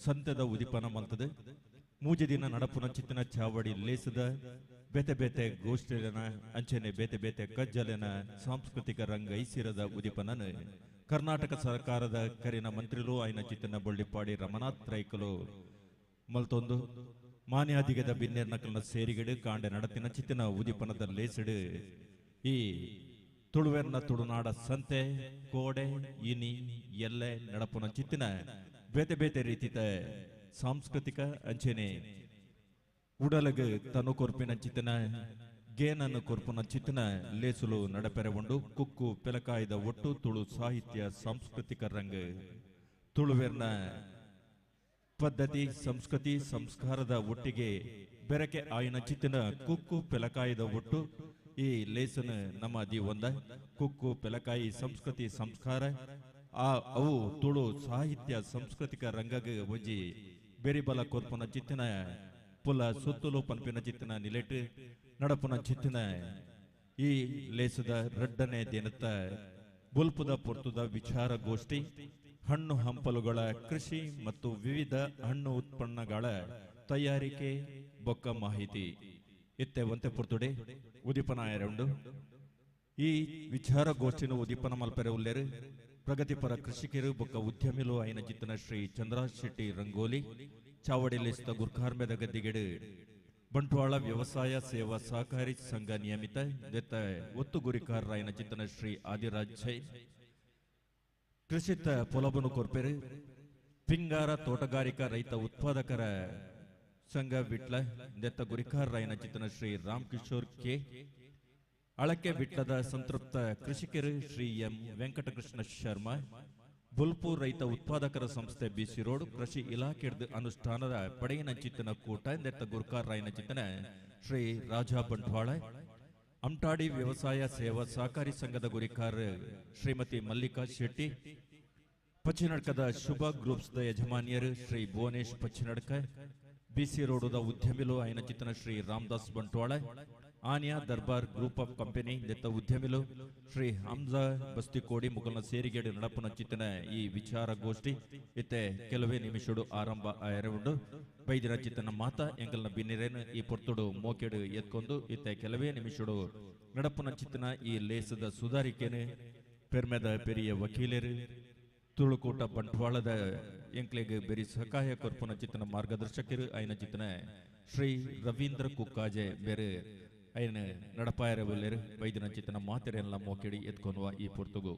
ಸಂತೆದ ಉದಿಪನ ಮಲ್ತದೆ. ಮೂಜಿ ದಿನ ನಡಪುನ ಚಿತ್ತಿನ ಚಾವಡಿ ಲೇಸದ ಬೇತೆ ಬೇತೆ ಗೋಷ್ಠಿಲೆನ ಅಂಚನೆ ಬೇತೆ ಬೇತೆ ಕಜ್ಜಲೆನ ಸಾಂಸ್ಕೃತಿಕ ರಂಗ ಐಸಿರದ ಉದಿಪನನ ಕರ್ನಾಟಕ ಸರ್ಕಾರದ ಕರಿನ ಮಂತ್ರಿಲು ಆಯ್ನ ಚಿತ್ತಿನ ಬೊಳ್ಳಿಪಾಡಿ ರಮನಾಥ್ ರೈಕಲು ಮಲ್ತೊಂದು ಮಾನ್ಯಾದಿಗದ ಬಿನ್ನೆರ್ ನಕಲ್ನ ಸೇರಿಗಡು ಕಾಂಡೆ ನಡತಿನ ಚಿತ್ತಿನ ಉದಿಪನದ ಲೇಸಡು ಈ ತುಳುವೆರ್ನ ತುಳುನಾಡ ಸಂತೆ ಕೋಡೆ ಇನಿ ಎಲ್ಲೆ ನಡಪುನ ಚಿತ್ತಿನ ಬೇತೆ ಬೇತೆ ರೀತಿತ ಸಾಂಸ್ಕೃತಿಕ ಅಂಚನೆ ಉಡಲಗ ತನು ಕೊರ್ಪಿನ ಚಿತ್ತಿನ ಗೇನನ್ನು ಕೊರ್ಪುನ ಚಿತ್ತಿನ ಲೇಸುಲು ನಡಪೆರೆ ಉಂಡು. ಕುಕ್ಕು ಪೆಲಕಾಯ್ದ ಒಟ್ಟು ತುಳು ಸಾಹಿತ್ಯ ಸಾಂಸ್ಕೃತಿಕ ರಂಗ ತುಳುವೆರ್ನ ಪದ್ಧತಿ ಸಂಸ್ಕೃತಿ ಸಂಸ್ಕಾರದ ಒಟ್ಟಿಗೆ ಬೆರಕೆ ಆಯಿನ ಚಿತ್ತಿನ ಕುಕ್ಕು ಪೆಲಕಾಯ್ದ ಒಟ್ಟು ಈ ಲೇಸನ ನಮ್ಮ the ಒಂದ ಕುಕ್ಕು ಪೆಲಕಾಯಿ ಸಂಸ್ಕೃತಿ ಸಂಸ್ಕಾರ ಆ ಅವು ತುಳು ಸಾಹಿತ್ಯ ಸಾಂಸ್ಕೃತಿಕ ರಂಗಗ ಒಂಜಿ ಬೆರಿಬಲ ಕೊರ್ಪುನ ಚಿತ್ತಿನ ಪುಲ ಸುತ್ತುಲು ಪನ್ಪಿನ ಚಿತ್ತಿನ ನಿಲೆಟ್ ನಡಪುನ ಚಿತ್ತಿನ ಈ ಲೇಸದ ರಡ್ಡನೆ ದಿನತ್ತ ಬುಲ್ಪುದ ಪೊರ್ತುದ ವಿಚಾರಗೋಷ್ಠಿ ಹಣ್ಣು ಹಂಪಲುಗಳ ಕೃಷಿ ಮತ್ತು ವಿವಿಧ ಹಣ್ಣು ಉತ್ಪನ್ನಗಳ ತಯಾರಿಕೆ ಬೊಕ್ಕ ಮಾಹಿತಿ ಇತ್ತೆ ಒಂತೆ ಪೊರ್ತುಡೆ ಉದೀಪನ ಉಂಡು. ಈ ವಿಚಾರಗೋಷ್ಠಿನ ಉದೀಪನ ಮಲ್ಪೆರೆ ಉಲ್ಲೇರು ಪ್ರಗತಿಪರ ಕೃಷಿಕರು ಬೊಕ್ಕ ಉದ್ಯಮಿಲು ಐನ ಜಿತ್ತನ ಶ್ರೀ ಚಂದ್ರ ಶೆಟ್ಟಿ ರಂಗೋಲಿ ಚಾವಡಿ ಲೇಸ್ತ ಗುರ್ಖಾರ್ಮೆದ ಗದ್ದಿಗೆಡು ಬಂಟ್ವಾಳ ವ್ಯವಸಾಯ ಸೇವಾ ಸಹಕಾರಿ ಸಂಘ ನಿಯಮಿತ ದೆತ್ತ ಒತ್ತು ಗುರಿಕಾರರಾಯನ ಚಿತ್ತನ ಶ್ರೀ ಆದಿರಾಜ್ ಜೈನ್ ಕೃಷಿತ ಪೊಲಬನು ಕೊರ್ಪೆರು ಪಿಂಗಾರ ತೋಟಗಾರಿಕಾ ರೈತ ಉತ್ಪಾದಕರ ಸಂಘ ವಿಟ್ಲ ದೆತ್ತ ಗುರಿಕಾರರಾಯನ ಚಿತ್ತನ ಶ್ರೀ ರಾಮ್ ಕಿಶೋರ್ ಕೆ ಅಳಕೆ ವಿಟ್ಲದ ಸಂತೃಪ್ತ ಕೃಷಿಕರು ಶ್ರೀ ಎಂ ವೆಂಕಟಕೃಷ್ಣ ಶರ್ಮಾ ಬುಲ್ಪು ರೈತ ಉತ್ಪಾದಕರ ಸಂಸ್ಥೆ ಬಿಸಿ ರೋಡ್ ಕೃಷಿ ಇಲಾಖೆ ಅನುಷ್ಠಾನದ ಪಡೆಯಿನ ಚಿತ್ತನ ಕೂಟ ದೆತ್ತ ಗುರ್ಕಾರ್ ರಾಯನ ಚಿತ್ತನ ಶ್ರೀ ರಾಜಾ ಬಂಟ್ವಾಳ ಅಮ್ಟಾಡಿ ವ್ಯವಸಾಯ ಸೇವಾ ಸಹಕಾರಿ ಸಂಘದ ಗುರಿಕಾರ ಶ್ರೀಮತಿ ಮಲ್ಲಿಕಾ ಶೆಟ್ಟಿ ಪಚ್ಚಿನಡ್ಕದ ಶುಭ ಗ್ರೂಪ್ಸ್ the ಯಜಮಾನಿಯರು ಶ್ರೀ ಭುವನೇಶ್ ಪಚ್ಚಿನಡ್ಕ ಬಿಸಿ ರೋಡುದ ಉದ್ಯಮಿಲು ಐನ ಚಿತ್ತನ Shri Ramdas Bantwal Aniya Darbar group of company ದೆತ್ತ ಉದ್ಯಮಿಲು Shri Hamza ಬಸ್ತಿಕೋಡಿ ಮುಗಲ್ನ ಸೇರಿಗೇಡು ನಡಪುನ ಚಿತ್ತನ ಈ ವಿಚಾರಗೋಷ್ಠಿ ಇತ್ತೆ ಕೆಲವೇ ನಿಮಿಷಡು ಆರಂಭ ಆಯರವುಂಡು. ಬೈದಿನ ಚಿತ್ತನ ಮಾತ ಎಂಕಲ್ನ ಬಿನ್ನಿರೇನು ಈ ಪೊರ್ತುಡು ಮೋಕೆಡು ಎತ್ಕೊಂಡು ಇತ್ತೆ ಕೆಲವೇ ನಿಮಿಷಡು ನಡಪುನ ಚಿತ್ತನ ಈ ಲೇಸದ ಸುಧಾರಿಕೆನು ಪೆರ್ಮೆದ ಪೆರಿಯ ವಕೀಲರು ತುಳುಕೂಟ ಬಂಟ್ವಾಳದ ಎಂಕ್ಲೆಗ್ ಬೆರಿ ಸಹಾಯ ಕೊರ್ಪುನ ಚಿತ್ತನ ಮಾರ್ಗದರ್ಶಕರು ಐನ ಚಿತ್ತನ ಶ್ರೀ ರವೀಂದ್ರ ಕುಕ್ಕಾಜೆ ಬೇರೆ ಐನ ನಡಪಾಯರ ಬಲ್ಲೆರು ಬೈದಿನ ಚಿತ್ತನ ಮಾತೆರೆಲ್ಲ ಮೋಕೆಡಿ ಎತ್ಕೊನುವ ಈ ಪೊರ್ತುಗು.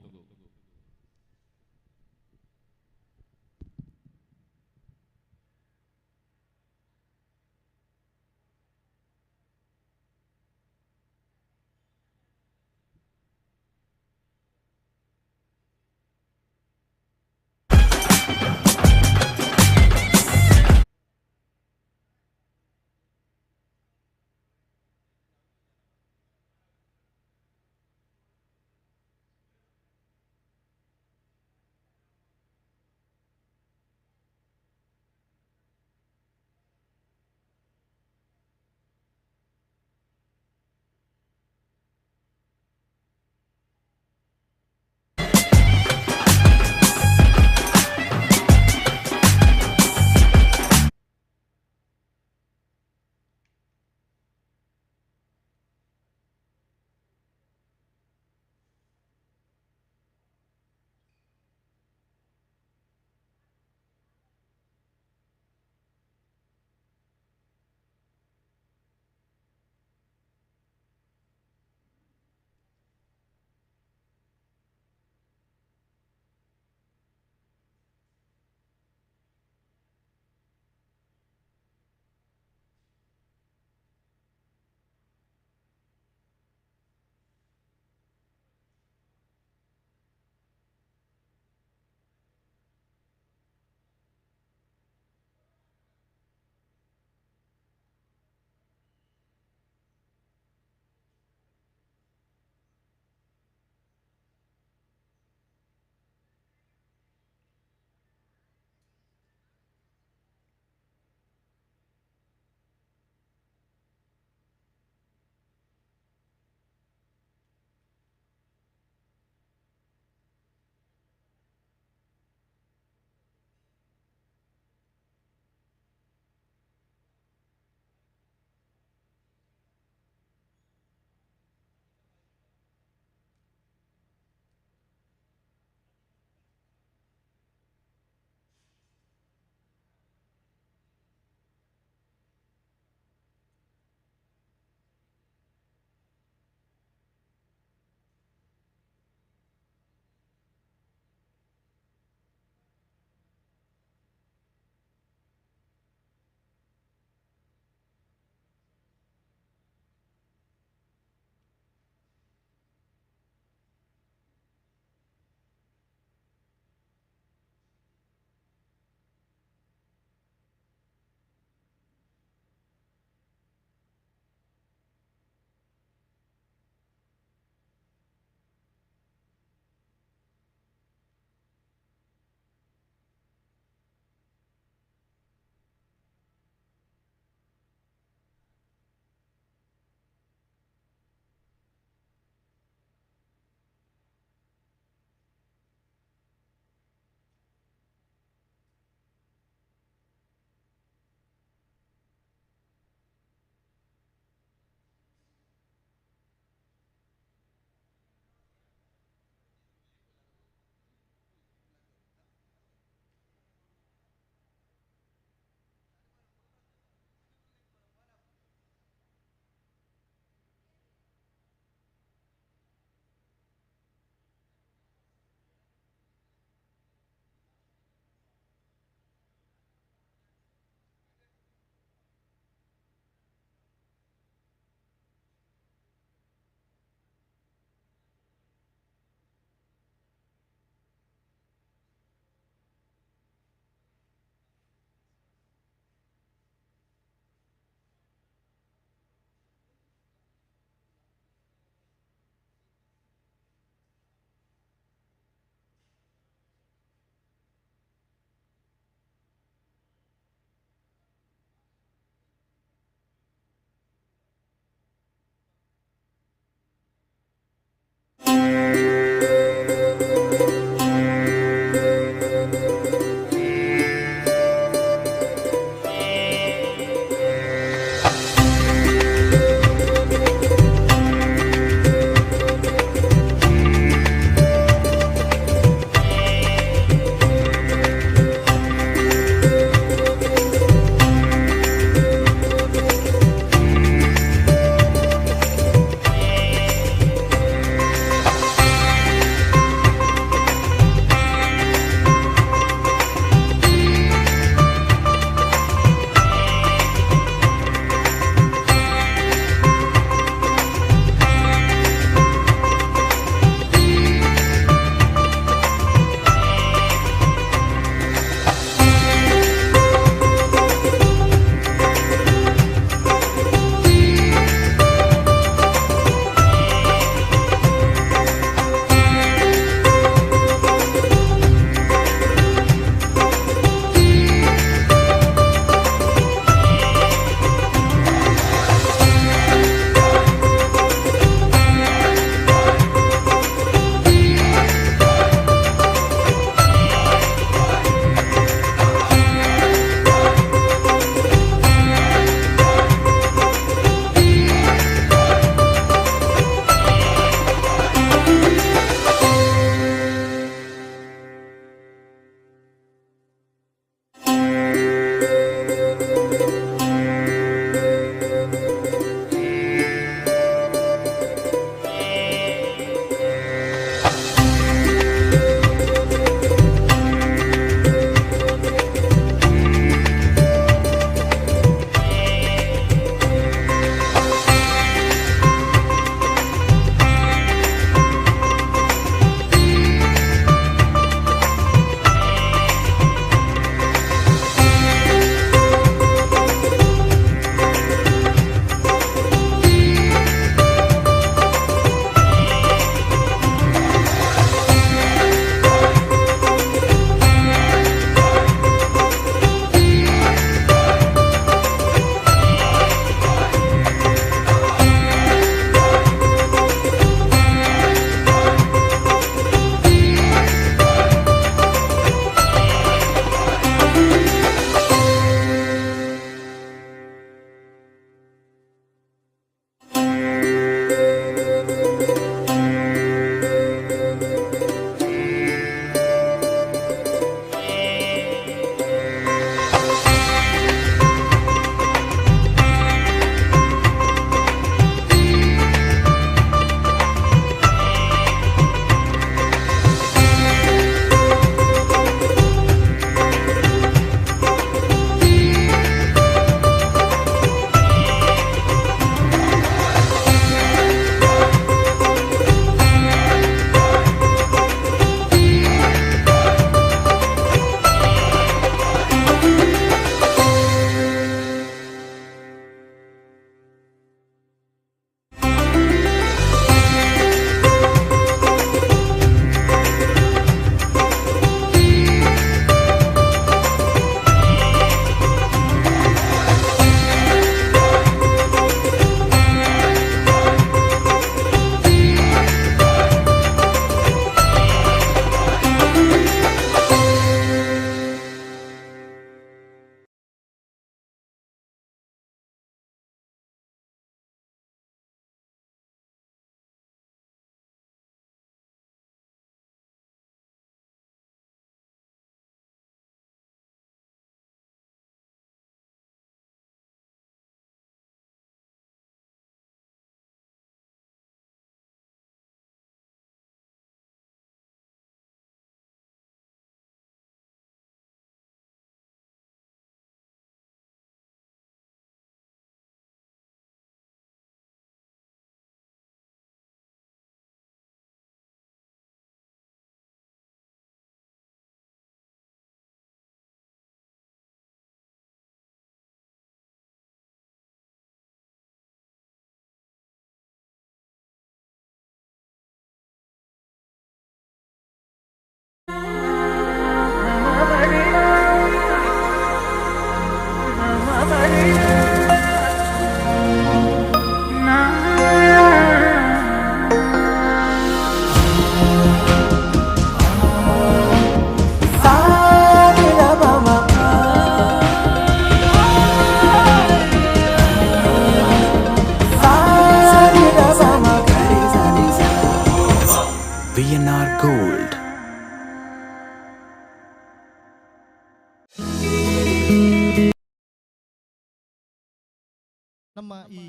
ನಮ್ಮ ಈ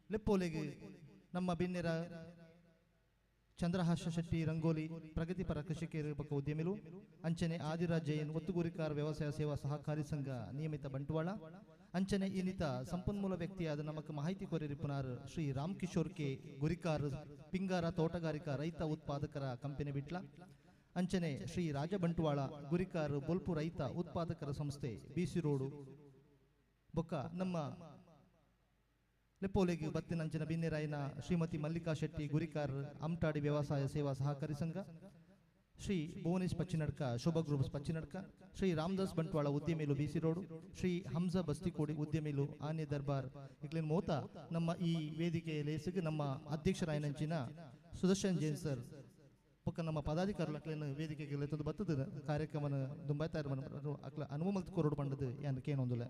ಲೆಪ್ಪೋಲೆಗೆ ನಮ್ಮ ಬಿನ್ನೆರ ಚಂದ್ರಹಾಸ ಶೆಟ್ಟಿ ರಂಗೋಲಿ ಪ್ರಗತಿಪರ ಕೃಷಿಕರು ಬೊಕ್ಕ ಉದ್ಯಮಿಲು ಅಂಚನೆ ಆದಿರಾಜ್ ಜೈನ್ ಒತ್ತುಗುರಿಕಾರ ವ್ಯವಸಾಯ ಸೇವಾ ಸಹಕಾರಿ ಸಂಘ ನಿಯಮಿತ ಬಂಟ್ವಾಳ ಅಂಚನೆ ಇನ್ನಿತ ಸಂಪನ್ಮೂಲ ವ್ಯಕ್ತಿಯಾದ ನಮಕ್ ಮಾಹಿತಿ ಕೋರಿರಿಪುನಾರ್ ಶ್ರೀ ರಾಮ್ ಕಿಶೋರ್ ಕೆ ಗುರಿಕಾರ್ ಪಿಂಗಾರ ತೋಟಗಾರಿಕಾ ರೈತ ಉತ್ಪಾದಕರ ಕಂಪನಿ ಬಿಟ್ಲ ಅಂಚನೆ ಶ್ರೀ ರಾಜ ಬಂಟ್ವಾಳ ಗುರಿಕಾರ್ ಬೊಲ್ಪು ರೈತ ಉತ್ಪಾದಕರ ಸಂಸ್ಥೆ ಬಿಸಿ ರೋಡು ಬೊಕ್ಕ ನಮ್ಮ ಲೆಪ್ಪೋಲೆಗೆ ಬತ್ತಿನಂಚಿನ ಬಿನ್ನೆರಾಯನ ಶ್ರೀಮತಿ ಮಲ್ಲಿಕಾ ಶೆಟ್ಟಿ ಗುರಿಕಾರ್ ಅಮ್ಟಾಡಿ ವ್ಯವಸಾಯ ಸೇವಾ ಸಹಕಾರಿ ಸಂಘ ಶ್ರೀ ಭುವನೇಶ್ ಪಚ್ಚಿನಡ್ಕ ಶೋಭಾ ಗ್ರೂಪ್ಸ್ ಪಚ್ಚಿನಡ್ಕ ಶ್ರೀ ರಾಮದಾಸ್ ಬಂಟ್ವಾಳ ಉದ್ಯಮಿಲು ಬಿಸಿ ರೋಡು ಶ್ರೀ ಹಂಸ ಬಸ್ತಿಕೋಡಿ ಉದ್ಯಮಿಲು ಆನೆ ದರ್ಬಾರ್ ಇಕ್ಲಿನ್ ಮೋತ ನಮ್ಮ ಈ ವೇದಿಕೆಯ ಲೇಸಿಗೆ ನಮ್ಮ ಅಧ್ಯಕ್ಷರಾಯನಂಚಿನ ಸುದರ್ಶನ್ ಜೈನ್ ಸರ್ ಪಕ್ಕ ನಮ್ಮ ಪದಾಧಿಕಾರಿಗಳ ವೇದಿಕೆಗೆ ಲೆತ್ತೊಂದು ಬತ್ತದ ಕಾರ್ಯಕ್ರಮನ ದುಂಬಾಯ್ತಾರ ಅಕ್ಲ ಅನುಮತಿ ಕೊರಡು ಪಂಡದು ಯಾನ್ ಕೇನೊಂದುಲ್ಲ.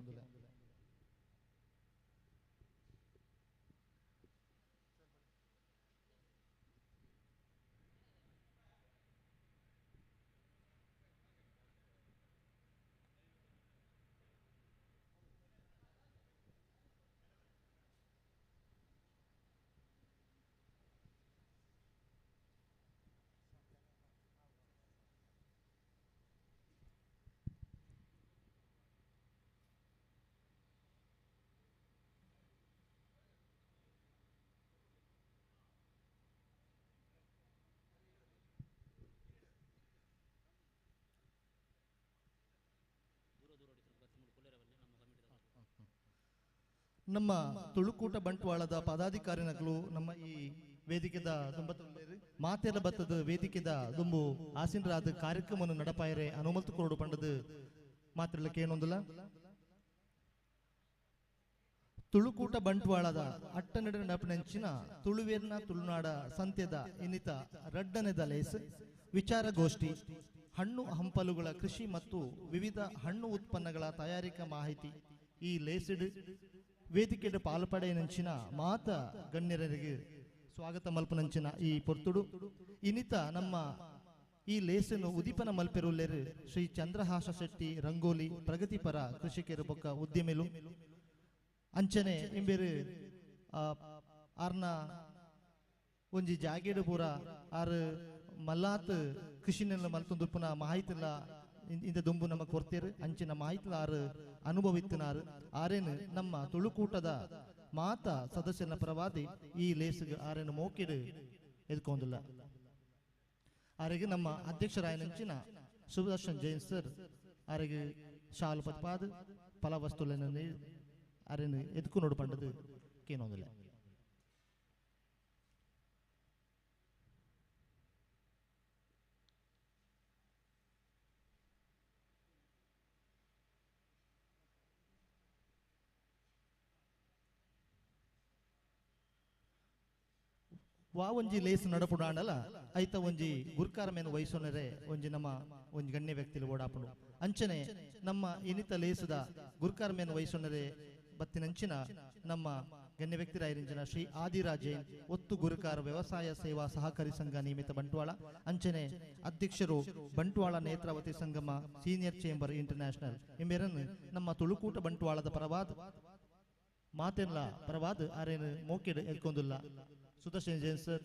ನಮ್ಮ ತುಳುಕೂಟ ಬಂಟ್ವಾಳದ ಪದಾಧಿಕಾರಿನಗಳು ನಮ್ಮ ಈ ವೇದಿಕೆದ ಮಾತೆಲ್ಲ ಬತ್ತದ ವೇದಿಕೆದ ದುಂಬು ಆಸಿನರಾದ ಕಾರ್ಯಕ್ರಮವನ್ನು ನಡಪಾಯರೆ ಅನುಮತಿ ಕೊರಡು ಪಂಡದು ಮಾತ್ರಲ್ಲ ಕೇನೊಂದುಲ್ಲ. ತುಳುಕೂಟ ಬಂಟ್ವಾಳದ ಅಟ್ಟನಡ ನಡಪಿನಂಚಿನ ತುಳುವೇರ್ನ ತುಳುನಾಡ ಸಂತ್ಯದ ಇನ್ನಿತ ರಡ್ಡನೆದ ಲೇಸ್ ವಿಚಾರಗೋಷ್ಠಿ ಹಣ್ಣು ಹಂಪಲುಗಳ ಕೃಷಿ ಮತ್ತು ವಿವಿಧ ಹಣ್ಣು ಉತ್ಪನ್ನಗಳ ತಯಾರಿಕಾ ಮಾಹಿತಿ ಈ ಲೇಸಿಡ್ ವೇದಿಕೆಯ ಪಾಲ್ಪಡೆಯನಂಚಿನ ಮಾತ ಗಣ್ಯರಿಗೆ ಸ್ವಾಗತ ಮಲ್ಪನಂಚಿನ ಈ ಪೊರ್ತುಡು ಇನ್ನಿತ ನಮ್ಮ ಈ ಲೇಸನ್ನು ಉದೀಪನ ಮಲ್ಪೆರುಲ್ಲೇರು ಶ್ರೀ ಚಂದ್ರಹಾಸ ಶೆಟ್ಟಿ ರಂಗೋಲಿ ಪ್ರಗತಿಪರ ಕೃಷಿಕರು ಬೊಕ್ಕ ಉದ್ಯಮಿಲು ಅಂಚನೆ ಇಂಬೇರು ಆರ್ನ ಒಂಜಿ ಜಾಗೇಡು ಪೂರ ಆರು ಮಲ್ಲಾತ್ ಕೃಷಿನೆಲ್ಲ ಮಲ್ತೊಂದುಪ್ಪುನ ಮಾಹಿತಿಲ್ಲ ಇಂದ ದುಂಬು ನಮ್ಮ ಕೊರ್ತೇರು ಅಂಚಿನ ಮಾಹಿತಿಲ ಆರು ಅನುಭವಿತ್ತಿನಾರು ಆರೇನು ನಮ್ಮ ತುಳುಕೂಟದ ಮಾತ ಸದಸ್ಯನ ಪರವಾದಿ ಈ ಲೇಸಿಗೆ ಆರೇನು ಮೋಕಿಡು ಎದ್ಕೊಂದಿಲ್ಲ. ಆರಿಗೆ ನಮ್ಮ ಅಧ್ಯಕ್ಷರಾಯನಂಚಿನ ಸುದರ್ಶನ್ ಜೈನ್ ಸರ್ ಆರಿಗೆ ಶಾಲು ಪತ್ಪಾದ ಫಲವಸ್ತುలను ಆರೇನು ಎದ್ಕು ನೋಡು ಪಂಡದು ಕೇನೊಂದಿಲ್ಲ. ವಾ ಒಂಜಿ ಲೇಸ್ ನಡಪುಡಾಂಡಲ ಐತ ಒಂಜಿ ಗುರ್ಕಾರ ಮೇನು ವಯಸ್ಸುನರೆ ಒಂಜಿ ನಮ್ಮ ಒಂಜಿ ಗಣ್ಯ ವ್ಯಕ್ತಿಲು ಓಡಾಪುಂಡು ಅಂಚನೆ ನಮ್ಮ ಇನಿತ ಲೇಸದ ಗುರ್ಕಾರ ಮೇನು ವಯಸ್ಸುನರೆ ಬತ್ತಿನಂಚಿನ ನಮ್ಮ ಗಣ್ಯ ವ್ಯಕ್ತಿರಾಯರಿಂಚಿನ ಶ್ರೀ ಆದಿರಾಜ್ ಜೈನ್ ಒತ್ತು ಗುರುಕಾರ ವ್ಯವಸಾಯ ಸೇವಾ ಸಹಕಾರಿ ಸಂಘ ನಿಯಮಿತ ಬಂಟ್ವಾಳ ಅಂಚನೆ ಅಧ್ಯಕ್ಷರು Bantwal Netravati Sangama senior chamber international ಇಂಬೇರನ್ನು ನಮ್ಮ ತುಳುಕೂಟ ಬಂಟ್ವಾಳದ ಪರವಾದ ಮಾತೆಲ್ಲ ಪರವಾದ ಆರೇನು ಮೋಕೆಡ್ ಎಲ್ಕೊಂದುಲ್ಲ. ಸುದರ್ಶನ್ ಜೈನ್ ಸರ್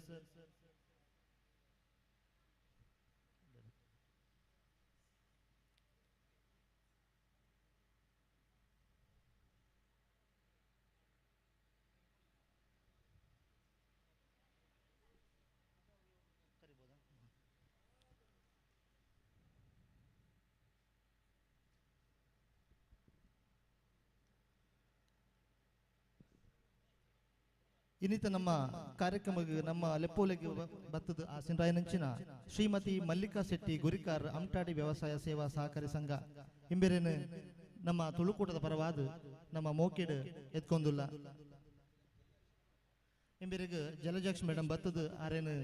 ಇನ್ನಿತ ನಮ್ಮ ಕಾರ್ಯಕ್ರಮ ನಮ್ಮ ಲೆಪ್ಪೋಲೆಗೆ ಬತ್ತದ ಆಸಿನರಾಯನಂಚಿನ ಶ್ರೀಮತಿ ಮಲ್ಲಿಕಾ ಶೆಟ್ಟಿ ಗುರಿಕಾರ್ ಅಮ್ಟಾಡಿ ವ್ಯವಸಾಯ ಸೇವಾ ಸಹಕಾರಿ ಸಂಘ ಇಂಬೇರೇನು ನಮ್ಮ ತುಳುಕೂಟದ ಪರವಾದ ನಮ್ಮ ಮೋಕೆಡ್ ಎತ್ಕೊಂದುಲ್ಲ. ಇಂಬೇರಿಗೆ ಜಲಜಾಕ್ಷ ಮೇಡಮ್ ಬತ್ತದ ಆರೇನು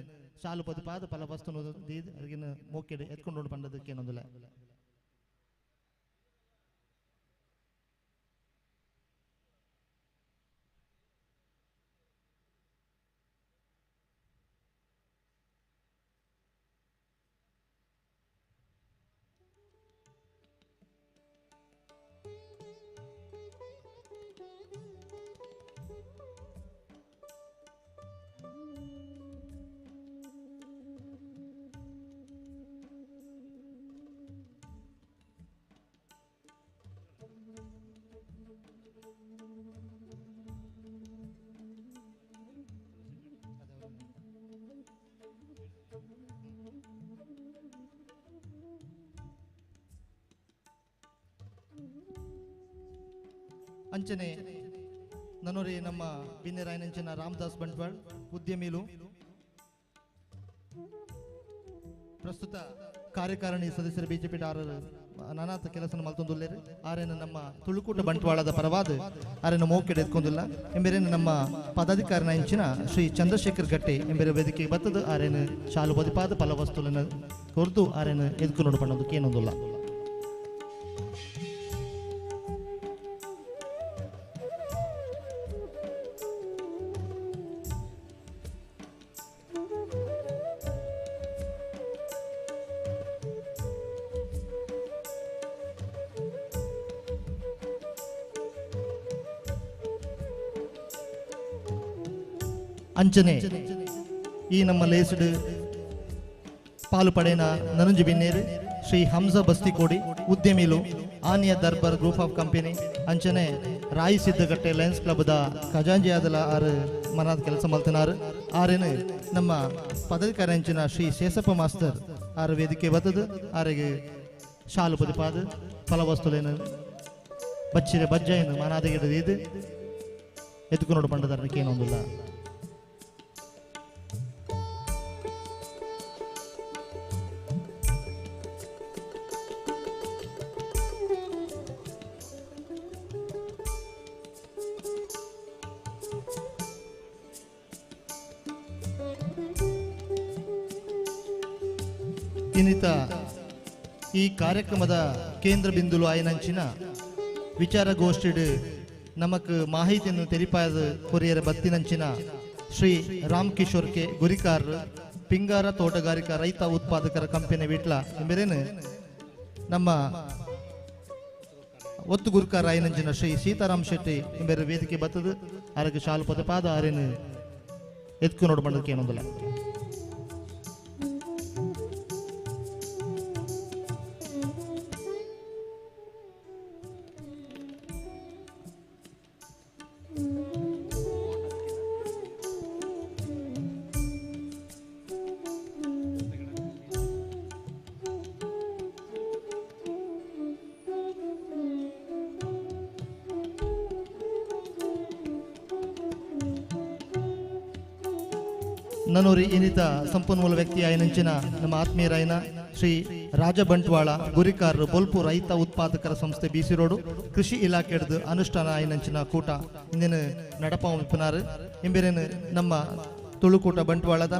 ಶಾಲು ಪದ ಫಲ ವಸ್ತು ಅರಿಗಿನ ಮೋಕೆಡ್ ಎತ್ಕೊಂಡು ಪಂಡದಕ್ಕೇನೊಂದಿಲ್ಲ. ಅಂಚನೆ ನನೊರಿ ನಮ್ಮ ಬಿನ್ನೆರಾಯನಂಚಿನ ರಾಮದಾಸ್ ಬಂಟ್ವಾಳ್ ಉದ್ಯಮಿಲು ಪ್ರಸ್ತುತ ಕಾರ್ಯಕಾರಿಣಿ ಸದಸ್ಯರು ಬಿಜೆಪಿ ಆರರು ನಾನಾತ ಕೆಲಸ ಮಲ್ತೊಂದುಲ್ಲೇರು ಆರೇನ ನಮ್ಮ ತುಳುಕೂಟ ಬಂಟ್ವಾಳದ ಪರವಾದ ಆರೇನ ಮೋಕೆಡೆ ಎತ್ಕೊಂದಿಲ್ಲ ಎಂಬರೇನು ನಮ್ಮ ಪದಾಧಿಕಾರಿನ ಇಂಚಿನ ಶ್ರೀ ಚಂದ್ರಶೇಖರ್ ಗಟ್ಟೆ ಎಂಬೆರೆ ವೇದಿಕೆ ಬತ್ತದು ಆರೇನು ಶಾಲು ಬದಿಪಾದ ಫಲವಸ್ತುలను ಕೊರ್ದು ಆರೇನು ಎದ್ಕೊಂಡು ಪಣ್ಣೋದಕ್ಕೆ ಏನೊಂದಿಲ್ಲ. ಅಂಚನೆ ಈ ನಮ್ಮ ಲೇಸುಡು ಪಾಲು ಪಡೆನ ನನುಂಜು ಬಿನ್ನೇರು ಶ್ರೀ ಹಂಸ ಬಸ್ತಿಕೋಡಿ ಉದ್ಯಮಿಲು ಆನಿಯ ದರ್ಬಾರ್ ಗ್ರೂಪ್ ಆಫ್ ಕಂಪನಿ ಅಂಚನೆ ರಾಯಿ ಸಿದ್ದಗಟ್ಟೆ ಲಯನ್ಸ್ ಕ್ಲಬ್ದ ಖಜಾಂಜಿಯಾದಲ ಆರು ಮನಾದ ಕೆಲಸ ಮಲ್ತನಾರು ಆರೇನು ನಮ್ಮ ಪದಾಧಿಕಾರಿ ಅಂಚಿನ ಶ್ರೀ ಶೇಷಪ್ಪ ಮಾಸ್ತರ್ ಆರು ವೇದಿಕೆ ಬತ್ತದು ಆರಿಗೆ ಶಾಲು ಪದಿಪಾದು ಫಲವಸ್ತುಲೇನು ಬಚ್ಚಿರೆ ಬಜ್ಜಾಯನು ಮನಾದಿಗೆ ಇದು ಎತ್ಕೊಂಡು ಪಂಡದಾರಕ್ಕೆ ಏನೊಂದಿಲ್ಲ. ಇನ್ನಿತ ಈ ಕಾರ್ಯಕ್ರಮದ ಕೇಂದ್ರ ಬಿಂದುಲು ಆಯನಂಚಿನ ವಿಚಾರಗೋಷ್ಠಿಡು ನಮಕ್ ಮಾಹಿತಿಯನ್ನು ತೆರಿಪಾದ ಕೊರಿಯರ ಬತ್ತಿನಂಚಿನ ಶ್ರೀ ರಾಮ್ ಕಿಶೋರ್ ಕೆ ಗುರಿಕಾರ್ ಪಿಂಗಾರ ತೋಟಗಾರಿಕಾ ರೈತ ಉತ್ಪಾದಕರ ಕಂಪನಿ ವಿಟ್ಲ ಎಂಬರೇನು ನಮ್ಮ ಒತ್ತು ಗುರುಕಾರ ಆಯನಂಚಿನ ಶ್ರೀ ಸೀತಾರಾಮ್ ಶೆಟ್ಟಿ ಎಂಬೆರೆ ವೇದಿಕೆ ಬತ್ತದು ಆರೋಗ್ಯ ಶಾಲು ಪದಪಾದ ಆರೇನು ಎತ್ಕು ನೋಡು ಮಾಡೋದಕ್ಕೆ ಏನೊಂದಿಲ್ಲ. ನನೂರಿ ಇನ್ನಿತ ಸಂಪನ್ಮೂಲ ವ್ಯಕ್ತಿ ಆಯನಂಚಿನ ನಮ್ಮ ಆತ್ಮೀಯರಾಯನ ಶ್ರೀ ರಾಜ ಬಂಟ್ವಾಳ ಗುರಿಕಾರರು ಬೊಲ್ಪು ರೈತ ಉತ್ಪಾದಕರ ಸಂಸ್ಥೆ ಬಿಸಿ ರೋಡು ಕೃಷಿ ಇಲಾಖೆಡ್ದು ಅನುಷ್ಠಾನ ಆಯನಂಚಿನ ಕೂಟ ಇಂದಿನ ನಡಪ ಉಪ್ಪನಾರು ಇಂಬೇರೇನು ನಮ್ಮ ತುಳುಕೂಟ ಬಂಟ್ವಾಳದ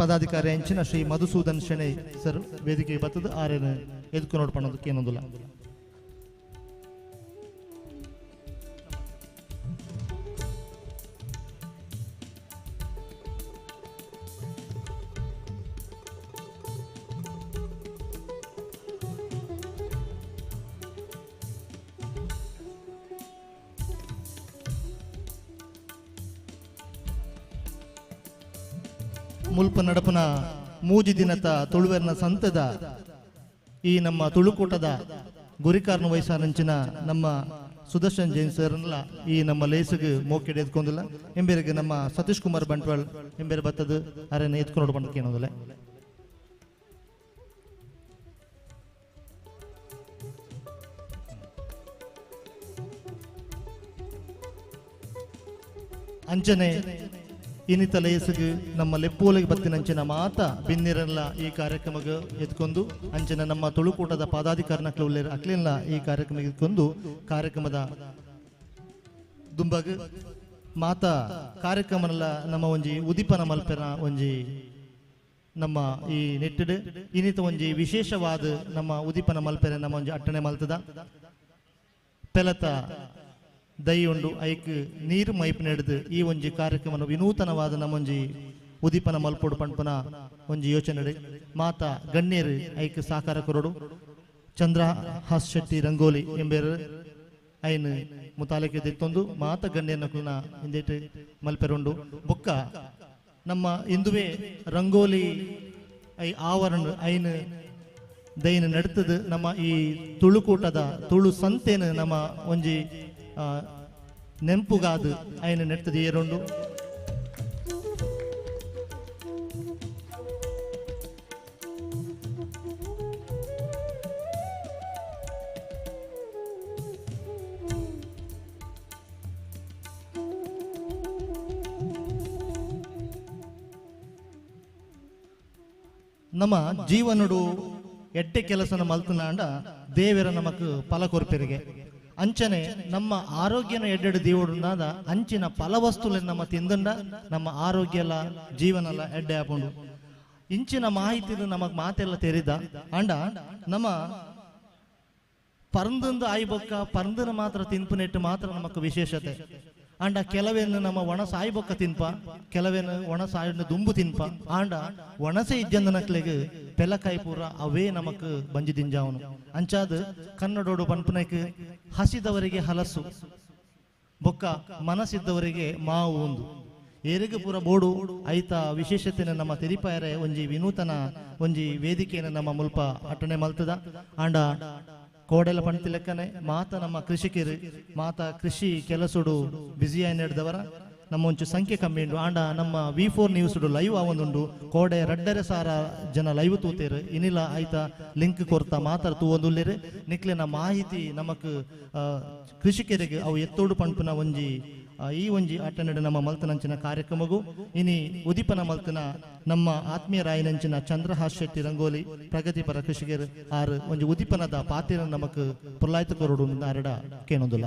ಪದಾಧಿಕಾರಿ ಅಂಚಿನ ಶ್ರೀ ಮಧುಸೂದನ್ ಶೆಣೈ ಸರ್ ವೇದಿಕೆಗೆ ಬತ್ತದು ಆರೇನು ಎದ್ಕು ನೋಡ್ಪಣ್ಣೋದಕ್ಕೆ ಏನೊಂದಿಲ್ಲ. ಮುಲ್ಪ ನಡಪುನ ಮೂಜಿ ದಿನತ ತುಳುವೆರ್ನ ಸಂತದ ಈ ನಮ್ಮ ತುಳುಕೂಟದ ಗುರಿಕಾರನ ವಯಸ್ಸಾನಂಚಿನ ನಮ್ಮ ಸುದರ್ಶನ್ ಜೈನ್ ಸರ್ನಲ್ಲ ಈ ನಮ್ಮ ಲೇಸುಗೆ ಮೋಕೆಡೆ ಎತ್ಕೊಂಡಿಲ್ಲ ಎಂಬೇರಿಗೆ ನಮ್ಮ ಸತೀಶ್ ಕುಮಾರ್ ಬಂಟ್ವಾಳ್ ಎಂಬೇರೆ ಬತ್ತದು ಅರೆನ ಎತ್ಕೊಂಡು ಬಂದಕ್ಕೆ ಏನೋದಿಲ್ಲ. ಅಂಚನೆ ಇನ್ನಿತ ಲೇಸುಗೆ ನಮ್ಮ ಲೆಪ್ಪೋಲಿಗೆ ಬತ್ತಿನಂಚಿನ ಮಾತ ಬಿನ್ನಿರಲ್ಲ ಈ ಕಾರ್ಯಕ್ರಮಕ್ಕೆ ಎತ್ಕೊಂಡು ಅಂಚಿನ ನಮ್ಮ ತುಳುಕೂಟದ ಪದಾಧಿಕಾರಿನ ಕ್ಲೌಲೇರ್ ಅಕ್ಲಿಲ್ಲ ಈ ಕಾರ್ಯಕ್ರಮಕ್ಕೆ ಎತ್ಕೊಂಡು ಕಾರ್ಯಕ್ರಮದ ದುಂಬಾಗ ಮಾತ ಕಾರ್ಯಕ್ರಮನೆಲ್ಲ ನಮ್ಮ ಒಂಜಿ ಉದಿಪನ ಮಲ್ಪೆನ ಒಂಜಿ ನಮ್ಮ ಈ ನೆಟ್ಟಿಡು ಇನ್ನಿತ ಒಂಜಿ ವಿಶೇಷವಾದ ನಮ್ಮ ಉದಿಪನ ಮಲ್ಪೆನ ನಮ್ಮ ಒಂಜಿ ಅಟ್ಟಣೆ ಮಲ್ತದ ಪೆಲತ ದೈ ಉಂಡು ಐಕ್ ನೀರು ಮೈಪ್ ನಡೆದು ಈ ಒಂಜಿ ಕಾರ್ಯಕ್ರಮನ ವಿನೂತನವಾದ ನಮ್ಮೊಂಜಿ ಉದಿಪನ ಮಲ್ಪೊಡು ಪಂಪನ ಒಂಜಿ ಯೋಚನೆ ಮಾತಾ ಗಣ್ಯರು ಐಕ್ ಸಾಕಾರ ಕೊರಡು ಚಂದ್ರ ಹಾಸ್ ಶೆಟ್ಟಿ ರಂಗೋಲಿ ಎಂಬೇರು ಐನ್ ಮುತಾಲಿಕೆ ದಿತ್ತೊಂದು ಮಾತ ಗಣ್ಯನ ಹಿಂದೇಟು ಮಲ್ಪೆರುಂಡು ಬೊಕ್ಕ ನಮ್ಮ ಇಂದುವೆ ರಂಗೋಲಿ I ಆವರಣ ಐನ್ ದೈನ ನಡ್ತದು ನಮ್ಮ ಈ ತುಳುಕೂಟದ ತುಳು ಸಂತೇನು ನಮ್ಮ ಒಂಜಿ ನೆಂಪುಗಾದು ಐನ ನೆಡ್ತದೆ ಏರುಂಡು. ನಮ್ಮ ಜೀವನಡು ಎಡ್ಡೆ ಕೆಲಸನ ಮಲ್ತನಾಂಡ ದೇವರ ನಮಕ್ ಫಲ ಕೊರ್ಪೆರಿಗೆ ಅಂಚನೆ ನಮ್ಮ ಆರೋಗ್ಯನ ಎಡ್ಡೆಡು ದೇವಡುಂದಾದ ಅಂಚಿನ ಫಲವಸ್ತುలను ನಮ್ಮ ತಿಂದಂಡ ನಮ್ಮ ಆರೋಗ್ಯಲ ಜೀವನಲ ಎಡ್ಡೆ ಆಪುಂಡು. ಇಂಚಿನ ಮಾಹಿತಿ ನಮಗ್ ಮಾತೆಲ್ಲ ತೆರಿದ ಅಂಡ ನಮ್ಮ ಪರಂದಂದು ಆಯ್ಬೊಕ್ಕ ಪರಂದನ ಮಾತ್ರ ತಿನ್ಪುನೆಟ್ಟು ಮಾತ್ರ ನಮಕ್ ವಿಶೇಷತೆ. ಅಂಡ ಕೆಲವೇನು ನಮ್ಮ ಒಣ ಸಾಯ್ಬೊಕ್ಕ ತಿನ್ಪ, ಕೆಲವೇನು ಒಣ ಸಾಯ್ನ ದುಂಬು ತಿನ್ಪ. ಆಂಡ ಒಣಸೆ ಇಜ್ಜಂದ ನಕ್ಲೆಗ್ ಪೆಲಕಾಯಿ ಪೂರ ಅವೇ ನಮಕ್ ಬಂಜಿ ದಿಂಜಾವನು. ಅಂಚಾದ ಕನ್ನಡೋಡು ಪನ್ಪುನಕ್ ಹಸಿದವರಿಗೆ ಹಲಸು ಬೊಕ್ಕ ಮನಸ್ಸಿದ್ದವರಿಗೆ ಮಾವು ಒಂದು ಏರಿಗೆ ಪೂರ ಬೋಡು ಐತ ವಿಶೇಷತೆನ ನಮ್ಮ ತೆರಿಪಾಯರೆ ಒಂಜಿ ವಿನೂತನ ಒಂಜಿ ವೇದಿಕೆಯನ್ನು ನಮ್ಮ ಮುಲ್ಪ ಅಟ್ಟಣೆ ಮಲ್ತದ. ಆಂಡ ಕೋಡೆಲ ಪಂತಿ ಲೆಕ್ಕನೆ ಮಾತ ನಮ್ಮ ಕೃಷಿಕರು ಮಾತ ಕೃಷಿ ಕೆಲಸಡು ಬ್ಯುಸಿಯಾಗಿ ನಡೆದವರ ನಮ್ಮ ಒಂಚು ಸಂಖ್ಯೆ ಕಮ್ಮಿ ಉಂಡು. ಆಂಡ ನಮ್ಮ V4 news live ಆವೊಂದುಂಡು. ಕೋಡೆ 2,500 ಜನ ಲೈವ್ ತೂತೇರು. ಇನಿಲ ಆಯ್ತ ಲಿಂಕ್ ಕೊರ್ತ ಮಾತ್ರ ತೂವೊಂದುಲ್ಲೇರು. ನಿಕ್ಲೆನ ಮಾಹಿತಿ ನಮಕ್ ಕೃಷಿಕರಿಗೆ ಅವು ಎತ್ತೋಡು ಪಂಪುನ ಒಂಜಿ ಈ ಒಂಜಿ ಅಟ್ಟನೆಡು ನಮ್ಮ ಮಲ್ತನಂಚಿನ ಕಾರ್ಯಕ್ರಮಗೂ ಇನಿ ಉದೀಪನ ಮಲ್ತನ ನಮ್ಮ ಆತ್ಮೀಯ ರಾಯನಂಚಿನ ಚಂದ್ರಹಾಸ್ ಶೆಟ್ಟಿ ರಂಗೋಲಿ ಪ್ರಗತಿಪರ ಕೃಷಿಕರು ಆರು ಒಂಜಿ ಉದೀಪನದ ಪಾತಿರ ನಮಕ್ ಪುರ್ಲಾಯ್ತ ಕೊರಡು ಅರಡ ಕೇನೊಂದುಲ್ಲ.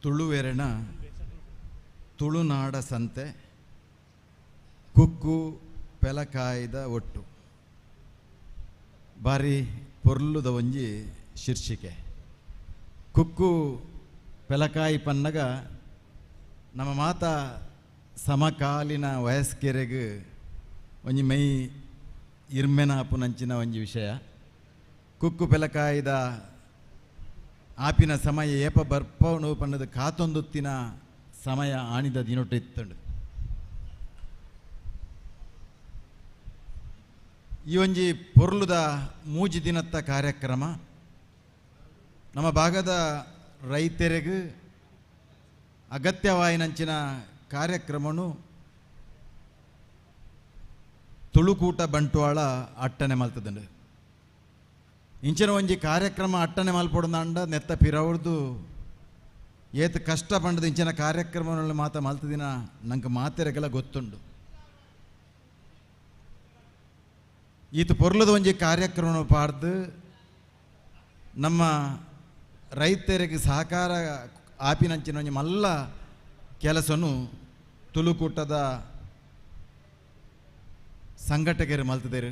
ತುಳುವೆರಣ ತುಳುನಾಡ ಸಂತೆ ಕುಕ್ಕು ಪೆಲಕಾಯ್ದ ಒಟ್ಟು ಬಾರಿ ಪೊರ್ಲುದ ಒಂಜಿ ಶೀರ್ಷಿಕೆ. ಕುಕ್ಕು ಪೆಲಕಾಯಿ ಪನ್ನಗ ನಮ್ಮ ಮಾತ ಸಮಕಾಲೀನ ವಯಸ್ಕರಿಗೆ ಒಂಜಿ ಮೈ ಇರ್ಮೆನಾಪುನಂಚಿನ ಒಂಜಿ ವಿಷಯ. ಕುಕ್ಕು ಪೆಲಕಾಯ್ದ ಆಪಿನ ಸಮಯ ಏಪ ಬರ್ಪವನು ಪನ್ನದ ಕಾತೊಂದುತ್ತಿನ ಸಮಯ ಆಣಿದ ದಿನೊಟ್ಟು ಇತ್ತಂಡು. ಈ ಒಂಜಿ ಪೊರ್ಲುದ ಮೂಜಿ ದಿನತ್ತ ಕಾರ್ಯಕ್ರಮ ನಮ್ಮ ಭಾಗದ ರೈತರಿಗೆ ಅಗತ್ಯವಾಯಿನಂಚಿನ ಕಾರ್ಯಕ್ರಮನು ತುಳುಕೂಟ ಬಂಟ್ವಾಳ ಅಟ್ಟನೆ ಮಲ್ತದಂಡು. ಇಂಚಿನ ಒಂಜಿ ಕಾರ್ಯಕ್ರಮ ಅಟ್ಟನೆ ಮಲ್ಪೊಡುಂದಾಂಡ ನೆತ್ತ ಪಿರವ್ರದ್ದು ಏತ್ ಕಷ್ಟ ಪಂಡದ ಇಂಚಿನ ಕಾರ್ಯಕ್ರಮಗಳಲ್ಲಿ ಮಾತ ಮಲ್ತದಿನ ನಂಗೆ ಮಾತೆರೆಗೆಲ್ಲ ಗೊತ್ತುಂಡು. ಈತ ಪೊರ್ಲದ ಒಂಜಿ ಕಾರ್ಯಕ್ರಮ ಪಾಡ್ದು ನಮ್ಮ ರೈತರಿಗೆ ಸಹಕಾರ ಆಪಿನಂಚಿನ ಒಂಜಿ ಮಲ್ಲ ಕೆಲಸನು ತುಳುಕೂಟದ ಸಂಘಟಕರು ಮಲ್ತದೇರು.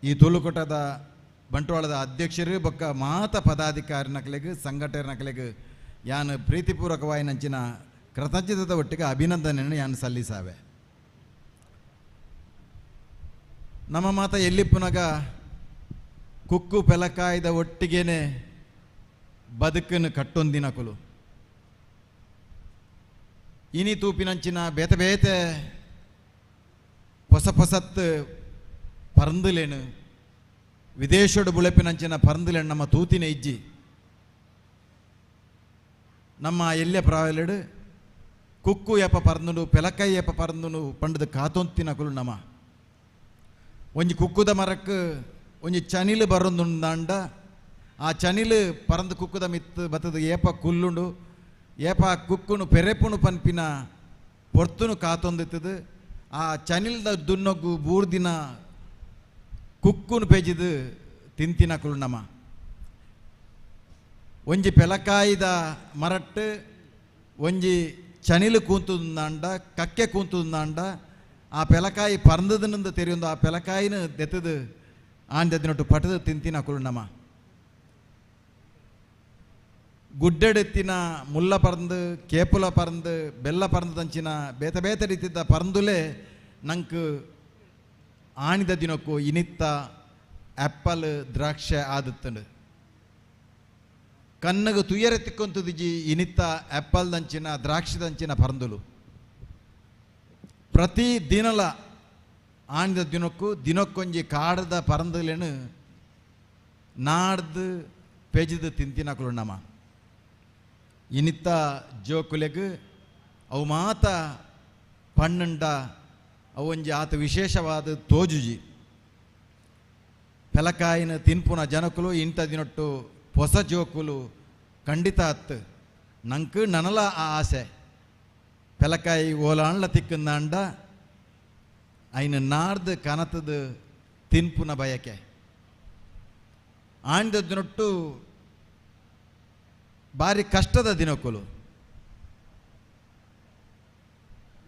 ಈ ತುಳುಕೂಟದ ಬಂಟ್ವಾಳದ ಅಧ್ಯಕ್ಷರು ಬೊಕ್ಕ ಮಾತ ಪದಾಧಿಕಾರಿ ನಕಲೆಗೆ ಸಂಘಟಕರ ನಕಲೆಗೆ ಯಾನು ಪ್ರೀತಿಪೂರ್ವಕವಾಗಿ ನಂಚಿನ ಕೃತಜ್ಞತೆದ ಒಟ್ಟಿಗೆ ಅಭಿನಂದನೆಯನ್ನು ಯಾನು ಸಲ್ಲಿಸಾವೆ. ನಮ್ಮ ಮಾತ ಎಲ್ಲಿಪ್ಪುನಗ ಕುಕ್ಕು ಪೆಲಕಾಯ್ದ ಒಟ್ಟಿಗೇನೆ ಬದುಕನ್ನು ಕಟ್ಟೊಂದಿನಕುಲು. ಇನಿ ತೂಪಿನಂಚಿನ ಬೇತೆ ಬೇತೆ ಹೊಸ ಹೊಸತ್ತು ಪರಂದುಲೇನು ವಿದೇಶಡು ಬುಳೆಪಿನಂಚಿನ ಪರಂದುಲೇನು ನಮ್ಮ ತೂತಿನ ಇಜ್ಜಿ. ನಮ್ಮ ಎಲ್ಲೆ ಪ್ರಾಯಲೆಡು ಕುಕ್ಕು ಎಪ್ಪ ಪರಂದುನು ಪೆಲಕೈ ಎಪ್ಪ ಪರಂದುನು ಪಂಡದ ಕಾತೊಂತಿನಕುಲು ನಮ್ಮ. ಒಂಜಿ ಕುಕ್ಕುದ ಮರಕ್ಕೆ ಒಂಜಿ ಚನಿಲು ಬರೊಂದುಂದಾಂಡ ಆ ಚನಿಲು ಪರಂದು ಕುಕ್ಕುದ ಮಿತ್ತು ಬತ್ತದ ಏಪ ಕುಲ್ಲುಂಡು ಏಪ ಕುಕ್ಕುನು ಪೆರೆಪುನು ಪನ್ಪಿನ ಪೊರ್ತುನು ಕಾತೊಂದಿತ್ತದು. ಆ ಚನಿಲ್ದ ದುನ್ನೊಗ್ಗು ಬೂರ್ದಿನ ಕುಕ್ಕುನು ಪೆಜಿದು ತಿಂತಿನಕುಲು ನಮ. ಒಂಜಿ ಪೆಲಕಾಯಿದ ಮರಟ್ಟು ಒಂಜಿ ಚನಿಲು ಕೂಂತುಂದಾಂಡ ಕಕ್ಕೆ ಕೂಂತುಂದಾಂಡ ಆ ಪೆಲಕಾಯಿ ಪರಂದದನಿಂದ ತೆರೆಯೊಂದು ಆ ಪೆಲಕಾಯಿನ ದೆತ್ತದು ಆಂದೆದಿನೊಟ್ಟು ಪಟದು ತಿಂತಿನಕುಲು ನಮ. ಗುಡ್ಡೆಡೆತ್ತಿನ ಮುಲ್ಲ ಪರಂದು ಕೇಪುಲ ಪರಂದು ಬೆಲ್ಲ ಪರಂದು ತಂಚಿನ ಬೇತೆ ಬೇತೆ ರೀತಿದ ಪರಂದುಲೇ ನಂಗೆ ಆಣಿದ ದಿನಕ್ಕೂ ಇನಿತ್ತ ಆ್ಯಪಲ್ ದ್ರಾಕ್ಷೆ ಆದತ್ತಂಡು. ಕಣ್ಣಗೆ ತುಯರೆ ತಿಕ್ಕೊಂತದಿಜಿ ಇನಿತ್ತ ಆ್ಯಪಲ್ ದಂಚಿನ ದ್ರಾಕ್ಷಿ ದಂಚಿನ ಪರಂದುಲು. ಪ್ರತಿ ದಿನಲ ಆಣಿದ ದಿನಕ್ಕೂ ದಿನಕ್ಕೊಂಜಿ ಕಾಡದ ಪರಂದುಲೇನು ನಾಡ್ದು ಪೆಜಿದು ತಿಂತಿನಕುಲು ನಮ. ಇನಿತ್ತ ಜೋಕುಲೆಗ್ ಅವು ಮಾತ ಪಣ್ಣುಂಡ ಅವೊಂಜಿ ಆತ ವಿಶೇಷವಾದ ತೋಜುಜಿ. ಪೆಲಕಾಯಿನ ತಿನ್ಪುನ ಜನಕುಲು ಇಂಥ ದಿನೊಟ್ಟು ಹೊಸ ಜೋಕುಲು ಖಂಡಿತ ಅತ್ತು. ನಂಗೆ ನನಲ ಆ ಆಸೆ ಪೆಲಕಾಯಿ ಓಲಾಂಡ್ಲ ತಿಕ್ಕಂದಾಂಡ ಐನ ನಾರ್ದು ಕನತದ ತಿನ್ಪುನ ಬಯಕೆ. ಆಂಡ ದಿನೊಟ್ಟು ಭಾರಿ ಕಷ್ಟದ ದಿನಕ್ಕುಲು.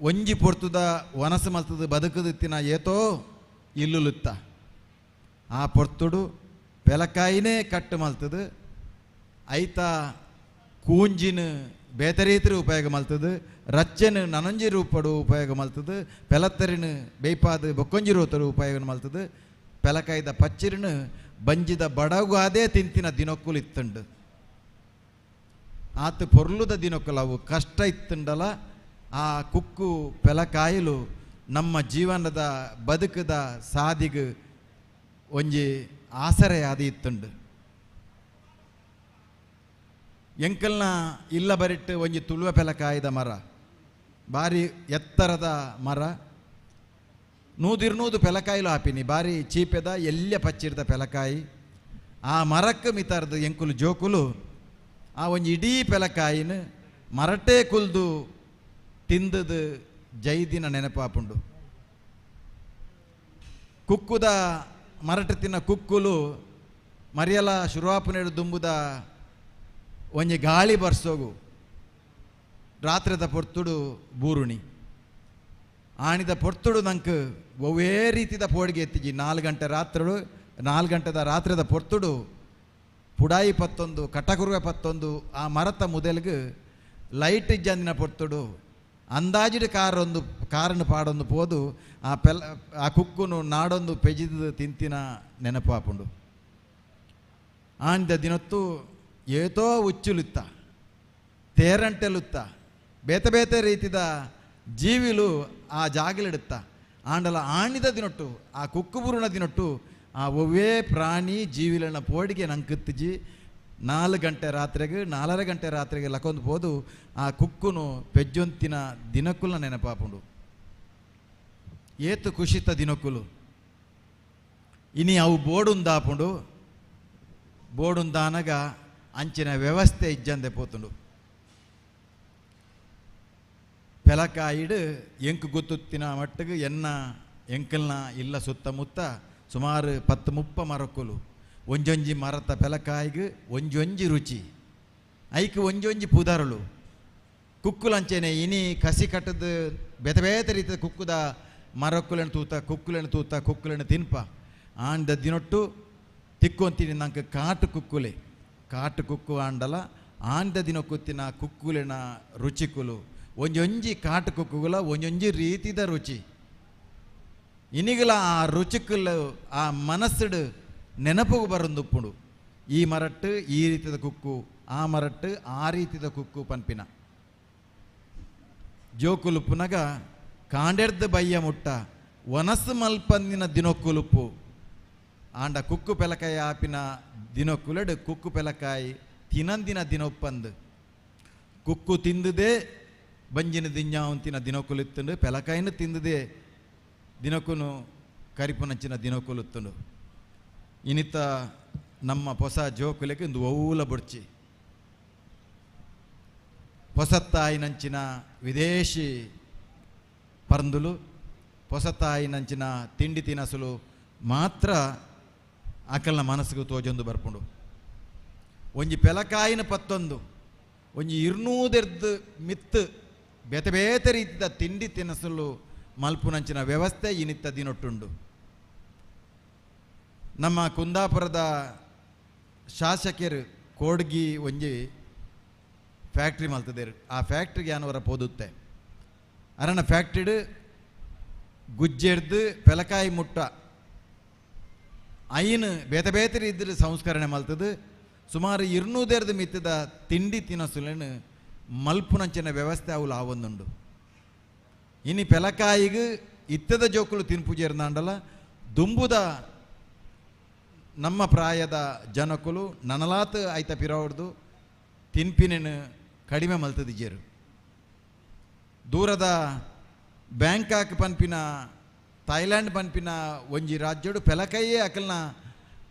ಒಂಜಿ ಪೊರ್ತುದ ವನಸು ಮಲ್ತದ ಬದುಕುದಿತ್ತಿನ ಏತೋ ಇಲ್ಲುಲುತ್ತ. ಆ ಪೊರ್ತುಡು ಪೆಲಕಾಯಿನೇ ಕಟ್ಟು ಮಲ್ತದ, ಐತ ಕೂಂಜಿನ ಬೇತೆ ರೀತಿ ಉಪಯೋಗ ಮಲ್ತದ, ರಚ್ಚೆನು ನನಂಜಿ ರೂಪಡು ಉಪಯೋಗ ಮಲ್ತದ, ಪೆಲತ್ತರಿನ ಬೇಯ್ಪಾದ ಬೊಕ್ಕೊಂಜಿ ರೂತರು ಉಪಯೋಗ ಮಲ್ತದ, ಪೆಲಕಾಯ್ದ ಪಚ್ಚಿರಿನ ಬಂಜಿದ ಬಡಗು ಅದೇ ತಿಂತಿನ ದಿನಕ್ಕುಲು ಇತ್ತಂಡು. ಆತ ಪೊರ್ಲುದ ದಿನಕ್ಕುಲು ಅವು ಕಷ್ಟ ಇತ್ತಂಡಲ ಆ ಕುಕ್ಕು ಪೆಲಕಾಯಿಲು ನಮ್ಮ ಜೀವನದ ಬದುಕದ ಸಾದಿಗೆ ಒಂಜಿ ಆಸರೆಯಾದ ಇತ್ತುಂಡು. ಎಂಕಲ್ನ ಇಲ್ಲ ಬರಿಟ್ಟು ಒಂಜಿ ತುಳುವ ಪೆಲಕಾಯಿದ ಮರ, ಭಾರಿ ಎತ್ತರದ ಮರ, ನೂದಿರ್ನೂದು ಪೆಲಕಾಯಿಲು ಹಾಪಿನಿ, ಭಾರಿ ಚೀಪೆದ ಎಲ್ಲ ಪಚ್ಚಿರ್ದ ಪೆಲಕಾಯಿ. ಆ ಮರಕ್ಕೆ ಮಿತಾರ್ದು ಎಂಕುಲು ಜೋಕುಲು ಆ ಒಂಜಿ ಇಡೀ ಪೆಲಕಾಯಿನ ಮರಟೇ ಕುಲ್ದು ತಿಂದದು ಜೈದಿನ ನೆನಪಾಪುಂಡು. ಕುಕ್ಕುದ ಮರಟ ತಿನ್ನ ಕುಕ್ಕುಲು ಮರಿಯಲ ಶುರುವಾಪುನೇಡು ದುಂಬುದ ಒಂಜಿ ಗಾಳಿ ಬರ್ಸೋಗು ರಾತ್ರಿದ ಪೊರ್ತುಡು ಬೂರುಣಿ ಆಣಿದ ಪೊರ್ತುಡು ನಂಗೆ ಒವ್ವೇ ರೀತಿದ ಪೋಡಿಗೆ ಎತ್ತಿಜಿ. 4 ಗಂಟೆ ರಾತ್ರಿಡು 4 ಗಂಟೆದ ರಾತ್ರಿದ ಪೊರ್ತುಡು ಪುಡಾಯಿ ಪತ್ತೊಂದು ಕಟಕುರುವೆ ಪತ್ತೊಂದು ಆ ಮರತ ಮುದೆಲ್ಗೆ ಲೈಟ್ ಇಜ್ಜಂದಿನ ಪೊರ್ತುಡು ಅಂದಾಜಿಡು ಕಾರೊಂದು ಕಾರನ್ನು ಪಾಡೊಂದು ಪೋದು ಆ ಪೆಲ ಆ ಕುಕ್ಕುನು ನಾಡೊಂದು ಪೆಜಿದ ತಿಂತಿನ ನೆನಪಾಪುಂಡು. ಆಂದ ದಿನೊತ್ತು ಏತೋ ಉಚ್ಚುಲುತ್ತ ತೇರಂಟೆಲುತ್ತ ಬೇತೆ ಬೇತೆ ರೀತಿದ ಜೀವಿಲು ಆ ಜಾಗಲಿಡುತ್ತ. ಆಂಡಲ ಆಣಿದ ದಿನೊಟ್ಟು ಆ ಕುಕ್ಕುಬುರುಣ ದಿನೊಟ್ಟು ಆ ಒವ್ವೇ ಪ್ರಾಣಿ ಜೀವಿಲನ ಪೋಡಿಗೆ ನಂಗೆ 4 ಗಂಟೆ ರಾತ್ರಿಗೆ 4.5 ಗಂಟೆ ರಾತ್ರಿಗೆ ಲಕೊಂದು ಪೋದು ಆ ಕುಕ್ಕುನು ಪೆಜ್ಜೊಂತಿನ ದಿನಕ್ಕುಲ ನೆನಪಾಪುಂಡು. ಏತು ಖುಷಿತ ದಿನಕ್ಕುಲು. ಇನಿ ಅವು ಬೋಡುಂದಾಪುಂಡು. ಬೋಡುಂದಾನಗ ಅಂಚಿನ ವ್ಯವಸ್ಥೆ ಇಜ್ಜಂದೆ ಪೋತುಂಡು. ಪೆಲಕಾಯಿಡು ಎಂಕು ಗೊತ್ತುತ್ತಿನ ಮಟ್ಟಿಗೆ ಎನ್ನ ಎಂಕಲ್ನ ಇಲ್ಲ ಸುತ್ತಮುತ್ತ ಸುಮಾರು 10-30 ಮರಕ್ಕುಲು. ಒಂಜೊಂಜಿ ಮರತ ಪೆಲಕಾಯಿಗೆ ಒಂಜೊಂಜಿ ರುಚಿ, ಐಕ್ ಒಂಜೊಂಜಿ ಪುದರುಳು. ಕುಕ್ಕುಲಂಚೆನೆ ಇನಿ ಕಸಿ ಕಟ್ಟದ ಬೇತೆ ಬೇತೆ ರೀತಿಯ ಕುಕ್ಕುದ ಮರಕ್ಕುಲೆನ ತೂತ ಕುಕ್ಕುಲೆನ ತೂತ ಕುಕ್ಕುಲೆನ ತಿನ್ಪ. ಆಂಡ ದಿನೊಟ್ಟು ತಿಕ್ಕೊಂತೀನಿ ನಂಗೆ ಕಾಟು ಕುಕ್ಕುಲೆ ಕಾಟು ಕುಕ್ಕು ಆಂಡಲ ಆಂಡ ದಿನಕ್ಕುತ್ತಿನ ಕುಕ್ಕುಲೆನ ರುಚಿಕುಲು ಒಂಜೊಂಜಿ ಕಾಟು ಕುಕ್ಕುಗುಲ ಒಂಜೊಂಜಿ ರೀತಿದ ರುಚಿ. ಇನಿಗಲ ಆ ರುಚಿಕುಲು ಆ ಮನಸ್ಸುಡು ನೆನಪುಗು ಬರಂದುಪ್ಪುಂಡು. ಈ ಮರಟ್ಟು ಈ ರೀತಿದ ಕುಕ್ಕು, ಆ ಮರಟ್ಟು ಆ ರೀತಿದ ಕುಕ್ಕು ಪನ್ಪಿನ ಜೋಕುಲುಪ್ಪುನಗ ಕಾಂಡೆರ್ದ ಬಯ್ಯ ಮುಟ್ಟ ವನಸ್ಸು ಮಲ್ಪಂದಿನ ದಿನಕ್ಕುಲುಪ್ಪು. ಆಂಡ ಕುಕ್ಕು ಪೆಲಕಾಯಿ ಆಪಿನ ದಿನಕ್ಕುಲೆಡು ಕುಕ್ಕು ಪೆಲಕಾಯಿ ತಿನಂದಿನ ದಿನೊಪ್ಪಂದು ಕುಕ್ಕು ತಿಂದದೇ ಬಂಜಿನ ದಿಂಜಾವಂತಿನ ದಿನಕ್ಕುಲಿತ್ತುಂಡು, ಪೆಲಕಾಯಿನ ತಿಂದದೇ ದಿನಕ್ಕೂ ಕರಿಪುನಂಚಿನ ದಿನಕ್ಕುಲುತ್ತುಂಡು. ಇನಿತ ನಮ್ಮ ಹೊಸ ಜೋಕುಲೆಗೆ ಒಂದು ಓಲ ಬುಡ್ಚಿ ಹೊಸತಾಯಿನಂಚಿನ ವಿದೇಶಿ ಪರಂದುಲು ಹೊಸತಾಯಿನಂಚಿನ ತಿಂಡಿ ತಿನಸುಲು ಮಾತ್ರ ಆಕಲ್ನ ಮನಸ್ಸಿಗೆ ತೋಜೊಂದು ಬರ್ಪುಂಡು. ಒಂಜಿ ಪೆಲಕಾಯಿನ ಪತ್ತೊಂದು ಒಂಜಿ 200 ಮಿತ್ತು ಬೇತೆ ಬೇತೆ ರೀತಿಯ ತಿಂಡಿ ತಿನಸುಲು ಮಲ್ಪುನಂಚಿನ ವ್ಯವಸ್ಥೆ ಇನಿತ್ತ ದಿನೊಟ್ಟುಂಡು. ನಮ್ಮ ಕುಂದಾಪುರದ ಶಾಸಕರು ಕೋಡ್ಗಿ ಒಂಜಿ ಫ್ಯಾಕ್ಟ್ರಿ ಮಲ್ತದೇರು. ಆ ಫ್ಯಾಕ್ಟ್ರಿಗೆ ಯಾನವರ ಪೋದುತ್ತೆ ಅರಣ ಫ್ಯಾಕ್ಟ್ರಿಡು ಗುಜ್ಜೆಡ್ದು ಪೆಲಕಾಯಿ ಮುಟ್ಟ ಐನು ಬೇತೆ ಬೇತೆ ಇದ್ದರೆ ಸಂಸ್ಕರಣೆ ಮಲ್ತದು ಸುಮಾರು 200 ಮಿತ್ತದ ತಿಂಡಿ ತಿನಸುలను ಮಲ್ಪುನಂಚಿನ ವ್ಯವಸ್ಥೆ ಅವು ಆವೊಂದುಂಡು. ಇನಿ ಪೆಲಕಾಯಿಗೆ ಇತ್ತದ ಜೋಕುಲು ತಿನ್ಪುಜೇರ್ನಾಂಡಲ ದುಂಬುದ ನಮ್ಮ ಪ್ರಾಯದ ಜನಕುಲು ನನಲಾತ್ ಐತ ಪಿರವಡ್ದು ತಿನ್ಪಿನೇನು ಕಡಿಮೆ ಮಲ್ತದಿಜೇರು. ದೂರದ ಬ್ಯಾಂಕಾಕ್ ಪನ್ಪಿನ ಥೈಲ್ಯಾಂಡ್ ಪನ್ಪಿನ ಒಂಜಿ ರಾಜ್ಯಡು ಪೆಲಕೈಯೇ ಅಕಲ್ನ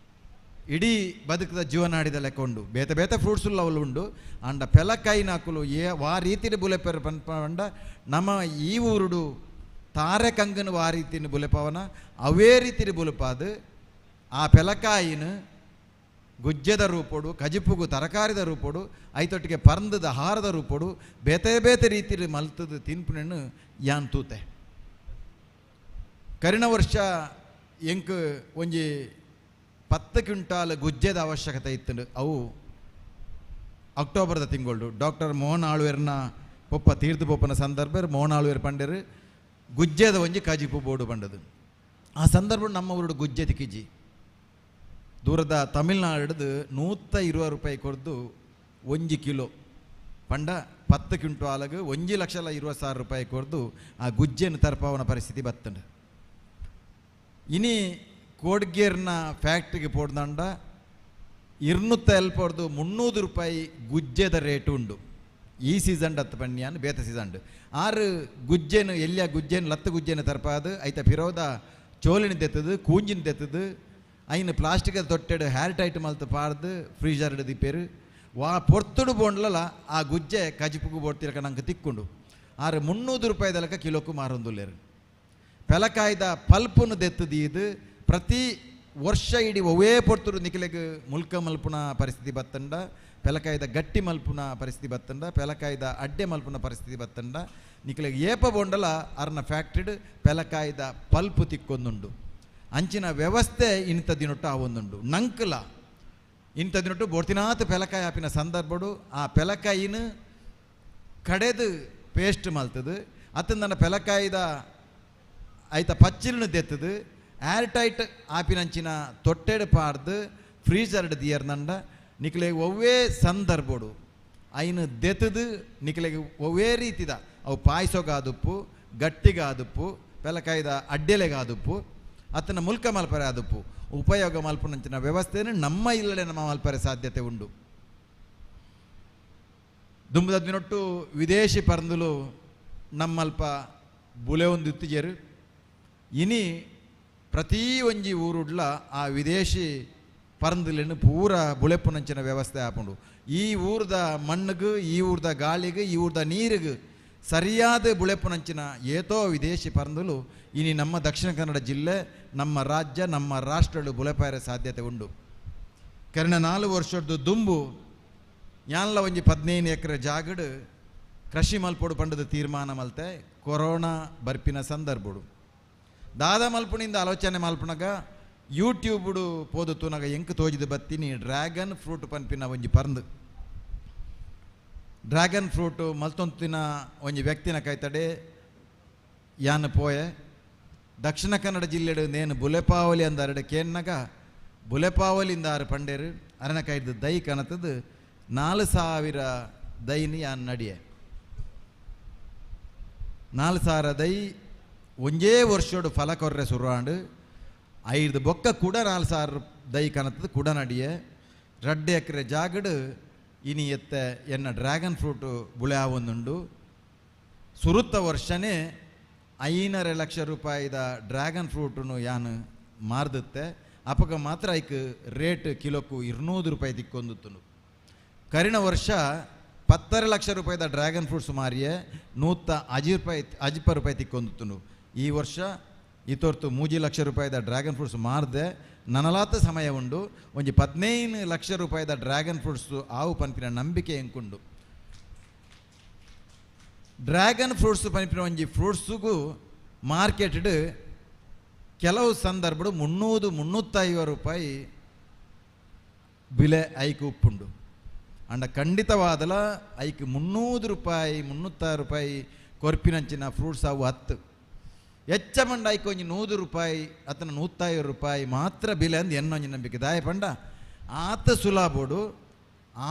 ಇಡೀ ಬದುಕದ ಜೀವನಾಡಿದ ಲೆಕ್ಕ ಉಂಡು. ಬೇತೆ ಬೇತೆ ಫ್ರೂಟ್ಸುಲ್ಲ ಅವಳು ಉಂಡು. ಅಂಡ ಪೆಲಕಾಯಿನ ಅಕುಲು ಏ ವಾ ರೀತಿಯ ಬುಲೆಪೆರ್ ಪನ್ಪಂಡ ನಮ್ಮ ಈ ಊರುಡು ತಾರೆ ಕಂಗನ ವಾ ರೀತಿನ ಬುಲೆಪವನ ಅವೇ ರೀತಿಯ ಬುಲೆಪಾದು ಆ ಪೆಲಕಾಯಿನ ಗುಜ್ಜೆದ ರೂಪೋಡು ಕಜಿಪುಗು ತರಕಾರಿದ ರೂಪೋಡು ಐತೊಟ್ಟಿಗೆ ಪರ್ಂದದ ಹಾರದ ರೂಪೋಡು ಬೇತೆ ಬೇತೆ ರೀತಿಯಲ್ಲಿ ಮಲ್ತದ ತಿನ್ಪುನನ್ನು ಯಾನ್ ತೂತೆ. ಕರಿನ ವರ್ಷ ಎಂಕ್ ಒಂಜಿ 10 ಕ್ವಿಂಟಾಲ್ ಗುಜ್ಜೆದ ಅವಶ್ಯಕತೆ ಇತ್ತು. ಅವು ಅಕ್ಟೋಬರ್ದ ತಿಂಗಳು ಡಾಕ್ಟರ್ ಮೋಹನ್ ಆಳ್ವೇರ್ನ ಪೊಪ್ಪ ತೀರ್ದು ಪೊಪ್ಪನ ಸಂದರ್ಭ ಮೋಹನ್ ಆಳ್ವೇರ್ ಪಂಡರು ಗುಜ್ಜೆದ ಒಂಜಿ ಕಜಿಪು ಬೋರ್ಡು ಪಂಡದು. ಆ ಸಂದರ್ಭ ನಮ್ಮ ಊರುಡು ಗುಜ್ಜೆ ತಿಕ್ಕಿಜಿ. ದೂರದ ತಮಿಳ್ನಾಡು 120 ರೂಪಾಯಿ ಕೊಡ್ದು 1 ಕಿಲೋ ಪಂಡ 10 ಕ್ವಿಂಟಾಲ್ಗೆ 1,20,000 ರೂಪಾಯಿ ಕೊಡ್ದು ಆ ಗುಜ್ಜೆಯನ್ನು ತರ್ಪಾವನ ಪರಿಸ್ಥಿತಿ ಬತ್ತಂಡು. ಇನಿ ಕೋಡ್ಗೇರ್ನ ಫ್ಯಾಕ್ಟ್ರಿಗೆ ಪೋಡ್ದಂಡ 270 300 ರೂಪಾಯಿ ಗುಜ್ಜೆದ ರೇಟು ಉಂಡು. ಈ ಸೀಸನ್ ಹತ್ತು ಪಣ್ಯಾನ್ ಬೇತ ಸೀಸನ್ ಆರು ಗುಜ್ಜೆನು ಎಲ್ಲಿಯ ಗುಜ್ಜೆನು ಲತ್ತು ಗುಜ್ಜೆನು ತರ್ಪಾದು ಐತ ಫಿರೋದ ಚೋಲಿನ ತೆತ್ತದು ಕೂಂಜಿನ ತೆತ್ತದು ಐನು ಪ್ಲಾಸ್ಟಿಕ್ ತೊಟ್ಟೆಡು ಹೇರ್ ಟೈಟ್ ಮಲ್ತು ಪಾರ್ದು ಫ್ರೀಜರ್ ದಿಪ್ಪೇರು ವಾ ಪೊರ್ತುಡು ಬೋಂಡ್ಲಲ್ಲ ಆ ಗುಜ್ಜೆ ಕಜಿಪುಗು ಬೋಡ್ತಿರಕ ನಂಗೆ ತಿಕ್ಕೊಂಡು ಆರು 300 ರೂಪಾಯಿದಲಕ ಕಿಲೋಕು ಮಾರೊಂದುಲ್ಲೇರು. ಪೆಲಕಾಯ್ದ ಪಲ್ಪುನು ದೆತ್ತದೀದು ಪ್ರತಿ ವರ್ಷ ಇಡೀ ಒವೇ ಪೊರ್ತುಡು ನಿಖಲೆಗ್ ಮುಲ್ಕ ಮಲ್ಪುನ ಪರಿಸ್ಥಿತಿ ಬತ್ತಂಡ, ಪೆಲಕಾಯ್ದ ಗಟ್ಟಿ ಮಲ್ಪುನ ಪರಿಸ್ಥಿತಿ ಬತ್ತಂಡ, ಪೆಲಕಾಯ್ದ ಅಡ್ಡೆ ಮಲ್ಪುನ ಪರಿಸ್ಥಿತಿ ಬತ್ತಂಡ ನಿಖಲೆಗ್ ಏಪ ಬೋಂಡಲ ಅರ್ನ ಫ್ಯಾಕ್ಟ್ರಿಡ್ ಪೆಲಕಾಯ್ದ ಪಲ್ಪು ತಿಕ್ಕೊಂದುಂಡು. ಅಂಚಿನ ವ್ಯವಸ್ಥೆ ಇಂಥ ದಿನೊಟ್ಟು ಆ ಒಂದುಂಡು ನಂಕಲ ಇಂಥ ದಿನೊಟ್ಟು ಬೋಡ್ತಿನಾತ್ ಪೆಲಕಾಯಿ ಆಪಿನ ಸಂದರ್ಭಡು ಆ ಪೆಲಕಾಯಿನ ಕಡೆದು ಪೇಸ್ಟ್ ಮಲ್ತದು ಅತ್ತ ನನ್ನ ಪೆಲಕಾಯಿದ ಐತ ಪಚ್ಚಿಲ್ನು ದೆತ್ತದು ಏರ್ ಟೈಟ್ ಆಪಿನಂಚಿನ ತೊಟ್ಟೆಡು ಪಾರ್ದು ಫ್ರೀಜರ್ಡ್ ದಿಯರ್ನಂಡ ನಿಕ್ಲೆಗ್ ಒವ್ವೇ ಸಂದರ್ಭಡು ಐನು ದೆತ್ತದು ನಿಕ್ಲೆಗ್ ಒವ್ವೇ ರೀತಿದ ಅವು ಪಾಯಸಗಾದುಪ್ಪು ಗಟ್ಟಿಗಾದುಪ್ಪು ಪೆಲಕಾಯಿದ ಅಡ್ಡೆಲೆಗಾದುಪ್ಪು ಅತನ ಮುಲ್ಕ ಮಲ್ಪರೆ ಆದುಪ್ಪು ಉಪಯೋಗ ಮಲ್ಪುನಂಚಿನ ವ್ಯವಸ್ಥೆಯನ್ನು ನಮ್ಮ ಇಲ್ಲಡೆ ನಮ್ಮ ಮಲ್ಪರೆ ಸಾಧ್ಯತೆ ಉಂಡು. ದುಂಬದ ದಿನೊಟ್ಟು ವಿದೇಶಿ ಪರಂದುಲು ನಮ್ಮಲ್ಪ ಬುಲೆ ಒಂದು ಇತ್ತಿಜೇರು. ಇನಿ ಪ್ರತಿ ಒಂಜಿ ಊರುಡ್ಲ ಆ ವಿದೇಶಿ ಪರಂದುಲೆನ್ನು ಪೂರ ಬುಳೆಪುನಂಚಿನ ವ್ಯವಸ್ಥೆ ಆಪುಂಡು. ಈ ಊರ್ದ ಮಣ್ಣಿಗೆ ಈ ಊರ್ದ ಗಾಳಿಗೆ ಈ ಊರ್ದ ನೀರಿಗೆ ಸರಿಯಾದ ಬುಳೆಪುನಂಚಿನ ಏತೋ ವಿದೇಶಿ ಪರಂದುಲು ಇನಿ ನಮ್ಮ ದಕ್ಷಿಣ ಕನ್ನಡ ಜಿಲ್ಲೆ ನಮ್ಮ ರಾಜ್ಯ ನಮ್ಮ ರಾಷ್ಟ್ರಗಳು ಬುಲೆಪಾರ ಸಾಧ್ಯತೆ ಉಂಡು. ಕರ್ಣ 4 ವರ್ಷದ್ದು ದುಂಬು ಯಾನ್ಲ ಒಂಜಿ 15 ಎಕರೆ ಜಾಗಡು ಕೃಷಿ ಮಲ್ಪೊಡು ಪಂಡದ ತೀರ್ಮಾನ ಮಲ್ತೆ ಕೊರೋನಾ ಬರ್ಪಿನ ಸಂದರ್ಭಡು ದಾದ ಮಲ್ಪುನಿಂದ ಆಲೋಚನೆ ಮಲ್ಪುನಗ ಯೂಟ್ಯೂಬುಡು ಪೋದು ತೂನಗ ಎಂಕ್ ತೋಜಿದ ಬತ್ತೀನಿ ಡ್ರ್ಯಾಗನ್ ಫ್ರೂಟ್ ಪನ್ಪಿನ ಒಂಜಿ ಪರಂದು. ಡ್ರ್ಯಾಗನ್ ಫ್ರೂಟ್ ಮಲ್ತೊಂತಿನ ಒಂಜಿ ವ್ಯಕ್ತಿನ ಕೈತಡೆ ಯಾನ್ ಪೋಯೆ. ದಕ್ಷಿಣ ಕನ್ನಡ ಜಿಲ್ಲೆಡು ನೇನು ಬುಲೆಪಾವಲಿ ಅಂದಾರಡು ಕೇನ್ನಗ ಬುಲೆಪಾವಲಿಂದ ಆರು ಪಂಡೇರು ಅರಣ ಕೈದು ದೈ ಕನತದು 4000 ದೈನಿ ಯಾನ್ ನಡಿಯೆ. 4000 ದೈ ಒಂಜೇ ವರ್ಷೋಡು ಫಲ ಕೊರ್ರೆ ಸುರುವಾಂಡು 5 ಬೊಕ್ಕ ಕೂಡ 4000 ದೈ ಕನತದು ಕೂಡ ನಡಿಯೆ. 2 ಎಕರೆ ಜಾಗಡು ಇನಿ ಎತ್ತ ಎನ್ನ ಡ್ರ್ಯಾಗನ್ ಫ್ರೂಟು ಬುಳೆ ಆವೊಂದುಂಡು. ಸುರುತ್ತ ವರ್ಷನೇ 5.5 ಲಕ್ಷ ರೂಪಾಯಿದ ಡ್ರ್ಯಾಗನ್ ಫ್ರೂಟನ್ನು ಯಾನು ಮಾರ್ದುತ್ತೆ. ಅಪಗ ಮಾತ್ರ ಐಕ್ ರೇಟ್ ಕಿಲೋಕು 200 ರೂಪಾಯಿ ದಿಕ್ಕೊಂದುತ್ತನು. ಕರಿನ ವರ್ಷ 10.5 ಲಕ್ಷ ರೂಪಾಯಿದ ಡ್ರ್ಯಾಗನ್ ಫ್ರೂಟ್ಸ್ ಮಾರಿಯೇ 150 ರೂಪಾಯಿ 50 ರೂಪಾಯಿ ತಿಕ್ಕೊಂದುತ್ತನು. ಈ ವರ್ಷ ಇತೊರ್ತು 3 ಲಕ್ಷ ರೂಪಾಯಿದ ಡ್ರ್ಯಾಗನ್ ಫ್ರೂಟ್ಸ್ ಮಾರ್ದೆ ನನಲಾತ ಸಮಯ ಉಂಡು. ಒಂಜಿ 15 ಲಕ್ಷ ರೂಪಾಯಿದ ಡ್ರ್ಯಾಗನ್ ಫ್ರೂಟ್ಸ್ ಆವು ಪನ್ಪಿನ ನಂಬಿಕೆ ಎಂಕುಂಡು. ಡ್ರ್ಯಾಗನ್ ಫ್ರೂಟ್ಸ್ ಪನ್ಪಿನ ಒಂಜಿ ಫ್ರೂಟ್ಸುಗು ಮಾರ್ಕೆಟ್ಡ್ ಕೆಲವು ಸಂದರ್ಭಡು 300-350 ರೂಪಾಯಿ ಬೆಲೆ ಐಕು ಉಪ್ಪುಂಡು. ಅಂಡ ಖಂಡಿತವಾದಲ ಐಕ್ 300 ರೂಪಾಯಿ 306 ರೂಪಾಯಿ ಕೊರ್ಪಿನಂಚಿನ ಫ್ರೂಟ್ಸ್ ಅವು ಹತ್ತು ಹೆಚ್ಚ ಮಂಡ ಐಕ್ ಒಂಜಿ 100 ರೂಪಾಯಿ ಅತನ 150 ರೂಪಾಯಿ ಮಾತ್ರ ಬಿಲೆ ಅಂದು ಎನ್ನೊಂಜಿ ನಂಬಿಕೆ. ದಾಯ ಪಂಡ ಆತ ಸುಲಾಬೋಡು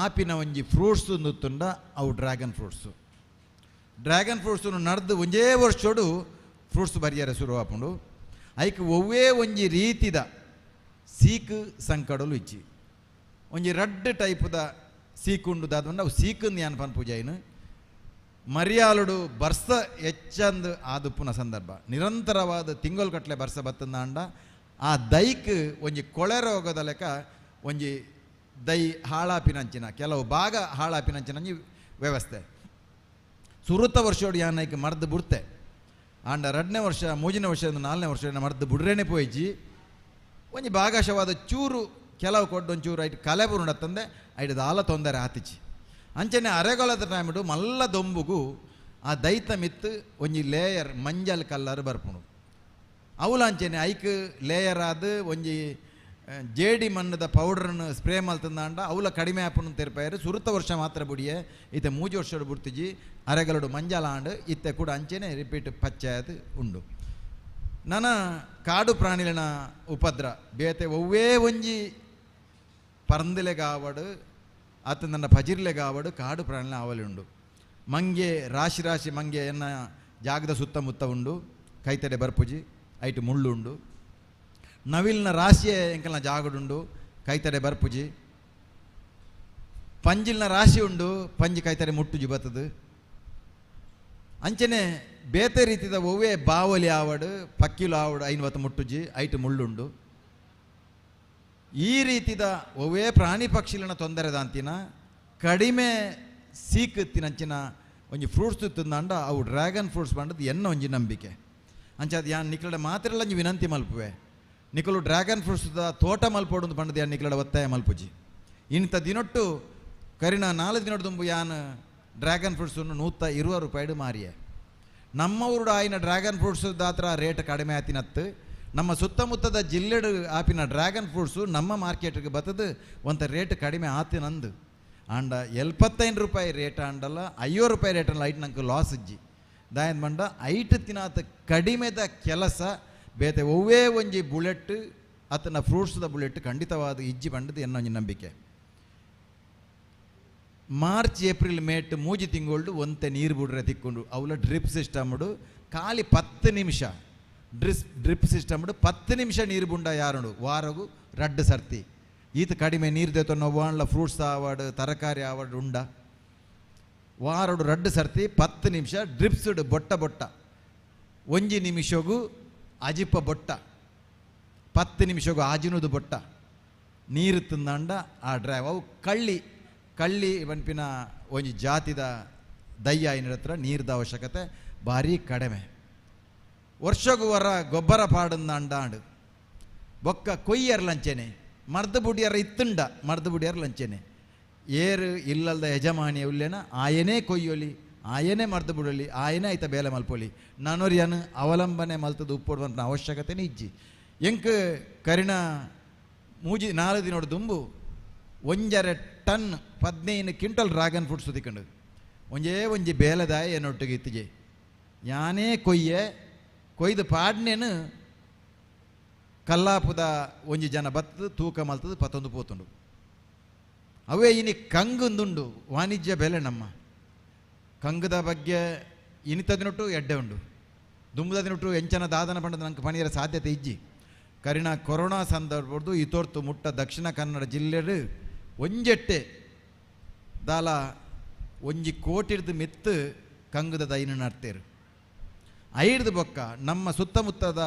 ಆಪಿನ ಒಂಜಿ ಫ್ರೂಟ್ಸ್ ನುತ್ತುಂಡ ಅವು ಡ್ರ್ಯಾಗನ್ ಫ್ರೂಟ್ಸು. ಡ್ರ್ಯಾಗನ್ ಫ್ರೂಟ್ಸು ನಡ್ದು ಒಂಜೇ ವರ್ಷೋಡು ಫ್ರೂಟ್ಸ್ ಬರಿಯರೆ ಶುರು ಆಪುಂಡು. ಐಕ್ ಒವ್ವೇ ಒಂಜಿ ರೀತಿದ ಸೀಕ್ ಸಂಕಡಲು ಇಚ್ಚಿ ಒಂಜಿ ರಡ್ಡ್ ಟೈಪುದ ಸೀಕುಂಡು ದಾದ ಅವು ಸೀಕಂದು ಯಾನ್ ಪನ್ಪುಜೈನು. ಮರಿಯಾಲುಡು ಬರ್ಸ ಹೆಚ್ಚಂದು ಆದುಪ್ಪುನ ಸಂದರ್ಭ ನಿರಂತರವಾದ ತಿಂಗಳು ಕಟ್ಲೆ ಬರ್ಸ ಬತ್ತಂದಾಂಡ ಆ ದೈಕ್ ಒಂಜಿ ಕೊಳೆ ರೋಗದ ಲೆಕ್ಕ ಒಂಜಿ ದೈ ಹಾಳಾಪಿನಂಚಿನ ಕೆಲವು ಭಾಗ ಹಾಳಾಪಿನಂಚಿನ ವ್ಯವಸ್ಥೆ. ಸುರುತ ವರ್ಷೋಡು ಯಾನೈಕ್ ಮರ್ದು ಬುಡ್ತೆ ಆಂಡ 2ನೇ ವರ್ಷ 3ನೇ ವರ್ಷ 4ನೇ ವರ್ಷ ಮರ್ದು ಬುಡ್ರೇನೆ ಪೋಯಿಜಿ. ಒಂಜಿ ಭಾಗಶವಾದ ಚೂರು ಕೆಲವು ಕೊಡ್ಡು ಒಂಚೂರು ಐಟ್ ಕಲೆ ಬುರುಂಡತ್ತಂದೆ ಐಟ್ ದಾಲ ತೊಂದರೆ ಆತಿಚಿ. ಅಂಚನೆ ಅರೆಗೊಲದ ಟೈಮಿಡು ಮಲ್ಲ ದೊಂಬುಗು ಆ ದೈತ ಮಿತ್ತು ಒಂಜಿ ಲೇಯರ್ ಮಂಜಲ್ ಕಲ್ಲರ್ ಬರ್ಪುಂಡು. ಅವುಲ ಅಂಚನೆ ಐಕ್ ಲೇಯರ್ ಆದ ಒಂಜಿ ಜೇಡಿ ಮಣ್ಣದ ಪೌಡ್ರನ್ನು ಸ್ಪ್ರೇ ಮಲ್ತಂದಾಂಡ ಅವಲ ಕಡಿಮೆ ಆಪುಂಡು ತೆರಪಾಯರು. ಸುರುತ ವರ್ಷ ಮಾತ್ರ ಬುಡಿಯೆ ಇತ್ತೆ 3 ವರ್ಷ ಬುಡ್ತಿಜಿ ಅರೆಗಲಡು ಮಂಜಲ ಆಂಡ್ ಇತ್ತೆ ಕೂಡ ಅಂಚೆನೆ ರಿಪೀಟ್ ಪಚ್ಚೆ ಉಂಡು. ನನ ಕಾಡು ಪ್ರಾಣಿಲಿನ ಉಪದ್ರ ಬೇತೆ ಒವ್ವೇ ಒಂಜಿ ಪರಂದಿಲೆಗಾವಡು ಆತ ನನ್ನ ಪಜಿರ್ಲೆಗಾವಡು ಕಾಡು ಪ್ರಾಣಿನ ಆವಲಿ ಉಂಡು. ಮಂಗೆ ರಾಶಿ ರಾಶಿ ಮಂಗೆ ಎನ್ನ ಜಾಗದ ಸುತ್ತಮುತ್ತ ಉಂಡು, ಕೈತಡೆ ಬರ್ಪುಜಿ ಐಟು ಮುಳ್ಳು ಉಂಡು. ನವಿಲ್ನ ರಾಶಿಯೇ ಎಂಕಲ್ನ ಜಾಗಡುಂಡು, ಕೈತಡೆ ಬರ್ಪುಜಿ. ಪಂಜಿಲ್ನ ರಾಶಿ ಉಂಡು, ಪಂಜಿ ಕೈತಡೆ ಮುಟ್ಟುಜಿ ಬತ್ತದು. ಅಂಚನೆ ಬೇತೆ ರೀತಿದ ಒವ್ವೇ ಬಾವಲಿ ಆವಡು ಪಕ್ಕಿಲು ಆವಡು ಐನ್ ಬತ್ತ ಮುಟ್ಟುಜಿ ಐಟು ಮುಳ್ಳುಂಡು. ಈ ರೀತಿದ ಒವ್ವೇ ಪ್ರಾಣಿ ಪಕ್ಷಿಲನ ತೊಂದರೆ ದಾಂತಿನ ಕಡಿಮೆ ಸೀಕ್ ತಿನಂಚಿನ ಒಂಜಿ ಫ್ರೂಟ್ಸ್ ತಿಂದಾಂಡ ಅವು ಡ್ರ್ಯಾಗನ್ ಫ್ರೂಟ್ಸ್ ಬಂಡದು ಎನ್ನ ಒಂಜಿ ನಂಬಿಕೆ. ಅಂಚಾದ ಯಾನ್ ನಿಕ್ಲಡ ಮಾತ್ರ ಒಂಜಿ ವಿನಂತಿ ಮಲ್ಪುವೆ, ನಿಕಲು ಡ್ರ್ಯಾಗನ್ ಫ್ರೂಟ್ಸ್ ತೋಟ ಮಲ್ಪೋಡು ಪಂಡದು ಯಾನ್ ನಿಕ್ಲಡ ಒತ್ತಾಯ ಮಲ್ಪುಜಿ. ಇಂಥ ದಿನೊಟ್ಟು ಕರಿನ 4 ದಿನೊಟ್ಟು ದುಂಬು ಯಾನ್ ಡ್ರ್ಯಾಗನ್ ಫ್ರೂಟ್ಸನ್ನು 120 ರೂಪಾಯಿಡು ಮಾರಿಯೆ. ನಮ್ಮ ಊರುಡು ಆಯಿನ ಡ್ರ್ಯಾಗನ್ ಫ್ರೂಟ್ಸ್ ದಾತ್ರ ರೇಟ್ ಕಡಿಮೆ ಆತಿನತ್ತು. ನಮ್ಮ ಸುತ್ತಮುತ್ತದ ಜಿಲ್ಲೆಡು ಆಪಿನ ಡ್ರ್ಯಾಗನ್ ಫ್ರೂಟ್ಸು ನಮ್ಮ ಮಾರ್ಕೆಟ್ಗೆ ಬತ್ತದು ಒಂಥ ರೇಟ್ ಕಡಿಮೆ ಆತಿನಂದು. ಆಂಡ 75 ರೂಪಾಯಿ ರೇಟ್ ಆಂಡಲ್ಲ 50 ರೂಪಾಯಿ ರೇಟ್ ಅಲ್ಲ ಐಟ್ ನಂಗೆ ಲಾಸ್ ಇಜ್ಜಿ. ದಾಯನ್ ಬಂಡ ಐಟ್ ತಿನಾತ ಕಡಿಮೆದ ಕೆಲಸ ಬೇತೆ ಒವ್ವೇ ಒಂಜಿ ಬುಲೆಟ್ ಆತನ ಫ್ರೂಟ್ಸ್ದ ಬುಲೆಟ್ ಖಂಡಿತವಾದ ಇಜ್ಜಿ ಬಂಡದು ಎನ್ನೋ ಒಂಜಿ ನಂಬಿಕೆ. ಮಾರ್ಚ್ ಏಪ್ರಿಲ್ ಮೇಟ್ 3 ತಿಂಗಳು ಒಂತೆ ನೀರು ಬಿಡ್ರೆ ತಿಕ್ಕೊಂಡು ಅವಲ ಡ್ರಿಪ್ ಸಿಸ್ಟಮ್ಡು ಖಾಲಿ 10 ನಿಮಿಷ ಡ್ರಿಪ್ ಸಿಸ್ಟಮ್ಡು 10 ನಿಮಿಷ ನೀರು ಬುಂಡ ಯಾರುಂಡು ವಾರಗು ರಡ್ಡು ಸರ್ತಿ. ಈತ ಕಡಿಮೆ ನೀರು ದೇತೋ ನೋವಾಣ್ಲ ಫ್ರೂಟ್ಸ್ ಆವಾಡು ತರಕಾರಿ ಆವಾಡು ಉಂಡ ವಾರಡು ರಡ್ಡು ಸರ್ತಿ 10 ನಿಮಿಷ ಡ್ರಿಪ್ಸ್ಡು ಬೊಟ್ಟ ಬೊಟ್ಟ ಒಂಜಿ ನಿಮಿಷಗೂ ಅಜಿಪ ಬೊಟ್ಟ 10 ನಿಮಿಷಗೂ ಆಜಿನದು ಬೊಟ್ಟ ನೀರು ತಿಂದಾಂಡ ಆ ಡ್ರೈವ್ ಅವು ಕಳ್ಳಿ ಕಳ್ಳಿ ಬನ್ಪಿನ ಒಂಜಿ ಜಾತಿದ ದಯ್ಯ ಹತ್ರ ನೀರ್ದ ಅವಶ್ಯಕತೆ ಭಾರಿ ಕಡಿಮೆ. ವರ್ಷಗೂ ವರ ಗೊಬ್ಬರ ಪಾಡಂದಾಂಡಾಂಡು ಬೊಕ್ಕ ಕೊಯ್ಯರ್ ಲಂಚೆನೆ ಮರ್ದು ಬುಡಿಯರ ಇತ್ತುಂಡ ಮರ್ದು ಬುಡಿಯರ್ ಲಂಚೆನೆ ಏರು ಇಲ್ಲಲ್ದ ಯಜಮಾನಿ ಉಲ್ಲೇನ ಆಯನೇ ಕೊಯ್ಯೊಲಿ ಆಯನೇ ಮರ್ದು ಬುಡಲಿ ಆಯನೇ ಐತ ಬೇಲೆ ಮಲ್ಪೊಲಿ ನಾನೊರಿಯನು ಅವಲಂಬನೆ ಮಲ್ತದ ಉಪ್ಪೊಡುವಂತ ಅವಶ್ಯಕತೆನೇ ಇಜ್ಜಿ. ಎಂಕ್ ಕರಿಣ 3-4 ದಿನೋಡು ದುಂಬು 1.5 ಟನ್ 15 ಕ್ವಿಂಟಲ್ ಡ್ರ್ಯಾಗನ್ ಫ್ರೂಟ್ಸ್ ತಿಕ್ಕಂಡು ಒಂಜೇ ಒಂಜಿ ಬೇಲೆದಾಯ ಏನೊಟ್ಟಿಗೆ ಇತ್ತಿಗೆ ಯಾನೇ ಕೊಯ್ಯೆ ಕೊಯ್ದು ಪಾಡ್ನೇನು ಕಲ್ಲಾಪುದ ಒಂಜಿ ಜನ ಬತ್ತದು ತೂಕ ಮಲ್ತದು ಪತ್ತೊಂದು ಪೋತುಂಡು. ಅವೇ ಇನಿ ಕಂಗುಂದುಂಡು ವಾಣಿಜ್ಯ ಬೆಲೆ. ನಮ್ಮ ಕಂಗದ ಬಗ್ಗೆ ಇನಿತ ದಿನೊಟ್ಟು ಎಡ್ಡೆ ಉಂಡು ದುಂಬದ ದಿನೊಟ್ಟು ಎಂಚನ ದಾದನ ಪಂಡದ ನಂಗೆ ಪಣಿಯರ ಸಾಧ್ಯತೆ ಇಜ್ಜಿ. ಕರಿಣ ಕೊರೋನಾ ಸಂದರ್ಭದ್ದು ಈ ತೋರ್ತು ಮುಟ್ಟ ದಕ್ಷಿಣ ಕನ್ನಡ ಜಿಲ್ಲೆಡು ಒಂಜೆಟ್ಟೆ ದಾಲ ಒಂಜಿ ಕೋಟಿರ್ದು ಮಿತ್ತು ಕಂಗದ ದೈನ ನಡ್ತೇರು. ಐರ್ದು ಬೊಕ್ಕ ನಮ್ಮ ಸುತ್ತಮುತ್ತದ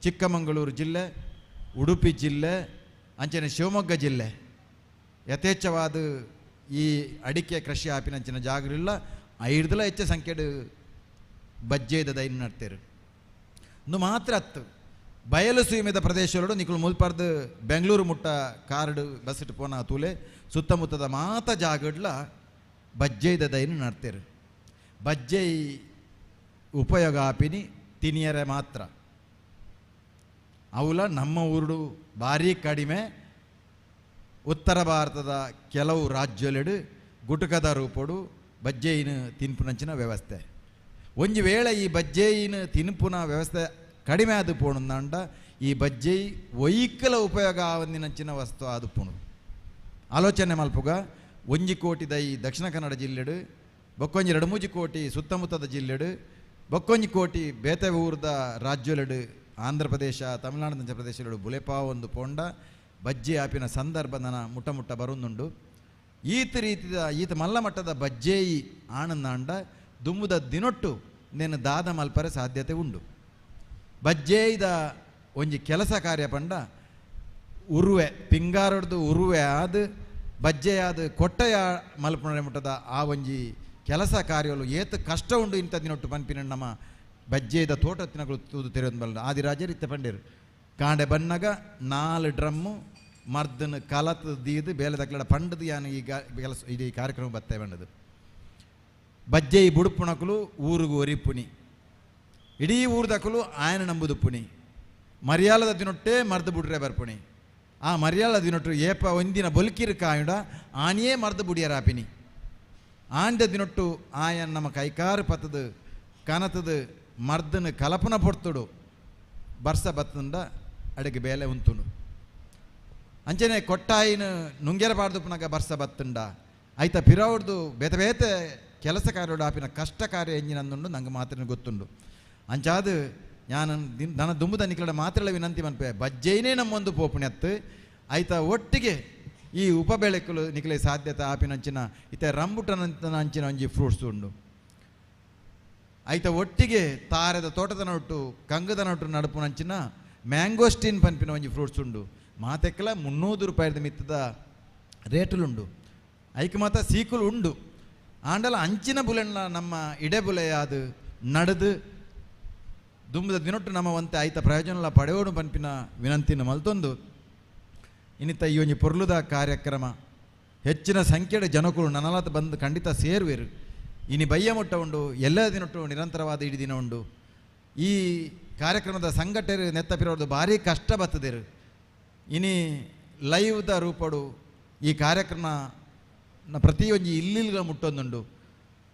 ಚಿಕ್ಕಮಗಳೂರು ಜಿಲ್ಲೆ, ಉಡುಪಿ ಜಿಲ್ಲೆ, ಅಂಚನೆ ಶಿವಮೊಗ್ಗ ಜಿಲ್ಲೆ ಯಥೇಚ್ಛವಾದ ಈ ಅಡಿಕೆ ಕೃಷಿ ಆಪಿನಂಚಿನ ಜಾಗರಿಲ್ಲ ಐರ್ದಲ ಹೆಚ್ಚ ಸಂಖ್ಯೆಡು ಬಜ್ಜೆದ ದೈನ ನಡ್ತೇರು. ಇಂದು ಮಾತ್ರ ಅತ್ತು ಬಯಲು ಸೀಮೆದ ಪ್ರದೇಶಗಳು ನಿಕುಲು ಮುಲ್ಪರ್ದು ಬೆಂಗಳೂರು ಮುಟ್ಟ ಕಾರ್ಡು ಬಸ್ಸಿಟ್ಟು ಪೋನ ತೂಲೆ ಸುತ್ತಮುತ್ತದ ಮಾತ ಜಾಗಡ್ಲ ಬಜ್ಜೆದ ದೈನ ನಡ್ತೇರು. ಬಜ್ಜೆ ಉಪಯೋಗ ಆಪಿನಿ ತಿನಿಯರೆ ಮಾತ್ರ. ಅವುಲ ನಮ್ಮ ಊರುಡು ಭಾರಿ ಕಡಿಮೆ. ಉತ್ತರ ಭಾರತದ ಕೆಲವು ರಾಜ್ಯಲೆಡು ಗುಟುಕದ ರೂಪಡು ಬಜ್ಜೆಯಿನ ತಿನ್ಪುನಂಚಿನ ವ್ಯವಸ್ಥೆ. ಒಂಜಿ ವೇಳೆ ಈ ಬಜ್ಜೆಯಿನ ತಿನ್ಪುನ ವ್ಯವಸ್ಥೆ ಕಡಿಮೆ ಆದು ಪೋಣುಂದಾಂಡ ಈ ಬಜ್ಜೆಯಿ ಒಯ್ಕಲ ಉಪಯೋಗ ಆವಂದಿನಂಚಿನ ವಸ್ತು ಆದು ಪೋಣು. ಆಲೋಚನೆ ಮಲ್ಪುಗ 1 ಕೋಟಿದ ಈ ದಕ್ಷಿಣ ಕನ್ನಡ ಜಿಲ್ಲೆಡು, ಬೊಕ್ಕೊಂಜಿ 2-3 ಕೋಟಿ ಸುತ್ತಮುತ್ತದ ಜಿಲ್ಲೆಡು, ಬೊಕ್ಕೊಂಜಿ ಕೋಟಿ ಬೇತೆ ಊರ್ದ ರಾಜ್ಯಲೆಡು, ಆಂಧ್ರ ಪ್ರದೇಶ ತಮಿಳುನಾಡು ಪ್ರದೇಶಗಳು ಬುಲೆಪಾ ಒಂದು ಪೋಂಡ ಬಜ್ಜೆ ಆಪಿನ ಸಂದರ್ಭ ನನ ಮುಟ್ಟ ಮುಟ್ಟ ಬರುಂದುಂಡು. ಈತ ರೀತಿದ ಈತ ಮಲ್ಲ ಮಟ್ಟದ ಬಜ್ಜೇಯಿ ಆನಂದಾಂಡ ದುಮ್ಮುದ ದಿನೊಟ್ಟು ನೇನು ದಾದ ಮಲ್ಪರೆ ಸಾಧ್ಯತೆ ಉಂಡು. ಬಜ್ಜೇಯ್ದ ಒಂಜಿ ಕೆಲಸ ಕಾರ್ಯ ಪಂಡ ಉರುವೆ ಪಿಂಗಾರಡ್ದು ಉರುವೆ ಆದ ಬಜ್ಜೆಯಾದ ಕೊಟ್ಟೆಯ ಮಲ್ಪುನ ಮುಟ್ಟದ ಆ ಒಂಜಿ ಕೆಲಸ ಕಾರ್ಯಗಳು ಏತ ಕಷ್ಟ ಉಂಡು ಇಂಥ ದಿನೊಟ್ಟು ಪನ್ಪಿನ ನಮ್ಮ ಬಜ್ಜೆದ ತೋಟ ತಿನಗಳು ತೂದು ತೆರೆಯೋದು ಬಲ್ಲ ಆದಿರಾಜರು ಇತ್ತ ಪಂಡೇರು. ಕಾಂಡೆ ಬನ್ನಗ 4 ಡ್ರಮ್ಮು ಮರ್ದನ ಕಲತ್ ದೀದು ಬೇಲೆ ತಕ್ಕಲಡ ಪಂಡದು ಯಾನು ಈ ಕೆಲಸ ಇಡೀ ಕಾರ್ಯಕ್ರಮ ಬತ್ತೆ ಬಂಡದು. ಬಜ್ಜೆಯಿ ಬುಡುಪುಣಕುಲು ಊರುಗು ಒರಿಪುನಿ, ಇಡೀ ಊರ್ದಕಲು ಆಯನ ನಂಬುದು ಪುಣಿ, ಮರ್ಯಾಲದ ದಿನೊಟ್ಟೆ ಮರ್ದು ಬುಡ್ರೆ ಬರ್ಪುಣಿ. ಆ ಮರ್ಯಾಲದ ದಿನೊಟ್ಟು ಏಪ ಒಂದಿನ ಬೊಲ್ಕಿರು ಕಾಯುಡ ಆನಿಯೇ ಮರ್ದು ಬುಡಿಯರಾಪಿನಿ. ಆಂಡ ದಿನೊಟ್ಟು ಆಯನ್ ನಮ್ಮ ಕೈಕಾರು ಪತ್ತದು ಕನತದು ಮರ್ದನ ಕಲಪನ ಪೊರ್ತುಡು ಬರ್ಸ ಬತ್ತಂಡ ಅಡುಗೆ ಬೇಲೆ ಉಂತುನು. ಅಂಚನೆ ಕೊಟ್ಟಾಯಿನ ನುಂಗೆರ ಪಾಡ್ದುಪುನಗ ಬರ್ಸ ಬತ್ತುಂಡ ಐತ ಪಿರವಡ್ದು ಬೇತೆ ಬೇತೆ ಕೆಲಸ ಕಾರ್ಯಡು ಆಪಿನ ಕಷ್ಟ ಕಾರ್ಯ ಎಂಜಿನ ಅಂದುಂಡು ನಂಗೆ ಮಾತ್ರ ಗೊತ್ತುಂಡು. ಅಂಚಾದು ನಾನು ನನ್ನ ದುಂಬುದ ನಿಕಲಡ ಮಾತ್ರಲ ವಿನಂತಿ ಮನ್ಪೆ ಬಜ್ಜೆಯೇ ನಮ್ಮೊಂದು ಪೋಪುಣೆತ್ತು ಐತ ಒಟ್ಟಿಗೆ ಈ ಉಪಬೆಳೆಕಲು ನಿಕಲೆ ಸಾಧ್ಯತೆ ಆಪಿನಂಚಿನ ಇತ ರಂಬುಟನಂತನ ಅಂಚಿನ ಒಂಜಿ ಫ್ರೂಟ್ಸ್ ಉಂಡು. ಐತ ಒಟ್ಟಿಗೆ ತಾರೆದ ತೋಟದ ನೊಟ್ಟು ಕಂಗದ ನೊಟ್ಟು ನಡುಪುನಂಚಿನ ಮ್ಯಾಂಗೋಸ್ಟೀನ್ ಪನ್ಪಿನ ಒಂಜಿ ಫ್ರೂಟ್ಸ್ ಉಂಡು. ಮಾತೆಕ್ಕಲ 300 ರೂಪಾಯಿದ ಮಿತ್ತದ ರೇಟುಲುಂಡು. ಐಕ್ ಮಾತ ಸೀಕುಲು ಉಂಡು. ಆಂಡಲ ಅಂಚಿನ ಬುಲೆಣ್ಣ ನಮ್ಮ ಇಡೆ ಬುಲೆಯಾದ ನಡೆದು ದುಂಬದ ದಿನೊಟ್ಟು ನಮ್ಮ ಒಂತೆ ಐತ ಪ್ರಯೋಜನಲ ಪಡೆಯೋಡು ಪನ್ಪಿನ ವಿನಂತಿನ ಮಲ್ತೊಂದು ಇನ್ನಿತ ಈ ಒಂಜಿ ಪೊರ್ಲುದ ಕಾರ್ಯಕ್ರಮ ಹೆಚ್ಚಿನ ಸಂಖ್ಯೆಯ ಜನಕುಲು ನನಲಾತ ಬಂದು ಖಂಡಿತ ಸೇರುವೆರು. ಇನಿ ಬಯ್ಯ ಮುಟ್ಟ ಉಂಡು, ಎಲ್ಲ ದಿನೊಟ್ಟು ನಿರಂತರವಾದ ಇಡೀ ದಿನ ಉಂಡು. ಈ ಕಾರ್ಯಕ್ರಮದ ಸಂಘಟರು ನೆತ್ತಪಿರೋದು ಭಾರಿ ಕಷ್ಟ ಬತ್ತದಿರು. ಇನಿ ಲೈವ್ದ ರೂಪಡು ಈ ಕಾರ್ಯಕ್ರಮ ಪ್ರತಿಯೊಂಜಿ ಇಲ್ಲಿಲ್ಲ ಮುಟ್ಟೊಂದುಂಡು.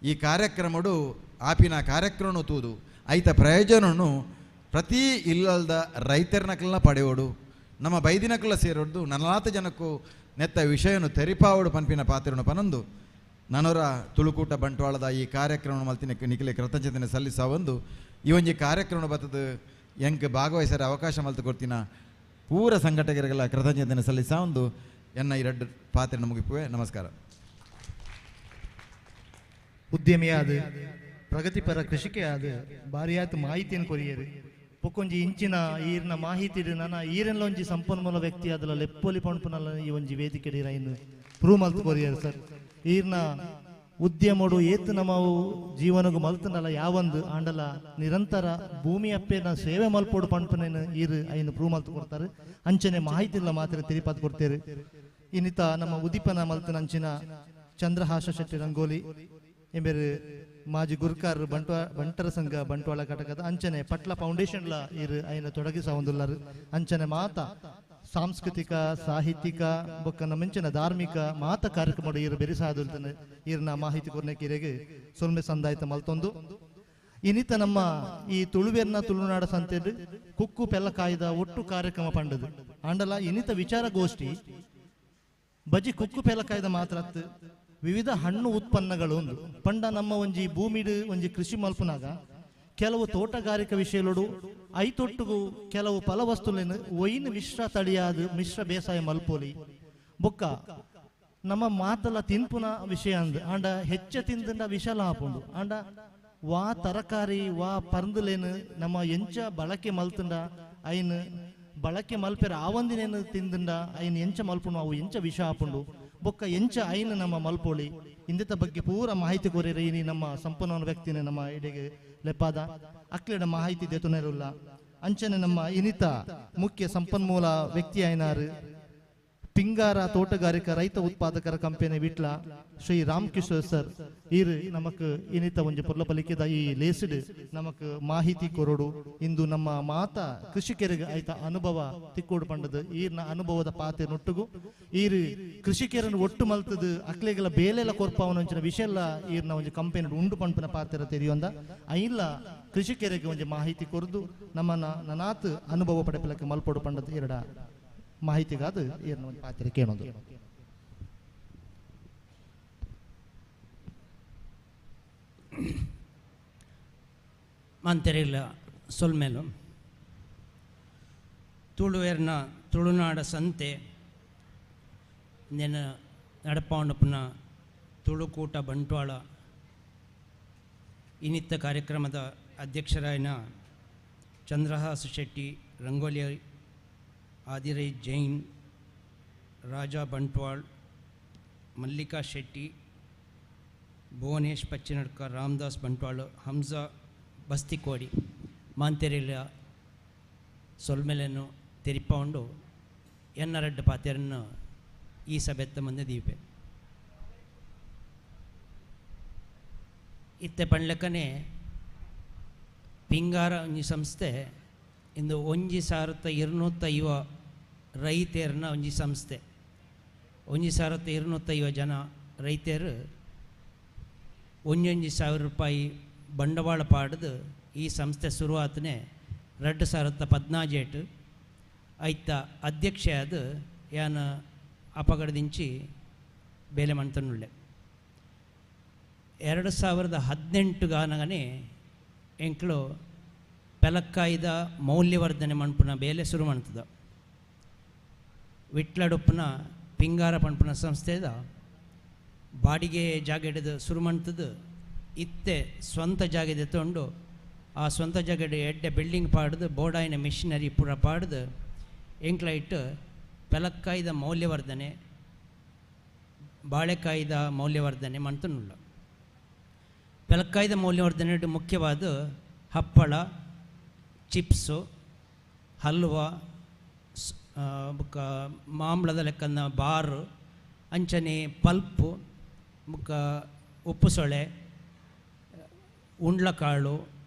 ಈ ಕಾರ್ಯಕ್ರಮಡು ಆಪಿನ ಕಾರ್ಯಕ್ರಮ ತೂದು ಐತ ಪ್ರಯೋಜನನು ಪ್ರತಿ ಇಲ್ಲಲ್ದ ರೈತರನಕಲ್ನ ಪಡೆಯೋಡು, ನಮ್ಮ ಬೈದಿನಕಲ್ಲ ಸೇರೋದು, ನಲಾತ ಜನಕ್ಕೂ ನೆತ್ತ ವಿಷಯನು ತೆರಿಪಾವಡು ಪನ್ಪಿನ ಪಾತ್ರನು ಪನೊಂದು ನನೊರ ತುಳುಕೂಟ ಬಂಟ್ವಾಳದ ಈ ಕಾರ್ಯಕ್ರಮ ಮಲ್ತಿನ ನಿಖಲೆ ಕೃತಜ್ಞತೆ ಸಲ್ಲಿಸ ಒಂದು ಈ ಒಂಜಿ ಕಾರ್ಯಕ್ರಮ ಬತ್ತದ ಎಂಕ್ ಭಾಗವಹಿಸರ ಅವಕಾಶ ಮಲ್ತು ಕೊಡ್ತಿನ ಪೂರ ಸಂಘಟಕರಿಗೆಲ್ಲ ಕೃತಜ್ಞತೆ ಸಲ್ಲಿಸ ಒಂದು ಎನ್ನ ಈ ಎರಡು ಪಾತ್ರ ಮುಗಿಪುವೆ. ನಮಸ್ಕಾರ. ಉದ್ಯಮಿಯಾದ ಪ್ರಗತಿಪರ ಕೃಷಿಕೆಯಾದ ಭಾರಿಯಾದ ಮಾಹಿತಿಯನ್ನು ಕೊರಿಯರು ಪೊಕ್ಕೊಂಜಿ ಇಂಚಿನ ಈರ್ನ ಮಾಹಿತಿ ನನ್ನ ಈರೆಲ್ಲ ಒಂಜಿ ಸಂಪನ್ಮೂಲ ವ್ಯಕ್ತಿ ಅದಲ್ಲ ಲೆಪ್ಪೊಲಿ ಪಣಪುನಲ್ಲ ಈ ಒಂಜಿ ವೇದಿಕೆ ಇನ್ನು ಪ್ರೂವ್ ಮಲ್ತು ಕೊರಿಯರು ಸರ್. ಈರ್ನ ಉದ್ಯಮಡು ಏತು ನಮ್ಮವು ಜೀವನಗು ಮಲ್ತನಲ್ಲ ಯಾವೊಂದು ಆಂಡಲ ನಿರಂತರ ಭೂಮಿ ಅಪ್ಪೆನ ಸೇವೆ ಮಲ್ಪೋಡು ಪಣಪನೇನು ಈರು ಐನು ಪ್ರೂವ್ ಮಲ್ತು ಕೊಡ್ತಾರೆ. ಅಂಚನೆ ಮಾಹಿತಿ ಇಲ್ಲ ಮಾತ್ರ ತಿರಿಪಾತ್ ಕೊಡ್ತೇವೆ. ಇನ್ನಿತ ನಮ್ಮ ಉದೀಪನ ಮಲ್ತನ ಅಂಚಿನ ಚಂದ್ರಹಾಸ ಶೆಟ್ಟಿ ರಂಗೋಲಿ ಎಂಬೇರು ಮಾಜಿ ಗುರ್ಕಾರ್ ಬಂಟರ ಸಂಘ ಬಂಟ್ವಾಳ ಘಟಕದ ಅಂಚನೆ ಪಟ್ಲ ಫೌಂಡೇಶನ್ಲ ಇರು ಐನ ತೊಡಗಿಸ ಹೊಂದುಲ್ಲಾರು. ಅಂಚನೆ ಮಾತ ಸಾಂಸ್ಕೃತಿಕ ಸಾಹಿತ್ಯಿಕ ಬೊಕ್ಕನ ಮಿಂಚಿನ ಧಾರ್ಮಿಕ ಮಾತ ಕಾರ್ಯಕ್ರಮ ಇರು ಬೆರಿಸಾದುಲ್ತಾನೆ ಈರ್ನ ಮಾಹಿತಿ ಕೊರ್ನೆ ಕಿರೆಗೆ ಸೊಲ್ಮೆ ಸಂದಾಯ್ತ ಮಲ್ತೊಂದು. ಇನ್ನಿತ ನಮ್ಮ ಈ ತುಳುವೆರ್ನ ತುಳುನಾಡ ಸಂತೆಡ್ ಕುಕ್ಕು ಪೆಲ್ಲಕಾಯ್ದ ಒಟ್ಟು ಕಾರ್ಯಕ್ರಮ ಪಂಡದು ಆಂಡಲ ಇನ್ನಿತ ವಿಚಾರಗೋಷ್ಠಿ ಬಜಿ ಕುಕ್ಕು ಪೆಲ್ಲಕಾಯ್ದ ಮಾತ್ರ ವಿವಿಧ ಹಣ್ಣು ಉತ್ಪನ್ನಗಳು ಒಂದು ಪಂಡ ನಮ್ಮ ಒಂಜಿ ಭೂಮಿಡು ಒಂಜಿ ಕೃಷಿ ಮಲ್ಪುನಾಗ ಕೆಲವು ತೋಟಗಾರಿಕಾ ವಿಷಯಗಳು ಐತೊಟ್ಟುಗು ಕೆಲವು ಫಲವಸ್ತುలను ಒಯ್ಯಿನ ಮಿಶ್ರ ತಳಿಯಾದ ಮಿಶ್ರ ಬೇಸಾಯ ಮಲ್ಪೋಲಿ ಬೊಕ್ಕ ನಮ್ಮ ಮಾತಲ ತಿನ್ಪುನ ವಿಷಯ ಅಂದ್ ಆಂಡ ಹೆಚ್ಚ ತಿಂದ ವಿಷಲ ಹಾಪುಂಡು ಆಂಡ ವಾ ತರಕಾರಿ ವಾ ಪರ್ಂದುಲೇನು ನಮ್ಮ ಎಂಚ ಬಳಕೆ ಮಲ್ತುಂಡ ಐನ್ ಬಳಕೆ ಮಲ್ಪೆರ ಆವಂದಿನೇನು ತಿಂದುಂಡ ಐನ್ ಎಂಚ ಮಲ್ಪುಂಡು ಅವು ಎಂಚ ವಿಷ ಹಾಪುಂಡು ಬೊಕ್ಕ ಎಂಚ ಐನ್ ನಮ್ಮ ಮಲ್ಪೋಳಿ ಇಂದಿತ ಬಗ್ಗೆ ಪೂರ ಮಾಹಿತಿ ಕೋರಿರ ಇನಿ ನಮ್ಮ ಸಂಪನ್ಮೂಲ ವ್ಯಕ್ತಿನೇ ನಮ್ಮ ಇಡೆಗೆ ಲೆಪ್ಪಾದ ಅಕ್ಲೆಡ ಮಾಹಿತಿ ದೇತುನೇರುಲ್ಲ. ಅಂಚನೆ ನಮ್ಮ ಇನಿತ ಮುಖ್ಯ ಸಂಪನ್ಮೂಲ ವ್ಯಕ್ತಿ ಐನಾರು ಪಿ ಪಿಂಗಾರ ತೋಟಗಾರಿಕಾ ರೈತ ಉತ್ಪಾದಕರ ಕಂಪನಿ ವಿಟ್ಲ ಶ್ರೀ ರಾಮಕಿಶೋರ್ ಸರ್ ಈರು ನಮಕ್ ಇನಿತ ಒಂಜಿ ಪೊರ್ಲ ಪಲಿಕೆದ ಈ ಲೇಸಿಡ್ ನಮಕ್ ಮಾಹಿತಿ ಕೊರಡು ಇಂದು ನಮ್ಮ ಮಾತಾ ಕೃಷಿಕರಿಗೆ ಐತ ಅನುಭವ ತಿಕ್ಕೋಡು ಪಂಡದು ಈರ್ನ ಅನುಭವದ ಪಾತೆ ನೊಟ್ಟುಗು ಈರು ಕೃಷಿಕರನ್ನು ಒಟ್ಟು ಮಲ್ತದು ಅಕ್ಲೆಗಳ ಬೇಲೆಲ ಕೊರ್ಪವನಂಚಿನ ವಿಷಯ ಎಲ್ಲ ಈರ್ನ ಒಂಜಿ ಕಂಪನಿ ಉಂಡು ಪಂಪಿನ ಪಾತೆರ ತೆರಿಯೊಂದ ಐಲ್ಲ ಕೃಷಿಕರಿಗೆ ಒಂಜಿ ಮಾಹಿತಿ ಕೊರದು ನಮ್ಮನ್ನ ನನಾತ್ ಅನುಭವ ಪಡೆಪಲಕ್ಕೆ ಮಲ್ಪೊಡು ಪಂಡದು ಎರಡ ಮಾಹಿತಿಗಾದ ಈರ್ನ ಒಂದು ಪಾತ್ರೆ ಕೇಳೋದು. ಮಂತೆರಿಲ್ಲ ಸೊಲ್ಮೇಲು ತುಳುವೇರ್ನ ತುಳುನಾಡ ಸಂತೆ ನೆನ ನಡಪಾಂಡಪ್ಪನ ತುಳುಕೂಟ ಬಂಟ್ವಾಳ ಇನ್ನಿತ್ತ ಕಾರ್ಯಕ್ರಮದ ಅಧ್ಯಕ್ಷರಾಯನ ಚಂದ್ರಹಾಸ ಶೆಟ್ಟಿ, ರಂಗೋಲಿ ಆದಿರೈ ಜೈನ್, ರಾಜಾ ಬಂಟ್ವಾಳ್, ಮಲ್ಲಿಕಾ ಶೆಟ್ಟಿ, ಭುವನೇಶ್ ಪಚ್ಚಿನಡ್ಕ, ರಾಮದಾಸ್ ಬಂಟ್ವಾಳ್, ಹಂಸಾ ಬಸ್ತಿಕೋಡಿ ಮಾಂತೆರಿಲ ಸೊಲ್ಮೆಲೆಯನ್ನು ತೆರಿಪೌಂಡು ಎನ್ನರೆಡ್ಡ ಪಾತೆರನ್ನು ಈ ಸಭೆತ್ತ ಮುಂದೆ ದೀಪೆ. ಇತ್ತೆ ಪಣ್ಲೆಕ್ಕನೆ ಪಿಂಗಾರ ಒಂಜಿ ಸಂಸ್ಥೆ ಇಂದು 1250 ರೈತೇರ್ನ ಒಂಜಿ ಸಂಸ್ಥೆ. 1250 ಜನ ರೈತರು 1,000 ರೂಪಾಯಿ ಬಂಡವಾಳ ಪಾಡ್ದು ಈ ಸಂಸ್ಥೆ ಶುರುವಾತನೆ 2014 ಐತ ಅಧ್ಯಕ್ಷೆ ಅದು ಯಾನ ಅಪಗಡದಿಂಚಿ ಬೇಲೆ ಮಂತನುಳ್ಳೆ. 2018 ಗಾನಗನೆ ಎಂಕ್ಲು ಪೆಲಕ್ಕಾಯ್ದ ಮೌಲ್ಯವರ್ಧನೆ ಮಣ್ಪುನ ಬೇಲೆ ಶುರು ಮಾಡ್ತದ. ವಿಟ್ಲಡುಪ್ಪನ ಪಿಂಗಾರ ಪಣ್ಪುನ ಸಂಸ್ಥೆದ ಬಾಡಿಗೆ ಜಾಗ ಹಿಡಿದು ಶುರು ಮಾಡ್ತದ್ದು. ಇತ್ತೆ ಸ್ವಂತ ಜಾಗದ ತೊಗೊಂಡು ಆ ಸ್ವಂತ ಜಾಗದ ಎಡ್ಡೆ ಬಿಲ್ಡಿಂಗ್ ಪಾಡ್ದು ಬೋರ್ಡಾಯಿನ ಮಿಷಿನರಿ ಪೂರ ಪಾಡ್ದು ಎಂಕ್ಲೈಟ್ ಪೆಲಕ್ಕಾಯ್ದ ಮೌಲ್ಯವರ್ಧನೆ ಬಾಳೆಕಾಯ್ದ ಮೌಲ್ಯವರ್ಧನೆ ಮಂತನುಳ್ಳ. ಪೆಲಕ್ಕಾಯ್ದ ಮೌಲ್ಯವರ್ಧನೆ ಮುಖ್ಯವಾದ ಹಪ್ಪಳ, ಚಿಪ್ಸು, ಹಲ್ವಾ, ಬುಕ್ಕ ಮಾಂಬ್ಳದ ಲೆಕ್ಕನ ಬಾರು, ಅಂಚನೆ ಪಲ್ಪು, ಬುಕ್ಕ ಉಪ್ಪು ಸೊಳೆ, ಉಂಡ್ಲಕಾಳು,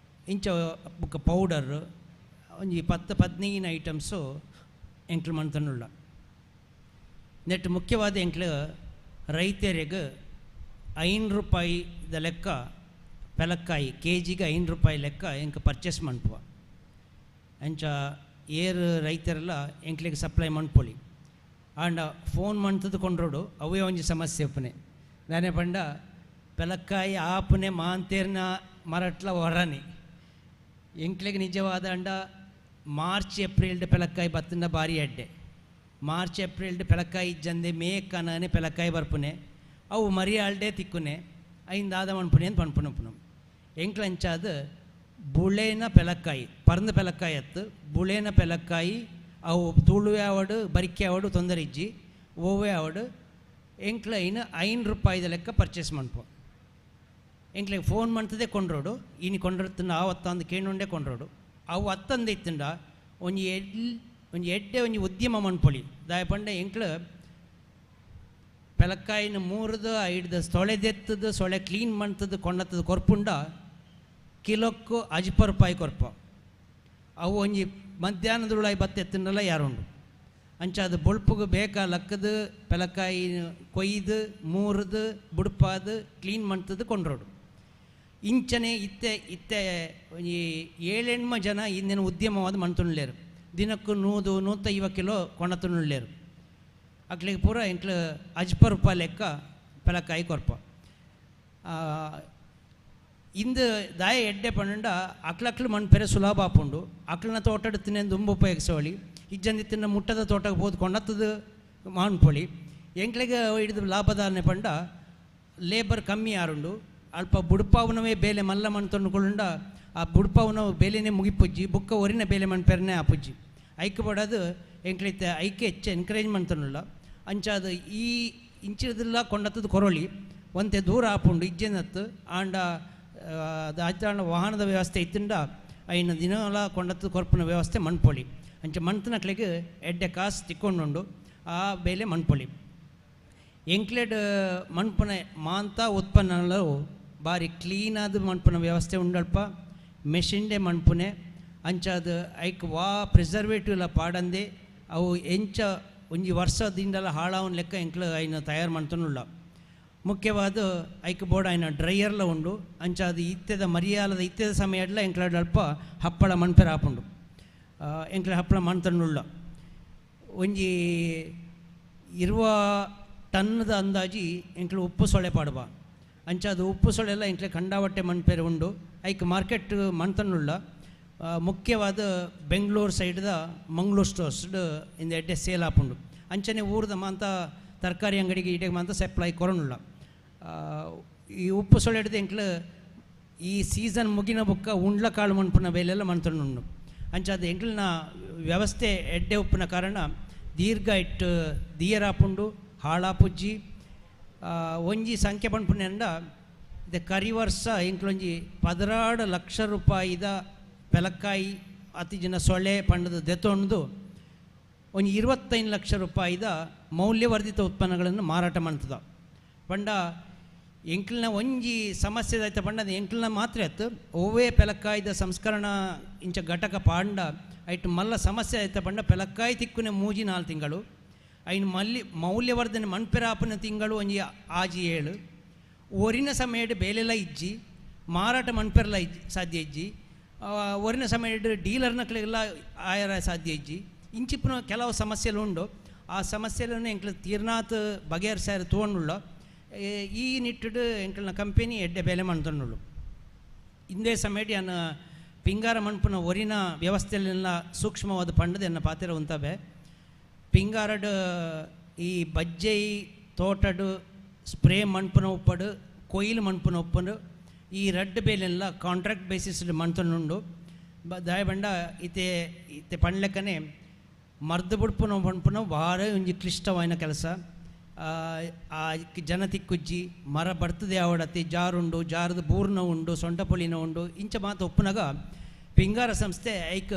ಇಂಚ ಬುಕ್ಕ ಪೌಡರ್ ಒಂಜಿ 10-15 ಐಟಮ್ಸು ಎಂಕ್ಲು ಮಂತನುಳ್ಳ. ನೆಟ್ ಮುಖ್ಯವಾದ ಎಂಕ್ಲು ರೈತರಿಗೆ 5 ರೂಪಾಯಿದ ಲೆಕ್ಕ ಪೆಲಕ್ಕಾಯಿ ಕೆ ಜಿಗೆ 5 ರೂಪಾಯಿ ಲೆಕ್ಕ ಎಂಕ್ ಪರ್ಚೇಸ್ ಮನ್ಪುವ. ಅಂಚ ಏರು ರೈತರೆಲ್ಲ ಎಂಕ್ಲಿಗೆ ಸಪ್ಲೈ ಮನ್ಪೊಲಿ. ಆಂಡ ಫೋನ್ ಮಂತದ್ದು ಕೊಂಡ್ರೋಡು ಅವೇ ಒಂಜಿ ಸಮಸ್ಯೆ ಉಪ್ಪನೆ. ನಾನೇ ಪಂಡ ಪೆಲಕ್ಕಾಯಿ ಆಪನೆ ಮಾಂತೇರ್ನ ಮರಟ್ಲ ಹೊರನಿ ಎಂಕ್ಲಿಗೆ ನಿಜವಾದ ಅಂಡ ಮಾರ್ಚ್ ಏಪ್ರಿಲ್ಡ್ ಪೆಲಕ್ಕಾಯಿ ಬತ್ತಂಡ ಭಾರಿ ಅಡ್ಡೆ. ಮಾರ್ಚ್ ಏಪ್ರಿಲ್ಡ್ ಪೆಲಕ್ಕಾಯಿ ಜಂದೆ ಮೇ ಕನನೆ ಪೆಲಕ್ಕಾಯಿ ಬರ್ಪುನೆ ಅವು ಮರಿಯಾಳ್ಡೆ ತಿಕ್ಕುನೆ ಐಂದಾದ ಮಣ್ಪುನೆ ಅಂತ ಪಣ್ಪುನ ಪುನ. ಎಂಕ್ಲಂಚಾದ ಬುಳೇನ ಪೆಲಕ್ಕಾಯಿ ಪರಂದ ಪೆಲಕ್ಕಾಯಿ ಅತ್ತು ಬುಳೇನ ಪೆಲಕ್ಕಾಯಿ ಅವು ತುಳುವೆ ಆವಡು ಬರಿಕೆ ಆವಡು ತೊಂದರೆ ಇಜ್ಜಿ ಓವೇ ಆವಡು ಎಂಕ್ಲ ಇನ್ನು 5 ರೂಪಾಯಿದ ಲೆಕ್ಕ ಪರ್ಚೇಸ್ ಮನ್ಪು. ಎಂಕ್ಲಿಗೆ ಫೋನ್ ಮಂತದೇ ಕೊಂಡ್ರೋಡು ಇನ್ನು ಕೊಂಡ್ರತ್ತಂಡ ಆವತ್ತಂದು ಕೇಣುಂಡೆ ಕೊಂಡ್ರೋಡು ಅವು ಅತ್ತಂದು ಇತ್ತಂಡ ಒಂಜಿ ಒಂಜಿ ಎಡ್ಡೆ ಒಂಜಿ ಉದ್ಯಮ ಮನ್ಪೊಲಿ. ದಾಯ ಪಂಡ ಎಂಕ್ಲು ಪೆಲಕ್ಕಾಯಿನ ಮೂರ್ದು ಐಡ್ದು ಸೊಳೆದೆತ್ತದು ಸೊಳೆ ಕ್ಲೀನ್ ಮಂತದ್ದು ಕೊಂಡತ್ತದು ಕೊರ್ಪುಂಡ ಕಿಲೋಕ್ಕೂ 5 ರೂಪಾಯಿ ಕೊರ್ಪ. ಅವು ಒಂಜಿ ಮಧ್ಯಾಹ್ನದೊಳಗೆ ಬತ್ತ ಎತ್ತಂಡಲ್ಲ ಯಾರುಂಡು. ಅಂಚ ಅದು ಬೊಳ್ಪುಗು ಬೇಕಾ ಲಕ್ಕದು ಪೆಲಕ್ಕಾಯಿ ಕೊಯ್ದು ಮೂರ್ದು ಬುಡ್ಪಾದು ಕ್ಲೀನ್ ಮಂತದ್ದು ಕೊಂಡ್ರೋಡು. ಇಂಚನೆ ಇತ್ತೆ ಇತ್ತೆ ಈ 7-8 ಜನ ಇಂದಿನ ಉದ್ಯಮವಾದ ಮಣ್ತುಣ್ಲೇರು. ದಿನಕ್ಕೂ 100-150 ಕಿಲೋ ಕೊಂಡತುಣ್ಲೇರು. ಅಕ್ಲಿಗೆ ಪೂರ ಎಂಕ್ಲು 5 ರೂಪಾಯಿ ಲೆಕ್ಕ ಪೆಲಕ್ಕಾಯಿ ಕೊರ್ಪ. ಇಂದು ದಾಯ ಎಡ್ಡೆ ಪಂಡ ಅಕ್ಲಕ್ಲು ಮಣ್ಪೆರೆ ಸುಲಭ ಆಪುಂಡು. ಅಕ್ಲನ ತೋಟಡ್ ತಿನ್ನೆ ದುಂಬು ಉಪಯೋಗಿಸೋಳಿ ಇಜ್ಜಂದಿ ತಿನ್ನ ಮುಟ್ಟದ ತೋಟಕ್ಕೆ ಹೋದ್ ಕೊಂಡತ್ತದು ಮಾನ್ಪೊಳಿ. ಎಂಕ್ಲಿಗೆ ಹಿಡಿದು ಲಾಭದಾನೆ ಪಂಡ ಲೇಬರ್ ಕಮ್ಮಿ ಆರುಂಡು. ಅಲ್ಪ ಬುಡ್ಪಾವನವೇ ಬೇಲೆ ಮಲ್ಲ ಮಣ್ಣು ತೊಂಡುಕೊಳ್ಳುಂಡ ಆ ಬುಡ್ಪಾವನ ಬೇಲೆನೇ ಮುಗಿಪುಜ್ಜಿ ಬುಕ್ಕ ಒರಿನ ಬೇಲೆ ಮಣ್ಪೆರನೆ ಆಪುಜ್ಜಿ ಐಕೆ ಬಡೋದು ಎಂಕ್ಲೈತೆ ಐಕೆ ಹೆಚ್ಚು ಎನ್ಕರೇಜ್ ಮಂತನುಳ್ಳ. ಅಂಚ ಅದು ಈ ಇಂಚಿದೆಲ್ಲ ಕೊಂಡತ್ತದು ಕೊರೊಳಿ ಒಂತೆ ದೂರ ಆಪುಂಡು ಇಜ್ಜೆನತ್ತು ಆಂಡ ಅದು ವಾಹನದ ವ್ಯವಸ್ಥೆ ಇತ್ತಂಡ ಐನ ದಿನಲ ಕೊಂಡತ್ತು ಕೊರ್ಪುನ ವ್ಯವಸ್ಥೆ ಮಣ್ಪೊಳಿ. ಅಂಚ ಮಂತನಕ್ಲೆಗ್ ಎಡ್ಡೆ ಕಾಸು ತಿಕ್ಕೊಂಡುಂಡು. ಆ ಬೇಲೆ ಮಣ್ಪೊಳಿ. ಎಂಕ್ಲೆಡ್ ಮಣ್ಪುನ ಮಾಂತ ಉತ್ಪನ್ನಗಳು ಬಾರಿ ಕ್ಲೀನಾದ ಮಣ್ಪುನ ವ್ಯವಸ್ಥೆ ಉಂಡಲ್ಪ ಮೆಷಿನ್ಡೆ ಮಣ್ಪುನೆ ಅಂಚಾದ ಐಕ್ ವಾ ಪ್ರಿಸರ್ವೇಟಿವ್ಲ ಪಾಡಂದೆ ಅವು ಎಂಚ ಒಂಜಿ ವರ್ಷದಿಂದಲ ಹಾಳಾವನ್ ಲೆಕ್ಕ ಎಂಕ್ಲು ಐನ ತಯಾರು ಮಾಡ್ತನುಳ್ಳ. ಮುಖ್ಯವಾದ ಐಕ್ ಬೋರ್ಡ್ ಐನ ಡ್ರೈಯರ್ಲ ಉಂಡು ಅಂಚಾದ ಇತ್ತೆದ ಮರಿಯಾಲದ ಇತ್ತೆದ ಸಮಯಡ್ಲ ಎಂಕ್ಲಡ್ ಅಲ್ಪ ಹಪ್ಪಳ ಮಣ್ಪೆರ ಆಪುಂಡು ಎಂಕ್ಲ ಹಪ್ಪಳ ಮಣ್ತನುಳ್ಳ. ಒಂಜಿ 20 ಟನ್ನದ ಅಂದಾಜಿ ಎಂಕ್ಲು ಉಪ್ಪು ಸೊಳೆ ಪಾಡುವ ಅಂಚಾದ ಉಪ್ಪು ಸೊಳೆಲ್ಲ ಎಂಕ್ಲೆ ಕಂಡಾವಟ್ಟೆ ಮಣ್ಪೆರೆ ಉಂಡು ಐಕ್ ಮಾರ್ಕೆಟ್ ಮಣ್ತನುಳ್ಳ. ಮುಖ್ಯವಾದ ಬೆಂಗಳೂರು ಸೈಡ್ದ ಮಂಗಳೂರು ಸ್ಟೋರ್ಸ್ ಇಂದ ಎಡ್ಡೆ ಸೇಲ್ ಆಪುಂಡು. ಅಂಚನೆ ಊರ್ದ ಮಾಂತ ತರಕಾರಿ ಅಂಗಡಿಗೆ ಇಡೆಗೆ ಮಾಂತ ಸಪ್ಲೈ ಕೊರನುಳ್ಳ. ಈ ಉಪ್ಪು ಸೊಳೆ ಹಿಡ್ದು ಎಂಕ್ಲು ಈ ಸೀಸನ್ ಮುಗಿನ ಬುಕ್ಕ ಉಂಡ್ಲ ಕಾಳು ಮಣ್ಪುನ ಬೇಲೆಲ್ಲ ಮಣ್ತನುಂಡು. ಅಂಚಾದ ಎಂಕ್ಲಿನ ವ್ಯವಸ್ಥೆ ಎಡ್ಡೆ ಉಪ್ಪುನ ಕಾರಣ ದೀರ್ಘ ಇಟ್ಟು ದಿಯರಾಪುಂಡು ಹಾಳಾಪುಜ್ಜಿ. ಒಂಜಿ ಸಂಖ್ಯೆ ಪನ್ಪುನೆಂಡ ಇದು ಕರಿ ವರ್ಷ ಎಂಕ್ಲೊಂಜಿ 16 ಲಕ್ಷ ರೂಪಾಯಿದ ಪೆಲಕ್ಕಾಯಿ ಅತಿ ಜನ ಸೊಳೆ ಪಂಡದ ದೆತ್ತೊಂದು ಒಂಜಿ 25 ಲಕ್ಷ ರೂಪಾಯಿದ ಮೌಲ್ಯವರ್ಧಿತ ಉತ್ಪನ್ನಗಳನ್ನು ಮಾರಾಟ ಮಾಡ್ತದ. ಪಂಡ ಎಂಕ್ಲಿನ ಒಂಜಿ ಸಮಸ್ಯೆ ಆಯ್ತ ಪಂಡ ಅದು ಎಂಕ್ಲಿನ ಮಾತ್ರ ಆಯ್ತು ಒವ್ವೇ ಪೆಲಕ್ಕಾಯ್ದ ಸಂಸ್ಕರಣ ಇಂಚ ಘಟಕ ಪಾಂಡ ಐಟ್ ಮಲ್ಲ ಸಮಸ್ಯೆ ಆಯ್ತ ಪಂಡ ಪೆಲಕ್ಕಾಯಿ ತಿಕ್ಕುನೆ 3-4 ತಿಂಗಳು ಐನ್ ಮಲ್ಲಿ ಮೌಲ್ಯವರ್ಧನೆ ಮಣ್ಪೆರಾಪನ ತಿಂಗಳು ಒಂಜಿ 6-7 ಒರಿನ ಸಮಯಡ್ ಬೇಲೆಲ್ಲ ಇಜ್ಜಿ ಮಾರಾಟ ಮಣ್ಪೆರಲ ಇಜ್ಜಿ ಸಾಧ್ಯ ಇಜ್ಜಿ ಒರಿನ ಸಮಯಡ್ ಡೀಲರ್ನಕ್ಲೆಲ್ಲ ಆಯರ ಸಾಧ್ಯ ಇಜ್ಜಿ ಇಂಚಿಪ್ಪುನ ಕೆಲವು ಸಮಸ್ಯೆಲು ಉಂಡು. ಆ ಸಮಸ್ಯೆలను ಎಂಕ್ಲ ತೀರ್ನಾತ್ ಬಗೆಹರಿಸಾರ ತೋಂಡುಳ್ಳ. ಈ ನಿಟ್ಟಿಡು ಎಂಕ್ಲನ ಕಂಪೆನಿ ಎಡ್ಡೆ ಬೇಲೆ ಮಾಡ್ತೊಂಡುಳ್ಳು. ಇಂದೇ ಸಮಯಡ್ ಯಾನ ಪಿಂಗಾರ ಮಣ್ಪುನ ಒರಿನ ವ್ಯವಸ್ಥೆಯಲ್ಲೆಲ್ಲ ಸೂಕ್ಷ್ಮವಾದ ಪಂಡದ ಎನ್ನ ಪಾತ್ರ ಉಂತವೆ. ಪಿಂಗಾರಡ್ ಈ ಬಜ್ಜೈ ತೋಟಡು ಸ್ಪ್ರೇ ಮಣ್ಪುನ ಉಪ್ಪಡು ಕೊಯ್ಲು ಮಣ್ಪುನ ಉಪ್ಪಡು ಈ ರಡ್ಡು ಬೇಲೆಲ್ಲ ಕಾಂಟ್ರಾಕ್ಟ್ ಬೇಸಿಸ್ ಮಣ್ತೊಂಡುಂಡು. ದಾಯಬಂಡ ಇತ್ತೆ ಇತ್ತೆ ಪಂಡ್ಲೆಕ್ಕನೆ ಮರ್ದು ಬುಡ್ಪುನ ಪಣ್ಪುನ ಭಾರ ಒಂಜಿ ಕ್ಲಿಷ್ಟವಾಯಿನ ಕೆಲಸ. ಆ ಜನ ತಿಕ್ಕುಜ್ಜಿ ಮರ ಬರ್ತದೆ ಆವಡತಿ ಜಾರುಂಡು ಜಾರದ ಬೂರ್ನ ಉಂಡು ಸೊಂಟ ಪುಳಿನ ಉಂಡು ಇಂಚ ಮಾತು ಒಪ್ಪುನಾಗ ಪಿಂಗಾರ ಸಂಸ್ಥೆ ಐಕ್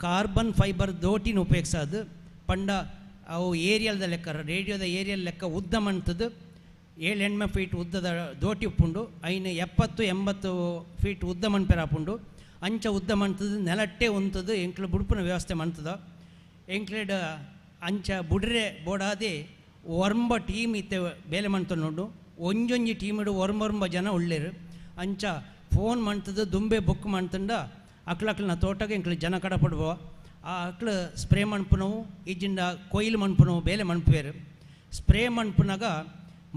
ಕಾರ್ಬನ್ ಫೈಬರ್ ದೋಟಿನ ಉಪಯೋಗಿಸೋದು ಪಂಡ ಅವು ಏರಿಯಲ್ದ ಲೆಕ್ಕ ರೇಡಿಯೋದ ಏರಿಯಲ್ ಲೆಕ್ಕ ಉದ್ದ ಮಣ್ತದ್ದು 7-8 ಫೀಟ್ ಉದ್ದದ ದೋಟಿ ಉಪ್ಪುಂಡು ಐನು 70-80 ಫೀಟ್ ಉದ್ದ ಮಣ್ಪೆರಾಪುಂಡು ಅಂಚ ಉದ್ದ ಮಣ್ತದ್ದು ನೆಲಟ್ಟೆ ಉಂತದ್ದು ಎಂಕ್ಲು ಬುಡ್ಪುನ ವ್ಯವಸ್ಥೆ ಮಣ್ತದ. ಎಂಕ್ಲೆಡ್ ಅಂಚ ಬುಡ್ರೆ ಬೋಡಾದೆ ಒರ್ಂಬ ಟೀಮ್ ಇತ್ತೆ ಬೇಲೆ ಮಣ್ತೊಂಡು ಒಂಜೊಂಜಿ ಟೀಮಿಡು ಒರ್ಂಬೊರ್ಂಬ ಜನ ಉಳ್ಳೇರು ಅಂಚ ಫೋನ್ ಮಣ್ತದ್ದು ದುಂಬೆ ಬುಕ್ ಮಾಡ್ತಂಡ ಅಕ್ಲಕ್ಲನ ತೋಟಗೆ ಎಂಕ್ಲು ಜನ ಕಡಪಡುವ ಆ ಅಕ್ಲು ಸ್ಪ್ರೇ ಮಣ್ಪುನವು ಇಜ್ಜಿಂಡ ಕೊಯ್ಲು ಮಣ್ಪುನವು ಬೇಲೆ ಮಣ್ಪುವೇರು. ಸ್ಪ್ರೇ ಮಣ್ಪುನಾಗ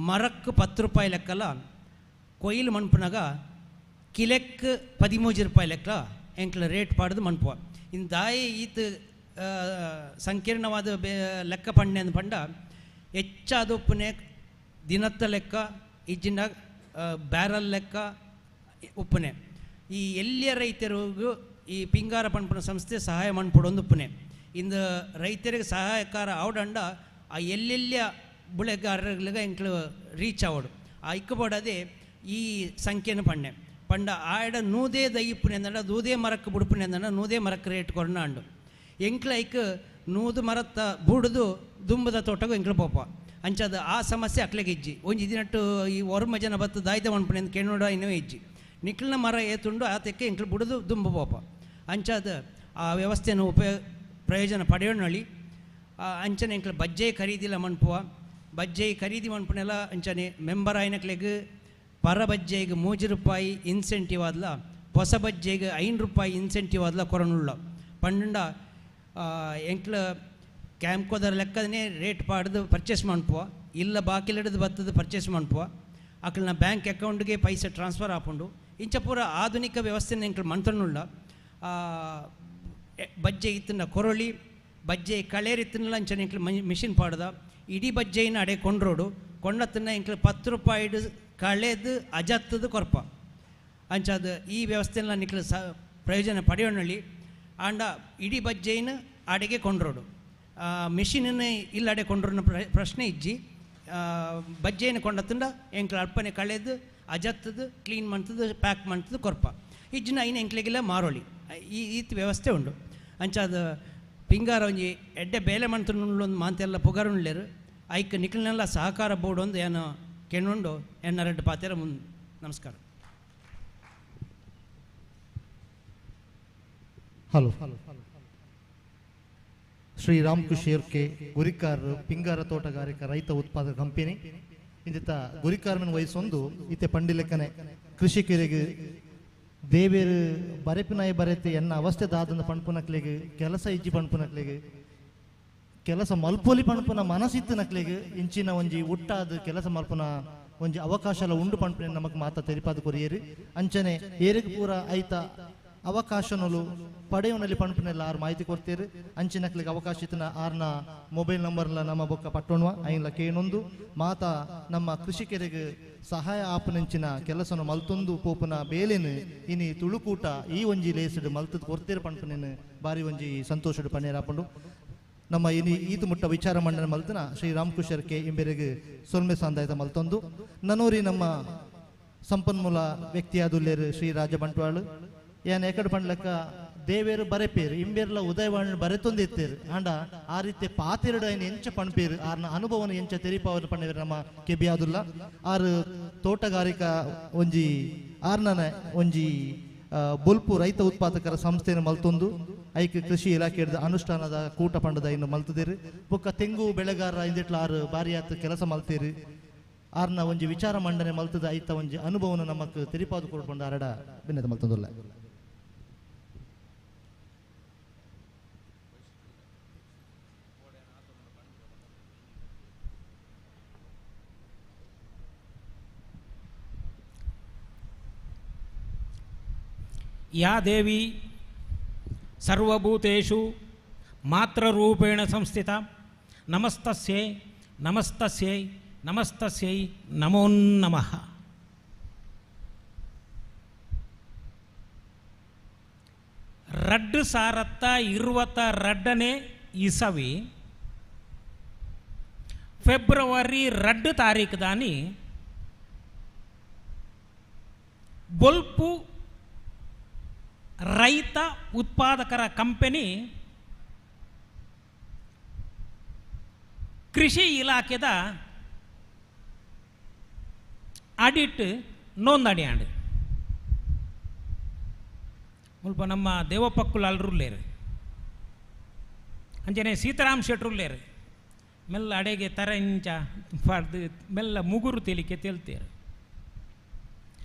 ಮರಕ್ಕೆ 10 ರೂಪಾಯಿ ಲೆಕ್ಕಲ್ಲ ಕೊಯ್ಲು ಮಣ್ಪುನಾಗ ಕಿಲೆಕ್ 13 ರೂಪಾಯಿ ಲೆಕ್ಕ ಎಂಕ್ಲ ರೇಟ್ ಪಾಡ್ದು ಮಣ್ಪುವ. ಇನ್ನು ದಾಯಿ ಈತ ಸಂಕೀರ್ಣವಾದ ಲೆಕ್ಕ ಪಂಡೆ ಅಂದ್ ಪಂಡ ಹೆಚ್ಚಾದ ಉಪ್ಪುನೆ ದಿನತ್ತ ಲೆಕ್ಕ ಇಜ್ಜಿಂಡ ಬ್ಯಾರಲ್ ಲೆಕ್ಕ ಉಪ್ಪುನೆ ಈ ಎಲ್ಲಿಯ ರೈತರಿಗೂ ಈ ಪಿಂಗಾರ ಪಣ್ಪುನ ಸಂಸ್ಥೆ ಸಹಾಯ ಮಣ್ಪುಡೊಂದು ಉಪ್ಪುನೆ. ಇಂದು ರೈತರಿಗೆ ಸಹಾಯಕಾರ ಆವಡಂಡ ಆ ಎಲ್ಲೆಲ್ಲಿಯ ಬುಳೆಗಾರರಿಗೆ ಎಂಕ್ಲು ರೀಚ್ ಆವಡು ಆ ಇಕ್ಕಬೋಡದೆ ಈ ಸಂಖ್ಯೆನ ಪಣ್ಣೆ ಪಂಡ ಆಯಡ ನೂದೇ ದಯಿಪ್ಪುನೆ ಅಂದಂಡ ನೂದೇ ಮರಕ್ಕೆ ಬುಡುಪುನೆ ಅಂದಂಡ ನೂದೇ ಮರಕ್ಕೆ ರೇಟ್ ಕೊರಣ ಅಂಡು ಎಂಕ್ಲ ಐಕ್ ನೂದು ಮರತ್ತ ಬುಡ್ದು ದುಂಬದ ತೋಟಗೂ ಎಂಕ್ಲು ಪೋಪ ಅಂಚದ ಆ ಸಮಸ್ಯೆ ಅಕ್ಲೆಗೆ ಇಜ್ಜಿ ಒಂಜಿ ದಿನಟ್ಟು ಈ ಒರ್ಮ ಜನ ಬತ್ತು ದಾಯ್ದ ಮಣ್ಪುನೆ ಅಂತ ಕೇಳೋಡ ಇನ್ನೂ ಇಜ್ಜಿ ನಿಕ್ಲಿನ ಮರ ಏತುಂಡು ಆತಕ್ಕೆ ಎಂಕ್ಲು ಬುಡ್ದು ದುಂಬ ಪೋಪ ಅಂಚಾದ ಆ ವ್ಯವಸ್ಥೆಯನ್ನು ಪ್ರಯೋಜನ ಪಡೆಯೋಣಳಿ. ಅಂಚನೆ ಎಂಕ್ಲು ಬಜ್ಜೆ ಖರೀದಿಲ್ಲ ಮಣ್ಪುವ ಬಜ್ಜೆ ಖರೀದಿ ಮಣ್ಪುನೆಲ್ಲ ಅಂಚನೆ ಮೆಂಬರ್ ಆಯ್ನಕ್ಲೆಗ್ ಪರ ಬಜ್ಜೆಗೆ 3 ರೂಪಾಯಿ ಇನ್ಸೆಂಟಿವ್ ಆದ್ಲ ಹೊಸ ಬಜ್ಜೆಗೆ 5 ರೂಪಾಯಿ ಇನ್ಸೆಂಟಿವ್ ಆದ್ಲ ಕೊರನುಳ್ಳ ಪಂಡ ಎಂಕ್ಲ ಕ್ಯಾಂಪ್ಕೋದರ ಲೆಕ್ಕನೇ ರೇಟ್ ಪಾಡ್ದು ಪರ್ಚೇಸ್ ಮಣ್ಪುವ ಇಲ್ಲ ಬಾಕಿಲಿಡ್ದು ಬತ್ತದ ಪರ್ಚೇಸ್ ಮಣ್ಪುವ ಅಕ್ಲನ ಬ್ಯಾಂಕ್ ಅಕೌಂಟ್ಗೆ ಪೈಸೆ ಟ್ರಾನ್ಸ್ಫರ್ ಆಪುಂಡು ಇಂಚ ಪೂರ ಆಧುನಿಕ ವ್ಯವಸ್ಥೆನ ಎಂಕ್ಲು ಮಣ್ತೊಂಡುಳ್ಳ. ಬಜ್ಜೆ ಇತ್ತನ್ನ ಕೊರೊಳಿ ಬಜ್ಜೆ ಕಳೇರಿತ್ತನ್ನೆಲ್ಲ ಅಂಚನೆ ಎಂಕ್ಲು ಮಿಷಿನ್ ಪಾಡ್ದ ಇಡೀ ಬಜ್ಜೆಯನ್ನು ಅಡೆ ಕೊಂಡ್ರೋಡು ಕೊಂಡತ್ತನ್ನ ಎಂಕ್ಲು 10 ರೂಪಾಯಿಡು ಕಳೆದು ಅಜತ್ತದು ಕೊರ್ಪ ಅಂಚಾದ ಈ ವ್ಯವಸ್ಥೆನ ನಿಕ್ಲು ಸ ಪ್ರಯೋಜನ ಪಡೆಯೋಣಲ್ಲಿ. ಆಂಡ ಇಡೀ ಬಜ್ಜೆಯನ್ನು ಅಡೆಗೆ ಕೊಂಡ್ರೋಡು ಮಿಷಿನನ್ನು ಇಲ್ಲಡೆ ಕೊಂಡ್ರೋನ ಪ್ರಶ್ನೆ ಇಜ್ಜಿ ಬಜ್ಜೆಯನ್ನು ಕೊಂಡತ್ತಂಡ ಎಂಕ್ಲು ಅರ್ಪಣೆ ಕಳೆದು ಅಜತ್ತದು ಕ್ಲೀನ್ ಮಾಡ್ತದ್ದು ಪ್ಯಾಕ್ ಮಾಡ್ತದ್ದು ಕೊರ್ಪ ಇಜ್ಜಿನ ಐನ ಎಂಕ್ಲಿಗೆಲ್ಲ ಮಾರೋಳಿ ಈ ಈತ ವ್ಯವಸ್ಥೆ ಉಂಡು. ಅಂಚಾದ ಪಿಂಗಾರ ಒಂಜಿ ಎಡ್ಡೆ ಬೇಲೆ ಮಂತುಂಡು ಮಾಂತೆಲ್ಲ ಪುಗರುಂಡ್ಲೇರು ಐಕ್ ನಿಕ್ಲೆನೆಲ್ಲ ಸಹಕಾರ ಬೋರ್ಡ್ ಒಂದು ಏನು ಕೆಣ್ಣುಂಡು ಎನ್ನ ರೆಡ್ಡು ಪಾತೆರ ಮುನ್ ನಮಸ್ಕಾರ. ಹಲೋ ಶ್ರೀ ರಾಮಕೃಷ್ಣ ಕೆ ಗುರಿಕಾರ್ ಪಿಂಗಾರ ತೋಟಗಾರಿಕಾ ರೈತ ಉತ್ಪಾದಕ ಕಂಪನಿ ಇಂದಿತ ಗುರಿಕಾರ್ಮನ್ ವಯಸ್ಸೊಂದು ಇತ್ತೆ ಪಂಡಿಲೆಕ್ಕನೆ ಕೃಷಿಕರಿಗೆ ದೇವೇರು ಬರೆಪಿನಾಯಿ ಬರೆತೆ ಎನ್ನ ಅವಸ್ಥೆ ದಾದನ ಪಣ್ಪುನಕ್ಲೆಗ್ ಕೆಲಸ ಇಜ್ಜಿ ಪಣ್ಪುನಕ್ಲೆಗ್ ಕೆಲಸ ಮಲ್ಪೊಲಿ ಪಣ್ಪುನ ಮನಸ್ಸಿತ್ತು ನಕ್ಲೆಗ್ ಇಂಚಿನ ಒಂಜಿ ಉಟ್ಟಾದ ಕೆಲಸ ಮಲ್ಪುನ ಒಂಜಿ ಅವಕಾಶಲ ಉಂಡು ಪಣ್ಪುನ ನಮಕ್ ಮಾತ ತೆರಿಪಾದ ಕೊರಿಯೇರು ಅಂಚನೆ ಏರಿಗೆ ಪೂರ ಐತ ಅವಕಾಶನಲು ಪಡೆಯೋನಲ್ಲಿ ಪಣ್ಪುನೆಲ್ಲ ಆರು ಮಾಹಿತಿ ಕೊಡ್ತೀರಿ ಅಂಚಿನಕ್ಲಿಗೆ ಅವಕಾಶ ಇತ್ತಿನ ಆರ್ನ ಮೊಬೈಲ್ ನಂಬರ್ಲ ನಮ್ಮ ಬೊಕ್ಕ ಪಟ್ಟೋಣುವ ಐನ್ಲ ಕೇನೊಂದು ಮಾತ ನಮ್ಮ ಕೃಷಿಕರಿಗೆ ಸಹಾಯ ಆಪುನಂಚಿನ ಕೆಲಸನು ಮಲ್ತೊಂದು ಪೋಪುನ ಬೇಲೆನು ಇನಿ ತುಳುಕೂಟ ಈ ಒಂಜಿ ಲೇಸುಡು ಮಲ್ತದ್ ಕೊಡ್ತೀರಿ ಪಣ್ಪುನೇನು ಬಾರಿ ಒಂಜಿ ಸಂತೋಷಡು ಪಣ್ಣೇರಾಪುಂಡು. ನಮ್ಮ ಇನಿ ಈತು ಮುಟ್ಟ ವಿಚಾರ ಮಂಡನೆ ಮಲ್ತನ ಶ್ರೀ ರಾಮಕೃಷ್ಣ ಕೆ ಇಂಬೆರೆಗೆ ಸೊಲ್ಮೆ ಸಂದಾಯತ ಮಲ್ತೊಂದು ನನೋರಿ ನಮ್ಮ ಸಂಪನ್ಮೂಲ ವ್ಯಕ್ತಿಯಾದುಲ್ಲೇರು ಶ್ರೀ ರಾಜ ಬಂಟ್ವಾಳು ಏನ್ ಎಕಡೆ ಪಂಡ್ಲಕ್ಕ ದೇವೇರು ಬರೆಪೇರು ಇಂಬೇರ್ಲ ಉದಯವಾಣಿ ಬರೆತೊಂದಿತ್ತೇರು ಆಂಡ ಆ ರೀತಿ ಪಾತಿರಡು ಐನ್ ಎಂಚ ಪಣ್ಪೇರು ಆರ್ನ ಅನುಭವನ ಎಂಚ ತೆರಿಪಾವನ ಪಣ್ಣೇರು ನಮ್ಮ ಕೆಬಿಯಾದುಲ್ಲ ಆರು ತೋಟಗಾರಿಕಾ ಒಂಜಿ ಆರ್ನನ ಒಂಜಿ ಬೊಲ್ಪು ರೈತ ಉತ್ಪಾದಕರ ಸಂಸ್ಥೆಯನ್ನು ಮಲ್ತೊಂದು ಐಕ್ ಕೃಷಿ ಇಲಾಖೆ ಅನುಷ್ಠಾನದ ಕೂಟ ಪಂಡದ ಇನ್ನು ಮಲ್ತದಿರು ಬೊಕ್ಕ ತೆಂಗು ಬೆಳೆಗಾರರ ಇಂದಿಟ್ಲ ಆರು ಬಾರಿಯಾತ್ ಕೆಲಸ ಮಲ್ತೀರು ಆರ್ನ ಒಂಜಿ ವಿಚಾರ ಮಂಡನೆ ಮಲ್ತದ ಐತ ಒಂಜಿ ಅನುಭವನ ನಮಕ್ ತೆರಿಪಾದು ಕೊಡ್ಕೊಂಡು ಆರಡ ಭಿನ್ನತೆ ಮಲ್ತೊಂದುಲ್ಲ. ಯಾ ದೇವಿ ಸರ್ವಭೂತೇಷು ಮಾತೃರೂಪೇಣ ಸಂಸ್ಥಿತ ನಮಸ್ತಸ್ಯೈ ನಮಸ್ತಸ್ಯೈ ನಮಸ್ತಸ್ಯೈ ನಮೋ ನಮಃ. ರಡ್ಡು ಸಾರತ್ತ ಇರುವತ್ತ ರಡ್ಡನೇ ಇಸವಿ ಫೆಬ್ರವರಿ 2 ತಾರೀಕು ದಾನಿ ಬೊಲ್ಪು ರೈತ ಉತ್ಪಾದಕರ ಕಂಪನಿ ಕೃಷಿ ಇಲಾಖೆದ ಆಡಿಟ್ ನೋಂದಣಿ ಆಂಡ್ ಮುಲ್ಪ ನಮ್ಮ ದೇವಪಕ್ಕುಲಾಲ್ರುಲ್ಲೇರು ಅಂಚನೆ ಸೀತಾರಾಮ್ ಶೆಟ್ರುಲ್ಲೇರು ಮೆಲ್ಲ ಅಡೆಗೆ ತರಂಚ ಪಾಡ್ದು ಮೆಲ್ಲ ಮುಗುರು ತೇಲಿಕೆ ತೇಲ್ತೇರು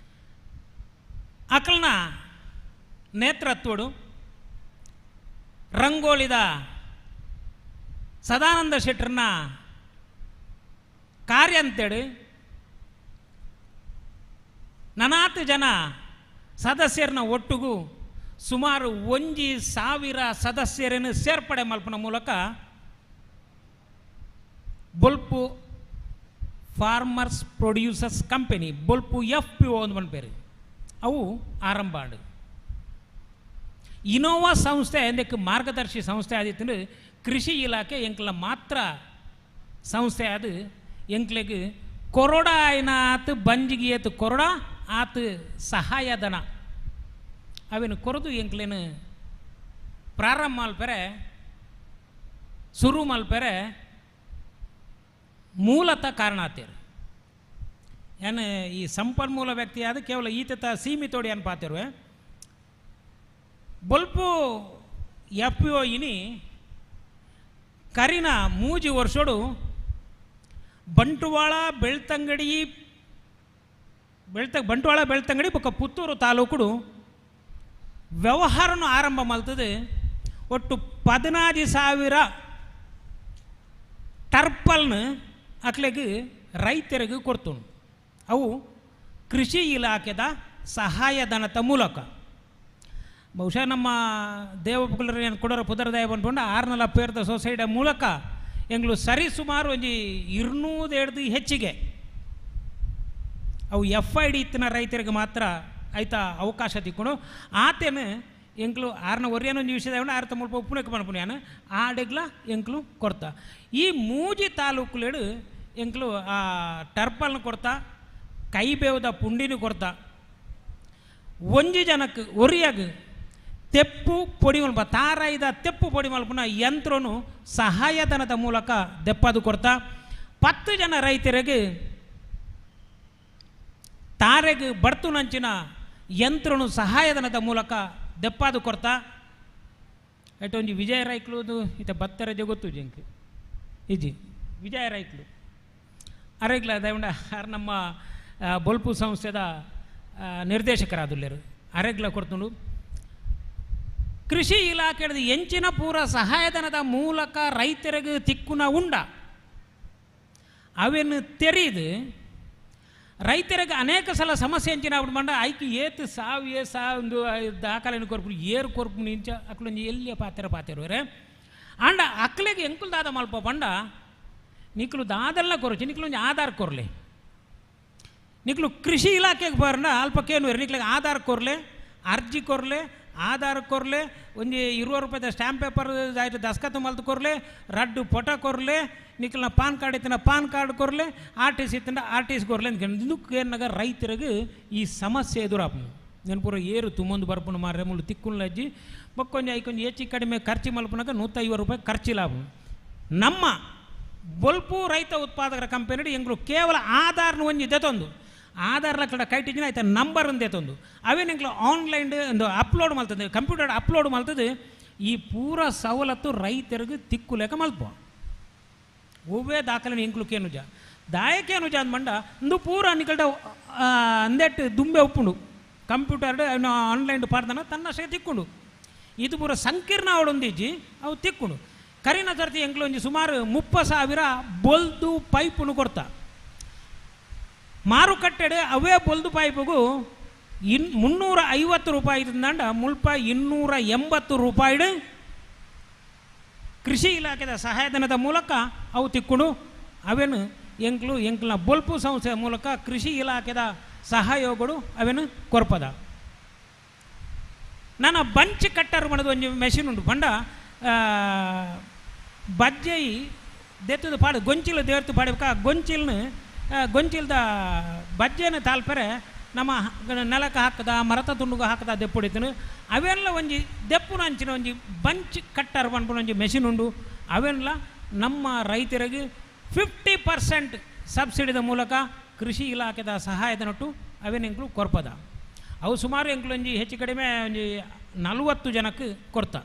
ಅಕಲ್ನ ನೇತೃತ್ವಡು ರಂಗೋಲಿದ ಸದಾನಂದ ಶೆಟ್ಟರ್ನ ಕಾರ್ಯ ಅಂತೇಳಿ ನನಾತು ಜನ ಸದಸ್ಯರನ್ನ ಒಟ್ಟಿಗೂ ಸುಮಾರು 1,000 ಸದಸ್ಯರನ್ನು ಸೇರ್ಪಡೆ ಮಲ್ಪನ ಮೂಲಕ Bolpu farmers producers company Bolpu F P O ಒಂದು ಪೇರು ಅವು ಆರಂಭ ಆಂಡ್. ಇನೋವಾ ಸಂಸ್ಥೆ ಎಂದಕ್ಕೆ ಮಾರ್ಗದರ್ಶಿ ಸಂಸ್ಥೆ ಆದಿತ್ತು ಕೃಷಿ ಇಲಾಖೆ ಎಂಕ್ಲ ಮಾತ್ರ ಸಂಸ್ಥೆ ಅದು ಎಂಕ್ಲೆಗ್ ಕೊರೊಡ ಆಯ್ನ ಆತು ಬಂಜಿಗೆ ಏತು ಕೊರೊಡ ಆತು ಸಹಾಯಧನ ಅವೇನು ಕೊರದು ಎಂಕ್ಲೇನು ಪ್ರಾರಂಭ ಮಲ್ಪೆರೆ ಶುರು ಮಲ್ಪೆರೆ ಮೂಲತಃ ಕಾರಣ ಆತೇರು. ಏನು ಈ ಸಂಪನ್ಮೂಲ ವ್ಯಕ್ತಿ ಆದ ಕೇವಲ ಈತ ಸೀಮಿತೋಡಿ ಅನ್ಪಾತಿರುವೆ ಬೊಲ್ಪು F P O ಇನಿ ಕರಿನ 3 ವರ್ಷೋಡು ಬಂಟ್ವಾಳ ಬೆಳ್ತಂಗಡಿ ಬಂಟ್ವಾಳ ಬೆಳ್ತಂಗಡಿ ಬೊಕ್ಕ ಪುತ್ತೂರು ತಾಲೂಕುಡು ವ್ಯವಹಾರನು ಆರಂಭ ಮಲ್ತದೆ ಒಟ್ಟು 15,000 ಟರ್ಪಲ್ನ ಅಕ್ಲೆಗ್ ರೈತರಿಗೆ ಕೊಡ್ತುಂಡು. ಅವು ಕೃಷಿ ಇಲಾಖೆದ ಸಹಾಯಧನದ ಮೂಲಕ. ಬಹುಶಃ ನಮ್ಮ ದೇವಪುಕುಲರು ಏನು ಕೊಡೋರ ಪುದರದಾಯ ಬಂದ್ಕೊಂಡು 600 ಪೇರ್ದ ಸೊಸೈಟಿಯ ಮೂಲಕ ಎಂಗ್ಳು ಸರಿ ಸುಮಾರು ಒಂಜಿ 200 ಹೆಚ್ಚಿಗೆ ಅವು F I D ಇತ್ತಿನ ರೈತರಿಗೆ ಮಾತ್ರ ಆಯ್ತಾ ಅವಕಾಶ ತಿಕ್ಕೊಂಡು ಆತೇನು ಎಂಕ್ಲು ಆರ್ನ ಒರಿಯನೊಂದು ವಿಷಯದ ಆರ್ತ ಮುಲ್ಪ ಉಪ್ಪುನಕ್ಕೆ ಪನ್ಪುನ್ಯಾನ ಆಡೆಗ್ಲ ಎಂಕ್ಲು ಕೊಡ್ತಾ ಈ ಮೂಜಿ ತಾಲೂಕುಲೇಡು ಎಂಕ್ಲು ಆ ಟರ್ಪಲ್ನ ಕೊಡ್ತಾ ಕೈಬೇವದ ಪುಂಡಿನೂ ಕೊಡ್ತಾ ಒಂಜಿ ಜನಕ್ಕೆ ಒರಿಯಾಗ ತೆಪ್ಪು ಪೊಡಿ ಮಲ್ಪ ತಾರಾಯಿದ ತೆಪ್ಪು ಪೊಡಿ ಮಲ್ಪುನ ಯಂತ್ರನು ಸಹಾಯಧನದ ಮೂಲಕ ದೆಪ್ಪದು ಕೊಡ್ತಾ 10 ಜನ ರೈತರಿಗೆ ತಾರೆಗೆ ಬಡ್ತುನಂಚಿನ ಯಂತ್ರನು ಸಹಾಯಧನದ ಮೂಲಕ ದೆಪ್ಪಾದು ಕೊಡ್ತಾ ಎಟ್ಟೊಂಜಿ ವಿಜಯ ರೈಕ್ಲುದು ಇತ ಬತ್ತರ ಗೊತ್ತು ಜಿಂಕ್ ಇಜಿ ವಿಜಯ ರೈಕ್ಲು ಅರೆಗ್ಲ ದಯವುಂಡ ಆರ್ ನಮ್ಮ ಬೊಲ್ಪು ಸಂಸ್ಥೆದ ನಿರ್ದೇಶಕರಾದುಲ್ಲೇರು ಅರೆಗ್ಲ ಕೊಡ್ತುಂಡು. ಕೃಷಿ ಇಲಾಖೆದ ಎಂಚಿನ ಪೂರ ಸಹಾಯಧನದ ಮೂಲಕ ರೈತರಿಗೆ ತಿಕ್ಕುನ ಉಂಡ ಅವೇನು ತೆರೀದು ರೈತರಿಗೆ ಅನೇಕ ಸಲ ಸಮಸ್ಯೆ ಎಂಚಿನ ಆಗ್ಬಿಟ್ಟು ಮಂಡ ಐಕ್ ಏತು ಸಾವು ಏ ಒಂದು ದಾಖಲೆಯನ್ನು ಕೊರ್ಪು ಏರು ಕೊರ್ಪು ಇಂಚ ಅಕ್ಲೊಂಜಿ ಎಲ್ಲಿಯ ಪಾತ್ರ ಪಾತಿರುವರೆ ಅಂಡ ಅಕ್ಲೆಗೆ ಎಂಕುಲ್ ದಾದ ಮಲ್ಪ ಪಂಡ ನಿಕ್ಲು ದಾದೆಲ್ಲ ಕೊರಚಿ ನಿಕ್ಲೊಂಜಿ ಆಧಾರ್ ಕೊರ್ಲೆ ನಿಕ್ಲು ಕೃಷಿ ಇಲಾಖೆಗೆ ಬರೋಣ ಅಲ್ಪಕ್ಕೇನು ನಿಕ್ಲಿಗೆ ಆಧಾರ್ ಕೊರ್ಲೆ ಅರ್ಜಿ ಕೊರ್ಲೆ ಆಧಾರ್ ಕೊರ್ಲೆ ಒಂಜಿ 20 ರೂಪಾಯಿದ ಸ್ಟ್ಯಾಂಪ್ ಪೇಪರ್ ಆಯ್ತು ದಸ್ಕತ್ತು ಮಲ್ತು ಕೊರ್ಲೆ ರಡ್ಡು ಫೋಟೋ ಕೊರ್ಲೆ ನಿಕ್ಲನ ಪಾನ್ ಕಾರ್ಡ್ ಇತ್ತಿನ ಪಾನ್ ಕಾರ್ಡ್ ಕೊರ್ಲೆ R T C ಇತ್ತಿನ R T C ಕೊರ್ಲೆ ಅಂತ ರೈತರಿಗೆ ಈ ಸಮಸ್ಯೆ ಎದುರಾಪು ನೆನಪುರ ಏರು ತುಂಬೊಂದು ಬರ್ಪುನ ಮಾರ್ರೆ ಮುಳ್ಳು ತಿಕ್ಕುನ್ಲಜ್ಜಿ ಬಕ್ಕೊಂಜಿ ಐಕೊಂಜಿ ಹೆಚ್ಚು ಕಡಿಮೆ ಖರ್ಚು ಮಲ್ಪುನಾಗ 150 ರೂಪಾಯಿ ಖರ್ಚು ಲಾಭ. ನಮ್ಮ ಬೊಲ್ಪು ರೈತ ಉತ್ಪಾದಕರ ಕಂಪನಿ ಎಂಗ್ಳು ಕೇವಲ ಆಧಾರ್ನ ಒಂಜಿ ದೆತೊಂದು ಆಧಾರ್ ಕಡೆ ಕೈಟಿಜಿನ ಆಯ್ತು ನಂಬರ್ ಒಂದೇ ತಂದು ಅವೇನು ಎಂಕ್ಲು ಆನ್ಲೈನ್ ಒಂದು ಅಪ್ಲೋಡ್ ಮಾಡ್ತದೆ ಕಂಪ್ಯೂಟರ್ ಅಪ್ಲೋಡ್ ಮಾಡ್ತದೆ ಈ ಪೂರ ಸವಲತ್ತು ರೈತರಿಗೆ ತಿಕ್ಕುಲೇಕ ಮಲ್ಪ ಒವ್ವೇ ದಾಖಲೆ ಎಂಕ್ಲುಕೇನು ಜ ದಾಯಕೇನು ಜ ಅಂದ್ಮಂಡ ಒಂದು ಪೂರ ನಿಕಲ್ಟ ಅಂದೆಟ್ಟು ದುಂಬೆ ಉಪ್ಪುಂಡು ಕಂಪ್ಯೂಟರ್ ಆನ್ಲೈನ್ ಪಾಡ್ದನ ತನ್ನಷ್ಟೇ ತಿಕ್ಕೊಂಡು ಇದು ಪೂರ ಸಂಕೀರ್ಣ ಅವಳೊಂದಿಜ್ಜಿ ಅವು ತಿಕ್ಕೊಂಡು ಕರಿನ ಸರ್ತಿ ಎಂಕ್ಲು ಒಂಜಿ ಸುಮಾರು 30,000 ಬೊಲ್ದು ಪೈಪುನು ಕೊಡ್ತಾ ಮಾರುಕಟ್ಟೆಡೆ ಅವೇ ಬೊಲ್ದು ಪೈಪುಗು 350 ರೂಪಾಯಿ ಇದ್ದಂಡ ಮುಲ್ಪ 280 ರೂಪಾಯಿ ಕೃಷಿ ಇಲಾಖೆದ ಸಹಾಯಧನದ ಮೂಲಕ ಅವು ತಿಕ್ಕೊಂಡು ಅವೇನು ಎಂಕ್ಲು ಎಂಕ್ಲನ ಬೊಲ್ಪು ಸಂಸ್ಥೆಯ ಮೂಲಕ ಕೃಷಿ ಇಲಾಖೆದ ಸಹಯೋಗಗಳು ಅವೇನು ಕೊರ್ಪದ. ನನ್ನ ಬಂಚ್ ಕಟ್ಟರ್ ಮಾಡೋದು ಒಂಜಿ ಮೆಷಿನ್ ಉಂಟು ಪಂಡ ಬಜ್ಜೈ ದೆತ್ತದ ಪಾಡು ಗೊಂಚಿಲು ದೇರ್ತು ಪಾಡಬೇಕ ಗೊಂಚಿಲ್ನ ಗೊಂಚಿಲ್ದ ಬಜ್ಜೆನ ತಾಲ್ಪೆರೆ ನಮ್ಮ ನೆಲಕ್ಕೆ ಹಾಕದ ಮರತ ತುಂಡುಗೆ ಹಾಕದ ದೆಪ್ಪುಡಿತನು ಅವೆಲ್ಲ ಒಂಜಿ ದೆಪ್ಪುನ ಅಂಚಿನ ಒಂಜಿ ಬಂಚ್ ಕಟ್ಟರ್ ಪನ್ಪುನ ಒಂಜಿ ಮೆಷಿನ್ ಉಂಡು ಅವೆಲ್ಲ ನಮ್ಮ ರೈತರಿಗೆ 50% ಸಬ್ಸಿಡಿದ ಮೂಲಕ ಕೃಷಿ ಇಲಾಖೆದ ಸಹಾಯಧನಟ್ಟು ಅವೇನು ಎಂಕ್ಲು ಕೊರ್ಪದ ಅವು ಸುಮಾರು ಎಂಕ್ಲು ಒಂಜಿ ಹೆಚ್ಚು ಕಡಿಮೆ ಒಂಜಿ 40 ಜನಕ್ಕೆ ಕೊರ್ತ.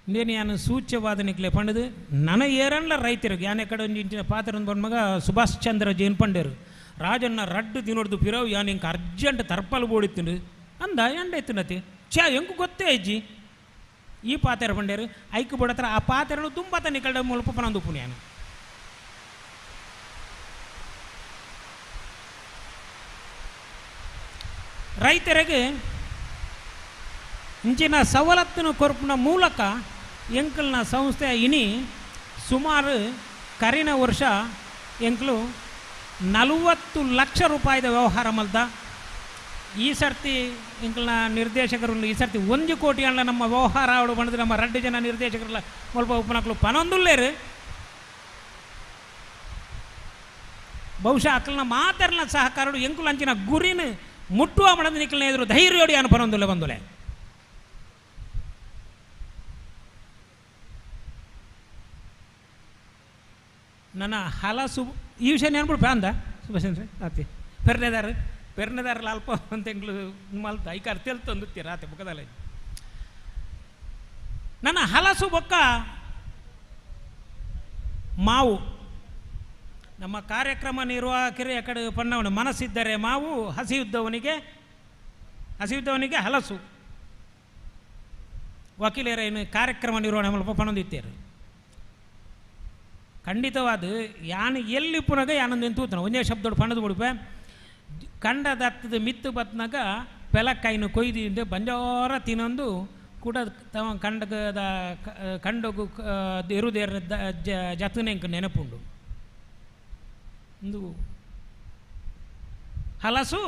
ಇನ್ನೇನು ಯಾನು ಸೂಚ್ಯವಾದ ನಿಕ್ಲೆ ಪಂಡದು ನನ ಏರನ್ಲ ರೈತರಿಗೆ ಯಾನೆ ಕಡೆ ಒಂಜಿ ಇಂಚಿನ ಪಾತ್ರ ಮಗ ಸುಭಾಷ್ ಚಂದ್ರ ಜೈನ್ ಪಂಡೇರು ರಾಜನ್ನ ರಡ್ಡು ತಿನ್ನೋಡ್ದು ಪಿರವು ಯಾನು ಇಂಕ ಅರ್ಜೆಂಟ್ ತರ್ಪಲ್ ಬೋಡಿತ್ತಿಂಡು ಅಂದ ಎಂಡೈತಿನತಿ ಛಾ ಎಂಕು ಗೊತ್ತೇ ಅಜ್ಜಿ ಈ ಪಾತ್ರ ಪಂಡೇರು ಐಕು ಬೋಡತ್ರ ಆ ಪಾತ್ರನು ತುಂಬ ತನ್ನ ಮೂಲಕ ಪನಂದು ಪುಣ್ಯಾನು. ರೈತರಿಗೆ ಇಂಚಿನ ಸವಲತ್ತಿನ ಕೊರ್ಪಿನ ಮೂಲಕ ಎಂಕಲ್ನ ಸಂಸ್ಥೆ ಇನಿ ಸುಮಾರು ಕರಿನ ವರ್ಷ ಎಂಕ್ಲು 40 ಲಕ್ಷ ರೂಪಾಯಿದ ವ್ಯವಹಾರ ಮಲ್ದ. ಈ ಸರ್ತಿ ಎಂಕಲ್ನ ನಿರ್ದೇಶಕರು ಈ ಸರ್ತಿ 1 ಕೋಟಿ ಅಲ್ಲ ನಮ್ಮ ವ್ಯವಹಾರ ಅವಳು ಬಂದ್ರೆ ನಮ್ಮ 2 ಜನ ನಿರ್ದೇಶಕರಲ್ಲ ಸ್ವಲ್ಪ ಉಪನಕ್ಲು ಪನೊಂದುಲ್ಲೇರು ಬಹುಶಃ ಅಕ್ಕಲ್ನ ಮಾತರ್ನ ಸಹಕಾರಡು ಎಂಕುಲು ಅಂಚಿನ ಗುರಿನ ಮುಟ್ಟುವ ಮಣದ ನಿಕ್ಕಲ್ನ ಎದುರು ಧೈರ್ಯೋಡಿ ಅನು ಪನೊಂದುಲ್ಲೆ ಬಂದುಲೆ. ನನ್ನ ಹಲಸು ಈ ವಿಷಯ ನೆನ್ಬಿಡ್ಪ ಅಂದ ಸುಭಾಷ್ ಆತಿ ಪೆರ್ನೆದಾರ ಪೆರ್ನೆದಾರ ಅಲ್ಪ ಅಂತ ಎಂಗ್ಳು ಮಲ್ತ ಐಕಾರ ತೆಲ್ತೊಂದುತ್ತೀರ ಆತೆ ಬುಕ್ಕದಲ್ಲ ನನ್ನ ಹಲಸು ಬೊಕ್ಕ ಮಾವು ನಮ್ಮ ಕಾರ್ಯಕ್ರಮ ನಿರ್ವಾಹಕರೇ ಆ ಕಡೆ ಪಣ್ಣವನು ಮನಸ್ಸಿದ್ದರೆ ಮಾವು ಹಸಿಯುದ್ದವನಿಗೆ ಹಸಿಯುದ್ದವನಿಗೆ ಹಲಸು ವಕೀಲರೇನು ಕಾರ್ಯಕ್ರಮ ನಿರ್ವಹಣೆ ಮೂಲಕ ಪಣೊಂದಿತ್ತೇರು ಖಂಡಿತವಾದ ಯಾನು ಎಲ್ಲಿ ಪುನಗ ಯಾನೊಂದು ತೂತನ ಒಂದೇ ಶಬ್ದೋಡು ಪಣದು ಬಿಡುಪೆ ಕಂಡದತ್ತದ ಮಿತ್ತು ಬತ್ನಾಗ ಪೆಲಕ್ಕಾಯಿನ ಕೊಯ್ದು ಬಂಜಾರ ತಿನ್ನೊಂದು ಕೂಡ ತಮ್ಮ ಕಂಡಗದ ಕಂಡಗು ಇರುದೇರ ಜತನೆ ನೆನಪುಂಡು ಒಂದು ಹಲಸು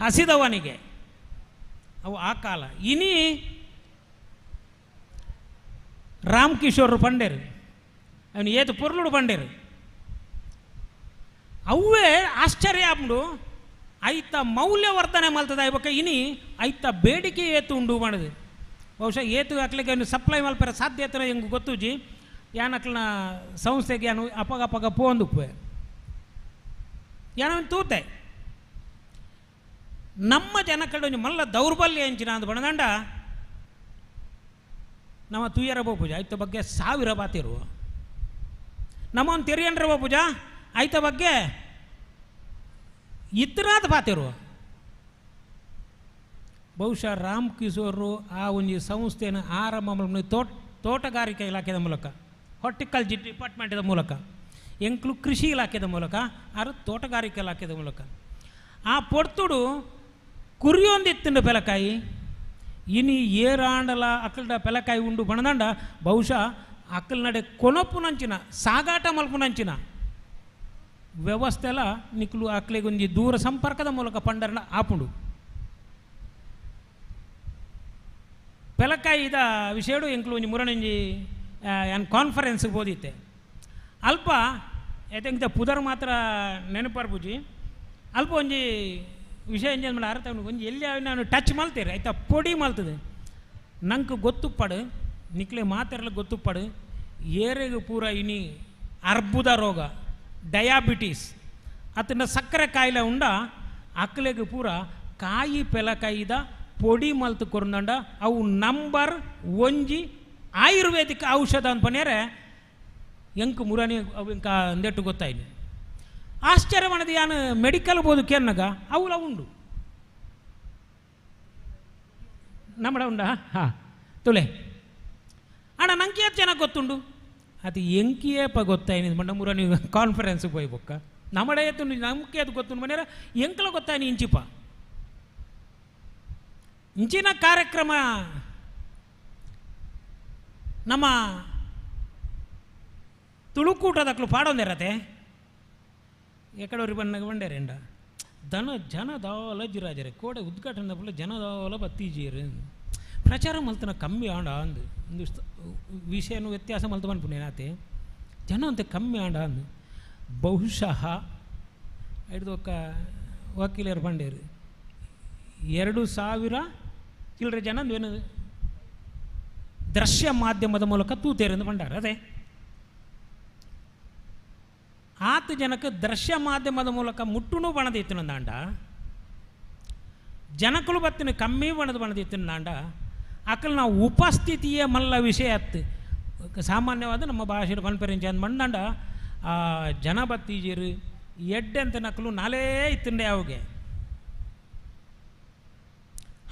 ಹಸಿದವನಿಗೆ ಅವು ಆ ಕಾಲ. ಇನಿ ರಾಮ್ ಕಿಶೋರ್ ಪಂಡೇರು ಅವನು ಏತು ಪೊರ್ಲುಡು ಪಂಡೇರು ಅವೇ ಆಶ್ಚರ್ಯ ಆಪುಂಡು. ಐತ ಮೌಲ್ಯವರ್ಧನೆ ಮಲ್ತದ ಬೊಕ್ಕ ಇನಿ ಐತ ಬೇಡಿಕೆ ಏತು ಉಂಡು ಮಾಡೋದು ಬಹುಶಃ ಏತು ಅಕ್ಲಿಗೆ ಸಪ್ಲೈ ಮಲ್ಪರ ಸಾಧ್ಯತೆ ಹೆಂಗೆ ಗೊತ್ತುಜಿ ಯಾನಕ್ಲನ ಸಂಸ್ಥೆಗೆ ಯಾನು ಅಪಗ ಅಪಗ ಪೋಂದುಪ್ಪೆ ಯಾನ ತೂತೆ ನಮ್ಮ ಜನಕಡೆ ಒಂಜಿ ಮಲ್ಲ ದೌರ್ಬಲ್ಯ ಎಂಚಿನ ಅಂದ್ ಬಣದಂಡ ನಮ್ಮ ತುಯ್ಯರ ಪೂಜೆ ಐತ ಬಗ್ಗೆ ಸಾವಿರ ಬಾತಿರು ನಮ್ಮ ಒಂದು ತೆರಿಯನ್ರ ಪೂಜಾ ಐತ ಬಗ್ಗೆ ಇತ್ತರಾದ ಬಾತಿರು. ಬಹುಶಃ ರಾಮ್ ಕಿಶೋರು ಆ ಒಂದು ಸಂಸ್ಥೆಯನ್ನು ಆರಂಭ ತೋಟಗಾರಿಕೆ ಇಲಾಖೆದ ಮೂಲಕ, ಹಾರ್ಟಿಕಲ್ಚರ್ ಡಿಪಾರ್ಟ್ಮೆಂಟ್ದ ಮೂಲಕ, ಎಂಕ್ಲು ಕೃಷಿ ಇಲಾಖೆದ ಮೂಲಕ, ಆರು ತೋಟಗಾರಿಕೆ ಇಲಾಖೆದ ಮೂಲಕ ಆ ಪೊರ್ತುಡು ಕುರಿಯೊಂದಿತ್ತಂಡು ಪೆಲಕಾಯಿ ಇನಿ ಏರಾಂಡಲ ಅಕ್ಕಲ್ಡ ಪೆಲಕಾಯಿ ಉಂಡು ಬಣದಂಡ ಬಹುಶಃ ಅಕ್ಕಲ್ ನಡೆ ಕೊನೊಪ್ಪುನಂಚಿನ ಸಾಗಾಟ ಮಲ್ಪುನಂಚಿನ ವ್ಯವಸ್ಥೆಲ ನಿಕ್ಲು ಅಕ್ಲೆಗೊಂಜಿ ದೂರ ಸಂಪರ್ಕದ ಮೂಲಕ ಪಂಡರನ ಆಪುಂಡು. ಪೆಲಕಾಯಿದ ವಿಷಯಡು ಎಂಕ್ಲು ಒಂಜಿ ಮುರಣಂಜಿ ಏನು ಕಾನ್ಫರೆನ್ಸ್ಗೆ ಬೋದಿತ್ತೆ ಅಲ್ಪ ಏತೆಂತ ಪುದರ್ ಮಾತ್ರ ನೆನಪರ್ಪುಜಿ ಅಲ್ಪ ಒಂಜಿ ವಿಷಯ ಎಂಜನ್ ಮಾಡ ಅರ್ಥ ಒಂಜಿ ಎಲ್ಲಿ ನಾನು ಟಚ್ ಮಲ್ತೇರೆ ಆಯ್ತಾ ಪೊಡಿ ಮಲ್ತದೆ ನಂಗೆ ಗೊತ್ತುಪ್ಪಡು ನಿಕ್ಲೆ ಮಾತೆರಲ ಗೊತ್ತುಪ್ಪಡು ಏರೆಗೆ ಪೂರ ಇನಿ ಅರ್ಬುದ ರೋಗ ಡಯಾಬಿಟೀಸ್ ಅತನ ಸಕ್ಕರೆ ಕಾಯಿಲೆ ಉಂಡ ಅಕ್ಲೆಗೆ ಪೂರ ಕಾಯಿ ಪೆಲಕಾಯಿದ ಪೊಡಿ ಮಲ್ತು ಕೊರಂದಂಡ ಅವು ನಂಬರ್ ಒಂಜಿ ಆಯುರ್ವೇದಿಕ್ ಔಷಧ ಅಂತ ಪನ್ನೇರೆ ಎಂಕ್ ಮುರಾನಿ ಅವು ಇಂಕ ಅಂದೆಟ್ಟು ಗೊತ್ತಾಯ್ತು. ಆಶ್ಚರ್ಯ ಮಾಡದು ಯಾನು ಮೆಡಿಕಲ್ ಬೋದು ಕೇರ್ನಾಗ ಅವುಲ ಉಂಡು ನಮ್ಮಡ ಉಂಡಾ ಹಾಂ ತುಲೆ ಅಣ್ಣ ನಂಗೆ ಏತ್ ಚೆನ್ನಾಗಿ ಗೊತ್ತುಂಡು ಅದು ಎಂಕಿಯೇಪ ಗೊತ್ತಾಯ್ನಿ ಮಂಡ ಮುರಾನಿ ಕಾನ್ಫರೆನ್ಸ್ಗೆ ಹೋಯ್ ಬೊಕ್ಕ ನಮ್ಮಡ ಏತು ನಮ್ಗೆ ಅದು ಗೊತ್ತುಂಡು ಮನೆಯರ ಎಂಕಲ ಗೊತ್ತಾಯ್ನಿ ಇಂಚಿಪ ಇಂಚಿನ ಕಾರ್ಯಕ್ರಮ ನಮ್ಮ ತುಳುಕೂಟದಕ್ಲು ಪಾಡೊಂದಿರತ್ತೆ ಎಕಡೋರಿ ಬಣ್ಣಗೆ ಬಂಡೇರೆಂಡ ದನ ಜನ ದಾವಲ ಜಿರಾಜರೆ ಕೋಡೆ ಉದ್ಘಾಟನೆ ಪುಲ್ಲ ಜನ ದಾವಲ ಬತ್ತೀಜೀರು ಪ್ರಚಾರ ಮಲ್ತನ ಕಮ್ಮಿ ಆಂಡ ಅಂದು ಒಂದು ವಿಷಯನು ವ್ಯತ್ಯಾಸ ಮಲ್ತ ಬಂದ್ಪುಣೇನಾತೆ ಜನ ಅಂತ ಕಮ್ಮಿ ಆಂಡ ಅಂದು ಬಹುಶಃ ಹಿಡ್ದು ಒಕ್ಕ ವಕೀಲರು ಬಂಡೇರು 2000 ಚಿಲ್ಲರೆ ಜನ ಏನು ದೃಶ್ಯ ಮಾಧ್ಯಮದ ಮೂಲಕ ತೂತೇರೆಂದು ಬಂಡಾರ ಅದೇ ಆತ ಜನಕ್ಕೆ ದೃಶ್ಯ ಮಾಧ್ಯಮದ ಮೂಲಕ ಮುಟ್ಟುನು ಬಣದಿತ್ತು ನಂದಾಂಡ ಜನಕಲು ಬತ್ತಿನ ಕಮ್ಮಿ ಬಣದ ಬಣದಿತ್ತು ನಾಂಡ ಅಕಲ್ ನಾವು ಉಪಸ್ಥಿತಿಯೇ ಮಲ್ಲ ವಿಷಯ ಅತ್ತು ಸಾಮಾನ್ಯವಾದ ನಮ್ಮ ಭಾಷೆ ಪನ್ಪೆರಿಂಚ ಅಂದ್ ಮಂಡಾಂಡ ಆ ಜನ ಬತ್ತೀಜೀರು ಎಡ್ಡೆ ಅಂತ ನಕಲು ನಾಲೇ ಇತ್ತಂಡೆ ಅವುಗೆ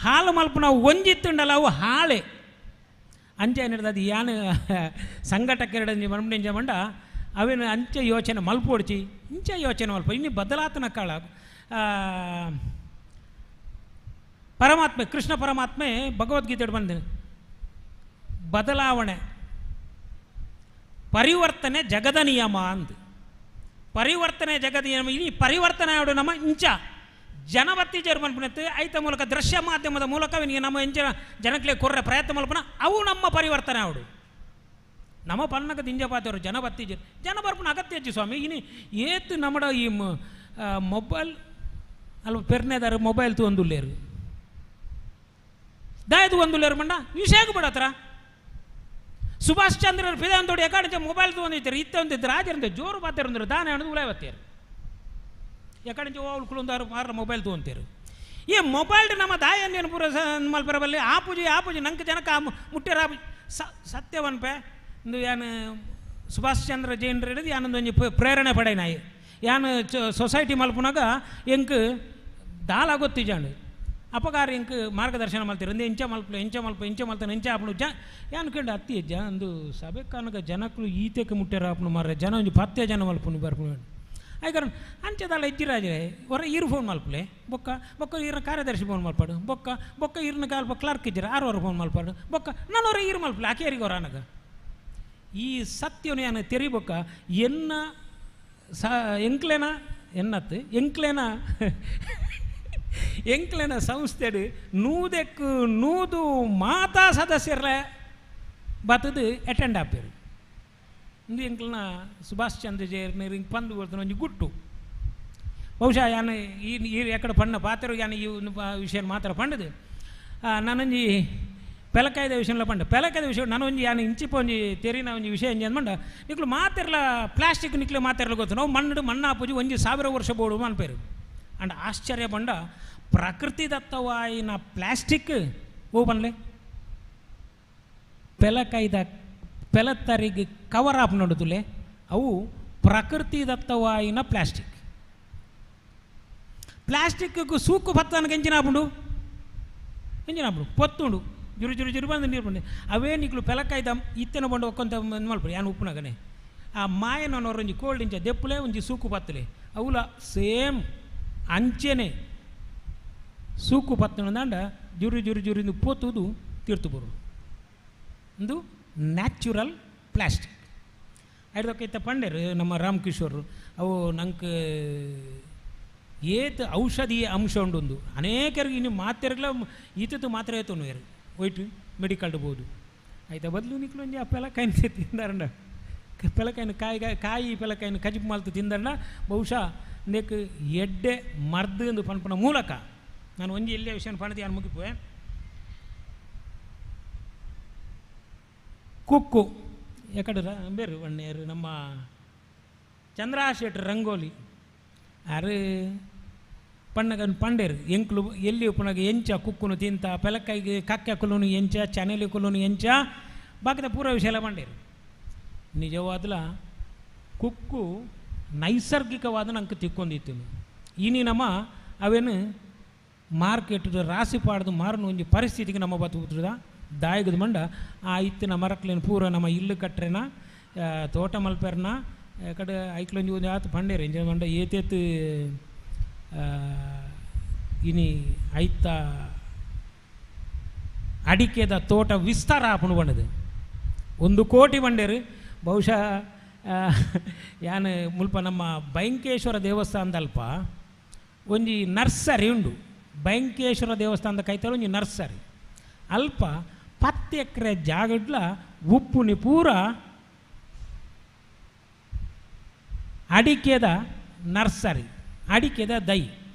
ಹಾಲು ಮಲ್ಪ ನಾವು ಒಂಜಿತ್ತುಂಡಲ್ಲ ಅವು ಹಾಳೆ ಅಂಚೆ ಏನಿಡ್ದು ಅದು ಯಾನು ಸಂಘಟಕ ಮನ್ಮಂಜ ಮಂಡ ಅವೇನು ಅಂಚೆ ಯೋಚನೆ ಮಲ್ಪೊಡ್ಚಿ ಇಂಚೆ ಯೋಚನೆ ಮಲ್ಪ ಇನ್ನು ಬದಲಾತನ ಕಾಳ ಪರಮಾತ್ಮೆ ಕೃಷ್ಣ ಪರಮಾತ್ಮೆ ಭಗವದ್ಗೀತೆ ಬಂದ ಬದಲಾವಣೆ ಪರಿವರ್ತನೆ ಜಗದ ನಿಯಮ ಅಂದು ಪರಿವರ್ತನೆ ಜಗದ ನಿಯಮ ಇನಿ ಪರಿವರ್ತನೆ ಆಡು ನಮ್ಮ ಇಂಚ ಜನಬತ್ತಿ ಜರ್ಮನ್ ಐತ ಮೂಲಕ ದೃಶ್ಯ ಮಾಧ್ಯಮದ ಮೂಲಕ ನಮ್ಮ ಇಂಚಿನ ಜನಕ್ಕೆ ಕೊರ್ರೆ ಪ್ರಯತ್ನ ಮಲ್ಪನ ಅವು ನಮ್ಮ ಪರಿವರ್ತನೆ ಆಡು ನಮ್ಮ ಪನ್ನಕ ದಿಂಜಪಾತವರು ಜನ ಬತ್ತಿ ಜನ ಬರ್ಪನ ಅಗತ್ಯ ಹೆಚ್ಚು ಸ್ವಾಮಿ ಇನಿ ಏತು ನಮ್ಮಡ ಈ ಮೊಬೈಲ್ ಅಲ್ಪ ಪೆರ್ನೆದಾರು ಮೊಬೈಲ್ ತೂ ಒಂದುಲ್ಲೇರು ದಾಯದು ಒಂದುಲ್ಲೇರು ಮಂಡ ವಿಷಯಕ್ಕೆ ಬಿಡತ್ರ ಸುಭಾಷ್ ಚಂದ್ರ ಪಿದಾಂತೋಡಿ ಎಕಾಡಿಂಚ ಮೊಬೈಲ್ ತೂ ಒಂದಿತ್ತಾರೆ ಇತ್ತ ಒಂದಿದ್ದಾರೆ ಆಜರಂತೆ ಜೋರು ಬಾತಾರಂದ್ರೆ ದಾನ ಅನ್ನೋದು ಉಳಾಯ ಬತ್ತಾರೆ ಎಕಾಡಿಂಚ ಅವಳು ಕುಲೊಂದಾರು ಮಾರ ಮೊಬೈಲ್ ತೂ ಅಂತಾರೆ ಈ ಮೊಬೈಲ್ ನಮ್ಮ ದಾಯನ್ನೇನು ಪೂರ ಮಲ್ಪರಬಲ್ಲಿ ಆ ಪೂಜೆ ಆ ಪೂಜೆ ನಂಗೆ ಜನಕ್ಕೆ ಆ ಮುಟ್ಟೆರ ಆ ಪೂಜೆ ಸತ್ಯವನ್ಪೆ ಇಂದು ಯಾನು ಸುಭಾಷ್ ಚಂದ್ರ ಜೈನ್ ಹಿಡಿದು ಯಾನೊಂದು ಒಂಜಿ ಪ್ರೇರಣೆ ಪಡೆನಾಯಿ ಯಾನು ಸೊಸೈಟಿ ಮಲ್ಪುನಾಗ ಎಂಕ್ ದಾಲ ಗೊತ್ತಿಜಾಂಡು ಅಪಕಾರ ಎಂಕ್ ಮಾರ್ಗದರ್ಶನ ಮಲ್ತಿರು ಅಂದೆ ಇಂಚ ಮಲ್ಪಲು ಇಂಚ ಮಲ್ಪ ಇಂಚ ಮಲ್ತಾನೆ ಇಂಚ ಆಪುಣು ಜ ಯಾನು ಕೇಂಡ ಅತ್ತಿ ಜ ಅಂದು ಸಭೆ ಕಾನಗ ಜನಕ್ಲು ಈತೆಕ್ಕೆ ಮುಟ್ಟೆರ ಆಪುಣು ಮಾರ್ರೆ ಜನ ಒಂಜಿ ಪತ್ತೆ ಜನ ಮಲ್ಪುನು ಬರ್ಪುನು ಐಕರಣ ಅಂಚೆದಾಲ ಇಜ್ಜಿರಾಜೆ ಹೊರ ಈರು ಫೋನ್ ಮಲ್ಪಲೆ ಬೊಕ್ಕ ಬೊಕ್ಕ ಈರ ಕಾರ್ಯದರ್ಶಿ ಫೋನ್ ಮಲ್ಪಾಡು ಬೊಕ್ಕ ಬೊಕ್ಕ ಈರ್ನ ಕಾಲ್ಪ ಕ್ಲರ್ಕ್ ಇಜ್ಜಿರ ಆರವರ ಫೋನ್ ಮಲ್ಪಾಡು ಬೊಕ್ಕ ನಾನು ಹೊರ ಈರು ಮಲ್ಪಲೆ ಆಕೆಯರಿಗೆ ಹೊರ ಅನಗ ಈ ಸತ್ಯನು ಯಾನು ತೆರಿಬೊಕ್ಕ ಎನ್ನ ಸ ಎಂಕ್ಲೇನ ಎನ್ನತ್ತು ಎಂಕ್ಲೇನ ಎಂಕ್ಲೇನ ಸಂಸ್ಥೆಡು ನೂದೆಕ್ಕು ನೂದು ಮಾತಾ ಸದಸ್ಯರ ಬತ್ತದು ಅಟೆಂಡ್ ಆಪೇರು ಇಂದು ಎಂಕ್ಲನ ಸುಭಾಷ್ ಚಂದ್ರ ಜೈರ್ನ ಹಿಂಗೆ ಪಂದು ಕೊಡ್ತಾನೆ ಒಂಜಿ ಗುಟ್ಟು. ಬಹುಶಃ ಯಾನ್ ಈ ಎಕ್ಕಡ ಪಣ್ಣ ಪಾತ್ರ ಯಾನ್ ಈ ವಿಷಯ ಮಾತ್ರ ಪಂಡದು ನಾನೊಂಜಿ ಪೆಲಕಾಯ್ದ ವಿಷಯಲ ಪಂಡ ಪೆಲಕಾಯ್ದ ವಿಷಯ ನಾನೊಂಜಿ ಯಾನ್ ಇಂಚಿಪ ಒಂಜಿ ತೆರಿನ ಒಂಜಿ ವಿಷಯ ಒಂಜಿ ಅಂದ್ಮಂಡ ನಿಕ್ಲು ಮಾತೆರ್ಲ ಪ್ಲಾಸ್ಟಿಕ್ ನಿಕ್ಲು ಮಾತೆರ್ಲ ಗೊತ್ತು ನಾವು ಮಣ್ಣು ಮಣ್ಣಾಪುಜಿ ಒಂಜಿ 1000 ವರ್ಷ ಬೋಡು ಮನ್ಪೇರು ಅಂಡ್ ಆಶ್ಚರ್ಯ ಪಂಡ ಪ್ರಕೃತಿ ದತ್ತವಾಯಿನ ಪ್ಲಾಸ್ಟಿಕ್ ಓ ಪನ್ಲೆ ಪೆಲಕಾಯ್ದ ಪೆಲತ್ತರಿಗೆ ಕವರ್ ಆಪ್ ನೋಡುತ್ತಲೆ ಅವು ಪ್ರಕೃತಿ ದತ್ತವಾಯಿನ ಪ್ಲಾಸ್ಟಿಕ್ ಪ್ಲಾಸ್ಟಿಕ್ ಸೂಕು ಭತ್ತನಕ್ಕೆ ಎಂಚಿನ ಆಪುಂಡು ಎಂಚಿನ ಆಪುಂಡು ಪೊತ್ತುಂಡು ಜುರು ಜುರು ಜುರು ಬಂದು ನೀರು ಬಂದು ಅವೇ ನಿಕ್ಲು ಪೆಲಕಾಯ್ದ ಇತ್ತನ ಬಂಡು ಒಕ್ಕೊಂತ ಮಲ್ಪಡು ಯಾನ್ ಉಪ್ಪುನಗನೆ ಆ ಮಾಯನವರೊಂಜಿ ಕೋಲ್ಡ್ ಇಂಚ ದೆಪ್ಪುಲೆ ಒಂಜಿ ಸೂಕು ಪತ್ತಲೆ ಅವುಲ ಸೇಮ್ ಅಂಚೆನೆ ಸೂಕು ಪತ್ತನಂದಾಂಡ ಜುರು ಜುರು ಜುರಿಂದು ಪೋತುದು ತೀರ್ತು ಬರು ಒಂದು ನ್ಯಾಚುರಲ್ ಪ್ಲಾಸ್ಟಿಕ್ ಐದಕ್ಕೆ ಇತ್ತ ಪಂಡೇರು ನಮ್ಮ ರಾಮಕಿಶೋರ್ ಅವು ನಂಗೆ ಏತ್ ಔಷಧೀಯ ಅಂಶ ಉಂಡೊಂದು ಅನೇಕರಿಗೆ ಇನ್ನು ಮಾತೆರ್ಗ್ಲ ಈತದ್ದು ಮಾತ್ರೆ ಏತನು ಯಾರು ಒಯ್ಟು ಮೆಡಿಕಲ್ ಬೋದು ಆಯ್ತಾ ಬದಲು ನಿಕ್ಲು ಒಂಜಿ ಆ ಪೆಲಕಾಯಿನ ತಿಂದಾರಂಡ ಪೆಲಕಾಯಿನ ಕಾಯಿ ಕಾಯಿ ಪೆಲಕಾಯಿನ ಕಜಿಪು ಮಾಲ್ತು ತಿಂದರಂಡ ಬಹುಶಃ ನೆಕ್ ಎಡ್ಡೆ ಮರ್ದು ಎಂದು ಪನ್ಪನ ಮೂಲಕ ನಾನು ಒಂಜಿ ಎಲ್ಲಿಯ ವಿಷಯ ಪಣದಿ ಯಾನು ಮುಗಿಪುವೆ ಕುಕ್ಕು ಎಕಡೆ ಬೇರು ಒಣ್ಣೇರು ನಮ್ಮ ಚಂದ್ರಾ ಶೆಟ್ರು ರಂಗೋಲಿ ಆರು ಪಣ್ಣಗನ್ ಪಂಡೇರು ಎಂಕ್ಲು ಎಲ್ಲಿ ಉಪ್ಪುನಾಗ ಎಂಚ ಕುಕ್ಕುನು ತಿಂತ ಪೆಲಕಾಯಿಗೆ ಕಕ್ಕೆ ಕುಲುನು ಎಂಚ ಚನೆಲಿ ಕುಲುನು ಎಂಚ ಬಾಕಿದ ಪೂರ ವಿಷಯ ಪಂಡೇರು ನಿಜವಾದ್ಲ ಕುಕ್ಕು ನೈಸರ್ಗಿಕವಾದ ನಂಗೆ ತಿಕ್ಕೊಂಡಿತ್ತು ಇನಿ ನಮ್ಮ ಅವೇನು ಮಾರ್ಕೆಟ್ ರಾಸಿ ಪಾಡ್ದು ಮಾರನು ಒಂಜಿ ಪರಿಸ್ಥಿತಿಗೆ ನಮ್ಮ ಬತ್ತು ದಾಯಗದ ಮಂಡ ಆ ಇತ್ತಿನ ಮರಕ್ಲೇನು ಪೂರ ನಮ್ಮ ಇಲ್ಲು ಕಟ್ರೆನ ತೋಟ ಮಲ್ಪೆರ್ನ ಕಡೆ ಐಕ್ಲೊಂಜಿ ಒಂಜಿ ಆತು ಪಂಡೇರು ಎಂಜ ಮಂಡ ಏತೇತು ಇನಿ ಐತ ಅಡಿಕೆದ ತೋಟ ವಿಸ್ತಾರ ಆಪುಣು ಬಂಡದು 1 ಕೋಟಿ ಬಂಡೇರು ಬಹುಶಃ ಯಾನ್ ಮುಲ್ಪ ನಮ್ಮ ಬೈಂಕೇಶ್ವರ ದೇವಸ್ಥಾನದಲ್ಪ ಒಂಜಿ ನರ್ಸರಿ ಉಂಡು ಬೈಂಕೇಶ್ವರ ದೇವಸ್ಥಾನದ ಕೈತಲ್ ಒಂಜಿ ನರ್ಸರಿ ಅಲ್ಪ 10 ಎಕರೆ ಜಾಗಡ್ಲ ಉಪ್ಪುನಿ ಪೂರ ಅಡಿಕೆದ ನರ್ಸರಿ ಅಡಿಕೆದ ದೈ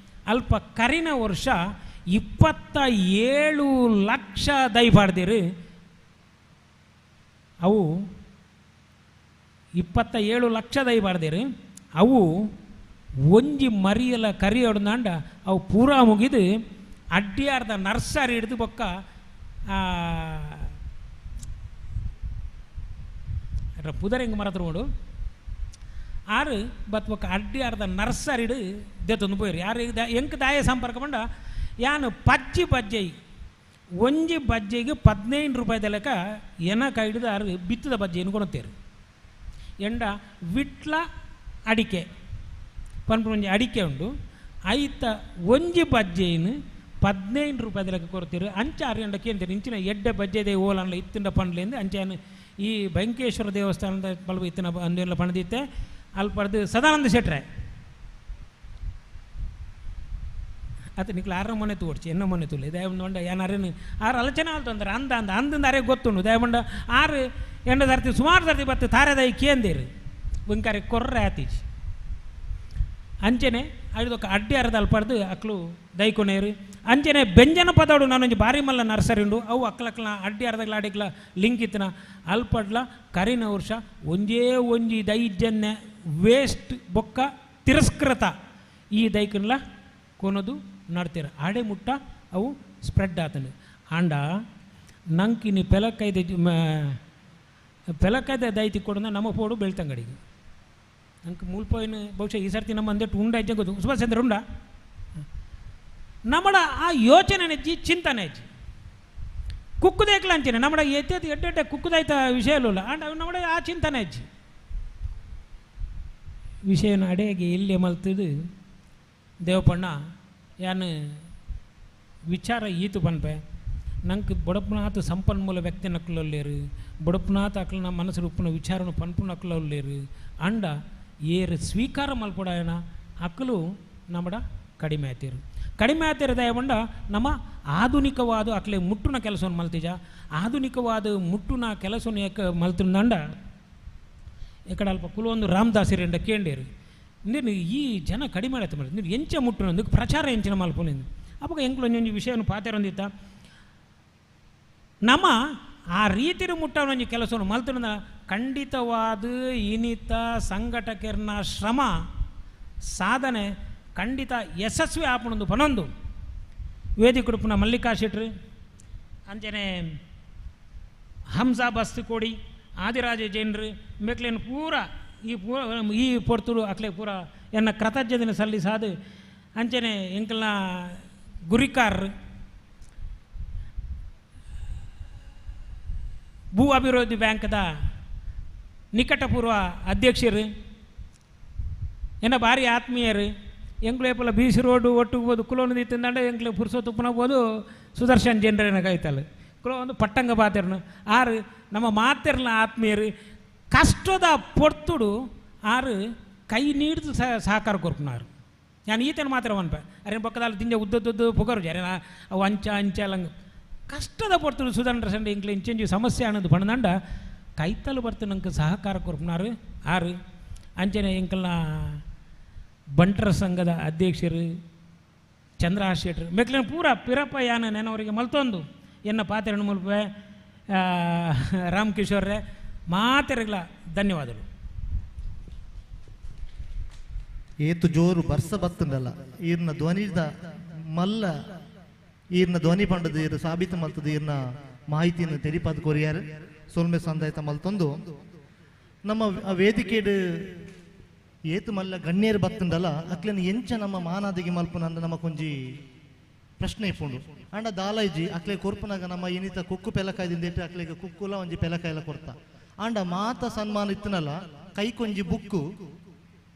ಅಲ್ಪ ಕರಿನ ವರ್ಷ 27 ಲಕ್ಷ ದೈ ಪಾಡ್ದಿರು ಅವು 27 ಲಕ್ಷ ದೈ ಪಾಡ್ದಿರು ಅವು ಒಂಜಿ ಮರಿಯಲ ಕರಿಯೊಡ್ದಾಂಡ ಅವು ಪೂರಾ ಮುಗಿದು ಅಡ್ಡಿಯಾರ್ದ ನರ್ಸರಿ ಹಿಡಿದು ಬೊಕ್ಕ ಪುದರೆಂಗ್ ಮರ ತಗೊಂಡು ಆರು ಬತ್ ಬೊಕ್ಕ ಅಡ್ಡಿಯಾರ್ದ ನರ್ಸರಿಡು ದೆತ್ತೊಂದು ಪೋಯಿರು ಯಾರು ಎಂಕ್ ದಾಯ ಸಂಪರ್ಕ ಪಂಡ ಯಾನು ಪಜ್ಜಿ ಬಜ್ಜೈ ಒಂಜಿ ಬಜ್ಜೆಗೆ 15 ರೂಪಾಯಿದ ಲೆಕ್ಕ ಎನ ಕೈ ಹಿಡಿದು ಆರು ಬಿತ್ತದ ಬಜ್ಜೆಯನ್ನು ಕೊಡುತ್ತೇರು ಎಂಡ ವಿಟ್ಲ ಅಡಿಕೆ ಪನ್ಪು ಒಂಜಿ ಅಡಿಕೆ ಉಂಡು ಐತ ಒಂಜಿ ಬಜ್ಜೆಯನ್ನು 15 ರೂಪಾಯಿದ ಲೆಕ್ಕ ಕೊಡ್ತೀರು ಅಂಚ ಆರು ಎಂಡ ಕೇಂತೀರಿ ಇಂಚಿನ ಎಡ್ಡೆ ಬಜ್ಜೆದೆ ಓಲನ್ಲ ಇತ್ತಿಂಡ ಪಂಡ್ಲೇಂದು ಅಂಚೆ ಈ ಬೈಂಕೇಶ್ವರ ದೇವಸ್ಥಾನದ ಬಲ್ಬ ಇತ್ತಿನ ಅಂದೆಲ್ಲ ಪಣದಿತ್ತೆ ಅಲ್ಪಡ್ದು ಸದಾನಂದ ಶೆಟ್ರೆ ಆತ ನಿಕ್ಲು ಆರ ಮೊನೆ ತೋಡ್ಚಿ ಎನ್ನ ಮೊನೆ ತುಲೆ ದಯಮಂಡ ಏನಾರೇನು ಆರು ಆಲೋಚನೆ ಆಲ್ತಂದ್ರೆ ಅಂದ ಅಂದ ಅಂದಿಂದ ಅರೆ ಗೊತ್ತುಂಡು ದಯಮಂಡ ಆರು ಎಂಡ ಸರ್ತಿ ಸುಮಾರು ಸರ್ತಿ ಬತ್ತು ತಾರೆದಾಯಿ ಕೇಂದೇರು ಒಂಕಾರೆ ಕೊರ್ರೆ ಆತೀಚಿ ಅಂಚೆನೆ ಐದೊಕ್ಕ ಅಡ್ಡಿ ಅರ್ಧ ಅಲ್ಪಡ್ದು ಅಕ್ಲು ದೈಕೊನೇರು ಅಂಚೆನೆ ಬೆಂಜನ ಪದೋಡು ನಾನೊಂಜಿ ಬಾರಿ ಮಲ್ಲ ನರ್ಸರಿ ಉಂಡು ಅವು ಅಕ್ಲಕ್ಲ ಅಡ್ಡಿ ಅರ್ಧಗ್ಲ ಅಡಿಕ್ಲ ಲಿಂಕ್ ಇತ್ತನ ಅಲ್ಪಡ್ಲ ಕರಿನ ವರ್ಷ ಒಂಜೇ ಒಂಜಿ ದೈಜನ್ಯ ವೇಸ್ಟ್ ಬೊಕ್ಕ ತಿರಸ್ಕೃತ ಈ ದೈಕನ್ಲ ಕೊನದು ನಡ್ತೀರ ಆಡೆ ಮುಟ್ಟ ಅವು ಸ್ಪ್ರೆಡ್ ಆತನು ಆಂಡ ನಂಕಿನಿ ಪೆಲಕೈದೆ ಪೆಲಕೈದೆ ದೈತಿ ಕೊಡೋಣ ನಮ್ಮ ಪೋಡು ಬೆಳ್ತಂಗಡಿಗೆ ನಂಗೆ ಮೂಲ್ಪೋಯಿನ ಬಹುಶಃ ಈ ಸರ್ತಿ ನಮ್ಮ ಅಂದೆಟ್ಟು ಉಂಡ ಇದ್ದ ಗೊತ್ತು ಸುಭಾಷ್ ಚಂದ್ರ ಉಂಡ ನಮ್ಮಡ ಆ ಯೋಚನೆ ನೆಜ್ಜಿ ಚಿಂತನೆ ಹೆಜ್ಜಿ ಕುಕ್ಕುದೇಕ್ಲ ಅಂಚನೆ ನಮ್ಮಡ ಎತ್ತೆತ್ತು ಎಡ್ಡೆಡ್ಡೆ ಕುಕ್ಕುದಾಯ್ತ ವಿಷಯ ಇಲ್ಲ ಆಂಡ ನಮ್ಮಡ ಆ ಚಿಂತನೆ ಹೆಜ್ಜಿ ವಿಷಯನ ಅಡೆಗೆ ಎಲ್ಲಿ ಮಲ್ತದು ದೇವಪಣ್ಣ ಯಾನು ವಿಚಾರ ಈತು ಪನ್ಪೆ ನಂಗೆ ಬಡಪನಾಥ ಸಂಪನ್ಮೂಲ ವ್ಯಕ್ತಿ ನಕ್ಕಲಲ್ಲೇರು ಬಡಪನಾಥ ಅಕ್ಲನ ಮನಸ್ಸು ಉಪ್ಪುನ ವಿಚಾರನು ಪನ್ಪು ನಕ್ಕಲಲ್ಲೇರು ಅಂಡ ಏರು ಸ್ವೀಕಾರ ಮಲ್ಪಡಾಯನ ಅಕ್ಕಲು ನಮ್ಮಡ ಕಡಿಮೆ ಆಯ್ತಿರು ಕಡಿಮೆ ಆಯ್ತಿರ ದಯಬಂಡ ನಮ್ಮ ಆಧುನಿಕವಾದ ಅಕ್ಲೆ ಮುಟ್ಟುನ ಕೆಲಸವನ್ನು ಮಲ್ತಿಜ ಆಧುನಿಕವಾದ ಮುಟ್ಟುನ ಕೆಲಸವನ್ನು ಯಾಕೆ ಮಲ್ತಿಂದಂಡ ಎಕಡ ಅಲ್ಪ ಕುಲೊಂದು ರಾಮದಾಸರಿಂಡ ಕೇಂಡೇರು ನೀನು ಈ ಜನ ಕಡಿಮೆ ಆಯ್ತು ಮಾಡಿ ನೀನು ಎಂಚ ಮುಟ್ಟು ಪ್ರಚಾರ ಎಂಚಿನ ಮಲ್ಪೊಲಿಂದು ಅವಾಗ ಎಂಕ್ಲು ಒಂಜೊಂಜಿ ವಿಷಯವನ್ನು ಪಾತೆರೊಂದಿತ್ತ ನಮ್ಮ ಆ ರೀತಿಯ ಮುಟ್ಟವನೊಂಜಿ ಕೆಲಸವನ್ನು ಮಲ್ತನ ಖಂಡಿತವಾದ ಇನಿತ ಸಂಘಟಕರ್ನ ಶ್ರಮ ಸಾಧನೆ ಖಂಡಿತ ಯಶಸ್ವಿ ಆಪಣೊಂದು ಪನೊಂದು ವೇದಿಕುಡುಪುನ ಮಲ್ಲಿಕಾ ಶೆಟ್ರು ಅಂಚನೆ ಹಂಸಾ ಬಸ್ತಿಕೋಡಿ ಆದಿರಾಜ ಜೈನರು ಮೇಕ್ಲೇನು ಪೂರ ಈ ಪೂರ ಈ ಪೊರ್ತುಡು ಅಕ್ಲೆ ಪೂರ ಎನ್ನ ಕೃತಜ್ಞತೆನ ಸಲ್ಲಿಸಾದು ಅಂಚನೆ ಎಂಕಲ್ನ ಗುರಿಕಾರ್ ಭೂ ಅಭಿವೃದ್ಧಿ ಬ್ಯಾಂಕ್ದ ನಿಕಟಪೂರ್ವ ಅಧ್ಯಕ್ಷರು ಎನ್ನ ಭಾರಿ ಆತ್ಮೀಯರು ಎಂಕ್ಲು ಏಪಲ ಬೀಸಿ ರೋಡು ಒಟ್ಟುಗ್ಬೋದು ಕುಲೋನು ತಿಂದಂಡೆ ಎಂಕ್ಲು ಪುರ್ಸೊತ್ತು ಸುದರ್ಶನ್ ಜನರೇನ ಕೈತಲ್ಲ ಕುಲೋ ಒಂದು ಪಟ್ಟಂಗ ಪಾತೆರ್ನು ಆರು ನಮ್ಮ ಮಾತೆರ್ನ ಆತ್ಮೀಯರು ಕಷ್ಟದ ಪೊರ್ತುಡು ಆರು ಕೈ ನೀಡ್ದು ಸಹಕಾರ ಕೊರ್ಪುನಾರು ನಾನು ಈತನ ಮಾತ್ರ ಮನ್ಪ ಅರೆ ಪಕ್ಕದಲ್ಲಿ ದಿಂಜ ಉದ್ದದ್ದು ಪುಗರು ಜರೆ ಅವು ಅಂಚ ಅಂಚ ಲಂಗ ಕಷ್ಟದ ಪೊರ್ತುಡು ಸುಧನ್ ಸಂಡೆ ಇಂಕ್ಲು ಇಂಚೆಂಜಿ ಸಮಸ್ಯೆ ಅನ್ನೋದು ಪಣದಂಡ ಕೈತಲು ಬರ್ತು ನಂಗೆ ಸಹಕಾರ ಕೊರ್ಪುನಾರು ಆರು ಅಂಚನೆ ಎಂಕಲ್ನ ಬಂಟರ ಸಂಘದ ಅಧ್ಯಕ್ಷರು ಚಂದ್ರಹಾಸ್ ಶೆಟ್ರು ಮೆಕ್ಲಿನ ಪೂರ ಪಿರಪ್ಪ ಯಾನ ನೆನವರಿಗೆ ಮಲ್ತೊಂದು ಎನ್ನ ಪಾತೆರಣ ಮುಲ್ಪೆ ರಾಮ್ ಕಿಶೋರ್ರೆ ಮಾತೆರಗ್ಲ ಧನ್ಯವಾದಗಳು. ಏತು ಜೋರು ಬರ್ಸ ಬತ್ತುಂಡಲ್ಲ ಈರ್ನ ಧ್ವನಿದ ಮಲ್ಲ ಈರ್ನ ಧ್ವನಿ ಪಂಡದ ಈರು ಸಾಬೀತು ಮಲ್ತದ ಈರ್ನ ಮಾಹಿತಿಯನ್ನು ತೆರಿಪಾದ ಕೊರಿಯಾರು ಸೊಲ್ಮೆ ಸಂದಾಯ್ತ ಮಲ್ತೊಂದು ನಮ್ಮ ವೇದಿಕೆಡು ಏತು ಮಲ್ಲ ಗಣ್ಯರು ಬತ್ತುಂಡಲ್ಲ ಅಕ್ಲೆನ ಎಂಚ ನಮ್ಮ ಮಾನಾದಿಗೆ ಮಲ್ಪುನಂದ ನಮ್ಮ ಕೊಂಜಿ ಪ್ರಶ್ನೆ ಇಪ್ಪುಂಡು ಅಂಡ ದಾಲೈಜಿ ಅಕ್ಲೆ ಕೊರ್ಪುನಾಗ ನಮ್ಮ ಇನಿತ ಕುಕ್ಕು ಪೆಲಕಾಯ್ದಿಂದ ಇಟ್ಟು ಅಕ್ಲೆಗೆ ಕುಕ್ಕುಲ ಒಂಜಿ ಪೆಲಕಾಯಿಲ ಕೊರ್ತ ಅಂಡ ಮಾತ ಸನ್ಮಾನ ಇತ್ತನಲ್ಲ ಕೈಕೊಂಜಿ ಬುಕ್ಕು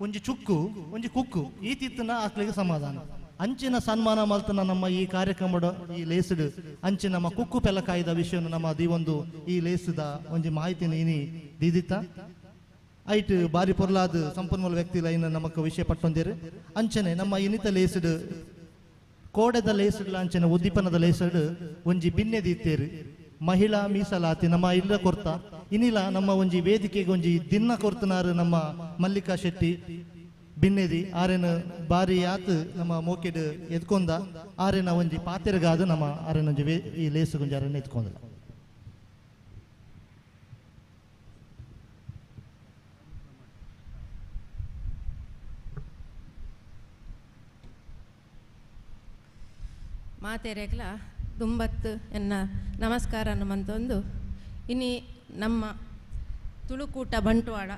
ಒಂಜಿ ಚುಕ್ಕು ಒಂಜಿ ಕುಕ್ಕು ಈ ತಿತ್ತನ ಅಕ್ಲೆಗೆ ಸಮಾಧಾನ ಅಂಚಿನ ಸನ್ಮಾನ ಮಲ್ತನ ನಮ್ಮ ಈ ಕಾರ್ಯಕ್ರಮದ ಈ ಲೇಸುಡು ಅಂಚಿನ ನಮ್ಮ ಕುಕ್ಕು ಪೆಲಕಾಯ್ದ ವಿಷಯವನ್ನು ನಮ್ಮ ದೀವೊಂದು ಈ ಲೇಸುದ ಒಂಜಿ ಮಾಹಿತಿನ ಇನಿ ದೀದಿತ್ತ ಐಟ್ ಬಾರಿ ಪೊರ್ಲಾದ ಸಂಪನ್ಮೂಲ ವ್ಯಕ್ತಿ ಲೈನ್ ನಮಕ್ ವಿಷಯ ಪಟ್ಟೊಂದಿರು ಅಂಚನೆ ನಮ್ಮ ಇನಿತ ಲೇಸುಡು ಕೋಡೆದ ಲೇಸುಡ್ಲ ಅಂಚನೆ ಉದ್ದೀಪನದ ಲೇಸುಡು ಒಂಜಿ ಬಿನ್ನೆ ದೀತೇರು ಮಹಿಳಾ ಮೀಸಲಾತಿ ನಮ್ಮ ಇಲ್ಲ ಕೊರ್ತ ಇನಿಲ ನಮ್ಮ ಒಂಜಿ ವೇದಿಕೆಗೆ ಒಂಜಿ ದಿನ್ನ ಕೊರ್ತನಾರು ನಮ್ಮ ಮಲ್ಲಿಕಾ ಶೆಟ್ಟಿ ಬಿನ್ನೆದಿ ಆರೇನ ಬಾರಿ ಆತ್ ನಮ್ಮ ಮೋಕೆಡ್ ಎದ್ಕೊಂದ ಆರೇನ ಒಂಜಿ ಪಾತೆರಗಾದ ನಮ್ಮ ಆರೇನ ಒಂಜಿ ಈ ಲೇಸುಗೊಂಜಿ ಆರೇನ ಎದ್ಕೊಂದಲ್ಲ. ಮಾತೆರೆಗ್ಲ ದುಂಬತ್ತು ಎನ್ನ ನಮಸ್ಕಾರ ನಮ್ಮಂತೊಂದು ಇನಿ ನಮ್ಮ ತುಳುಕೂಟ ಬಂಟ್ವಾಳ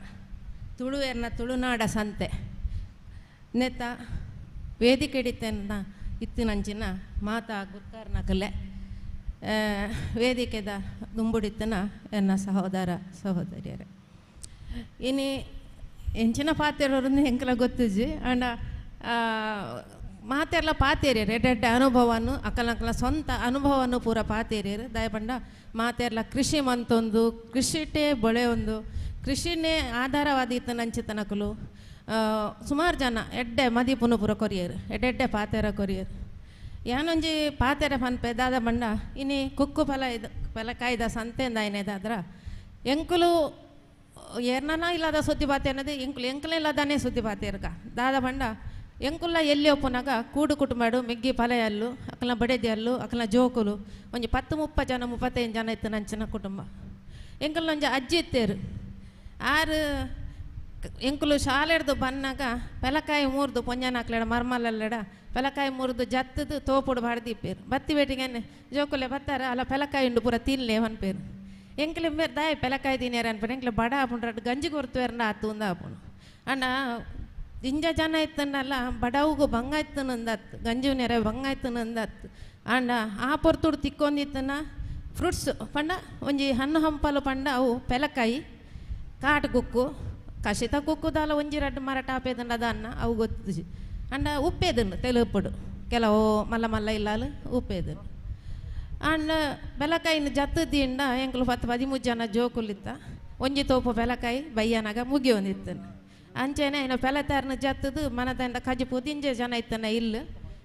ತುಳುವೆರ್ನ ತುಳುನಾಡ ಸಂತೆ ನೆತ್ತ ವೇದಿಕೆಡಿತೆನ್ನ ಇತ್ತಿನಂಚಿನ ಮಾತಾ ಗುರ್ಕಾರ್ನಕಲೆ ವೇದಿಕೆದ ದುಂಬುಡಿತ್ತನ ಎನ್ನ ಸಹೋದರ ಸಹೋದರಿಯರೇ ಇನಿ ಎಂಚಿನ ಪಾತೆರೋರನ್ನು ಎಂಕಲ ಗೊತ್ತಿಜ್ಜಿ ಅಂಡ ಮಾತೆಲ್ಲ ಪಾತೇರಿಯರು ಎಡ್ಡೆಡ್ಡೆ ಅನುಭವವನ್ನು ಅಕಲಕಲ ಸ್ವಂತ ಅನುಭವವನ್ನು ಪೂರ ಪಾತೇರಿಯರು ದಯಪಂಡ ಮಾತೆಲ್ಲ ಕೃಷಿ ಮಂತೊಂದು ಕೃಷಿಟೇ ಬೊಳೆ ಒಂದು ಕೃಷಿನೇ ಆಧಾರವಾದ ಇತ್ತನಂಚಿತನಕಲು ಸುಮಾರು ಜನ ಎಡ್ಡೆ ಮದಿಪುನು ಪೂರ ಕೊರಿಯರು ಎಡ್ಡೆಡ್ಡೆ ಪಾತೆರ ಕೊರಿಯರು ಯಾನೊಂಜಿ ಪಾತೆರ ಪನ್ಪೆ ದಾದ ಬಂಡ ಇನಿ ಕುಕ್ಕು ಫಲ ಇದು ಫಲಕಾಯ್ದ ಸಂತೆಂದ ಏನೇದಾದ್ರ ಎಂಕುಲು ಏರ್ನನ ಇಲ್ಲದ ಸುದ್ದಿ ಬಾತೆ ಅನ್ನೋದು ಎಂಕುಲು ಎಂಕುಲು ಇಲ್ಲದಾನೇ ಸುದ್ದಿ ಬಾತೆ ಇರ್ಕ ದಾದ ಬಂಡ ಎಂಕುಲ್ಲ ಎಲ್ಲಿ ಒಪ್ಪುನಾಗ ಕೂಡು ಕುಟುಂಬಡು ಮೆಗ್ಗಿ ಪಲೆಯಲ್ಲು ಅಕಲ ಬಡೆದಿಯಲ್ಲು ಅಕಲ ಜೋಕುಲು ಒಂಜಿ 10 30 ಜನ 35 ಜನ ಇತ್ತು ನಂಚಿನ ಕುಟುಂಬ ಎಂಕುಲು ಒಂಜಿ ಅಜ್ಜಿ ಇತ್ತೇರು ಆರು ಎಂಕುಲು ಶಾಲೆಡ್ದು ಬನ್ನಾಗ ಪೆಲಕಾಯಿ ಮೂರ್ದು ಪೊಂಜನಾಕ್ಲೆಡ ಮರ್ಮಲಲ್ಲೆಡ ಪೆಲಕಾಯಿ ಮೂರ್ದು ಜತ್ತದು ತೋಪುಡು ಬಾಡ್ದಿಪ್ಪೇರು ಬತ್ತಿ ಬೇಟಿಗೆನೆ ಜೋಕುಲೆ ಬತ್ತಾರ ಅಲ್ಲ ಪೆಲಕಾಯಿ ಉಂಡು ಪೂರ ತಿನ್ಲೆ ಪನ್ಪೇರು ಎಂಕುಲು ಮೇರ್ ದಾಯ ಪೆಲಕಾಯಿ ತಿನ್ಯಾರ ಅನ್ಪೇರು ಎಂಕ್ಲೆ ಬಡ ಆಪುಂಡ್ರಡ್ ಗಂಜಿ ಕೊರ್ತುವೇರ್ನ ಆತು ಉಂದ ಆಪುಂಡು ಅಣ್ಣ ದಿಂಜ ಜನ ಇತ್ತನಲ್ಲ ಬಡವುಗು ಬಂಗ ಇತ್ತನಂದತ್ತು ಗಂಜಿ ನೆರೆ ಬಂಗ ಇತ್ತನಂದತ್ತು ಅಂಡ ಆ ಪೊರ್ತುಡು ತಿಕ್ಕೊಂದಿತ್ತನ ಫ್ರೂಟ್ಸ್ ಪಂಡ ಒಂಜಿ ಹಣ್ಣು ಹಂಪಲು ಪಂಡ ಅವು ಪೆಲಕಾಯಿ ಕಾಟು ಕುಕ್ಕು ಕಶಿತ ಕುಕ್ಕುದಾಲ ಒಂಜಿ ರಡ್ಡು ಮರ ಟಾಪೇದಂಡ ಅನ್ನ ಅವು ಗೊತ್ತು ಅಂಡ ಉಪ್ಪೇದನ್ನು ತೆಲುಪುಡು ಕೆಲವು ಮಲ್ಲ ಮಲ್ಲ ಇಲ್ಲಾಲು ಉಪ್ಪೇದನ್ನು ಅಂಡ ಬೆಲಕಾಯಿನ ಜತ್ತು ದಿಂಡ ಎಂಕುಲು 10 13 ಜನ ಜೋಕುಲಿತ್ತ ಒಂಜಿ ತೋಪು ಬೆಲಕಾಯಿ ಬಯ್ಯನಾಗ ಮುಗಿಯೊಂದಿತ್ತನು ಅಂಚೆನೆ ಐನ ಪೆಲತಾರನ ಜತ್ತದು ಮನದಂಡ ಕಜಿಪು ದಿಂಜೆ ಜನ ಇತ್ತನ ಇಲ್ಲ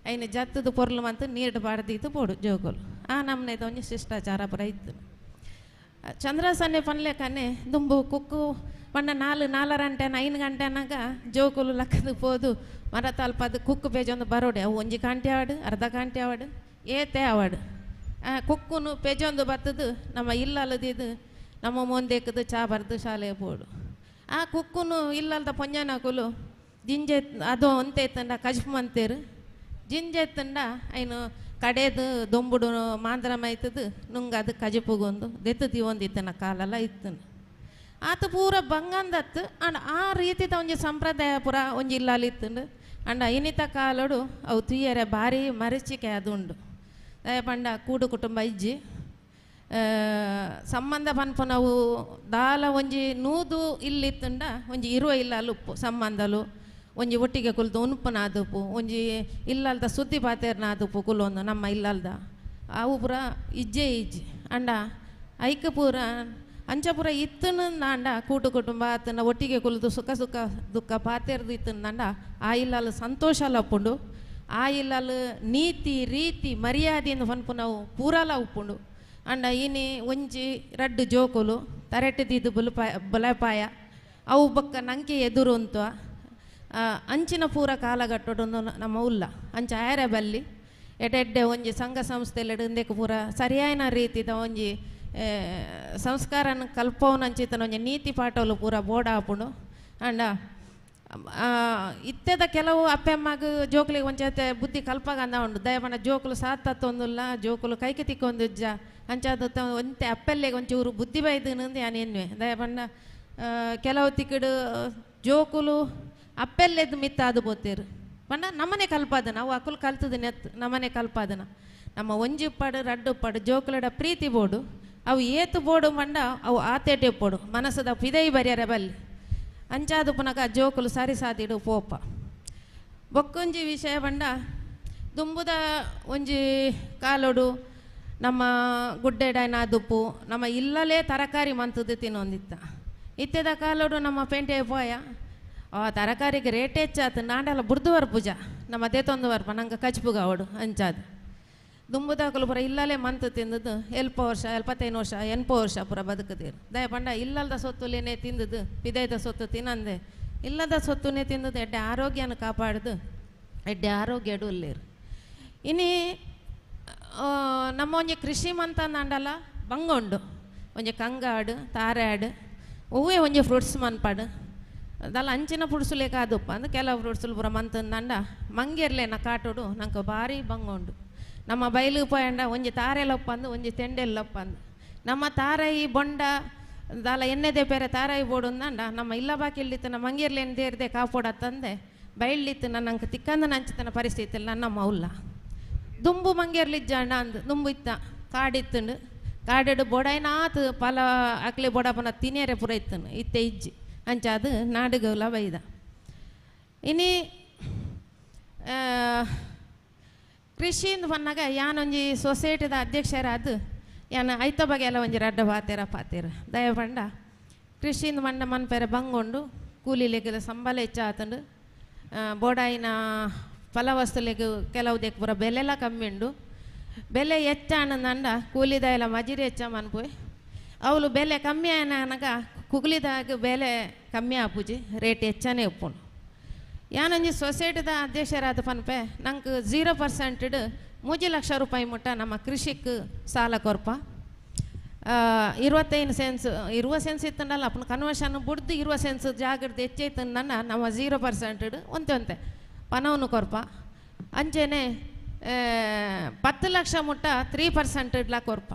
ಐನ ಜತ್ತದು ಪೊರ್ಲು ಮಂತು ನೀರು ಬಾಡ್ದಿತ್ತು ಪೋಡು ಜೋಕುಲು ಆ ನಮ್ಮನೆ ಒಂಜಿ ಶಿಷ್ಟಾಚಾರ ಪುರ ಇತ್ತು ಚಂದ್ರಸನ್ನೆ ಪನ್ಲೆಕನೆ ದುಂಬು ಕುಕ್ಕು ಪಂಡ 4 4 ಗಂಟೆ 5 ಗಂಟೆ ಅನ್ನಾಗ ಜೋಕುಲು ಲಕ್ಕದು ಪೋದು ಮರ ತಲ್ಪದು ಕುಕ್ಕು ಪೇಜೊಂದು ಬರೋಡೆ ಅವು 1 ಗಂಟೆ ಆವಾಡು ಅರ್ಧ ಗಂಟೆ ಆವಾಡು ಏತೆ ಆವಾಡು ಕುಕ್ಕುನು ಪೆಜೊಂದು ಬತ್ತದು ನಮ್ಮ ಇಲ್ಲಲ್ಲದಿದ್ದು ನಮ್ಮ ಮುಂದೆಕ್ಕದು ಚಾ ಬರ್ದು ಶಾಲೆ ಬೋಡು ಆ ಕುಕ್ಕುನು ಇಲ್ಲಲ್ದ ಪೊಂಜನಕುಲು ಜಿಂಜೆ ಅದು ಒಂತೆ ಎತ್ತಂಡ ಕಜ್ಪು ಮಂತೇರು ಜಿಂಜೆ ಎತ್ತಂಡ ಐನು ಕಡೆದು ದೊಂಬುಡು ಮಾಂದ್ರ ಮೈತದು ನುಂಗದು ಕಜಪುಗೊಂದು ದೆತ್ತು ದಿವೊಂದಿತ್ತನ ಕಾಲೆಲ್ಲ ಇತ್ತನು ಆತ ಪೂರ ಬಂಗಂದತ್ತು ಅಂಡ್ ಆ ರೀತಿದ ಒಂಜಿ ಸಂಪ್ರದಾಯ ಪೂರ ಒಂಜಿ ಇಲ್ಲಾಲಿ ಇತ್ತಂಡು ಅಂಡ ಇನ್ನಿತ ಕಾಲಡು ಅವು ತುಯ್ಯರೆ ಭಾರಿ ಮರೀಚಿಕೆ ಅದು ಉಂಡು ಪಂಡ ಕೂಡು ಕುಟುಂಬ ಇಜ್ಜಿ ಸಂಬಂಧ ಪನ್ಪುನವು ದಾಲ ಒಂಜಿ ನೂದು ಇಲ್ಲಿತ್ತಂಡ ಒಂಜಿ ಇರುವ ಇಲ್ಲಲು ಉಪ್ಪು ಸಂಬಂಧಲು ಒಂಜಿ ಒಟ್ಟಿಗೆ ಕುಲ್ದು ಉನ್ಪುನಾದುಪ್ಪು ಒಂಜಿ ಇಲ್ಲಲ್ದ ಸುದ್ದಿ ಪಾತೇರ್ನಾದುಪ್ಪು ಕುಲೊಂದು ನಮ್ಮ ಇಲ್ಲಲ್ದ ಅವು ಪೂರ ಇಜ್ಜೆ ಇಜ್ಜಿ ಅಂಡ ಐಕ ಪೂರ ಅಂಚ ಪೂರ ಇತ್ತನಂದಾಂಡ ಕೂಟು ಕುಟುಂಬ ಆತನ ಒಟ್ಟಿಗೆ ಕುಲ್ದು ಸುಖ ಸುಖ ದುಃಖ ಪಾತೇರ್ದು ಇತ್ತಂದಾಂಡ ಆ ಇಲ್ಲಲು ಸಂತೋಷ ಲಪ್ಪುಂಡು ಆ ಇಲ್ಲಲು ನೀತಿ ರೀತಿ ಮರ್ಯಾದೆಯಿಂದ ಪನ್ಪುನವು ಪೂರಲ ಉಪ್ಪುಂಡು ಅಂಡ ಇನಿ ಒಂಜಿ ರಡ್ಡು ಜೋಕುಲು ತರೆಟದಿದ್ದು ಬುಲಪಾಯ ಬಲಪಾಯ ಅವು ಬೊಕ್ಕ ನಂಗೆ ಎದುರು ಅಂತ ಅಂಚಿನ ಪೂರ ಕಾಲಘಟ್ಟಡು ನಮ್ಮ ಉಲ್ಲ ಅಂಚ ಆಯರ ಬಲ್ಲಿ ಎಡೆಡ್ಡೆ ಒಂಜಿ ಸಂಘ ಸಂಸ್ಥೆಲೆಡ್ ಇಂದೆಕ್ ಪೂರ ಸರಿಯಾಯಿನ ರೀತಿದ ಒಂಜಿ ಸಂಸ್ಕಾರನ ಕಲ್ಪವನಂಚಿತನ ಒಂಜಿ ನೀತಿ ಪಾಠಲು ಪೂರ ಬೋಡಾಪುಂಡು ಅಂಡ ಇತ್ತೆದ ಕೆಲವು ಅಪ್ಪೆಮ್ಮಗ ಜೋಕುಲಿಗೆ ಒಂಚತೆ ಬುದ್ಧಿ ಕಲ್ಪಗಂದ ಉಂಡು ದಯಪಂಡ ಜೋಕುಲು ಸಾತ್ತೊಂದುಲ್ಲ ಜೋಕುಲು ಕೈಗೆ ತಿಕ್ಕೊಂದುಜ್ಜ ಅಂಚಾದ ಒಂತೆ ಅಪ್ಪೆಲ್ಲೆಗೆ ಒಂಚೂರು ಬುದ್ಧಿ ಬೈದನಂದು ಯಾನ್ ಎನ್ನುವೆ ದಯಪಂಡ ಕೆಲವು ತಿಕ್ಕಡು ಜೋಕುಲು ಅಪ್ಪೆಲ್ಲೆದ್ದು ಮಿತ್ತಾದು ಪೋತೇರು ಪಂಡ ನಮ್ಮನೆ ಕಲ್ಪಾದನ ಅವು ಅಕುಲು ಕಲ್ತದ ನೆತ್ ನಮ್ಮನೆ ಕಲ್ಪಾದನ ನಮ್ಮ ಒಂಜಿ ಉಪ್ಪಾಡು ರಡ್ಡು ಉಪ್ಪಾಡು ಜೋಕುಲಡ ಪ್ರೀತಿ ಬೋಡು ಅವು ಏತು ಬೋಡು ಮಂಡ ಅವು ಆತೇಟೆ ಪೋಡು ಮನಸ್ಸದ ಪಿದೈ ಬರಿಯರ ಬಲ್ಲಿ ಅಂಚಾದು ಪುನಕ ಜೋಕುಲು ಸರಿ ಸಾದಿಡು ಪೋಪ ಬೊಕ್ಕೊಂಜಿ ವಿಷಯ ಪಂಡ ದುಂಬುದ ಒಂಜಿ ಕಾಲೋಡು ನಮ್ಮ ಗುಡ್ಡೆಡೈನಾದುಪ್ಪು ನಮ್ಮ ಇಲ್ಲಲೇ ತರಕಾರಿ ಮಂತದ್ದು ತಿನ್ನೊಂದಿತ್ತ ಇತ್ತೆದ ಕಾಲೋಡು ನಮ್ಮ ಪೇಂಟೆ ಪೋಯ ಆ ತರಕಾರಿಗೆ ರೇಟ್ ಹೆಚ್ಚಾತು ನಾಂಡಲ ಬುಡ್ದು ವರ್ಪುಜ ನಮ್ಮ ದೇತೊಂದು ವರ್ಪ ನಂಗೆ ಕಚ್ಪುಗಾವಡು ಅಂಚಾದು ದುಂಬುದಾಕಲು ಪೂರ ಇಲ್ಲಲೇ ಮಂತು ತಿಂದದ್ದು ಎಲ್ಪ ವರ್ಷ 75 ವರ್ಷ 80 ವರ್ಷ ಪೂರ ಬದುಕುತ್ತೀರು ದಯಪಂಡ ಇಲ್ಲಲ್ದ ಸೊತ್ತುಲೇನೆ ತಿಂದದ್ದು ಪಿದೈದ ಸೊತ್ತು ತಿನ್ನಂದೆ ಇಲ್ಲದ ಸೊತ್ತುನೇ ತಿಂದದ್ದು ಎಡ್ಡೆ ಆರೋಗ್ಯನ ಕಾಪಾಡ್ದು ಎಡ್ಡೆ ಆರೋಗ್ಯ ಉಲ್ಲೇರು ಇನಿ ನಮ್ಮ ಒಂಜಿ ಕೃಷಿ ಮಂತಂದಾಂಡಲ ಬಂಗುಂಡು ಒಂಜಿ ಕಂಗಾಡು ತಾರಾಡು ಒವ್ವೇ ಒಂಜಿ ಫ್ರೂಟ್ಸ್ ಮನ್ಪಾಡು ಅದಲ್ಲ ಅಂಚಿನ ಫ್ರೂಟ್ಸ್ ಲೇಕಾದುಪ್ಪ ಅಂದ್ರೆ ಕೆಲವು ಫ್ರೂಟ್ಸ್ ಪೂರ ಮಂತಂದಾಂಡ ಮಂಗೆರ್ಲೇನ ಕಾಟೋಡು ನಂಗೆ ಭಾರಿ ಬಂಗುಂಡು ನಮ್ಮ ಬಯಲು ಪೋಯಂಡ ಒಂಜಿ ತಾರೆಲಪ್ಪಂದು ಒಂಜಿ ತೆಂಡೆಲ್ಲಪ್ಪಂದು ನಮ್ಮ ತಾರೈ ಬೊಂಡ ದಾಲ ಎಣ್ಣೆದೆ ಬೇರೆ ತಾರೈ ಬೋಡುಂದಂಡ ನಮ್ಮ ಇಲ್ಲ ಬಾಕಿಲ್ಲಿತ್ತು ನಮ್ಮ ಮಂಗಿರ್ಲೇನು ದೇರ್ದೆ ಕಾಪೋಡತ್ತಂದೆ ಬಯಲಿತ್ತು ನನ್ನ ತಿಕ್ಕಂದ ನಂಚಿತನ ಪರಿಸ್ಥಿತಿ ಇಲ್ಲ ನಮ್ಮ ಉಲ್ಲ ದುಂಬು ಮಂಗೇರ್ಲಿಜ್ಜಾಂಡ ಅಂದು ದುಂಬು ಇತ್ತ ಕಾಡಿತ್ತಂಡು ಕಾಡೆಡು ಬೊಡೈನಾತು ಪಲ ಅಕ್ಲೆ ಬೊಡಪನ ತಿನೇರೆ ಪುರ ಇತ್ತನು ಇತ್ತೆ ಇಜ್ಜಿ ಅಂಚಾದು ನಾಡುಗೌಲ ಬೈದ ಇನಿ ಕೃಷಿಯಿಂದ ಬಂದಾಗ ಯಾನೊಂಜಿ ಸೊಸೈಟಿದ ಅಧ್ಯಕ್ಷರಾದ ಯಾನ ಐತ ಬಗ್ಗೆ ಎಲ್ಲ ಒಂಜಿ ರಡ್ಡ ಪಾತೇರ ಪಾತೇರ ದಯಪಂಡ ಕೃಷಿಯಿಂದ ಮಂಡ ಮನ್ಪೆರೆ ಬಂಗೊಂಡು ಕೂಲಿಲೆಗ್ ಸಂಬಳ ಹೆಚ್ಚಾತಂಡು ಬೋಡಾಯಿನ ಫಲವಸ್ತುಲೆಗ್ ಕೆಲವು ದೇಕ್ ಪೂರ ಬೆಲೆಲ ಕಮ್ಮಿ ಉಂಡು ಬೆಲೆ ಹೆಚ್ಚಾನಂದಂಡ ಕೂಲಿದ ಎಲ್ಲ ಮಜಿರಿ ಹೆಚ್ಚ ಮನ್ಪೋಯ್ ಅವಳು ಬೆಲೆ ಕಮ್ಮಿ ಆನಗ ಕುಗ್ಲಿದಾಗ ಬೆಲೆ ಕಮ್ಮಿ ಆಪುಜಿ ರೇಟ್ ಹೆಚ್ಚಾನೇ ಉಪ್ಪುಂಡು ಯಾನೊಂಜಿ ಸೊಸೈಟಿದ ಅಧ್ಯಕ್ಷರಾದ ಪನ್ಪೆ ನಂಗೆ 0% 3 ಲಕ್ಷ ರೂಪಾಯಿ ಮುಟ್ಟ ನಮ್ಮ ಕೃಷಿಕ್ ಸಾಲ ಕೊರ್ಪ 25 ಸೆನ್ಸ್ 20 ಸೆನ್ಸ್ ಇತ್ತಂಡಲ್ಲ ಅಪ್ಪನ ಕನ್ವರ್ಷನ್ ಬುಡ್ದು 20 ಸೆನ್ಸ್ ಜಾಗೃತಿ ಹೆಚ್ಚೈತಂದನ್ನ ನಮ್ಮ 0% ಒಂತೆ ಒಂತೆ ಪಣವನ್ನು ಕೊರ್ಪ ಅಂಚೆನೆ 10 ಲಕ್ಷ ಮುಟ್ಟ 3% ಕೊರ್ಪ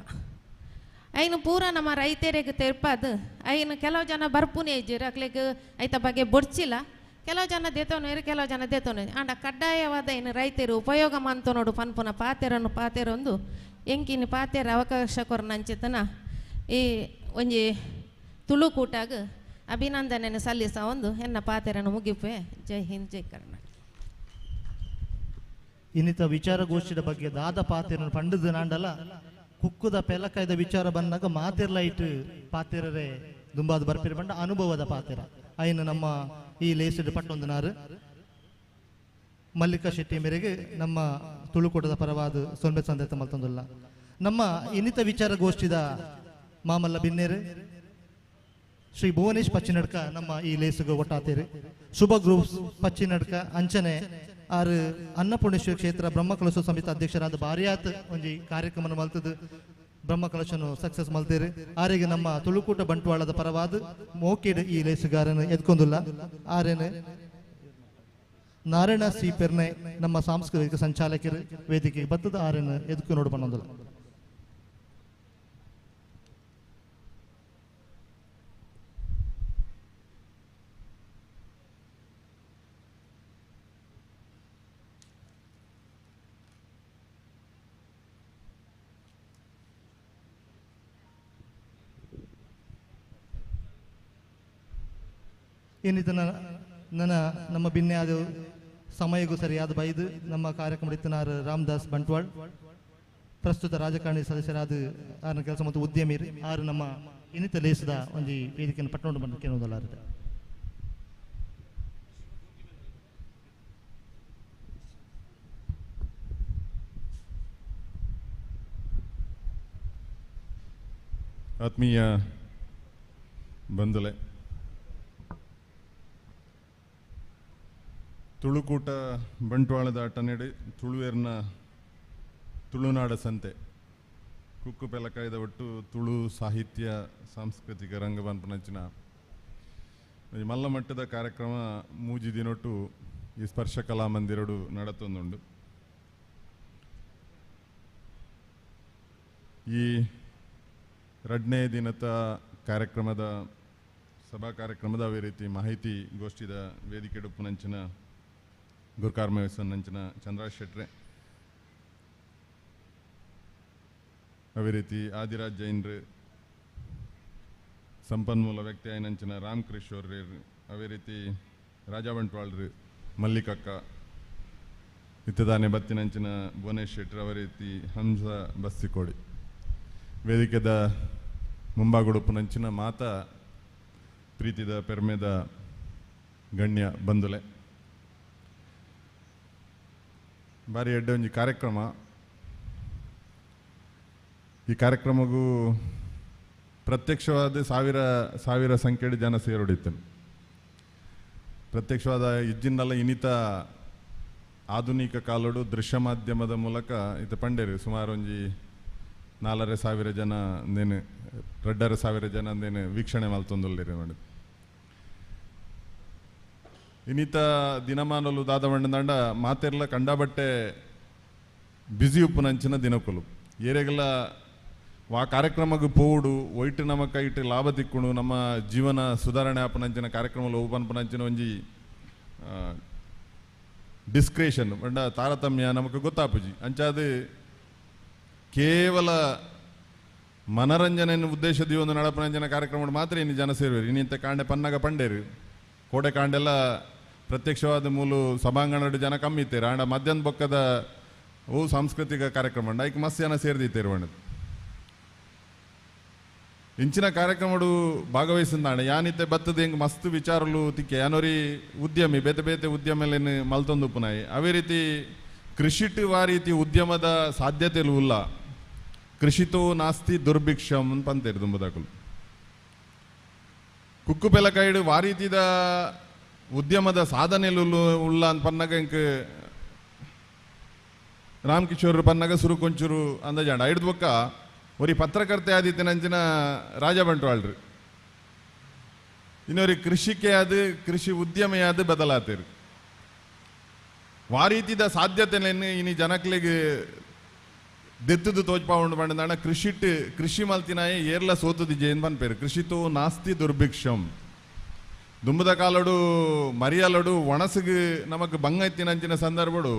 ಐನು ಪೂರ ನಮ್ಮ ರೈತರಿಗೆ ತೆರ್ಪದು ಐನು ಕೆಲವು ಜನ ಬರ್ಪುನೇ ಇಜ್ಜಿರು ಅಕ್ಲಿಗೆ ಐತ ಬಗ್ಗೆ ಬೊಡ್ಚಿಲ್ಲ ಕೆಲವು ಜನ ದೇತವನು ಕೆಲವು ಜನ ದೇತವನು ಆಂಡ ಕಡ್ಡಾಯವಾದ ಇನ್ನು ರೈತರು ಉಪಯೋಗ ಮಂತ ನೋಡು ಪನ್ಪುನ ಪಾತೆರನ್ನು ಪಾತೆರೊಂದು ಎಂಕಿನ ಪಾತೆರ ಅವಕಾಶ ಕೊರನಂಚಿತನ ಈ ಒಂಜಿ ತುಳುಕೂಟಾಗ ಅಭಿನಂದನೆಯನ್ನು ಸಲ್ಲಿಸ ಒಂದು ಎನ್ನ ಪಾತೆರನ್ನು ಮುಗಿಪೆ. ಜೈ ಹಿಂದ್, ಜೈ ಕರ್ನಾಟಕ. ಇನ್ನಿತ ವಿಚಾರಗೋಷ್ಠಿಯ ಬಗ್ಗೆ ದಾದ ಪಾತೆರನ್ನು ಪಂಡದ ನಾಂಡಲ ಕುಕ್ಕುದ ಪೆಲಕಾಯ್ದ ವಿಚಾರ ಬಂದಾಗ ಮಾತೆರ್ಲೈಟ್ ಪಾತೆರರೆ ದುಂಬಾದ ಬರ್ಪಿರ ಬಂಡ ಅನುಭವದ ಪಾತೆರ ಐನು ನಮ್ಮ ಈ ಲೇಸಿಡ್ ಪಟ್ಟೊಂದು ನಾರು ಮಲ್ಲಿಕಾ ಶೆಟ್ಟಿ ಮೇರೆಗೆ ನಮ್ಮ ತುಳುಕೂಟದ ಪರವಾದ ಸೊನ್ಬೆ ಸಂದೇಶ ಮಲ್ತೊಂದುಲ್ಲ. ನಮ್ಮ ಇನ್ನಿತ ವಿಚಾರಗೋಷ್ಠಿದ ಮಾಮಲ್ಲ ಬಿನ್ನೇರು ಶ್ರೀ ಭುವನೇಶ್ ಪಚ್ಚಿನಡ್ಕ ನಮ್ಮ ಈ ಲೇಸುಗು ಒಟ್ಟಾತೇರು. ಶುಭ ಗ್ರೂಪ್ಸ್ ಪಚ್ಚಿನಡ್ಕ ಅಂಚನೆ ಆರು ಅನ್ನಪೂರ್ಣೇಶ್ವರಿ ಕ್ಷೇತ್ರ ಬ್ರಹ್ಮಕಲಶ ಸಮಿತಿ ಅಧ್ಯಕ್ಷರಾದ ಬಾರಿಯಾತ್ ಒಂಜಿ ಕಾರ್ಯಕ್ರಮ ಮಲ್ತದು ಬ್ರಹ್ಮಕಲಶನು ಸಕ್ಸಸ್ ಮಲ್ತೇರು. ಆರಿಗೆ ನಮ್ಮ ತುಳುಕೂಟ ಬಂಟ್ವಾಳದ ಪರವಾದ ಮೋಕಿಡ್ ಈ ಲೇಸುಗಾರನು ಎದ್ಕೊಂದುಲ್ಲ. ಆರೇನು ನಾರಾಯಣ ಸಿ ಪೆರ್ನೆ ನಮ್ಮ ಸಾಂಸ್ಕೃತಿಕ ಸಂಚಾಲಕರು ವೇದಿಕೆಗೆ ಬತ್ತದ ಆರೇನು ಎದ್ಕು ನೋಡು ಬಂದಲ್ಲ. ಏನಿದನ್ನ ನನ್ನ ನಮ್ಮ ಭಿನ್ನೆ ಆದ ಸಮಯಕ್ಕೂ ಸರಿಯಾದ ಬೈದು ನಮ್ಮ ಕಾರ್ಯಕ್ರಮ ಇತ್ತನಾರು ರಾಮದಾಸ್ ಬಂಟ್ವಾಳ್ ಪ್ರಸ್ತುತ ರಾಜಕಾರಣಿ ಸದಸ್ಯರಾದ ಆರನ ಕೆಲಸ ಮತ್ತು ಉದ್ಯಮಿ ಆರು ನಮ್ಮ ಇನ್ನಿತ ಲೇಸದ ಒಂದು ವೇದಿಕೆಯನ್ನು ಪಟ್ಟಣ ಬಂದು ಕೇಳುವುದಲ್ಲ. ಆತ್ಮೀಯ ಬಂಧುಲೆ, ತುಳುಕೂಟ ಬಂಟ್ವಾಳದ ಅಟನೆಡೆ ತುಳುವೇರ್ನ ತುಳುನಾಡ ಸಂತೆ ಕುಕ್ಕು ಪೆಲಕಾಯ್ದ ಒಟ್ಟು ತುಳು ಸಾಹಿತ್ಯ ಸಾಂಸ್ಕೃತಿಕ ರಂಗಬನ್ಪನಂಚಿನ ಮಲ್ಲ ಮಟ್ಟದ ಕಾರ್ಯಕ್ರಮ ಮೂಜಿ ದಿನೊಟ್ಟು ಈ ಸ್ಪರ್ಶ ಕಲಾ ಮಂದಿರಡು ನಡತೊಂದುಂಡು. ಈ ರಡ್ನೇ ದಿನದ ಕಾರ್ಯಕ್ರಮದ ಸಭಾ ಕಾರ್ಯಕ್ರಮದ ಅದೇ ರೀತಿ ಮಾಹಿತಿ ಗೋಷ್ಠಿದ ವೇದಿಕೆ ಡುಪ್ಪುನಂಚಿನ ಗುರುಕಾರ್ಮವೇಸನ್ನಂಚಿನ ಚಂದ್ರಾಜ್ ಶೆಟ್ರೆ, ಅದೇ ರೀತಿ ಆದಿರಾಜ್ ಜೈನ್ರು, ಸಂಪನ್ಮೂಲ ವ್ಯಕ್ತಿ ಆಯ್ನಂಚಿನ ರಾಮಕೃಷ್ಣವ್ರು, ಅದೇ ರೀತಿ ರಾಜಾ ಬಂಟ್ವಾಳ್ರು, ಮಲ್ಲಿಕಕ್ಕ, ಇತ್ತದಾನೆ ಬತ್ತಿನಂಚಿನ ಭುವನೇಶ್ ಶೆಟ್ರು, ಅದೇ ರೀತಿ ಹಂಸ ಬಸ್ಸಿಕೋಡಿ, ವೇದಿಕೆದ ಮುಂಬಾಗುಡುಪ್ಪುನಂಚಿನ ಮಾತಾ ಪ್ರೀತಿದ ಪೆರ್ಮೆದ ಗಣ್ಯ ಬಂಧುಲೆ, ಬಾರಿ ಎಡ್ಡೆ ಒಂಜಿ ಕಾರ್ಯಕ್ರಮ. ಈ ಕಾರ್ಯಕ್ರಮಗೂ ಪ್ರತ್ಯಕ್ಷವಾದ ಸಾವಿರ ಸಾವಿರ ಸಂಖ್ಯೆಯ ಜನ ಸೇರೋಡಿತ್ತು. ಪ್ರತ್ಯಕ್ಷವಾದ ಇಜ್ಜಿನ್ನೆಲ್ಲ ಇನ್ನಿತ ಆಧುನಿಕ ಕಾಲೋಡು ದೃಶ್ಯ ಮಾಧ್ಯಮದ ಮೂಲಕ ಇತ್ತ ಪಂಡೇರು ಸುಮಾರು ಒಂಜಿ 4,500 ಜನ ಅಂದೇನು 2,500 ಜನ ಅಂದೇನು ವೀಕ್ಷಣೆ ಮಲ್ತೊಂದುಲ್ಲೇರಿ ಮಾಡಿ. ಇನ್ನಿತ ದಿನಮಾನಲು ದಾದವಂಡ ಮಾತೆರ್ಲ ಕಂಡಬಟ್ಟೆ ಬ್ಯುಸಿ ಉಪ್ಪುನಂಚಿನ ದಿನಕುಲು ಏರೆಗೆಲ್ಲ ವಾ ಕಾರ್ಯಕ್ರಮಕ್ಕೆ ಪೋಡು ಒಯ್ಟು ನಮ್ಮ ಕೈಟ್ ಲಾಭ ತಿಕ್ಕುಣು ನಮ್ಮ ಜೀವನ ಸುಧಾರಣೆ ಆಪನಂಚಿನ ಕಾರ್ಯಕ್ರಮಲು ಓಪನ್ಪನಂಚಿನ ಒಂಜಿ ಡಿಸ್ಕ್ರೇಷನ್ ಬಂಡ ತಾರತಮ್ಯ ನಮಕ್ ಗೊತ್ತಾಪುಜಿ. ಅಂಚಾದ ಕೇವಲ ಮನರಂಜನೆ ಉದ್ದೇಶದ ಒಂದು ನಡಪನಂಚಿನ ಕಾರ್ಯಕ್ರಮ ಮಾತ್ರ ಇನ್ನು ಜನ ಸೇರುವರು. ಇನ್ನಿಂತ ಕಾಂಡೆ ಪನ್ನಾಗ ಪಂಡೇರು ಕೋಡೆ ಕಾಂಡೆಲ್ಲ ಪ್ರತ್ಯಕ್ಷವಾದ ಮೂಲು ಸಭಾಂಗಣ ಜನ ಕಮ್ಮಿ ಇತ್ತೇರು. ಆಂಡ ಮಧ್ಯಾಹ್ನ ಬೊಕ್ಕದ ಓ ಸಾಂಸ್ಕೃತಿಕ ಕಾರ್ಯಕ್ರಮ ಉಂಡು ಐಕ್ ಮಸ್ತ್ ಜನ ಸೇರ್ದಿತ್ತೇರು. ಇಂಚಿನ ಕಾರ್ಯಕ್ರಮಡು ಭಾಗವಹಿಸಿದ್ದಾನೆ ಯಾನಿತ್ತೆ ಬತ್ತದ ಹೆಂಗೆ ಮಸ್ತ್ ವಿಚಾರಲು ತಿಕ್ಕೆ ಯಾನೋರಿ ಉದ್ಯಮಿ ಬೇತೆ ಬೇತೆ ಉದ್ಯಮಲೇನು ಮಲ್ತೊಂದು ಪುನಾಯಿ. ಅವೇ ರೀತಿ ಕೃಷಿಟು ಆ ರೀತಿ ಉದ್ಯಮದ ಸಾಧ್ಯತೆಲು ಉಲ್ಲ. ಕೃಷಿತೋ ನಾಸ್ತಿ ದುರ್ಭಿಕ್ಷಂ ಅಂತ ಪಂತೇರು ದುಂಬದಾಕಲು. ಕುಕ್ಕು ಪೆಲಕಾಯಿಡು ಆ ರೀತಿದ ಉದ್ಯಮದ ಸಾಧನೆಲು ಉಲ್ಲ ಅಂತ ಪನ್ನಾಗ ಇಂಕ್ ರಾಮ್ ಕಿಶೋರ್ ಪನ್ನಾಗ ಸುರು ಕೊಂಚೂರು ಅಂದಾಜಾಂಡ ಐಡ್ದು ಬೊಕ್ಕ ಒರಿ ಪತ್ರಕರ್ತೆ ಆದಿತ್ಯನಂಚಿನ ರಾಜ ಬಂಟ್ವಾಳ್ರಿ ಇನ್ನೊರಿ ಕೃಷಿಕೆ ಆದ ಕೃಷಿ ಉದ್ಯಮೆಯಾದ ಬದಲಾತೇರು. ವಾರೀತಿದ ಸಾಧ್ಯತೆಯನ್ನು ಇನಿ ಜನಕ್ಲಿಗೆ ದೆತ್ತದು ತೋಜ್ಪಾವುಂಡು ಬಂಡದಾಣ ಕೃಷಿಟ್ ಕೃಷಿ ಮಲ್ತಿನಾಯೆ ಏರ್ಲ ಸೋತುದಿ ಜೇನ್ ಪನ್ಪೇರು. ಕೃಷಿತೋ ನಾಸ್ತಿ ದುರ್ಭಿಕ್ಷಂ. ದುಂಬದ ಕಾಲಡು ಮರಿಯಲಡು ಒಣಸಿಗೆ ನಮಕ್ ಬಂಗ ಎತ್ತಿನಂಚಿನ ಸಂದರ್ಭಡು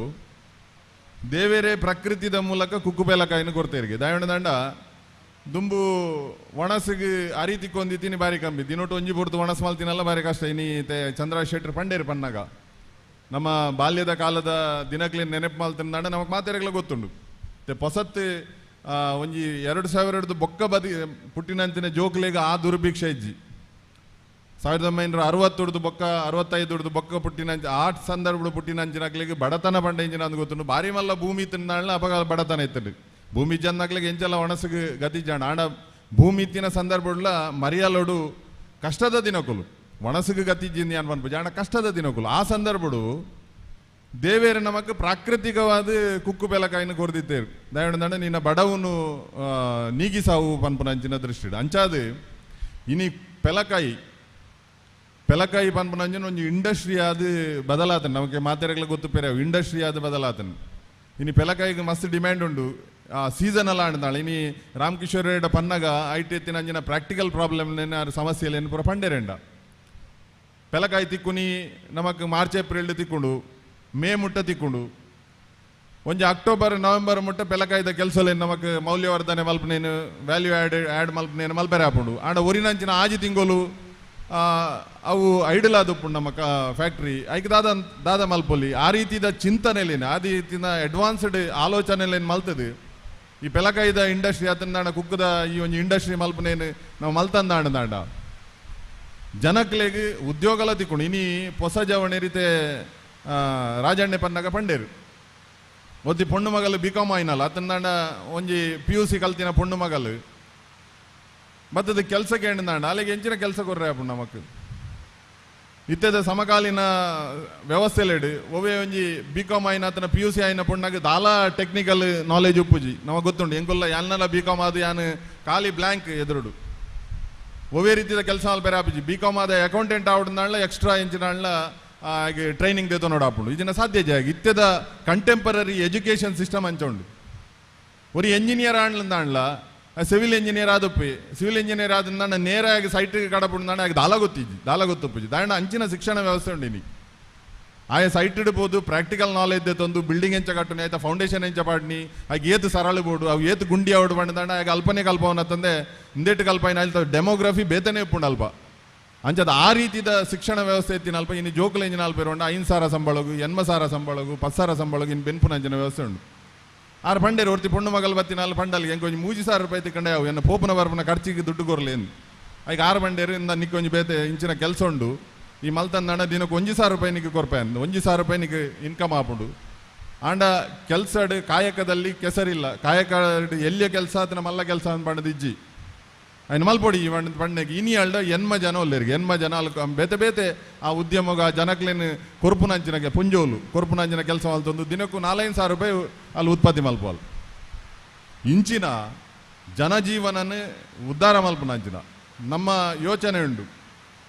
ದೇವೇರೆ ಪ್ರಕೃತಿದ ಮೂಲಕ ಕುಕ್ಕುಬೇಲಕಾಯಿನ ಕೊಡ್ತೇರಿಗೆ ದಾಯಣ ದಂಡ ದುಂಬು ಒಣಸಿಗೆ ಆ ರೀತಿ ಕೊಂದಿತೀನಿ ಬಾರಿ ಕಂಬಿ ದಿನೋಟು ಒಂಜಿ ಪುರ್ತು ಒಣಸು ಮಲ್ತಿನಲ್ಲ ಬಾರಿ ಕಷ್ಟ. ಇನಿ ಚಂದ್ರ ಶೆಟ್ರು ಪಂಡೇರು ಪನ್ನಾಗ ನಮ್ಮ ಬಾಲ್ಯದ ಕಾಲದ ದಿನಕ್ಲಿನ ನೆನಪು ಮಲ್ತಿನ ನಮಕ್ ಮಾತೆರೆಗ್ಲ ಗೊತ್ತುಂಡು. ಪೊಸತ್ತು ಒಂಜಿ 2000 ಬೊಕ್ಕ ಬದಿ ಪುಟ್ಟಿನಂತಿನ ಜೋಕ್ಲೆಗ್ ಆ ದುರ್ಭಿಕ್ಷ ಇಜ್ಜಿ. 1960 ಬೊಕ್ಕ 65 ಬೊಕ್ಕ ಪುಟ್ಟಿನಂಚ ಆ ಸಂದರ್ಭ ಪುಟ್ಟಿನಂಚಿನಕ್ಲೆಗ್ ಬಡತನ ಪಂಡ ಇಂಚಿನ ಅಂದ್ ಗೊತ್ತುಂಡು. ಬಾರಿ ಮಲ್ಲ ಭೂಮಿ ತಿನ್ನಾಳ ಅಪಗ ಬಡತನ ಇತ್ತಂಡು. ಭೂಮಿ ಜನ್ನಕ್ಲೆಗ್ ಎಂಚಲ ಒಣಸಿಗೆ ಗತಿ ಜಾಣ ಆಂಡ ಭೂಮಿ ಇತ್ತಿನ ಸಂದರ್ಭಡ್ಲ ಮರಿಯಲೋಡು ಕಷ್ಟದ ದಿನಕುಲು ಒಣಸಿಗೆ ಗತಿ ಜಿಂದಿ ಅನ್ ಪನ್ಪು ಜಾಣ ಕಷ್ಟದ ದಿನಕುಲು ಆ ಸಂದರ್ಭಡು ದೇವೇರು ನಮಕ್ ಪ್ರಾಕೃತಿಕವಾದ ಕುಕ್ಕು ಬೆಲಕಾಯಿನ ಕೊರ್ದಿತ್ತೇರು ದಯಣ ನಿನ್ನ ಬಡವನು ನೀಗಿಸಾವು ಪನ್ಪುನಂಚಿನ ದೃಷ್ಟಿ ಅಂಚಾದ ಇನಿ ಪೆಲಕಾಯಿ ಪೆಲಕಾಯಿ ಪನ್ಪುನಂಚಿನ ಒಂಜಿ ಇಂಡಸ್ಟ್ರಿ ಆದ ಬದಲಾತನ ನಮಗೆ ಮಾತೆರೆಗಳ ಗೊತ್ತು ಪೇರೆ ಇಂಡಸ್ಟ್ರಿ ಆದ ಬದಲಾತನ ಇನಿ ಪೆಲಕಾಯಿಗೆ ಮಸ್ತ್ ಡಿಮ್ಯಾಂಡ್ ಉಂಡು ಆ ಸೀಸನ್ ಅಲ್ಲ ಅಂದಾಳೆ ಇನಿ ರಾಮಕಿಶೋರ್ ರೆಡ್ಡ ಪನ್ನಗ I T ಎತ್ತಿನ ಪ್ರಾಕ್ಟಿಕಲ್ ಪ್ರಾಬ್ಲಮ್ ಸಮಸ್ಯೆಲೇನು ಪೂರ ಪಂಡೇರೆಂಡ ಪೆಲಕಾಯಿ ತಿಕ್ಕುನಿ ನಮಕ್ ಮಾರ್ಚ್ ಏಪ್ರಿಲ್ ತಿಕ್ಕೊಂಡು ಮೇ ಮುಟ್ಟ ತಿಕ್ಕೊಂಡು ಒಂಜಿ ಅಕ್ಟೋಬರ್ ನವೆಂಬರ್ ಮುಟ್ಟ ಪೆಲಕಾಯ್ದ ಕೆಲಸಲೇನು ನಮಕ್ ಮೌಲ್ಯವರ್ಧನೆ ಮಲ್ಪನೇನು ವ್ಯಾಲ್ಯೂ ಆ್ಯಡ್ ಆ್ಯಡ್ ಮಲ್ಪನೇನು ಮಲ್ಪೆರೆ ಆಪುಂಡು ಆಂಡ ಒರಿನಂಚಿನ ಆಜಿ ತಿಂಗೊಲು ಅವು ಐಡಲ್ ಆದುಪ್ಪುಂಡು ನಮ್ಮ ಫ್ಯಾಕ್ಟ್ರಿ ಐಕ್ ದಾದ ದಾದ ಮಲ್ಪೊಲಿ ಆ ರೀತಿದ ಚಿಂತನೆಲೇನು ಆ ರೀತಿನ ಅಡ್ವಾನ್ಸ್ಡ್ ಆಲೋಚನೆಲೇನು ಮಲ್ತದೆ ಈ ಪೆಲಕಾಯ್ದ ಇಂಡಸ್ಟ್ರಿ ಆತಂದಾಂಡ ಕುಕ್ಕದ ಈ ಒಂಜಿ ಇಂಡಸ್ಟ್ರಿ ಮಲ್ಪನೇನು ನಾವು ಮಲ್ತಂದಾಂಡ ದಾಂಡ ಜನಕ್ಲೆಗ್ ಉದ್ಯೋಗಲ ತಿಕ್ಕೊಂಡು ಇನಿ ಹೊಸ ಜವಣೆ ರೀತೆ ರಾಜಣ್ಣೆ ಪನ್ನಾಗ ಪಂಡೇರು ಒತ್ತಿ ಪೊಣ್ಣು ಮಗಲು ಬಿ ಕಾಮ್ ಆಯ್ನಲ್ಲ ಆತಂದಾಂಡ ಒಂಜಿ ಪಿ ಯು ಸಿ ಕಲ್ತಿನ ಪೊಣ್ಣು ಮಗಲು ಮತ್ತದು ಕೆಲಸಕ್ಕೆ ಎಂಡಾಂಡ ಅಲ್ಲಿಗೆ ಎಂಚಿನ ಕೆಲಸ ಕೊರ್ರೆ ಅಪ್ಪು ನಮಕ್ ಇತ್ಯದ ಸಮಕಾಲೀನ ವ್ಯವಸ್ಥೆಲೆಡು ಒವ್ವೇ ಒಂಜಿ ಬಿ ಕಾಮ್ ಆಯ್ನ ಆತನ ಪಿ ಯು ಸಿ ಆಯ್ನ ಪೊಣ್ಣಾಗ ದಾಲ ಟೆಕ್ನಿಕಲ್ ನಾಲೆಜ್ ಉಪ್ಪುಜಿ ನಮಗೆ ಗೊತ್ತುಂಡು ಎಂಕುಲ್ಲ ಯಾನ್ನಲ ಬಿ ಕಾಮ್ ಆದ ಯಾನ್ ಖಾಲಿ ಬ್ಲ್ಯಾಂಕ್ ಎದುರುಡು ಒವ್ವೇ ರೀತಿಯ ಕೆಲಸ ಬೇರೆ ಆಪುಜಿ ಬಿ ಕಾಮ್ ಆದ ಅಕೌಂಟೆಂಟ್ ಆವಡ್ನಾಳ ಎಕ್ಸ್ಟ್ರಾ ಎಂಚಿನಾಳ್ಲ ಹಾಗೆ ಟ್ರೈನಿಂಗ್ ದೇತೋ ನೋಡಾಪುಂಡು ಇದನ್ನ ಸಾಧ್ಯ ಜಾಗ ಇತ್ಯದ ಕಂಟೆಂಪರರಿ ಎಜುಕೇಷನ್ ಸಿಸ್ಟಮ್ ಅಂಚ ಉಂಡು ಒಂದು ಎಂಜಿನಿಯರ್ ಆಣ್ಲಂದಾಣ್ಲ ಸಿವಿಲ್ ಇಂಜಿನಿಯರ್ ಆದಪ್ಪಿ ಸಿವಿಲ್ ಇಂಜಿನಿಯರ್ ಆದ ನೇರಾಗಿ ಸೈಟ್ಗೆ ಕಡಪುಂಡು ಆಗ ದಾಲ ಗೊತ್ತಿಜ್ಜಿ ದಾಲ ಗೊತ್ತುಪ್ಪುಜಿ ದಾಂಡ ಅಂಚಿನ ಶಿಕ್ಷಣ ವ್ಯವಸ್ಥೆ ಉಂಡು ಇನಿ ಆಯ ಸೈಟ್ ಇಡ್ಬೋದು ಪ್ರಾಕ್ಟಿಕಲ್ ನಾಲೆಜ್ ತಂದು ಬಿಲ್ಡಿಂಗ್ ಎಂಚ ಕಟ್ಟುನಿ ಆಯ್ತಾ ಫೌಂಡೇಶನ್ ಎಂಚ ಪಾಡ್ನಿ ಆಗ ಏತು ಸರಳು ಬೋಡು ಅವು ಏತು ಗುಂಡಿ ಅವಡು ಬಂದಾಂಡ ಆಗ ಅಲ್ಪನೆ ಕಲ್ಪವನ ತಂದೆ ಹಿಂದೆಟ್ಟು ಕಲ್ಪನ ಆಯ್ತು ಡೆಮೋಗ್ರಫಿ ಬೇತನೇ ಉಪ್ಪುಂಡು ಅಲ್ಪ ಅಂಚದ ಆ ರೀತಿದ ಶಿಕ್ಷಣ ವ್ಯವಸ್ಥೆ ಇತ್ತಿನ ಅಲ್ಪ ಇನ್ನು ಜೋಕುಲ ಇಂಜಿನ ಅಲ್ಪ ಇರೋಂಡ 5,000 ಸಂಬಳಗು 80,000 ಸಂಬಳಗು 10,000 ಸಂಬಳಗು ಇನ್ನು ಬೆನ್ಪುನ ಅಂಚಿನ ವ್ಯವಸ್ಥೆ ಉಂಡು ಆರು ಪಂಡೇರು ಒರ್ತಿ ಪೊಣ್ಣು ಮಗಲ್ ಬತ್ತಿನ ಅಲ್ಲಿ ಪಂಡಲ್ಗೆ ಎಂಕೊಂಜಿ ಒಂಜಿ 3,000 ರೂಪಾಯಿ ತಿಕ್ಕಂಡೆ ಅವು ಎನ್ನ ಪೋಪುನ ಬರ್ಪುನ ಖರ್ಚಿಗೆ ದುಡ್ಡು ಕೊರ್ಲೇನು ಈಗ ಆರು ಪಂಡೇರು ಇಂದ ನಿಕ್ಕೊಂಜಿ ಒಂಜಿ ಬೇತೆ ಇಂಚಿನ ಕೆಲಸ ಉಂಡು ಈ ಮಲ್ತಂದಾಂಡ ದಿನಕ್ಕೆ 1,000 ರೂಪಾಯಿ ನಿಕ್ಕೆ ಕೊರ್ಪೆ ಅಂದು 1,000 ರೂಪಾಯಿ ನಿಕ್ಕೆ ಇನ್ಕಮ್ ಆಪುಂಡು ಆಂಡ ಕೆಲಸಡ್ ಕಾಯಕದಲ್ಲಿ ಕೆಸರಿಲ್ಲ ಕಾಯಕ ಎಲ್ಲಿಯ ಕೆಲಸ ಆತನ ಮಲ್ಲ ಕೆಲಸ ಅಂತ ಪಂಡದ ಇಜ್ಜಿ ಅಯ್ನ ಮಲ್ಪೊಡಿ ಈ ಪಂಡ ಪಂಡಗೆ ಇನಿ ಅಲ್ಡ ಎನ್ಮ ಜನ ಒಲ್ಲೇರಿಗೆ ಎನ್ಮ ಜನ ಅಲ್ ಬೇತೆ ಬೇತೆ ಆ ಉದ್ಯಮಗ ಆ ಜನಕ್ಲೇನು ಕೊರ್ಪುನಂಚಿನಗೆ ಪುಂಜೋಲು ಕೊರ್ಪುನಂಚಿನ ಕೆಲಸ ಮಲ್ತೊಂದು ದಿನಕ್ಕೂ 4-5 ಸಾವಿರ ರೂಪಾಯಿ ಅಲ್ಲಿ ಉತ್ಪತ್ತಿ ಮಲ್ಪೋಲ್ ಇಂಚಿನ ಜನಜೀವನನ ಉದ್ಧಾರ ಮಲ್ಪುನಂಚಿನ ನಮ್ಮ ಯೋಚನೆ ಉಂಡು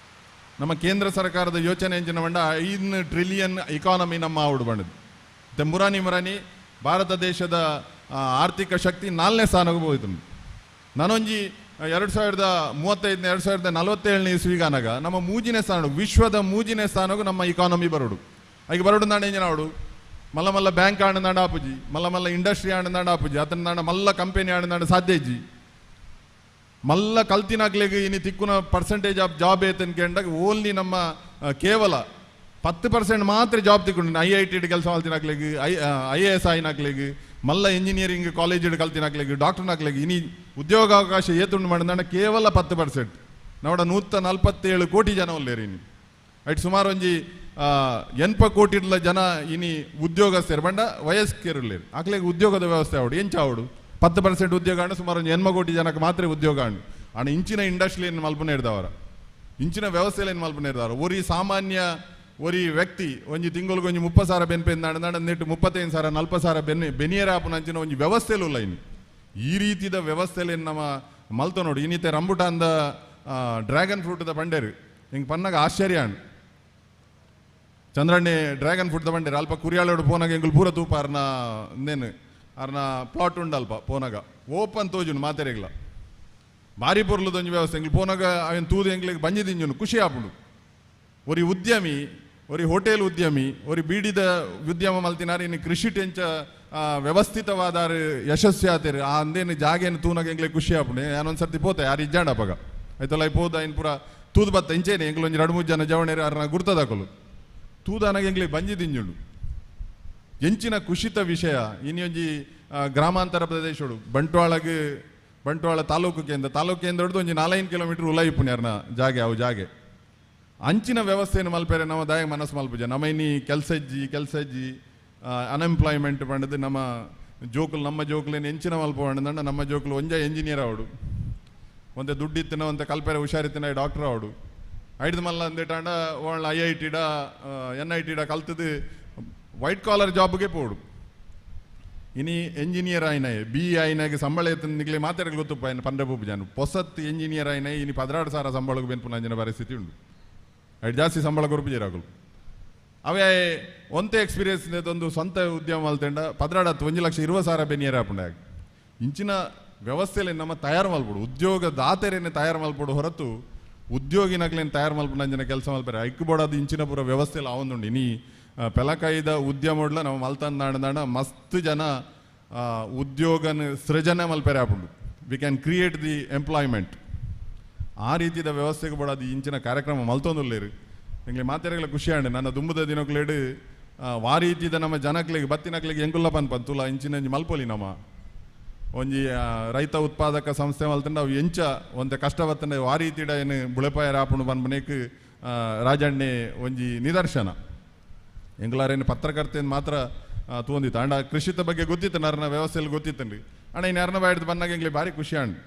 ನಮ್ಮ ಕೇಂದ್ರ ಸರ್ಕಾರದ ಯೋಚನೆ ಎಂಚಿನ ಬಂಡ 5 ಟ್ರಿಲಿಯನ್ ಇಕಾನಮಿ ನಮ್ಮ ಆವುಡು ಬಂಡದು ಮತ್ತೆ ಮುರಾನಿ ಮುರಾನಿ ಭಾರತ ದೇಶದ ಆರ್ಥಿಕ ಶಕ್ತಿ 4ನೇ ಸ್ಥಾನಕ್ಕೆ ಹೋಯ್ತು. ನಾನೊಂಜಿ 2035 2047 ಇಸ್ವಿಗಾನಾಗ ನಮ್ಮ ಮೂಜಿನೇ ಸ್ಥಾನ ವಿಶ್ವದ ಮೂಜಿನೇ ಸ್ಥಾನಕ್ಕೂ ನಮ್ಮ ಇಕಾನಮಿ ಬರೋಡು. ಈಗ ಬರೋಡು ನಾಡು ಎಂಜಿನ ಆವಡು ಮಲ್ಲ ಮಲ್ಲ ಬ್ಯಾಂಕ್ ಆಣಂದಾಂಡ ಆಪುಜಿ, ಮಲ್ಲ ಮಲ್ಲ ಇಂಡಸ್ಟ್ರಿ ಆಣಂದಾಂಡ ಆಪುಜಿ, ಅತನ ನಾಡ ಮಲ್ಲ ಕಂಪೆನಿ ಆಣಂದಾಂಡ ಸಾಧ್ಯ ಇಜ್ಜಿ. ಮಲ್ಲ ಕಲ್ತಿನಾಗ್ಲಿಗೆ ಇನಿ ತಿಕ್ಕುನ ಪರ್ಸೆಂಟೇಜ್ ಆಫ್ ಜಾಬ್ ಏತನ್ಕೆಂಡಾಗ ಓನ್ಲಿ ನಮ್ಮ ಕೇವಲ 10% ಮಾತ್ರ ಜಾಬ್ ತಿಕ್ಕೊಂಡು I I T ಕೆಲಸ ಮಲ್ತಿನಾಕ್ಲಿಗೆ, I A S ಆಯ್ನಾಕ್ಲಿಗೆ, ಮಲ್ಲ ಇಂಜಿನಿಯರಿಂಗ್ ಕಾಲೇಜ್ ಕಲ್ತಿನಾಕ್ಲಿಗೆ, ಡಾಕ್ಟರ್ನಾಕ್ಲಿಗೆ ಇನಿ ಉದ್ಯೋಗಾವಕಾಶ ಏತುಂಡು ಮಾಡಿದ ಕೇವಲ 10%. ನೋಡ 147 ಕೋಟಿ ಜನ ಒಲ್ಲೇರಿ ಇನಿ ಐಟ್ ಸುಮಾರು ಒಂಜಿ 80 ಕೋಟಿ ಜನ ಇನಿ ಉದ್ಯೋಗಸ್ಥರು ಬಂಡ ವಯಸ್ಕರುಲ್ಲೇರಿ ಆಕ್ಲಿಗೆ ಉದ್ಯೋಗದ ವ್ಯವಸ್ಥೆ ಆವಡು ಎಂಚ ಆವಡು 10% ಉದ್ಯೋಗ ಅಂಡ ಸುಮಾರು ಒಂಜಿ 80 ಕೋಟಿ ಜನಕ್ಕೆ ಮಾತ್ರ ಉದ್ಯೋಗ ಅಂಡು. ಅಣ್ಣ ಇಂಚಿನ ಇಂಡಸ್ಟ್ರಿ ಏನು ಮಲ್ಪನೆ ಇರ್ದವರ ಇಂಚಿನ ವ್ಯವಸ್ಥೆಯಲ್ಲಿ ಏನು ಮಲ್ಪನೆ ಇರ್ದವರ ಒರಿ ಸಾಮಾನ್ಯ ಒರಿ ವ್ಯಕ್ತಿ ಒಂಜಿ ತಿಂಗಳಿಗೆ ಒಂಜಿ 30,000 ಬೆನ್ಪೆಂದ ನೆಟ್ಟು 35,000 40,000 ಬೆನ್ನೆ ಬೆನಿಯರ ಆಪುನಂಚಿನ ಒಂಜಿ ವ್ಯವಸ್ಥೆಲು ಇಲ್ಲ ಇನ್ನು. ಈ ರೀತಿದ ವ್ಯವಸ್ಥೆಯಲ್ಲಿ ನಮ್ಮ ಮಲ್ತ ನೋಡಿ ಇನ್ನಿತೆ ರಂಬುಟಾಂದ ಡ್ರ್ಯಾಗನ್ ಫ್ರೂಟ್ದ ಬಂಡೇರು ಹಿಂಗೆ ಪನ್ನಾಗ ಆಶ್ಚರ್ಯ ಅಣ್ಣ ಚಂದ್ರಣ್ಣೆ ಡ್ರ್ಯಾಗನ್ ಫ್ರೂಟ್ದ ಬಂಡೇರು ಅಲ್ಪ ಕುರಿಯಾಳೋಡು ಪೋನಾಗ ಎಂಗುಲು ಪೂರ ತೂಪ ಅರ್ನ ಇನ್ನೇನು ಅರ್ನ ಪ್ಲಾಟ್ ಉಂಡು ಅಲ್ಪ ಪೋನಾಗ ಓಪನ್ ತೋಜುಂಡು ಮಾತೆರೆಗ್ಲ ಭಾರಿ ಪೊರ್ಲದ ಒಂಜಿ ವ್ಯವಸ್ಥೆ ಎಂಗ್ಲು ಪೋನಾಗ ಅವನ್ ತೂದು ಎಂಗ್ಲಿಗೆ ಬಂಜಿದಿಂಜುನು ಖುಷಿ ಆಪುಂಡು. ಒರಿ ಉದ್ಯಮಿ ಒರಿ ಹೋಟೆಲ್ ಉದ್ಯಮಿ ಒರಿ ಬೀಡಿದ ಉದ್ಯಮ ಮಲ್ತಿನಾರು ಇನ್ನು ಕೃಷಿ ಟೆಂಚ ವ್ಯವಸ್ಥಿತವಾದಾರು ಯಶಸ್ವಿ ಆತೇರು ಆ ಅಂದೇನು ಜಾಗೇನು ತೂನಾಗ ಎಂಗ್ಲೆ ಖುಷಿ ಆಪುಂಡು. ಯಾನೊಂದು ಸರ್ತಿ ಪೋತೆ ಯಾರು ಇಜ್ಜಾಂಡ ಅಪಗ ಆಯ್ತಲ್ಲ ಪೋದ ಇನ್ ಪೂರ ತೂದು ಬತ್ತ ಇಂಚೇನೆ ಎಂಗ್ಲು ಒಂಜಿ 2-3 ಜನ ಜವಣೇರು ಅರ್ನ ಗುರ್ತದಾಕಲು ತೂದಾನಾಗ ಎಂಗ್ಲೆ ಬಂಜಿದಿಂಜುಂಡು. ಎಂಚಿನ ಕುಷಿತ ವಿಷಯ ಇನ್ನೊಂಜಿ ಗ್ರಾಮಾಂತರ ಪ್ರದೇಶಡು ಬಂಟ್ವಾಳಗೆ ಬಂಟ್ವಾಳ ತಾಲೂಕು ಕೇಂದ್ರ ತಾಲೂಕು ಕೇಂದ್ರ ಹಿಡ್ದು ಒಂಜಿ 4-5 ಕಿಲೋಮೀಟರ್ ಉಲಾಯಿಪುನಿ ಅರ್ನ ಜಾಗೆ ಅವು ಜಾಗೆ ಅಂಚಿನ ವ್ಯವಸ್ಥೆಯನ್ನು ಮಲ್ಪೇರೆ ನಮ್ಮ ದಾಯ ಮನಸ್ಸು ಮಲ್ಪುಜ ನಮ್ಮ ಇನ್ನಿ ಕೆಲಸ ಇಜ್ಜಿ ಕೆಲಸ ಇಜ್ಜಿ ಅನ್ಎಂಪ್ಲಾಯ್ಮೆಂಟ್ ಪಂಡದು ನಮ್ಮ ಜೋಕುಲು ನಮ್ಮ ಜೋಕುಲೇನು ಎಂಚಿನ ಮಲ್ಪ ಪಂಡದಂಡ ನಮ್ಮ ಜೋಕುಲು ಒಂಜ ಎಂಜಿನಿಯರ್ ಅವಡು ಒಂತೆ ದುಡ್ಡಿತ್ತಿನ ಒಂತೆ ಕಲ್ಪೆರೆ ಹುಷಾರಿತ್ತಿನ ಡಾಕ್ಟರ್ ಅವಡು ಐಡ್ದು ಮಲ್ಲ ಅಂದೇಟಾಂಡ వాళ్ళ I I ಟಿಡ ಎನ್ I ಟಿಡ ಕಲ್ತದು ವೈಟ್ ಕಾಲರ್ ಜಾಬ್ಗೆ ಪೋಡು. ಇನಿ ಎಂಜಿನಿಯರ್ ಆಯ್ನಾಯೆ ಬಿ ಆಯ್ನಾಗೆ ಸಂಬಳ ಎತ್ತಂದಿಗ್ಲೇ ಮಾತಾಡಲು ಗೊತ್ತುಪ್ಪ ఆయన ಪಂಡ್ರೆ ಜಾನು ಪೊಸತ್ ಎಂಜಿನಿಯರ್ ಆಯ್ನಾಯೆ ಇನಿ 16,000 ಸಂಬಳಕ್ಕೆ ಬೆನ್ಪುನಂಜಿನ ಪರಿಸ್ಥಿತಿ ಉಂಡು. ಐಟ್ ಜಾಸ್ತಿ ಸಂಬಳ ಕೊರಪು ಜೇರಾಗಲು ಅವೇ ಒಂತೆ ಎಕ್ಸ್ಪೀರಿಯನ್ಸ್ ಒಂದು ಸ್ವಂತ ಉದ್ಯಮ ಮಲ್ತೆಂಡ 12 1,20,000 ಬೆನಿಯರ್ ಆಪುಂಡ. ಇಂಚಿನ ವ್ಯವಸ್ಥೆಯಲ್ಲಿ ನಮ್ಮ ತಯಾರು ಮಲ್ಪಡು, ಉದ್ಯೋಗ ದಾತೆರೇನೆ ತಯಾರು ಮಲ್ಪಡು ಹೊರತು ಉದ್ಯೋಗಿನಕ್ಲೇನು ತಯಾರು ಮಲ್ಪುನಂಜಿನ ಕೆಲಸ ಮಲ್ಪರೆ ಐಕ್ಕು ಬೋಡಾದ ಇಂಚಿನ ಪೂರ ವ್ಯವಸ್ಥೆಯಲ್ಲಿ ಆವೊಂದುಂಡು. ಇನಿ ಪೆಲಕಾಯಿದ ಉದ್ಯಮ ನಾವು ಮಲ್ತಂದಾಂಡ ಮಸ್ತ್ ಜನ ಉದ್ಯೋಗನ ಸೃಜನೆ ಮಲ್ಪೆರೆ ಆಪುಂಡು. We can create the employment. ಆ ರೀತಿಯ ವ್ಯವಸ್ಥೆಗೆ ಬೋಡಾದ ಇಂಚಿನ ಕಾರ್ಯಕ್ರಮ ಮಲ್ತೊಂದುಲ್ಲೇರು. ಎಂಗ್ಲೆ ಮಾತೆರೆಗಳ ಖುಷಿ ಆಂಡ್ ನನ್ನ ದುಂಬುದ ದಿನಕ್ಲೇಡು ವಾ ರೀತಿದ ನಮ್ಮ ಜನಕ್ಲೆಗ್ ಬತ್ತಿನಕ್ಲೆಗ್ ಎಂಕುಲ್ಲ ಪನ್ಪನ್ ತುಲ ಇಂಚಿನ ಒಂಜಿ ಮಲ್ಪೊಲಿ ನಮ್ಮ ಒಂಜಿ ರೈತ ಉತ್ಪಾದಕ ಸಂಸ್ಥೆ ಮಲ್ತಂಡ ಅವು ಎಂಚ ಒಂತೆ ಕಷ್ಟ ಬತ್ತಂಡ ವಾ ರೀತಿಡ ಏನು ಬುಳೆಪಾಯರ ಆಪುಂಡು ಪನ್ಪನೇಕ್ ರಾಜಣ್ಣೆ ಒಂಜಿ ನಿದರ್ಶನ. ಎಂಗ್ಲಾರೇನು ಪತ್ರಕರ್ತೇನು ಮಾತ್ರ ತೂಂದಿತ್ತು ಅಂಡ ಕೃಷಿತ ಬಗ್ಗೆ ಗೊತ್ತಿತ್ತು, ನರನ ವ್ಯವಸ್ಥೆಯಲ್ಲಿ ಗೊತ್ತಿತ್ತಂడి ಅಣ್ಣ. ಇನ್ನು ಯಾರನ್ನ ಬಾಯ್ದು ಬಂದಾಗ ಎಂಗ್ಲೆ ಭಾರಿ ಖುಷಿ ಆಂಡ್.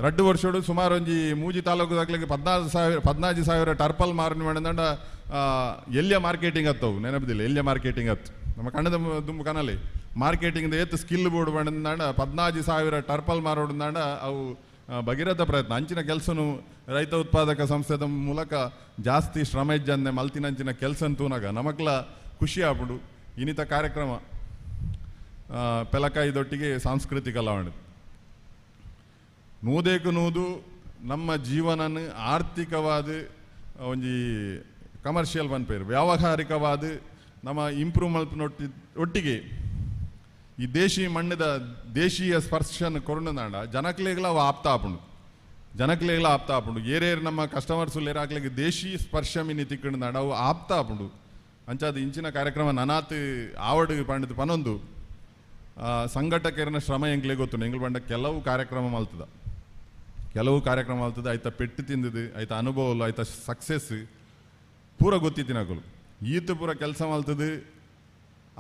2 ವರ್ಷಡು ಸುಮಾರು ಒಂಜಿ ಮೂಜಿ ತಾಲೂಕು ದಾಖಲೆಗೆ 14,000 ಟರ್ಪಲ್ ಮಾರಣ ಮಾಡಿದಂಡ ಎಲ್ಲಿಯ ಮಾರ್ಕೆಟಿಂಗ್ ಹತ್ತವು ನೆನಪದಿಲ್ಲ, ಎಲ್ಲಿಯ ಮಾರ್ಕೆಟಿಂಗ್ ಹತ್ತು ನಮ್ಮ ಕಣ್ಣದ ದುಂಬು ಕನಲಿ ಮಾರ್ಕೆಟಿಂಗ್ ಏತ್ ಸ್ಕಿಲ್ ಬೋರ್ಡ್ ಮಾಡಿದಂಡ 14,000 ಟರ್ಪಲ್ ಮಾರೋಡಂದಾಂಡ ಅವು ಭಗೀರಥ ಪ್ರಯತ್ನ. ಅಂಚಿನ ಕೆಲಸನು ರೈತ ಉತ್ಪಾದಕ ಸಂಸ್ಥೆದ ಮೂಲಕ ಜಾಸ್ತಿ ಶ್ರಮ ಇಜ್ಜಂದೆ ಮಲ್ತಿನಂಚಿನ ಕೆಲಸ ತೂನಾಗ ನಮಕ್ಲ ಖುಷಿ ಆಪುಂಡು. ಇನ್ನಿತ ಕಾರ್ಯಕ್ರಮ ಪೆಲಕಾಯಿದೊಟ್ಟಿಗೆ ಸಾಂಸ್ಕೃತಿಕ ಲಾವಣೆ ನೂದೇಕು ನೂದು ನಮ್ಮ ಜೀವನನ ಆರ್ಥಿಕವಾದ ಒಂಜಿ ಕಮರ್ಷಿಯಲ್ ಪನ್ಪೇರು ವ್ಯಾವಹಾರಿಕವಾದ ನಮ್ಮ ಇಂಪ್ರೂವ್ ಮಲ್ಪನೊಟ್ಟಿ ಒಟ್ಟಿಗೆ ಈ ದೇಶೀ ಮಣ್ಣದ ದೇಶೀಯ ಸ್ಪರ್ಶನ ಕೊರುಣದಾಂಡ ಜನಕ್ಲೆಗ್ಲ ಅವು ಆಪ್ತ ಆಪುಂಡು, ಜನಕ್ಲೆಗ್ಲ ಆಪ್ತ ಆಪುಂಡು. ಏರೇರು ನಮ್ಮ ಕಸ್ಟಮರ್ಸ್ ಲೇರಾಕ್ಲೆಗ್ ದೇಶೀ ಸ್ಪರ್ಶ ಮಿನಿ ತಿಕ್ಕಂಡಾಂಡ ಅವು ಆಪ್ತ ಆಪುಂಡು. ಅಂಚಾದ ಇಂಚಿನ ಕಾರ್ಯಕ್ರಮ ನನಾತ್ ಆವಡು ಪಂಡದ ಪನೊಂದು ಸಂಘಟಕರನ ಶ್ರಮ ಎಂಗ್ಲೇ ಗೊತ್ತುಂಡು. ಎಂಗ್ಲ ಪಂಡ ಕೆಲವು ಕಾರ್ಯಕ್ರಮ ಮಲ್ತದ, ಕೆಲವು ಕಾರ್ಯಕ್ರಮ ಮಲ್ತದ ಆಯ್ತ ಪೆಟ್ಟು ತಿಂದದು, ಆಯ್ತ ಅನುಭವ, ಆಯ್ತ ಸಕ್ಸಸ್ ಪೂರ ಗೊತ್ತಿತ್ತಿನಕುಲು ಈತ ಪೂರ ಕೆಲಸ ಮಲ್ತದು.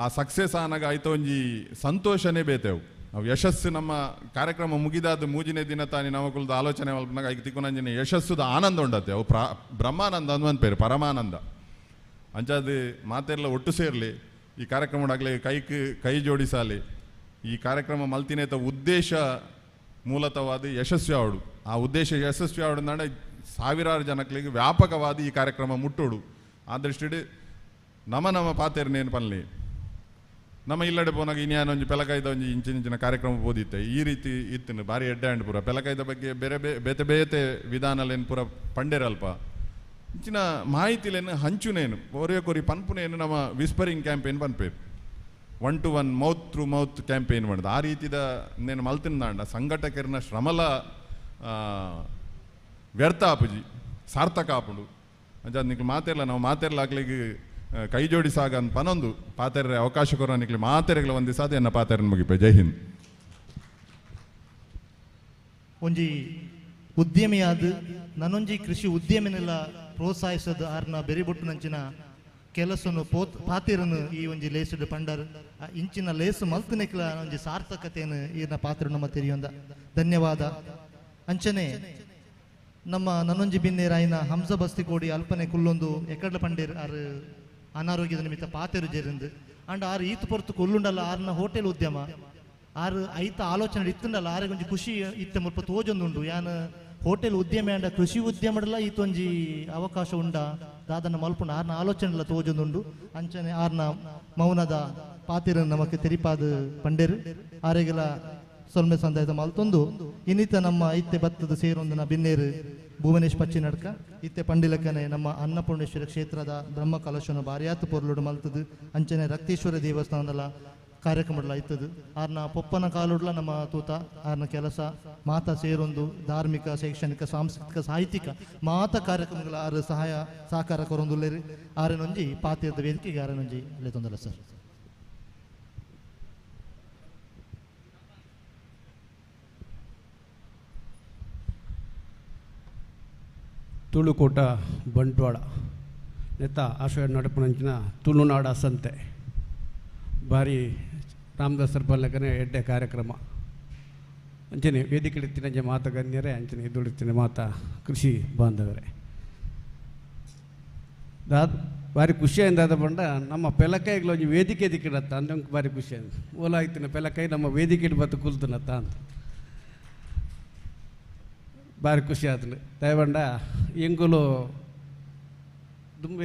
ಆ ಸಕ್ಸಸ್ ಆನಾಗ ಆಯ್ತ ಒಂಜಿ ಸಂತೋಷನೇ ಬೇತೇವು. ಅವು ಯಶಸ್ಸು ನಮ್ಮ ಕಾರ್ಯಕ್ರಮ ಮುಗಿದಾದ ಮೂಜಿನೇ ದಿನ ತಾನೇ ನಮಕುಲ್ದ ಆಲೋಚನೆ ಮಲ್ಪನಾಗ ಐಕ್ ತಿಕ್ಕುನಂಜಿನ ಯಶಸ್ಸುದ ಆನಂದ ಉಂಡತ್ತೆ. ಅವು ಬ್ರಹ್ಮಾನಂದ ಅಂದ್ ಪೇರು ಪರಮಾನಂದ. ಅಂಚಾದ ಮಾತೆಲ್ಲ ಒಟ್ಟು ಸೇರಲಿ ಈ ಕಾರ್ಯಕ್ರಮ ಕೈಕ್ ಕೈ ಜೋಡಿಸಾಲಿ. ಈ ಕಾರ್ಯಕ್ರಮ ಮಲ್ತಿನೇತ ಉದ್ದೇಶ ಮೂಲತವಾದ ಯಶಸ್ವಿ ಆವಡು. ಆ ಉದ್ದೇಶ ಯಶಸ್ವಿ ಆವಡು ಸಾವಿರಾರು ಜನಗಳಿಗೆ ವ್ಯಾಪಕವಾದ ಈ ಕಾರ್ಯಕ್ರಮ ಮುಟ್ಟೋಡು. ಆ ದೃಷ್ಟಿಡ್ ನಮ್ಮ ನಮ್ಮ ಪಾತೆರ್ನೇನು ಪನ್ಲಿ ನಮ್ಮ ಇಲ್ಲಡೆ ಪೋನಾಗ ಇನ್ಯಾನ ಒಂಜಿ ಪೆಲಕಾಯ್ದ ಒಂಜಿ ಇಂಚಿನ ಇಂಚಿನ ಕಾರ್ಯಕ್ರಮ ಬೋದಿತ್ತೆ ಈ ರೀತಿ ಇತ್ತು ಭಾರಿ ಎಡ್ಡೆ ಆಂಡ್ ಪೂರ ಪೆಲಕಾಯ್ದ ಬಗ್ಗೆ ಬೇರೆ ಬೇತೆ ಬೇತೆ ವಿಧಾನಲೇನು ಪೂರ ಪಂಡೇರಲ್ಪ ಇಂಚಿನ ಮಾಹಿತಿಲೇನು ಹಂಚುನೇನು ಒರೆಯ ಕೊರಿ ಪನ್ಪುನೇನು ನಮ್ಮ whispering campaign ಪನ್ಪೇರು 1 to 1 mouth through mouth campaign ಮಾಡೋದು. ಆ ರೀತಿದ ನೇನು ಮಲ್ತಿಂದಾಂಡ ಸಂಘಟಕರನ ಶ್ರಮಲ ವ್ಯರ್ಥ ಆಪುಜಿ, ಸಾರ್ಥಕ ಆಪುಂಡು. ಅಂಚಾದ ನಿಕ್ಲು ಮಾತೆರ್ಲ ನಾವು ಮಾತೆರ್ಲ ಆಕ್ಲಿಗೆ ಕೈ ಜೋಡಿಸಾಗ ಅಂತ ಪನೊಂದು ಪಾತೆರ್ರೆ ಅವಕಾಶ ಕೊರ ನಿಕ್ಲು ಮಾತೆರೆಗಳ ಒಂದು ಸಾಧ್ಯ ಎನ್ನ ಪಾತೆರನ್ನು ಮುಗಿಪೆ. ಜೈ ಹಿಂದ್. ಒಂಜಿ ಉದ್ಯಮಿಯಾದ ನನ್ನೊಂಜಿ ಕೃಷಿ ಉದ್ಯಮಿನೆಲ್ಲ ಪ್ರೋತ್ಸಾಹಿಸೋದು ಆರ್ನ ಬೆರಿಬೊಟ್ಟು ನಂಚಿನ ಕೆಲಸನು ಪಾತಿರನು ಈ ಒಂಜಿ ಲೇಸುಡು ಪಂಡರ್ ಇಂಚಿನ ಲೇಸು ಮಲ್ತನೆಕ್ಲ ಒಂಜಿ ಸಾರ್ಥಕತೆಯನ್ನು ಈರ್ನ ಪಾತ್ರ ನಮ್ಮ ತೆರಿಯೊಂದ ಧನ್ಯವಾದ. ಅಂಚನೆ ನಮ್ಮ ನನ್ನೊಂಜಿ ಬಿನ್ನೇರಾಯಿನ ಹಂಸ ಬಸ್ತಿ ಕೋಡಿ ಅಲ್ಪನೆ ಕುಲ್ಲೊಂದು ಎಕಡ್ಲ ಪಂಡೇರ್ ಆರು ಅನಾರೋಗ್ಯದ ನಿಮಿತ್ತ ಪಾತೆರು ಜೇರಿಂದು ಅಂಡ್ ಆರು ಈತು ಪೊರ್ತು ಕೊಲ್ಲುಂಡಲ್ಲ ಆರ್ನ ಹೋಟೆಲ್ ಉದ್ಯಮ ಆರು ಐತ ಆಲೋಚನೆ ಇತ್ತುಂಡಲ್ಲ ಆರಿಗೆ ಒಂಜಿ ಖುಷಿ ಇತ್ತೆ ಮುಲ್ಪ ತೋಜೊಂದುಂಡು ಯಾನ್ ಹೋಟೆಲ್ ಉದ್ಯಮ ಅಂಡ ಕೃಷಿ ಉದ್ಯಮಡಲ್ಲ ಈತೊಂಜಿ ಅವಕಾಶ ಉಂಡ ದಾದನ ಮಲ್ಪುಂಡು ಆರ್ನ ಆಲೋಚನೆಲ್ಲ ತೋಜೊಂದುಂಡು. ಅಂಚನೆ ಆರ್ನ ಮೌನದ ಪಾತಿರನ್ನು ನಮಕ್ ತೆರಿಪಾದ ಪಂಡೇರು ಆರೆಗೆಲ ಸೊಲ್ಮೆ ಸಂದಾಯದ ಮಲ್ತೊಂದು ಇನ್ನಿತ ನಮ್ಮ ಇತ್ತೆ ಭತ್ತದ ಸೇರೊಂದನ ಬಿನ್ನೇರು ಭುವನೇಶ್ ಪಚ್ಚಿನಡ್ಕ ಇತ್ತೆ ಪಂಡಿಲಕ್ಕನೆ ನಮ್ಮ ಅನ್ನಪೂರ್ಣೇಶ್ವರ ಕ್ಷೇತ್ರದ ಬ್ರಹ್ಮ ಕಲಶನ ಬಾರ್ಯಾತು ಪೊರ್ಲುಡು ಮಲ್ತದು. ಅಂಚನೆ ರಕ್ತೇಶ್ವರ ದೇವಸ್ಥಾನದಲ್ಲ ಕಾರ್ಯಕ್ರಮಡ್ಲ ಇತ್ತದು ಆರ್ನ ಪೊಪ್ಪನ ಕಾಲುಡ್ಲ ನಮ್ಮ ತೂತ ಆರ್ನ ಕೆಲಸ ಮಾತಾ ಸೇರೊಂದು ಧಾರ್ಮಿಕ ಶೈಕ್ಷಣಿಕ ಸಾಂಸ್ಕೃತಿಕ ಸಾಹಿತ್ಯಿಕ ಮಾತ ಕಾರ್ಯಕ್ರಮಗಳ ಆರು ಸಹಾಯ ಸಹಕಾರ ಕೊರೊಂದುಲ್ಲೇರಿ ಆರನೊಂಜಿ ಪಾತಿರದ ವೇದಿಕೆಗೆ ಆರನೊಂಜಿ ಲೇತೊಂದಲ್ಲ ಸರ್. ತುಳುಕೋಟ ಬಂಟ್ವಾಳ ನೆತ್ತ ಆಶ್ರಯ ನಡಪುನಂಚಿನ ತುಳುನಾಡ ಸಂತೆ ಭಾರಿ ರಾಮದಾಸರ ಪಲ್ಲಕನೆ ಎಡ್ಡೆ ಕಾರ್ಯಕ್ರಮ. ಅಂಚನೆ ವೇದಿಕೆ ಇತ್ತಿನಂಚೆ ಮಾತ ಗಣ್ಯರೇ, ಅಂಚನೆ ಎದುರಿತ್ತಿನ ಮಾತ ಕೃಷಿ ಬಾಂಧವರೇ, ಭಾರಿ ಖುಷಿಯಿಂದ ಆದ ಪಂಡ ನಮ್ಮ ಪೆಲಕಾಯಿಗಳು ಒಂಜಿ ವೇದಿಕೆ ದಿಕ್ಕಿಡತ್ತ ಅಂದಂಗೆ ಭಾರಿ ಖುಷಿ ಆಯ್ತು. ಓಲ ಆಯ್ತಿನ ಪೆಲಕಾಯಿ ನಮ್ಮ ವೇದಿಕೆ ಬತ್ತು ಕುಲ್ತನತ್ತ ಅಂತ ಭಾರಿ ಖುಷಿ ಆಯ್ತು. ದಯಪಂಡ ಎಂಗುಲು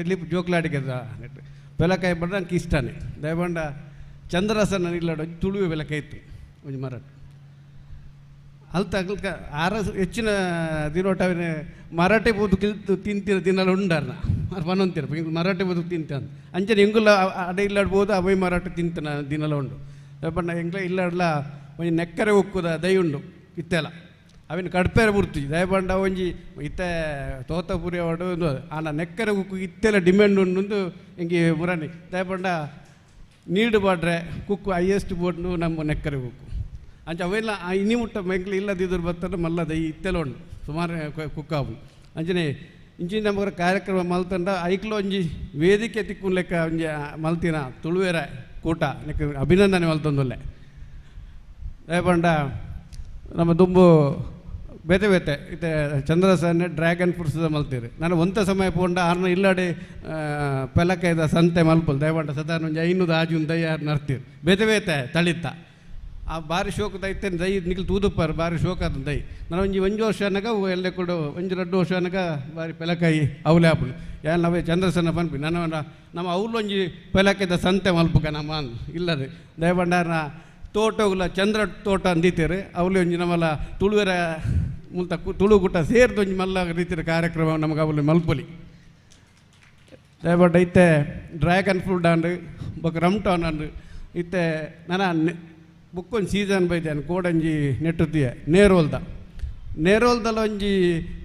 ಎಲ್ಲಿ ಜೋಕ್ಲಾಡಿಗೆ ಪೆಲಕಾಯಿ ಬಂಡ ನಂಗೆ ಇಷ್ಟನೇ. ದಯಪಂಡ ಚಂದ್ರಸನ ಇಲ್ಲಾಡ ಒಂಜಿ ತುಳುವೆ ಪೆಲಕಾಯಿ ಇತ್ತು ಒಂಜಿ ಮರಾಠ ಅಲ್ತ ಅಲ್ಕ ಆರ ಹೆಚ್ಚಿನ ದಿನೋಟವೇ ಮರಾಠಿ ಬೂದು ಕಿಲ್ತು ತಿಂತಿರ ತಿನ್ನಲು ಉಂಡಾರ್ನ ಪನೊಂತಿರ ಮರಾಠಿ ಬೂದು ತಿಂತ ಅಂತ ಅಂಚನೆ ಎಂಗುಲ ಅಡೆ ಇಲ್ಲಾಡ್ಬೋದು ಅವೈ ಮರಾಠಿ ತಿಂತನ ದಿನಲ ಉಂಡು. ದಯಪಂಡ ಎಂಗ್ಲ ಇಲ್ಲಾಡ್ಲ ಒಂಜಿ ನೆಕ್ಕರೆ ಉಕ್ಕುದ ದೈ ಉಂಡು ಇತ್ತೆಲ್ಲ ಅವಿನ ಕಡ್ಪೇರೆ ಬುರ್ತಿ. ದಯಪಂಡ ಒಂಜಿ ಇತ್ತೆ ತೋತಪುರಿ ಅವಡು ಆನ ನೆಕ್ಕರೆ ಉಕ್ಕು ಇತ್ತೆಲ್ಲ ಡಿಮ್ಯಾಂಡ್ ಉಂಡು ಹಿಂಗೆ ಮುರಾನಿ. ದಯಪಂಡ ನೀಡು ಬಾಡ್ರೆ ಕುಕ್ಕು ಹೈಯೆಸ್ಟ್ ಬೋರ್ಡು ನಮ್ಮ ನೆಕ್ಕರೆ ಉಕ್ಕು ಅಂಚ ಅವೆಲ್ಲ ಇನ್ನಿ ಮುಟ್ಟ ಮೆಂಕ್ಲು ಇಲ್ಲದಿದ್ರು ಬರ್ತಾರೆ ಮಲ್ಲ ದೈ ಇತ್ತೆಲ್ಲ ಉಂಡು ಸುಮಾರು ಕುಕ್ಕಾವು. ಅಂಚನೆ ಇಂಚಿನ ನಮಗರ ಕಾರ್ಯಕ್ರಮ ಮಲ್ತಂಡ ಐಕ್ಲು ಒಂಜಿ ವೇದಿಕೆ ತಿಕ್ಕು ಲೆಕ್ಕ ಒಂಜಿ ಮಲ್ತಿನ ತುಳುವೆರ ಕೂಟ ಲೆಕ್ಕ ಅಭಿನಂದನೆ ಮಲ್ತೊಂದುಲ್ಲೆ. ದಯಪಂಡ ನಮ್ಮ ದುಂಬು ಬೇತೆ ಬೇತೆ ಇತ್ತೆ ಚಂದ್ರಸನ್ನೆ ಡ್ರ್ಯಾಗನ್ ಫ್ರೂಟ್ಸ್ ಮಲ್ತೀರಿ. ನಾನು ಒಂತ ಸಮಯ ಪೋಂಡ ಆರ್ನ ಇಲ್ಲಾಡಿ ಪೆಲಕಾಯ್ದ ಸಂತೆ ಮಲ್ಪಲ್. ದಯಪಂಡ ಸದಾನ ಒಂಜಿ 500 ಆಜುನ್ ದೈ ಆರು ನರ್ತೀರಿ ಬೇತೆ ಬೇತೆ ತಳಿತ್ತ ಆ ಭಾರಿ ಶೋಕ ದೈತೇನೆ ದೈ ನಿಖಲ್ ತೂದುಪ್ಪಾರು ಭಾರಿ ಶೋಕ ಆದ ದೈ. ನಾನು ಒಂಜಿ ಒಂಜಿ ವರ್ಷ ಅನಗ ಎಲ್ಲೇ ಕೂಡ ಒಂಜಿ 2 ವರ್ಷ ಅನಗ ಭಾರಿ ಪೆಲಕಾಯಿ ಅವಲೇ ಆಪುಂಡು. ಯಾನ್ ನಾವೇ ಚಂದ್ರಸನ್ನ ಪನ್ಪಿ ನನ್ನ ನಮ್ಮ ಅವ್ಲು ಒಂಜಿ ಪೆಲಕಾಯ್ದ ಸಂತೆ ಮಲ್ಪುಗ ನಮ್ಮ ಇಲ್ಲದೆ. ದಯಪಂಡಾರನ ತೋಟಗುಲ ಚಂದ್ರ ತೋಟ ಅಂದಿತ್ತೀರಿ ಅವಲಿ ಒಂಜಿ ನಮ್ಮಲ್ಲ ತುಳುವೆರ ಮುಲ್ತ ತುಳು ಗುಟ್ಟ ಸೇರಿದ ಒಂಜಿ ಮಲ್ಲ ರೀತಿಯ ಕಾರ್ಯಕ್ರಮ ನಮಗೆ ಅವಲಿ ಮಲ್ಪೊಲಿ. ದಯಪಂಡ ಇತ್ತೆ ಡ್ರ್ಯಾಗನ್ ಫ್ರೂಟ್ ಅಂಡು ಬೊಕ್ಕ ರಮ್ಟಾನ್ ಅಂಡು ಇತ್ತೆ ನನ್ನ ಬುಕ್ಕೊಂದು ಸೀಸನ್ ಬೈದೆ ಕೋಡಂಜಿ ನೆಟ್ಟುತ್ತೀಯ ನೇರೋಲ್ದ ನೇರೋಲ್ದಲ್ಲ ಒಂಜಿ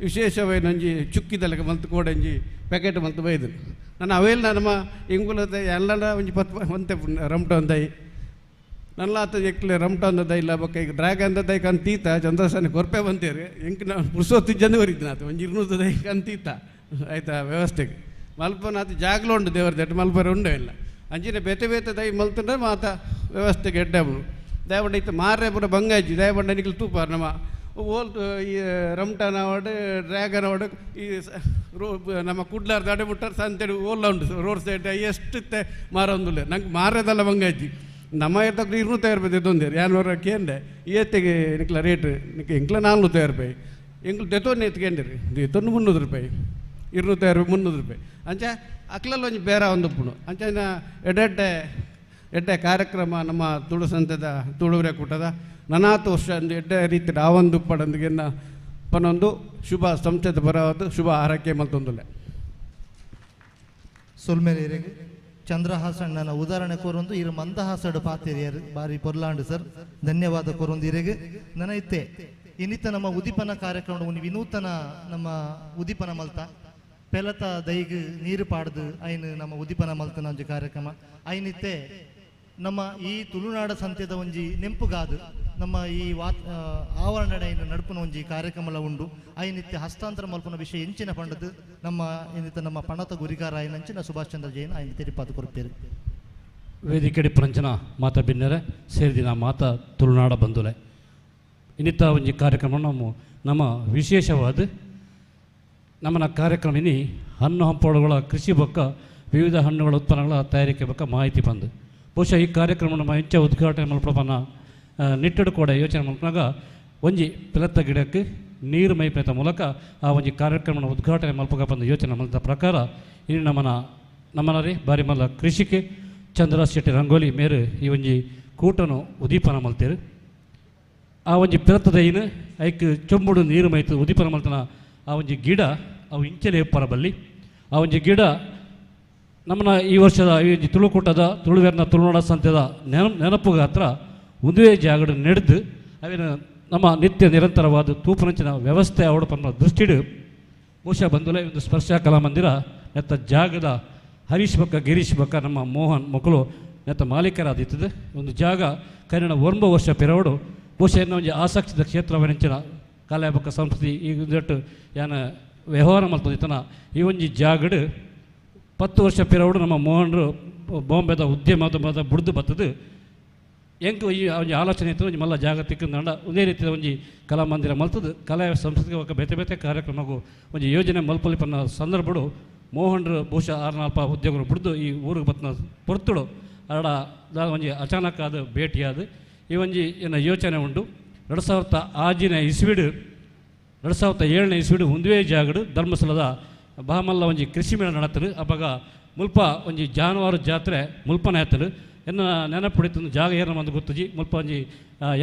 ವಿಶೇಷವೈನ ಒಂಜಿ ಚುಕ್ಕಿದಲ್ಲ ಮಲ್ತು ಕೋಡಂಜಿ ಪ್ಯಾಕೆಟ್ ಮಲ್ತು ಬೈದು. ನಾನು ಅವೆಲ್ಲ ನಮ್ಮ ಇಂಗುಲದ ಎಲ್ಲ ಒಂಜಿ ಪತ್ ಒಂತೆ ರಮ್ಟೋನ್ ದೈ ನಲ್ಲಾತ ಎಕ್ಲೆ ರಮ್ಟೋನ್ ದೈ ಇಲ್ಲ ಬೊಕ್ಕ ಈಗ ಡ್ರ್ಯಾಗನ್ ದೈ ಕಂತೀತ ಚಂದ್ರಸಾನಿ ಕೊರ್ಪೆ ಬಂತೀರಿ ಎಂಕ್ ನಾನು ಪುರುಸೊತ್ತು ಜನವರಿ ಇದ್ದು ನಾತು ಒಂಜಿ 200 ದೈ ಕಂತೀತ ಆಯ್ತಾ ವ್ಯವಸ್ಥೆಗೆ ಮಲ್ಪನಾತು ಜಾಗಲು ಉಂಡು ದೇವರ that ಮಲ್ಪರೆ ಉಂಡು ಇಲ್ಲ ಅಂಚಿನ ಬೇತೆ ಬೇತೆ ದೈ ಮಲ್ತಂದ್ರೆ ಮಾತ ವ್ಯವಸ್ಥೆಗೆ ಎಡ್ಡೆ ದಯಪಂಡ ಇತ್ತು ಮಾರ್ರೆ ಪೂರ ಬಂಗಾಜಿ. ದಯಪಂಡ ನಿಖಲ್ ತೂಪಾರ್ ನಮ್ಮ ಓಲ್ ಈ ರಮ್ಟಾನ್ ಅವಾರ್ಡ್ ಡ್ರ್ಯಾಗನ್ ಅವಾರ್ಡ್ ಈ ರೋ ನಮ್ಮ ಕುಡ್ಲಾರ್ದ ಅಡೆ ಮುಟ್ಟಾರ ಸಂತೆಡು ಓಲ್ಲ ಉಂಟು ರೋಡ್ ಸೈಡ್ ಎಷ್ಟು ಮಾರೊಂದುಲ್ಲ ನಂಗೆ ಮಾರ್ರೆದಲ್ಲ ಬಂಗಾಜಿ. ನಮ್ಮ ಇರ್ತಕ್ಕ 250 ರೂಪಾಯಿ ತೊಂದರೆ ಯಾನೂರ ಕೇಂದೆ ಏತೆಗೆ ನಿಕ್ಲ ರೇಟ್ ನಿಕ್ಕ ಎಂಕ್ಲ 450 ರೂಪಾಯಿ ಎಂಕ್ಲು ದೆತೊನ್ನೆ ಎತ್ಕೊಂಡಿರಿ ದೆತೊನ್ನು 300 ರೂಪಾಯಿ 250 ರೂಪಾಯಿ 300 ರೂಪಾಯಿ ಅಂಚೆ ಅಕ್ಲಲ್ಲಿ ಒಂಜಿ ಬೇರೆ ಒಂದು ಪುಣು ಅಂಚೆ ಎಡ್ಡೆಡ್ಡೆ ಎಡ್ಡೆ ಕಾರ್ಯಕ್ರಮ ನಮ್ಮ ತುಳು ಸಂತದ ತುಳುವರೆ ಕೂಟದ ನನಾತು ವರ್ಷ ಒಂದು ಎಡ್ಡೆ ರೀತಿ ಆವೊಂದು ಪಡಂದಿಗೆನ್ನ ಪನೊಂದು ಶುಭ ಸಂಸ್ಥೆದ ಬರವದು ಶುಭ ಆರೈಕೆ ಮಲ್ತೊಂದುಲ್ಲೆ. ಸೊಲ್ಮೇಲೆ ಇರೆಗ್ ಚಂದ್ರಹಾಸಣ್ಣನ ಉದಾಹರಣೆ ಕೋರೊಂದು ಇರು ಮಂದಹಾಸಡು ಪಾತೆರಿಯರು ಬಾರಿ ಪೊರ್ಲಾಂಡು ಸರ್ ಧನ್ಯವಾದ ಕೋರೊಂದು ಇರೆಗ್. ನನೈತೆ ಇನ್ನಿತ ನಮ್ಮ ಉದೀಪನ ಕಾರ್ಯಕ್ರಮ ಒಂದು ವಿನೂತನ ನಮ್ಮ ಉದೀಪನ ಮಲ್ತ ಪೆಲತ ದೈಗ್ ನೀರು ಪಾಡ್ದು ಐನು ನಮ್ಮ ಉದೀಪನ ಮಲ್ತನ ಒಂಜಿ ಕಾರ್ಯಕ್ರಮ ಐನಿತ್ತೆ ನಮ್ಮ ಈ ತುಳುನಾಡ ಸಂತೆದ ಒಂಜಿ ನೆಂಪುಗಾದು ನಮ್ಮ ಈ ಆವರಣಡ ಐನು ನಡುಪುನ ಒಂಜಿ ಕಾರ್ಯಕ್ರಮಲ ಉಂಡು ಐನಿತ್ಯ ಹಸ್ತಾಂತರ ಮಲ್ಪುನ ವಿಷಯ ಎಂಚಿನ ಪಂಡದು ನಮ್ಮ ಏನಿತ್ತ ನಮ್ಮ ಪಣತ ಗುರಿಕಾರ ಐನಂಚಿನ ಸುಭಾಷ್ ಚಂದ್ರ ಜೈನ್ ಐನ ತೆರಿಪಾದು ಕೊರಪೇರು. ವೇದಿಕೆಡಿ ಪ್ರಂಚನ ಮಾತಾ ಬಿನ್ನರೆ ಸೇರಿದಿನ ಮಾತಾ ತುಳುನಾಡ ಬಂಧುಲೆ ಇನ್ನಿತ ಒಂಜಿ ಕಾರ್ಯಕ್ರಮ ನಮ್ಮ ವಿಶೇಷವಾದ ನಮ್ಮನ ಕಾರ್ಯಕ್ರಮ ಇನಿ ಹಣ್ಣು ಹಂಪಲುಗಳ ಕೃಷಿ ಬೊಕ್ಕ ವಿವಿಧ ಹಣ್ಣುಗಳ ಉತ್ಪನ್ನಗಳ ತಯಾರಿಕೆ ಬೊಕ್ಕ ಮಾಹಿತಿ ಬಂದು ಬಹುಶಃ ಈ ಕಾರ್ಯಕ್ರಮ ನಮ್ಮ ಹೆಚ್ಚ ಉದ್ಘಾಟನೆ ಮಲ್ಪನ ನಿಟ್ಟಡು ಕೂಡ ಯೋಚನೆ ಮಲ್ಪನಾಗ ಒಂಜಿ ಪಿಲತ್ತ ಗಿಡಕ್ಕೆ ನೀರು ಮೈಪೇತ ಮೂಲಕ ಆ ಒಂಜಿ ಕಾರ್ಯಕ್ರಮನ ಉದ್ಘಾಟನೆ ಮಲ್ಪಗ ಬಂದ ಯೋಚನೆ ಮಲ್ತ ಪ್ರಕಾರ ಇನ್ನು ನಮ್ಮನರಿ ಬಾರಿ ಮಲ್ಲ ಕೃಷಿಕೆ ಚಂದ್ರ ಶೆಟ್ಟಿ ರಂಗೋಲಿ ಮೇರು ಈ ಒಂಜಿ ಕೂಟನು ಉದೀಪನ ಮಲ್ತೇರು. ಆ ಒಂಜಿ ಪಿರತ್ತದ ಐನು ಐಕ್ ಚೊಂಬುಡು ನೀರು ಮೈತು ಉದೀಪನ ಮಲ್ತನ ಆ ಒಂಜಿ ಗಿಡ ಅವು ಇಂಚನೆ ಪರಬಲ್ಲಿ ಆ ಒಂಜಿ ಗಿಡ ನಮ್ಮನ್ನ ಈ ವರ್ಷದ ಈ ಒಂಜಿ ತುಳುಕೂಟದ ತುಳುವೆರ್ನ ತುಳುನಾಡ ಸಂತೆದ ನೆನಪುಗಾತ್ರ ಒಂದೇ ಜಾಗಡು ನಡೆದು ಅವಿನ ನಮ್ಮ ನಿತ್ಯ ನಿರಂತರವಾದ ತೂಪನಂಚಿನ ವ್ಯವಸ್ಥೆ ಅವಡ ಪನ್ನ ದೃಷ್ಟಿಡು ಬಹುಶಃ ಬಂದುಲೆ ಒಂದು ಸ್ಪರ್ಶ ಕಲಾಮಂದಿರ ನೆತ್ತ ಜಾಗದ ಹರೀಶ್ ಬಕ್ಕ ಗಿರೀಶ್ ಬಕ್ಕ ನಮ್ಮ ಮೋಹನ್ ಮಕ್ಕಳು ನೆತ್ತ ಮಾಲೀಕರಾದಿತ್ತದೆ ಒಂದು ಜಾಗ ಕನ್ನಡ 9 ವರ್ಷ ಪಿರವಡು ಬಹುಶಃ ಇನ್ನೊಂದು ಒಂಜಿ ಆಸಕ್ತಿದ ಕ್ಷೇತ್ರವನೆಂಚಿನ ಕಲೆ ಬೊಕ್ಕ ಸಂಸ್ಕೃತಿ ಈ ಒಂದೆಟ್ಟು ಯಾನ ವ್ಯವಹಾರ ಮಲ್ತೊಂದಿತ್ತನ ಈ ಒಂಜಿ ಜಾಗಡು 10 ವರ್ಷ ಪಿರವಡು ನಮ್ಮ ಮೋಹನ್ರು ಬಾಂಬೆದ ಉದ್ಯಮದ ಬುಡ್ದು ಬತ್ತದು ಎಂಕ್ ಈ ಒಂಜಿ ಆಲೋಚನೆ ಇತ್ತು ಒಂಜಿ ಮಲ್ಲ ಜಾಗತಿಕ ನಂಡ ಒಂದೇ ರೀತಿಯ ಒಂಜಿ ಕಲಾಮಂದಿರ ಮಲ್ತದು ಕಲೆ ಸಂಸ್ಕೃತಿ ಬೇತೆ ಬೇತೆ ಕಾರ್ಯಕ್ರಮಗೂ ಒಂಜಿ ಯೋಜನೆ ಮಲ್ಪಲಿ ಪನ್ನ ಸಂದರ್ಭಡು ಮೋಹನ್ರು ಬಹುಶಃ ಆರ್ನಾಲ್ಪ ಉದ್ಯೋಗರು ಬಿಡ್ದು ಈ ಊರಿಗೆ ಬತ್ತಿನ ಪೊರ್ತುಡು ಅರಡ ಒಂಜಿ ಅಚಾನಕ್ ಆದ ಭೇಟಿಯಾದ ಈ ಒಂಜಿ ಏನ ಯೋಚನೆ ಉಂಡು. 2006ನೇ ಇಸ್ವಿಡು 2007ನೇ ಇಸ್ವಿಡು ಒಂದುವೇ ಜಾಗಡು ಧರ್ಮಸ್ಥಳದ ಬಹಮಲ್ಲ ಒಂಜಿ ಕೃಷಿ ಮೇಳ ನಡತರು. ಅಪಗ ಮುಲ್ಪ ಒಂಜಿ ಜಾನುವಾರು ಜಾತ್ರೆ ಮುಲ್ಪನ ಆಯ್ತರು. ಎನ್ನ ನೆನಪುಡಿತು ಜಾಗ ಏನ ಬಂದು ಗೊತ್ತುಜಿ ಮುಲ್ಪ ಒಂಜಿ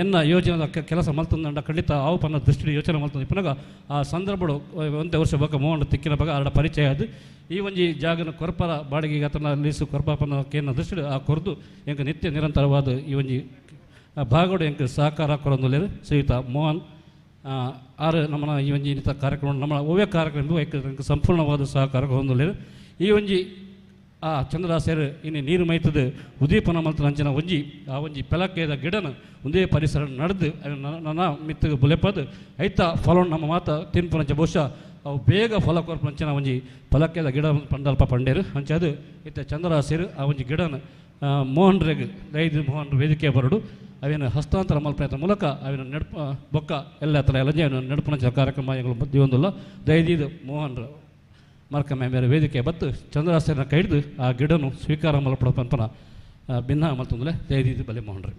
ಎನ್ನ ಯೋಜನೆ ಕೆಲಸ ಮಲ್ತಂದಂಡ ಖಂಡಿತ ಆವು ಪನ್ನ ದೃಷ್ಟಿ ಯೋಚನೆ ಮಲ್ತಂದು ಇಪ್ಪನಾಗ ಆ ಸಂದರ್ಭಡು ಒಂದೇ ವರ್ಷ ಬೊಕ್ಕ ಮೋಹನ್ ತಿಕ್ಕಿನ ಬಗ ಅರಡ ಪರಿಚಯ ಅದು ಈ ಒಂಜಿ ಜಾಗನ ಕೊರ್ಪರ ಬಾಡಿಗೆ ಆತನ ಲೀಸು ಕೊರ್ಪಾಪನ ಕೇನ ದೃಷ್ಟಿ ಆ ಕೊರ್ದು ಎಂಕ ನಿತ್ಯ ನಿರಂತರವಾದ ಈ ಒಂಜಿ ಭಾಗಡು ಎಂಕ ಸಹಕಾರ ಕೊರೊಂದುಲ್ಲೆರ್ ಶ್ರೀಯುತ ಮೋಹನ್ ಆರು ನಮ್ಮನ ಈ ಒಂಜಿ ಇನ್ನಿತ ಕಾರ್ಯಕ್ರಮ ನಮ್ಮ ಒವ್ವೇ ಕಾರ್ಯಕ್ರಮ ಸಂಪೂರ್ಣವಾದ ಸಹಕಾರ ಹೊಂದುಲ್ಲೆರ್. ಈ ಒಂಜಿ ಆ ಚಂದ್ರದಾಸರು ಇನ್ನು ನೀರು ಮೈತದ ಉದೀಪನ ಮಲ್ತನ ಅಂಚಿನ ಒಂಜಿ ಆ ಒಂಜಿ ಪೆಲಕ್ಕೇದ ಗಿಡನ ಒಂದೇ ಪರಿಸರ ನಡೆದು ನನ್ನ ಮಿತ್ತ ಬುಲೆಪದು ಐತ ಫಲ ನಮ್ಮ ಮಾತ ತಿನ್ಪುನಂಚ ಬಹುಶಃ ಅವು ಬೇಗ ಫಲ ಕೊರ್ಪುನಂಚಿನ ಒಂಜಿ ಪಲಕ್ಕೇದ ಗಿಡ ಪಂಡಲ್ಪ ಪಂಡೇರು ಅಂಚ ಅದು ಇತ್ತ ಚಂದ್ರದಾಸರು ಆ ಒಂಜಿ ಗಿಡನ ಮೋಹನ್ ರೇಗ್ ದೈದು ಮೋಹನ್ ವೇದಿಕೆ ಬರಡು ಅವೇನು ಹಸ್ತಾಂತರ ಮಲ್ಪನ ಮೂಲಕ ಅವೇನು ನಡ್ಪ ಬೊಕ್ಕ ಎಲ್ಲ ಹತ್ರ ಎಲ್ಲ ನಡ್ಪುನಂಚಿನ ಕಾರ್ಯಕ್ರಮ ದಿವೊಂದುಲ್ಲ ದೈದೀದು ಮೋಹನ್ ಮಾರ್ಕಮ್ಮೆ ಬೇರೆ ವೇದಿಕೆ ಬತ್ತು ಚಂದ್ರಾಸನ ಕೈ ಹಿಡಿದು ಆ ಗಿಡನು ಸ್ವೀಕಾರ ಮಲ್ಪಡ ಪಂಪನ ಭಿನ್ನ ಮಲ್ತಂದ್ರೆ ದಯದೀದು ಬಲೆ ಮೋಹನ್ರಿ.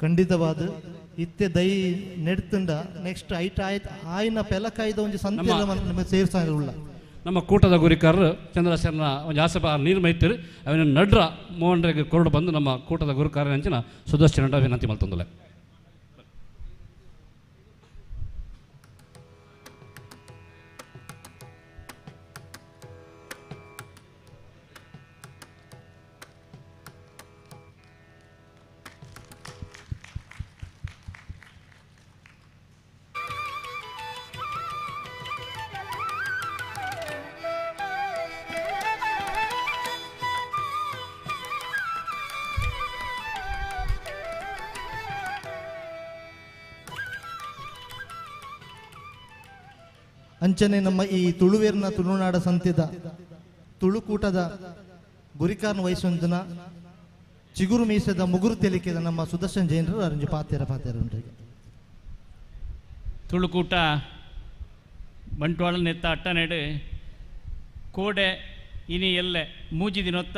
ಖಂಡಿತವಾದ ಇತ್ತೆ ದೈ ನೆಡ್ತುಂಡ ನೆಕ್ಸ್ಟ್ ಐಟ್ ಆಯ್ತು ಆಯ್ನ ಪೆಲಕಾಯ್ದ ಒಂಜಿ ಸಂತೆ ಸೇರ್ಸಾಗಿಲ್ಲ. ನಮ್ಮ ಕೂಟದ ಗುರಿಕಾರರು ಚಂದ್ರಸೇನ ಒಂದು ಆಸೆ ನೀರು ಮೈತಿರು ಅವನ ನಡ್ರ ಮೋಹನ್ರಿಗೆ ಕೊರಡು ಬಂದು ನಮ್ಮ ಕೂಟದ ಗುರುಕಾರ ಅಂಚಿನ ಸುದರ್ಶನ ವಿನಂತಿ ಮಲ್ತಂದುಲೆ. ಅಂಚನೆ ನಮ್ಮ ಈ ತುಳುವೇರ್ನ ತುಳುನಾಡ ಸಂತೆದ ತುಳುಕೂಟದ ಗುರಿಕಾರ್ನ ವಯಸ್ಸೊಂದನ ಚಿಗುರು ಮೀಸದ ಮುಗುರು ತೆಲಿಕೆದ ನಮ್ಮ ಸುದರ್ಶನ್ ಜೈನರು ಅರಂಜು ಪಾತೇರ ಪಾತೇರ ಉಂಟು. ತುಳುಕೂಟ ಬಂಟ್ವಾಳ ನೆತ್ತ ಅಟ್ಟನೆಡು ಕೋಡೆ ಇನಿ ಎಲ್ಲೆ ಮೂಜಿ ದಿನೊತ್ತ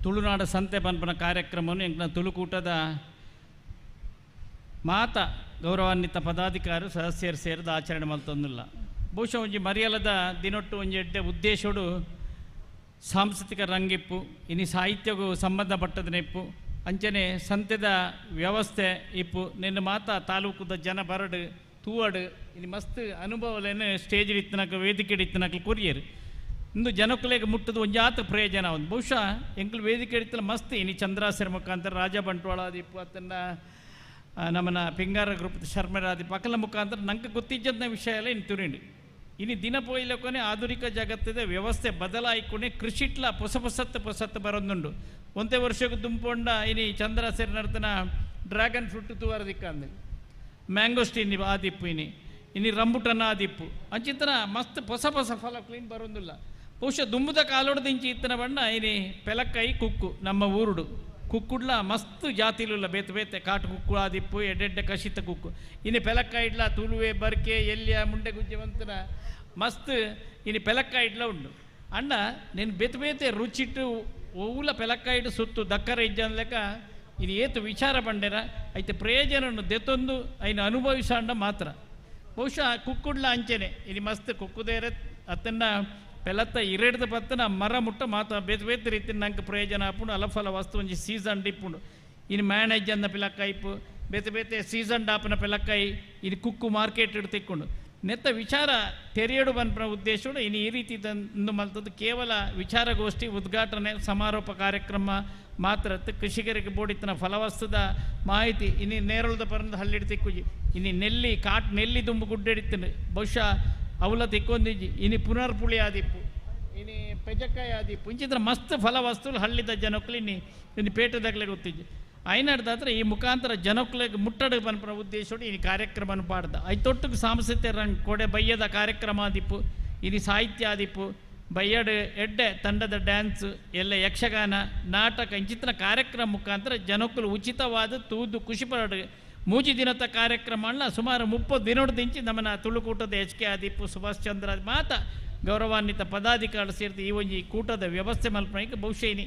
ತುಳುನಾಡ ಸಂತೆ ಪನ್ಪನ ಕಾರ್ಯಕ್ರಮವನ್ನು ಎಂಕ್ನ ತುಳುಕೂಟದ ಮಾತ ಗೌರವಾನ್ವಿತ ಪದಾಧಿಕಾರಿ ಸದಸ್ಯರು ಸೇರಿದ ಆಚರಣೆ ಮಲ್ತೊಂದಿಲ್ಲ. ಬಹುಶಃ ಒಂಜಿ ಮರಿಯಲದ ದಿನೊಟ್ಟು ಒಂಜಿ ಎಡ್ಡೆ ಉದ್ದೇಶೋಡು ಸಾಂಸ್ಕೃತಿಕ ರಂಗಿಪ್ಪು ಇನಿ ಸಾಹಿತ್ಯಗೂ ಸಂಬಂಧಪಟ್ಟದ ನೆಪ್ಪು ಅಂಚನೆ ಸಂತೆದ ವ್ಯವಸ್ಥೆ ಇಪ್ಪು ನಿನ್ನ ಮಾತಾ ತಾಲೂಕುದ ಜನ ಬರಡು ತೂವಡು ಇನಿ ಮಸ್ತ್ ಅನುಭವಲೇನು ಸ್ಟೇಜ್ ಇತ್ತನಕ ವೇದಿಕೆ ಇತ್ತನಕ ಕೊರಿಯರು ಇಂದು ಜನಕ್ಕುಲೆಗೆ ಮುಟ್ಟದ ಒಂಜಾತ ಪ್ರಯೋಜನ ಒಂದು. ಬಹುಶಃ ಎಂಕ್ಲು ವೇದಿಕೆ ಇತ್ತಲ ಮಸ್ತ್ ಇನಿ ಚಂದ್ರಾಸರ ಮುಖಾಂತರ ರಾಜ ಬಂಟ್ವಾಳ ಇಪ್ಪು ಅದನ್ನು ನಮ್ಮನ ಪಿಂಗಾರ ಗ್ರೂಪ್ ಶರ್ಮರಾದಿ ಪಕಲ ಮುಖಾಂತರ ನಂಗೆ ಗೊತ್ತಿದ್ದ ವಿಷಯ ಎಲ್ಲ ಇನ್ನು ತುರಿಂಡು. ಇನ್ನು ದಿನ ಪೋಯ್ಲಕ್ಕೊನೆ ಆಧುನಿಕ ಜಗತ್ತಿದ ವ್ಯವಸ್ಥೆ ಬದಲಾಯಿಕೊನೆ ಕೃಷಿಟ್ಲ ಹೊಸ ಹೊಸತ್ತು ಹೊಸತ್ತು ಬರೋದುಂಡು. ಒಂದೇ ವರ್ಷಕ್ಕೆ ದುಂಪೊಂಡ ಇನಿ ಚಂದ್ರಸೇರ್ ನರ್ತನ ಡ್ರ್ಯಾಗನ್ ಫ್ರೂಟ್ ತೂವರದಿಕ್ಕಂದು ಮ್ಯಾಂಗೋಸ್ಟೀನ್ ಆದಿಪ್ಪು ಇನಿ ಇನಿ ರಂಬುಟನ ಆದಿಪ್ಪು ಅಂಚಿತನ ಮಸ್ತ್ ಹೊಸ ಹೊಸ ಫಲ ಕ್ಲೀನ್ ಬರೋದಿಲ್ಲ. ಬಹುಶಃ ದುಂಬುದ ಕಾಲೊಡ್ದಿಂಚಿ ಇತ್ತನ ಬಣ್ಣ ಇನಿ ಪೆಲಕ್ಕೈ ಕುಕ್ಕು ನಮ್ಮ ಊರುಡು ಕುಕ್ಕುಡ್ಲ ಮಸ್ತ್ ಜಾತಿಲುಲ್ಲ ಬೇತೆ ಬೇತೆ ಕಾಟು ಕುಕ್ಕು ಆದಿಪ್ಪು ಎಡ್ಡೆಡ್ಡೆ ಕಶಿತ ಕುಕ್ಕು ಇನ್ನು ಪೆಲಕ್ಕ ಇಡ್ಲ ತುಳುವೆ ಬರ್ಕೆ ಎಲ್ಲಿಯ ಮುಂಡೆ ಗುಜ್ಜೆವಂತನ ಮಸ್ತ್ ಇನ್ನು ಪೆಲಕ್ಕ ಇಡ್ಲ ಉಂಡು. ಅಣ್ಣ ನೀನು ಬೇತೆ ಬೇತೆ ರುಚಿಟ್ಟು ಓವುಲ ಪೆಲಕ್ಕ ಇಟ್ಟು ಸುತ್ತು ದಕ್ಕರ ಇಜ್ಜ ಲೆಕ್ಕ ಇನ್ನು ಏತು ವಿಚಾರ ಬಂಡೇರ ಐತೆ ಪ್ರಯೋಜನ ದೆತ್ತೊಂದು ಐನು ಅನುಭವಿಸಂಡ ಮಾತ್ರ. ಬಹುಶಃ ಕುಕ್ಕುಡ್ಲ ಅಂಚೆನೆ ಇಲ್ಲಿ ಮಸ್ತ್ ಕುಕ್ಕುದೇರೆ ಅತ್ತನ್ನ ಪೆಲತ್ತ ಇರೆಡ್ದ ಪತ್ತನ ಮರ ಮುಟ್ಟ ಮಾತ ಬೇತೆ ಬೇತೆ ರೀತಿ ನಂಗೆ ಪ್ರಯೋಜನ ಆಪುಂಡು ಅಲಫಲ ವಸ್ತು ಒಂಜಿ ಸೀಸನ್ ಡಿಪ್ಪುಂಡು. ಇನ್ನು ಮ್ಯಾನೇಜ್ ಅಂದ ಪಿಲಕ್ಕಾಯಿಪು ಬೇತೆ ಬೇತೆ ಸೀಸನ್ ಡಾಪನ ಪಿಲಕ್ಕಾಯಿ ಇನ್ನು ಕುಕ್ಕು ಮಾರ್ಕೆಟ್ ಇಟ್ಟು ತಿಕ್ಕೊಂಡು ನೆತ್ತ ವಿಚಾರ ತೆರೆಯಡು ಬನ್ಪನ ಉದ್ದೇಶಡು ಇನ್ನು ಈ ರೀತಿ ತಂದು ಮಲ್ತದ್ದು ಕೇವಲ ವಿಚಾರಗೋಷ್ಠಿ ಉದ್ಘಾಟನೆ ಸಮಾರೋಪ ಕಾರ್ಯಕ್ರಮ ಮಾತ್ರ ಕೃಷಿಕರಿಗೆ ಬೋಡಿತನ ಫಲವಸ್ತದ ಮಾಹಿತಿ ಇನ್ನು ನೇರಳದ ಪರಂದ ಹಳ್ಳಿಡ್ ತಿಕ್ಕುಜಿ ಇನ್ನು ನೆಲ್ಲಿ ಕಾಟ್ ನೆಲ್ಲಿ ದುಂಬು ಗುಡ್ಡೆಡಿತ್ತನು ಬಹುಶಃ ಅವಲ ತಿಕ್ಕೊಂದಿಜ್ಜಿ ಇನ್ನು ಪುನರ್ಪುಳಿ ಆದಿಪ್ಪು ಇನ್ನು ಪೆಜಕಾಯಿ ಆದಿಪ್ಪು ಇಂಚಿತ್ರ ಮಸ್ತ್ ಫಲವಸ್ತುలు ಹಳ್ಳಿದ ಜನಕ್ಕಲು ಇನ್ನು ಇನ್ನು ಪೇಟೆದಾಗಲೇ ಗೊತ್ತಿಜ್ಜಿ ಐನಾಡ್ದಾದ್ರೆ ಈ ಮುಖಾಂತರ ಜನಕ್ಕಲಿಗೆ ಮುಟ್ಟಡ ಪನ್ಪನ ಉದ್ದೇಶೋಡು ಈ ಕಾರ್ಯಕ್ರಮನ ಪಾಡ್ದ ಐತೊಟ್ಟಿಗೆ ಸಾಂಸ್ಕೃತಿಕ ರಂಗ್ ಕೊಡೆ ಬಯ್ಯದ ಕಾರ್ಯಕ್ರಮ ಆದಿಪ್ಪು ಇನಿ ಸಾಹಿತ್ಯ ಆದಿಪ್ಪು ಬಯ್ಯಡು ಎಡ್ಡೆ ತಂಡದ ಡ್ಯಾನ್ಸ್ ಎಲ್ಲ ಯಕ್ಷಗಾನ ನಾಟಕ ಇಂಚಿತ್ರ ಕಾರ್ಯಕ್ರಮ ಮುಖಾಂತರ ಜನಕ್ಕಲು ಉಚಿತವಾದ ತೂದು ಖುಷಿ ಪಡ ಮೂಜಿ ದಿನದ ಕಾರ್ಯಕ್ರಮ ಅಲ್ಲ ಸುಮಾರು 30 ದಿನೊಡ್ದಿಂಚಿ ನಮ್ಮನ ತುಳುಕೂಟದ ಎಚ್ ಕೆ ಆದಿಪ್ಪು ಸುಭಾಷ್ ಚಂದ್ರ ಮಾತ ಗೌರವಾನ್ವಿತ ಪದಾಧಿಕಾರಿ ಸೇರಿದ ಈ ಒಂಜಿ ಕೂಟದ ವ್ಯವಸ್ಥೆ ಮಲ್ಪನಕ್ಕೆ ಬಹುಶಃ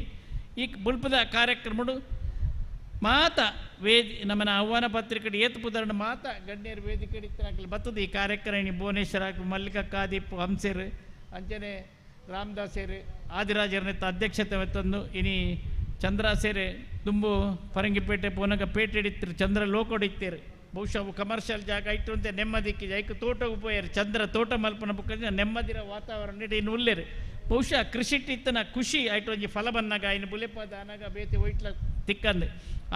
ಈ ಬುಲ್ಪದ ಕಾರ್ಯಕ್ರಮಡು ಮಾತ ವೇದಿ ನಮ್ಮನ ಆಹ್ವಾನ ಪತ್ರಿಕೆ ಏತು ಪುದರಣ ಮಾತ ಗಣ್ಯರು ವೇದಿಕೆ ಬತ್ತದ ಈ ಕಾರ್ಯಕ್ರಮ ಭುವನೇಶ್ವರ ಮಲ್ಲಿಕಾ ಕಾದಿಪ್ಪು ಹಂಸೇರು ಅಂಚನೆ ರಾಮದಾಸೇರು ಆದಿರಾಜರನೆತ್ತ ಅಧ್ಯಕ್ಷತೆ ತಂದು ಇನಿ ಚಂದ್ರ ಸೇರೆ ತುಂಬು ಫರಂಗಿಪೇಟೆ ಪೋನಗ ಪೇಟೆ ಹಿಡಿತಿರು ಚಂದ್ರ ಲೋಕೊಡಿತ್ತೀರು ಬಹುಶಃ ಅವು ಕಮರ್ಷಿಯಲ್ ಜಾಗ ಇಟ್ಟು ಅಂತ ನೆಮ್ಮದಿಕ್ಕೆ ಐಕ್ ತೋಟಕ್ಕೆ ಪೋಯರು ಚಂದ್ರ ತೋಟ ಮಲ್ಪನ ಬುಕ್ಕ ನೆಮ್ಮದಿರ ವಾತಾವರಣ ಇನ್ನು ಉಲ್ಲೇರು ಬಹುಶಃ ಕೃಷಿಟ್ಟಿತ್ತನ ಖುಷಿ ಆಯ್ತು ಒಂಜಿ ಫಲ ಬನ್ನಾಗ ಆಯ್ನ ಬುಲೆಪದ ಅನಾಗ ಬೇತೆ ಒಯ್ಟ್ಲ ತಿಕ್ಕಂದು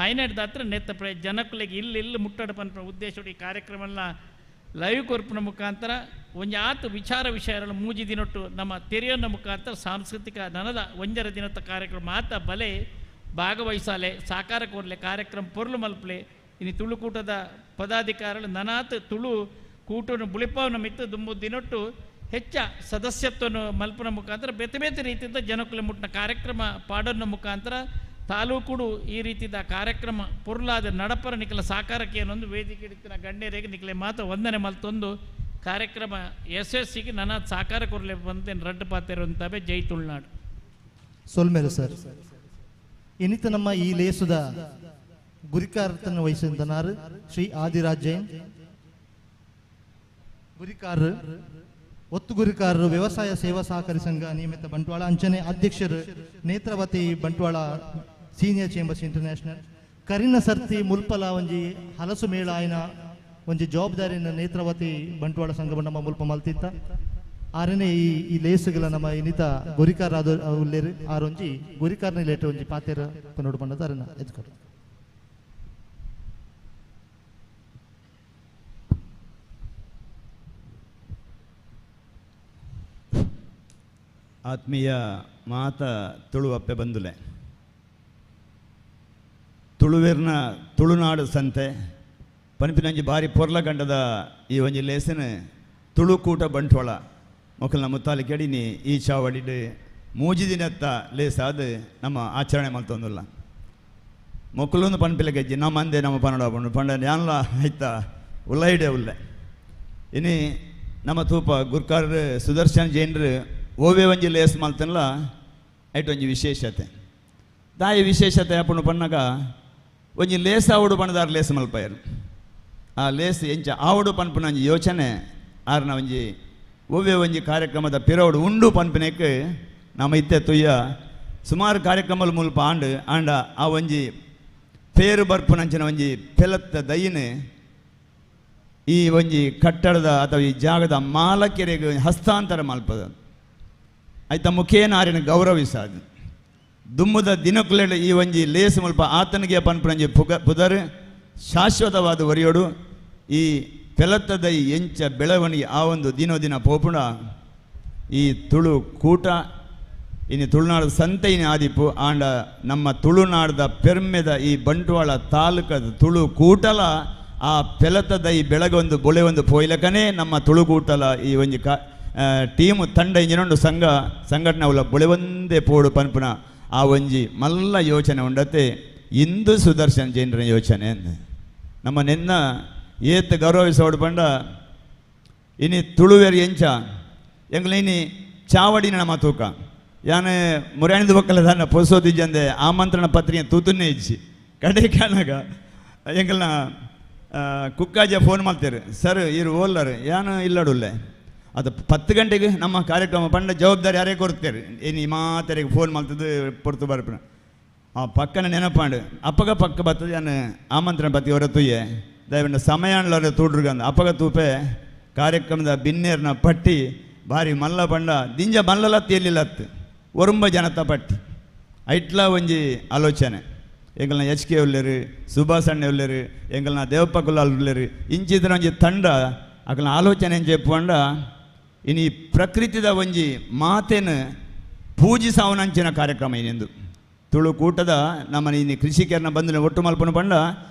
ಆಯ್ನಡ್ದ ಹತ್ರ ನೆತ್ತ ಪ್ರ ಜನಕ್ಕುಲೆಗೆ ಇಲ್ಲಿ ಇಲ್ಲಿ ಮುಟ್ಟಡ ಪನ್ಪುನ ಉದ್ದೇಶ ಈ ಕಾರ್ಯಕ್ರಮ ಲೈವ್ ಕೊರ್ಪಿನ ಮುಖಾಂತರ ಒಂಜಿ ಆತು ವಿಚಾರ ವಿಷಯಗಳ ಮೂಜಿ ದಿನೊಟ್ಟು ನಮ್ಮ ತೆರೆಯೋನ ಮುಖಾಂತರ ಸಾಂಸ್ಕೃತಿಕ ನನದ ಒಂಜರ ದಿನದ ಕಾರ್ಯಕ್ರಮ ಆತ ಬಲೆ ಭಾಗವಹಿಸಾಲೆ ಸಾಕಾರ ಕೋರ್ಲೆ ಕಾರ್ಯಕ್ರಮ ಪೊರ್ಲು ಮಲ್ಪಲೆ ಇನ್ನು ತುಳುಕೂಟದ ಪದಾಧಿಕಾರಿಗಳು ನನಾತ್ ತುಳು ಕೂಟನು ಬುಳಿಪಾವನ ಮಿತ್ತು ದುಂಬು ದಿನೊಟ್ಟು ಹೆಚ್ಚ ಸದಸ್ಯತ್ವವನ್ನು ಮಲ್ಪನ ಮುಖಾಂತರ ಬೇತೆ ಬೇತೆ ರೀತಿಯಿಂದ ಜನಕುಲೆ ಮುಟ್ಟಿನ ಕಾರ್ಯಕ್ರಮ ಪಾಡೋನ ಮುಖಾಂತರ ತಾಲೂಕುಡು ಈ ರೀತಿದ ಕಾರ್ಯಕ್ರಮ ಪೊರ್ಲಾದ ನಡಪರ ನಿಖಲ ಸಾಕಾರಕ್ಕೆ ಏನೊಂದು ವೇದಿಕೆ ಹಿಡಿತಿನ ಗಣ್ಯರಿಗೆ ನಿಖಲೆ ಮಾತ್ರ ವಂದನೆ ಮಲ್ತೊಂದು ಕಾರ್ಯಕ್ರಮ ಯಶಸ್ಸಿಗೆ ನನ್ನ ಸಾಕಾರ ಕೊರಲೆ ಬಂದೇನು ರಡ್ಡು ಪಾತಿರುವಂತವೆ ಜೈ ತುಳುನಾಡು. ಸೊಲ್ಮೇಲೆ ಸರ್ ಇನ್ನಿತ ನಮ್ಮ ಈ ಲೇಸುದ ಗುರಿಕಾರತನ ವಹಿಸಿದನಾರು ಶ್ರೀ ಆದಿರಾಜ್ ಜೈನ್ ಗುರಿಕಾರರು ಒತ್ತು ಗುರಿಕಾರರು ವ್ಯವಸಾಯ ಸೇವಾ ಸಹಕಾರಿ ಸಂಘ ನಿಯಮಿತ ಬಂಟ್ವಾಳ ಅಂಚನೆ ಅಧ್ಯಕ್ಷರು Netravati Bantwal senior chambers international ಕರಿನ ಸರ್ತಿ ಮುಲ್ಪಲ ಒಂಜಿ ಹಲಸು ಮೇಳ ಆಯ್ನ ಒಂಜಿ ಜವಾಬ್ದಾರಿನ ನೇತ್ರಾವತಿ ಬಂಟ್ವಾಳ ಸಂಘ ನಮ್ಮ ಮುಲ್ಪ ಮಲ್ತಿತ್ತ ಆರನೇ ಈ ಈ ಲೇಸುಗಳ ನಮ್ಮ ಇನ್ನಿತ ಗುರಿಕಾರ ಉಲ್ಲೇರು ಆರೊಂಜಿ ಗುರಿಕಾರನ ಲೇಟ್ ಒಂಜಿ ಪಾತೇರ ಪನ್ನೋಡು ಬಣ್ಣದ ಅರನ ಎದ್ಕೊಡು. ಆತ್ಮೀಯ ಮಾತ ತುಳುವಪ್ಪೆ ಬಂದುಲೆ ತುಳುವೇರ್ನ ತುಳುನಾಡು ಸಂತೆ ಪನ್ಪಿನಂಜಿ ಬಾರಿ ಪೊರ್ಲಗಂಡದ ಈ ಒಂಜಿ ಲೇಸನ ತುಳುಕೂಟ ಬಂಟ್ವಾಳ ಮೊಕಲ್ನ ಮುತ್ತಾಲಿ ಕೆಡಿನಿ ಈ ಚಾವಡಿಡ್ ಮೂಜಿ ದಿನತ್ತ ಲೇಸಾದ ನಮ್ಮ ಆಚರಣೆ ಮಲ್ತೊಂದುಲ್ಲ ಮೊಕ್ಕಲೊಂದು ಪನ್ಪಿಲ ಗೆಜ್ಜಿ ನಮ್ಮ ಅಂದೆ ನಮ್ಮ ಪನ್ನಡ ಪಂಡು ಪಂಡ ಜ್ಞಾನಲ ಆಯ್ತಾ ಉಲ್ಲೈಡೆ ಉಲ್ಲೆ ಇನಿ ನಮ್ಮ ತೂಪ ಗುರ್ಕಾರ್ ಸುದರ್ಶನ್ ಜೈನ್ರು ಓವೆ ಒಂಜಿ ಲೇಸ್ ಮಲ್ತನ್ಲ ಐಟ್ ಒಂಜಿ ವಿಶೇಷತೆ ತಾಯಿ ವಿಶೇಷತೆ ಅಪ್ಪನು ಪಣ್ಣಗ ಒಂಜಿ ಲೇಸ್ ಆವಡು ಪಣದಾರ ಲೇಸ್ ಮಲ್ಪಾಯರು ಆ ಲೇಸ್ ಎಂಚ ಆವಡು ಪನ್ಪುನ ಒಂಜಿ ಯೋಚನೆ ಆರ್ನ ಒಂಜಿ ಒವ್ವೆ ಒಂಜಿ ಕಾರ್ಯಕ್ರಮದ ಪಿರವಡು ಉಂಡು ಪನ್ಪಿನಕ್ಕೆ ನಮ್ಮ ಇತ್ತೆ ತುಯ್ಯ ಸುಮಾರು ಕಾರ್ಯಕ್ರಮದ ಮುಲ್ಪ ಆಂಡ್ ಆಂಡ ಆ ಒಂಜಿ ಪೇರು ಬರ್ಪುನಂಚಿನ ಒಂಜಿ ಪೆಲತ್ತ ದಯಿನೆ ಈ ಒಂಜಿ ಕಟ್ಟಡದ ಅಥವಾ ಈ ಜಾಗದ ಮಾಲಕಿಯರಿಗೆ ಹಸ್ತಾಂತರ ಮಲ್ಪದ ಆಯ್ತ ಮುಖೇನ ಆರಿನ ಗೌರವಿಸಾದು ದುಮ್ಮದ ದಿನಕ್ಕುಲೆಡೆ ಈ ಒಂಜಿ ಲೇಸ್ ಮುಲ್ಪ ಆತನಿಗೆ ಪನ್ಪುನಂಜಿ ಪುದರ್ ಶಾಶ್ವತವಾದ ಒರಿಯೋಡು ಈ ಪೆಲತ್ತದ ಈ ಎಂಚ ಬೆಳವಣಿಗೆ ಆ ಒಂದು ದಿನೋ ದಿನ ಪೋಪುಣ ಈ ತುಳು ಕೂಟ ಇನ್ನು ತುಳುನಾಡು ಸಂತೆ ಇನ್ನು ಆದಿಪ್ಪು ಆಂಡ ನಮ್ಮ ತುಳುನಾಡದ ಪೆರ್ಮೆದ ಈ ಬಂಟ್ವಾಳ ತಾಲೂಕದ ತುಳು ಕೂಟಲ ಆ ಪೆಲತ್ತದ ಈ ಬೆಳಗೊಂದು ಬೊಳೆ ಒಂದು ಪೋಯ್ಲಕನೇ ನಮ್ಮ ತುಳುಕೂಟಲ ಈ ಒಂಜಿ ಕಾ ಟೀಮು ತಂಡ ಇಂಜಿನೊಂಡು ಸಂಘ ಸಂಘಟನೆ ಅವಲ ಬೊಳೆವಂದೇ ಪೋಡು ಪನ್ಪುನ ಆ ಒಂಜಿ ಮಲ್ಲ ಯೋಚನೆ ಉಂಡತೆ ಇಂದು ಸುದರ್ಶನ್ ಜೈನರ ಯೋಚನೆ ನಮ್ಮ ನಿನ್ನ ಏತ್ ಗೌರವಿಸೋಡು ಪಂಡ ಇನಿ ತುಳುವೇರು ಎಂಚ ಎಂಗ್ಲ ಇನಿ ಚಾವಡಿನ ನಮ್ಮ ತೂಕ ಯಾನೆ ಮುರಾಣಿದ ಬಕ್ಕಲ ದಾನ ಪೊಸೋದಿಜ್ಜಂದೆ ಆಮಂತ್ರಣ ಪತ್ರಿಕೆ ತೂತುನ್ನೇ ಇಜ್ಜಿ ಕಡೆ ಕಾಣಾಗ ಎಂಗಲ್ನ ಕುಕ್ಕಾಜ ಫೋನ್ ಮಾಡ್ತಾರೆ ಸರ್ ಇರು ಓಲ್ಲರು ಯಾನು ಇಲ್ಲಡುಲ್ಲೆ ಅದು 10 ಗಂಟೆಗೆ ನಮ್ಮ ಕಾರ್ಯಕ್ರಮ ಪಂಡ ಜವಾಬ್ದಾರಿ ಯಾರೇ ಕೊಡ್ತಾರೆ ಏನು ಈ ಮಾತರಿಗೆ ಫೋನ್ ಮಾಡ್ತದ್ದು ಪೊರ್ತು ಬರ್ಪಣ ಆ ಪಕ್ಕನ ನೆನಪಾಂಡು ಅಪ್ಪಗ ಪಕ್ಕ ಬರ್ತದೆ ಯಾನು ಆಮಂತ್ರಣ ಪತ್ತಿ ಅವರ ತುಯ್ಯೆ ದಯವಿಟ್ಟು ಸಮಯ ಅನ್ಲವ್ರೆ ತೂಡ್ರಿಗಂದು ಅಪ್ಪಗ ತೂಪೆ ಕಾರ್ಯಕ್ರಮದ ಬಿನ್ನೇರ್ನ ಪಟ್ಟಿ ಭಾರಿ ಮಲ್ಲ ಪಂಡ ದಿಂಜ ಮಲ್ಲಲತ್ತು ಎಲ್ಲಿಲ್ಲತ್ತು ಒರುಂಬ ಜನತ ಪಟ್ಟಿ ಐಟ್ಲ ಒಂಜಿ ಆಲೋಚನೆ ಎಂಗಲ್ನ ಎಚ್ ಕೆ ಉಲ್ಲೇರು ಸುಭಾಷ್ ಅಣ್ಣೆ ಉಲ್ಲೇರು ಎಂಗಲ್ನ ದೇವಪ್ಪ ಕುಲ್ಲಾಲ್ ಉಲ್ಲೇರು ಇಂಚಿದ್ರ ಒಂಜಿ ತಂಡ ಅಕಲ್ನ ಆಲೋಚನೆ ಎಂಚ ಪಂಡ ಇನಿ ಪ್ರಕೃತಿದ ಒಂಜಿ ಮಾತೇನು ಪೂಜಿಸಾವನಂಚಿನ ಕಾರ್ಯಕ್ರಮ ಇನ್ನೆಂದು ತುಳುಕೂಟದ ನಮ್ಮ ಇನಿ ಕೃಷಿಕರನ್ನ ಬಂದು ಒಟ್ಟು ಮಲ್ಪನ ಪಂಡ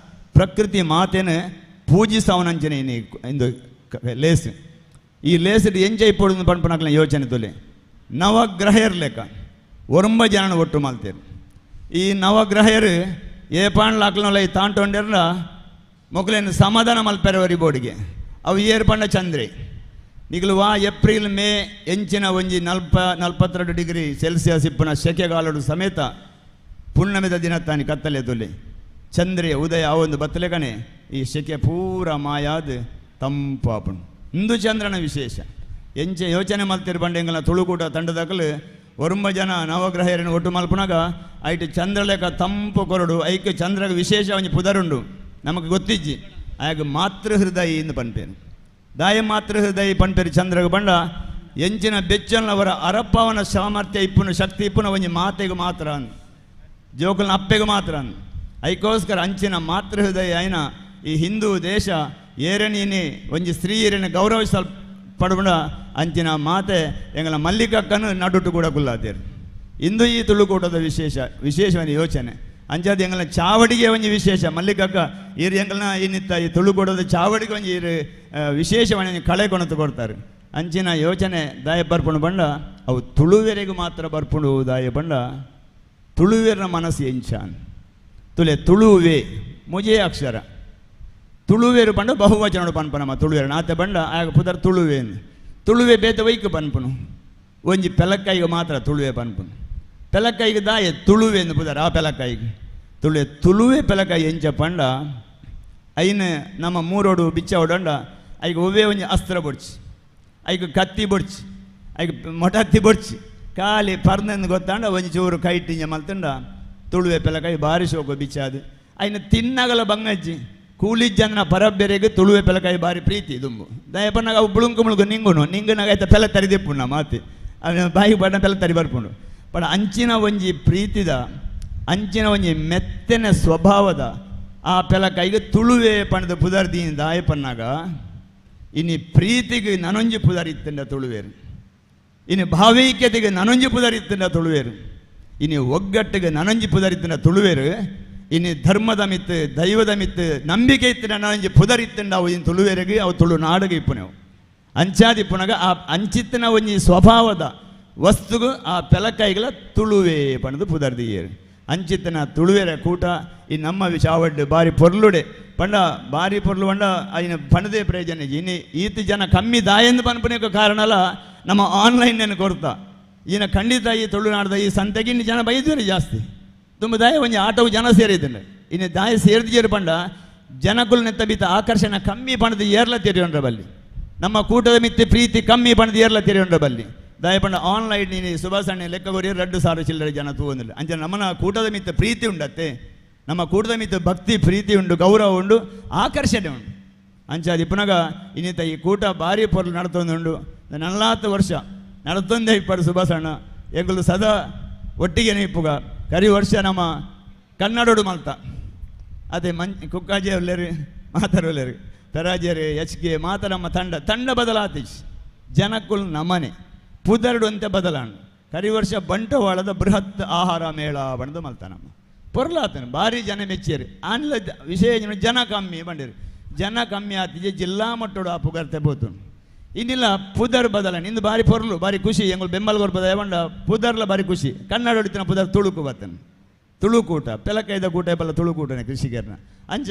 ಪ್ರಕೃತಿ ಮಾತೇನು ಪೂಜಿಸಾವನಂಚಿನ ಇನಿ ಇಂದು ಲೇಸ್ ಈ ಲೇಸ್ ಎಂಜ ಇಪ್ಪೊಡು ಪನ್ಪನಕ್ಲ ಯೋಚನೆ ತುಲೆ ನವಗ್ರಹಯರ್ ಲೆಕ್ಕ ಒರಂಬ ಜನನ ಒಟ್ಟು ಮಲ್ತೇರು ಈ ನವಗ್ರಹಯರು ಏ ಪಾಂಡ್ಲ ಅಕ್ಲನೊಲ ಈ ತಾಂಟೊಂಡೆರ್ಲ ಮೊಕಲೆನ್ ಸಮಾಧಾನ ಮಲ್ಪೆರವರಿ ಬೋಡಿಗೆ ಅವು ಏರ್ ಪಂಡ ಚಂದ್ರೆ ನಿಗಲು ವಾ ಏಪ್ರಿಲ್ ಮೇ ಎಂಚಿನ ಒಂಜಿ 42 ಡಿಗ್ರಿ ಸೆಲ್ಸಿಯಸ್ ಇಪ್ಪುನ ಶೆಕೆಗಾಲಡು ಸಮೇತ ಪುಣ್ಣಮೆದ ದಿನ ತಾನಿ ಕತ್ತಲೆ ತುಲೆ ಚಂದ್ರೆ ಉದಯ ಅವೊಂದು ಬತ್ತಲೆಗನೆ ಈ ಶೆಕೆ ಪೂರ ಮಾಯಾದ ತಂಪಾಪುಂಡು. ಇಂದು ಚಂದ್ರನ ವಿಶೇಷ ಎಂಚೆ ಯೋಚನೆ ಮಲ್ತಿರು ಪಂಡ ಎಂಗಲ ತುಳುಕೂಟ ತಂಡದಕಲು ಒರುಂಬ ಜನ ನವಗ್ರಹರನ್ನು ಒಟ್ಟು ಮಲ್ಪುನಾಗ ಐಟ್ ಚಂದ್ರಲೇಖ ತಂಪು ಕೊರಡು ಐಕ್ ಚಂದ್ರಗ ವಿಶೇಷ ಒಂಜಿ ಪುದರುಂಡು ನಮಗೆ ಗೊತ್ತಿಜ್ಜಿ ಆಗ ಮಾತೃ ಹೃದಯ ಎಂದು ಪನ್ಪೇನು ದಾಯ ಮಾತೃ ಹೃದಯ ಪನ್ಪೇರು ಚಂದ್ರಗ ಬಂಡ ಎಂಚಿನ ಬೆಚ್ಚನವರ ಅರಪ್ಪವನ ಸಾಮರ್ಥ್ಯ ಇಪ್ಪುನ ಶಕ್ತಿ ಇಪ್ಪುನ ಒಂಜಿ ಮಾತೆಗೆ ಮಾತ್ರ ಅಂದ್ ಜೋಕುಲ್ನ ಅಪ್ಪೆಗೆ ಮಾತ್ರ ಅಂದ್ ಐಕೋಸ್ಕರ ಅಂಚಿನ ಮಾತೃ ಹೃದಯ ಆಯ್ನ ಈ ಹಿಂದೂ ದೇಶ ಏರನೀನಿ ಒಂಜಿ ಸ್ತ್ರೀಯರನ್ನು ಗೌರವಿಸಲ್ ಪಡುಬಂಡ ಅಂಚಿನ ಮಾತೆ ಎಂಗಲ ಮಲ್ಲಿಕಕ್ಕನು ನಡುಟು ಕೂಡ ಕುಲ್ಲಾತೇರು. ಇಂದು ಈ ತುಳುಕೂಟದ ವಿಶೇಷ ವಿಶೇಷವಾದ ಯೋಚನೆ ಅಂಚಾದ ಎಂಗಲ ಚಾವಡಿಗೆ ಒಂಜಿ ವಿಶೇಷ ಮಲ್ಲಿಕಕ್ಕ ಈರು ಎಂಗಲ್ನ ಇನ್ನಿತ್ತ ಈ ತುಳುಕೂಟದ ಚಾವಡಿಗೆ ಒಂಜಿ ಈರು ವಿಶೇಷವಾದ ಕಳೆ ಕೊಣತು ಕೊಡ್ತಾರೆ. ಅಂಚಿನ ಯೋಚನೆ ದಾಯ ಬರ್ಪುಂಡು ಬಂಡ ಅವು ತುಳುವೆರೆಗೂ ಮಾತ್ರ ಬರ್ಪುಂಡು ದಾಯ ಬಂಡ ತುಳುವೆರನ ಮನಸ್ಸು ಎಂಚಾನ್ ತುಲೆ ತುಳುವೆ ಮುಜೆ ಅಕ್ಷರ ತುಳುವೇರು ಪಂಡ ಬಹುವಚನಡು ಪನ್ಪ ನಮ್ಮ ತುಳುವೇರು ನಾತೆ ಬಂಡ ಆಗ ಪುದರ್ ತುಳುವೇನು ತುಳುವೆ ಬೇತ ವೈಕ್ ಪನ್ಪುನು ಒಂಜಿ ಪೆಲಕ್ಕಾಯಿಗೆ ಮಾತ್ರ ತುಳುವೆ ಪನ್ಪುನು ಪೆಲಕ್ಕಾಯಿಗೆ ದಾಯ ತುಳುವೆ ಎಂದು ಪುದರ್ ಆ ಪೆಲಕ್ಕಾಯಿಗೆ ತುಳುವೆ ತುಳುವೆ ಪೆಲಕ್ಕಾಯಿ ಎಂಚ ಪಂಡ ಐನ ನಮ್ಮ ಮೂರೋಡು ಬಿಚ್ಚ ಹೊಡಂಡ ಐಗ ಒವ್ವೇ ಒಂಜಿ ಅಸ್ತ್ರ ಬೊಡ್ಚಿ ಐಗ ಕತ್ತಿ ಬೊಡ್ಚಿ ಐಗ ಮೊಟತ್ತಿ ಬೊಡ್ಚಿ ಖಾಲಿ ಪರ್ನೆಂದು ಗೊತ್ತಾಂಡ ಒಂಜಿ ಚೂರು ಕೈಟಿಂಜ ಮಲ್ತಂಡ ತುಳುವೆ ಪೆಲಕಾಯಿ ಬಾರಿ ಶೋಕು ಬಿಚ್ಚಾದು ಐನ ತಿನ್ನಗಲ ಬಂಗಜ್ಜಿ ಕೂಲಿ ಜನ ಪರಬ್ಬೆರೆಗೆ ತುಳುವೆ ಪೆಲಕಾಯಿ ಬಾರಿ ಪ್ರೀತಿ ದುಂಬು ದಯಪನ್ನಾಗ ಅವು ಬುಳುಂಕು ಮುಳುಗು ನಿಂಗುನು ನಿಂಗುನಾಗ ಆಯ್ತ ಪೆಲ ತರಿದಿಪ್ಪುಂಡು ಮಾತಿ ಅವನ ಬಾಯಿ ಬಣ್ಣ ಪೆಲ ತರಿ ಬರ್ಪುಂಡು. ಬಟ್ ಅಂಚಿನ ಒಂಜಿ ಪ್ರೀತಿದ ಅಂಚಿನ ಒಂಜಿ ಮೆತ್ತನೆ ಸ್ವಭಾವದ ಆ ಪೆಲಕಾಯಿಗೆ ತುಳುವೆ ಪಣದ ಪುದರ್ ದೀನ ದಾಯಪನ್ನಾಗ ಇನ್ನು ಪ್ರೀತಿಗೆ ನನೊಂಜಿ ಪುದರ್ ಇತ್ತಂಡ ತುಳುವೇರು ಇನ್ನು ಭಾವೈಕ್ಯತೆಗೆ ನನೊಂಜಿ ಪುದರ್ ಇತ್ತಂಡ ತುಳುವೇರು ಇನ್ನು ಒಗ್ಗಟ್ಟಿಗೆ ನನೊಂಜಿ ಪುದರ್ ಇತ್ತಂಡ ತುಳುವೇರು ಇನ್ನು ಧರ್ಮದ ಮಿತ್ತು ದೈವದ ಮಿತ್ತು ನಂಬಿಕೆ ಇತ್ತು ನನೊಂಜಿ ಪುದರ್ ಇತ್ತಂಡ ಅವು ಇನ್ನು ತುಳುವೇರಿಗೆ ಅವು ತುಳು ನಾಡಿಗೆ ಇಪ್ಪುನೆವು ಅಂಚಾದಿ ಪುನಗ ಆ ಅಂಚಿತ್ತಿನ ಒಂಜಿ ಸ್ವಭಾವದ ವಸ್ತುಗು ಆ ಪೆಲಕಾಯಿಗಳ ತುಳುವೆ ಪಣದು ಪುದರ್ದಿಯೇರು ಅಂಚಿತ್ತನ ತುಳುವೆರ ಕೂಟ ಈ ನಮ್ಮ ಚಾವಡ್ಡು ಬಾರಿ ಪೊರ್ಲುಡೆ ಪಂಡ ಬಾರಿ ಪೊರ್ಲು ಪಂಡ ಅಯ್ಯ ಪಣದೇ ಪ್ರಯೋಜನ ಇನ್ನು ಈತ ಜನ ಕಮ್ಮಿ ದಾಯೆಂದು ಪನ್ಪುನಕ್ಕೆ ಕಾರಣಲ್ಲ ನಮ್ಮ ಆನ್ಲೈನ್ ಕೊರ್ತಾ ಈನ ಖಂಡಿತ ಈ ತುಳುನಾಡ್ದ ಈ ಸಂತೆಗೆ ಇನ್ನು ಜನ ಬೈದ್ವರೆ ಜಾಸ್ತಿ ತುಂಬ ದಾಯ ಒಂಜಿ ಆಟವು ಜನ ಸೇರಿದ್ದೆ ಇನ್ನು ದಾಯ ಸೇರಿದ ಪಂಡ ಜನಕುಲ್ ನೆತ್ತ ಬೀತ ಆಕರ್ಷಣೆ ಕಮ್ಮಿ ಪಣದ ಏರ್ಲ ತೆರಿಯೊಂಡ್ರ ಬಲ್ಲಿ ನಮ್ಮ ಕೂಟದ ಮಿತ್ತೆ ಪ್ರೀತಿ ಕಮ್ಮಿ ಪಣದ ಏರ್ಲ ತೆರಿಯೊಂಡ್ರ ಬಲ್ಲಿ ದಾಯ ಪಂಡ ಆನ್ಲೈನ್ ನೀನು ಸುಭಾಷಣೆ ಲೆಕ್ಕ ಕೊರಿ 2000 ಚಿಲ್ಲರೆ ಜನ ತೂವೊಂದಿಲ್ಲ ಅಂಚೆ ನಮ್ಮನ ಕೂಟದ ಮಿತ್ತ ಪ್ರೀತಿ ಉಂಡತ್ತೆ ನಮ್ಮ ಕೂಟದ ಮಿತ್ತ ಭಕ್ತಿ ಪ್ರೀತಿ ಉಂಡು ಗೌರವ ಉಂಡು ಆಕರ್ಷಣೆ ಉಂಡು ಅಂಚಾದಿ ಪುನಗ ಇನ್ನಿತ ಈ ಕೂಟ ಭಾರಿ ಪೊರ್ಲು ನಡತೊಂದುಂಡು 40 ವರ್ಷ ನಡತೊಂದೇ ಇಪ್ಪಡು ಸುಭಾಷಣ್ಣ ಎಂಗುಲು ಸದಾ ಒಟ್ಟಿಗೆ ಇಪ್ಪುಗ ಕರಿ ವರ್ಷ ನಮ್ಮ ಕನ್ನಡೋಡು ಮಲ್ತ ಅದೇ ಕುಕ್ಕಾಜಿ ಒಲ್ಲೇರು ಮಾತಾಡೋಲ್ಲೇರು ಪೆರಾಜೇರು ಎಚ್ ಕೆ ಮಾತ ನಮ್ಮ ತಂಡ ತಂಡ ಬದಲಾತಿ ಜನಕ್ಕುಲ್ ನಮನೆ ಪುದರ್ಡು ಅಂತ ಬದಲಾಣ ಕರಿ ವರ್ಷ ಬಂಟವಾಳದ ಬೃಹತ್ ಆಹಾರ ಮೇಳ ಬಣ್ಣದ ಮಲ್ತ ನಮ್ಮ ಪೊರ್ಲಾತನ ಭಾರಿ ಜನ ಮೆಚ್ಚೇರಿ ಆನ್ಲ ವಿಶೇಷ ಜನ ಕಮ್ಮಿ ಬಂಡಿರಿ ಜನ ಕಮ್ಮಿ ಆತಿಜೆ ಜಿಲ್ಲಾ ಮಟ್ಟೋಡು ಆ ಪುಗರ್ತೆ ಬೋತು ಇನ್ನಿಲ್ಲ ಪುದರ್ ಬದಲಾಣೆ ಇಂದು ಭಾರಿ ಪೊರ್ಲು ಭಾರಿ ಖುಷಿ ಎಂಗಳು ಬೆಂಬಲ ಕೊರ್ಪದ ಬಂಡ ಪುದರ್ಲ ಭಾರಿ ಖುಷಿ ಕನ್ನಡ ಹೊಡಿತನ ಪುದರ್ ತುಳುಕು ಬತ್ತನ ತುಳುಕೂಟ ಪೆಲಕೈದ ಕೂಟ ಬಲ್ಲ ತುಳುಕೂಟನೆ ಕೃಷಿಕರನ ಅಂಚ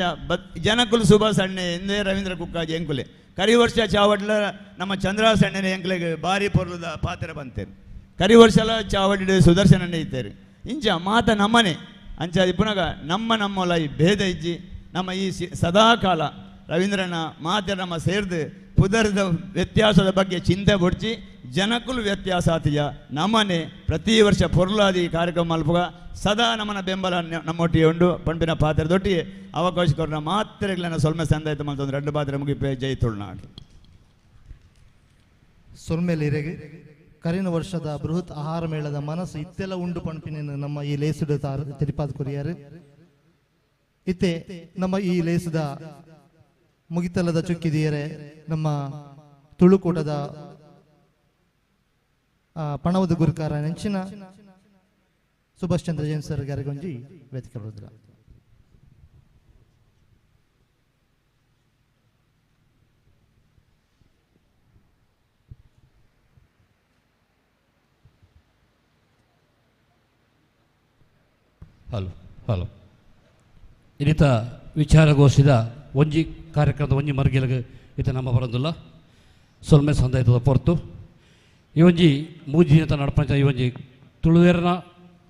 ಜನಕುಲು ಸುಭಾಷ್ ಅಣ್ಣೆ ಎಂದೇ ರವೀಂದ್ರ ಕುಕ್ಕಾಜಿ ಎಂಕುಲೆ ಕರಿ ವರ್ಷ ಚಾವಡ್ಲ ನಮ್ಮ ಚಂದ್ರಾಸ್ ಅಣ್ಣನೆ ಎಂಕ್ಲೆಗೆ ಭಾರಿ ಪೊರ್ಲುದ ಪಾತ್ರ ಬಂತೇರು ಕರಿ ವರ್ಷಲ ಚಾವಡಿ ಸುದರ್ಶನ ಅಣ್ಣೆ ಇತ್ತೇರು ಇಂಚ ಮಾತ ನಮ್ಮನೆ ಅಂಚ ಇಪ್ಪುನಾಗ ನಮ್ಮ ನಮ್ಮಲ ಈ ಭೇದ ಇಜ್ಜಿ ನಮ್ಮ ಈ ಸದಾಕಾಲ ರವೀಂದ್ರನ ಮಾತೆ ನಮ್ಮ ಸೇರ್ದು ಪುದರ್ದ ವ್ಯತ್ಯಾಸದ ಬಗ್ಗೆ ಚಿಂತೆ ಬುಡ್ಚಿ ಜನಕುಲು ವ್ಯತ್ಯಾಸ ಆತಿಯ ನಮ್ಮನೆ ಪ್ರತಿ ವರ್ಷ ಪೊರ್ಲಾದಿ ಕಾರ್ಯಕ್ರಮ ಮಲ್ಪುಗ ಸದಾ ನಮ್ಮನ ಬೆಂಬಲ ನಮ್ಮೊಟ್ಟಿಗೆ ಉಂಡು ಪಂಪಿನ ಪಾತ್ರದೊಟ್ಟಿಗೆ ಅವಕಾಶ ಕೊರನ ಮಾತ್ರೆಗಳನ್ನ ಸೊಲ್ಮೆ ಸಂದಾಯ್ತು ಮಲ್ತೊಂದು 2 ಪಾತ್ರೆ ಮುಗಿಪೆ ಜೈ ತುಳುನಾಡು. ಸೊಲ್ಮೆಲಿರೆಗೆ ಕರಿನ ವರ್ಷದ ಬೃಹತ್ ಆಹಾರ ಮೇಳದ ಮನಸ್ಸು ಇತ್ತೆಲ್ಲ ಉಂಡು ಪಂಪಿನ ನಮ್ಮ ಈ ಲೇಸುಡ ತಿರುಪಾದ ಕೊರಿಯಾರು ಇತ್ತೆ ನಮ್ಮ ಈ ಲೇಸುದ ಮುಗಿತಲದ ಚುಕ್ಕಿದಿಯರೆ ನಮ್ಮ ತುಳುಕೂಟದ ಪಣವದ ಗುರುಕಾರ ನೆಂಚಿನ ಸುಭಾಷ್ ಚಂದ್ರ ಜೈನ್ ಸರ್ ಗಾರಿಗೊಂಜಿ ವೇದಿಕೆ ಬರುದಿಲ್ಲ. ಹಲೋ ಹಲೋ ಇನ್ನಿತ ವಿಚಾರಗೋಷ್ಠಿದ ಒಂಜಿ ಕಾರ್ಯಕ್ರಮದ ಒಂಜಿ ಮರ್ಗಿಲಗ ಇತ್ತೆ ನಮ್ಮ ಬರೋದಿಲ್ಲ ಸೊಲ್ಮೆ ಸಂದಾಯದ ಪೊರ್ತು ಈ ಒಂಜಿ ಮೂಜಿ ದಿನದ ನಡಪಂಚ ಈ ಒಂಜಿ ತುಳುವೆರ್ನ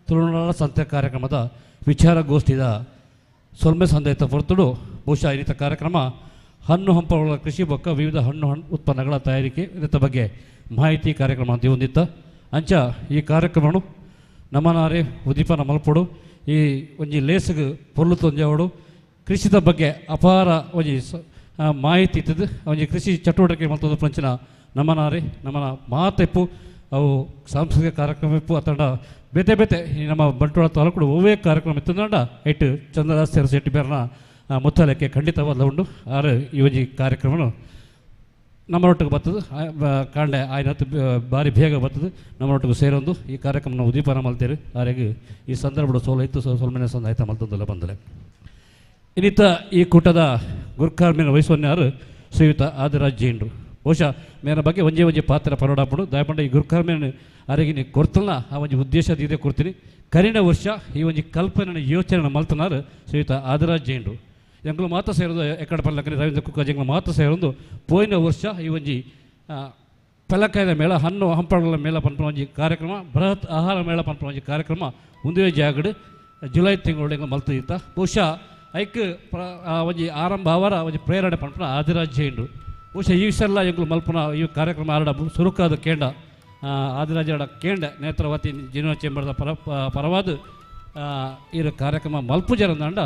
ತುಳುನಾಡ ಸಂತೆ ಕಾರ್ಯಕ್ರಮದ ವಿಚಾರಗೋಷ್ಠಿದ ಸೊಲ್ಮೆ ಸಂದಾಯದ ಪೊರ್ತುಡು ಬಹುಶಃ ಈ ರೀತಿಯ ಕಾರ್ಯಕ್ರಮ ಹಣ್ಣು ಹಂಪಲುಗಳ ಕೃಷಿ ಬೊಕ್ಕ ವಿವಿಧ ಹಣ್ಣು ಉತ್ಪನ್ನಗಳ ತಯಾರಿಕೆ ಇದರ ಬಗ್ಗೆ ಮಾಹಿತಿ ಕಾರ್ಯಕ್ರಮ ಅಂತ ಹೊಂದಿತ್ತ ಅಂಚ ಈ ಕಾರ್ಯಕ್ರಮನು ನಮ್ಮನಾರೆ ಉದ್ದೀಪನ ಮಲ್ಪೊಡು ಈ ಒಂಜಿ ಲೇಸುಗು ಪೊರ್ಲು ತೊಂಜಾವಡು ಕೃಷಿದ ಬಗ್ಗೆ ಅಪಾರ ಒಂಜಿ ಮಾಹಿತಿ ಇತ್ತದು ಒಂಜಿ ಕೃಷಿ ಚಟುವಟಿಕೆ ಮಲ್ತದ ಪಂಚಿನ ನಮ್ಮನಾರೆ ನಮ್ಮನ ಮಾತೆಪ್ಪು ಅವು ಸಾಂಸ್ಕೃತಿಕ ಕಾರ್ಯಕ್ರಮ ಇಪ್ಪು ಅತಂಡ ಬೇತೆ ಬೇತೆ ಈ ನಮ್ಮ ಬಂಟ್ವಾಳ ತಾಲೂಕು ಒವ್ವೇ ಕಾರ್ಯಕ್ರಮ ಇತ್ತಂಡ ಇಟ್ಟು ಚಂದ್ರದಾಸ್ ಶೆಟ್ಟಿ ಬೇರ್ನ ಮುತ್ತಲಕ್ಕೆ ಖಂಡಿತವಾದ ಉಂಡು ಆರು ಈ ಒಂಜಿ ಕಾರ್ಯಕ್ರಮನು ನಮ್ಮೊಟ್ಟಿಗೆ ಬರ್ತದೆ ಕಾಂಡೆ ಆಯ್ನತ್ತು ಭಾರಿ ಬೇಗ ಬರ್ತದೆ ನಮ್ಮೊಟ್ಟಿಗೆ ಸೇರೊಂದು ಈ ಕಾರ್ಯಕ್ರಮನ ಉದ್ದೀಪನ ಮಲ್ತೇರಿ ಆರೆಗೆ ಈ ಸಂದರ್ಭದ ಸೋಲ ಇತ್ತು ಸೋಲ್ಮೇನೆ ಸಂದ ಆಯ್ತಾ ಮಲ್ತಂದಲ್ಲ ಬಂದಲೆ. ಇನ್ನಿತ ಈ ಕೂಟದ ಗುರ್ಕಾರ್ಮಿನ ವಹಿಸುವನ್ಯಾರು ಶ್ರೀಯುತ ಆದಿರಾಜ್ ಜೈನ್ರು ಬಹುಶಃ ಮೇನ ಬಗ್ಗೆ ಒಂಜೇ ಒಂಜಿ ಪಾತ್ರ ಪರೋಡಾಪಡು ದಯಪಂಡ ಈ ಗುರ್ಕಾರ್ಮಿನ ಆರೆಗೆ ನೀ ಕೊಡ್ತಲ್ಲ ಆ ಒಂಜಿ ಉದ್ದೇಶದ ಇದೆ ಕೊಡ್ತೀನಿ. ಕರಿನ ವರ್ಷ ಈ ಒಂಜಿ ಕಲ್ಪನೆ ಯೋಚನೆ ಮಲ್ತನಾರು ಶ್ರೀಯುತ ಆದಿರಾಜ್ ಜೈನ್ರು ಎಂಗ್ಳು ಮಾತ್ರ ಸೇರೋದು ಎಕ್ಕಡ ಪಲ್ಲಕ್ಕನೆ ರವೀಂದ್ರ ಕುಕ್ಕಾಜ್ ಎಂಗ್ಳು ಮಾತ್ರ ಸೇರೋದು ಪೋಯಿನ ವರ್ಷ ಈ ಒಂಜಿ ಪೆಲಕಾಯದ ಮೇಳ ಹಣ್ಣು ಹಂಪಲುಗಳ ಮೇಳ ಪನ್ಪುನ ಒಂಜಿ ಕಾರ್ಯಕ್ರಮ ಬೃಹತ್ ಆಹಾರ ಮೇಳ ಪನ್ಪುನ ಒಂಜಿ ಕಾರ್ಯಕ್ರಮ ಒಂದೇ ಜಾಗಡ್ ಜುಲೈ ತಿಂಗಳು ಎಂಗ್ಳು ಮಲ್ತಿತ್ತ ಬಹುಶಃ ಐಕ್ ಒಂಜಿ ಆರಂಭ ಅವರ ಒಂಜಿ ಪ್ರೇರಣೆ ಪನ್ಪುನ ಆದಿರಾಜ್ ಜೈನ್ರು ಬಹುಶಃ ಈ ಸಲ ಎಂಗ್ಳು ಮಲ್ಪುನ ಈ ಕಾರ್ಯಕ್ರಮ ಆರಡ ಸುರುಕಾದ ಕೇಂಡ ಆದಿರಾಜ ಕೇಂಡ ನೇತ್ರಾವತಿ ಜಿನೋ ಚೇಂಬರ್ದ ಪರವಾದ ಈ ಕಾರ್ಯಕ್ರಮ ಮಲ್ಪುಜರಂದಂಡ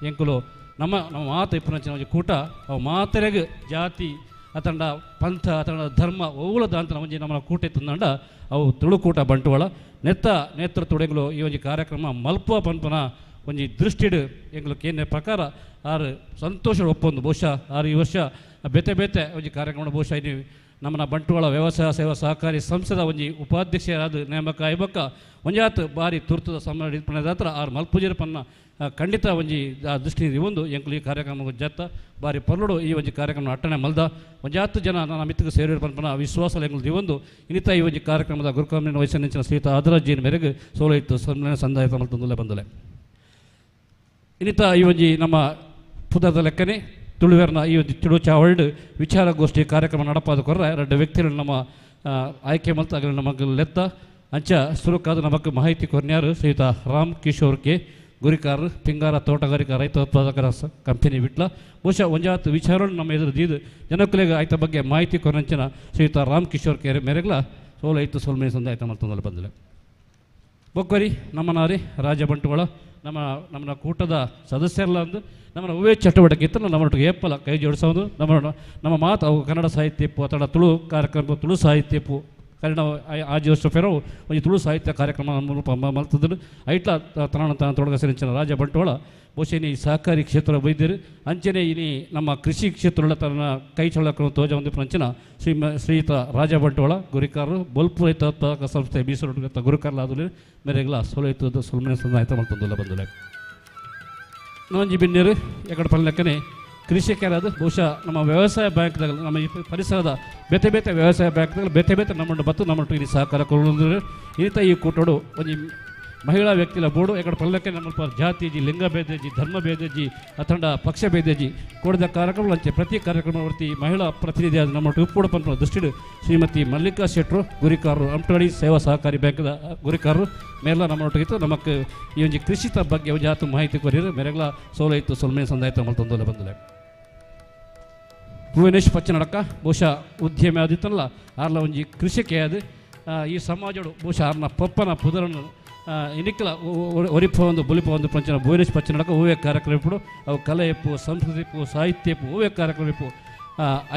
ಎಂಕುಲು ನಮ್ಮ ನಮ್ಮ ಮಾತು ಇಪ್ಪನಂಚಿನ ಒಂಜಿ ಕೂಟ ಅವು ಮಾತೆರೆಗ್ ಜಾತಿ ಅತಂಡ ಪಂಥ ಅತಂಡ ಧರ್ಮ ಓವುಲದ ಅಂತ ಒಂಜಿ ನಮ್ಮ ಕೂಟ ಇತ್ತಂದಂಡ ಅವು ತುಳುಕೂಟ ಬಂಟ್ವಾಳ ನೆತ್ತ ನೇತೃತ್ವಡೆಂಗ್ಲು ಈ ಒಂಜಿ ಕಾರ್ಯಕ್ರಮ ಮಲ್ಪುವ ಪನ್ಪುನ ಒಂಜಿ ದೃಷ್ಟಿಡು ಎಂಗ್ಲು ಕೇಂದ್ರ ಪ್ರಕಾರ ಆರು ಸಂತೋಷ ಒಪ್ಪೊಂದು ಬಹುಶಃ ಆರು ಈ ವರ್ಷ ಬೇತೆ ಬೇತೆ ಒಂಜಿ ಕಾರ್ಯಕ್ರಮ ಬಹುಶಃ ನೀವು ನಮ್ಮನ ಬಂಟ್ವಾಳ ವ್ಯವಸಾಯ ಸೇವಾ ಸಹಕಾರಿ ಸಂಸ್ಥೆದ ಒಂಜಿ ಉಪಾಧ್ಯಕ್ಷರಾದ ನೇಮಕ ಐಬಕ್ಕ ಒಂಜಾತ್ ಬಾರಿ ತುರ್ತದ ಸಮಯ ಹತ್ರ ಆರು ಮಲ್ಪುಜರ ಪನ್ನ ಖಂಡಿತ ಒಂಜಿ ಆ ದೃಷ್ಟಿ ಒಂದು ಎಂಕುಲು ಈ ಕಾರ್ಯಕ್ರಮ ಜತ್ತ ಬಾರಿ ಪರ್ಲುಡು ಈ ಒಂಜಿ ಕಾರ್ಯಕ್ರಮ ಅಟ್ಟಣೆ ಮಲ್ದ ಒಂಜಾತ್ತು ಜನ ನನ್ನ ಮಿತ್ತಿಗೆ ಸೇರಿರು ಪನ್ಪನ ವಿಶ್ವಾಸ ಎಂಕುಲು ದಿವೊಂದು ಇನ್ನಿತ ಈ ಒಂಜಿ ಕಾರ್ಯಕ್ರಮದ ಗುರುಕಾಮಿನ ವಯಸ್ಸಿನ ಶ್ರೀತ ಆದರಾಜಿನ ಮೇರೆಗೆ ಸೋಲ ಇತ್ತು ಸಂದಾಯ ಮಲ್ತೊಂದುಲೆ ಬಂದಲೆ. ಇನ್ನಿತ ಈ ಒಂಜಿ ನಮ್ಮ ಪುದದ ಲೆಕ್ಕನೆ ತುಳುವೆರ್ನ ಈ ಒಂದು ತುಳು ಚಾವಲ್ಡ್ ವಿಚಾರಗೋಷ್ಠಿ ಕಾರ್ಯಕ್ರಮ ನಡಪಾದ ಕೊರ್ರ ಎರಡು ವ್ಯಕ್ತಿಗಳು ನಮ್ಮ ಆಯ್ಕೆ ಮಲ್ತ ಆಗಲಿ ನಮಗೆ ಲೆತ್ತ ಅಂಚ ಸುರುಕಾದ ನಮಕ್ ಮಾಹಿತಿ ಕೊರ್ನ್ಯಾರು ಶ್ರೀಯುತ ರಾಮ್ ಕಿಶೋರ್ ಕೆ ಗುರಿಕಾರ್ ಪಿಂಗಾರ ತೋಟಗಾರಿಕಾ ರೈತ ಉತ್ಪಾದಕರ ಕಂಪನಿ ವಿಟ್ಲ ಬಹುಶಃ ಒಂಜಾತ್ ವಿಚಾರ ನಮ್ಮ ಎದುರು ದೀದು ಜನಕ್ಕಲಿಗೆ ಆಯ್ತ ಬಗ್ಗೆ ಮಾಹಿತಿ ಕೊರಂಚಿನ ಶ್ರೀಯುತ ರಾಮ್ ಕಿಶೋರ್ ಕೆ ಮೇರೆಗ್ಲ ಸೋಲ ಇತ್ತು ಸೋಲ್ಮೆ ಸಂದಾಯ್ತ ಮಲ್ತೊಂದಲ್ಲ ಬಂದಲೆ. ಬೊಕ್ಕರಿ ನಮ್ಮನಾರಿ ರಾಜ ಬಂಟ್ವಾಳ ನಮ್ಮ ನಮ್ಮ ಕೂಟದ ಸದಸ್ಯರಲ್ಲ ಅಂದು ನಮ್ಮ ಹೂವೇ ಚಟುವಟಿಕೆ ಇತ್ತು ನಮ್ಮೊಟ್ಟಿಗೆ ಏಪಲ ಕೈ ಜೋಡಿಸೋದು ನಮ್ಮ ನಮ್ಮ ಮಾತು ಅವು ಕನ್ನಡ ಸಾಹಿತ್ಯ ಇಪ್ಪು ಅಥವಾ ತುಳು ಕಾರ್ಯಕ್ರಮ ತುಳು ಸಾಹಿತ್ಯ ಇಪ್ಪು ಕನ್ನಡ ಆಜಿ ವರ್ಷ ಫೆರೋ ಒಂದು ತುಳು ಸಾಹಿತ್ಯ ಕಾರ್ಯಕ್ರಮ ಮಲ್ತದ್ರು ಐಟ್ಲ ತನ್ನ ತಾನು ತೊಡಗ ರಾಜ ಬಂಟ್ವಾಳ ಬಹುಶಃ ಈ ಸಹಕಾರಿ ಕ್ಷೇತ್ರ ವೈದ್ಯರು ಅಂಚನೆ ಇನಿ ನಮ್ಮ ಕೃಷಿ ಕ್ಷೇತ್ರ ತನ್ನ ಕೈ ಚಳಕ ತೋಜ ಒಂದು ಅಂಚಿನ ಶ್ರೀಯುತ ರಾಜ ಬಂಟ್ವಾಳ ಗುರಿಕಾರರು ಬೊಲ್ಪು ರೈತ ಉತ್ಪಾದಕ ಸಂಸ್ಥೆ ಮೀಸಲು ಗುರುಕಾರಲಾದ ಮೇರೆಗ್ಲ ಸೋಲೈತದ ಸೊಲ್ಮನೆ ಸಂದಾಯ್ತ ಮಲ್ತೊಂದುಲ್ಲ ಬಂದುಲೆ. ನೊಂಜಿ ಬಿನ್ನೇರು ಎಕಡೆ ಪಲ್ಲೆಕ್ಕನೆ ಕೃಷಿಕರಾದ ಬಹುಶಃ ನಮ್ಮ ವ್ಯವಸಾಯ ಬ್ಯಾಂಕ್ದಾಗ ನಮ್ಮ ಈ ಪರಿಸರದ ಬೇತೆ ಬೇತೆ ವ್ಯವಸಾಯ ಬ್ಯಾಂಕ್ದಾಗ ಬೇತೆ ಬೇತೆ ನಮ್ಮನ್ನು ಬತ್ತು ನಮ್ಮೊಟ್ಟು ಇಲ್ಲಿ ಸಹಕಾರ ಕೊಡೋದು ಈ ಈ ಕೂಟೋಡು ಒಂಜಿ ಮಹಿಳಾ ವ್ಯಕ್ತಿಲ ಬೋರ್ಡು ಎಕಡೆ ಪಲ್ಲಕ್ಕೆ ನಮ್ಮ ಜಾತಿ ಜಿ ಲಿಂಗ ಭೇದಜಿ ಧರ್ಮ ಭೇದಜಿ ಅಥಂಡ ಪಕ್ಷ ಭೇದಜಿ ಕೂಡಿದ ಕಾರ್ಯಕ್ರಮ ಅಂಚೆ ಪ್ರತಿ ಕಾರ್ಯಕ್ರಮ ವರ್ತಿ ಮಹಿಳಾ ಪ್ರತಿನಿಧಿಯಾದ ನಮ್ಮ ಉಪ್ಪುಡ ಪಂಪನ ದೃಷ್ಟಿಡು ಶ್ರೀಮತಿ ಮಲ್ಲಿಕಾ ಶೆಟ್ರು ಗುರಿಕಾರರು ಅಂಟಳಿ ಸೇವಾ ಸಹಕಾರಿ ಬ್ಯಾಂಕ್ದ ಗುರಿಕಾರರು ಮೇಲ ನಮ್ಮೊಟ್ಟಿಗಿತ್ತು ನಮಕ್ ಈ ಒಂಜಿ ಕೃಷಿತ ಬಗ್ಗೆ ಒಂಜಿ ಆತು ಮಾಹಿತಿ ಕೊರಿರು ಮೇರೆಗ್ಲ ಸೋಲ ಇತ್ತು ಸೊಲ್ಮೆ ಸಂದಾಯ್ತು ಮಲ್ತೊಂದೋಲೆ ಬಂದಲೆ. ಭುವನೇಶ್ ಪಚ್ಚನಡಕ ಬಹುಶಃ ಉದ್ಯಮಿ ಆದಿತ್ತಲ್ಲ ಆರ್ಲ ಒಂಜಿ ಕೃಷಿಕೆ ಅದು ಈ ಸಮಾಜಡು ಬಹುಶಃ ಆರ್ನ ಪಪ್ಪನ ಪುದರನ್ನು ಇನಿಕ್ಲ ಒರಿಪ ಒಂದು ಬುಲಿಪ ಒಂದು ಪಂಚನ ಭುವನೇಶ್ ಪಚ್ಚನಡಕ ಹೂವೇ ಕಾರ್ಯಕ್ರಮ ಇಪ್ಪು ಅವು ಕಲೆ ಇಪ್ಪು ಸಂಸ್ಕೃತಿ ಇಪ್ಪು ಸಾಹಿತ್ಯ ಇಪ್ಪು ಹೂವೇ ಕಾರ್ಯಕ್ರಮ ಇಪ್ಪು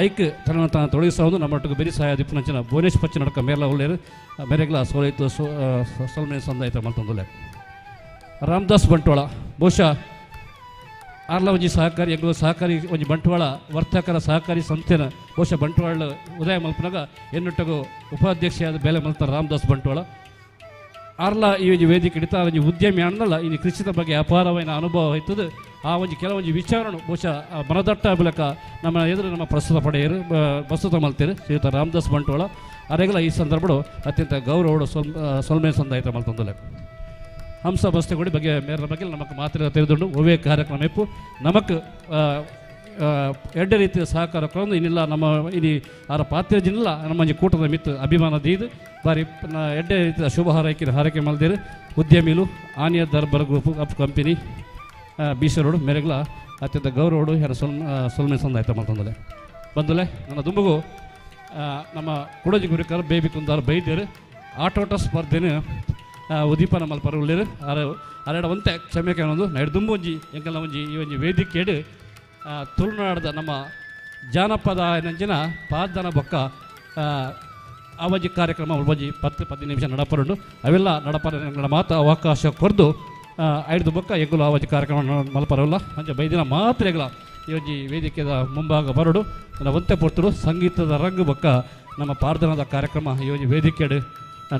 ಐಕ್ ತನ್ನ ತಾನು ತೊಡಗಿಸೋದು ನಮ್ಮೊಟ್ಟಿಗೆ ಬೆರಿ ಸಹಾಯ ದಿಪ್ಪು ಭುವನೇಶ್ ಪಚ್ಚನಡಕ ಮೇಲ ಒಳ್ಳೆಯರು ಮೇರೆಗ್ಲ ಸೋಲೈತು ಸೊಲ್ಮೆ ಸಂದಾಯ್ತು ಮಲ್ತೊಂದುಲೆ. ರಾಮದಾಸ್ ಬಂಟ್ವಾಳ ಬಹುಶಃ ಆರ್ಲ ಒಂಜಿ ಸಹಕಾರಿ ಎಂಗ್ಲು ಸಹಕಾರಿ ಒಂಜಿ ಬಂಟ್ವಾಳ ವರ್ತಕರ ಸಹಕಾರಿ ಸಂಸ್ಥೆನ ಬಹುಶಃ ಬಂಟ್ವಾಳ ಉದಯ ಮಲ್ಪನಾಗ ಎನ್ನುಟ್ಟಗು ಉಪಾಧ್ಯಕ್ಷೆಯಾದ ಬೇಲೆ ಮಲ್ತ ರಾಮದಾಸ್ ಬಂಟ್ವಾಳ ಆರ್ಲ ಈ ಒಂಜಿ ವೇದಿಕೆ ಹಿಡಿತ ಒಂಜಿ ಉದ್ಯಮಿ ಅನ್ನಲ್ಲ ಈ ಕೃಷಿತ ಬಗ್ಗೆ ಅಪಾರವಾದ ಅನುಭವ ಇರ್ತದೆ ಆ ಒಂಜಿ ಕೆಲವೊಂಜಿ ವಿಚಾರನು ಬಹುಶಃ ಮನದಟ್ಟ ಮೂಲಕ ನಮ್ಮ ಎದುರು ನಮ್ಮ ಪ್ರಸ್ತುತ ಪಡೆಯರು ಪ್ರಸ್ತುತ ಮಲ್ತೇರು ಶ್ರೀಯುತ ರಾಮದಾಸ್ ಬಂಟ್ವಾಳ ಅರೆಗಲ ಈ ಸಂದರ್ಭಡು ಅತ್ಯಂತ ಗೌರವಡು ಸೊಲ್ಮೆ ಸಂದಾಯ್ತ ಮಲ್ತೊಂದುಲೆ. ಹಂಸ ಬಸ್ತೆಗುಡಿ ಬಗ್ಗೆ ಮೇರ ಬಗ್ಗೆ ನಮಕ್ ಮಾತ್ರ ತಿಳಿದುಂಡು ಒವ್ವೇ ಕಾರ್ಯಕ್ರಮ ಇಪ್ಪು ನಮಕ್ ಎಡ್ಡೆ ರೀತಿಯ ಸಹಕಾರ ಕೊಡೋದು ಇನ್ನಿಲ್ಲ ನಮ್ಮ ಇನಿ ಆರ ಪಾತ್ರೆಜಿನಿಲ್ಲ ನಮ್ಮ ಒಂಜಿ ಕೂಟದ ಮಿತ್ತು ಅಭಿಮಾನ ದೀದು ಬಾರಿ ಎಡ್ಡೆ ರೀತಿಯ ಶುಭ ಹಾರೈಕೆ ಹಾರೈಕೆ ಮಲ್ದೇರು ಉದ್ಯಮಿಲು Aniya Darbar group of company ಬೀಸರೋಡು ಮೆರೆಗ್ಲ ಅತ್ಯಂತ ಗೌರವಡು ಯಾರು ಸೊಲ್ಮೆ ಸಂದಾಯ್ತ ಮಲ್ತಂದಲೆ ಬಂದಲೆ ನನ್ನ ದುಂಬಗು ನಮ್ಮ ಕುಡಜಿ ಗುರಿಕರ್ ಬೇಬಿ ಕುಂದಾರ್ ಬೈದ್ಯರು ಆಟೋಟ ಸ್ಪರ್ಧೆನ ಉದೀಪನ ಮಲ್ಪರ ಉಳ್ಳೇರು ಅರ ಅರೆಡ ಒಂತೆ ಕ್ಷಮೆ ಕಾಣೊಂದು ನೈಡ್ ದುಂಬೊಂಜಿ ಎಂಕಲ್ನ ಒಂಜಿ ಈ ಒಂಜಿ ವೇದಿಕೆಡು ತುಳುನಾಡದ ನಮ್ಮ ಜಾನಪದ ನಂಚಿನ ಪಾದನ ಬೊಕ್ಕ ಆ ಒಂಜಿ ಕಾರ್ಯಕ್ರಮ ಒಂಜಿ 10-15 ನಿಮಿಷ ನಡಪರುಂಡು ಅವೆಲ್ಲ ನಡಪರ ಮಾತ ಅವಕಾಶ ಕೊರ್ದು ಐದು ಬೊಕ್ಕ ಎಂಕುಲು ಆ ಒಂಜಿ ಕಾರ್ಯಕ್ರಮ ಮಲ್ಪರಲ್ಲ ಅಂಚ ಬೈದಿನ ಮಾತ್ರ ಎಂಕಲ ಈ ಒಂಜಿ ವೇದಿಕೆದ ಮುಂಭಾಗ ಬರಡು ನನ್ನ ಒಂತೆ ಪೊರ್ತುಡು ಸಂಗೀತದ ರಂಗು ಬೊಕ್ಕ ನಮ್ಮ ಪಾರ್ದನದ ಕಾರ್ಯಕ್ರಮ ಈ ಒಂಜಿ ವೇದಿಕೆಡು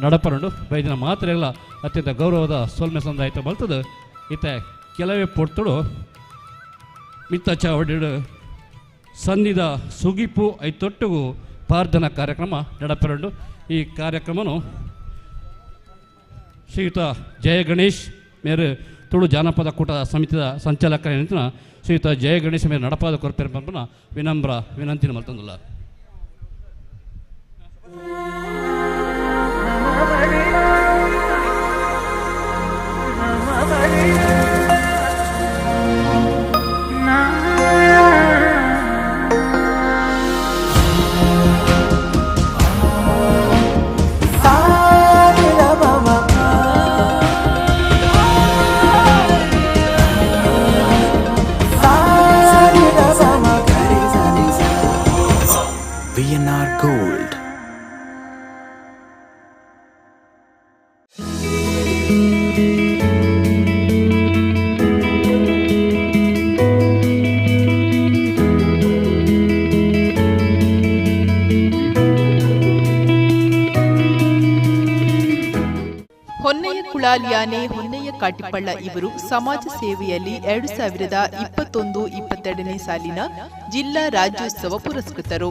ನಡಪರುಂಡು ಬೈದಿನ ಮಾತ್ರ ಎಲ್ಲ ಅತ್ಯಂತ ಗೌರವದ ಸೊಲ್ಮೆ ಸಂದಾಯಿತ ಬಲ್ತದೆ ಇತ್ತೆ ಕೆಲವೇ ಪೊರ್ತುಡು ಮಿತ್ತ ಚಾವಡಿಡು ಸನ್ನಿದ ಸುಗಿಪು ಐತೊಟ್ಟಿಗೂ ಪಾರ್ದನ ಕಾರ್ಯಕ್ರಮ ನಡಪರುಂಡು. ಈ ಕಾರ್ಯಕ್ರಮನು ಶ್ರೀಯುತ ಜಯ ಗಣೇಶ್ ಮೇರು ತುಳು ಜಾನಪದ ಕೂಟ ಸಮಿತಿಯ ಸಂಚಾಲಕ ಶ್ರೀಯುತ ಜಯ ಗಣೇಶ್ ಮೇರು ನಡಪಾದ ಕೊರ್ಪೇರು ಪಂಪನ ವಿನಮ್ರ ವಿನಂತಿನ ಮಲ್ತಂದುಲ್ಲ. VNR Gold. Honnaiah ಕುಳಾಲಿಯಾನೆ Honnaiah Katipalla ಇವರು ಸಮಾಜ ಸೇವೆಯಲ್ಲಿ 2021-22 ಸಾಲಿನ ಜಿಲ್ಲಾ ರಾಜ್ಯೋತ್ಸವ ಪುರಸ್ಕೃತರು.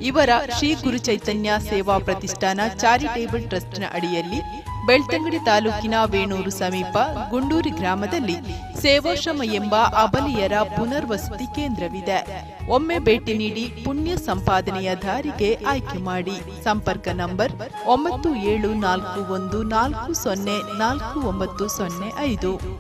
ಇವರ ಶ್ರೀ ಗುರು ಚೈತನ್ಯ ಸೇವಾ ಪ್ರತಿಷ್ಠಾನ ಚಾರಿಟೇಬಲ್ ಟ್ರಸ್ಟ್ನ ಅಡಿಯಲ್ಲಿ ಬೆಳ್ತಂಗಡಿ ತಾಲೂಕಿನ ವೇಣೂರು ಸಮೀಪ ಗುಂಡೂರಿ ಗ್ರಾಮದಲ್ಲಿ ಸೇವಾಶ್ರಮ ಎಂಬ ಅಬಲೆಯರ ಪುನರ್ವಸತಿ ಕೇಂದ್ರವಿದೆ. ಒಮ್ಮೆ ಭೇಟಿ ನೀಡಿ ಪುಣ್ಯ ಸಂಪಾದನೆಯ ದಾರಿಗೆ ಆಯ್ಕೆ ಮಾಡಿ. ಸಂಪರ್ಕ ನಂಬರ್ 9741404905.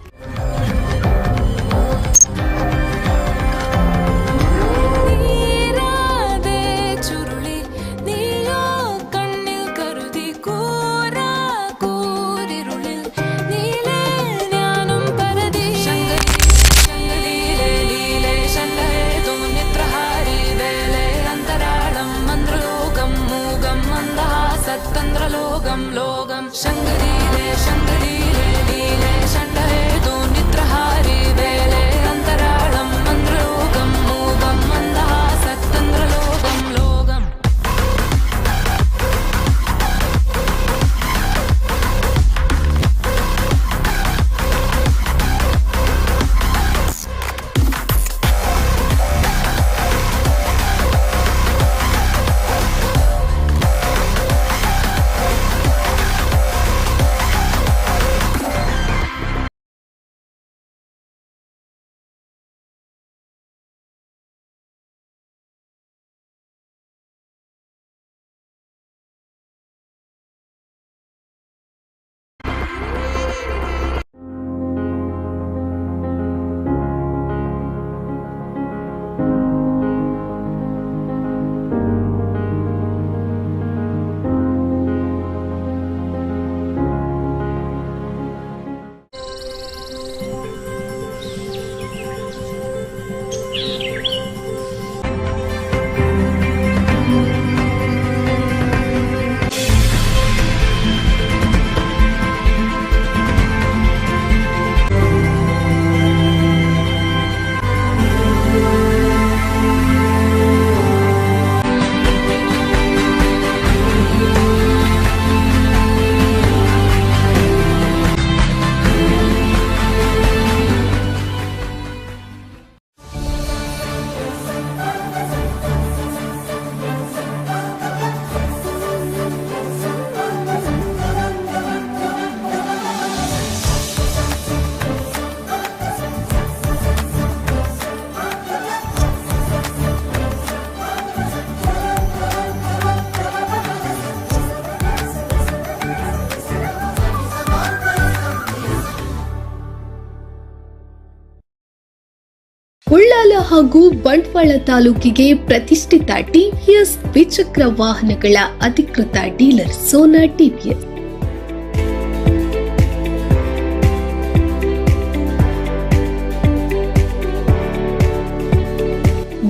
ಹಾಗೂ ಬಂಟ್ವಾಳ ತಾಲೂಕಿಗೆ ಪ್ರತಿಷ್ಠಿತ ಟಿವಿಎಸ್ ದ್ವಿಚಕ್ರ ವಾಹನಗಳ ಅಧಿಕೃತ ಡೀಲರ್ ಸೋನಾ ಟಿವಿಎಸ್.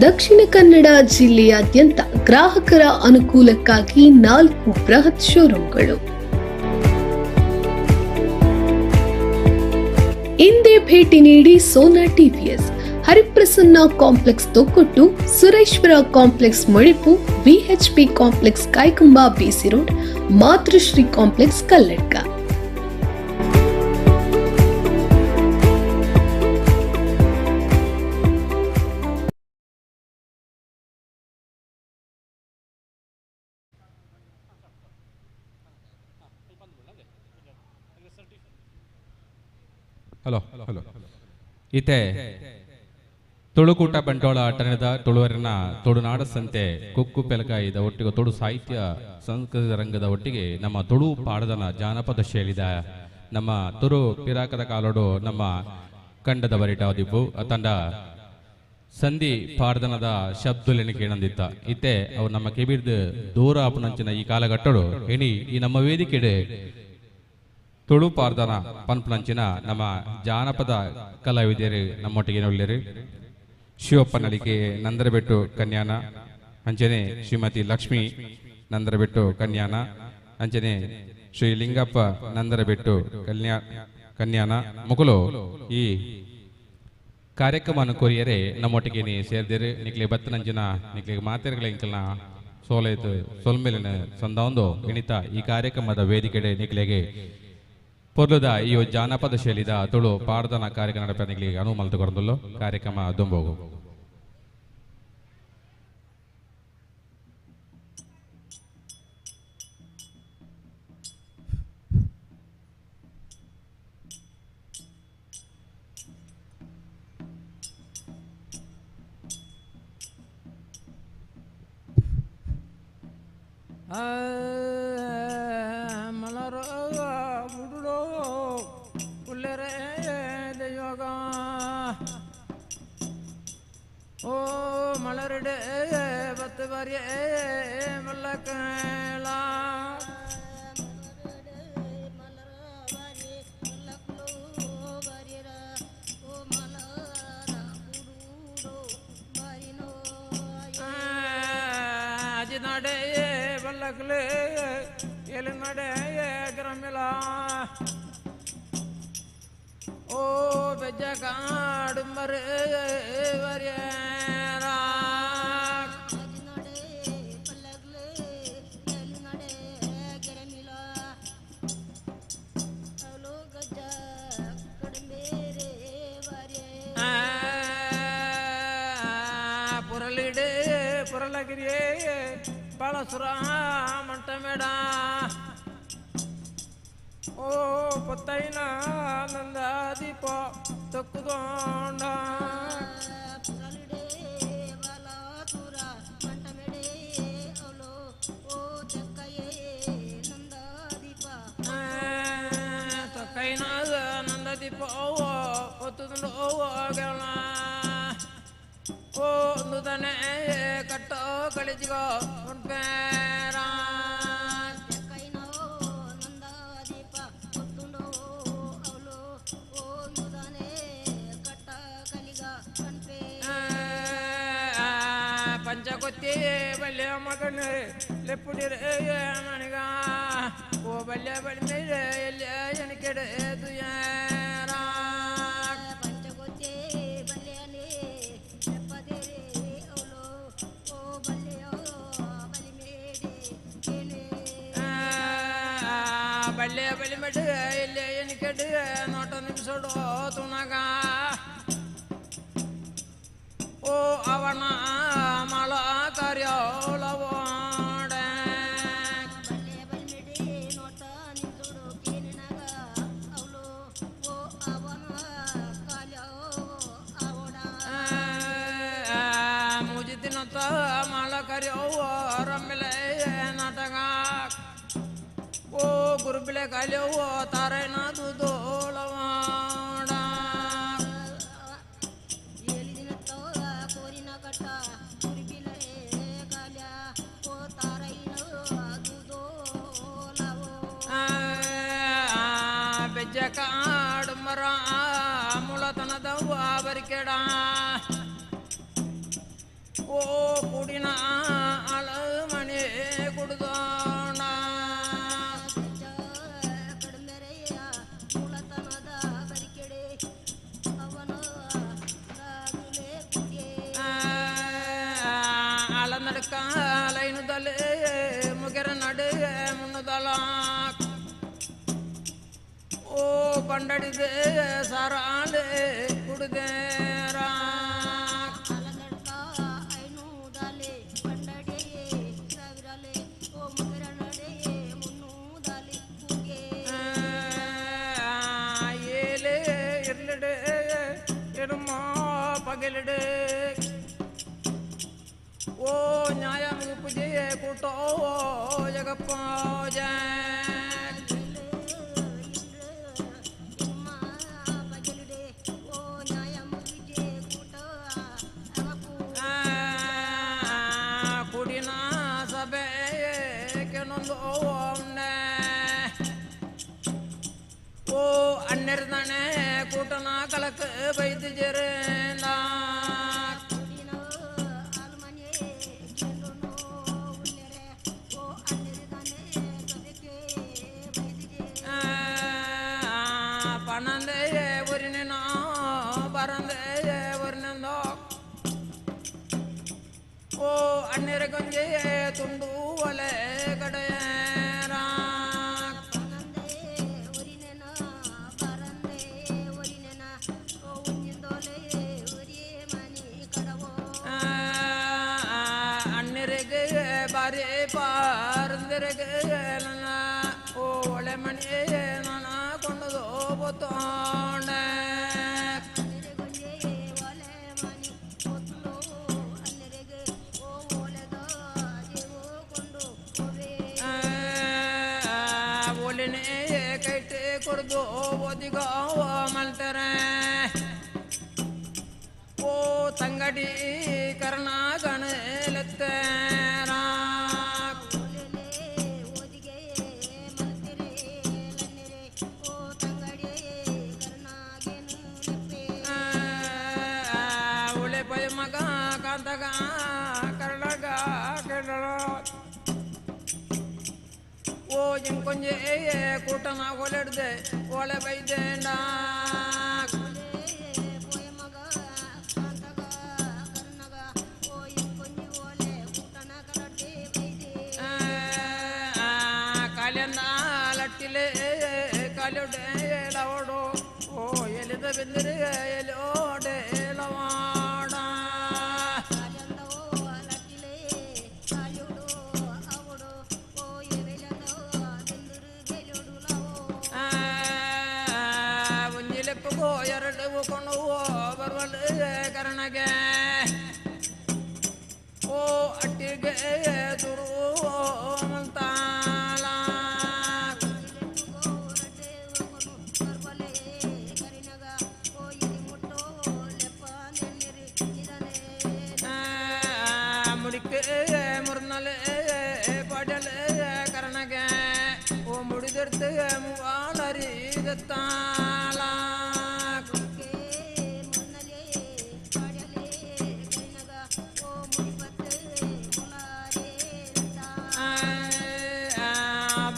ದಕ್ಷಿಣ ಕನ್ನಡ ಜಿಲ್ಲೆಯಾದ್ಯಂತ ಗ್ರಾಹಕರ ಅನುಕೂಲಕ್ಕಾಗಿ 4 ಬೃಹತ್ ಶೋರೂಮ್ಗಳು. ಇಂದೇ ಭೇಟಿ ನೀಡಿ Sona TVS, Hariprasanna complex Thokkottu, Sureshwara complex Modipu, VHP complex Kaikamba BC road, Matrushree complex Kalladka. Hello hello ಇತ್ತೆ ತುಳುಕೂಟ ಬಂಟ್ವಾಳ ಅಟನದ ತುಳುವರಿನ ತುಳುನಾಡ ಸಂತೆ ಕುಕ್ಕು ಪೆಲಕಾಯಿದ ಒಟ್ಟಿಗೆ ತುಳು ಸಾಹಿತ್ಯ ಸಂಸ್ಕೃತಿ ರಂಗದ ಒಟ್ಟಿಗೆ ನಮ್ಮ ತುಳು ಪಾಡದನ ಜಾನಪದ ಶೈಲಿದ ನಮ್ಮ ತುರು ಪಿರಾಕದ ಕಾಲೋಡು ನಮ್ಮ ಕಂಡದ ಬರಿಟಾದಿಬ್ಬು ತಂಡ ಸಂಧಿ ಪಾಡ್ದನದ ಶಬ್ದಲೆನ ಕೇಳಂದಿತ್ತ. ಇತ್ತೆ ಅವು ನಮ್ಮ ಕೆಬಿರ್ದು ದೂರ ಅಪನಂಚಿನ ಈ ಕಾಲಘಟ್ಟಡು ಎಣಿ ಈ ನಮ್ಮ ವೇದಿಕೆಡೆ ತುಳು ಪಾರ್ದನ ಪನ್ಪನಂಚಿನ ನಮ್ಮ ಜಾನಪದ ಕಲಾವಿದರು ನಮ್ಮೊಟ್ಟಿಗೆ ಒಳ್ಳೆಯರು ಶಿವಪ್ಪ ನಳಿಕೆ ನಂದರಬೆಟ್ಟು ಕನ್ಯಾನ, ಅಂಚನೆ ಶ್ರೀಮತಿ ಲಕ್ಷ್ಮಿ ನಂದರಬೆಟ್ಟು ಕನ್ಯಾನ, ಅಂಚನೆ ಶ್ರೀ ಲಿಂಗಪ್ಪ ನಂದರಬೆಟ್ಟು ಕನ್ಯಾನ ಮುಕುಲು ಈ ಕಾರ್ಯಕ್ರಮವನ್ನು ಕೋರಿಯರೆ ನಮ್ಮೊಟ್ಟಿಗೆ ಸೇರಿದಿರು. ನಿಕ್ಲೆ ಬತ್ತನಂಚಿನ ನಿಕ್ಲೆ ಮಾತೆರ್ಗಳ ಇಂಕಲ್ನ ಸೋಲೈತು ಸೊಲ್ಮೇಲಿನ ಸಂದ ಎಣಿತ ಈ ಕಾರ್ಯಕ್ರಮದ ವೇದಿಕೆಡೆ ನಿಕ್ಲೆಗೆ ಪೊರ್ಲುದ ಈ ಜಾನಪದ ಶೈಲಿದ ತುಳು ಪಾಡ್ದನ ಕಾರ್ಯಕ್ರಮ ನಡಪನಿಗೆ ಅನುವು ಮಲ್ತುಕೊರಂದುಲ್ಲೋ ಕಾರ್ಯಕ್ರಮ ದುಂಬೋಗು. ಓ ಮಲರಡೆ ಬತ್ತು ಬಾರಿಯೇ ಮಲ್ಲಕೇಳ ಅಜಿನಡೆ ಬಲ್ಲಕ್ಲೆ ಎಲಿನಡೆ ಗ್ರಮಿಲ ಓ ಬೆಜ್ಜ ಕಾಡು ಮರೆ ಪುರಲಗಿರಿಯೇ ಬಾಳಸುರ ಮಂಟಮೇಡ ಓ ಪೊತ್ತೈನ ನಂದ ದೀಪ ತೊಕ್ಕುದೋಂಡ ತೊಕ್ಕೈನ ನಂದ ದೀಪ ಒತ್ತುದುಂಡು ಓ ಓ ನುದನೆ ಕಟ್ಟೋ ಕಳಿಜಿಗೋ ಉಂಪೇರ ಪಂಚಕೊತ್ತಿ ಬಲ್ಯ ಮಗನ ಲೆಪ್ಪುಡಿರೆ ಮಣಿಗ ಓ ಬಲ್ಯ ಬಲ್ಮೇಲೆ ಎಲ್ಲಿ ಎಣಿಕೆಡೆ ದುಯೇರ ಬಲ್ಯ ಬಲಿಮೆಡು ಇಲ್ಲಿ ಎಣಿಕೆಡು ನೋಟ ನಿಮಿಸೋಡು ತುಣಗ ಓ ಅವನ ಮಳ ಕಾರ್ಯೋಳವೋಡ ಮುಜಿತಿನತ ಮಳ ಕಾರ್ಯೋ ರಮ್ಮಿಲೆ ನಾಟಕ ಓ ಗುರುಬಿಲೆ ಕಾಲ್ಯೋ ತಾರೈನ ದುದೋಳವಾಡ ಕಾಡುಮರ ಮುಳತನದವ್ವ ಬರಿಕೆಡ ಓ ಕುಡಿನ ಅಳಮಣಿ ಕುಡ್ದೋಣ ಅಲನಡ್ಕ ಲೈನುದಲೆ ಮುಗೆರ ನಡು ಮುನ್ನುದಲ ಓ ಪಂಡಡಿದೆ ಸರಾಲೆ ಕುಡ್ದೇರ ಏಲೆ ಇರ್ಲಿಡೆ ಎಡುಮ ಪಗಲಿಡೆ ಓ ನ್ಯಾಯ ಮುಗುಪುಜೆ ಕೂಟೋ ಜಗಪ್ಪ ಕುಡಿನ ಸಭೆ ಕೆನೊಂದು ಓ ಅನ್ನೆರ್ದಣೆ ಕೂಟನ ಕಲಕ ಬೈದಿಜರೇಂದ பணந்தே ஒரு பறந்தே ஒரு ஓ அந்நிற கொஞ்சே துண்டு ஒலை கடையரா அந்நிறகு பாரி பாருந்திரகு ஓ ஒலை மணியே நானா கொண்டதோ போத்தோண்ட ಒಲಿನೇ ಕೈಟೆ ಕೊಡ್ದು ಓದಿಗೋ ಮಲ್ತಾರೆ ಓ ತಂಗಡಿ ಕರ್ಣಾಗಣಲೆತ್ತೇರ ಒಳೆ ಪಯ ಮಗ ಕಾಂತಗ ಕರ್ಣಗ ಕೆಡಳ ಓ ಇಂಕೊಂಜೆ ಕೂಟನ ಒಲೆಡ್ದೆ ಒಲೆ ಬೈದೇಂಡ ಕಾಲ್ಯಂದ ಲಟ್ಟಿಲೆ ಕಾಲೊಡೆ ಲವಡೋ ಓ ಎಲಿದ ಬಿಂದಿರಿ ಎಲೋಡೆ ಲವಾಡ ಒಂಜಿಲೆಪ್ಪಗೋ ಎರಡು ಕೊಂಡು ಬರುವಲು ಕರಣಗೆ ಓ ಅಟ್ಟಿಗೆ ತುರು ಮಂತಾಲ ಮುಡಿಕೆ ಮುರ್ನಲೆ ಪಡಲೆ ಕರಣಗೆ ಓ ಮುಡಿದರ್ತೆ ಮುವಾಲರಿ ದತ್ತಾಲ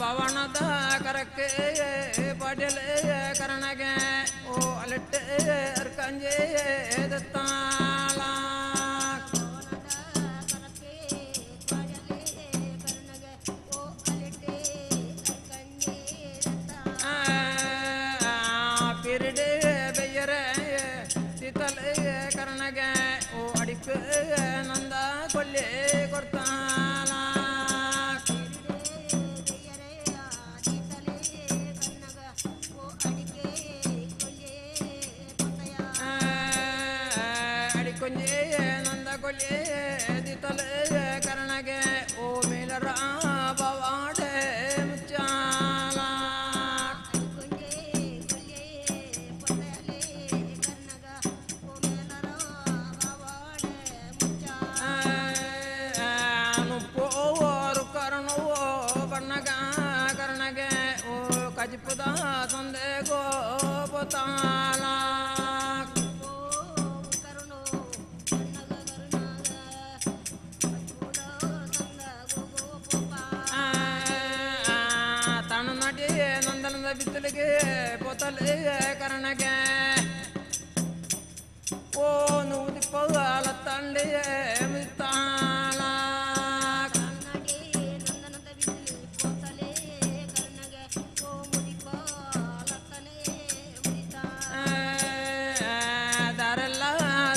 பவனத கரக்கு படலே கரணக ஓ அலட்டு அர்க்கஞ்சே தத்தாளா பிரிடு பெயர சித்தலே கரணக ஓ அடிக்கு நந்தா கொல்லே கொர்த்தாளா ಅಡಿಕೊಂಜೆ ನಂದ ಕೊಲ್ಲೆ ದಿತಲೆ ಕರಣಗೆ ಓ ಮೇಲರ ಬವಾಡೆ ಮುಚ್ಚಾಲ ನುಪ್ಪೋರು ಕರ್ಣವೋ ಬಣ್ಣಗ ಕರ್ಣಗೆ ಓ ಕಜಿಪುದ ಸಂದೆ ಗೋ ಮುತ್ತಾಲ ತಾನು ನಾಟಿ ನಂದನದ ಬಿತ್ತಲಿಗೆ ಪೋತಲೆ ಕರಣಗೆ ಓ ನೂದಿ ಪೌಲ ತಂಡೆ ಮುತ್ತಾಲ ದಾರೆಲ್ಲ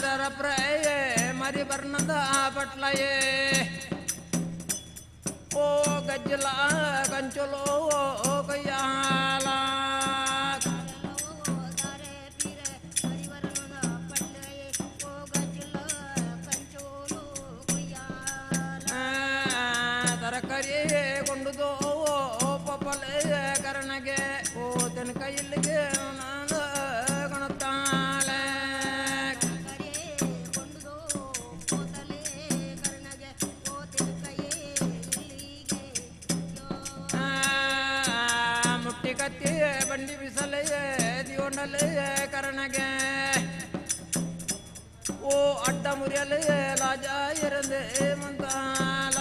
ದರ ಪ್ರಯ ಮರಿ ಬರ್ಣದ ಪಟ್ಲಯೇ ಓ ಗಜ್ಜಲ ಕಂಚಲೋ ಕೈಯಾಲ ತರಕಾರಿ ಕೊಂಡುದೋ ಪಪ್ಪಲೆ ಕರಣಗೆ ಓ ತನ್ನ ಕೈಯಲ್ಲಿಗೆ ನಾನು ಕೊಣತಾಳೆ ಮುಟ್ಟಿ ಕತ್ತಿ ಬಂಡಿ ಬಿಸಲೆ ದಿವನಲೆ ಕರಣಗೆ ಓ ಅಡ್ಡ ಮುರಿಯಲೆ ಲಾಜ ಇರಂದೆ ಮಂತಾಲ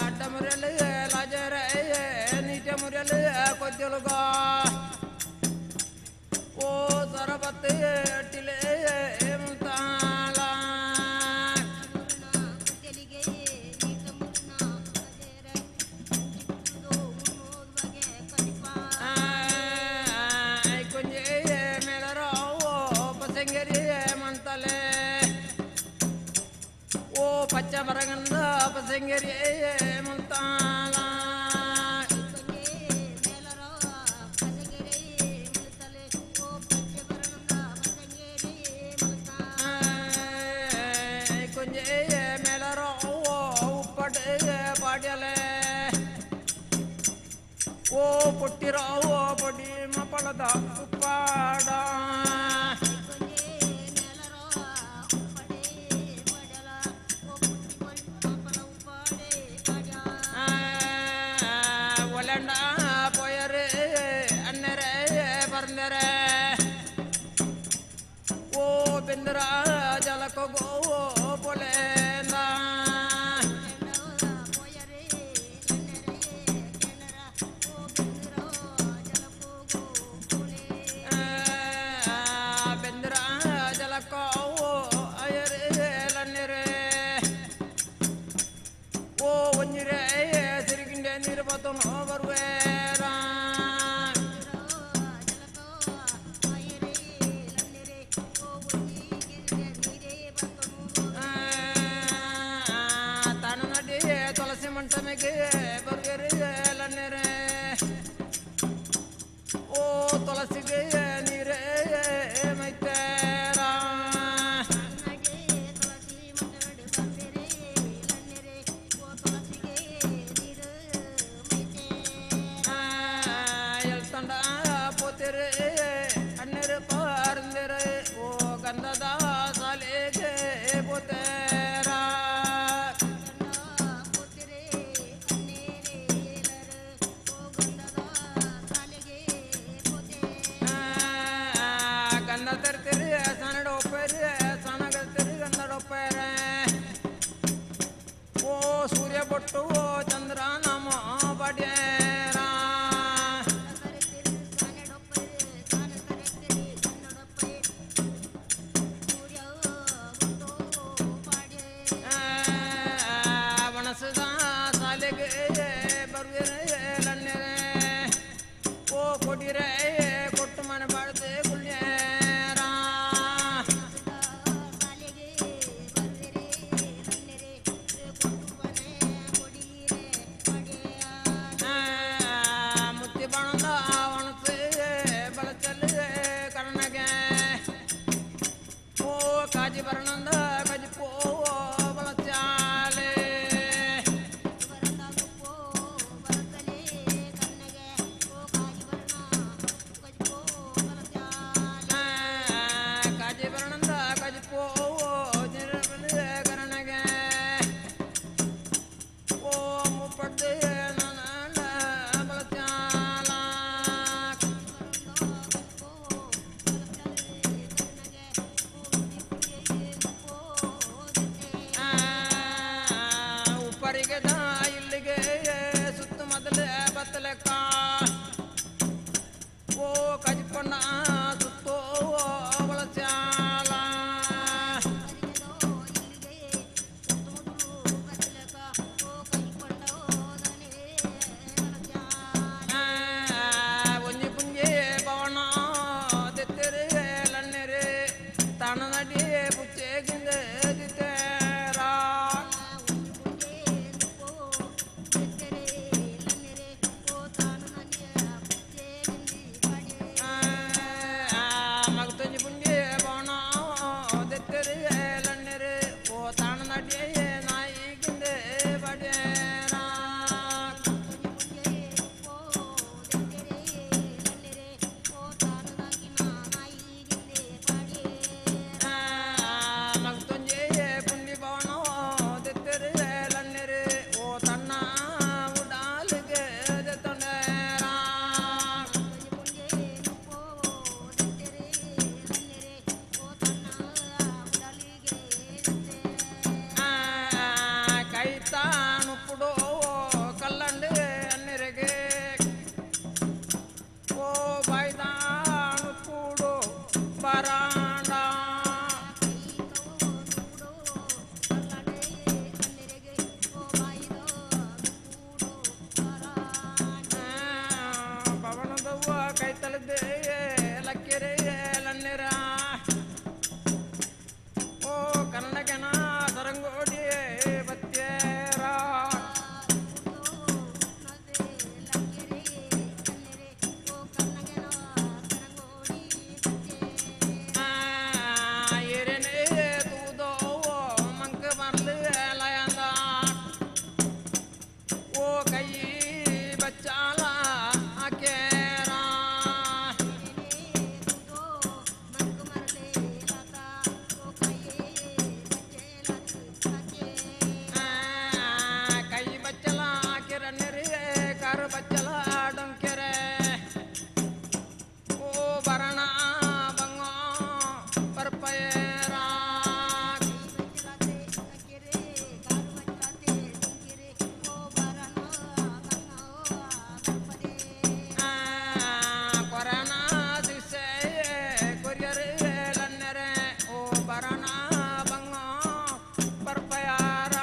ಅಡ್ಡ ಮುರಿಯಲೆ ಲಾಜರ ನೀಚ ಮುರಿಯಲೆ ಕೊದ್ದಲುಗ ಓ ಸರಬತ್ತೆ ಅಟ್ಟಿಲೆ ಮುಂತಾಲ ಕೊಂಜೆ ಮೇಲರೋ ಪಸಂಗರಿ ಮಂತಲೆ ಓ ಪಚ್ಚ ಬರಗಂದ ಪಸಂಗರಿ ಮುಂತಾಲ ಕೊಂಜೆ ಮೇಲರೋ ಉಪ್ಪಡೆ ಪಾಡ್ಯಲೆ ಓ ಪೊಟ್ಟಿರೋ ಪೊಡಿ ಮಪಳದ ಉಪ್ಪಾಡ ಒಲಂಡ ಪೊಯರೆ ಅನ್ನರೆ ಬರ್ನರೆ ಓ ಬೆಂದ್ರ ಜಲಕೋಗೋ ಪೊಲೇನ ಬೆಂದ್ರ ಜಲಕೋ ಅಯರೆ ಲನ್ನೆರೆ ಓ ಒಂಜಿರೆ ಸಿರಿಗಿಂಡೆ ನೀರು ಬತ್ತನೋ ಬರುವೇರ ಕೈತಲದೆ ಲಕ್ಕೆರೆ ಲನ್ನೆರ ಓ ಕನ್ನಡಗನ ಸರಂಗೋಡಿ ಬತ್ತೇರ ಏರನೆ ತೂದೋ ಮಂಕ ಬರ್ಲು ಲಯಂದ ಓ ಕೈ ಬಚ್ಚಾಲ ಕೇರ ಕೈ ಬಚ್ಚಲ ಕಿರಣ್ಯರೇ ಕಾರು ಬಚ್ಚಲ ಡೊಂಕೆರೆ ಓ ಬರಣ ಬಂಗೋ ಪರ್ಪಯೇರ ಕೊರನ ಶಿಕ್ಷೆ ಕೊರಿಯರ್ ಲನ್ನರೆ ಓ ಬರಣ ಬಂಗೋ ಪರ್ಪಯಾರ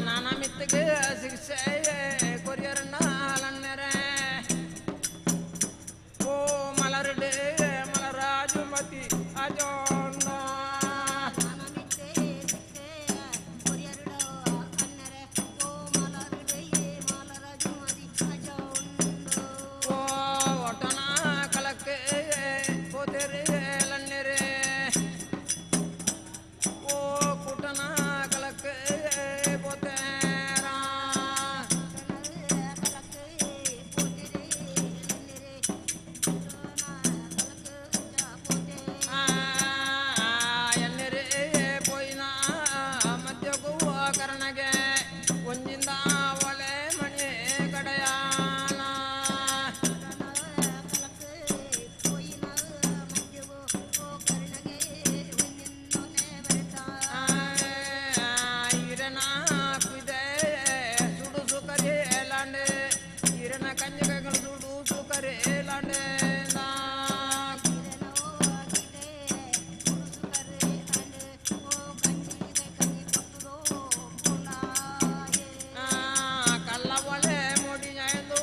ನಾನಮಿತ್ತಿಗೆ ಶಿಕ್ಷೆ ಕೊರಿಯರ್ ನಾಲನ್ನರೆ ಓ ಮಲರಡೆ ಮಲರಾಜುಮತಿ ಅಜೋಣ್ಣ ಓ ಒಟನ ಕಲಕ್ಕೆ ಹೋತೆರೆ ಲನ್ನೆರೆ ಓ ಕುಟನ ಕಲಕ್ಕೆ ಪೋತೇರ ಎನ್ನೆರೆ ಪೋಯಿನ ಮಧ್ಯಗೂ ಕರ್ಣಗೆ ಒಂಜಿಂದ ಒಳೆ ಮಣಿ ಕಡೆಯಾಲ ಈರನ ಕುದೆ ಸುಡು ಸುಕರೆ ಲಾಂಡೆ ಈರನ ಕಂಜಕಗಳು ಸುಡು ಸುಕರೆ ಲಾಂಡೆ ಕಲ್ಲ ಒಳೆ ಮುಡಿ ಎಂದು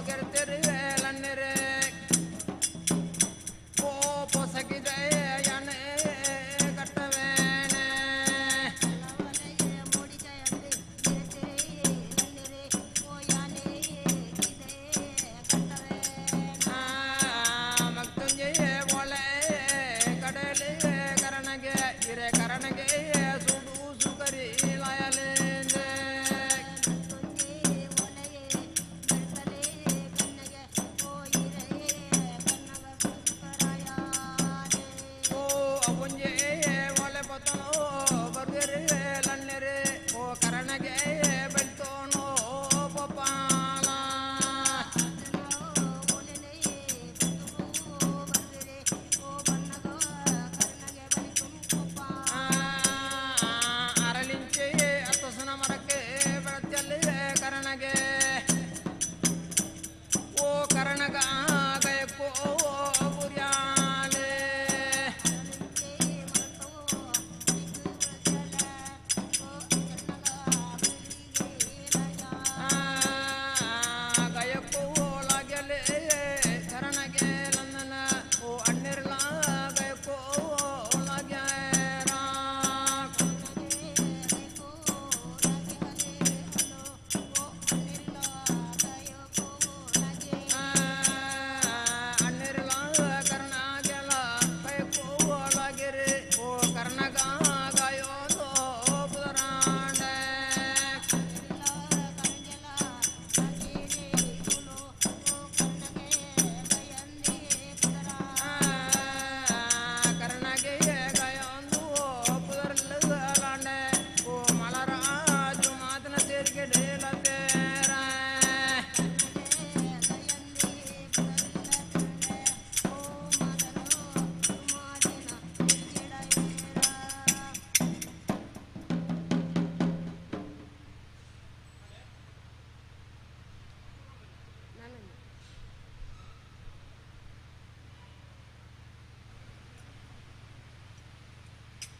ಗೆರ್ತೆರೆ ಲನ್ನೆರೆ ಓ ಪೊಸಗಿದೆ ಯಾನೆ ಕಟ್ಟವೇನೆ ಮತ್ತೊಂಜೆ ಒಳೆ ಕಡಲೆ ಕರಣಗೆ ಇರೆ ಕರಣಗೆ ಸುಡು ಸುಕರಿ ಲಾಯಲೇಂದೆ ಓ ಅವೊಂಜೆ ಒಲೆ ಬತ್ತನೋ ಬರ್ಗೆರೆ ಲನ್ನೆರೆ ಓ ಕರಣಗೆ ಬೆಳ್ತೋನೋ ಪಪಾಲ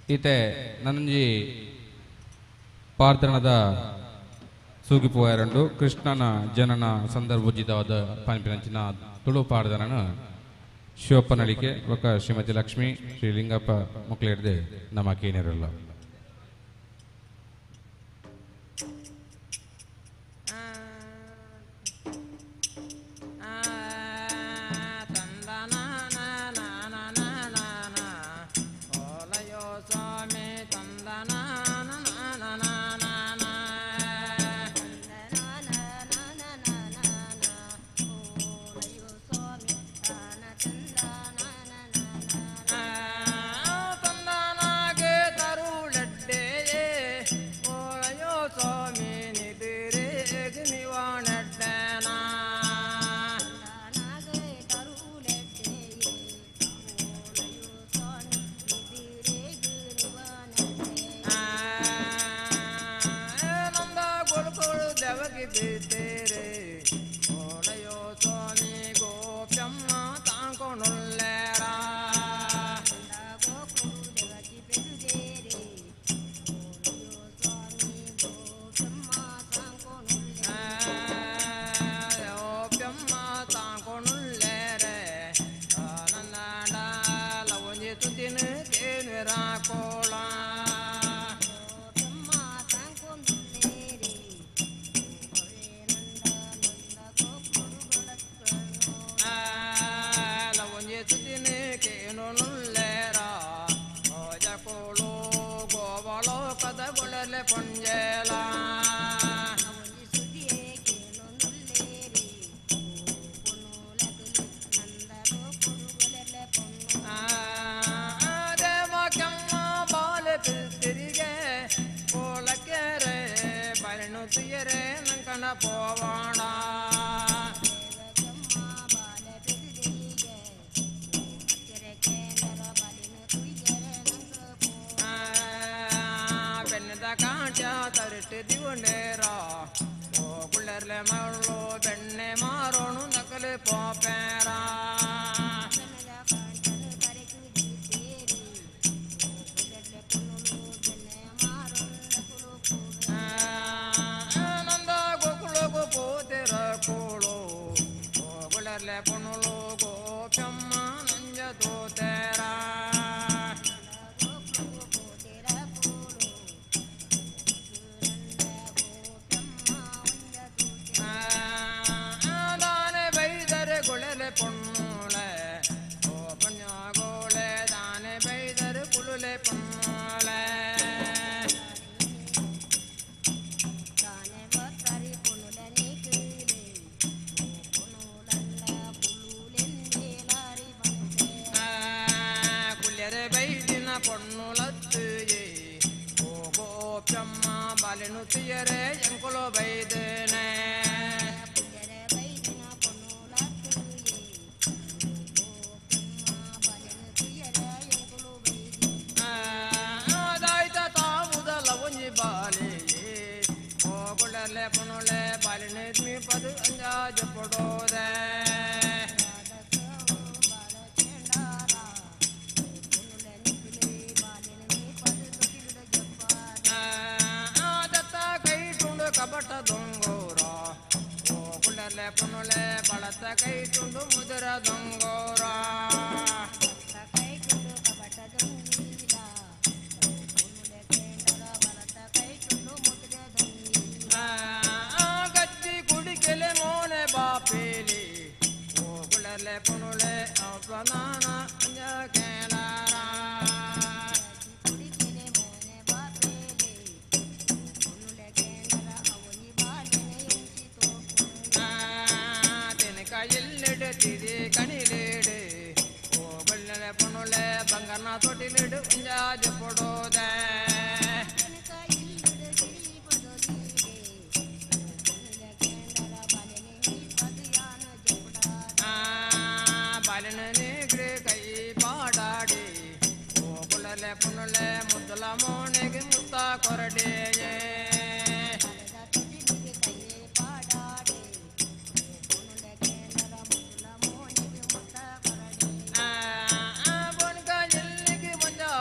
ಈತೆ ನನಂಜಿ ಪಾರ್ತನದ ಸೂಗಿಪುವಾರಂಡು ಕೃಷ್ಣನ ಜನನ ಸಂದರ್ಭೋಚಿತವಾದ ಪನ್ಪಿನಂಚಿನ ತುಳು ಪಾಡ್ದನನ ಶಿವಪ್ಪನಳಿಕೆ ಒಕ್ಕ ಶ್ರೀಮತಿ ಲಕ್ಷ್ಮಿ ಶ್ರೀ ಲಿಂಗಪ್ಪ ಮುಕ್ಲೇರ್ದೆ ನಮ್ಮ ಕೇನಿರಲ್ಲ.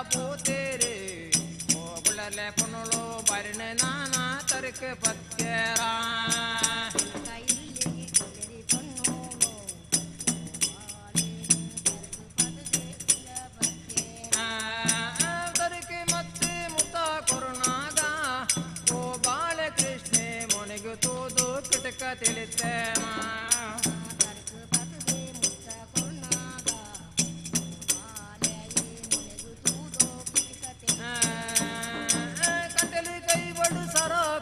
ಪೋತೇರೆ. ಗುಳಲೆ ಪುನಳು ಬರಿಣ ನಾನಾ ತರಕ ಪತ್ಯರ ತರಕೆ ಮತ್ತೆ ಮುತ ಕೊರುನಾಗ ಓ ಬಾಲಕೃಷ್ಣೆ ಮೊನೆಗು ತೋದು ಕಿಟಕ ತಿಳಿತೇಮ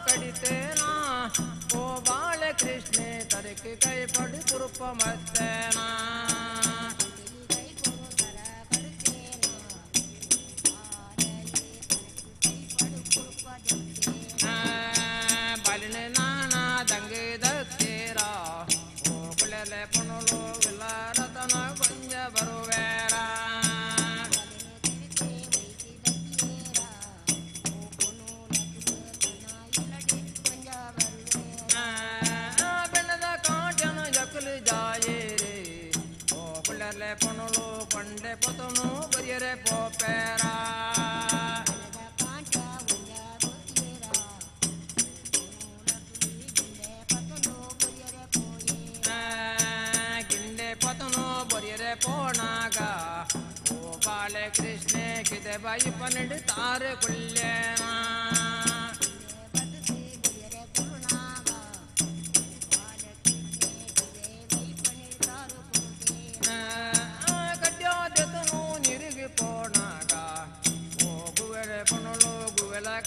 ಕಡಿತೇನಾ ಓ ಬಾಲಕೃಷ್ಣೆ ತರಕೆ ಕೈ ಪಡಿ ಕುರುಪ ಮತ್ತೇನಾ ಬಲಿನ ನಾನಾ ದಂಗೆ ದತ್ತೀರ ಓ ಕುಳೆಲೆ ಪುಣಲು ಇಲ್ಲ ರತನ ಗೊಂಜ ಬರುವೇರ ಪೊಣಲು ಪಂಡೆ ಪೊತನು ಬರಿಯರೆ ಪೋಪೇರ ಗಿಂಡೆ ಪತನು ಬರಿಯರೆ ಪೋಣಾಗ ಓ ಬಾಲೆ ಕೃಷ್ಣೆ ಕಿದೆ ಬಾಯಿ ಪನ್ನೆಂಡು ತಾರೆ ಕುಲ್ಲೇನ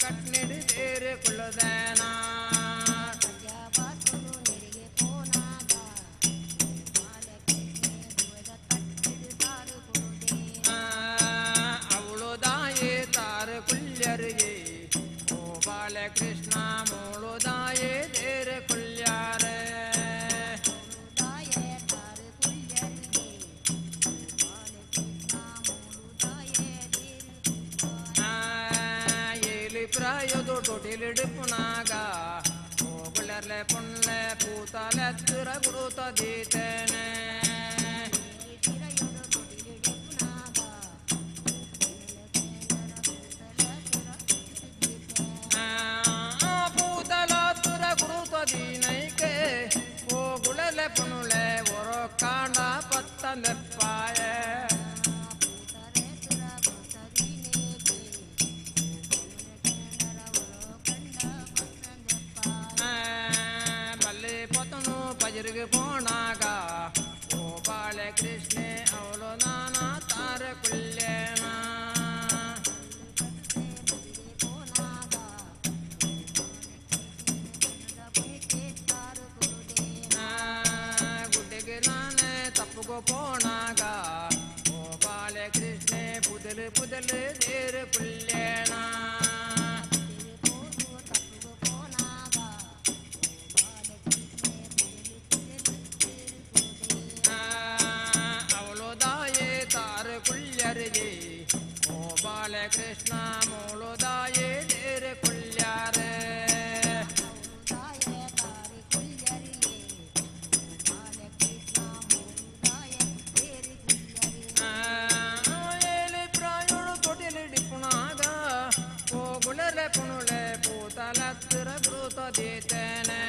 ಕಟ್ನಿಡಿ ತೇರೆ ಕುಳ್ಳದೇನ ಅವಳು ದಾಯೆ ತಾರ ಕುಲ್ಯರಿಗೆ ಓ ಬಾಲಕೃಷ್ಣ ಮೂಳು ದಾಯೆ ತೇರೆ ಕುಲ್ಯಾರೆ ಪ್ರಾಯದು ತೊಟಿಲಿಡುಪುನಾಗ ಹೋಗುಲರ್ಲೆ ಪುಣ್ಲೆ ಪೂತಲೆತ್ತಿರ ಗುರುತ ದೀತೇನೆ ಪೂತಲತ್ತಿರ ಗುರುತ ದೀನೈಕೆ ಹೋಗುಲರ್ಲೆ ಪುಣುಲೆ ಒರೋ ಕಾಂಡ ಪತ್ತ ನೆಪ್ಪಾಯೆ ಪಜರಿಗೆ ಪೋಣಾಗ ಓ ಬಾಲಕೃಷ್ಣೆ ಅವಳು ನಾನಾ ತಾರ ಕುಲ್ಲೇನ ಗುಡ್ಡೆಗೆ ನಾನೇ ತಪ್ಪುಗೋ ಪೋಣಾಗ ಓ ಬಾಲಕೃಷ್ಣೆ ಪುದಲು ಪುದಲು ದೇರು ಕುಲ್ಲೇನ ಓ ಬಾಲಕೃಷ್ಣ ಮೂಳುದಾಯೇ ದೇರೆ ಕುಲ್ಯಾರೆ ಏಳಿ ಪ್ರಾಯುಳು ತೊಟಿಲಿ ಡಿಪುಣಾಗ ಓ ಗುಳಲೆ ಪುಣುಲೆ ಪೂತಲತ್ತಿರ ಗುರುತ ದೀತೇನೆ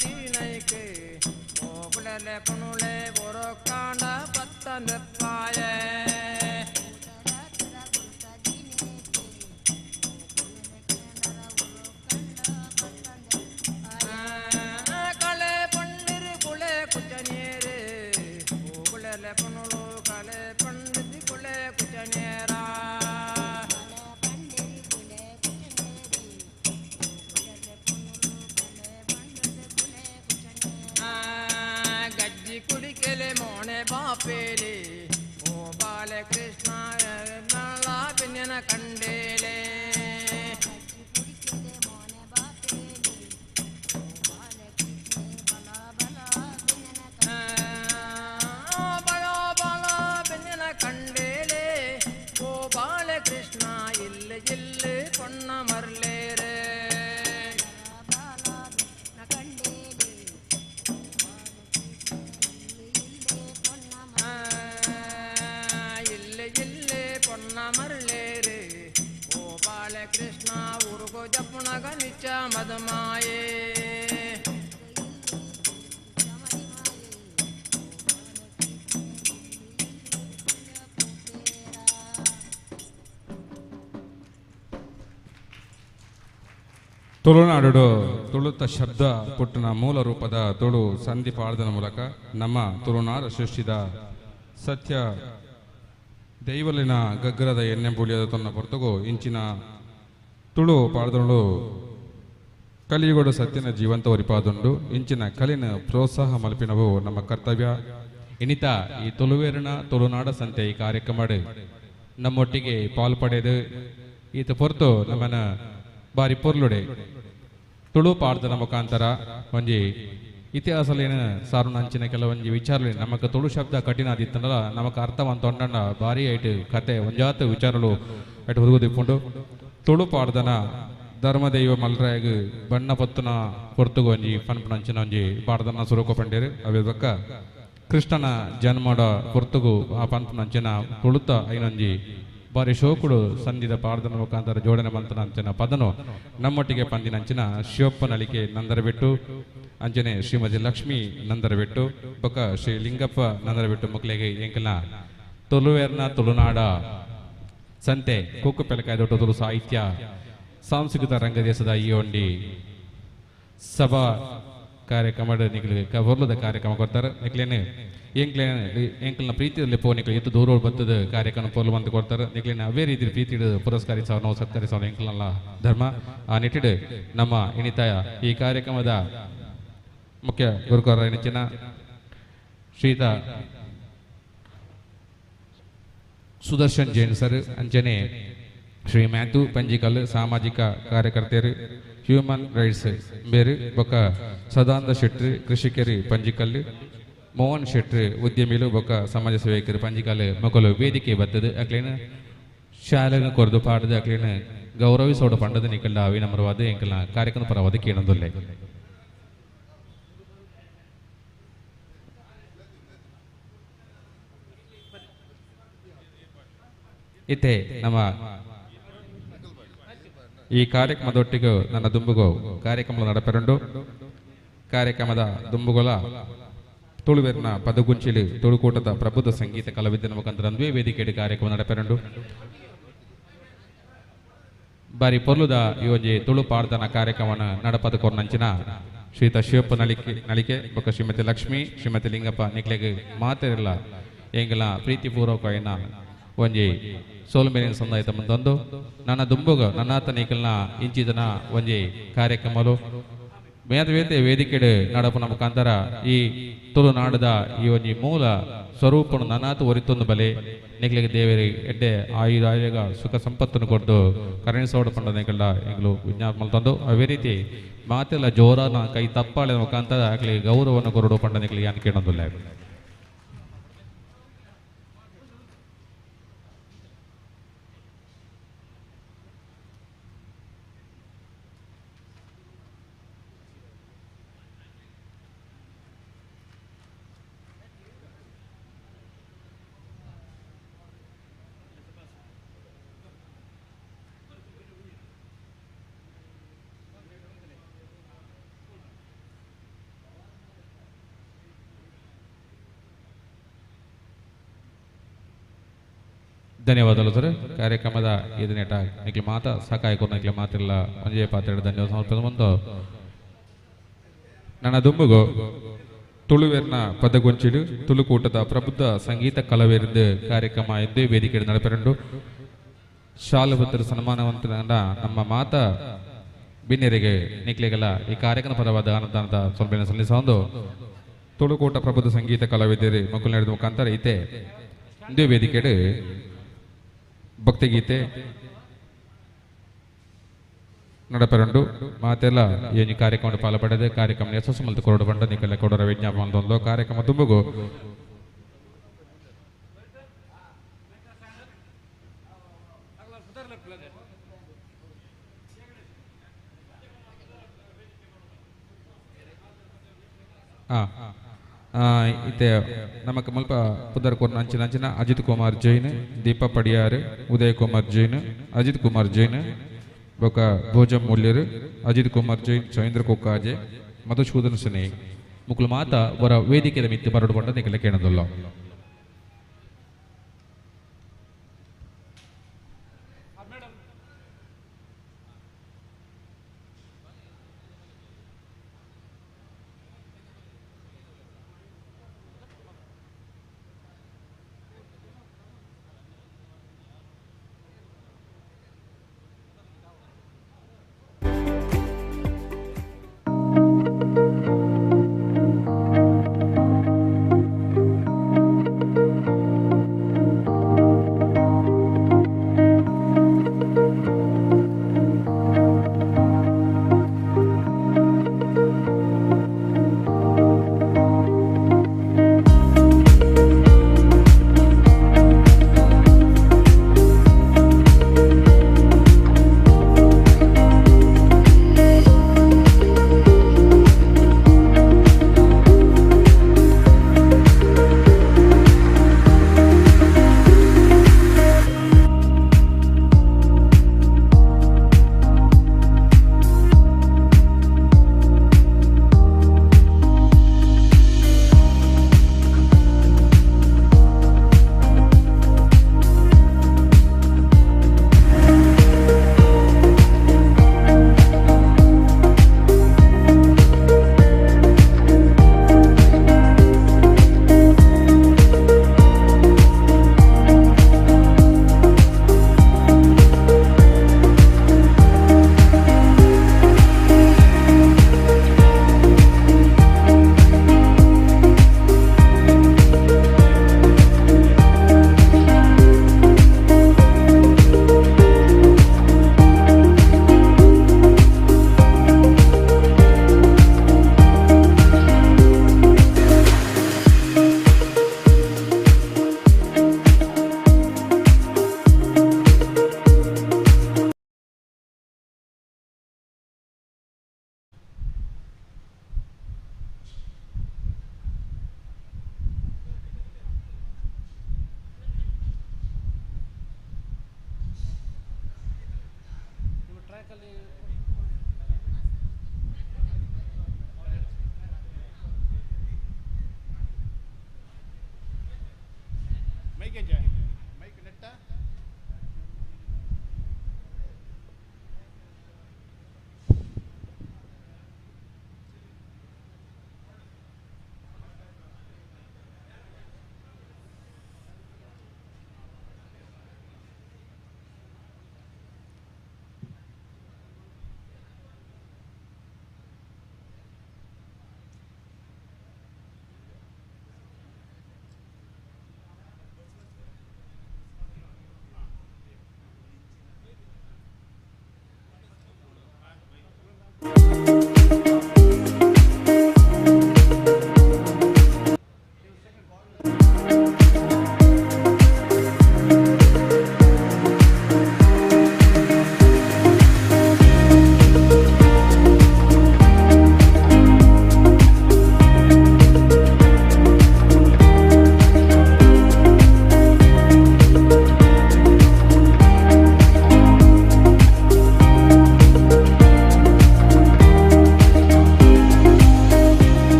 ದೀನೈಕೆ ಓ ಕುಳಲೆ ಪುಣುಲೆ ಒರೋ ಕಾಂಡ ಪತ್ತ ನೆಪ್ಪಾಯೆ ಕಳೆ ಪಂಡಿರು ಕುಳೆ ಕುಚನೀರು ಓ ಕುಳಲೆ ಪುಣುಲು ಕಳೆ ಪಂಡಿತಿ ಕುಳೆ ಕುಚನೀರ ಕುಡಿಕೆಲೆ ಮೋಣೆ ಬಾಪೇಲೆ ಓ ಬಾಲಕೃಷ್ಣ ಪಿನ್ಯನ ಕಂಡೇಲೆ ಬಳ ಬಳ ಬೆನ್ನಿನ ಕಂಡೇಲೆ ಓ ಬಾಲಕೃಷ್ಣ ಇಲ್ಲ ಇಲ್ಲಿ ಕೊಣ್ಣ ಮರ್ಲೇರೆ. ತುಳುನಾಡು ತುಳುತ ಶಬ್ದ ಪುಟ್ಟನ ಮೂಲ ರೂಪದ ತುಳು ಸಂಧಿ ಪಾಡ್ದನ ಮೂಲಕ ನಮ್ಮ ತುಳುನಾಡ ಸೃಷ್ಟಿದ ಸತ್ಯ ದೈವಲಿನ ಗಗ್ಗರದ ಎಣ್ಣೆ ಬುಳಿಯದ ತನ್ನ ಪೊರ್ತುಗು ಇಂಚಿನ ತುಳು ಪಾಡ್ದನು ಕಲಿಯುಗಡು ಸತ್ಯನ ಜೀವಂತ ಒರಿಪಾದುಂಡು. ಇಂಚಿನ ಕಲಿನ ಪ್ರೋತ್ಸಾಹ ಮಲ್ಪಿನವು ನಮ್ಮ ಕರ್ತವ್ಯ. ಇನಿತ ಈ ತುಳುವೇರಿನ ತುಳುನಾಡ ಸಂತೆ ಈ ಕಾರ್ಯಕ್ರಮ ನಮ್ಮೊಟ್ಟಿಗೆ ಪಾಲು ಪಡೆದು ಈತ ಪೊರ್ತು ನಮ್ಮನ ಬಾರಿ ಪೊರ್ಲುಡೆ ತುಳು ಪಾಡ್ದನ ಮುಖಾಂತರ ಒಂಜಿ ಇತಿಹಾಸಲೇನ ಸಾರುನ ಅಂಚಿನ ಕೆಲವೊಂಜಿ ವಿಚಾರಲೆ ನಮಕ್ ತುಳು ಶಬ್ದ ಕಠಿಣ ಆದಿತ್ತಂಡಲ ನಮಕ್ ಅರ್ಥವಂತ ಒಂಡಂಡ ಭಾರಿ ಐಟ್ ಕತೆ ಒಂಜಾತ ವಿಚಾರಲು ಐಟ್ ಹುದುಗುದಿಪ್ಪುಂಡು. ತುಳು ಪಾಡ್ದನ ಧರ್ಮದೈವ ಮಲ್ರಾಯಗ್ ಬಣ್ಣ ಪತ್ತುನ ಪೊರ್ತುಗು ಒಂಜಿ ಪನ್ಪುನ ಅಂಚಿನ ಒಂಜಿ ಪಾಡ್ದನ ಸುರುಕು ಪಂಡೇರು. ಅವೇ ಬೊಕ್ಕ ಕೃಷ್ಣನ ಜನ್ಮಡ ಪೊರ್ತುಗು ಆ ಪನ್ಪುನ ಅಂಚಿನ ತುಳುತ ಐನೊಂಜಿ ಬಾರಿ ಶೋಕುಡು ಸಂಧಿದ ಪಾಡ್ದನ ಮುಖಾಂತರ ಜೋಡಣೆ ಮಂತನ ಅಂಚಿನ ಪದನು ನಮ್ಮೊಟ್ಟಿಗೆ ಪಂದಿನಂಚಿನ ಶಿವಪ್ಪ ನಳಿಕೆ ನಂದರಬೆಟ್ಟು, ಅಂಚನೆ ಶ್ರೀಮತಿ ಲಕ್ಷ್ಮೀ ನಂದರಬೆಟ್ಟು ಬೊಕ್ಕ ಶ್ರೀ ಲಿಂಗಪ್ಪ ನಂದರಬೆಟ್ಟು ಮಕ್ಕಳಿಗೆ ಎಂಕಲ್ನ ತುಳುವೇರ್ನ ತುಳುನಾಡ ಸಂತೆ ಕುಕ್ಕು ಪೆಲಕಾಯ್ದೊಟ್ಟು ತುಳು ಸಾಹಿತ್ಯ ಸಾಂಸ್ಕೃತಿಕ ರಂಗದೇಶದ ಈ ಒಂಡಿ ಸಭಾ ಕಾರ್ಯಕ್ರಮ ನಿಕ್ಲಿಗೆ ಹೊರ್ಲದ ಕಾರ್ಯಕ್ರಮ ಕೊಡ್ತಾರೆ. ನಿಕ್ಲೇನೆ ಎಂಕ್ಲೇನ ಎಂಕಲ್ನ ಪ್ರೀತಿಯಲ್ಲಿ ಪೋ ನಿಕ್ಲು ಎತ್ತು ದೂರ ಬತ್ತದ ಕಾರ್ಯಕ್ರಮ ಪೊರ್ಲು ಬಂದು ಕೊಡ್ತಾರೆ. ನಿಕ್ಲೇನ ಅವೇ ರೀತಿ ಪ್ರೀತಿ ಪುರಸ್ಕರಿಸೋ ನಾವು ಸತ್ಕರಿಸೋ ಎಂಕಲ್ನ ಧರ್ಮ. ಆ ನಿಟ್ಟಿಡು ನಮ್ಮ ಇನಿತಾಯ ಈ ಕಾರ್ಯಕ್ರಮದ ಮುಖ್ಯ ಗುರುಕರ ನೆಚ್ಚಿನ ಶ್ರೀತ ಸುದರ್ಶನ್ ಜೈನ್ ಸರ್, ಅಂಚನೆ ಶ್ರೀ ಮ್ಯಾಥ್ಯೂ ಪಂಜಿಕಲ್ ಸಾಮಾಜಿಕ ಕಾರ್ಯಕರ್ತೆಯರು, ಹ್ಯೂಮನ್ ರೈಟ್ಸ್ ಬೇರು ಬೊಕ್ಕ ಸದಾನಂದ ಶೆಟ್ರು ಕೃಷಿಕರು ಪಂಜಿಕಲ್, ಮೋಹನ್ ಶೆಟ್ರು ಉದ್ಯಮಿಲು ಬೊಕ್ಕ ಸಮಾಜ ಸೇವಕರು ಪಂಜಿಕಲ್ ಮಕ್ಕಳು ವೇದಿಕೆ ಬರ್ತದೆ. ಅಕ್ಲೇನ ಶಾಲೆನ ಕೊರದು ಪಾಡದು ಅಕ್ಲೇನ ಗೌರವಿಸೋಡು ಪಂಡದ ನಿಕಲ್ದ ವಿನಮ್ರವಾದ ಎಂಕಲ್ನ ಕಾರ್ಯಕ್ರಮ ಪರವಾದ ಕೇಳೊಂದುಲ್ಲೆ. ಇತ್ತೆ ನಮ್ಮ ಈ ಕಾರ್ಯಕ್ರಮದೊಟ್ಟಿಗೂ ನನ್ನ ದುಂಬುಗು ಕಾರ್ಯಕ್ರಮ ನಡಪೆರಂಡು. ಕಾರ್ಯಕ್ರಮದ ದುಂಬುಗೊಲ ತುಳುವೆರ್ನ ಪದಗುಂಚಿಲು ತುಳುಕೂಟದ ಪ್ರಬುದ್ಧ ಸಂಗೀತ ಕಲಾವಿದನ ಮುಖಾಂತರ ಅಂದುವೆ ವೇದಿಕೆಯಲ್ಲಿ ಕಾರ್ಯಕ್ರಮ ನಡಪೆರಂಡು. ಬಾರಿ ಪೊರ್ಲುದ ಈ ಒಂಜಿ ತುಳು ಪಾಡ್ದನ ಕಾರ್ಯಕ್ರಮವನ್ನು ನಡಪದ ಕೊರ್ನಂಚಿನ ಶ್ರೀತ ಶಿವಪ್ಪ ನಳಿಕೆ ನಳಿಕೆ ಬೊಕ್ಕ ಶ್ರೀಮತಿ ಲಕ್ಷ್ಮೀ ಶ್ರೀಮತಿ ಲಿಂಗಪ್ಪ ನಿಕ್ಲೆಗ್ ಮಾತಿರಲ್ಲ ಎಂಗಲ ಪ್ರೀತಿಪೂರ್ವಕ ಒಂಜಿ ಸೋಲು ಮೇಲಿನ ಸಂದಾಯಿತ ಮುಂದೊಂದು ನನ್ನ ದುಂಬುಗ ನನ್ನಾತ ನಿಕಲ್ನ ಇಂಚಿದನ ಒಂಜಿ ಕಾರ್ಯಕ್ರಮಲು ಮೇದ ವೇದಿಕೆಡು ನಡಪುನ ಮುಖಾಂತರ ಈ ತುಳುನಾಡದ ಈ ಒಂಜಿ ಮೂಲ ಸ್ವರೂಪನು ನನ್ನಾತ ಒರಿತೊಂದು ಬಲೆ ನಿಕ್ಲೆಗ್ ದೇವರಿ ಎಡ್ಡೆ ಆಯುಧ ಆಯೋಗ ಸುಖ ಸಂಪತ್ತನ್ನು ಕೊಡ್ದು ಕರುಣಿಸೋಡು ಪಂಡ ನಿಕಲ್ನ ಎಂಗ್ಲು ವಿಜ್ಞಾಪನೆ ಮಲ್ತೊಂದು ಅವೇ ರೀತಿ ಮಾತೆಲ್ಲ ಜೋರಾನ ಕೈ ತಪ್ಪಾಳೆ ಮುಖಾಂತರ ಆಗ್ಲಿ ಗೌರವವನ್ನು ಕೊರಡು ಪಂಡ ನಿಕ್ಲಿಗೆ ಯಾನ್ ಕೇಳೊಂದುಲ್ಲ. ಧನ್ಯವಾದಗಳು ಸರ್. ಕಾರ್ಯಕ್ರಮದ ಇದನ್ನೇಟ ನಿಕ್ಲೆ ಮಾತಾ ಸಕಾಯ ಕೊರ್ನ ನಿಕ್ಲೆ ಮಾತಿಲ್ಲ ಒಂಜೇ ಪಾತ್ರ ಧನ್ಯವಾದ ಸಮರ್ಪಿಸ ಮುಂದೆ ನನ್ನ ದುಂಬುಗು ತುಳುವೆರ್ನ ಪದಗೊಂಚಿಡು ತುಳುಕೂಟದ ಪ್ರಬುದ್ಧ ಸಂಗೀತ ಕಲಾವಿದ ಕಾರ್ಯಕ್ರಮ ಎಂದೇ ವೇದಿಕೆ ನಡಪೆರಂಡು. ಶಾಲಭದ್ರ ಸನ್ಮಾನವಂತ ನಮ್ಮ ಮಾತಾ ಬಿನ್ನೆರಿಗೆ ನಿಕ್ಲೆಗೆಲ್ಲ ಈ ಕಾರ್ಯಕ್ರಮ ಪರವಾದ ಅನುದಾನದ ಸೊಲ್ಬೆಯನ್ನು ಸಲ್ಲಿಸೊಂದು ತುಳುಕೂಟ ಪ್ರಬುದ್ಧ ಸಂಗೀತ ಕಲಾವಿದರು ಮಕ್ಕಳು ನಡೆದ ಮುಖಾಂತರ ಈತೆ ಇಂದೇ ವೇದಿಕೆಡು ಭಕ್ತಿಗೀತೆ ನಡಪೆರಂಡು. ಮಾತೆಲ್ಲ ಈ ಕಾರ್ಯಕ್ರಮ ಪಾಲ್ಪಡೆದ ಕಾರ್ಯಕ್ರಮ ಯಶಸ್ಸು ಮಲ್ತು ಕೊರಡು ಬಂಡ ನಿಕಲ್ಲ ಕೊಡರ ವಿಜ್ಞಾಪನ ಕಾರ್ಯಕ್ರಮ ತುಂಬುಗು ಇತ್ತೆ ನಮಕ್ ಮುಲ್ಪ ಪುದರ್ ಕೊರ್ನ ಅಂಚಿನ ಅಂಚಿನ ಅಜಿತ್ ಕುಮಾರ್ ಜೈನ್, ದೀಪಾ ಪಡಿಯಾರ್, ಉದಯ್ ಕುಮಾರ್ ಜೈನ್, ಅಜಿತ್ ಕುಮಾರ್ ಜೈನ್, ಬೊಕ ಭೋಜ ಮೂಲ್ಯರು, ಅಜಿತ್ ಕುಮಾರ್ ಜೈನ್, ಚಂದ್ರ ಕೊಕ್ಕಾಜೆ, ಮಧುಸೂದನ್ ಸನೆ ಮುಕುಲು ಮಾತ ವರ ವೇದಿಕೆದ ಮಿತ್ತು ಬರಡು ಪಂಡ ನಿಕಲೆ ಕೇಣದಲ್ಲ.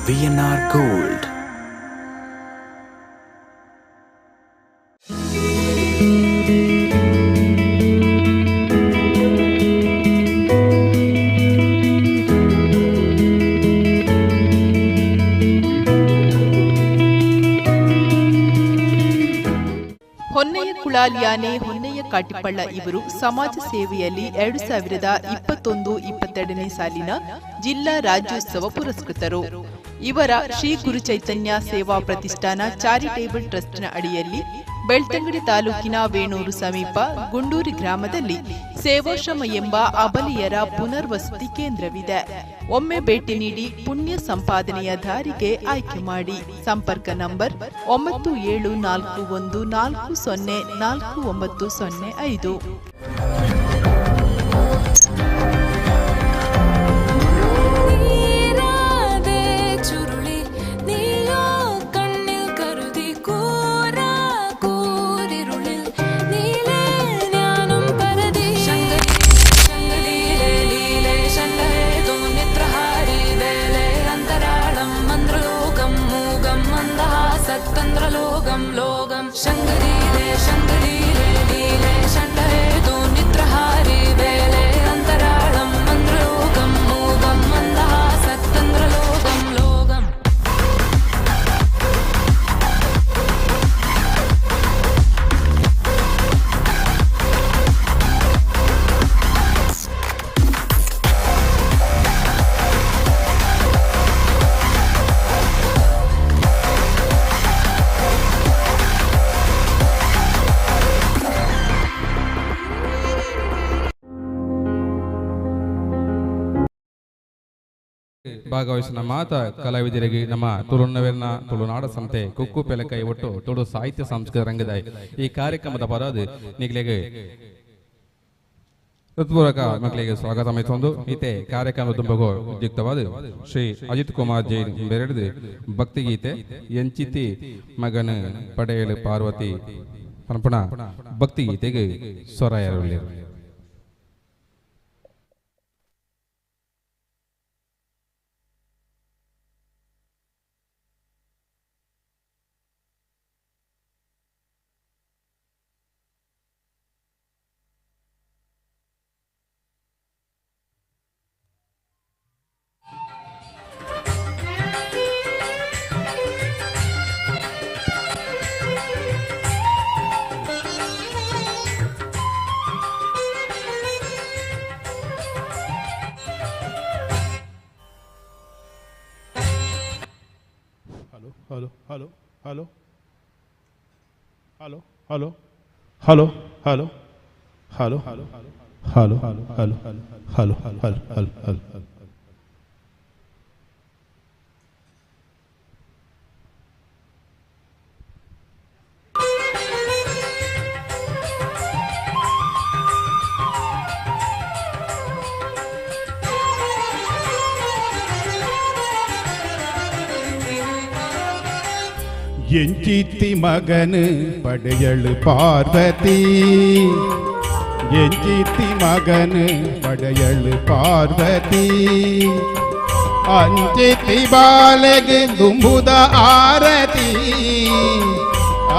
VNR Gold. Honnaiah ಕುಳಾಲಿಯಾನೆ Honnaiah Katipalla ಇವರು ಸಮಾಜ ಸೇವೆಯಲ್ಲಿ 2021-22 ಸಾಲಿನ ಜಿಲ್ಲಾ ರಾಜ್ಯೋತ್ಸವ ಪುರಸ್ಕೃತರು. ಇವರ ಶ್ರೀ ಗುರು ಚೈತನ್ಯ ಸೇವಾ ಪ್ರತಿಷ್ಠಾನ ಚಾರಿಟೇಬಲ್ ಟ್ರಸ್ಟ್ನ ಅಡಿಯಲ್ಲಿ ಬೆಳ್ತಂಗಡಿ ತಾಲೂಕಿನ ವೇಣೂರು ಸಮೀಪ ಗುಂಡೂರಿ ಗ್ರಾಮದಲ್ಲಿ ಸೇವಾಶ್ರಮ ಎಂಬ ಅಬಲೆಯರ ಪುನರ್ವಸತಿ ಕೇಂದ್ರವಿದೆ. ಒಮ್ಮೆ ಭೇಟಿ ನೀಡಿ ಪುಣ್ಯ ಸಂಪಾದನೆಯ ದಾರಿಗೆ ಆಯ್ಕೆ ಮಾಡಿ. ಸಂಪರ್ಕ ನಂಬರ್ 9741404905. ಭಾಗವಹಿಸಿದ ಮಾತ ಕಲಾವಿದರಿಗೆ ನಮ್ಮ ತುಳುನವೆರ್ನ ತುಳುನಾಡ ಸಂತೆ ಕುಕ್ಕು ಪೆಲಕೈ ಒಟ್ಟು ತುಳು ಸಾಹಿತ್ಯ ಸಂಸ್ಕೃತಿ ರಂಗದ ಈ ಕಾರ್ಯಕ್ರಮದ ಪರಾದ ನಿಗಲಿಗೆ ಹೃತ್ಪೂರ್ವಕ ಮಕ್ಕಳಿಗೆ ಸ್ವಾಗತ ಮೈತೊಂದು ಈತೆ ಕಾರ್ಯಕ್ರಮ ತುಂಬಗೋ ಉದ್ಯುಕ್ತವಾದ ಶ್ರೀ ಅಜಿತ್ ಕುಮಾರ್ ಜೈನ್ ಬೆರೆದು ಭಕ್ತಿಗೀತೆ ಎಂಚಿತಿ ಮಗನ ಪಡೆಯಲು ಪಾರ್ವತಿ ಪಣಪಣ ಭಕ್ತಿಗೀತೆಗೆ ಸ್ವರ ಯಾರು. Thank you. Hello hello hello hello hello hello hello hello hello hello hello hello hello hello. ಎಂಚಿತ್ತಿ ಮಗನು ಪಡೆಯಳು ಪಾರ್ವತಿ, ಎಂಚಿತ್ತಿ ಮಗನು ಪಡೆಯಳು ಪಾರ್ವತಿ, ಅಂಚಿತಿ ಬಾಲೆಗೆ ದುಂಬುದ ಆರತಿ,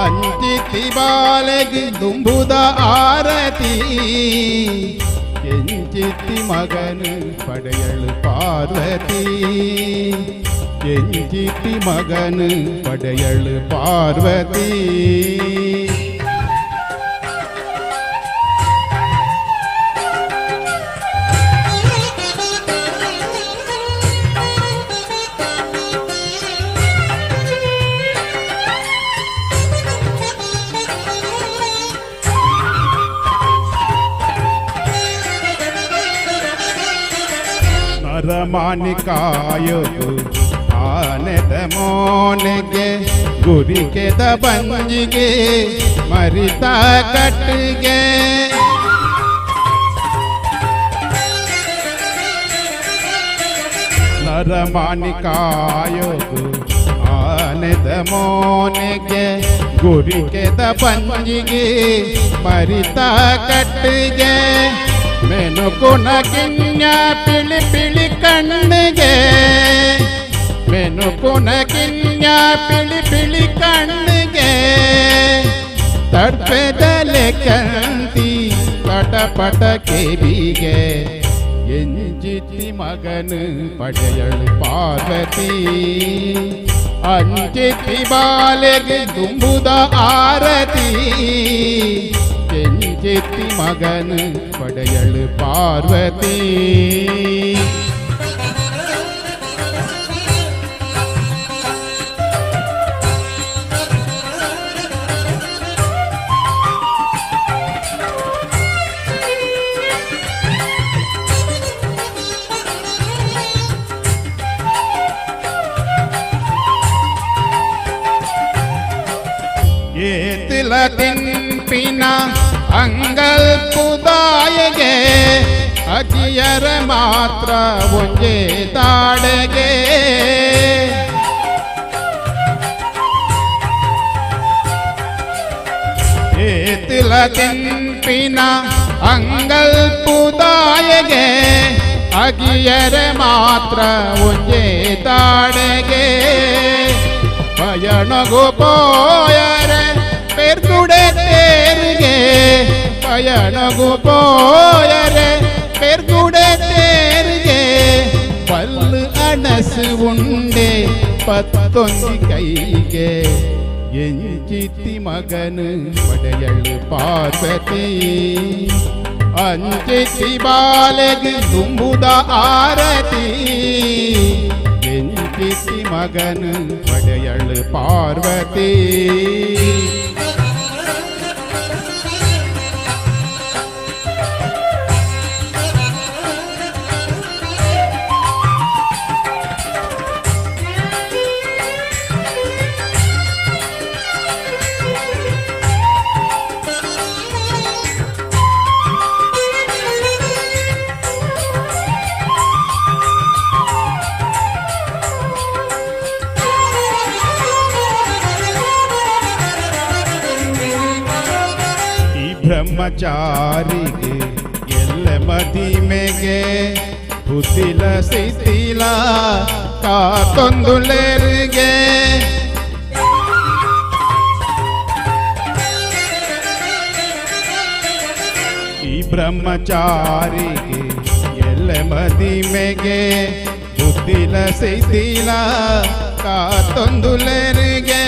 ಅಂಚಿತಿ ಬಾಲೆಗೆ ದುಂಬುದ ಆರತಿ, ಎಂಚಿತ್ತಿ ಮಗನು ಪಡೆಯಳು ಪಾರ್ವತಿ, ಎಂಜಿತಿ ಮಗನು ಪಡೆಯಳು ಪಾರ್ವತಿ. ನರಮಾನಿಕಾಯಗು ಆನೆದ ಮೋನೆಗೆ ಗುರಿಕೆದ ಬಂಜಿಗೆ ಮರಿತ ಕಟ್ಟಿಗೆ, ನರಮಾನಿಕಾಯಗು ಆನೆದ ಮೋನೆಗೆ ಗುರಿಕೆದ ಬಂಜಿಗೆ ಮರಿತ ಕಟ್ಟಿಗೆ, ಮೆನುಕುನ ಕಿನ್ಯ ಪಿಳಿ ಪಿಳಿ ಕಣ್ಣಿಗೆ, ಮೆನುಕುನ ಕಿನ್ಯ ಪಿಳಿ ಪಿಳಿ ಕಣ್ಣಿಗೆ, ತಡ್ಪೆದಲೆ ಕಂತಿ ಪಟಪಟ ಕೆವಿಗೆ, ಎಂಜಿತಿ ಮಗನು ಪಡೆಯಳು ಪಾರ್ವತಿ, ಅಂಜಿತಿ ಬಾಲೆಗೆ ದುಂಬುದ ಆರತಿ, ಎಂಜಿತಿ ಮಗನು ಪಡೆಯಳು ಪಾರ್ವತಿ. ಏತಿಲ ತಿನ್ಪಿನ ಅಂಗಲ್ಪುದಾಯಗೆ ಅಗಿಯರ ಮಾತ್ರ ಒಂಜೇ ತಾಡೆಗೆ, ಏತಿಲ ತಿನ್ಪಿನ ಅಂಗಲ್ಪುದಾಯಗೆ ಅಗಿಯರ ಮಾತ್ರ ಒಂಜೇ ತಾಡೆಗೆ, ಪಯಣಗು ಪೋಯರೆ ಪೆರ್ಗುಡೆ ತೇರಿಗೆ, ಪಯಣಗು ಪೋಯರೆ ಪೆರ್ಗುಡೆ ತೇರಿಗೆ, ಪಲ್ಲು ಅಣಸು ಉಂಡೆ ಪತ್ತೊಂದು ಕೈಗೆ, ಎಂಜಿತಿ ಮಗನು ಪಡೆಯಳು ಪಾರ್ವತಿ, ಅಂಜಿತಿ ಬಾಲೆಗೆ ದುಂಬುದ ಆರತಿ, ಎಂಜಿತಿ ಮಗನು ಪಡೆಯಳು ಪಾರ್ವತಿ. ಬ್ರಹ್ಮಚಾರಿಗೆ ಎಲ್ಲ ಮದಿಮೆಗೆ ಹುಸಿಲ ಸಿಸಿಲ ಕಾತೊಂದುಲೆರಿಗೆ, ಈ ಬ್ರಹ್ಮಚಾರಿಗೆ ಎಲ್ಲ ಮದಿಮೆಗೆ ಹುಸಿಲ ಸಿಸಿಲ ಕಾತೊಂದುಲೆರಿಗೆ,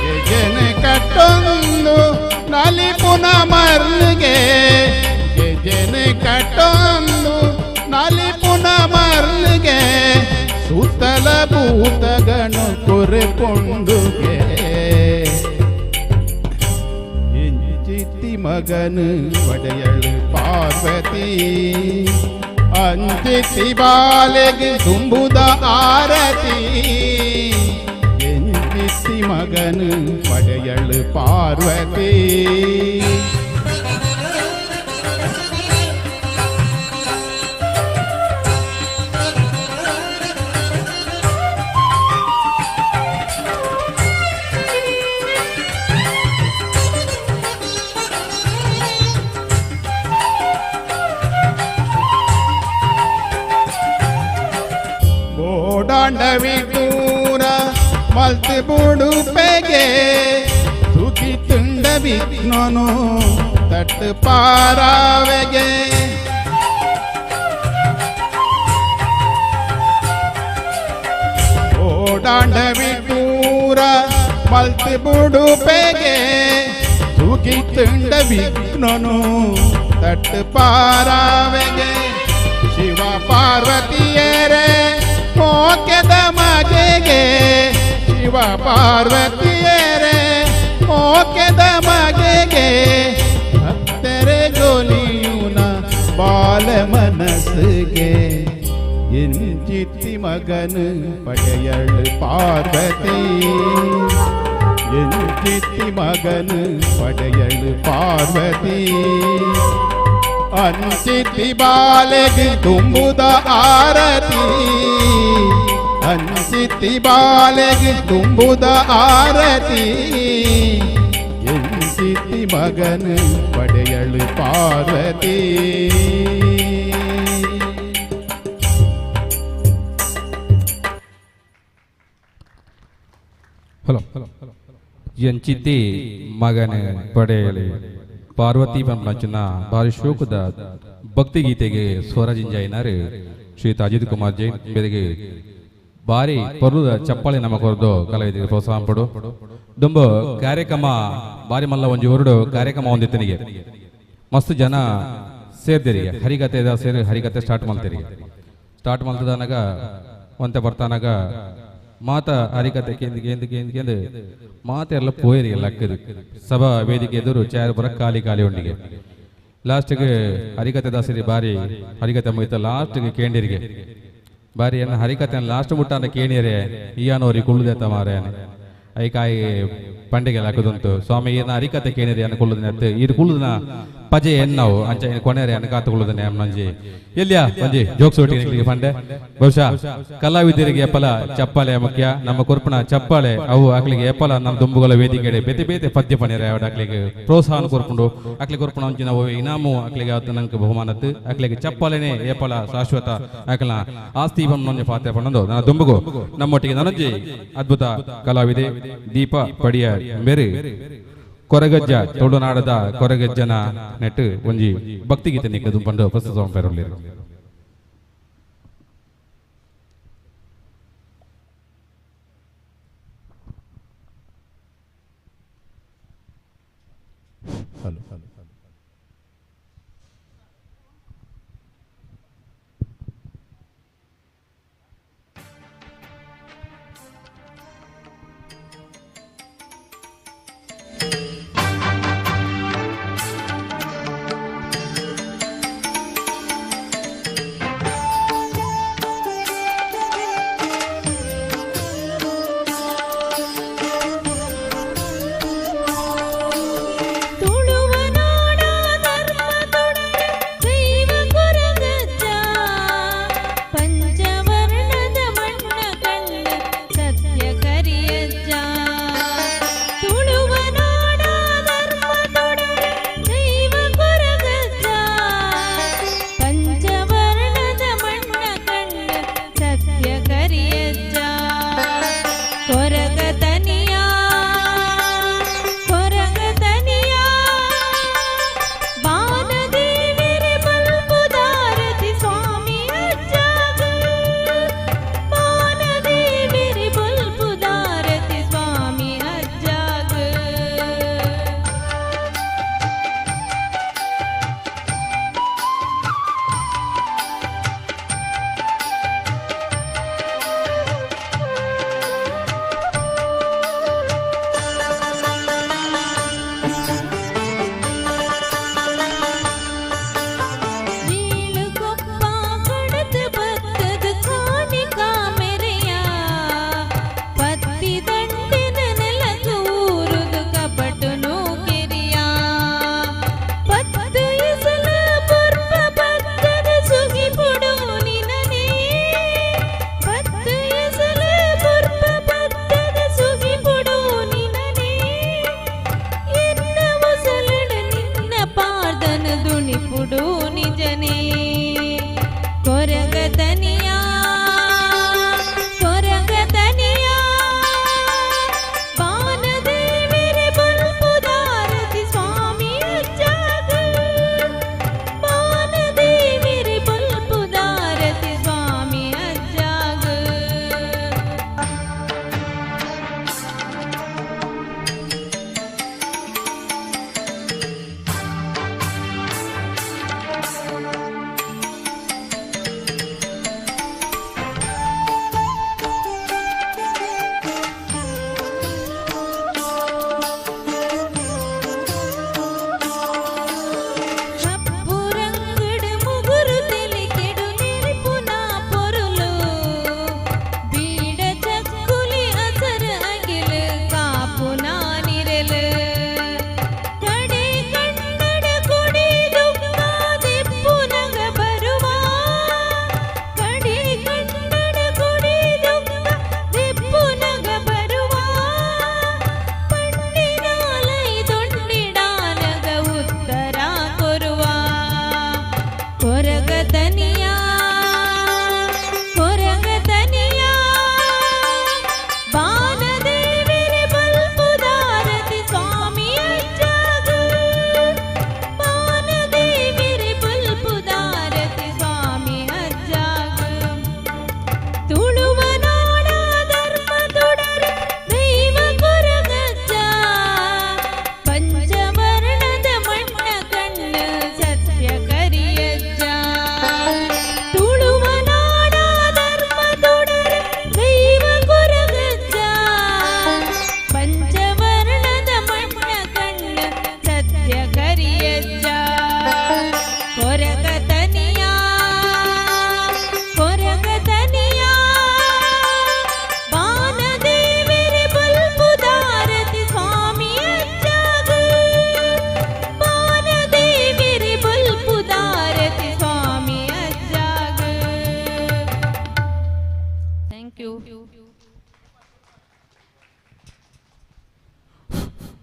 ಗೆಜನೆ ಕಟ್ಟೊಂದು ನಲಿಪುನ ಮರ್ಗೆ, ಗೆಜನೆ ಕಟ್ಟೊಂದು ನಲಿಪುನ ಮರ್ಗೆ, ಸುತ್ತಲ ಭೂತಗಣು ಕೊರೆಪೊಂಡುಗೆ ಎಂಚಿತಿ ಮಗನು ಪಡೆಯಳು ಪಾರ್ವತಿ ಅಂಚಿತಿ ಬಾಲೆಗೆ ತುಂಬುದ ಆರತಿ ಎಂಚಿತಿ ಮಗನು ಪಡೆಯಳು ಪಾರ್ವತಿ. ದಾಂಡವಿದೂರ ಮಲ್ತು ಬುಡುಪೆಗೆ ಸುಖಿ ತುಂಡ ವಿಘ್ನನು ತಟ್ಟು ಪಾರಾವೆಗೆ ಓಡಾಂಡವಿದೂರ ಮಲ್ತು ಬುಡುಪೆಗೆ ಸುಖಿ ತುಂಡ ವಿಘ್ನನು ತಟ್ಟು ಪಾರಾವೆಗೆ ಶಿವ ಪಾರ್ವತಿಯರೇ ಮೋಕೆದ ಮಗೆಗೆ ಶಿವ ಪಾರ್ವತಿಯರೇ ಮೋಕೆದ ಮಗೆಗೆ ಭಕ್ತರೆ ಗೋಲಿಯುನ ಬಾಲ ಮನಸ್ಸಿಗೆ ಎಂಚಿತಿ ಮಗನು ಪಡೆಯಳು ಪಾರ್ವತಿ ಎಂಚಿತಿ ಮಗನು ಪಡೆಯಳು ಪಾರ್ವತಿ ಅಂಚಿತಿ ಬಾಲೆಗೆ ತುಂಬುದ ಆರತಿ ಅಂಚಿತಿ ಬಾಲೆಗೆ ತುಂಬುದ ಆರತಿ ಎಂಚಿತಿ ಮಗನು ಪಡೆಯಳು ಪಾರ್ವತಿ. ಹಲೋ ಎಂಚಿತಿ ಮಗನ ಪಡೆಯಲಿ ಪಾರ್ವತಿ ಪಂಪನಂಚಿನ ಭಾರಿ ಶೋಕದ ಭಕ್ತಿಗೀತೆಗೆ ಸ್ವರಜಿಂಜಾಯಿನಾರು ಶ್ರೀ ಅಜಿತ್ ಕುಮಾರ್ ಜೈನ್ ಬೆದಗೆ ಭಾರಿ ಪರ್ವದ ಚಪ್ಪಾಳೆ ನಮ್ಮ ಕೊರದು ಕಲಾವಿದರಿಗೆ ಪ್ರೋತ್ಸಾಹ ಪಡು ದುಂಬ ಕಾರ್ಯಕ್ರಮ ಭಾರಿ ಮಲ್ಲ ಒಂಜಿ ಹೊರಡು ಕಾರ್ಯಕ್ರಮ ಹೊಂದಿತ್ತನಿಗೆ ಮಸ್ತ್ ಜನ ಸೇರ್ದಿರಿಗೆ ಹರಿಕತೆ ಸೇರಿ ಹರಿಕತೆ ಸ್ಟಾರ್ಟ್ ಮಾಡ್ತೀರಿಗೆ ಸ್ಟಾರ್ಟ್ ಮಾಡ್ತದನಾಗ ಒಂತೆ ಬರ್ತಾನಾಗ ಮಾತ ಹರಿಕತೆ ಕೇಂದ್ರ ಕೇಂದ್ರ ಕೇಂದ್ರ ಕೇಂದ್ರ ಮಾತೆಲ್ಲ ಪೋಯರಿಗೆ ಲಕ್ಕದು ಸಭಾ ವೇದಿಕೆ ಎದುರು ಚಾರು ಬರ ಖಾಲಿ ಖಾಲಿ ಉಂಡಿಗೆ ಲಾಸ್ಟ್ಗೆ ಹರಿಕತೆ ದಾಸರಿ ಬಾರಿ ಹರಿಕತೆ ಮುಗಿತ ಲಾಸ್ಟ್ಗೆ ಕೇಂಡಿರಿಗೆ ಬಾರಿ ಎನ್ನ ಹರಿಕತೆ ಲಾಸ್ಟ್ ಮುಟ್ಟಾನ ಕೇಣಿಯರೆ ಈಯಾನೋರಿ ಕುಳ್ಳುದೆ ತಮಾರೆ ಐಕಾಯಿ ಪಂಡಿಗೆ ಲಕ್ಕದುಂಟು ಸ್ವಾಮಿ ಏನ ಹರಿಕತೆ ಕೇಣಿರಿ ಅನ್ನ ಕುಳ್ಳುದಿನ ಇದು ಕುಳ್ಳುದಿನ ಪಜೆ ಎನ್ನವು ಅಂಚ ಕೊನೆರೆ ಅನ್ನ ಕಾತುಕೊಳ್ಳುದನೆ ನಂಜಿ ಎಲ್ಲಿಯ ಒಂಜಿ ಜೋಕ್ಸ್ ಒಟ್ಟಿಗೆ ಪಂಡೆ ಬಹುಶಃ ಕಲಾವಿದರಿಗೆ ಎಪ್ಪಲ ಚಪ್ಪಾಳೆ ಮುಖ್ಯ ನಮ್ಮ ಕೊರ್ಪಣ ಚಪ್ಪಾಳೆ ಅವು ಆಕ್ಲಿಗೆ ಎಪ್ಪಲ ನಮ್ಮ ದುಂಬುಗಳ ವೇದಿಕೆ ಬೇತೆ ಬೇತೆ ಪದ್ಯ ಪಣಿರ ಆಕ್ಲಿಗೆ ಪ್ರೋತ್ಸಾಹ ಕೊರ್ಪುಂಡು ಆಕ್ಲಿ ಕೊರ್ಪಣ ಒಂಚಿನ ಇನಾಮು ಆಕ್ಲಿಗೆ ನಂಗೆ ಬಹುಮಾನತ್ತು ಆಕ್ಲಿಗೆ ಚಪ್ಪಾಳೆನೆ ಎಪ್ಪಲ ಶಾಶ್ವತ ಆಕಲ ಆಸ್ತಿ ಬಂದು ಪಾತ್ರ ಪಣ್ಣಂದು ನನ್ನ ದುಂಬುಗು ನಮ್ಮೊಟ್ಟಿಗೆ ನನಂಜಿ ಅದ್ಭುತ ಕಲಾವಿದೆ ದೀಪ ಪಡಿಯ ಬೇರೆ ಕೊರಗಜ್ಜ ತುಳುನಾಡದ ಕೊರಗಜ್ಜನ ನೆಟ್ಟು ಒಂಜಿ ಭಕ್ತಿಗೀತೆ ನಿಕ್ಕದು ಪಂಡು ಪ್ರಸ್ತುತ ಪೆರೊಳ್ಳಿರು. ಹಲೋ ತುಳುವನಾಡ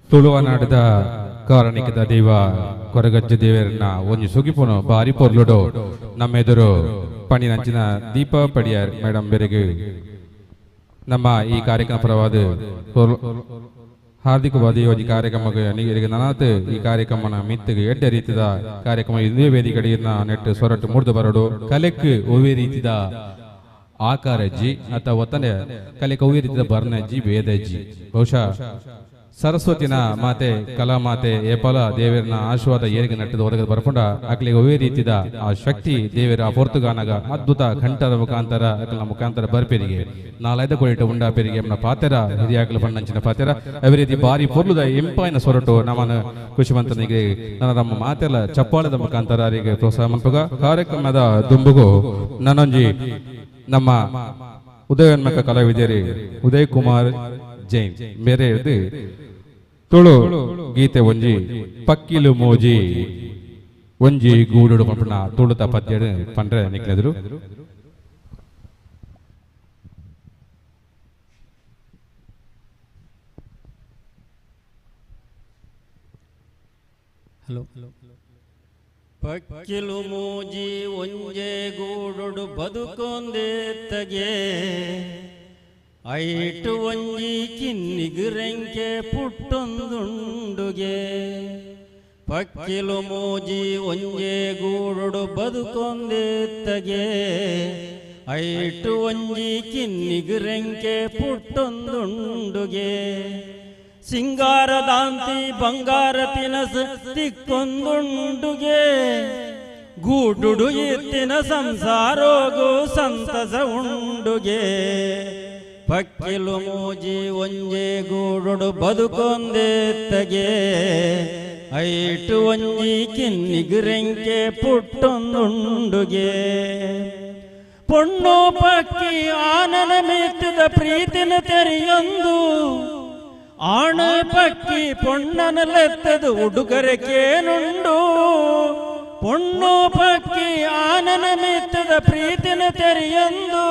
ತುಳುವನಾಡದ ಕಾರಣಿಕದ ದೇವ ಕೊರಗಜ್ಜ ದೇವರನ್ನ ಒಂಜಿ ಸುಗಿಪುನು ಬಾರಿ ಪೊರ್ಲುಡು ನಮ್ಮೆದುರು ಪಣಿನಂಚಿನ ದೀಪ ಪಡಿಯಾರ್ ಮೇಡಮ್ ಬೆರೆಗು ನಮ್ಮ ಈ ಕಾರ್ಯಕ್ರಮ ಪರವಾದ ಹಾರ್ದಿಕವಾದ ಈ ಒಂಜಿ ಕಾರ್ಯಕ್ರಮಕ್ಕೆ ನನಾತ್ ಈ ಕಾರ್ಯಕ್ರಮನ ಮಿತ್ತಿಗೆ ಎಡ್ಡೆ ರೀತಿಯ ಕಾರ್ಯಕ್ರಮ ಇದೇ ವೇದಿಕೆಡಿನ ನೆಟ್ಟು ಸೊರಟು ಮೂರ್ದು ಬರಡು ಕಲೆಕ್ ಒವ್ವೇ ರೀತಿಯ ಆಕಾರಜ್ಜಿ ಅಥವಾ ಒತ್ತನೆ ಕಲೆಕ್ ಒವ್ವೇ ರೀತಿಯ ಬರ್ಣಜ್ಜಿ ವೇದಜ್ಜಿ ಬಹುಶಃ ಸರಸ್ವತಿನ ಮಾತೆ ಕಲಾ ಮಾತೆ ಏಪಾಲ ದೇವರನ ಆಶೀರ್ವಾದ ಏರಿಗೆ ನಟ್ಟದ ಹೊರಗೆ ಬರ್ಕೊಂಡ ಅಕ್ಲಿಗೆ ಒವ್ವೇ ರೀತಿಯ ಆ ಶಕ್ತಿ ದೇವರ ಆ ಪೊರ್ತುಗಾನಗ ಅದ್ಭುತ ಕಂಠದ ಮುಖಾಂತರ ಅಕಲ ಮುಖಾಂತರ ಬರ್ಪೆರಿಗೆ ನಾಲೈದ ಕೊಳಿಟ ಉಂಡಾಪೆರಿಗೆ ನಮ್ಮ ಪಾತೆರ ಹಿರಿಯಾಕಲು ಬಣ್ಣಂಚಿನ ಪಾತೆರ ಅದೇ ರೀತಿ ಬಾರಿ ಪೊರ್ಲುದ ಎಂಪಾಯಿನ ಸೊರಟು ನಮ್ಮನ್ನು ಖುಷಿವಂತನಿಗೆ ನನ್ನ ನಮ್ಮ ಮಾತೆಲ್ಲ ಚಪ್ಪಾಳದ ಮುಖಾಂತರ ಅವರಿಗೆ ಪ್ರೋತ್ಸಾಹ ಮನ್ಪುಗ ಕಾರ್ಯಕ್ರಮದ ದುಂಬುಗು ನನ್ನೊಂಜಿ ನಮ್ಮ ಉದಯೋನ್ಮುಖ ಕಲಾವಿದರಿ ಉದಯ್ ಕುಮಾರ್ ಜೈನ್ ಬೇರೆ ಇದು ತುಳು ಗೀತೆ ಒಂಜಿ ಪಕ್ಕಿಲು ಮೋಜಿ ಒಂಜಿ ಗೂಡುಡು ಪಂಪಣ ತುಳುತ ಪದ್ಯ ಪಂಡ್ರೆ ನಿಕ್ಲೆದ್ರು. ಹಲೋ ಪಕ್ಕಿಲು ಮೋಜಿ ಒಂಜೆ ಗೂಡುಡು ಬದುಕೊಂದೇತ್ತಗೆ ಐಟು ಒಂಜಿ ಕಿನ್ನಿಗುರೆಂಕೆ ಪುಟ್ಟೊಂದುಂಡುಗೆ ಪಕ್ಕಿಲು ಮೋಜಿ ಒಂಜೆ ಗೂಡುಡು ಬದುಕೊಂದೇತ್ತಗೆ ಐಟು ಒಂಜಿ ಕಿನ್ನಿಗುರೆಂಕೆ ಪುಟ್ಟೊಂದುಂಡುಗೆ ಸಿಂಗಾರದಾಂತಿ ಬಂಗಾರ ತಿನಸು ತಿಕ್ಕೊಂದುಂಡುಗೆ ಗೂಡುಡು ಎತ್ತಿನ ಸಂಸಾರೋಗು ಸಂತಸ ಉಂಡುಗೆ ಪಕ್ಕಿಲು ಮೋಜಿ ಒಂಜೆ ಗೂಡುಡು ಬದುಕೊಂದೇತ್ತಗೆ ಐಟು ಒಂಜಿ ಕಿನ್ನಿಗುರೆಂಕೆ ಪುಟ್ಟೊಂದುಂಡುಗೆ ಪೊಣ್ಣು ಪಕ್ಕಿ ಆನನ ಮೆತ್ತದ ಪ್ರೀತಿನ ತೆರೆಯೊಂದು ಆಣ ಪಕ್ಕಿ ಪೊಣ್ಣನ ಲೆತ್ತದು ಉಡುಗರೆಕೇನುಂಡು ಪೊಣ್ಣು ಪಕ್ಕಿ ಆನನ ಮೆತ್ತದ ಪ್ರೀತಿನ ತೆರೆಯೊಂದು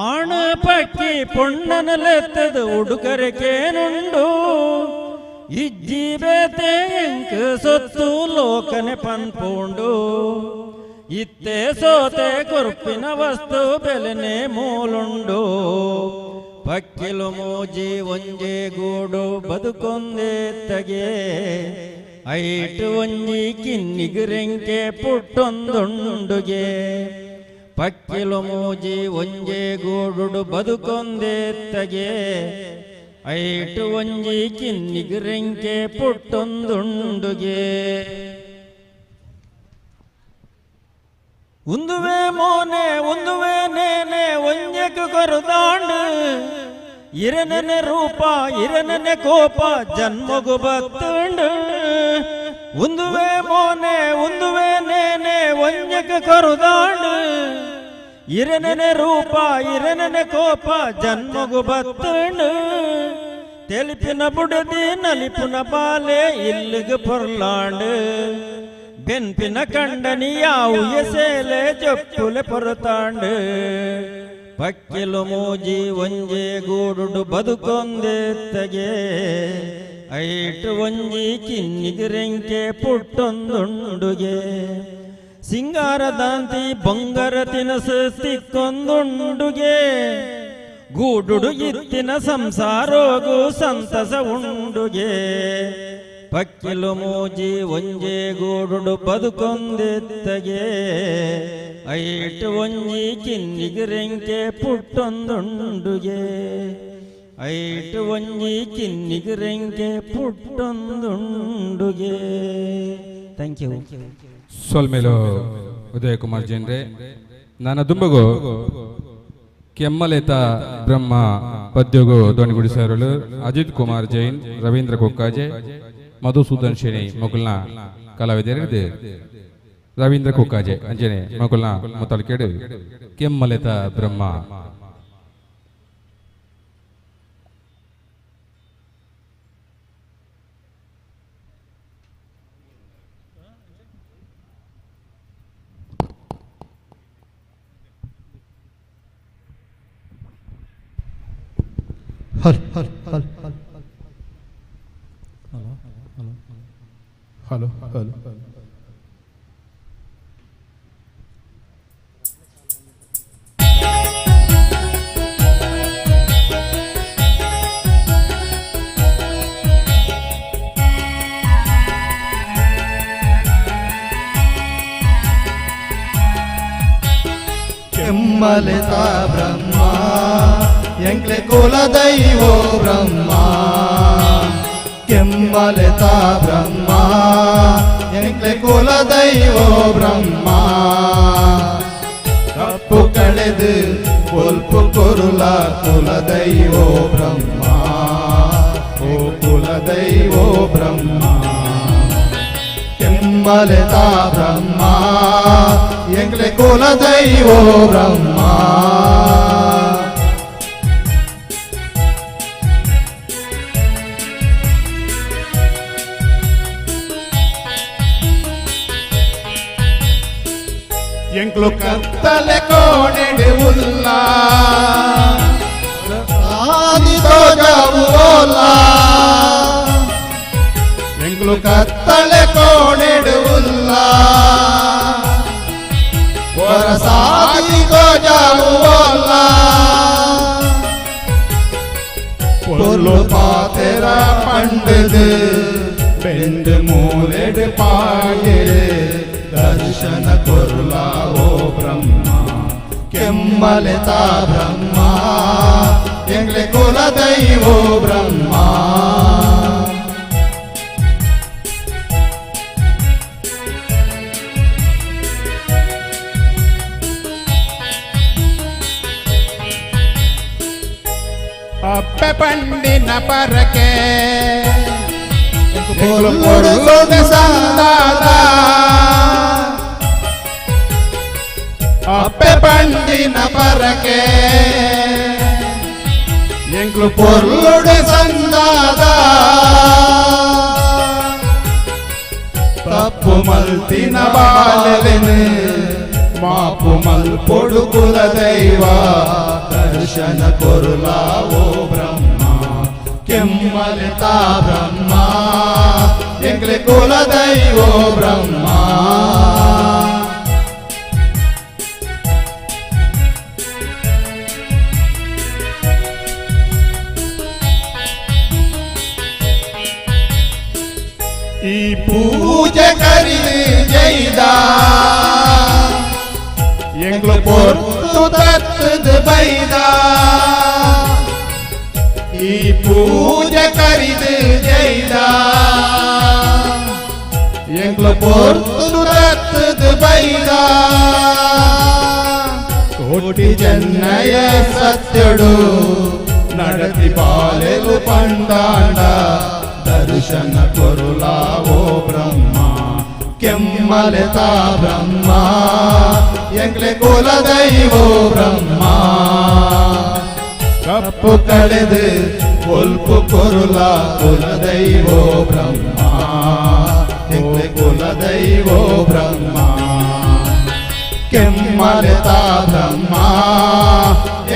ಆಣ ಪಕ್ಕಿ ಪೊಣ್ಣನ ಲೆತ್ತದು ಉಡುಗರೆಕೇನುಂಡು ಇಜ್ಜಿ ಬೇತೆ ಎಂಕ್ ಸೊತ್ತು ಲೋಕನೆ ಪನ್ಪುಂಡು ಇತ್ತೆ ಸೋತೆ ಕೊರ್ಪಿನ ವಸ್ತು ಬೆಲೆನೆ ಮೂಲುಂಡು ಪಕ್ಕಿಲು ಮೋಜಿ ಒಂಜೆ ಗೂಡು ಬದುಕೊಂದೇತ್ತಗೆ ಐಟು ಒಂಜಿ ಕಿನ್ನಿಗುರೆಂಕೆ ಪುಟ್ಟೊಂದುಂಡುಗೆ ಪಕ್ಕಿಲು ಮೋಜಿ ಒಂಜೆ ಗೂಡುಡು ಬದುಕೊಂದೇತ್ತಗೆ ಐಟು ಒಂಜಿ ಕಿನ್ನಿಗುರೆಂಕೆ ಪುಟ್ಟೊಂದುಂಡುಗೆ ಉಂದುವೆ ಮೋನೆ ಉಂದುವೆ ನೇನೆ ಒಂಜೆಕ್ ಕೊರುದಾಂಡು ಇರನನೆ ರೂಪ ಇರನನೆ ಕೋಪ ಜನ್ಮಗು ಬತ್ತುಂಡು ಉಂದುವೆ ಮೋನೆ ಉಂದುವೆ ನೇನೆ ಒಂಜೆಕ್ ಕೊರುದಾಂಡು ಇರನನೆ ರೂಪ ಇರನನೆ ಕೋಪ ಜನ್ಮಗು ಬತ್ತುಂಡು ತೆಲಿಪಿನ ಬುಡದಿ ನಲಿಪುನ ಬಾಲೆ ಇಲ್ಲಿಗೆ ಪೊರ್ಲಾಂಡು ಬೆನ್ಪಿನ ಕಂಡನಿ ಯಾವು ಎಸೆಲೆ ಜಪ್ಪುಲೆ ಪೊರತಾಂಡು ಪಕ್ಕಿಲು ಮೋಜಿ ಒಂಜೆ ಗೂಡುಡು ಬದುಕೊಂದೇತ್ತಗೆ ಐಟು ಒಂಜಿ ಕಿನ್ನಿಗುರೆಂಕೆ ಪುಟ್ಟೊಂದುಂಡುಗೆ ಸಿಂಗಾರದಾಂತಿ ಬಂಗಾರ ತಿನಸು ತಿಕ್ಕೊಂದುಂಡುಗೆ ಗೂಡುಡು ಇತ್ತಿನ ಸಂಸಾರೋಗು ಸಂತಸ ಉಂಡುಗೆ ಪಕ್ಕಿಲು ಮೋಜಿ ಒಂಜೆ ಗೂಡುಡು ಬದುಕೊಂದೇತ್ತಗೆ ಐಟು ಒಂಜಿ ಕಿನ್ನಿಗುರೆಂಕೆ ಪುಟ್ಟೊಂದುಂಡುಗೆ ಐಟು ಒಂಜಿ ಕಿನ್ನಿಗುರೆಂಕೆ ಪುಟ್ಟೊಂದುಂಡುಗೆ. Thank you. ಸೊಲ್ಮೇಲು ಉದಯ್ ಕುಮಾರ್ ಜೈನ್ರೆ. ನನ್ನ ದುಂಬಗು ಕೆಮ್ಮಲೇತ ಬ್ರಹ್ಮ ಪದ್ಯಗು ಧ್ವನಿಗುಡಿಸಲು ಅಜಿತ್ ಕುಮಾರ್ ಜೈನ್, ರವೀಂದ್ರ ಕೊಕ್ಕಾಜೆ, ಮಧುಸೂದನ್ ಶೆಣಿ ಮೊಕಲ್ನ ಕಲಾವಿದರಿದೆ. ರವೀಂದ್ರ ಕೊಕ್ಕಾಜೆ ಅಂಜನೆ ಮೊಕಲ್ನ ಮುತ್ತಲಕೇಡು ಕೆಮ್ಮಲೆತ ಬ್ರಹ್ಮ. ಹಲ್ ಹಲ್ ಹಲ್ ಹಲ್. Hello hello. ಕೆಮ್ಮಲೆತ ಬ್ರಹ್ಮ ಎಂಕ್ಲೆ ಕುಲದೈವೋ ಬ್ರಹ್ಮ ಕೆಮ್ಮಲೆತ ಬ್ರಹ್ಮ ಎಂಕ್ಲೆ ಕುಲದೈವೋ ಬ್ರಹ್ಮ ಕಪ್ಪು ಕಳೆದು ಕೊಲ್ಪು ಕೊರುಲ ಕುಲದೈವೋ ಬ್ರಹ್ಮ ಓ ಕುಲದೈವೋ ಬ್ರಹ್ಮ ಕೆಮ್ಮಲೆತ ಬ್ರಹ್ಮ ಎಂಕ್ಲೆ ಕುಲದೈವೋ ಬ್ರಹ್ಮ ಎಂಕ್ಲು ಕತ್ತಲೆ ಕೋಣೆಡೆ ಉಲ್ಲ ಆದಿ ತೋಜಾವು ಓಲ ಎಂಕ್ಲು ಕತ್ತಲೆ ಕೋಣೆಡೆ ಉಲ್ಲ ಹೊರಸಾದಿ ತೋಜಾವು ಓಲ ಪೊರ್ಲು ಪಾತೆರ ಪಂಡದು ಬೆಂದು ಮೂಲೆಡು ಪಾಯೆಡು ದರ್ಶನ ಕೊರುಲಾ ಓ ಬ್ರಹ್ಮ ಕೆಮ್ಮಲೆತ ಬ್ರಹ್ಮ ಎಂಗ್ಲೆ ಕುಲದೈವೋ ಬ್ರಹ್ಮ ಅಪ್ಪೆ ಪಂಡಿನ ಪರಕೆ ಸಂದಾದ ಅಪ್ಪೆ ಪಂಡಿನ ಪರಕೆ ಎಂಕ್ಲು ಪೊರ್ಲುಡು ಸಂದಾದ ತಪ್ಪು ಮಲ್ತಿನ ಬಾಲೆನು ಮಾಪು ಮಲ್ಪೊಡು ಕುಲದೈವ ದರ್ಶನ ಕೊರುಲಾ ಓ ಬ್ರಹ್ಮ ಕೆಮ್ಮಲೆತ ಬ್ರಹ್ಮ ಎಂಕ್ಲೆ ಕುಲದೈವೋ ಬ್ರಹ್ಮ ಈ ಪೂಜೆ ಕರಿದು ಜೈದ ಎಂಗ್ಲು ಪೊರ್ತು ತತ್ತದು ಬೈದ ಈ ಪೂಜೆ ಕರಿದು ಜೈದ ಎಂಗ್ಲು ಪೊರ್ತು ತತ್ತದು ಬೈದ ಕೋಟಿ ಜನ್ನಯ ಸತ್ಯಡು ನಡತಿ ಬಾಲೆಲು ಪಂಡಾಂಡ ದರ್ಶನ ಕೊರುಲಾ ಓ ಬ್ರಹ್ಮ ಕೆಮ್ಮಲೆತ ಬ್ರಹ್ಮ ಎಂಕ್ಲೆ ಕುಲದೈವೋ ಬ್ರಹ್ಮ ಕಪ್ಪು ಕಳೆದು ಕೊಲ್ಪು ಕೊರುಲ ಕುಲದೈವೋ ಬ್ರಹ್ಮ ಎಂಕ್ಲೆ ಕುಲದೈವೋ ಬ್ರಹ್ಮ ಕೆಮ್ಮಲೆತ ಬ್ರಹ್ಮ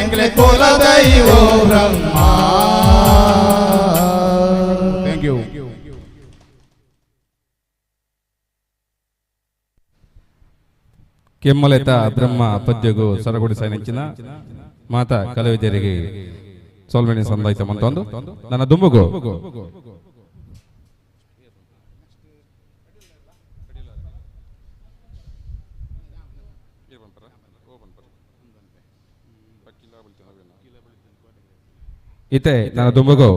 ಎಂಕ್ಲೆ ಕುಲದೈವೋ ಬ್ರಹ್ಮ. Thank you. ಕೆಮ್ಮಲೆತ ಬ್ರಹ್ಮ ಪದ್ಯಗು ಸರಗುಡಿ ಸೈನಂಚಿನ ಮಾತಾ ಕಲಾವಿದರಿಗೆ ಸೋಲ್ಮೇಣಿ ಸಂದಾಯಿತ ಮಂತೊಂದು ನನ್ನ ದುಂಬುಗು ಇತೆ ನನ್ನ ದುಂಬುಗು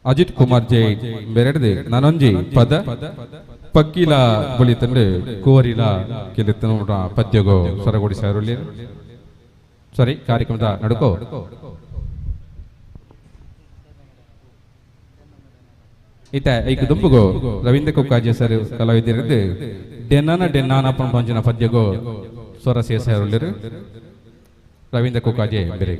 ಅಜಿತ್ ಕುಮಾರ್ ಜೈನ್ ಬೆರಡ್ದೆ ನಾನೊಂಜಿ ಪದ ಪಕ್ಕಿಲ ಬಳಿತಂಡು ಕೋರಿಲ ಕೆಲಿತನ ಪದ್ಯಗೋ ಸರಗುಡಿ ಸಾರುಳ್ಳಿ ಸರಿ ಕಾರ್ಯಕ್ರಮದ ನಡುಕೋ ಇತ ಐಕು ದುಂಬುಗೋ ರವೀಂದ್ರ ಕುಕ್ಕಾಜೆ ಸರ್ ಕಲಾವಿದರಿದ್ದು ಡೆನ್ನಾನ ಡೆನ್ನಾನ ಪಂಪಂಚಿನ ಪದ್ಯಗೋ ಸ್ವರ ಸೇಸಾರುಳ್ಳಿರು ರವೀಂದ್ರ ಕುಕ್ಕಾಜೆ ಬೆರೆ.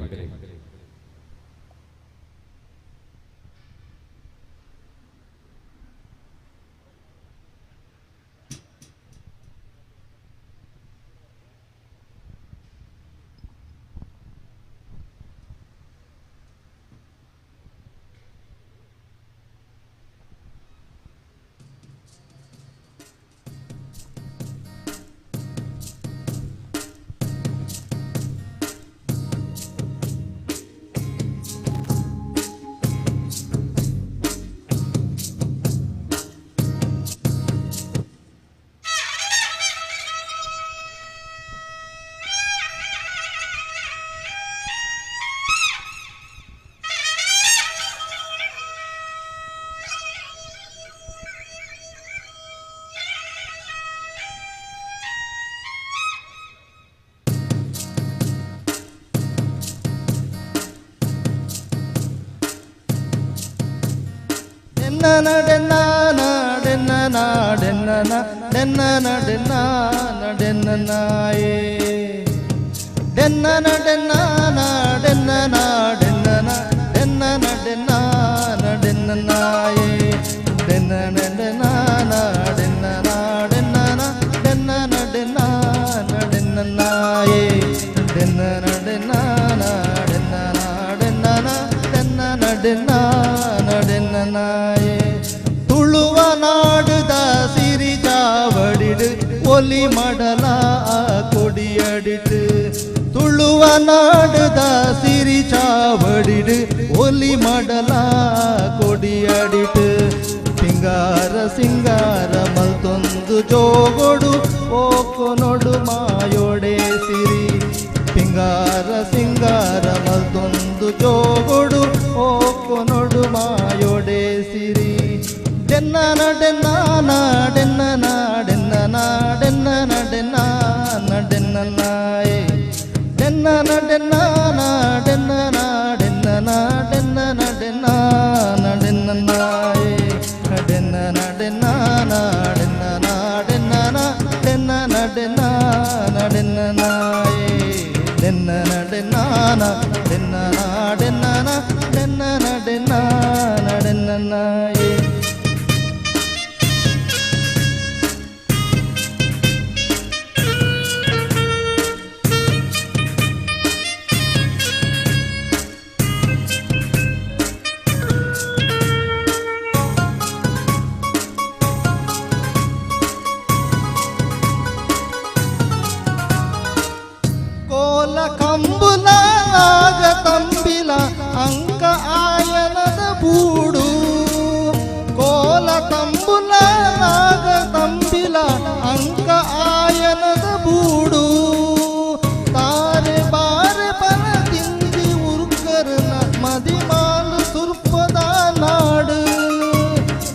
ಡೆನ್ನ ಡೆನ್ನ ಡೆನ್ನ ಡೆನ್ನ ಡೆನ್ನ ಡೆನ್ನ ನಾಯೇ ಡೆನ್ನ ಡೆನ್ನ ಡೆನ್ನ ಡೆನ್ನ ಡೆನ್ನ ಡೆನ್ನ ಡೆನ್ನ ನಾಯೇ ಡೆನ್ನ ಡೆನ್ನ ಡೆನ್ನ ಡೆನ್ನ ಡೆನ್ನ ಡೆನ್ನ ಡೆನ್ನ ನಾಯೇ ಡೆನ್ನ ಡೆನ್ನ ಡೆನ್ನ ಡೆನ್ನ ಡೆನ್ನ ಡೆನ್ನ ಡೆನ್ನ ನಾಯೇ ತುಳುವ ನಾಡುದ ಸಿರಿ ಚಾವಡಿಡು ಒಲಿ ಮಡಲ ಕೊಡಿಯಡಿட்டு ತುಳುವ ನಾಡುದ ಸಿರಿ ಚಾವಡಿಡು ಒಲಿ ಮಡಲ ಕೊಡಿಯಡಿಟ್ಟು ಸಿಂಗಾರ ಸಿಂಗಾರ ಮಲ್ತೊಂದು ಜೋಗೊಡು ಓಕೊನೊಡು ಮಾಯೋಡೆ ಸಿರಿ ಸಿಂಗಾರ ಸಿಂಗಾರ ಮಲ್ತೊಂದು ಜೋಗೊಡು ಓಕೊನೊಡು ಮಾಯೋಡೆ ಸಿರಿ ಡೆನ್ನ ಡೆನ್ನ ಡೆನ್ನ ಡೆನ್ನ ಡೆನ್ನ ಡೆನ್ನ ಡೆನ್ನ ನಾಯೇ ಡೆನ್ನ ಡೆನ್ನ ಡೆನ್ನ ಡೆನ್ನ ಡೆನ್ನ ಡೆನ್ನ ಡೆನ್ನ ನಾಯೇ ಡೆನ್ನ ಡೆನ್ನ ಡೆನ್ನ ಡೆನ್ನ ಡೆನ್ನ ಡೆನ್ನ ಡೆನ್ನ ನಾಯೇ ಡೆನ್ನ ಡೆನ್ನ ಡೆನ್ನ ಡೆನ್ನ ಡೆನ್ನ ಡೆನ್ನ ಡೆನ್ನ ನಾಯೇ. ಕೋಲ ಕಂಬುಲ ನಾಗ ತಂಬಿಲ ಅಂಕ ಆಯನದ ಬೂಡು ಕೋಲ ತಂಬುಲ ನಾಗ ತಂಬಿಲ ಅಂಕ ಆಯನದ ಬೂಡು ತಾರೆ ಬಾರೆ ಬನ ತಿಂದಿ ಉರ್ಕರ್ನ ಮದಿಮಾಲು ಸುರ್ಪದ ನಾಡು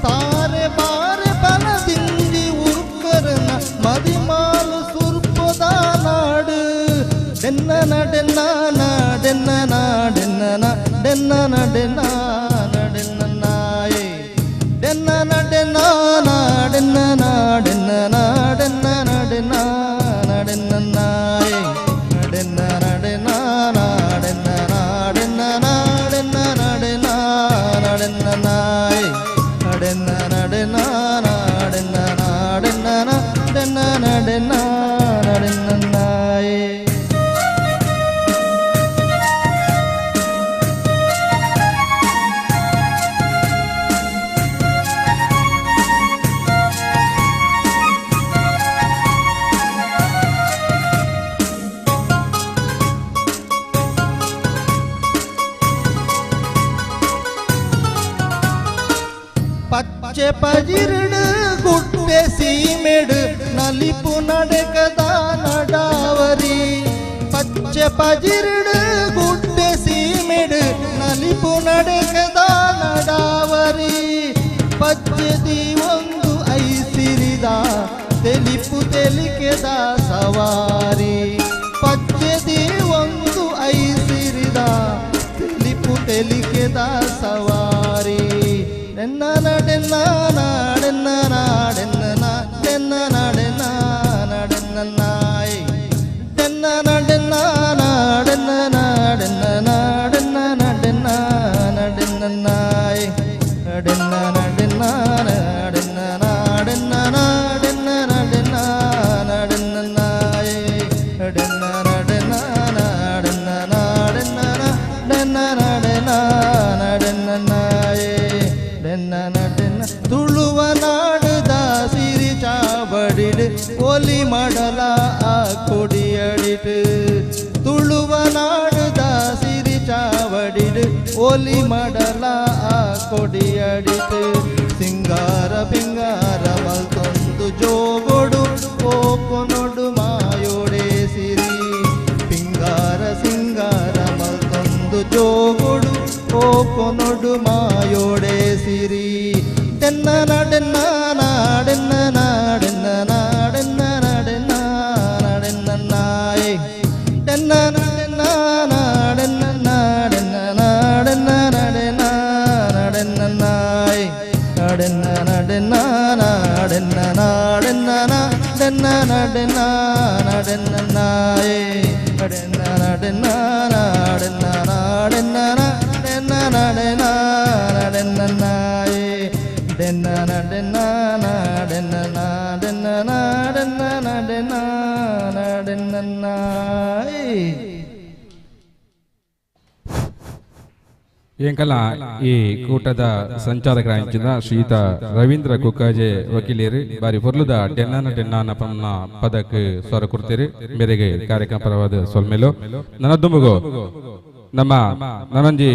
ತಾರೆ ಬಾರೆ ಬನ ತಿಂದಿ ಉರ್ಕರ್ನ ಮದಿಮಾಲು ಸುರ್ಪದ ನಾಡು ಡೆನ್ನ ಡೆನ್ನ ಡೆನ್ನ ಡೆನ್ನ ಡೆನ್ನ ಡೆನ್ನ ಡೆನ್ನ ನಾಯೇ ಡೆನ್ನ ಡೆನ್ನ ಡೆನ್ನ ಡೆನ್ನ ಡೆನ್ನ ಡೆನ್ನ ಡೆನ್ನ ನಾಯೇ ಡೆನ್ನ ಡೆನ್ನ ಡೆನ್ನ ಡೆನ್ನ ಡೆನ್ನ ಡೆನ್ನ ಡೆನ್ನ ನಾಯೇ ಡೆನ್ನ ಡೆನ್ನ ಡೆನ್ನ ಡೆನ್ನ ಡೆನ್ನ ಡೆನ್ನ ಡೆನ್ನ ನಾಯೇ. ಪಚ್ಚೆ ಪಜಿರುಡು ಗುಡ್ಡೆ ಸೀಮೆಡು ನಲಿಪು ನಡೆಕದ ನಡಾವರಿ ಪಚ್ಚೆ ಪಜಿರುಡು ಗುಡ್ಡೆ ಸೀಮೆಡು ನಲಿಪು ನಡೆಕದ ನಡಾವರಿ ಪಚ್ಚೆದಿ ಒಂದು ಐಸಿರಿದ ತೆಲಿಪು ತೆಲಿಕೆದ ಸವಾರಿ ಪಚ್ಚೆದಿ ಒಂದು ಐಸಿರಿದ ತೆಲಿಪು ತೆಲಿಕೆದ ಸವಾರಿ ಡೆನ್ನ ಡೆನ್ನ ಡೆನ್ನ ಡೆನ್ನ ಡೆನ್ನ ಡೆನ್ನ ಡೆನ್ನ ನಾಯೇ ಡೆನ್ನ ಡೆನ್ನ ಡೆನ್ನ ಡೆನ್ನ ಡೆನ್ನ ಡೆನ್ನ ಡೆನ್ನ ನಾಯೇ ಡೆನ್ನ ಡೆನ್ನ ಡೆನ್ನ ಡೆನ್ನ ಡೆನ್ನ ಡೆನ್ನ ಡೆನ್ನ ನಾಯೇ ಡೆನ್ನ ಡೆನ್ನ ಡೆನ್ನ ಡೆನ್ನ ಡೆನ್ನ ಡೆನ್ನ ಡೆನ್ನ ನಾಯೇ ಡೆನ್ನ ಡೆನ್ನ ತುಳುವ ನಾಡುದ ಸಿರಿ ಚಾವಡಿಡು ಒಲಿ ಮಡಲ ಆ ಕೊಡಿಯಡಿಟು ತುಳುವ ನಾಡುದ ಸಿರಿ ಚಾವಡಿಡು ಒಲಿ ಮಡಲ ಆ ಕೊಡಿಯಡಿಟು ಸಿಂಗಾರ ಪಿಂಗಾರ ಮಲ್ತೊಂದು ಜೋಗೊಡು ಓಕೊನೊಡು ಮಾಯೋಡೆ ಸಿರಿ ಪಿಂಗಾರ ಸಿಂಗಾರ ಮಲ್ತೊಂದು ಜೋಗೊಡು ಓಕೊನೊಡು ಮಾಯೋಡೆ ಸಿರಿ ಡೆನ್ನ ಡೆನ್ನ ಡೆನ್ನ ಡೆನ್ನ ಡೆನ್ನ ಡೆನ್ನ ಡೆನ್ನ ನಾಯೇ ಡೆನ್ನ ಡೆನ್ನ ಡೆನ್ನ ಡೆನ್ನ ಡೆನ್ನ ಡೆನ್ನ ಡೆನ್ನ ನಾಯೇ. ಡೆನ್ನ ಡೆನ್ನ ಡೆನ್ನ ಡೆನ್ನ ಏ ಡೆನ್ನ ಡೆನ್ನ ಡೆನ್ನ ಡೆನ್ನ ಡೆನ್ನ ಡೆನ್ನ ಡೆನ್ನ ಏ ಡೆನ್ನ ಡೆನ್ನ ಡೆನ್ನ ಡೆನ್ನ ಡೆನ್ನ ಡೆನ್ನ ಡೆನ್ನ ಏ. ಎಂಕಲ ಈ ಕೂಟದ ಸಂಚಾಲಕರಾಂಚಿನ ಶ್ರೀತ ರವೀಂದ್ರ ಕುಕ್ಕಾಜೆ ವಕೀಲರು ಬಾರಿ ಪೊರ್ಲುದ ಡೆನ್ನಾನ ಡೆನ್ನಾನ ಪನ್ನ ಪದಕ್ಕೆ ಸ್ವರ ಕೊಡ್ತೀರಿ. ಮೇರೆಗೆ ಕಾರ್ಯಕ್ರಮ ಪರವಾದ ಸೊಲ್ಮೇಲು ನನ್ನ ದುಂಬುಗು ನಮ್ಮ ನನಂಜಿ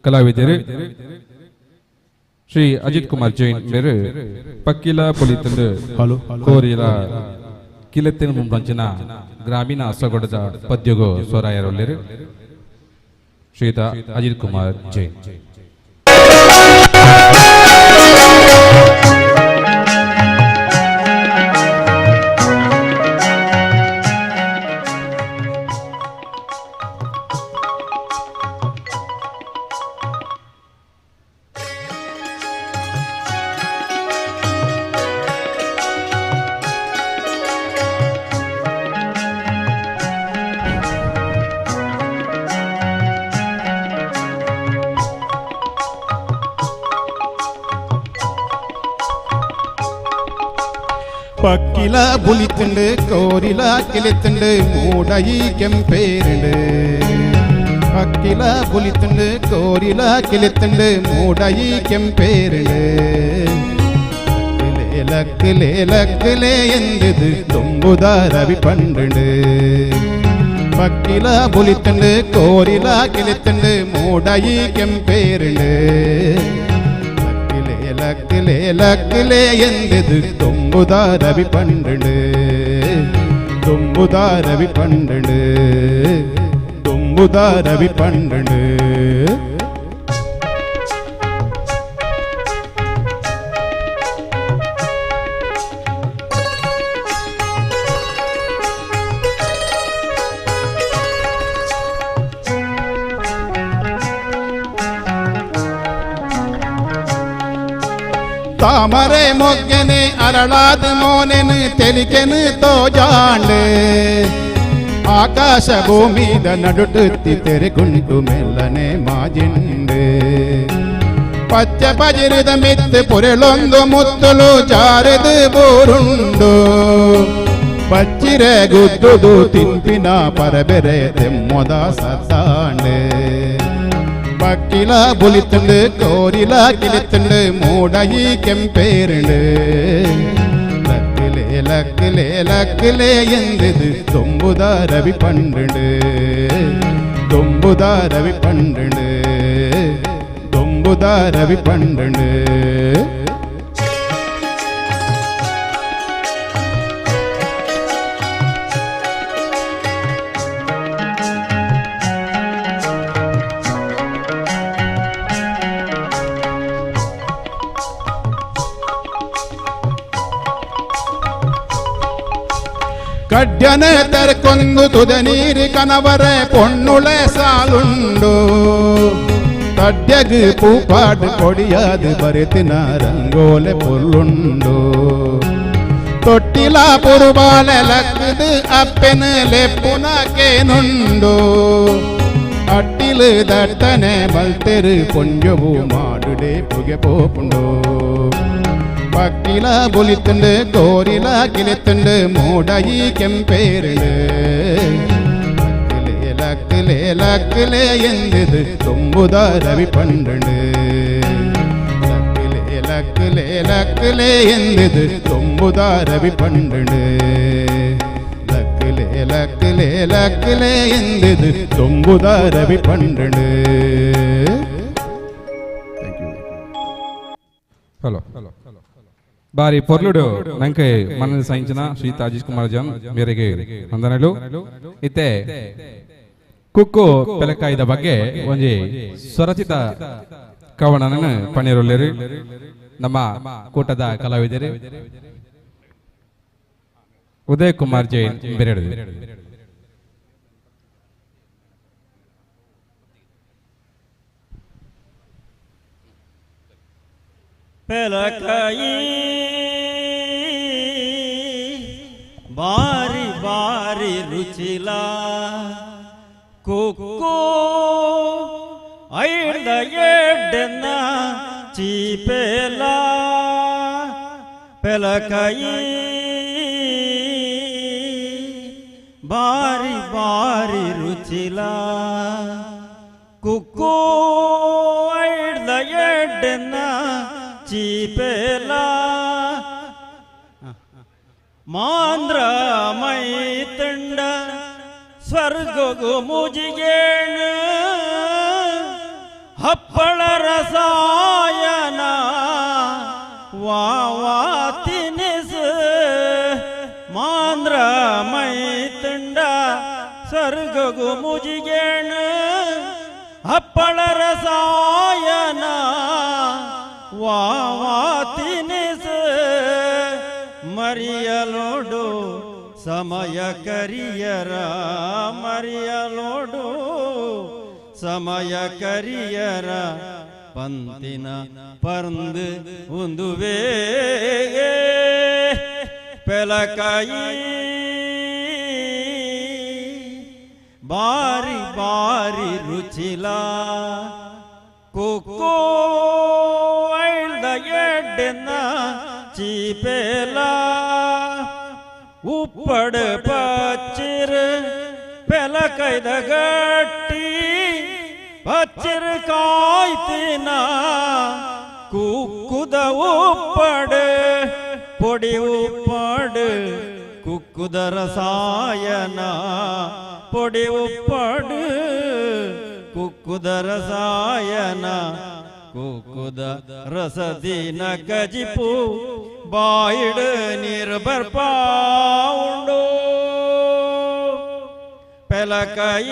ಕಲಾವಿದರು ಶ್ರೀ ಅಜಿತ್ ಕುಮಾರ್ ಜೈನ್ ಮೇರು ಪಕ್ಕಿಲ ಪೊಲಿತಂದು ಕೋರಿಲ ಕಿಲತ್ತಿನ ಮುಂಬಂಚಿನ ಗ್ರಾಮೀಣ ಸೊಗಡದ ಪದ್ಯಗು ಸ್ವರಾಯರೊಲ್ಲೇರು ಶ್ರೀತ ಅಜಿತ್ ಕುಮಾರ್ ಜೈನ್. പക്കില പുലിത്തുണ്ട് കോരില കിളിത്തുണ്ട് മൂടയി കെമ്പേരുണ്ട്. പക്കില പുലിത്തുണ്ട് കോരില കിളിത്തുണ്ട് മൂടയി കെമ്പേരുണ്ട്. ലക്കിലേ ലക്കിലേ എന്ത് തുമ്പുതാരവി പണ്ടുണ്ട്. പക്കില പുലിത്തുണ്ട് കോരില കിളിത്തുണ്ട് മൂടയി കെമ്പേരുണ്ട്. ലക്കിലേ ലക്കിലേ എന്ത് തുമ്പുതാരവി പണ്ടുണ്ട്. തുമ്പുതാരവി പണ്ടുണ്ട്. തുമ്പുതാരവി പണ്ടുണ്ട്. താമരെ മൊഗ്ഗനെ അരളാത് മോനെന് തെലിക്കെന് തോജാണ്ട്. ആകാശ ഭൂമിದ നടുട്ടുത്തി തെരകുണ്ടു മെല്ലനെ മാജിണ്ട്. പച്ച പജിരുത മിത്ത് പുരളൊന്തു മുത്തുലു ചാരത് ബോരുണ്ടു. പച്ചിരെ ಗುದ್ದುದು ತಿಂಪಿನ ಪರಬೆರೆ ತೆಮ್ಮದ ಸತ್ತಾಂಡು. പക്കില പുലിത്തുണ്ട് കോരില കിളിത്തുണ്ട് മൂടയി കെമ്പേരുണ്ട്. ലക്കിലേ ലക്കിലേ ലക്കിലേ എന്ത് തുമ്പുതാരവി പണ്ടുണ്ട്. തുമ്പുതാരവി പണ്ടുണ്ട്. തുമ്പുതാരവി പണ്ടുണ്ട്. ಕಡ್ಯನ ತೆರಕೊಂದು ತುದ ನೀರಿ ಕನವರೆ ಪೊಣ್ಣುಳೆ ಸಾಲುಂಡು. ತಡ್ಯಗು ಪೂಪಾಡು ಕೊಡಿಯಾದು ಬರೆತಿನ ರಂಗೋಲೆ ಪೊರ್ಲುಂಡು. ತೊಟ್ಟಿಲ ಪುರುಬಾಲೆ ಲಕ್ಕದು ಅಪ್ಪೆನ ಲೆಪ್ಪುನ ಕೇನುಂಡು. ಅಟ್ಟಿಲು ದಟ್ಟನೆ ಬಲ್ತೆರು ಪೊಂಜವು ಮಾಡುಡೆ ಪುಗೆ ಪೋಪುಂಡು. പക്കില പുലിത്തുണ്ട് കോരില കിളിത്തുണ്ട് മൂടയി കെമ്പേരുണ്ട്. ലക്കിലേ ലക്കിലേ ലക്കിലേ എന്ത് തുമ്പുതാരവി പണ്ടുണ്ട്. ലക്കിലേ ലക്കിലേ ലക്കിലേ എന്ത് തുമ്പുതാരവി പണ്ടുണ്ട്. ലക്കിലേ ലക്കിലേ ലക്കിലേ എന്ത് തുമ്പുതാരവി പണ്ടുണ്ട്. ഹലോ ಬಾರಿ ಪೊರ್ಲುಡು ನಂಗೆ ಮನದ ಸಂಚನ ಶ್ರೀ ತಾಜೀಶ್ ಕುಮಾರ್ ಜನ್ ಮೇರೆಗೆ ವಂದನೆಲು. ಇತ್ತೆ ಕುಕ್ಕು ಪೆಲಕಾಯಿದ ಬಗ್ಗೆ ಒಂಜಿ ಸ್ವರಚಿತ ಕವನನ ಪಣಿರೊಲ್ಲೇರು ನಮ್ಮ ಕೂಟದ ಕಲಾವಿದರು ಉದಯ್ ಕುಮಾರ್ ಜೈನ್ ಬೆರೆಡು. ಪೆಲಕಾಯಿ ಬಾರಿ ಬಾರಿ ರುಚಿಲಾ ಕುಕ್ಕು ಐದ ಎಡ್ಡೆನ ಚೀಪೆಲ ಪೆಲಕೈ ಬಾರಿ ಬಾರಿ ರುಚಿಲಾ ಕುಕ್ಕು ಐದ ಎಡ್ಡೆನ ಚೀಪೆಲ ಮಾಂದ್ರ ಮೈತಂಡ ಸ್ವರ್ಗಗು ಮುಜಿಗೇಣ ಹಪ್ಪಳ ರಸಾಯನ ವಾವಾ ತಿನಿಸ ಮಾಂದ್ರ ಮೈತಂಡ ಸ್ವರ್ಗಗು ಮುಜಿಗೇಣ ಹಪ್ಪಳ ರಸಾಯನ ವಾವಾ ತಿನಿಸ ಮರಿಯಲೋಡು ಸಮಯ ಕರಿಯರ ಮರಿಯಲೋಡು ಸಮಯ ಕರಿಯರ ಪಂತಿನ ಪರ್ಂದು ಉಂದುವೇ ಪೆಲಕಾಯಿ ಬಾರಿ ಬಾರಿ ರುಚಿಲಾ ಕುಕ್ಕು ಐಳ್ದ ಎಡ್ಡೆನ ಚೀಪೆಲ ಉಪ್ಪಡ ಪಚ್ಚಿರ ಪೆಲಕೈದ ಗಟ್ಟಿ ಪಚ್ಚಿರ ಕಾಯ್ತಿನ ಕುಕ್ಕುದ ಉಪ್ಪಡ ಪೊಡಿ ಉಪ್ಪಡ ಕುಕ್ಕುದ ರಸಾಯನ ಪೊಡಿ ಉಪ್ಪಡ ಕುಕ್ಕುದ ರಸಾಯನ ಕುಕ್ಕುದ ರಸದಿನ ಕಜಿಪು ಬಾಯಿಡು ನೀರು ಬರ್ಪಾ ಉಂಡು ಪೆಲಕೈ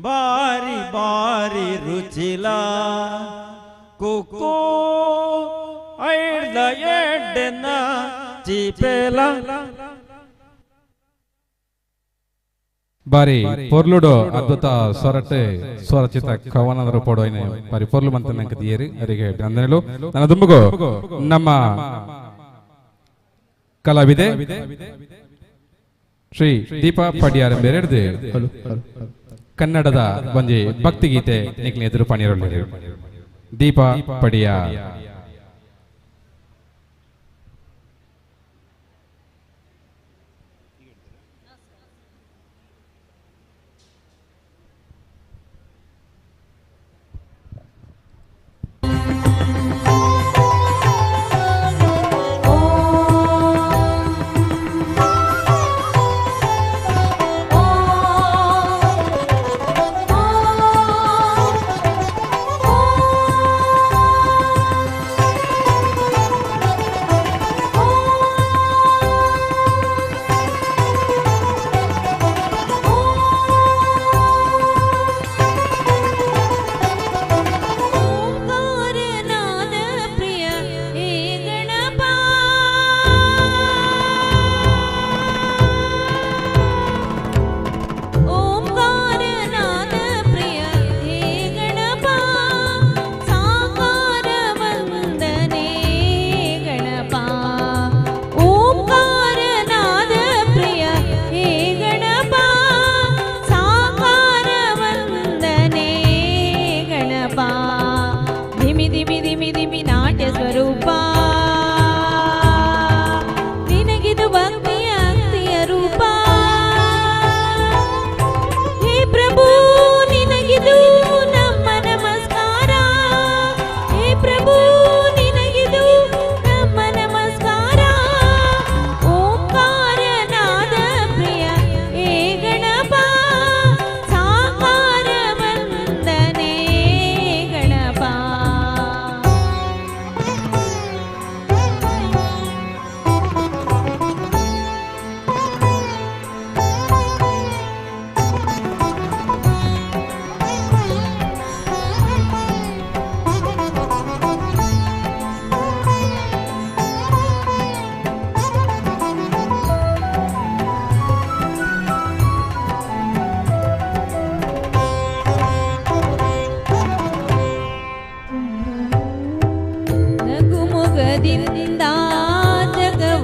ಬಾರಿ ಬಾರಿ ರುಚಿಲಾ ಕುಕ್ಕು ಐಡ್ದ ಎಡ್ಡೆನ ಚೀಪೆಲ ಬಾರಿ ಪೊರ್ಲುಡು ಅದ್ಭುತ ಸ್ವರಟೆ ಸ್ವರಚಿತ ಕವನದ ರೂಪಡು ಐನೆ ಬಾರಿ ಪೊರ್ಲು ಮಂತ ನಂಗೆ ದಿಯರಿ ಅವರಿಗೆ ಅಭಿನಂದನೆಗಳು. ನನ್ನ ದುಂಬುಗು ನಮ್ಮ ಕಲಾವಿದೆ ಶ್ರೀ ದೀಪಾ ಪಡಿಯಾರ್ ಬೇರೆಡ್ದು ಕನ್ನಡದ ಒಂಜಿ ಭಕ್ತಿಗೀತೆ ನಿಕ್ಲಿ ಎದುರು ಪಣಿರೊಳ್ಳಿರು. ದೀಪಾ ಪಡಿಯಾರ್. ನಗುಮುಗದಿಂದ ಜಗವ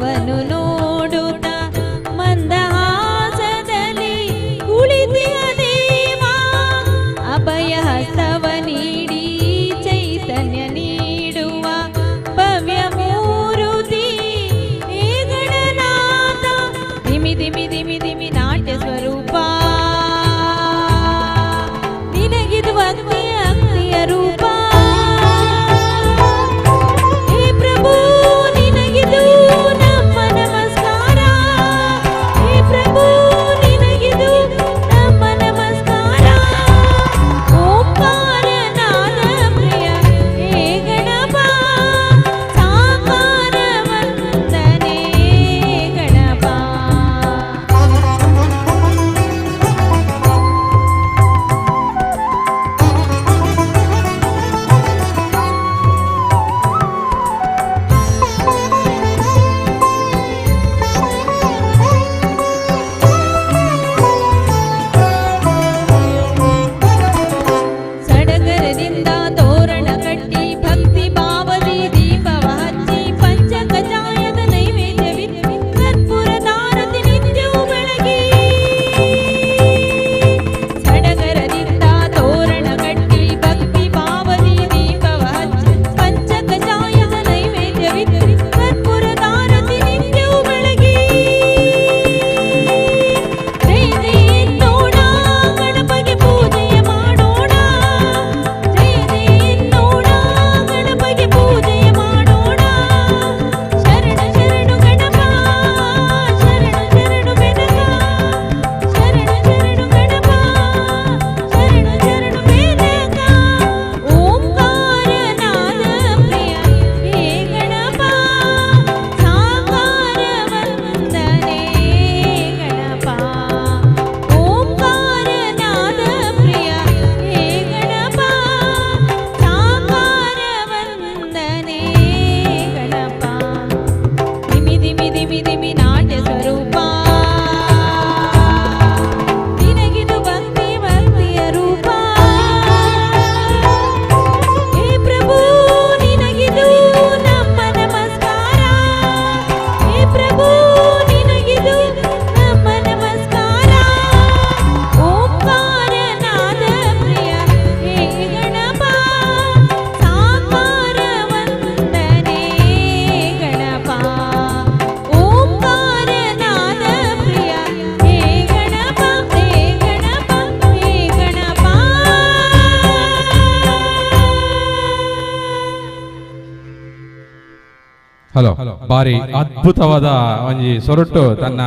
ಹಲೋ ಬಾರಿ ಅದ್ಭುತವಾದ ಒಂಜಿ ಸೊರಟು ತನ್ನ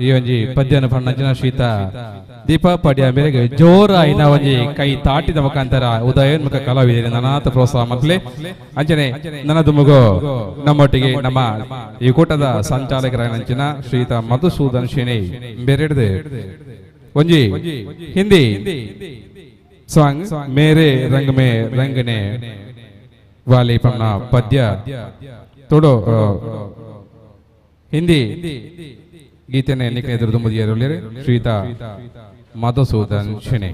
ಈ ಒಂಜಿ ಪದ್ಯನ ಪಣ್ಣಂಚಿನ ಶ್ರೀತ ದೀಪ ಪಡ್ಯ ಮೇರೆಗೆ ಜೋರಾಯಿನ ಒಂಜಿ ಕೈ ತಾಟಿದ ಮುಖಾಂತರ ಉದಯೋನ್ಮುಖ ಕಲಾವಿದರು ನನಾಥ ಪ್ರೋತ್ಸಾಹ ಮಕ್ಕಳೇ. ಅಂಚನೆ ನನ್ನದು ಮಗು ನಮ್ಮೊಟ್ಟಿಗೆ ನಮ್ಮ ಈ ಕೂಟದ ಸಂಚಾಲಕರಾಗಿನ ಶ್ರೀತ ಮಧುಸೂದನ್ ಶೆಣೈ ಬೇರೆಡ್ದು ಒಂಜಿ ಹಿಂದಿ ಸಾಂಗ್ ಮೇರೆ ರಂಗ್ ಮೇ ರಂಗನೆ ವಾಲಿ ಪಣ್ಣ ಪದ್ಯ ತೋಡೋ ಹಿಂದಿ ಗೀತೆನೆ ನಿಕ್ನೆ ಎದುರು ದುಂಬುದಿಯರುಳ್ಳಿರಿ ಶ್ರೀತ ಮಧುಸೂದನ್ ಶೆಣೈ.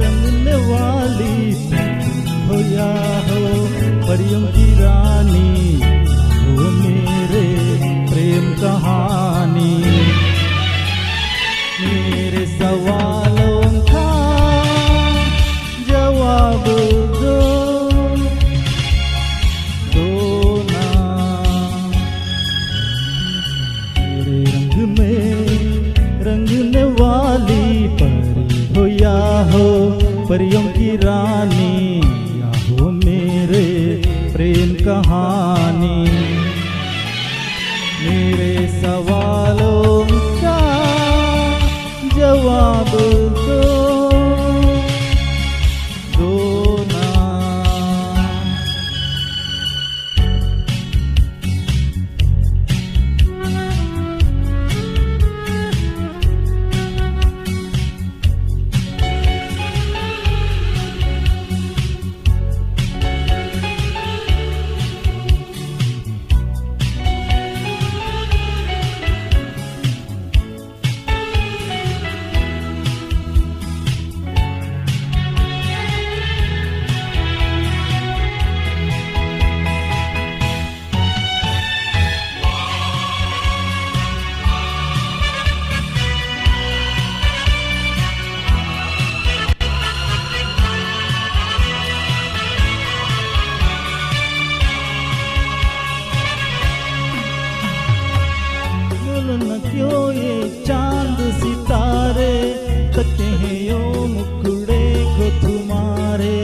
रंगने वाली हो या हो परियों की रानी हो मेरे प्रेम कहानी, मेरे सवालों का जवाब दो दो ना। मेरे रंग में रंगने वाली परी हो या हो परियों की रानी या हो मेरे प्रेम कहानी, मेरे सवालों का जवाब दो दो ना। क्यों ये चांद सितारे तकते हैं यो मुखड़े को तुम्हारे,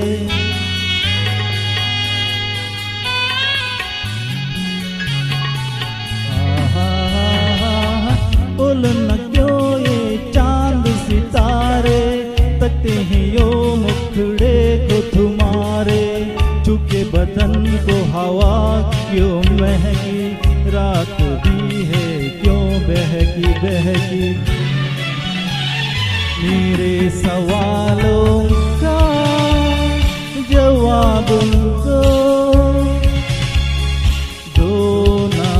बोलो न क्यों ये चांद सितारे तकते हैं यो मुखड़े को तुम्हारे, चुके बदन को हवा क्यों महकी, रात भी है क्यों बहकी बहकी, मेरे सवालों का जवाब दो दो ना।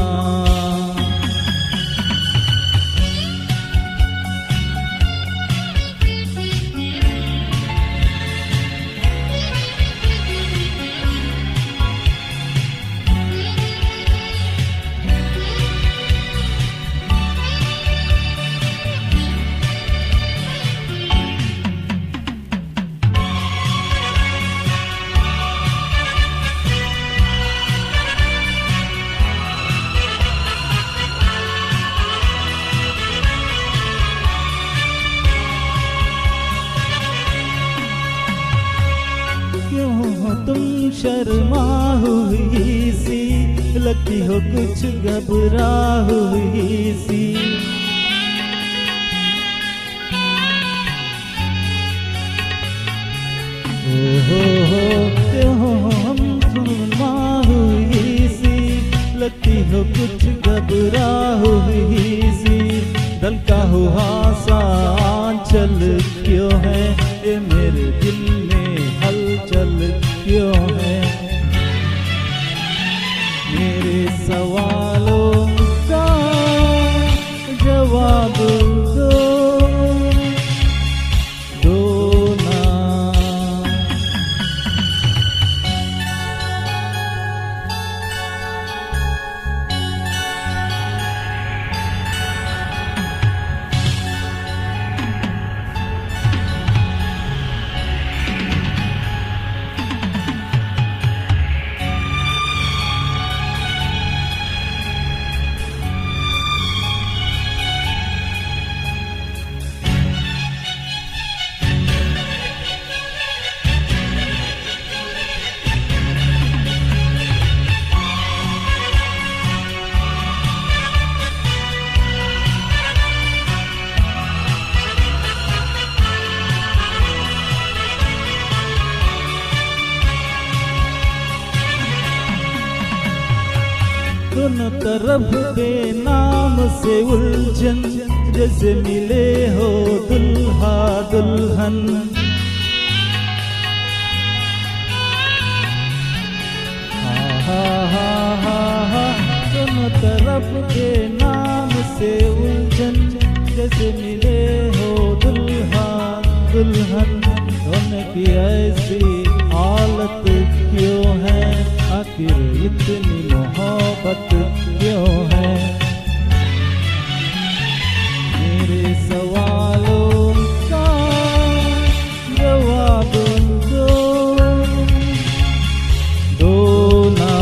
क्यों हो तुम शर्मा हुई सी, लगती हो कुछ घबरा हुई सी, ओ हो क्यों हम शर्मा हुई सी, लगती हो कुछ घबरा हुई सी, दलका हुआ सा आंचल क्यों है, ये मेरे दिल में हलचल क्यों है। मेरे सवालों का जवाब दो, दो ना। दोनों तरफ बेनाम से उलझन, जैसे मिले हो दुल्हा दुल्हन। हा हा हा हा हा, दोनों तरफ बेनाम से उलझन, जैसे मिले हो दुल्हा दुल्हन। दोनों की ऐसी हालत क्यों है, आखिर इतनी मोहब्बत क्यों है। मेरे सवालों का जवाब दो, दो ना।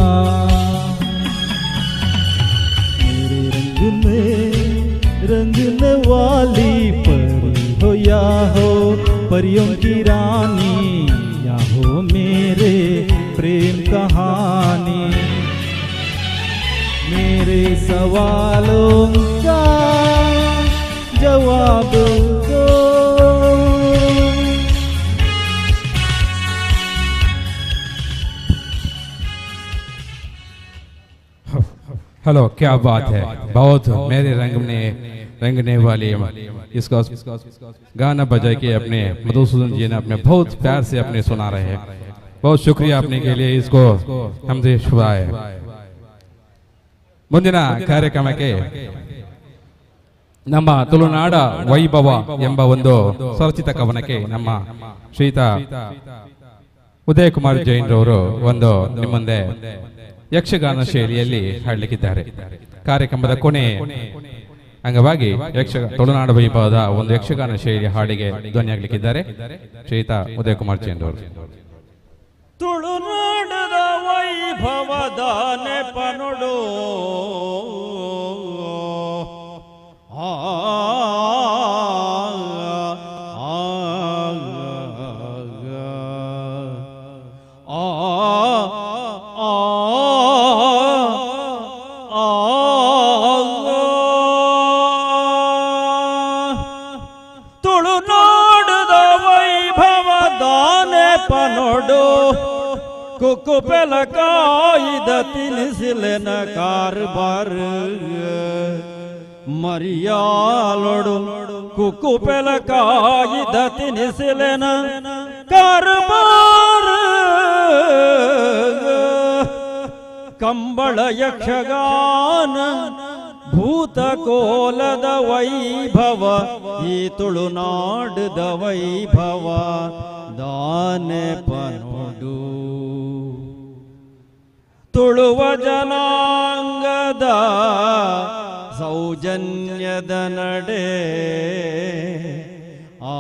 मेरे रंग में रंगने वाली परी हो या हो परियों की रानी, या हो मेरे प्रेम कहानी। मेरे सवालों का जवाब दो। हेलो, क्या बात है, बहुत मेरे रंग में रंगने वाले इसका गाना बजा के अपने मधुसूदन जी ने अपने बहुत प्यार से अपने सुना रहे हैं। बहुत शुक्रिया आपने के लिए इसको हमसे सुनाए। ಮುಂದಿನ ಕಾರ್ಯಕ್ರಮಕ್ಕೆ ನಮ್ಮ ತುಳುನಾಡ ವೈಭವ ಎಂಬ ಒಂದು ಸ್ವರಚಿತ ಕವನಕ್ಕೆ ನಮ್ಮ ಶ್ರೀತ ಉದಯ ಕುಮಾರ್ ಜೈನ್ ರವರು ಒಂದು ನಿಮ್ಮ ಮುಂದೆ ಯಕ್ಷಗಾನ ಶೈಲಿಯಲ್ಲಿ ಹಾಡಲಿಕ್ಕಿದ್ದಾರೆ. ಕಾರ್ಯಕ್ರಮದ ಕೊನೆ ಅಂಗವಾಗಿ ತುಳುನಾಡ ವೈಭವದ ಒಂದು ಯಕ್ಷಗಾನ ಶೈಲಿ ಹಾಡಿಗೆ ಧ್ವನಿಯಾಗಲಿಕ್ಕಿದ್ದಾರೆ ಶ್ರೀತ ಉದಯ ಕುಮಾರ್ ಜೈನ್ ರವರು. ತುಳುನಾಡದ ವೈಭವದ ನೆಪನೊಡು ಆ ಆ ಆ ಆ ತುಳುನಾಡದ ವೈಭವದ ನೆಪನೊಡು ಕುಕ್ಕು ಪೆಲಕಾಯಿದ ತಿನಿಸಿಲೆನ ಕಾರ್ಬಾರ್ ಮರಿಯಾಲೊಡು, ಕುಕ್ಕು ಪೆಲಕಾಯಿದ ತಿನಿಸಿಲೆನ ಕಾರ್ಬಾರ್. ಕಂಬಳ ಯಕ್ಷಗಾನ ಭೂತಕೋಲದ ವೈಭವ ಈ ತುಳುನಾಡದ ವೈಭವ ದಾನೆ ಪನೊಡು. ತುಳುವ ಜನಾಂಗದ ಸೌಜನ್ಯದ ನಡೆ ಆ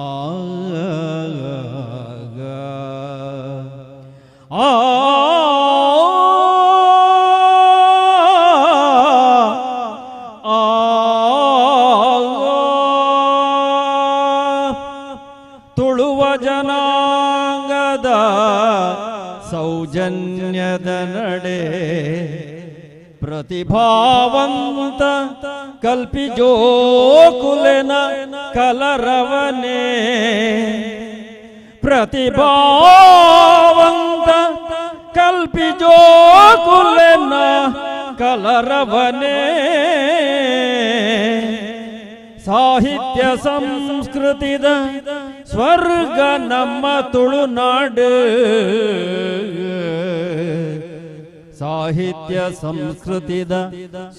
ಆ ತುಳುವ ಜನಾಂಗದ ಸೌಜನ್ಯದ ನಡೆ ಪ್ರತಿಭಾವಂತ ಕಲ್ಪಿಜೋಕುಲೆನ ಕಲರವನೆ, ಪ್ರತಿಭಾವಂತ ಕಲ್ಪಿಜೋಕುಲೆನ ಕಲರವನೇ ಸಾಹಿತ್ಯ ಸಂಸ್ಕೃತಿದ ಸ್ವರ್ಗ ನಮ್ಮ ತುಳುನಾಡು ಸಾಹಿತ್ಯ ಸಂಸ್ಕೃತಿದ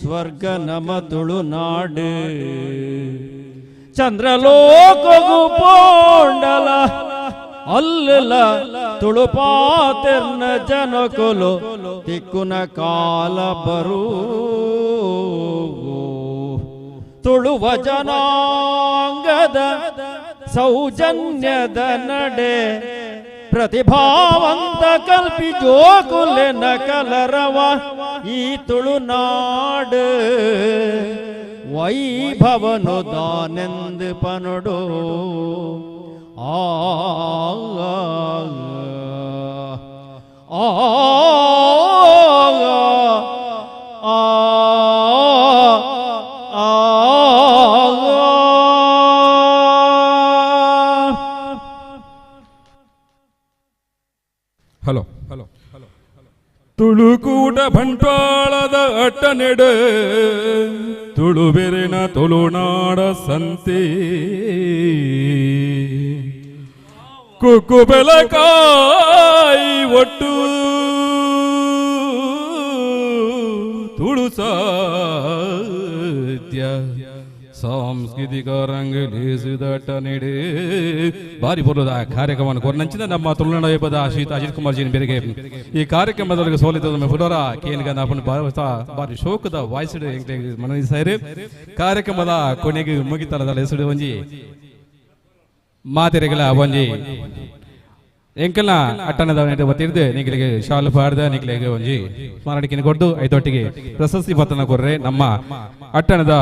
ಸ್ವರ್ಗ ನಮ್ಮ ತುಳುನಾಡು ಚಂದ್ರಲೋಕಗು ಪೋಂಡಲ ಅಲ್ಲಲ ತುಳುಪಾತೆರ್ನ ಜನಕುಲು ತಿಕ್ಕುನ ಕಾಲ ಬರೂ ತುಳುವ ಜನಾಂಗದ ಸೌಜನ್ಯದ ನಡೆ ಪ್ರತಿಭಾವಂತ ಕಲ್ಪಿ ಜೋಕುಲೆನ ಕಲರವ ಈ ತುಳುನಾಡು ವೈಭವನು ದಾನೆಂದು ಪನುಡು ಆ ಆ ಆ ಆ ಹಲೋ ಹಲೋ ತುಳುಕೂಟ ಬಂಟ್ವಾಳದ ಅಟ್ಟನೆಡೆ ತುಳುಬೆರಿನ ತುಳುನಾಡ ಸಂತೆ ಕುಕ್ಕು ಬೆಳಕಾಯಿ ಒಟ್ಟು ತುಳು ಸಾಹಿತ್ಯ ಸಾಂಸ್ಕೃತಿಕ ರಂಗಲೇಸಿದಟ್ಟ ನೆಡೆ ಬಾರಿ ಬರೋದ ಕಾರ್ಯಕ್ರಮವನ್ನು ಕೊರನಂಚಿನ ನಮ್ಮ ತುಳುನಾಡ ಹಬ್ಬದ ಶ್ರೀ ಅಜಿತ್ ಕುಮಾರ್ ಜೀನ್ ಬೇರೆಗೆ ಈ ಕಾರ್ಯಕ್ರಮದೊಳಗೆ ಸೋಲಿತ ನಮ್ಮ ಪುನರ ಕೇನ್ಗ ನಾಪನ ಬಾರಿ ಶೋಕದ ವಾಯ್ಸ್ ಮನವಿಸಾಯಿರಿ. ಕಾರ್ಯಕ್ರಮದ ಕೊನೆಗೆ ಮುಗಿತಲದ ಹೆಸರು ಒಂಜಿ ಮಾತೆರೆಗಳ ಒಂಜಿ ಎಂಕಲ್ನ ಅಟ್ಟಣದ ಒತ್ತಿರ್ದು ನಿಗಳಿಗೆ ಶಾಲು ಪಾಡ್ದ ನಿಗಳಿಗೆ ಒಂಜಿ ಸ್ಮರಣಿಕೆಯನ್ನು ಕೊಡ್ದು ಐದೊಟ್ಟಿಗೆ ಪ್ರಶಸ್ತಿ ಪತ್ರನ ಕೊರ್ರೆ ನಮ್ಮ ಅಟ್ಟಣದ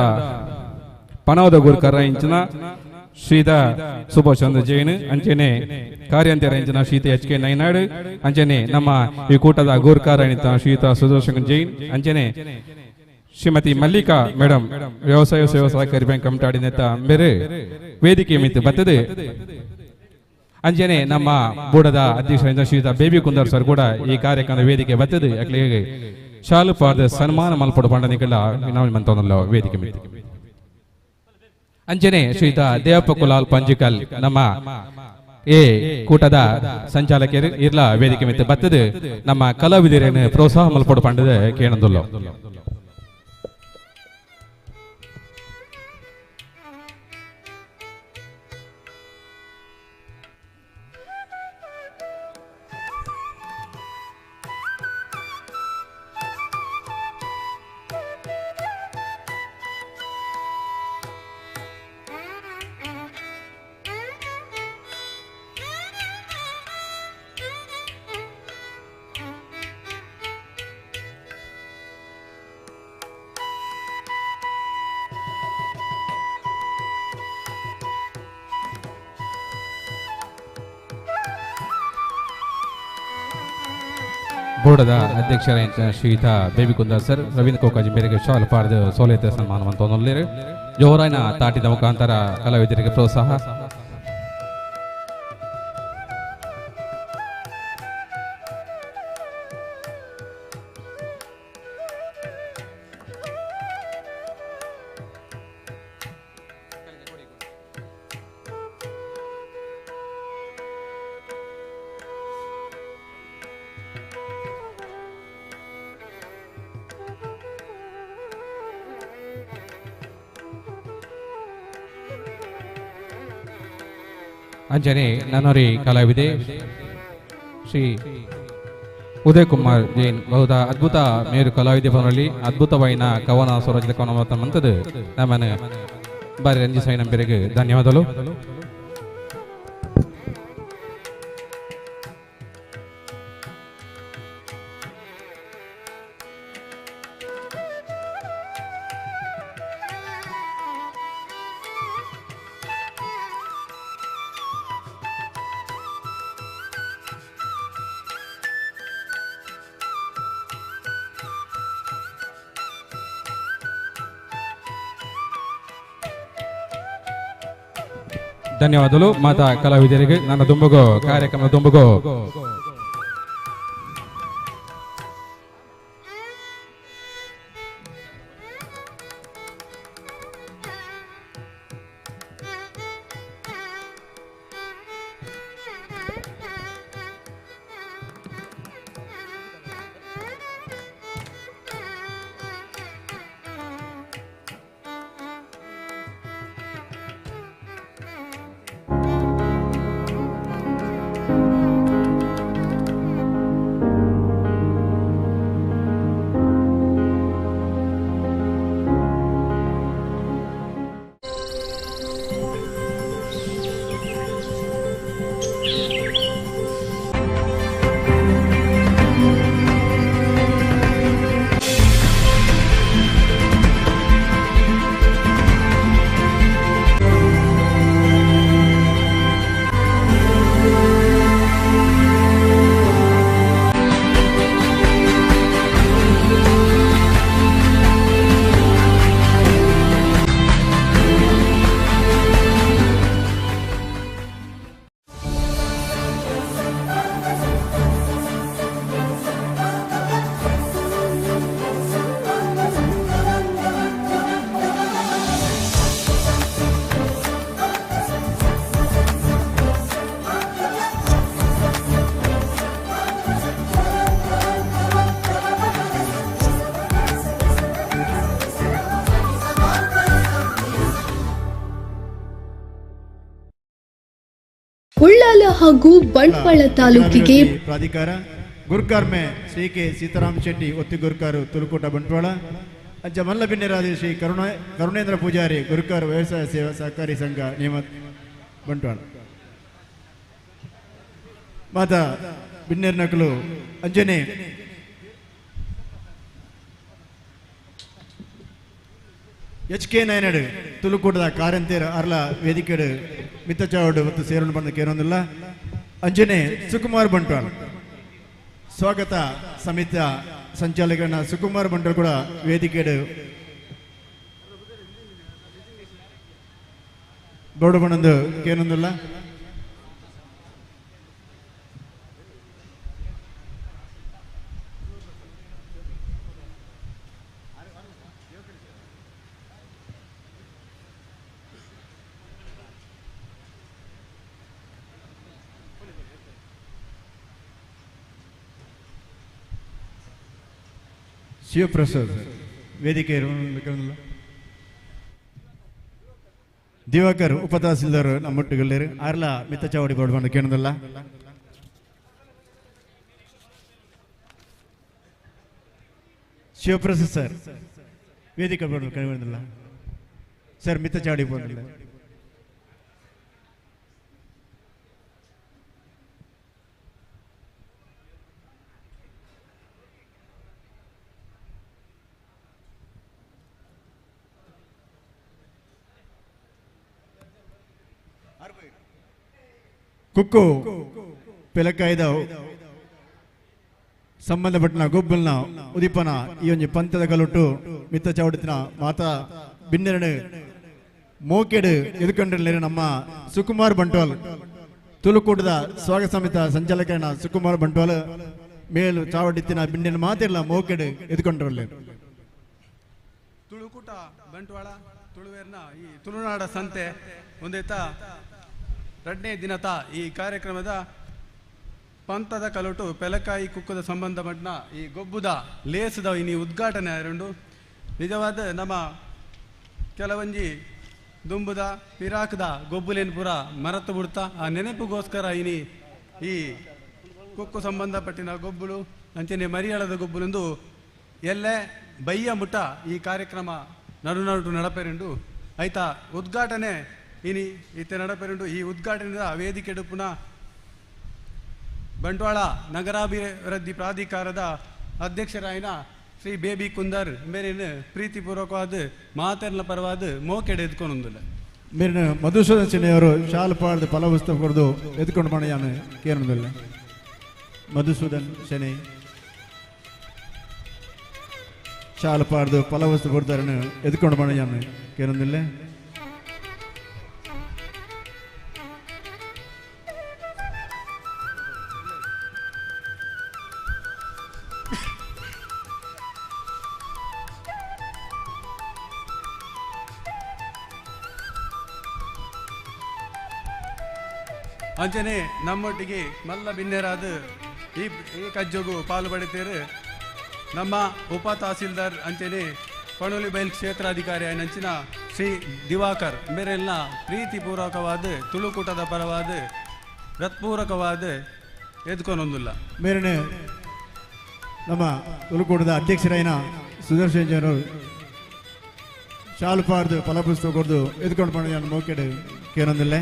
ಪಣವದ ಗುರುಕರ ಇಂಚಿನ ಶ್ರೀತ ಸುಭಾಷ್ ಚಂದ್ರ ಜೈನ್ ಅಂಚೆನೆ ಕಾರ್ಯಂತರ ಇಂಚಿನ ಶ್ರೀತ ಎಚ್ ಕೆ ನೈನಾಡ್ ಅಂಚೆನೆ ನಮ್ಮ ಈ ಕೂಟದ ಗುರುಕಾರ ಶ್ರೀತ ಸುದರ್ಶನ್ ಜೈನ್ ಅಂಚೆನೆ ಶ್ರೀಮತಿ ಮಲ್ಲಿಕಾ ಮೇಡಮ್ ವ್ಯವಸಾಯ ಸೇವಾ ಸಹಕಾರಿ ಬ್ಯಾಂಕ್ ಕಮಟಾಡಿ ನೇತ ಬೇರೆ ವೇದಿಕೆ ಮಿತ್ತು ಬರ್ತದೆ. ಅಂಚೆನೆ ನಮ್ಮ ಬೂಡದ ಅಧ್ಯಕ್ಷ ಶ್ರೀತ ಬೇಬಿ ಕುಂದರ್ ಸರ್ ಕೂಡ ಈ ಕಾರ್ಯಕ್ರಮದ ವೇದಿಕೆ ಬರ್ತದೆ. ಅಕ್ಲಿಗೆ ಶಾಲು ಪಾರ್ದ ಸನ್ಮಾನ ಮಲ್ಪಡು ಪಂಡನಿಗೆಲ್ಲ ನಾವು ಮಂತೊಂದಲ್ಲ ವೇದಿಕೆ ಮಿತ್ತು. ಅಂಚನೆ ಶ್ರೀತ ದೇವಪ್ಪ ಕುಲಾಲ್ ಪಂಜಿಕಲ್ ನಮ್ಮ ಎ ಕೂಟದ ಸಂಚಾಲಕರು ಇರ್ಲ ವೇದಿಕೆ ಮಿತ್ತು ಬರ್ತದೆ. ನಮ್ಮ ಕಲಾವಿದರೇನು ಪ್ರೋತ್ಸಾಹ ಮಲ್ಪಡು ಪಂಡದ ಕೇಳಂದುಲ್ಲ. ಬೋರ್ಡದ ಅಧ್ಯಕ್ಷರಾದ ಶ್ರೀಯುತ ಬೇಬಿ ಕುಂದರ್ ಸರ್ ರವೀಂದ್ರ ಕೋಕಾಜಿ ಮೇರೆಗೆ ಶಾಲು ಪಾರ್ದು ಸೋಲಿತ ಸನ್ಮಾನವನ್ನು ತೊಂದರೆ ಜೋರಾಯಿನ ತಾಟಿದ ಮುಖಾಂತರ ಕಲಾವಿದರಿಗೆ ಪ್ರೋತ್ಸಾಹ. ಅಂಜನೆ ನನೋರಿ ಕಲಾವಿದೆ ಶ್ರೀ ಉದಯ್ ಕುಮಾರ್ ಜೈನ್ ಬಹುದ ಅದ್ಭುತ ಮೇರು ಕಲಾವಿದೆ ಬನಲ್ಲಿ ಅದ್ಭುತವಾಯಿನ ಕವನ ಸ್ವರಚಿತ ಕವನ ಮಂತದ್ದು ನಮ್ಮನ್ನು ಬಾರಿ ರಂಜಿಸಾಯಿ ನಂಬಿರಿಗೆ ಧನ್ಯವಾದಗಳು. ಧನ್ಯವಾದಗಳು ಮಾತಾ ಕಲಾವಿದರಿಗೆ. ನನ್ನ ದುಂಬಗೋ ಕಾರ್ಯಕ್ರಮ ದುಂಬಗೋ ಹಾಗೂ ಬಂಟ್ವಾಳ ತಾಲೂಕಿಗೆ ಪ್ರಾಧಿಕಾರ ಗುರ್ಕಾರ್ಮೆ ಶ್ರೀ ಕೆ ಸೀತಾರಾಮ್ ಶೆಟ್ಟಿ ಒತ್ತಿ ಗುರ್ಕಾರು ತುಳುಕೂಟ ಬಂಟ್ವಾಳ, ಅಜ್ಜ ಮಲ್ಲ ಬಿನ್ನೆರಾದ ಶ್ರೀ ಕರುಣೇಂದ್ರ ಪೂಜಾರಿ ಗುರುಕಾರು ವ್ಯವಸಾಯ ಸೇವಾ ಸಹಕಾರಿ ಸಂಘ ನೇಮ ಬಂಟ್ವಾಳ. ಮಾತಾ ಬಿನ್ನೆರ್ ನಕಲು ಅಂಜನೆ ಎಚ್ ಕೆ ನಯನಡು ತುಳುಕೂಟದ ಕಾರಂತೇರ್ ಅರ್ಲ ವೇದಿಕೆಡು ಮಿತ್ತಚಾವಡು ಮತ್ತು ಸೇರಣ ಬಂದ ಕೇರೊಂದಿಲ್ಲ. ಅಂಜನೆ ಸುಕುಮಾರ್ ಬಂಟ್ವಾಳ ಸ್ವಾಗತ ಸಮಿತಿಯ ಸಂಚಾಲಕನ ಸುಕುಮಾರ್ ಬಂಟ್ವಾಳ ಕೂಡ ವೇದಿಕೆಡು ಬೋರ್ಡು ಬಂದು ಕೇನೊಂದಿಲ್ಲ. ಶಿವಪ್ರಸಾದ್ ವೇದಿಕೆ ದಿವಾಕರ್ ಉಪ ತಹಸೀಲ್ದಾರ್ ನಮ್ಮೊಟ್ಟಿಗಲ್ಲೇರು ಆರ್ಲ ಮಿತ್ತಚಾವಡಿ ಬೋರ್ಡ್ ಬಂದು ಕೇಳೋದಿಲ್ಲ. ಶಿವಪ್ರಸಾದ್ ಸರ್ ವೇದಿಕೆ ಬೋರ್ಡ್ ಕೇಳೋದಿಲ್ಲ ಸರ್, ಮಿತ್ತಚಾವಡಿ ಬೋರ್ಡ್. ಕುಕ್ಕು ಪೆಲಕಾಯ್ದ ಸಂಬಂಧಪಟ್ಟನ ಗೊಬ್ಬಲ್ನ ಉದಿಪನ ಈ ಒಂಜಿ ಪಂಥದ ಕಲುಟ್ಟು ಮಿತ್ತ ಚಾವಡಿತಿನ ಮಾತಾ ಬಿನ್ನೆರಡು ಮೋಕೆಡು ಎದುಕೊಂಡ್ರೆ ನಮ್ಮ ಸುಕುಮಾರ್ ಬಂಟ್ವಾಲ್ ತುಳುಕೂಟದ ಸ್ವಾಗತ ಸಮಿತ ಸಂಚಾಲಕನ ಸುಕುಮಾರ್ ಬಂಟ್ವಾಲ್ ಮೇಲು ಚಾವಡಿತಿನ ಬಿನ್ನೆರಡು ಮಾತಿರಲ್ಲ ಮೋಕೆಡು ಎದುಕೊಂಡ್ರಲ್ಲ. ತುಳುಕೂಟ ಬಂಟ್ವಾಳ ತುಳುವೇರ್ನ ಈ ತುಳುನಾಡ ಸಂತೆ ಒಂದೇತ ಎರಡನೇ ದಿನತ ಈ ಕಾರ್ಯಕ್ರಮದ ಪಂಥದ ಕಲುಟು ಪೆಲಕಾಯಿ ಕುಕ್ಕದ ಸಂಬಂಧ ಮಟ್ನ ಈ ಗೊಬ್ಬುದ ಲೇಸದ ಇನಿ ಉದ್ಘಾಟನೆ ಆಯರುಂಡು. ನಿಜವಾದ ನಮ್ಮ ಕೆಲವಂಜಿ ದುಂಬುದ ಪಿರಾಕ್ದ ಗೊಬ್ಬುಲೇನು ಪೂರ ಮರತು ಬಿಡ್ತಾ ಆ ನೆನಪಿಗೋಸ್ಕರ ಇನಿ ಈ ಕುಕ್ಕು ಸಂಬಂಧಪಟ್ಟಿನ ಗೊಬ್ಬುಲು ಅಂಚನೆ ಮರಿಯಾಳದ ಗೊಬ್ಬುಲೆಂದು ಎಲ್ಲೇ ಬಯ್ಯ ಮುಟ್ಟ ಈ ಕಾರ್ಯಕ್ರಮ ನಡು ನಡು ನಡಪೆರುಂಡು. ಆಯ್ತಾ ಉದ್ಘಾಟನೆ ಇನಿ ಇತ್ತೆ ನಡಪೆರುಂಡು. ಈ ಉದ್ಘಾಟನೆಯ ವೇದಿಕೆ ಪುನಃ ಬಂಟ್ವಾಳ ನಗರಾಭಿವೃದ್ಧಿ ಪ್ರಾಧಿಕಾರದ ಅಧ್ಯಕ್ಷರಾಯಿನ ಶ್ರೀ ಬೇಬಿ ಕುಂದರ್ ಮೇರಿನ ಪ್ರೀತಿಪೂರ್ವಕವಾದ ಮಾತೆರ್ನ ಪರವಾದ ಮೋಕೆಡೆ ಎದ್ಕೊಂಡೊಂದಿಲ್ಲ. ಮೇರಿನ ಮಧುಸೂದನ್ ಸಿನೆಯವರು ಶಾಲು ಪಾಡ್ದು ಫಲವಸ್ತು ಕೊಡ್ದು ಎದ್ಕೊಂಡು ಮಣೆಯಾನು ಕೇರಳದಲ್ಲಿ ಮಧುಸೂದನ್ ಶೆಣೈ ಶಾಲು ಪಾಡ್ದು ಫಲವಸ್ತು ಕೊಡ್ತಾರನ್ನು ಎದ್ಕೊಂಡು ಮಣೆಯಾನು ಕೇರಳದಲ್ಲಿ. ಅಂಚನೆ ನಮ್ಮೊಟ್ಟಿಗೆ ಮಲ್ಲ ಬಿನ್ನೆರಾದ ಈ ಈ ಕಜ್ಜೊಗು ಪಾಲು ಪಡಿತೇರು ನಮ್ಮ ಉಪ ತಹಸೀಲ್ದಾರ್ ಅಂಚನೆ ಪಣೋಲಿ ಬೈಲ್ ಕ್ಷೇತ್ರಾಧಿಕಾರಿ ಅಂಚಿನ ಶ್ರೀ ದಿವಾಕರ್ ಮೇರೆಲ್ಲ ಪ್ರೀತಿಪೂರ್ವಕವಾದ ತುಳುಕೂಟದ ಪರವಾದ ಹೃತ್ಪೂರ್ವಕವಾದ ಎದ್ಕೊನೊಂದಿಲ್ಲ. ಮೇರನೆ ನಮ್ಮ ತುಳುಕೂಟದ ಅಧ್ಯಕ್ಷರಾಯಿನ ಸುದರ್ಶನ್ ಜನರು ಶಾಲು ಪಾಡ್ದು ಫಲಪುಸ್ತಕ ಕೊಡ್ದು ಎದ್ಕೊಂಡು ಪಣ ಮೋಕೆಡು ಕೇನೊಂದಿಲ್ಲ.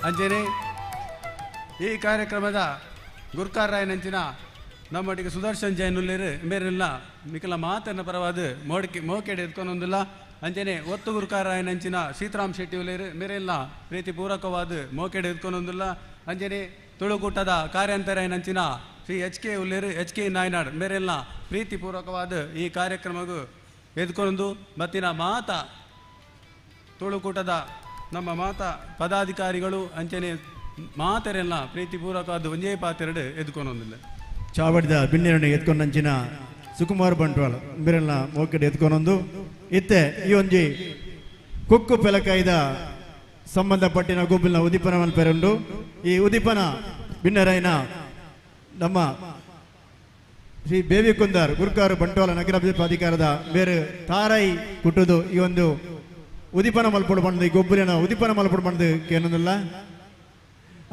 ಅಂಚನೆ ಈ ಕಾರ್ಯಕ್ರಮದ ಗುರ್ಕಾರ್ರಾಯನಂಚಿನ ನಮ್ಮೊಟ್ಟಿಗೆ ಸುದರ್ಶನ್ ಜೈನುಲ್ಲೇರು ಮೇರೆಲ್ಲ ನಿಖಲ ಮಾತನ್ನ ಪರವಾದ ಮೋಡಿಕೆ ಮೋಕೆಡೆ ಎದ್ಕೊನೊಂದಿಲ್ಲ. ಅಂಚನೆ ಒತ್ತು ಗುರ್ಕಾರ್ರಾಯನಂಚಿನ ಸೀತಾರಾಮ್ ಶೆಟ್ಟಿ ಉಲ್ಲೇರು ಮೇರೆಲ್ಲ ಪ್ರೀತಿಪೂರ್ವಕವಾದ ಮೋಕೆಡೆ ಎದ್ಕೊನೊಂದಿಲ್ಲ. ಅಂಚನೆ ತುಳುಕೂಟದ ಕಾರ್ಯಾಂತರಾಯನಂಚಿನ ಶ್ರೀ ಎಚ್ ಕೆ ಉಲ್ಲೇರು ಎಚ್ ಕೆ ನಾಯ್ನಾಡ್ ಮೇರೆಲ್ಲ ಪ್ರೀತಿಪೂರ್ವಕವಾದ ಈ ಕಾರ್ಯಕ್ರಮಗೂ ಎದ್ಕೊನೊಂದು ಮತ್ತಿನ ಮಾತ ತುಳುಕೂಟದ ನಮ್ಮ ಮಾತಾ ಪದಾಧಿಕಾರಿಗಳು ಅಂಚನೆ ಮಾತೆರೆಲ್ಲ ಪ್ರೀತಿಪೂರ್ವಕವಾದ ಒಂದೇ ಪಾತೆರಡು ಎದ್ಕೊನೊಂದಿಲ್ಲ. ಚಾವಡಿದ ಬಿನ್ನೆರಡು ಎತ್ಕೊಂಡಂಚಿನ ಸುಕುಮಾರ್ ಬಂಟ್ವಾಳ ಮೇರೆಲ್ಲ ಮೋಕೆಡೆ ಎತ್ಕೊನೊಂದು ಇತ್ತೆ ಈ ಒಂಜಿ ಕುಕ್ಕು ಪೆಲಕಾಯ್ದ ಸಂಬಂಧಪಟ್ಟಿನ ಗೊಬ್ಬಲಿನ ಉದೀಪನ ಮಲ್ಪೆರುಂಡು. ಈ ಉದೀಪನ ಬಿನ್ನರಾಯನ ನಮ್ಮ ಶ್ರೀ ಬೇಬಿ ಕುಂದಾರ್ ಗುರ್ಕಾರು ಬಂಟ್ವಾಳ ನಗರಾಭಿವೃದ್ಧಿ ಪ್ರಾಧಿಕಾರದ ಬೇರೆ ತಾರೈ ಕುಟ್ಟುದು ಈ ಒಂದು ಉದಿಪನ ಮಲ್ಪೊಡು ಪಂದು ಗೊಬ್ಬುಲೆನ ಉದಿಪನ ಮಲ್ಪೊಡು ಪಂದು ಕೇನೊಂದುಲ್ಲ.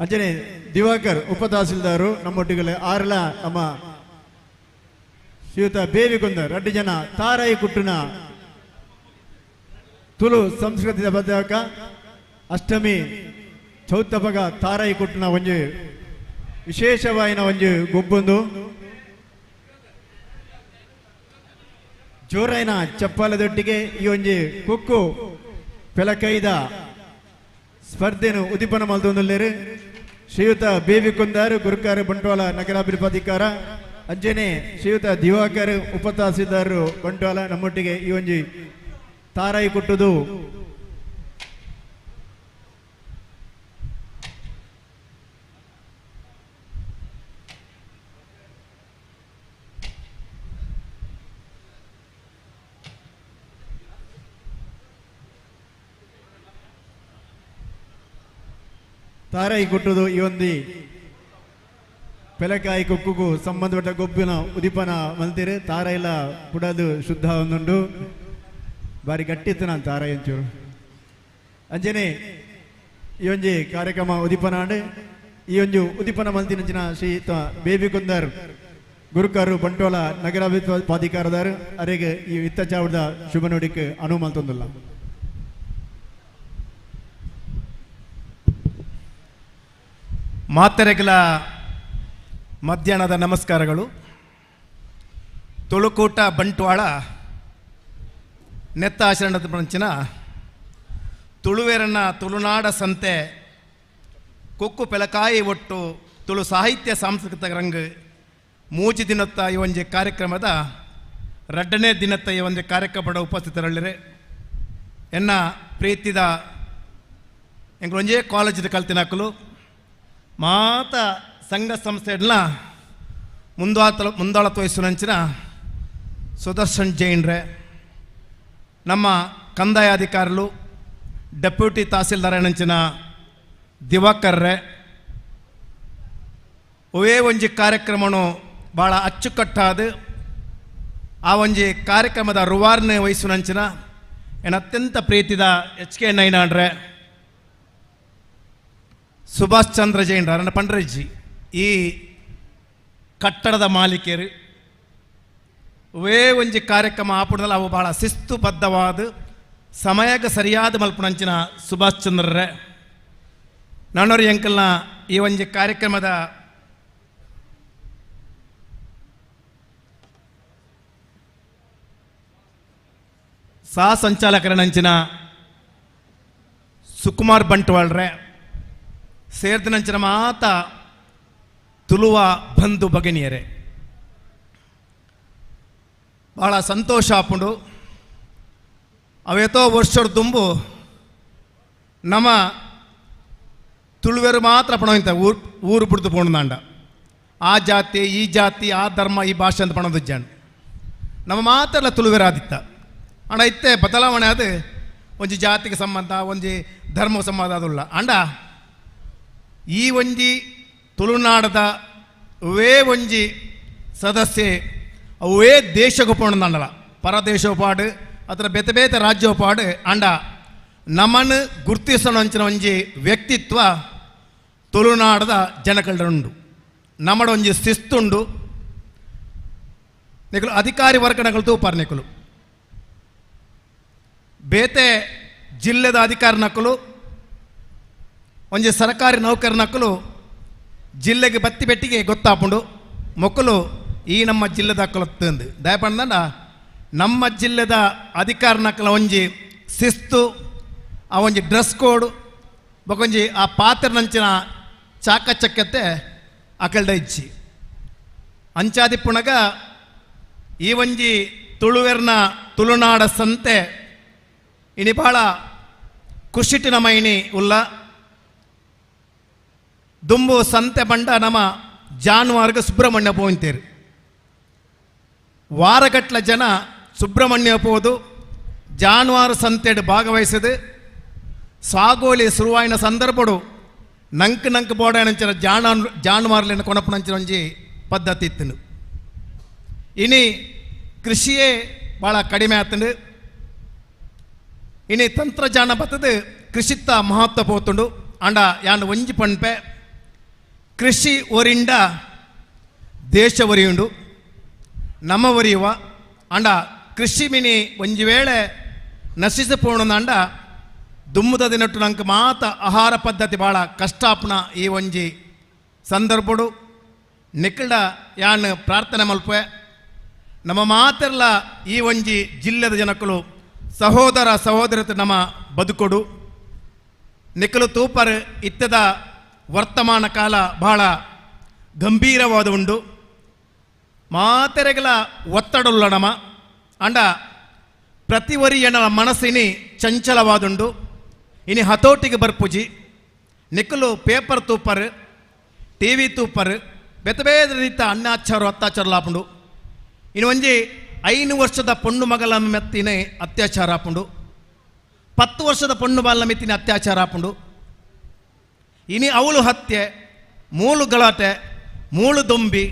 ಅಂಚನೆ ದಿವಾಕರ್ ಉಪ ತಹಸೀಲ್ದಾರು ನಮ್ಮೊಟ್ಟಿಗೆ ಆರ್ಲ ನಮ್ಮ ಶ್ರೀಯುತ ಬೇವಿ ಕುಂದರ್ ರಡ್ಡು ಜನ ತಾರಾಯಿ ಕುಟ್ಟುನ ತುಳು ಸಂಸ್ಕೃತಿದ ಬದ್ಧಕ ಅಷ್ಟಮಿ ಚೌತಪಗ ತಾರಾಯಿ ಕುಟ್ಟುನ ಒಂಜಿ ವಿಶೇಷವಾಯಿನ ಒಂಜಿ ಗೊಬ್ಬೊಂದು ಜೋರಾಯಿನ ಚಪ್ಪಾಲದೊಟ್ಟಿಗೆ ಈ ಒಂಜಿ ಕುಕ್ಕು ಪೆಲಕೈದ ಸ್ಪರ್ಧೆನು ಉದ್ದೀಪನ ಮಲ್ತೊಂದುಲ್ಲೆರ್. ಶ್ರೀಯುತ ಬೇವಿ ಕುಂದಾರು ಗುರುಕಾರ ಬಂಟ್ವಾಳ ನಗರಾಭಿವೃದ್ಧಿಕಾರ ಅಂಜನೆ ಶ್ರೀಯುತ ದಿವಾಕರ್ ಉಪ ತಹಸೀಲ್ದಾರರು ಬಂಟ್ವಾಳ ನಮ್ಮೊಟ್ಟಿಗೆ ಈ ಒಂಜಿ ತಾರಾಯಿ ಕುಟ್ಟುದು ತಾರಾಯಿ ಕುಟ್ಟುದು ಈ ಒಂದು ಪೆಲಕಾಯಿ ಕುಕ್ಕುಗೂ ಸಂಬಂಧಪಟ್ಟ ಗೊಬ್ಬಿನ ಉದೀಪನ ಮಲ್ತೀರಿ. ತಾರಾಯಿಲ ಪುಡದು ಶುದ್ಧ ಒಂದುಂಡು ಬಾರಿ ಗಟ್ಟಿತ್ತು ನಾನು ತಾರಾಯಿ ಒಂಚೂರು. ಅಂಜನೆ ಈ ಒಂಜಿ ಕಾರ್ಯಕ್ರಮ ಉದೀಪನ ಅಂಡ್ ಈ ಒಂಜಿ ಉದೀಪನ ಮಲ್ತಿನಂಚಿನ ಶ್ರೀ ಬೇಬಿ ಕುಂದರ್ ಗುರುಕಾರು ಬಂಟ್ವಾಳ ನಗರಾಭಿವೃದ್ಧಿ ಪ್ರಾಧಿಕಾರದಾರು ಅರೆಗೆ ಈ ಇತ್ತ ಚಾವಡದ ಶುಭ ನುಡಿಕ್ ಅನುವು ಮಲ್ತೊಂದುಲ್ಲ. ಮಾತೆರೆಗಳ ಮಧ್ಯಾಹ್ನದ ನಮಸ್ಕಾರಗಳು. ತುಳುಕೂಟ ಬಂಟ್ವಾಳ ನೆತ್ತ ಆಚರಣದ ಮಂಚಿನ ತುಳುವೆರನ್ನ ತುಳುನಾಡ ಸಂತೆ ಕೊಕ್ಕು ಪೆಲಕಾಯಿ ಒಟ್ಟು ತುಳು ಸಾಹಿತ್ಯ ಸಾಂಸ್ಕೃತಿಕ ರಂಗ್ ಮೂಜಿ ದಿನತ್ತ ಈ ಒಂಜಿ ಕಾರ್ಯಕ್ರಮದ ರಡ್ಡನೇ ದಿನತ್ತ ಈ ಒಂಜಿ ಕಾರ್ಯಕ್ರಮದ ಉಪಸ್ಥಿತರಲ್ಲಿರೆ ಎನ್ನ ಪ್ರೀತಿದ ಎಂಗ್ಲೊಂಜೇ ಕಾಲೇಜಿದ ಕಲ್ತಿನಾಕಲು ಮಾತ ಸಂಘ ಸಂಸ್ಥೆಗಳನ್ನ ಮುಂದಾಳತ್ವ ವಹಿಸುವಂಚಿನ ಸುದರ್ಶನ್ ಜೈನ್ರೆ, ನಮ್ಮ ಕಂದಾಯ ಅಧಿಕಾರಿಗಳು ಡೆಪ್ಯೂಟಿ ತಹಸೀಲ್ದಾರನಂಚಿನ ದಿವಾಕರ್ರೆ, ಅವೇ ಒಂಜಿ ಕಾರ್ಯಕ್ರಮನು ಭಾಳ ಅಚ್ಚುಕಟ್ಟಾದ ಆ ಒಂಜಿ ಕಾರ್ಯಕ್ರಮದ ರುವಾರ್ನೆ ವಹಿಸುವಂಚಿನ ಏನು ಅತ್ಯಂತ ಪ್ರೀತಿದ ಎಚ್ ಕೆ ನೈನಾಂಡ್ರೆ, ಸುಭಾಷ್ ಚಂದ್ರ ಜೈನ್ರ ನನ್ನ ಪಂಡ್ರಜ್ಜಿ ಈ ಕಟ್ಟಡದ ಮಾಲೀಕರು ಅವೇ ಒಂಜಿ ಕಾರ್ಯಕ್ರಮ ಆಪುಡದಲ್ಲಿ ಅವು ಭಾಳ ಶಿಸ್ತುಬದ್ಧವಾದ ಸಮಯಕ್ಕೆ ಸರಿಯಾದ ಮಲ್ಪುಣಂಚಿನ ಸುಭಾಷ್ ಚಂದ್ರರೇ ನಾನೋರಿ ಅಂಕಲ್ನ ಈ ಒಂಜಿ ಕಾರ್ಯಕ್ರಮದ ಸಹ ಸಂಚಾಲಕರನಂಚಿನ ಸುಕುಮಾರ್ ಬಂಟ್ವಾಳ್ರೆ ಸೇರ್ದನಂಚಿನ ಮಾತ ತುಳುವ ಬಂಧು ಭಗಿನಿಯರೇ, ಭಾಳ ಸಂತೋಷ ಆಪುಂಡು. ಅವೇತೋ ವರ್ಷದ ದುಂಬು ನಮ್ಮ ತುಳುವೆರು ಮಾತ್ರ ಪಣೋಂತ ಊರು ಊರು ಬಿಡ್ದು ಪೋಣದಾಂಡ ಆ ಜಾತಿ ಈ ಜಾತಿ ಆ ಧರ್ಮ ಈ ಭಾಷೆ ಅಂತ ಪಣೋದಿಜ್ಜಾಂಡ್ ನಮ್ಮ ಮಾತ್ರ ತುಳುವೆರಾದಿತ್ತ. ಅಂಡ ಇತ್ತೆ ಬದಲಾವಣೆ ಅದು ಒಂಜಿ ಜಾತಿಗೆ ಸಂಬಂಧ ಒಂಜಿ ಧರ್ಮ ಸಂಬಂಧ ಅದುಲ್ಲ. ಅಂಡ ಈ ಒಂಜಿ ತುಳುನಾಡದ ಅವೇ ಒಂಜಿ ಸದಸ್ಯೆ ಅವೇ ದೇಶಕ್ಕೆ ಪೋಣದಾಂಡಲ ಪರದೇಶ ಪಾಡು ಅದರ ಬೇತೆ ಬೇತೆ ರಾಜ್ಯ ಪಾಡು ಅಂಡ ನಮ್ಮನ್ನು ಗುರ್ತಿಸೋಣ ಒಂಜಿ ವ್ಯಕ್ತಿತ್ವ ತುಳುನಾಡದ ಜನಕಲ್ಡುಂಡು. ನಮ್ಮಡ ಒಂಜಿ ಶಿಸ್ತುಂಡು. ನಿಕಲು ಅಧಿಕಾರಿ ವರ್ಗಣಗಳು ತೂಪಾರ್ ನಿಕಲು ಬೇತೆ ಜಿಲ್ಲೆದ ಅಧಿಕಾರಿ ನಕಲು ಒಂಜಿ ಸರ್ಕಾರಿ ನೌಕರ ನಕಲು ಜಿಲ್ಲೆಗೆ ಬತ್ತಿ ಬೆಟ್ಟಿಗೆ ಗೊತ್ತಾಪುಂಡು ಮೊಕ್ಕಲು ಈ ನಮ್ಮ ಜಿಲ್ಲೆದ ಕೊಲತ್ತಂದು ದಯಪಂಡ ನಮ್ಮ ಜಿಲ್ಲೆದ ಅಧಿಕಾರ ನಕಲ ಒಂಜಿ ಶಿಸ್ತು ಆ ಒಂಜಿ ಡ್ರೆಸ್ ಕೋಡ್ ಬೊಕೊಂಜಿ ಆ ಪಾತ್ರನಂಚಿನ ಚಾಕಚಕ್ಯತೆ ಅಕಲ್ಡ ಇಚ್ಚಿ ಅಂಚಾದಿ ಪುಣಗ ಈ ಒಂಜಿ ತುಳುವೆರ್ನ ತುಳುನಾಡ ಸಂತೆ ಇನಿ ಭಾಳ ಖುಷಿಟಿನ ಮೈನಿ ಉಲ್ಲ ದುಂಬು ಸಂತೆ ಬಂಡ ನಮ್ಮ ಜಾನುವಾರ್ಗ ಸುಬ್ರಹ್ಮಣ್ಯ ಪೋಂತೇರು ವಾರಗಟ್ಲ ಜನ ಸುಬ್ರಹ್ಮಣ್ಯ ಪೋದು ಜಾನುವಾರು ಸಂತೆಡು ಭಾಗವಹಿಸದು ಸಾಗೋಲಿ ಶುರುವಾಯಿನ ಸಂದರ್ಭಡು ನಂಕ್ ನಂಕ್ ಬೋಡಾಯನಂಚಿನ ಜಾನುವಾರುలను ಕೊನಪುನಂಚಿನ ಒಂಜಿ ಪದ್ಧತಿ ಇತ್ತು. ಇನಿ ಕೃಷಿಯೇ ಭಾಳ ಕಡಿಮೆ ಆತಂಡು. ಇನಿ ತಂತ್ರಜ್ಞಾನ ಬತ್ತದು ಕೃಷಿತ್ತ ಮಹತ್ವ ಪೋತುಂಡು. ಅಂಡ ಯಾನ್ ಒಂಜಿ ಪನ್ಪೆ, ಕೃಷಿ ಒರಿಂಡ ದೇಶ ಒರಿಯುಂಡು, ನಮ್ಮ ಒರಿಯುವ. ಅಂಡ ಕೃಷಿ ಮಿನಿ ಒಂಜಿ ವೇಳೆ ನಶಿಸಿ ಪೋಣಂಡ ದುಮ್ಮದ ದಿನಟ್ಟು ನಂಗೆ ಮಾತ ಆಹಾರ ಪದ್ಧತಿ ಭಾಳ ಕಷ್ಟಾಪನ. ಈ ಒಂಜಿ ಸಂದರ್ಭಡು ನಿಕ್ಕಡ ಯಾನ್ ಪ್ರಾರ್ಥನೆ ಮಲ್ಪೆ, ನಮ್ಮ ಮಾತೆಲ್ಲ ಈ ಒಂಜಿ ಜಿಲ್ಲೆದ ಜನಕ್ಕಳು ಸಹೋದರ ಸಹೋದರತೆ ನಮ್ಮ ಬದುಕೊಡು. ನಿಕ್ಕಲು ತೂಪರ್ ಇತ್ತದ ವರ್ತಮಾನ ಕಾಲ ಬಹಳ ಗಂಭೀರವಾದ ಉಂಡು. ಮಾತೆರೆಗಳ ಒತ್ತಡುಳ್ಳ ನಮ ಅಂಡ ಪ್ರತಿವರಿಯನ ಮನಸ್ಸಿನಿ ಚಂಚಲವಾದುಂಡು. ಇನಿ ಹತೋಟಿಗೆ ಬರ್ಪುಜಿ. ನಿಕ್ಕಲು ಪೇಪರ್ ತೂಪರ್, ಟಿ ವಿ ತೂಪರ್, ಬೇತೆ ಬೇರೆ ರೀತ ಅನ್ನಾಚಾರ ಅತ್ಯಾಚಾರ ಲಾಪುಂಡು. ಇನ್ನು ಒಂಜಿ 5 ವರ್ಷದ ಪೊಣ್ಣು ಮಗಳ ಮೆತ್ತಿನೇ ಅತ್ಯಾಚಾರ ಆಪುಂಡು, 10 ವರ್ಷದ ಪೊಣ್ಣು ಬಾಲ ಮೆತ್ತಿನ ಅತ್ಯಾಚಾರ ಆಪುಂಡು. ಇನಿ ಅವಳು ಹತ್ಯೆ, ಮೂಲು ಗಲಾಟೆ, ಮೂಲು ದೊಂಬಿ,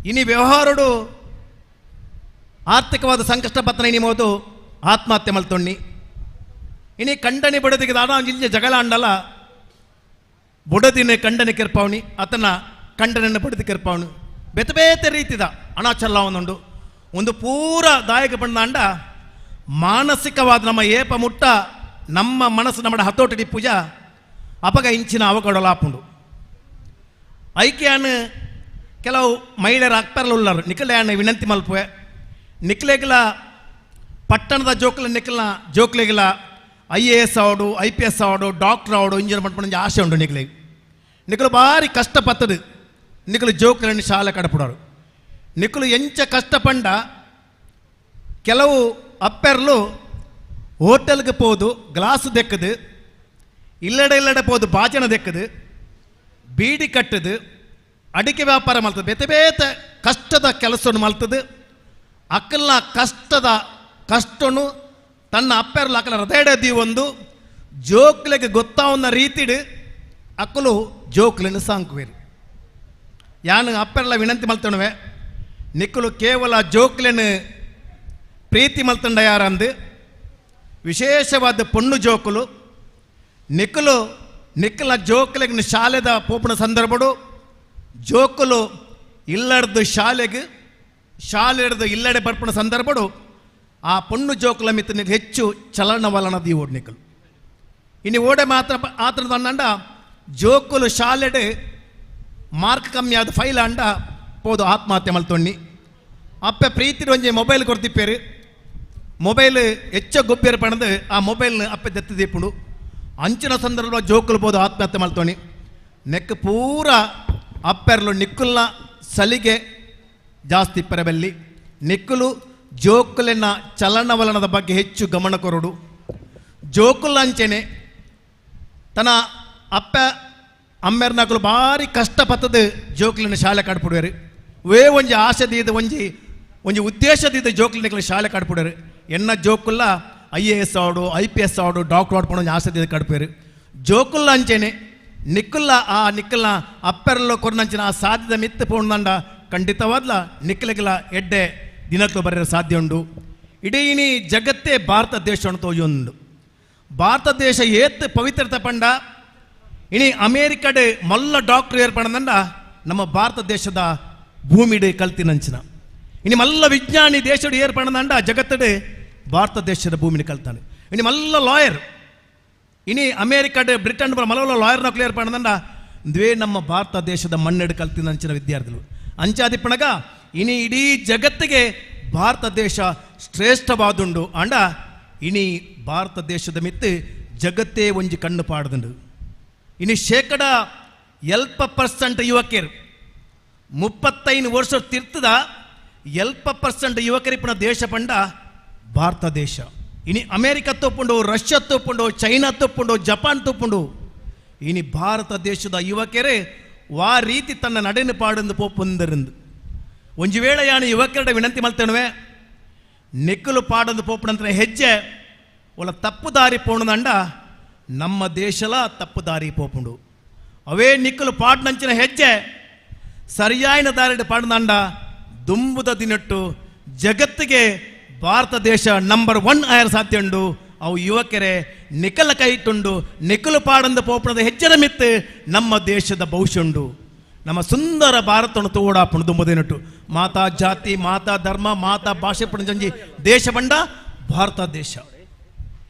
ಇನಿ ವ್ಯವಹಾರಡು ಆರ್ಥಿಕವಾದ ಸಂಕಷ್ಟ ಪತ್ರ ಇನಿ ಮೋದು ಆತ್ಮಹತ್ಯೆ ಮಲ್ತೊಣ್ಣಿ. ಇನಿ ಕಂಡನಿ ಬಡದಿಗೆ ದಾದ ಇಲ್ಲಿ ಜಗಳ ಅಂಡಲ ಬುಡದಿನ ಕಂಡನಿ ಕೆರ್ಪಾವಣಿ, ಆತನ ಕಂಡನನ್ನು ಬಡದಿ ಕೆರ್ಪಾವಣಿ, ಬೇತೆ ಬೇತೆ ರೀತಿದ ಅನಾಚಲ್ಲ ಒಂದುಂಡು. ಒಂದು ಪೂರ ದಾಯಕ ಬಂದಾಂಡ ಮಾನಸಿಕವಾದ ನಮ್ಮ ಏಪ ಮುಟ್ಟ ನಮ್ಮ ಮನಸ್ಸು ನಮ್ಮ ಹತೋಟಿ ಪೂಜಾ ಅಪಗ ಇಂಚಿನ ಅವಘಡಲಾಪುಂಡು. ಐಕ್ಯಾನ್ ಕೆಲವು ಮಹಿಳೆಯರು ಅಕ್ಪರ್ಲ ಉಳ್ಳರು ನಿಕಲೆಯಾನ ವಿನಂತಿ ಮಲ್ಪುವೆ, ನಿಕ್ಲೆಗಿಲ ಪಟ್ಟಣದ ಜೋಕ್ಲ ನಿಕ್ಲ ಜೋಕ್ಲೆಗಿಲ I A S ಆವಡು, I P S ಆವಡು, ಡಾಕ್ಟರ್ ಆವಡು, ಇಂಜಿನಿಯರ್ ಮಾಡ್ಕೊಂಡು ಆಸೆ ಉಂಡು ನಿಕ್ಲೆಗ್. ನಿಕಲು ಭಾರಿ ಕಷ್ಟಪತ್ತದು ನಿಕಲು ಜೋಕ್ಲನ್ನು ಶಾಲೆ ಕಡಪುಡರು. ನಿಕಲು ಎಂಚ ಕಷ್ಟಪಂಡ ಕೆಲವು ಅಪ್ಪೆರ್ಲು ಹೋಟೆಲ್ಗೆ ಪೋದು ಗ್ಲಾಸ್ ದೆಕ್ಕದು, ಇಲ್ಲಡೆ ಇಲ್ಲಡೆ ಪೋದು ಬಾಜನ ದೆಕ್ಕದು, ಬೀಡಿ ಕಟ್ಟದು, ಅಡಿಕೆ ವ್ಯಾಪಾರ ಮಾಡ್ತದೆ, ಬೇತೆ ಬೇತೆ ಕಷ್ಟದ ಕೆಲಸವನ್ನು ಮಾಡ್ತದೆ. ಅಕ್ಕಲ್ನ ಕಷ್ಟದ ಕಷ್ಟನು ತನ್ನ ಅಪ್ಪೆರ್ಲು ಅಕ್ಕಲ ಹೃದಯದ ಒಂದು ಜೋಕ್ಲೆಗೆ ಗೊತ್ತಾವನ್ನ ರೀತಿಡು ಅಕ್ಕಲು ಜೋಕ್ಲೆನ್ನು ಸಾಂಕುವೇರು. ಯಾನು ಅಪ್ಪೆರ್ಲ ವಿನಂತಿ ಮಲ್ತಣುವೆ, ನಿಕ್ಕಲು ಕೇವಲ ಜೋಕ್ಲೆನು ಪ್ರೀತಿ ಮಲ್ತಂಡ ಯಾರಂದು ವಿಶೇಷವಾದ ಪೊಣ್ಣು ಜೋಕುಲು ನಿಕ್ಕಲು ನಿಕ್ಕಲ ಜೋಕ್ಲೆಗ್ ಶಾಲೆದ ಪೋಪುನ ಸಂದರ್ಭಡು ಜೋಕುಲು ಇಲ್ಲಡ್ದು ಶಾಲೆಗೆ ಶಾಲೆಡ್ದು ಇಲ್ಲಡೆ ಬರ್ಪುನ ಸಂದರ್ಭಡು ಆ ಪೊಣ್ಣು ಜೋಕುಲ ಮಿತ್ತ ಹೆಚ್ಚು ಚಲನವಲನ ಓಡ್ ನಿಕ್ಕಲು. ಇನ್ನು ಓಡೆ ಮಾತ್ರ ಆತನ ಅಂಡ ಜೋಕುಲು ಶಾಲೆಡೆ ಮಾರ್ಕ್ ಕಮ್ಮಿ ಆದ ಫೈಲ್ ಅಂಡ ಪೋದು ಆತ್ಮಹತ್ಯೆ ಮಲ್ತೊಣ್ಣಿ. ಅಪ್ಪೆ ಪ್ರೀತಿ ಒಂಜಿ ಮೊಬೈಲ್ ಕೊಡ್ತಿಪ್ಪೇರು, ಮೊಬೈಲ್ ಹೆಚ್ಚ ಗೊಬ್ಬೇರು ಪಣದು ಆ ಮೊಬೈಲ್ನ ಅಪ್ಪೆ ದತ್ತು ದೀಪುಂಡು. ಅಂಚಿನ ಸಂದರ್ಭ ಜೋಕುಲು ಪೋದು ಆತ್ಮಹತ್ಯೆ ಮಲ್ತೊಣ್ಣಿ. ನೆಕ್ ಪೂರ ಅಪ್ಪೆರ್ಲು ನಿಕ್ಕುಲ್ನ ಸಲಿಗೆ ಜಾಸ್ತಿ ಪೆರಬಲ್ಲಿ ನಿಕ್ಕುಲು ಜೋಕುಲಿನ ಚಲನವಲನದ ಬಗ್ಗೆ ಹೆಚ್ಚು ಗಮನ ಕೊರಡು. ಜೋಕುಲಂಚೆನೆ ತನ್ನ ಅಪ್ಪ ಅಮ್ಮೆರ್ನಕಲು ಭಾರಿ ಕಷ್ಟಪತ್ತದು ಜೋಕ್ಲಿನ ಶಾಲೆ ಕಾಡ್ಪುಡುವರು. ವೇ ಒಂಜಿ ಆಸೆದೀದ ಒಂಜಿ ಒಂಜಿ ಉದ್ದೇಶದೀದ ಜೋಕ್ಲಿನ ಶಾಲೆ ಕಾಡ್ಪುಡುವರು. ಎನ್ನ ಜೋಕುಲ್ಲ I A S ಆವಡು, I P S ಆವಡು, ಡಾಕ್ಟರ್ ಆಡ್ಪಣ ಒಂಜಿ ಆಸೆದೀದ ಕಡ್ಪೇರು. ಜೋಕುಲ್ಲ ಅಂಚೆನೆ ನಿಕ್ಕುಲ್ಲ ಆ ನಿಕ್ಕಲ್ನ ಅಪ್ಪೆರಲ್ಲ ಕೊರ್ನಂಚಿನ ಆ ಸಾಧ್ಯದ ಮಿತ್ತು ಪೋಣಂಡ ಖಂಡಿತವಾದ್ಲ ನಿಕ್ಕಲಿಗೆಲ್ಲ ಎಡ್ಡೆ ದಿನಕ್ಕೂ ಬರೆಯ ಸಾಧ್ಯ ಉಂಡು. ಇಡೀ ಜಗತ್ತೇ ಭಾರತ ದೇಶವನ್ನು ತೋಜೊಂದು. ಭಾರತ ದೇಶ ಏತ್ ಪವಿತ್ರತೆ ಪಂಡ ಇನಿ ಅಮೇರಿಕಡೆ ಮಲ್ಲ ಡಾಕ್ಟರ್ ಏರ್ಪಣದಂಡ ನಮ್ಮ ಭಾರತ ದೇಶದ ಭೂಮಿಡೆ ಕಲ್ತಿನಂಚಿನ. ಇನಿ ಮಲ್ಲ ವಿಜ್ಞಾನಿ ದೇಶಡು ಏರ್ಪಣದಂಡ ಜಗತ್ತಡೆ ಭಾರತ ದೇಶದ ಭೂಮಿని ಕಲ್ತಾನೆ. ಇನಿ ಮಲ್ಲ ಲಾಯರ್ ಇನಿ ಅಮೇರಿಕಡೆ ಬ್ರಿಟನ್ ಮಲ್ಲ ಲಾಯರ್ನ ಏರ್ಪಣದಂಡ ದ್ವೇ ನಮ್ಮ ಭಾರತ ದೇಶದ ಮಣ್ಣೆಡು ಕಲ್ತಿನಂಚಿನ ವಿದ್ಯಾರ್ಥಿಗಳು. ಅಂಚಾದಿಪ್ಪಣಗ ಇನಿ ಇಡೀ ಜಗತ್ತಿಗೆ ಭಾರತ ದೇಶ ಶ್ರೇಷ್ಠವಾದುಂಡು. ಅಂಡ ಇನಿ ಭಾರತ ದೇಶದ ಮಿತ್ತು ಜಗತ್ತೇ ಒಂಜಿ ಕಣ್ಣು ಪಾಡ್ದುಂಡು. ಇನಿ 70% ಯುವಕರು 35 ವರ್ಷ ತಿರ್ತದ 70% ಯುವಕರಿಪ್ಪನ ದೇಶ ಪಂಡ ಭಾರತ ದೇಶ. ಇನಿ ಅಮೇರಿಕ ತೋಪುಂಡು, ರಷ್ಯಾ ತೋಪುಂಡು, ಚೈನಾ ತೋಪುಂಡು, ಜಪಾನ್ ತೋಪುಂಡು. ಇನಿ ಭಾರತ ದೇಶದ ಯುವಕರೇ ವಾ ರೀತಿ ತನ್ನ ನಡೆನು ಪಾಡಂದು ಪೋಪುಂದರಿಂದು. ಒಂಜಿ ವೇಳೆ ಯಾನು ಯುವಕರ ವಿನಂತಿ ಮಲ್ತಣುವೆ, ನಿಕ್ಕಲು ಪಾಡಂದು ಪೋಪುನಂತ ಹೆಜ್ಜೆ ಒಲ ತಪ್ಪು ದಾರಿ ಪೋಣದಂಡ ನಮ್ಮ ದೇಶಲ ತಪ್ಪು ದಾರಿ ಪೋಪುಂಡು. ಅವೇ ನಿಕ್ಕಲು ಪಾಡ್ನಂಚಿನ ಹೆಜ್ಜೆ ಸರಿಯಾಯಿನ ದಾರಿ ಪಾಡದಂಡ ದುಂಬುದ ದಿನಟ್ಟು ಜಗತ್ತಿಗೆ ಭಾರತ ದೇಶ ನಂಬರ್ 1 ಆಯರ್ ಸಾಧ್ಯ ಉಂಡು. ಅವು ಯುವಕರೇ ನಿಕಲ ಕೈಟುಂಡು ನಿಕಲು ಪಾಡಂದ ಪೋಪಣದ ಹೆಚ್ಚರ ಮಿತ್ತು ನಮ್ಮ ದೇಶದ ಭವಿಷ್ಯ ಉಂಡು. ನಮ್ಮ ಸುಂದರ ಭಾರತವನ್ನು ತೋಡಾಪುಣು ದುಂಬದೇನಟ್ಟು ಮಾತಾ ಜಾತಿ ಮಾತಾ ಧರ್ಮ ಮಾತಾ ಭಾಷೆ ಪಣಂಜಿ ದೇಶ ಬಂಡ ಭಾರತ ದೇಶ.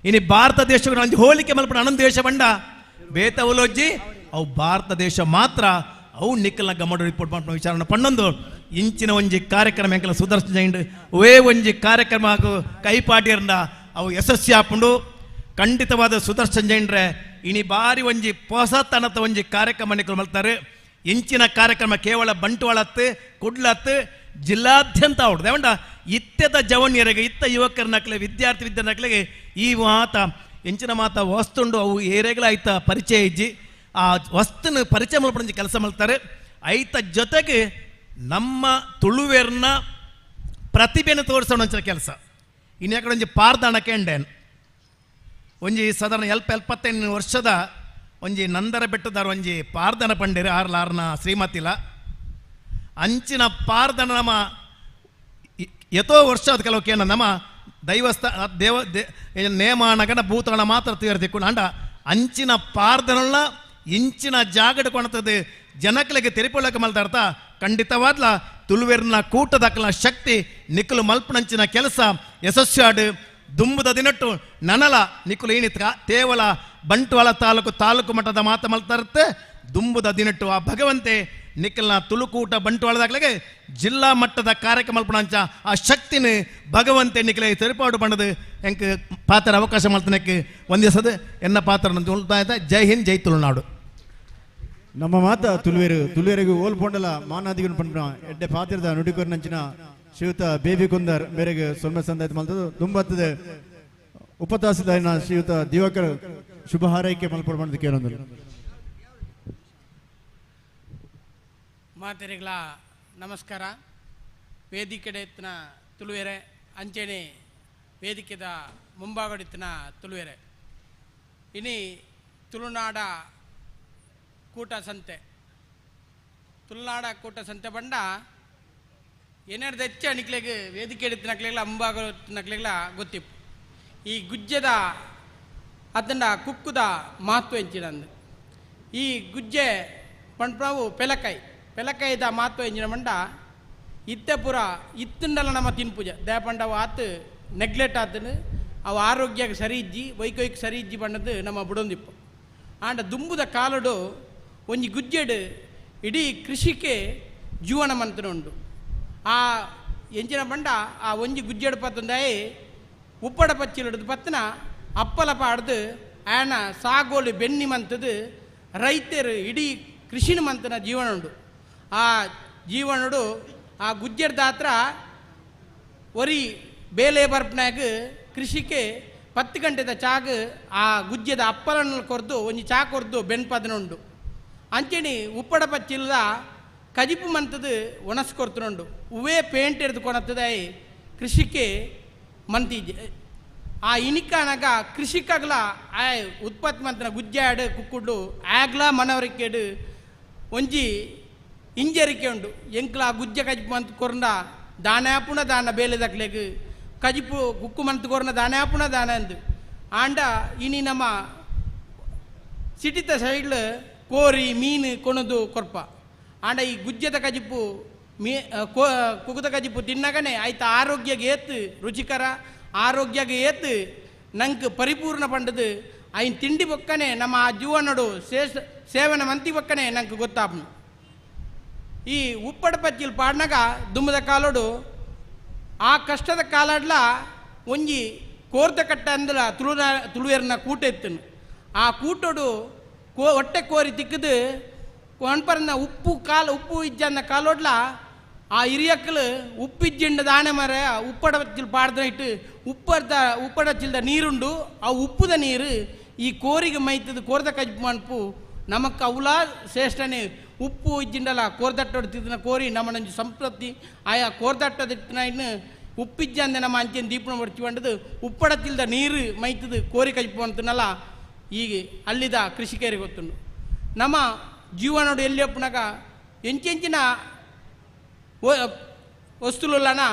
ಇನಿ ಭಾರತ ದೇಶಕ್ಕೆ ಅಂಜಿ ಹೋಲಿಕೆ ಮಲ್ಪಣ ಅನಂತ ದೇಶ ಬಂಡ ಬೇತವಲೋಜ್ಜಿ ಅವು ಭಾರತ ದೇಶ ಮಾತ್ರ ಅವು ನಿಕ್ಕಲ ಗಮನ ರಿಪೋರ್ಟ್ ಮಾಡ್ಕೊಂಡು ವಿಚಾರಣೆ ಪಣ್ಣೊಂದು ಇಂಚಿನ ಒಂಜಿ ಕಾರ್ಯಕ್ರಮ ಎಂಕಲ ಸುದರ್ಶನ ಜೈಂಡ್ ವೇ ಒಂಜಿ ಕಾರ್ಯಕ್ರಮ ಹಾಗೂ ಕೈಪಾಟಿಯರ್ನ ಅವು ಯಶಸ್ವಿ ಆಪುಂಡು. ಖಂಡಿತವಾದ ಸುದರ್ಶನ್ ಜೈಂಡ್ರೆ ಇನಿ ಬಾರಿ ಒಂಜಿ ಹೊಸತನದ ಒಂಜಿ ಕಾರ್ಯಕ್ರಮ ನಿಕ್ಕಲು ಮಲ್ತಾರೆ. ಇಂಚಿನ ಕಾರ್ಯಕ್ರಮ ಕೇವಲ ಬಂಟ್ವಾಳತ್ತು ಕುಡ್ಲತ್ತು ಜಿಲ್ಲಾದ್ಯಂತ ಅವಡ್ದು ದೇವಂಡ ಇತ್ಯದ ಜವಣ್ಯರಿಗೆ ಇತ್ತ ಯುವಕರ ನಕ್ಲೆ ವಿದ್ಯಾರ್ಥಿ ವಿದ್ಯಾರ್ಥಿಗಳಿಗೆ ಈ ಮಾತ ಇಂಚಿನ ಮಾತ ವಸ್ತುಂಡು ಅವು ಏರೆಗಳ ಐತ ಪರಿಚಯ ಇಜ್ಜಿ ಆ ವಸ್ತುನ ಪರಿಚಯ ಮಲ್ಪಂಜಿ ಕೆಲಸ ಮಾಡ್ತಾರೆ. ಐತ ಜೊತೆಗೆ ನಮ್ಮ ತುಳುವೆರ್ನ ಪ್ರತಿಭೆಯನ್ನು ತೋರಿಸೋಣ ಅಂಚಿನ ಕೆಲಸ. ಇನ್ನು ಯಾಕಡೆ ಒಂಜಿ ಪಾರ್ದಾಣ ಕೇಂಡೇನು ಒಂಜಿ ಸಾಧಾರಣ 78 ವರ್ಷದ ಒಂಜಿ ನಂದರ ಬೆಟ್ಟದಾರ ಒಂಜಿ ಪಾರ್ದನ ಪಂಡೇರು ಆರ್ಲಾರ್ನ ಶ್ರೀಮತಿಲ ಅಂಚಿನ ಪಾರ್ದನ ನಮ್ಮ ಎತೋ ವರ್ಷ ಅದು ಕೆಲವು ಕೇನ ನಮ್ಮ ದೈವಸ್ಥ ದೇವ ನೇಮಾನಗನ ಭೂತಗಳ ಮಾತ್ರ ತೀರ್ದಿಕ್ಕು ಅಂಡ ಅಂಚಿನ ಪಾರ್ದನಲ್ಲ ಇಂಚಿನ ಜಾಗಡ ಕೊಣತದೆ ಜನಕಲಿಗೆ ತೆರಿಪೊಳಕ್ಕೆ ಮಲ್ದಾರ್ಥ ಖಂಡಿತವಾದ್ಲ ತುಳುವೆರ್ನ ಕೂಟದಕ್ಕಲ ಶಕ್ತಿ ನಿಕ್ಕಲು ಮಲ್ಪನಂಚಿನ ಕೆಲಸ ಯಶಸ್ವಾಡು ದುಂಬುದ ದಿನಟ್ಟು ನನಲ ನಿಕ್ಕಲು ಏನಿತ್ತ ತೇವಲ ಬಂಟ್ವಾಳ ತಾಲೂಕು ತಾಲೂಕು ಮಟ್ಟದ ಮಾತು ಮಲ್ತಾರತ್ತೆ ದುಂಬುದ ದಿನಟ್ಟು ಆ ಭಗವಂತೆ ನಿಕ್ಕಲ್ನ ತುಳುಕೂಟ ಬಂಟ್ವಾಳದಾಗಲಿಗೆ ಜಿಲ್ಲಾ ಮಟ್ಟದ ಕಾರ್ಯಕ್ರಮ ಮಲ್ಪಣಂಚ ಆ ಶಕ್ತಿನ ಭಗವಂತೆ ನಿಕ್ಕಲೆ ತೆರಪಾಡು பண்ணது ಎಂಕ್ ಪಾತ್ರ ಅವಕಾಶ ಮಲ್ತನಕ್ಕೆ ಒಂದಿಸದು ಎನ್ನ ಪಾತ್ರ ಜೈ ಹಿಂದ್ ಜೈ ತುಳುನಾಡು. ನಮ್ಮ ಮಾತ ತುಳುವೆರು ತುಳುವೆರಿಗೂ ಓಲ್ಪೊಂಡಲ ಮಾನಾದಿಗನ್ ಪಂಡ ಎಡ್ಡೆ ಪಾತ್ರದ ನುಡಿಕೊರ್ನಂಚಿನ ಶ್ರೀಯುತ ಬೇಬಿ ಕುಂದರ್ ಮೇರೆಗೆ ಸೊನ್ನೆ ಸಂದಾಯ್ತು ಮಲ್ತದು ದುಂಬತ್ತದ ಉಪತಹಸೀಲ್ದಾರಿನ ಶ್ರೀಯುತ ದಿವಾಕರ್ ಶುಭ ಹಾರೈಕೆ ಮಲ್ಪಡ್ ಮಾಡಿದ ಕೇಳೊಂದು. ಮಾತೆರೆಗಳ ನಮಸ್ಕಾರ. ವೇದಿಕೆಡೆತ್ನ ತುಳುವೆರೆ ಅಂಚೆನೆ ವೇದಿಕೆದ ಮುಂಭಾಗಡಿತ್ನ ತುಳುವೆರೆ ಇನಿ ತುಳುನಾಡ ಕೂಟ ಸಂತೆ ತುಳುನಾಡ ಕೂಟ ಸಂತೆ ಬಂಡ ಏನಾರ್ದು ಹೆಚ್ಚು ಅಣಿಕ್ಲೆಗೆ ವೇದಿಕೆ ಎಡುತ್ತಿನಕ್ಲೆಗ್ಲ ಮುಂಭಾಗನಕ್ಲೆಗ್ಲ ಗೊತ್ತಿಪ್ಪು ಈ ಗುಜ್ಜೆದ ಅದನ್ನು ಕುಕ್ಕುದ ಮಹತ್ವ ಎಂಚಿನಂದು ಈ ಗುಜ್ಜೆ ಪಂಡ್ಪವು ಪೆಲಕಾಯಿ ಪೆಲಕಾಯಿದ ಮಹತ್ವ ಎಂಚಿನ ಮಂಡ ಇತ್ತೆ ಪೂರ ಇತ್ತುಂಡಲ ನಮ್ಮ ತಿನ್ಪೂಜೆ ದೇಪಂಡವು ಆತು ನೆಗ್ಲೆಕ್ಟ್ ಆತನು ಅವು ಆರೋಗ್ಯಕ್ಕೆ ಸರಿ ಇಜ್ಜಿ ವೈಕೋಯ್ಗೆ ಸರಿ ಇಜ್ಜಿ ಬಣ್ಣದ್ದು ನಮ್ಮ ಬುಡೊಂದಿಪ್ಪು. ಆಂಡ ದುಂಬುದ ಕಾಲಡು ಒಂಜಿ ಗುಜ್ಜೆಡು ಇಡೀ ಕೃಷಿಕೆ ಜೀವನ ಮಂತನ ಉಂಡು. ಆ ಎಂಚಿನ ಬಂಡ ಆ ಒಂಜಿ ಗುಜ್ಜೆಡು ಪತ್ತಂದಾಯಿ ಉಪ್ಪಡ ಪಚ್ಚಿಲಿಡ್ದು ಪತ್ತನ ಅಪ್ಪಲ ಪಾಡ್ದು ಆಯನ ಸಾಗೋಲಿ ಬೆನ್ನಿ ಮಂತದು ರೈತರು ಇಡೀ ಕೃಷಿನ ಮಂತನ ಜೀವನ ಉಂಡು. ಆ ಜೀವನಡು ಆ ಗುಜ್ಜೆಡ್ದ ಹತ್ರ ಒರಿ ಬೇಲೆ ಬರ್ಪನಾಗ ಕೃಷಿಗೆ 10 ಗಂಟೆದ ಚಾಗ ಆ ಗುಜ್ಜೆದ ಅಪ್ಪಲನ್ನು ಕೊರ್ದು ಒಂಜಿ ಚಾ ಕೊರ್ದು ಬೆನ್ಪದನ ಉಂಡು. ಅಂಚೆಣಿ ಉಪ್ಪಡ ಪಚ್ಚಿಲ್ಲ ಕಜಿಪು ಮಂತದು ಒಣಸ್ ಕೊರ್ತನುಂಡು ಹೂವೇ ಪೇಂಟ್ ಹಿಡ್ದು ಕೊಣತದೆ ಕೃಷಿಗೆ ಮಂತಿಜೆ ಆ ಇನಿಕಾನಾಗ ಕೃಷಿಕಾಗ್ಲ ಆ ಉತ್ಪತ್ತಿ ಮಂತನ ಗುಜ್ಜಾಡು ಕುಕ್ಕುಡ್ಡು ಆಗ್ಲ ಮನವರಿಕೆಡು ಒಂಜಿ ಇಂಜರಿಕೆ ಉಂಡು. ಎಂಕ್ಲ ಆ ಗುಜ್ಜೆ ಕಜಿಪು ಮಂತ್ ಕೊರ್ನ ದಾನಾಪುಣ ದಾನ ಬೇಲೆದಕ್ಲೆಗ್ ಕಜಿಪು ಕುಕ್ಕು ಮಂತ್ ಕೊರ್ನ ದಾನಾಪುಣ ದಾನ ಅಂದು ಆಂಡ ಇನಿ ನಮ್ಮ ಸಿಟಿತ ಸೈಡ್ಲ ಕೋರಿ ಮೀನು ಕೊಣದು ಕೊರ್ಪ ಆಂಡ ಈ ಗುಜ್ಜೆದ ಕಜಿಪು ಮೀ ಕುಕ್ಕುದ ಕಜಿಪು ತಿನ್ನಗನೆ ಆಯ್ತು ಆರೋಗ್ಯಗೆ ಏತು ರುಚಿಕರ ಆರೋಗ್ಯಗೆ ಏತು ನಂಗೆ ಪರಿಪೂರ್ಣ ಪಂಡದು ಐನ್ ತಿಂಡಿ ಬೊಕ್ಕನೆ ನಮ್ಮ ಆ ಜೀವನಡು ಸೇವನೆ ಮಂತಿ ಬೊಕ್ಕನೆ ನಂಗೆ ಗೊತ್ತಾಪನು. ಈ ಉಪ್ಪಡ ಪಚ್ಚಿಲ್ ಪಾಡ್ನಾಗ ದುಮ್ಮದ ಕಾಲೋಡು ಆ ಕಷ್ಟದ ಕಾಲಾಡ್ಲ ಒಂಜಿ ಕೋರ್ದ ಕಟ್ಟ ಅಂದಲ ತುಳುವೆರ್ನ ಕೂಟ ಇತ್ತನು. ಆ ಕೂಟೋಡು ಹೊಟ್ಟೆ ಕೋರಿ ತಿಕ್ಕದು ಕೊಣ್ಪರನ್ನ ಉಪ್ಪು ಕಾಲು ಉಪ್ಪು ಇಜ್ಜನ್ನ ಕಾಲೋಡ್ಲ ಆ ಹಿರಿಯಕ್ಕಲು ಉಪ್ಪಿಜ್ಜಿಂಡ ದಾಣೆ ಮರ ಉಪ್ಪಡ ಬಚ್ಚಿಲ್ ಪಾಡ್ದ ಇಟ್ಟು ಉಪ್ಪಡ ಚಿಲ್ದ ನೀರುಂಡು ಆ ಉಪ್ಪುದ ನೀರು ಈ ಕೋರಿಗೆ ಮೈತದ ಕೋರ್ದ ಕಜ್ಪು ಮನ್ಪು ನಮಕ್ ಅವಲ ಶ್ರೇಷ್ಠನೇ ಉಪ್ಪು ಇಜ್ಜಿಂಡಲ ಕೋರ್ದಟ್ಟೊಡ್ತಿದ್ದನ ಕೋರಿ ನಮ್ಮನೊಂಜಿ ಸಂಪತ್ತಿ ಆಯಾ ಕೋರ್ದಟ್ಟದಿಟ್ಟಿನ ಇನ್ನು ಉಪ್ಪಿಜ್ಜಂದೆ ನಮ್ಮ ಅಂಚಿನ ದೀಪನ ಹೊಡ್ಚಿಕೊಂಡದು ಉಪ್ಪಡ ಚಿಲ್ದ ನೀರು ಮೈತದ ಕೋರಿ ಕಜ್ಪು ಅಂತನಲ್ಲ ಈಗ ಅಲ್ಲಿದ ಕೃಷಿಕರಿಗೆ ಗೊತ್ತುಂಡು. ನಮ್ಮ ಜೀವನೋಡು ಎಲ್ಲಿ ಅಪ್ಪನಾಗ ಎಂಚೆಂಚಿನ ವಸ್ತುಲನ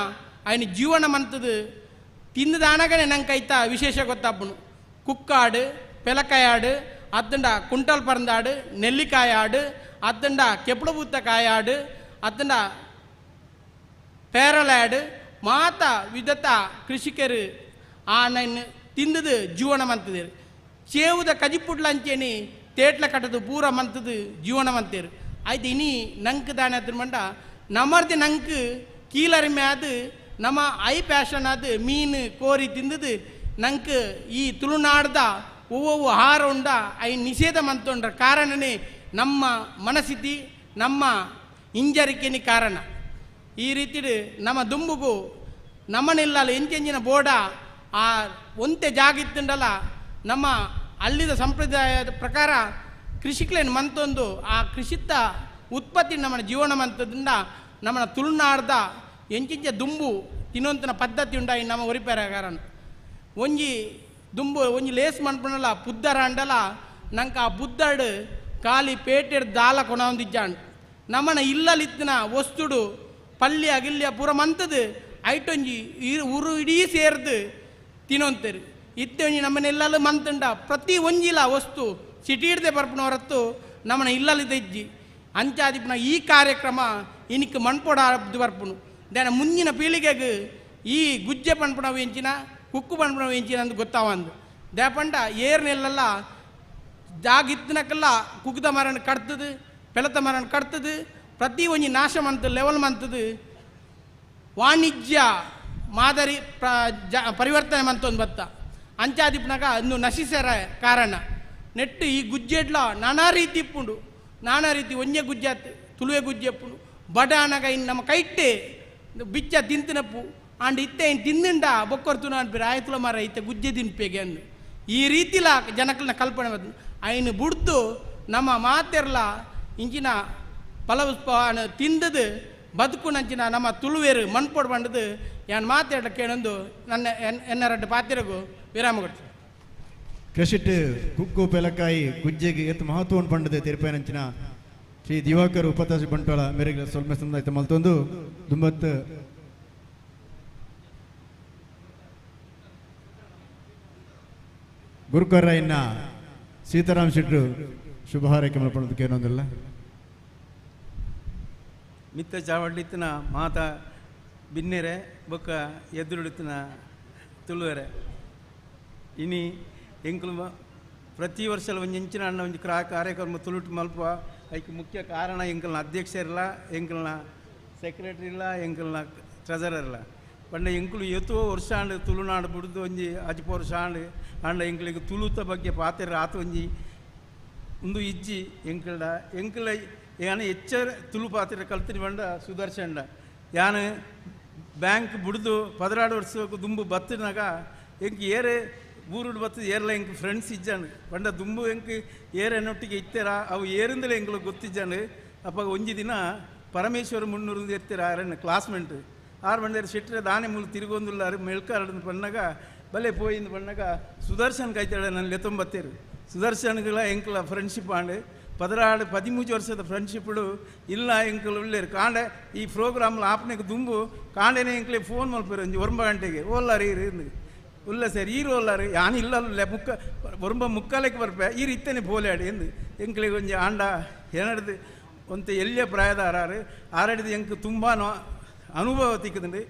ఆయన ಜೀವನ ಮಂತದು ತಿಂದದಾನಗನೆ ನಂಗೆ ಐತ ವಿಶೇಷ ಗೊತ್ತಾಪನು. ಕುಕ್ಕಾಡು, ಪೆಲಕಾಯಾಡು, ಅತ್ತಂಡ ಕುಂಟಲ್ ಪರಂದಾಡು, ನೆಲ್ಲಿಕಾಯಾಡು, ಅತ್ತಂಡ ಕೆಪುಳಬೂತ ಕಾಯಾಡು, ಅತ್ತಂಡ ಪೇರಲಾಡು ಮಾತ ವಿಧತ ಕೃಷಿಕರು ಆ ನೈನ್ ತಿಂದದು ಜೀವನ ಮಂತದೇರು. ಚೇವುದ ಕಜಿಪುಡ್ಲಂಚೇನಿ ತೇಟ್ಲ ಕಟ್ಟದು ಪೂರ ಮಂತದು ಜೀವನ ಮಂತೇರು. ಆಯ್ತು ಇನಿ ನಂಕ್ ದಾನೆ ಅದ್ರ ಮಂಡ ನಮರ್ದಿ ನಂಕ್ ಕೀಲರಿಮೆ ಅದು ನಮ್ಮ I passion ಅದು ಮೀನು ಕೋರಿ ತಿಂದದು ನಂಕ್ ಈ ತುಳುನಾಡ್ದ ಒವ್ವೊವು ಆಹಾರ ಉಂಡ I ನಿಷೇಧ ಮಂತೊಂಡ್ರ ಕಾರಣನೇ ನಮ್ಮ ಮನಸ್ಥಿತಿ ನಮ್ಮ ಹಿಂಜರಿಕೆನಿ ಕಾರಣ. ಈ ರೀತಿ ನಮ್ಮ ದುಂಬುಗು ನಮ್ಮನೆಲ್ಲಲ್ಲ ಎಂಚೆಂಚಿನ ಬೋಡ ಆ ಒಂತೆ ಜಾಗಿತ್ತುಂಡಲ್ಲ ನಮ್ಮ ಅಲ್ಲಿದ ಸಂಪ್ರದಾಯದ ಪ್ರಕಾರ ಕೃಷಿಕ್ಲೇನು ಮಂತೊಂದು ಆ ಕೃಷಿತ್ತ ಉತ್ಪತ್ತಿ ನಮ್ಮನ ಜೀವನ ಮಂತದಿಂದ ನಮ್ಮನ ತುಳುನಾಡ್ದ ಎಂಚಿಂಚ ದುಂಬು ತಿನ್ನೊಂತನ ಪದ್ಧತಿ ಉಂಡಾಯಿ ನಮ್ಮ ಒರಿಪೇರ ಕಾರಣ. ಒಂಜಿ ದುಂಬು ಒಂಜಿ ಲೇಸ್ ಮನ್ಪುನಲ್ಲ ಪುದ್ದರ ಅಂಡಲ ನಂಗೆ ಆ ಬುದ್ಧಡು ಖಾಲಿ ಪೇಟೆಡ್ ದಾಲ ಕೊನೊಂದಿಜ್ಜಾಂಡ್ ನಮ್ಮನ ಇಲ್ಲಲಿತ್ತಿನ ವಸ್ತುಡು ಪಲ್ಯ ಗಿಲ್ಯ ಪೂರ ಮಂತದು ಐಟೊಂಜಿ ಈ ಊರು ಇಡೀ ಸೇರ್ದು ತಿನ್ನೊಂತೇರು. ಇತ್ತೆ ಒಂಜಿ ನಮ್ಮನೆಲ್ಲೂ ಮಂತುಂಡ ಪ್ರತಿ ಒಂಜಿಲ ವಸ್ತು ಸಿಟಿ ಹಿಡ್ದೆ ಬರ್ಪುನ ಹೊರತು ನಮ್ಮನ ಇಲ್ಲಲಿದ್ದ ಇಜ್ಜಿ. ಅಂಚಾದಿಪ್ಪುನ ಈ ಕಾರ್ಯಕ್ರಮ ಇನಿಕ್ ಮಣ್ಪೊಡ ಬರ್ಪುನು ದೇನ ಮುಂದಿನ ಪೀಳಿಗೆಗೆ ಈ ಗುಜ್ಜೆ ಪನ್ಪುನವು ಎಂಚಿನ ಕುಕ್ಕು ಪನ್ಪುನವು ಎಂಚಿನ ಅಂದ್ ಗೊತ್ತಾವಂದು. ದೇಪಂಡ ಏರ್ನೆಲ್ಲ ಜಾಗಿತ್ತಿನಕ್ಕೆಲ್ಲ ಕುಗ್ದ ಮರಣ ಕಡ್ತದು, ಪೆಲತ ಮರಣ ಕಡ್ತದು, ಪ್ರತಿ ಒಂಜಿ ನಾಶ ಮಂತು ಲೆವೆಲ್ ಮಂತದು ವಾಣಿಜ್ಯ ಮಾದರಿ ಪರಿವರ್ತನೆ ಮಂತೊಂದು ಬತ್ತ ಅಂಚಾದಿಪ್ಪನಾಗ ಇನ್ನು ನಶಿಸರ ಕಾರಣ. ನೆಟ್ಟು ಈ ಗುಜ್ಜೆಡ್ಲ ನಾನಾ ರೀತಿ ಇಪ್ಪುಂಡು, ನಾನಾ ರೀತಿ ಒಂಜೆ ಗುಜ್ಜೆ ತುಳುವೆ ಗುಜ್ಜೆ ಇಪ್ಪುಂಡು. ಬಡ ಅನಗ ಇನ್ನು ನಮ್ಮ ಕೈಟ್ಟೆ ಬಿಚ್ಚ ತಿಂತಿನಪ್ಪು ಆಂಡ್ ಇತ್ತೆ ಇನ್ನು ತಿಂದಿಂಡ ಬೊಕ್ಕೊರ್ತುನ ಅನ್ಪಿರ ಆಯ್ತುಲ ಮರ ಇತ್ತೆ ಗುಜ್ಜೆ ತಿನ್ಪೇಗೆ ಅಂದು ಈ ರೀತಿಲ ಜನಕ್ಕಲ್ನ ಕಲ್ಪನೆ ಬಂದು ಐನು ಬುಡ್ದು ನಮ್ಮ ಮಾತೆರ್ಲ ಇಂಚಿನ ಫಲಪುಷ್ಪ ತಿಂದದು ಬದುಕುನಂಚಿನ ನಮ್ಮ ತುಳುವೇರು ಮಣ್ಪೊಡು ಬಂಡದು ಯಾನ್ ಮಾತಾಡ ಕೇಳೊಂದು ನನ್ನ ಎನ್ನ ರಡ್ಡು ಪಾತಿರಗು ವಿರಾಮ ಕೊಡ್ತೀನಿ. ಕೃಷಿಟ್ ಕುಕ್ಕು ಪೆಲಕಾಯಿ ಗುಜ್ಜೆಗೆ ಎತ್ತು ಮಹತ್ವವನ್ನು ಪಂಡದೆ ತೆರಪೇನಂಚಿನ ಶ್ರೀ ದಿವಾಕರ್ ಉಪತಾಸಿ ಬಂಟ್ವಾಳ ಮೇರೆಗೆ ಸ್ವಲ್ಪ ಸಂದಾಯ್ತು ಮಲ್ತೊಂದು ದುಂಬತ್ತು ಗುರುಕರ್ರಯ್ಯನ ಸೀತಾರಾಮ್ ಶೆಟ್ಟರು ಶುಭ ಹಾರೈಕೆ ಮಲ್ಪಡೋದಕ್ಕೆ ಏನೊಂದಿಲ್ಲ. ಮಿತ್ತ ಚಾವಡ್ಲಿತ್ತಿನ ಮಾತಾ ಬಿನ್ನೆರೆ ಬೊಕ್ಕ ಎದುರುಡಿತ್ತಿನ ತುಳುವೆರೆ ಇನಿ ಎಂಕುಲು ಪ್ರತಿ ವರ್ಷ ಒಂಜಿ ಇಂಚಿನ ಅಣ್ಣ ಒಂಜಿ ಕಾರ್ಯಕ್ರಮ ತುಳುಟು ಮಲ್ಪ ಐಕ್ ಮುಖ್ಯ ಕಾರಣ ಎಂಕಲ್ನ ಅಧ್ಯಕ್ಷರಿಲ್ಲ, ಎಂಕಲ್ನ ಸೆಕ್ರೆಟರಿ ಇಲ್ಲ, ಎಂಕಲ್ನ ಟ್ರೆಜರರ್ ಇಲ್ಲ. ಪಂಡ ಎಂಕುಲು ಏತೋ ವರ್ಷ ಆಂಡ್ ತುಳುನಾಡು ಬುಡ್ದು ಒಂಜಿ ಅಜ್ಪ ವರ್ಷ ಆಂಡ್ ಆಂಡ ಎಂಕಲಿಗೆ ತುಳುತ ಬಗ್ಗೆ ಪಾತೆರ ಆತ ಒಂಜಿ ಉಂದು ಇಜ್ಜಿ ಎಂಕಲ್ಡ ಎಂಕಲ ಯಾನ ಹೆಚ್ಚ ತುಳು ಪಾತ್ರೆ ಕಲ್ತಿನಿ ಪಂಡ ಸುದರ್ಶನ್ಡ ಯಾನ್ ಬ್ಯಾಂಕ್ ಬುಡ್ದು 16 ವರ್ಷ ದುಂಬು ಬತ್ತಿನಾಗ ಎಂಕ್ ಏರೆ ಊರುಡು ಬತ್ತು ಏರ್ಲ ಎಂಕ್ ಫ್ರೆಂಡ್ಸ್ ಇಜ್ಜಾಂಡ್ ಪಂಡ ದುಂಬು ಎಂಕ್ ಏರೆನ್ನೊಟ್ಟಿಗೆ ಇತ್ತೆರ ಅವು ಏರಿಂದಲೇ ಎಂಕ್ಲು ಗೊತ್ತಿಜ್ಜಾಂಡ್. ಅಪ್ಪ ಒಂಜಿ ದಿನ ಪರಮೇಶ್ವರ ಮುನ್ನೂರು ಎತ್ತೆರ ಆರನ್ನ ಕ್ಲಾಸ್ಮೇಟ್ ಆರು ಬಂಡೇರು ಶೆಟ್ಟರೆ ದಾನೆ ಮೂಲು ತಿರುಗೊಂದುಲ್ಲಾರು ಮೆಳ್ಕಾರಡು ಪಣ್ಣಾಗ ಬಲೆ ಪೋಯಿಂದು ಪಣ್ಣಾಗ ಸುದರ್ಶನ್ ಕೈತಾಡ ನನ್ನ ಲೆತ್ತೊಂಬತ್ತೇರು ಸುದರ್ಶನ್ಗಳ ಎಂಕ್ಲ ಫ್ರೆಂಡ್ಶಿಪ್ ಆಂಡ್ 16 13 ವರ್ಷದ ಫ್ರೆಂಡ್ಶಿಪ್ಡು ಇಲ್ಲ ಎಂಕಲ್ ಉಳ್ಳೇರು ಕಾಂಡೆ ಈ ಪ್ರೋಗ್ರಾಮ್ಲ ಆಪ್ನೆಗೆ ದುಂಬು ಕಾಂಡೆನೆ ಎಂಕ್ಲೆ ಫೋನ್ ಮಲ್ಪೇರು ಒಂಜಿ 9 ಗಂಟೆಗೆ ಓಲ್ಲಾರು ಈರು ಉಲ್ಲ ಸರ್ ಈರು ಓಲ್ಲಾರು ಯಾನ್ ಇಲ್ಲ ಮುಕ್ಕ ಒರಂಬ ಮುಕ್ಕಾಲಕ್ಕೆ ಬರ್ಪೆ ಈರು ಇತ್ತನೆ ಪೋಲಾಡಿ ಎಂದು ಎಂಕ್ಲಿಗೆ ಒಂಜಿ ಆಂಡ ಏನಡ್ದು ಒಂತೆ ಎಲ್ಲಿಯ ಪ್ರಾಯದ ಆರಾರು ಆರಡಿದ ಎಂಕ್ ತುಂಬ ಅನುಭವ ತಿಕ್ಕದಂಡು.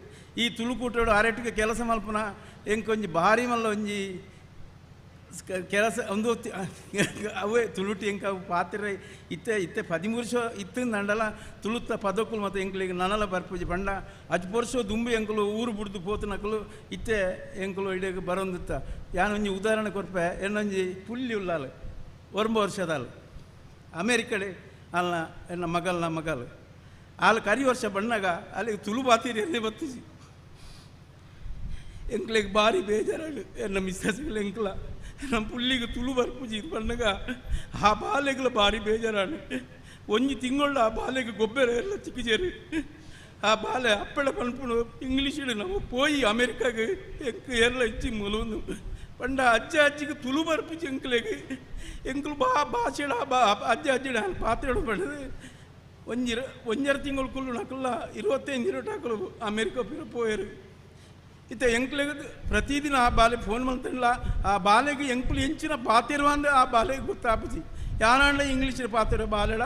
ಈ ತುಳುಕೂಟೋಡು ಆರೆಟ್ಟಿಗೆ ಕೆಲಸ ಮಲ್ಪನ ಎಂಕೊಂಜಿ ಭಾರಿ ಮಲ್ಲ ಒಂಜಿ ಕೆಲಸ ಒಂದು ಅವೇ ತುಳುಟಿ ಎಂಕ ಅವು ಪಾತ್ರೆ ಇತ್ತೆ ಇತ್ತೆ 13 ವರ್ಷ ಇತ್ತು ನಂಡಲ ತುಳುತ್ತ ಪದಕ್ಕಲು ಮತ್ತು ಎಂಕ್ಲಿಗೆ ನನಲ ಬರ್ಪುಜಿ ಪಂಡ ಅಜ್ಪ ವರ್ಷ ದುಂಬು ಎಂಕಲು ಊರು ಬುಡ್ದು ಪೋತನಕಲು ಇತ್ತೆ ಎಂಕಲು ಇಡೀ ಬರೊಂದಿತ್ತ. ಯಾನೊಂಜಿ ಉದಾಹರಣೆ ಕೊರ್ಪೆ ಎನ್ನೊಂಜಿ ಪುಲ್ಲಿ ಉಲ್ಲಾಲು 9 ವರ್ಷದಾಲು ಅಮೇರಿಕಡೆ ಅಲ್ಲ ಎನ್ನ ಮಗಲ್ನ ಮಗಲು ಅಲ್ಲಿ ಕರಿ ವರ್ಷ ಬಣ್ಣಾಗ ಅಲ್ಲಿಗೆ ತುಳು ಬಾತೀರಿ ಎಲ್ಲಿ ಬತ್ತಿಸಿ ಎಂಕ್ಲಿಗೆ ಭಾರಿ ಬೇಜಾರಾಗ ಎನ್ನ ಮಿಸ್ಸಸ್ಗಳು ಎಂಕ್ಲ ನಮ್ಮ ಪುಳ್ಳಿಗೆ ತುಳು ಬರ್ಪುಜಿ ಇದು ಬಣ್ಣಗ ಆ ಬಾಲೆಗಳ ಭಾರಿ ಬೇಜಾರಾಣ. ಒಂಜಿ ತಿಂಗಳು ಆ ಬಾಲೆಗೆ ಗೊಬ್ಬರ ಎಲ್ಲ ಚಿಕ್ಕಿಜೇರು ಆ ಬಾಲೆ ಅಪ್ಪಳ ಪನ್ಪುಣು ಇಂಗ್ಲೀಷ್ ನಾವು ಪೋಯಿ ಅಮೇರಿಕಾಗೆ ಎಂಕ್ ಎಲ್ಲ ಇಚ್ಚಿ ಮುಲುಂದು ಪಂಡ ಅಜ್ಜ ಅಜ್ಜಿಗೆ ತುಳು ಬರ್ಪುಜಿ ಎಂಕ್ಲೆಗೆ ಎಂಕ್ಲು ಬಾ ಭಾಷೆಡ ಬಾ ಅಜ್ಜ ಅಜ್ಜಿಡ ಪಾತ್ರೆ ಪಂಡದು ಒಂಜರ ತಿಂಗಳು ಕುಲ್ಲು ನಕಲ್ಲ 25 ಇರೋಟಾಕಲು ಅಮೇರಿಕಾ ಪಿರ ಪೋಯರು. ಇತ್ತೆ ಎಂಕ್ಲೆಗ್ ಪ್ರತಿದಿನ ಆ ಬಾಲೆ ಫೋನ್ ಮಲ್ತಿಲ್ಲ ಆ ಬಾಲೆಗೆ ಎಂಕ್ಲು ಎಂಚಿನ ಪಾತಿರುವ ಅಂದ್ರೆ ಆ ಬಾಲೆಗೆ ಗೊತ್ತಾಪುಜಿ ಯಾರಾಂಡ ಇಂಗ್ಲೀಷ್ ಪಾತಿರೋ ಬಾಲೆಡ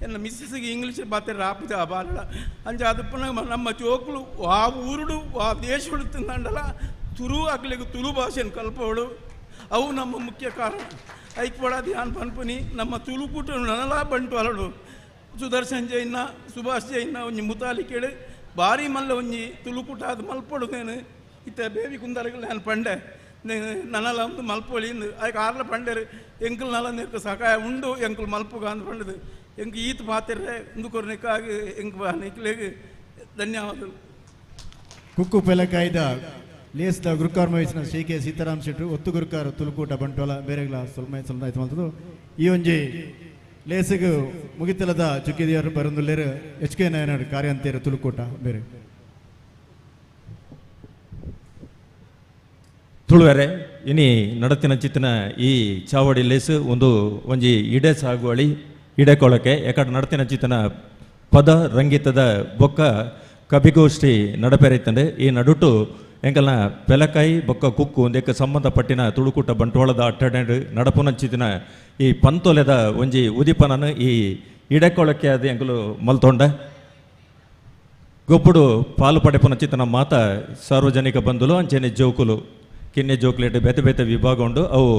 ಎನ್ನ ಮಿಸ್ಸಸ್ಗೆ ಇಂಗ್ಲೀಷ್ ಪಾತಿರ ಆಪುಜಿ ಆ ಬಾಲೆಡ ಅಂಚ ಅದಪ್ಪನ ನಮ್ಮ ಜೋಕುಲು ಆ ಊರುಡು ಆ ದೇಶಡು ತಿಂದಂಡಲ ತುರು ಅಕ್ಲೆಗ್ ತುಳು ಭಾಷೆನ ಕಲ್ಪವಳು ಅವು ನಮ್ಮ ಮುಖ್ಯ ಕಾರಣ. ಐಕ್ಪಡ ಧ್ಯಾನ ಪನ್ಪುನಿ ನಮ್ಮ ತುಳುಕೂಟ ನನಲಾ ಬಂಟ್ವಾಲಡು ಸುದರ್ಶನ್ ಜೈನ ಸುಭಾಷ್ ಜೈನ ಒಂಜಿ ಮುತಾಲಿಕೇಳು ಭಾರಿ ಮಲ್ಲ ಒಂಜಿ ತುಳುಕೂಟ ಅದು ಮಲ್ಪೊಡು ನೇನು ಇತ್ತ ಬೇಬಿ ಕುಂದರ್ಗಳು ನಾನು ಪಂಡೆ ನನಲ ಒಂದು ಮಲ್ಪೊಳಿ ಅದಕ್ಕೆ ಆರ್ಲ ಪಂಡೇರು ಎಂಕಲ್ ನಲ ನೆಕ್ ಸಕಾಯ ಉಂಡು ಎಂಕಲ್ ಮಲ್ಪುಗ ಅಂದ್ ಪಂಡದು ಎಂಕ್ ಈತ್ ಪಾತಿರ್ರೆ ಇಂದು ಕೊರ್ನಿಕ್ಕಾಗಿ ಎಂಕ್ ನಿಕ್ಲೆಗ್ ಧನ್ಯವಾದಗಳು. ಕುಕ್ಕು ಪೆಲಕಾಯ್ದ ಲೇಸ್ದ ಗುರುಕಾರ್ ವಹಿಸಿನ ಶ್ರೀ ಕೆ ಸೀತಾರಾಮ್ ಶೆಟ್ರು ಒತ್ತು ಗುರುಕಾರ ತುಳುಕೂಟ ಬಂಟ್ವಾಳ ಬೇರೆಗಳ ಸೊಲ್ಮೆ ಸೊಲ್ದಾಯ್ತು ಮಲ್ತದು. ಈ ಒಂಜಿ ಲೇಸಿಗೆ ಮುಗಿತಲದ ಚುಕ್ಕಿದಿಯವರು ಬರಂದುಲ್ಲೇರು ಎಚ್ ಕೆ ನಾಯನಾಡು ಕಾರ್ಯಂತೇರು ತುಳುಕೂಟ ಬೇರೆ. ತುಳುವೆರೆ ಇನಿ ನಡತಿನ ಚಿತ್ತಿನ ಈ ಚಾವಡಿ ಲೇಸು ಒಂದು ಒಂಜಿ ಇಡೆ ಸಾಗುವಳಿ ಇಡೆ ಕೊಳಕೆ ಯಾಕಡೆ ನಡತಿನ ಚಿತ್ತಿನ ಪದ ರಂಗಿತದ ಬೊಕ್ಕ ಕವಿಗೋಷ್ಠಿ ನಡಪೆರೈತಂಡೆ. ಈ ನಡುಟು ಎಂಕಲ್ನ ಪೆಲಕಾಯಿ ಬೊಕ್ಕ ಕುಕ್ಕು ಒಂದಕ್ಕೆ ಸಂಬಂಧಪಟ್ಟಿನ ತುಳುಕೂಟ ಬಂಟ್ವಾಳದ ಅಟ್ಟಣೆ ನಡಪುನಂಚಿತಿನ ಈ ಪಂತೊಲೆದ ಒಂಜಿ ಉದಿಪನನು ಈ ಇಡೆಕೊಳಕ್ಕೆ ಅದು ಎಂಕಲು ಮಲ್ತೊಂಡ ಗೊಬ್ಬುಡು ಪಾಲು ಪಡೆಪುನ ಚಿತ್ತನ ಮಾತ ಸಾರ್ವಜನಿಕ ಬಂಧುಲು ಅಂಚೆನೆ ಜೋಕುಲು ಕಿನ್ನೆ ಜೋಕ್ಲೇಟ್ ಬೇತೆ ಬೇತೆ ವಿಭಾಗ ಉಂಡು ಅವು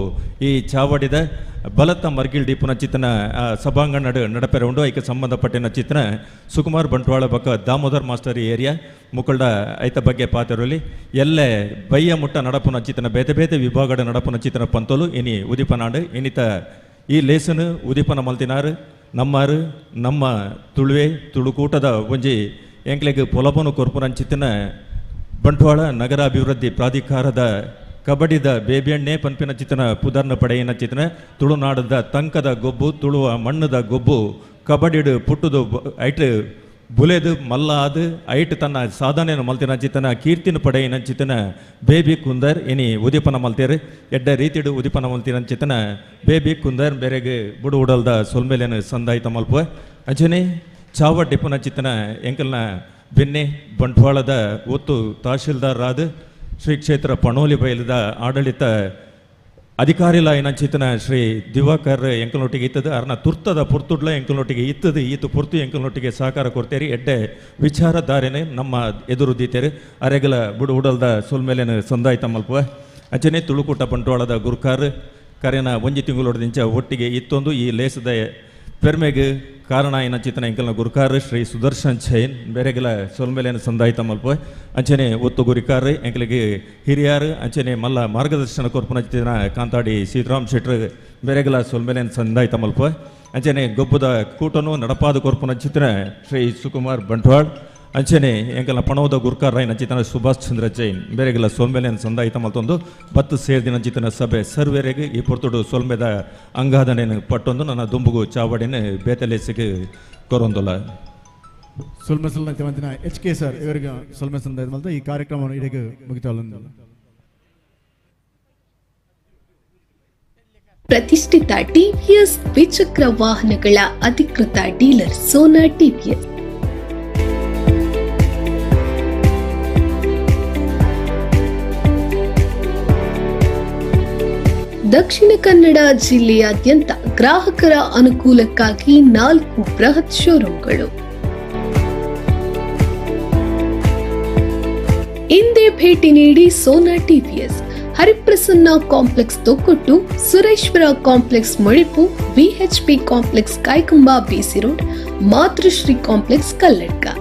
ಈ ಚಾವಡಿದ ಬಲತ್ತ ಮರ್ಗಿಲ್ ಡಿಪುನ ಚಿತ್ತನ ಸಭಾಂಗಣ ನಡಪೆರೆ ಉಂಡು. ಐಕೆ ಸಂಬಂಧಪಟ್ಟಿನ ಚಿತ್ತನ ಸುಕುಮಾರ್ ಬಂಟ್ವಾಳ ಬಕ್ಕ ದಾಮೋದರ್ ಮಾಸ್ಟರ್ ಏರಿಯಾ ಮುಕ್ಕಳ್ಡ ಐತ ಬಗ್ಗೆ ಪಾತಿರಲಿ ಎಲ್ಲೆ ಬಯ್ಯ ಮುಟ್ಟ ನಡಪುನ ಚಿತ್ತನ ಬೇತೆ ಬೇತೆ ವಿಭಾಗದ ನಡಪುನ ಚಿತ್ತನ ಪಂತೋಲು ಇನಿ ಉದಿಪನಾಡು ಇನ್ನಿತ ಈ ಲೇಸನು ಉದಿಪನ ಮಲ್ತಿನಾರು ನಮ್ಮಾರು ನಮ್ಮ ತುಳುವೆ ತುಳುಕೂಟದ ಒಂಜಿ ಎಂಕ್ಲೆಗ್ ಪೊಲಬನು ಕೊರ್ಪುನ ಚಿತ್ತನ ಬಂಟ್ವಾಳ ನಗರಾಭಿವೃದ್ಧಿ ಪ್ರಾಧಿಕಾರದ ಕಬಡ್ಡಿದ ಬೇಬಿಯಣ್ಣೆ ಪನ್ಪಿನ ಚಿತ್ತನ ಪುದರ್ನ ಪಡೆಯಿನ ಚಿತ್ತನ ತುಳುನಾಡದ ತಂಕದ ಗೊಬ್ಬು ತುಳುವ ಮಣ್ಣದ ಗೊಬ್ಬು ಕಬಡ್ಡಿಡು ಪುಟ್ಟುದು ಐಟ್ ಬುಲೆದು ಮಲ್ಲಾದು ಐಟ್ ತನ್ನ ಸಾಧನೆಯನ್ನು ಮಲ್ತಿನ ಚಿತ್ತನ ಕೀರ್ತಿನ ಪಡೆಯಿನ ಚಿತ್ತನ ಬೇಬಿ ಕುಂದರ್ ಇನಿ ಉದೀಪನ ಮಲ್ತೇರು ಎಡ್ಡ ರೀತಿಡು ಉದೀಪನ ಮಲ್ತಿನ ಚಿತ್ತನ ಬೇಬಿ ಕುಂದರ್ ಬೇರೆಗೆ ಬುಡು ಉಡಲ್ದ ಸೊಲ್ಮೇಲೇನು ಸಂದಾಯಿತ ಮಲ್ಪುವ. ಅಂಚನೆ ಚಾವ ಡಿಪ್ಪುನ ಚಿತ್ತನ ಎಂಕಲ್ನ ಬೆನ್ನೆ ಬಂಟ್ವಾಳದ ಒತ್ತು ತಹಶೀಲ್ದಾರ್ ಆದ ಶ್ರೀ ಕ್ಷೇತ್ರ ಪಣೋಲಿ ಬಯಲದ ಆಡಳಿತ ಅಧಿಕಾರಿಲಾಯಿನ ಚಿತ್ತನ ಶ್ರೀ ದಿವಾಕರ್ ಎಂಕಲ್ನೊಟ್ಟಿಗೆ ಇತ್ತದ ಅರ್ನ ತುರ್ತದ ಪುರ್ತುಡ್ಲ ಎಂಕಲ್ನೊಟ್ಟಿಗೆ ಇತ್ತದ ಈತು ಪುರ್ತು ಎಂಕಲ್ನೊಟ್ಟಿಗೆ ಸಹಕಾರ ಕೊಡ್ತೇರಿ ಎಡ್ಡೆ ವಿಚಾರಧಾರೆನೆ ನಮ್ಮ ಎದುರು ದೀತೇರಿ ಅರೆಗಲ ಬುಡು ಉಡಲ್ದ ಸೊಲ್ಮೇಲೇನು ಸಂದಾಯಿತ ಮಲ್ಪುವ. ಅಂಚನೆ ತುಳುಕೂಟ ಬಂಟ್ವಾಳದ ಗುರುಕಾರ್ ಕರೆನ ಒಂಜಿ ತಿಂಗಳೊಡದಿಂಚ ಒಟ್ಟಿಗೆ ಇತ್ತೊಂದು ಈ ಲೇಸದ ಪೆರ್ಮೆಗೆ ಕಾರಣ ಏನ ಚಿತ್ತನ ಎಂಕಲ್ನ ಗುರುಕಾರ್ ಶ್ರೀ ಸುದರ್ಶನ್ ಜೈನ್ ಬೇರೆಗೆಲ ಸೊಲ್ಮೇಲೇನು ಸಂದಾಯಿತ ಮಲ್ಪ. ಅಂಚನೆ ಒತ್ತು ಗುರಿಕಾರ್ ಎಂಕಲಿಗೆ ಹಿರಿಯಾರು ಅಂಚನೆ ಮಲ್ಲ ಮಾರ್ಗದರ್ಶನ ಕೊರ್ಪುನ ಚಿತ್ತನ ಕಾಂತಾಡಿ ಸೀತಾರಾಮ್ ಶೆಟ್ರು ಬೇರೆಗೆಲ ಸೊಲ್ಮೇಲೇನು ಸಂದಾಯಿತ ಮಲ್ಪ. ಅಂಚನೆ ಗೊಬ್ಬದ ಕೂಟನು ನಡಪಾದ ಕೊರ್ಪುನ ಚಿತ್ತನ ಶ್ರೀ ಸುಕುಮಾರ್ ಬಂಟ್ವಾಳ್ ಅಂಚನೆ ಎಂಕಲ್ನ ಪಣೋದ ಗುರ್ಕಾರ್ ರಾಯನ ಚಿತ್ತನ ಸುಭಾಷ್ ಚಂದ್ರ ಜೈನ್ ಬೇರೆಗೆಲ್ಲ ಸೊಲ್ಮೇಲೇನು ಸಂದಾಯಿತ ಮಲ್ತೊಂದು ಬತ್ತು ಸೇರ್ದಿನ ಚಿತ್ತನ ಸಭೆ ಸರ್ವೇರೆಗೆ ಈ ಪೊರ್ತುಡು ಸೊಲ್ಮೆದ ಅಂಗಾದನೇನು ಪಟ್ಟೊಂದು ನನ್ನ ದುಂಬುಗು ಚಾವಡಿನ ಬೇತಲೇಸಿಗೆ ಕೊರೊಂದುಲ್ಲ. ಸೊಲ್ಮೆ ಸೊಲ್ಮೆ ಎಚ್ ಕೆ ಸರ್ ಇವರಿಗೆ ಸೊಲ್ಮೆ ಸಂದಾಯಿತ ಮಲ್ತ ಈ ಕಾರ್ಯಕ್ರಮವನ್ನು ಇಡೀ ಮುಗಿತಾಳೊಂದು. ಪ್ರತಿಷ್ಠಿತ ಟಿವಿಎಸ್ ದ್ವಿಚಕ್ರ ವಾಹನಗಳ ಅಧಿಕೃತ ಡೀಲರ್ ಸೋನಾ ಟಿವಿಎಸ್. ದಕ್ಷಿಣ ಕನ್ನಡ ಜಿಲ್ಲೆಯಾದ್ಯಂತ ಗ್ರಾಹಕರ ಅನುಕೂಲಕ್ಕಾಗಿ 4 ಬೃಹತ್ ಶೋರೂಮ್ಗಳು. ಇಂದೇ ಭೇಟಿ ನೀಡಿ Sona TVS, Hariprasanna complex Thokkottu, Sureshwara complex Modipu, VHP complex Kaikamba BC road, Matrushree complex Kalladka.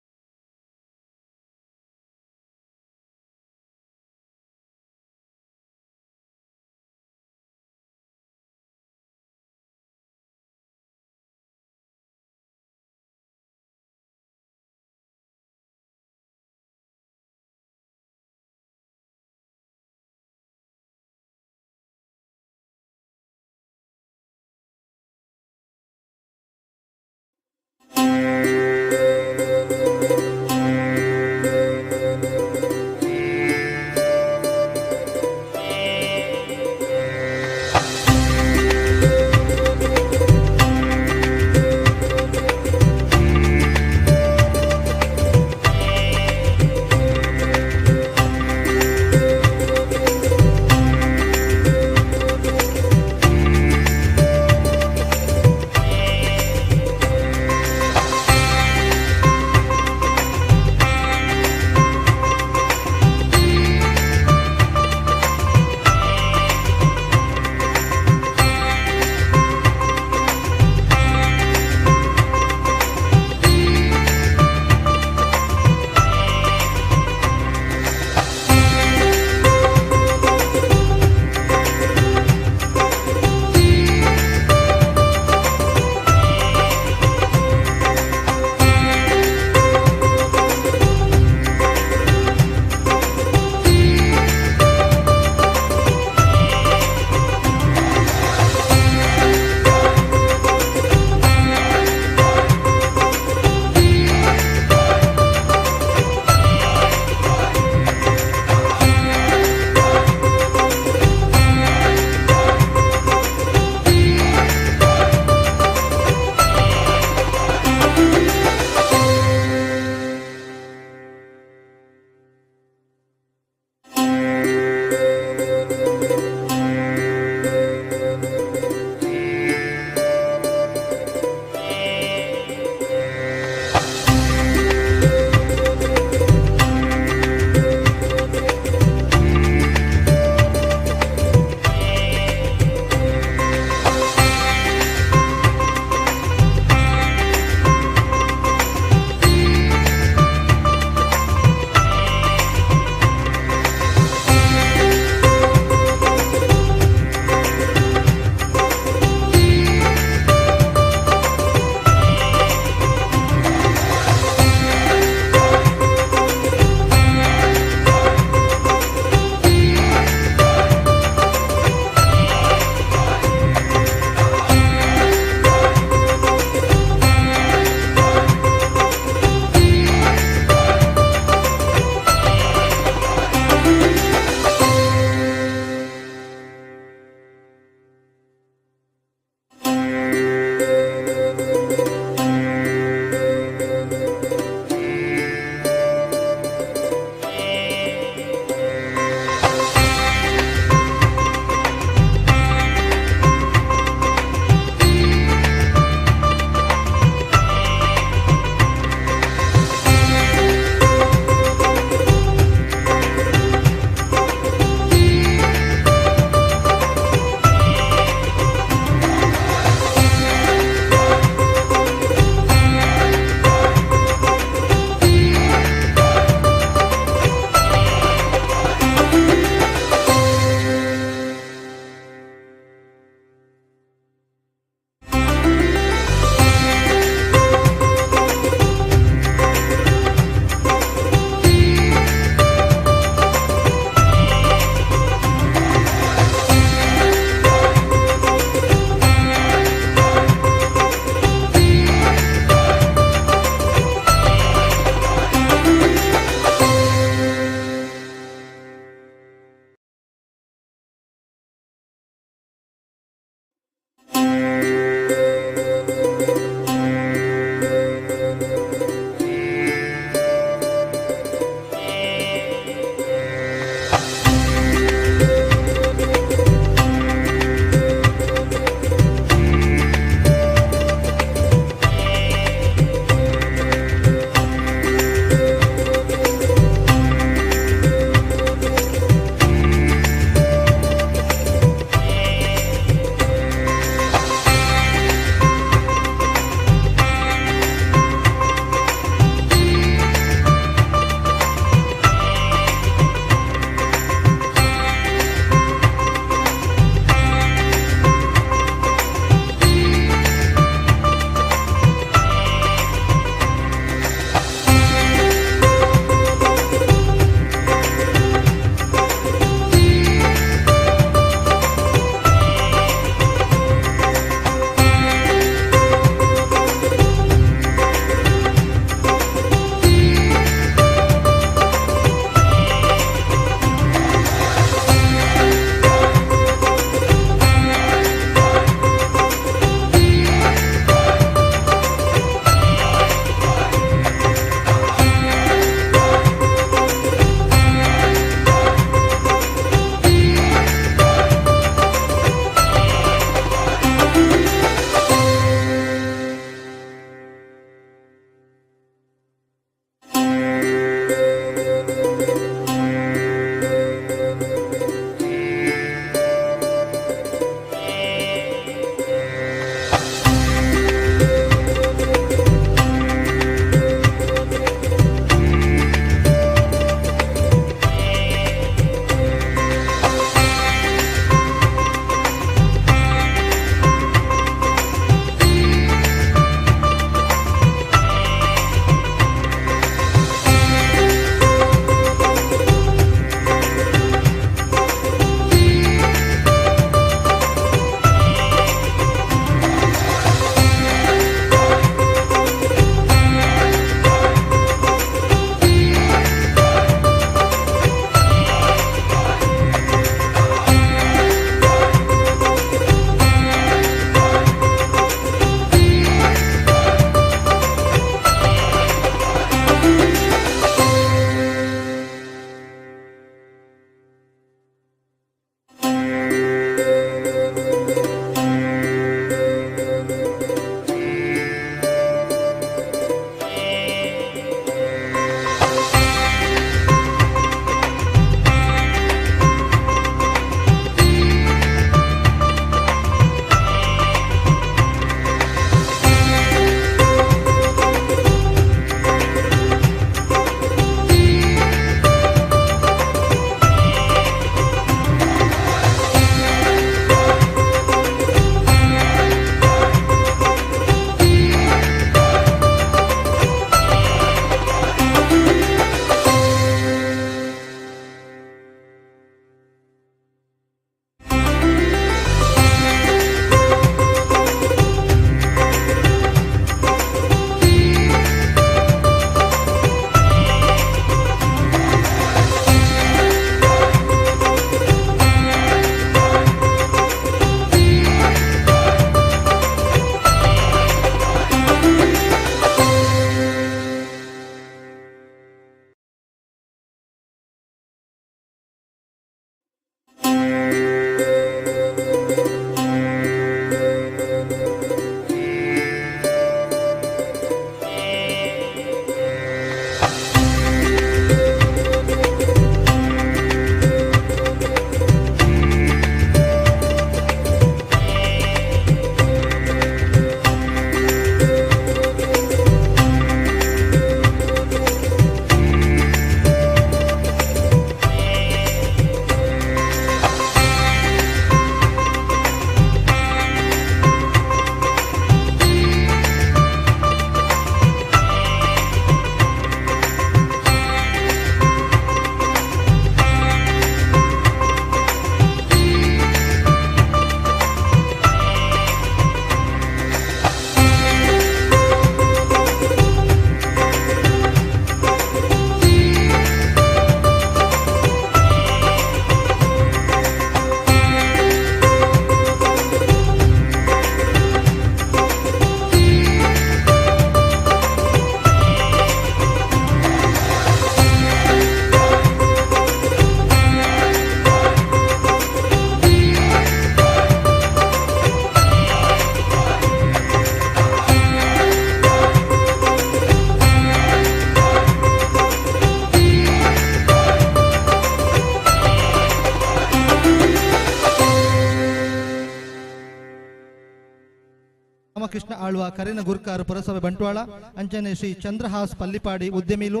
Ramakrishna Alva ಕರಿನ ಗುರ್ಕಾರು ಪುರಸಭೆ ಬಂಟ್ವಾಳ, ಅಂಚನೆ ಶ್ರೀ ಚಂದ್ರಹಾಸ್ ಪಲ್ಲಿಪಾಡಿ ಉದ್ಯಮಿಲು,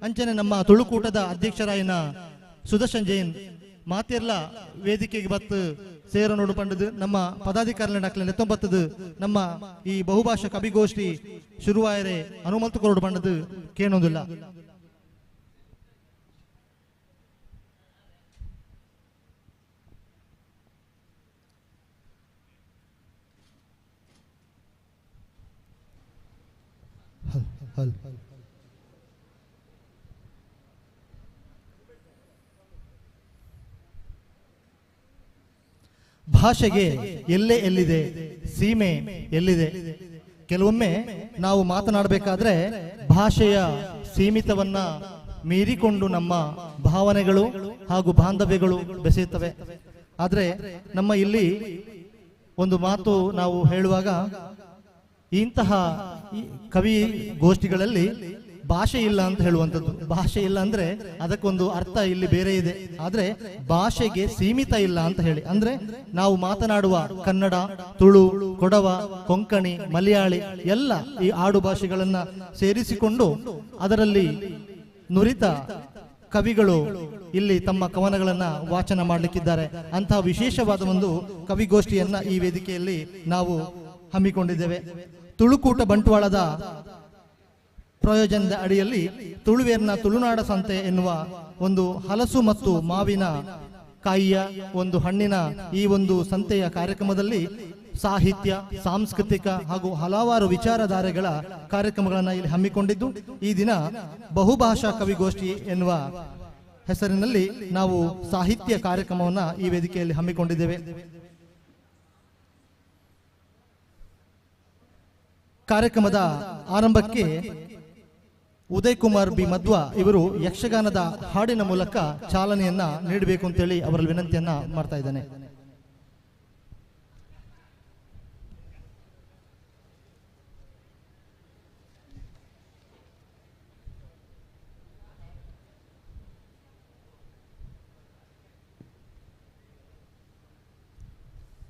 ಅಂಚನೆ ನಮ್ಮ ತುಳುಕೂಟದ ಅಧ್ಯಕ್ಷರಾಯಿನ ಸುದರ್ಶನ್ ಜೈನ್ ಮಾತೆರ್ಲ ವೇದಿಕೆಗೆ ಬತ್ತು ಸೇರ ನೋಡು ಪಂಡದು ನಮ್ಮ ಪದಾಧಿಕಾರಿಗಳ ನಕಲೆ ನೆತ್ತೊಂಬತ್ತದು ನಮ್ಮ ಈ ಬಹುಭಾಷಾ ಕವಿಗೋಷ್ಠಿ ಶುರುವಾಯರೆ ಹನುಮಂತ ಕೊರಡು ಪಂಡದು ಕೇಳೊಂದಿಲ್ಲ. ಭಾಷೆಗೆ ಎಲ್ಲೆ ಎಲ್ಲಿದೆ, ಸೀಮೆ ಎಲ್ಲಿದೆ? ಕೆಲವೊಮ್ಮೆ ನಾವು ಮಾತನಾಡಬೇಕಾದ್ರೆ ಭಾಷೆಯ ಸೀಮಿತವನ್ನ ಮೀರಿಕೊಂಡು ನಮ್ಮ ಭಾವನೆಗಳು ಹಾಗೂ ಬಾಂಧವ್ಯಗಳು ಬೆಸೆಯುತ್ತವೆ. ಆದರೆ ನಮ್ಮ ಇಲ್ಲಿ ಒಂದು ಮಾತು ನಾವು ಹೇಳುವಾಗ ಇಂತಹ ಕವಿ ಗೋಷ್ಠಿಗಳಲ್ಲಿ ಭಾಷೆ ಇಲ್ಲ ಅಂತ ಹೇಳುವಂಥದ್ದು. ಭಾಷೆ ಇಲ್ಲ ಅಂದ್ರೆ ಅದಕ್ಕೊಂದು ಅರ್ಥ ಇಲ್ಲಿ ಬೇರೆ ಇದೆ. ಆದರೆ ಭಾಷೆಗೆ ಸೀಮಿತ ಇಲ್ಲ ಅಂತ ಹೇಳಿ ಅಂದ್ರೆ ನಾವು ಮಾತನಾಡುವ ಕನ್ನಡ, ತುಳು, ಕೊಡವ, ಕೊಂಕಣಿ, ಮಲಯಾಳಿ ಎಲ್ಲ ಈ ಆಡು ಭಾಷೆಗಳನ್ನ ಸೇರಿಸಿಕೊಂಡು ಅದರಲ್ಲಿ ನುರಿತ ಕವಿಗಳು ಇಲ್ಲಿ ತಮ್ಮ ಕವನಗಳನ್ನ ವಾಚನ ಮಾಡಲಿಕ್ಕಿದ್ದಾರೆ. ಅಂತಹ ವಿಶೇಷವಾದ ಒಂದು ಕವಿಗೋಷ್ಠಿಯನ್ನ ಈ ವೇದಿಕೆಯಲ್ಲಿ ನಾವು ಹಮ್ಮಿಕೊಂಡಿದ್ದೇವೆ. ತುಳುಕೂಟ ಬಂಟ್ವಾಳದ ಪ್ರಯೋಜನದ ಅಡಿಯಲ್ಲಿ ತುಳುವೇರ್ನ ತುಳುನಾಡ ಸಂತೆ ಎನ್ನುವ ಒಂದು ಹಲಸು ಮತ್ತು ಮಾವಿನ ಕಾಯಿಯ ಒಂದು ಹಣ್ಣಿನ ಈ ಒಂದು ಸಂತೆಯ ಕಾರ್ಯಕ್ರಮದಲ್ಲಿ ಸಾಹಿತ್ಯ, ಸಾಂಸ್ಕೃತಿಕ ಹಾಗೂ ಹಲವಾರು ವಿಚಾರಧಾರೆಗಳ ಕಾರ್ಯಕ್ರಮಗಳನ್ನು ಇಲ್ಲಿ ಹಮ್ಮಿಕೊಂಡಿದ್ದು, ಈ ದಿನ ಬಹುಭಾಷಾ ಕವಿಗೋಷ್ಠಿ ಎನ್ನುವ ಹೆಸರಿನಲ್ಲಿ ನಾವು ಸಾಹಿತ್ಯ ಕಾರ್ಯಕ್ರಮವನ್ನು ಈ ವೇದಿಕೆಯಲ್ಲಿ ಹಮ್ಮಿಕೊಂಡಿದ್ದೇವೆ. ಕಾರ್ಯಕ್ರಮದ ಆರಂಭಕ್ಕೆ ಉದಯ್ ಕುಮಾರ್ ಬಿ ಮಧ್ವ ಇವರು ಯಕ್ಷಗಾನದ ಹಾಡಿನ ಮೂಲಕ ಚಾಲನೆಯನ್ನ ನೀಡಬೇಕು ಅಂತೇಳಿ ಅವರಲ್ಲಿ ವಿನಂತಿಯನ್ನ ಮಾಡ್ತಾ ಇದ್ದಾನೆ.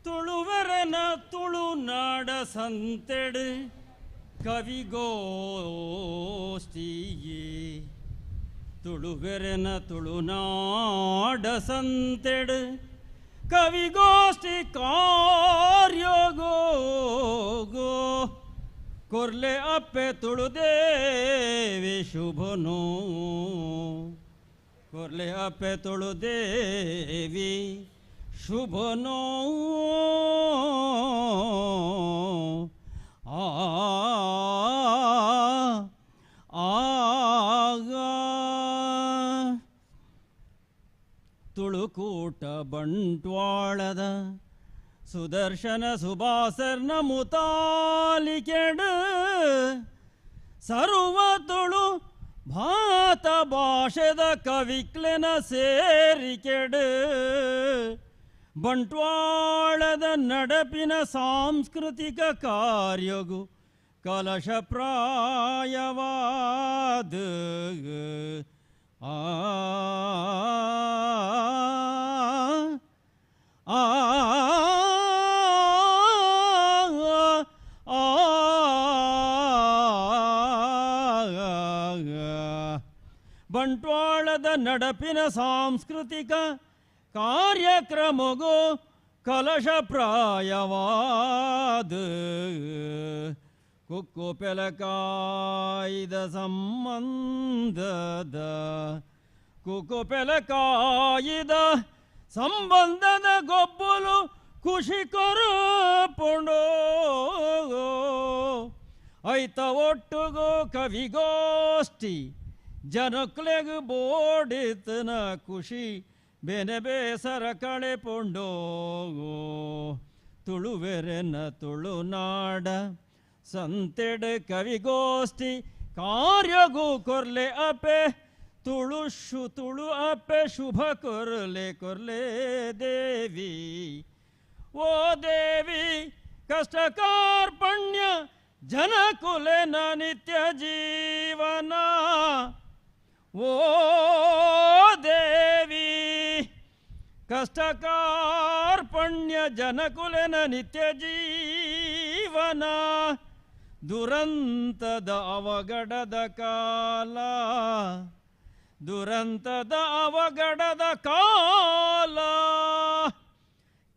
ತುಳುವರನ ತುಳುನಾಡ ಸಂತೆಡು ಕವಿಗೋಷ್ಠಿಯೇ, ತುಳುವೆರೆನ ತುಳುನಾಡ ಸಂತೆಡು ಕವಿಗೋಷ್ಠಿ ಕಾರ್ಯಗೋ ಕೊರ್ಲೆ ಅಪ್ಪೆ ತುಳುದೇವಿ ಶುಭನೋ, ಕೊರ್ಲೆ ಅಪ್ಪೆ ತುಳುದೇವಿ ಶುಭನೋ. ಆ ತುಳುಕೂಟ ಬಂಟ್ವಾಳದ ಸುದರ್ಶನ ಸುಭಾಸರ್ನ ಮುತಾಲಿಕೆಡು ಸರ್ವ ತುಳು ಭಾತ ಭಾಷೆದ ಕವಿಕ್ಲೆನ ಸೇರಿಕೆಡು ಬಂಟ್ವಾಳದ ನಡಪಿನ ಸಾಂಸ್ಕೃತಿಕ ಕಾರ್ಯಗು ಕಲಶಪ್ರಾಯವಾದ ಆ ಆ ಬಂಟ್ವಾಳದ ನಡಪಿನ ಸಾಂಸ್ಕೃತಿಕ ಕಾರ್ಯಕ್ರಮಗೋ ಕಲಶಪ್ರಾಯವಾದ ಕುಕ್ಕು ಪೆಲಕಾಯ್ದ ಸಂಬಂಧದ ಕುಕ್ಕು ಪೆಲಕಾಯಿದ ಸಂಬಂಧದ ಗೊಬ್ಬಲು ಖುಷಿ ಕೊರುಪುಂಡೋ ಐತ ಒಟ್ಟುಗೋ ಕವಿಗೋಷ್ಠಿ ಜನಕ್ಲೆಗ್ ಬೋಡಿತನ ಖುಷಿ ಬೇನೆ ಬೇಸರ ಕಳೆ ಪೊಂಡೋ ತುಳುವೆರೆನ ತುಳುನಾಡ ಸಂತೆಡೆ ಕವಿಗೋಷ್ಠಿ ಕಾರ್ಯಗೂ ಕೊರ್ಲೆ ಅಪೆ ತುಳು ಶು ತುಳು ಅಪೆ ಶುಭ ಕೊರ್ಲೆ ಕೊರ್ಲೆ ದೇವಿ ಓ ದೇವಿ ಕಷ್ಟ ಕಾರ್ಪಣ್ಯ ಜನಕುಲೆನ ನಿತ್ಯ ಜೀವನ ಓ ದೇವಿ ಕಷ್ಟ ಕಾರ್ಪಣ್ಯ ಜನಕುಲೆನ ನಿತ್ಯ ಜೀವನ ಜೀವನ ದುರಂತದ ಅವಗಡದ ಕಾಲ, ದುರಂತದ ಅವಗಡದ ಕಾಲ.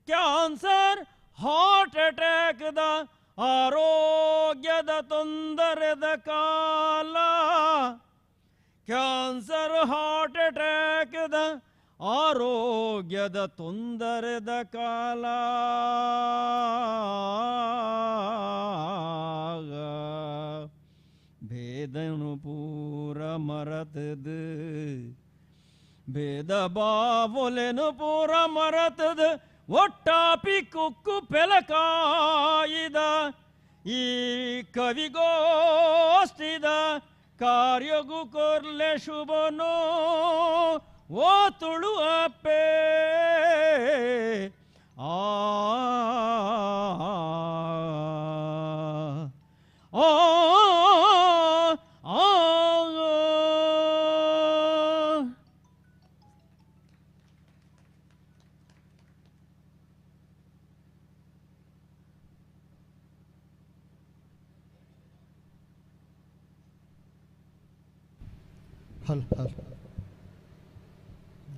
ಕ್ಯಾನ್ಸರ್ ಹಾರ್ಟ್ ಅಟ್ಯಾಕ್ದ ಆರೋಗ್ಯದ ತೊಂದರೆದ ಕಾಲ, ಕ್ಯಾನ್ಸರ್ ಹಾರ್ಟ್ ಅಟ್ಯಾಕ್ದ ಆರೋಗ್ಯದ ತೊಂದರೆದ ಕಾಲ. ಭೇದನು ಪೂರ ಮರತದ, ಭೇದ ಬಾವುಲೆನು ಪೂರ ಮರತದ, ಒಟ್ಟಾಪಿ ಕುಕ್ಕು ಪೆಲಕಾಯಿದ ಈ ಕವಿಗೋಷ್ಠಿದ ಕಾರ್ಯಗು ಕೊರ್ಲೆ ಶುಭನೋ ಓ ತುಳು ಅಪ್ಪೆ. ಆ ಆ ಆ ಹಲ್ ಹಲ್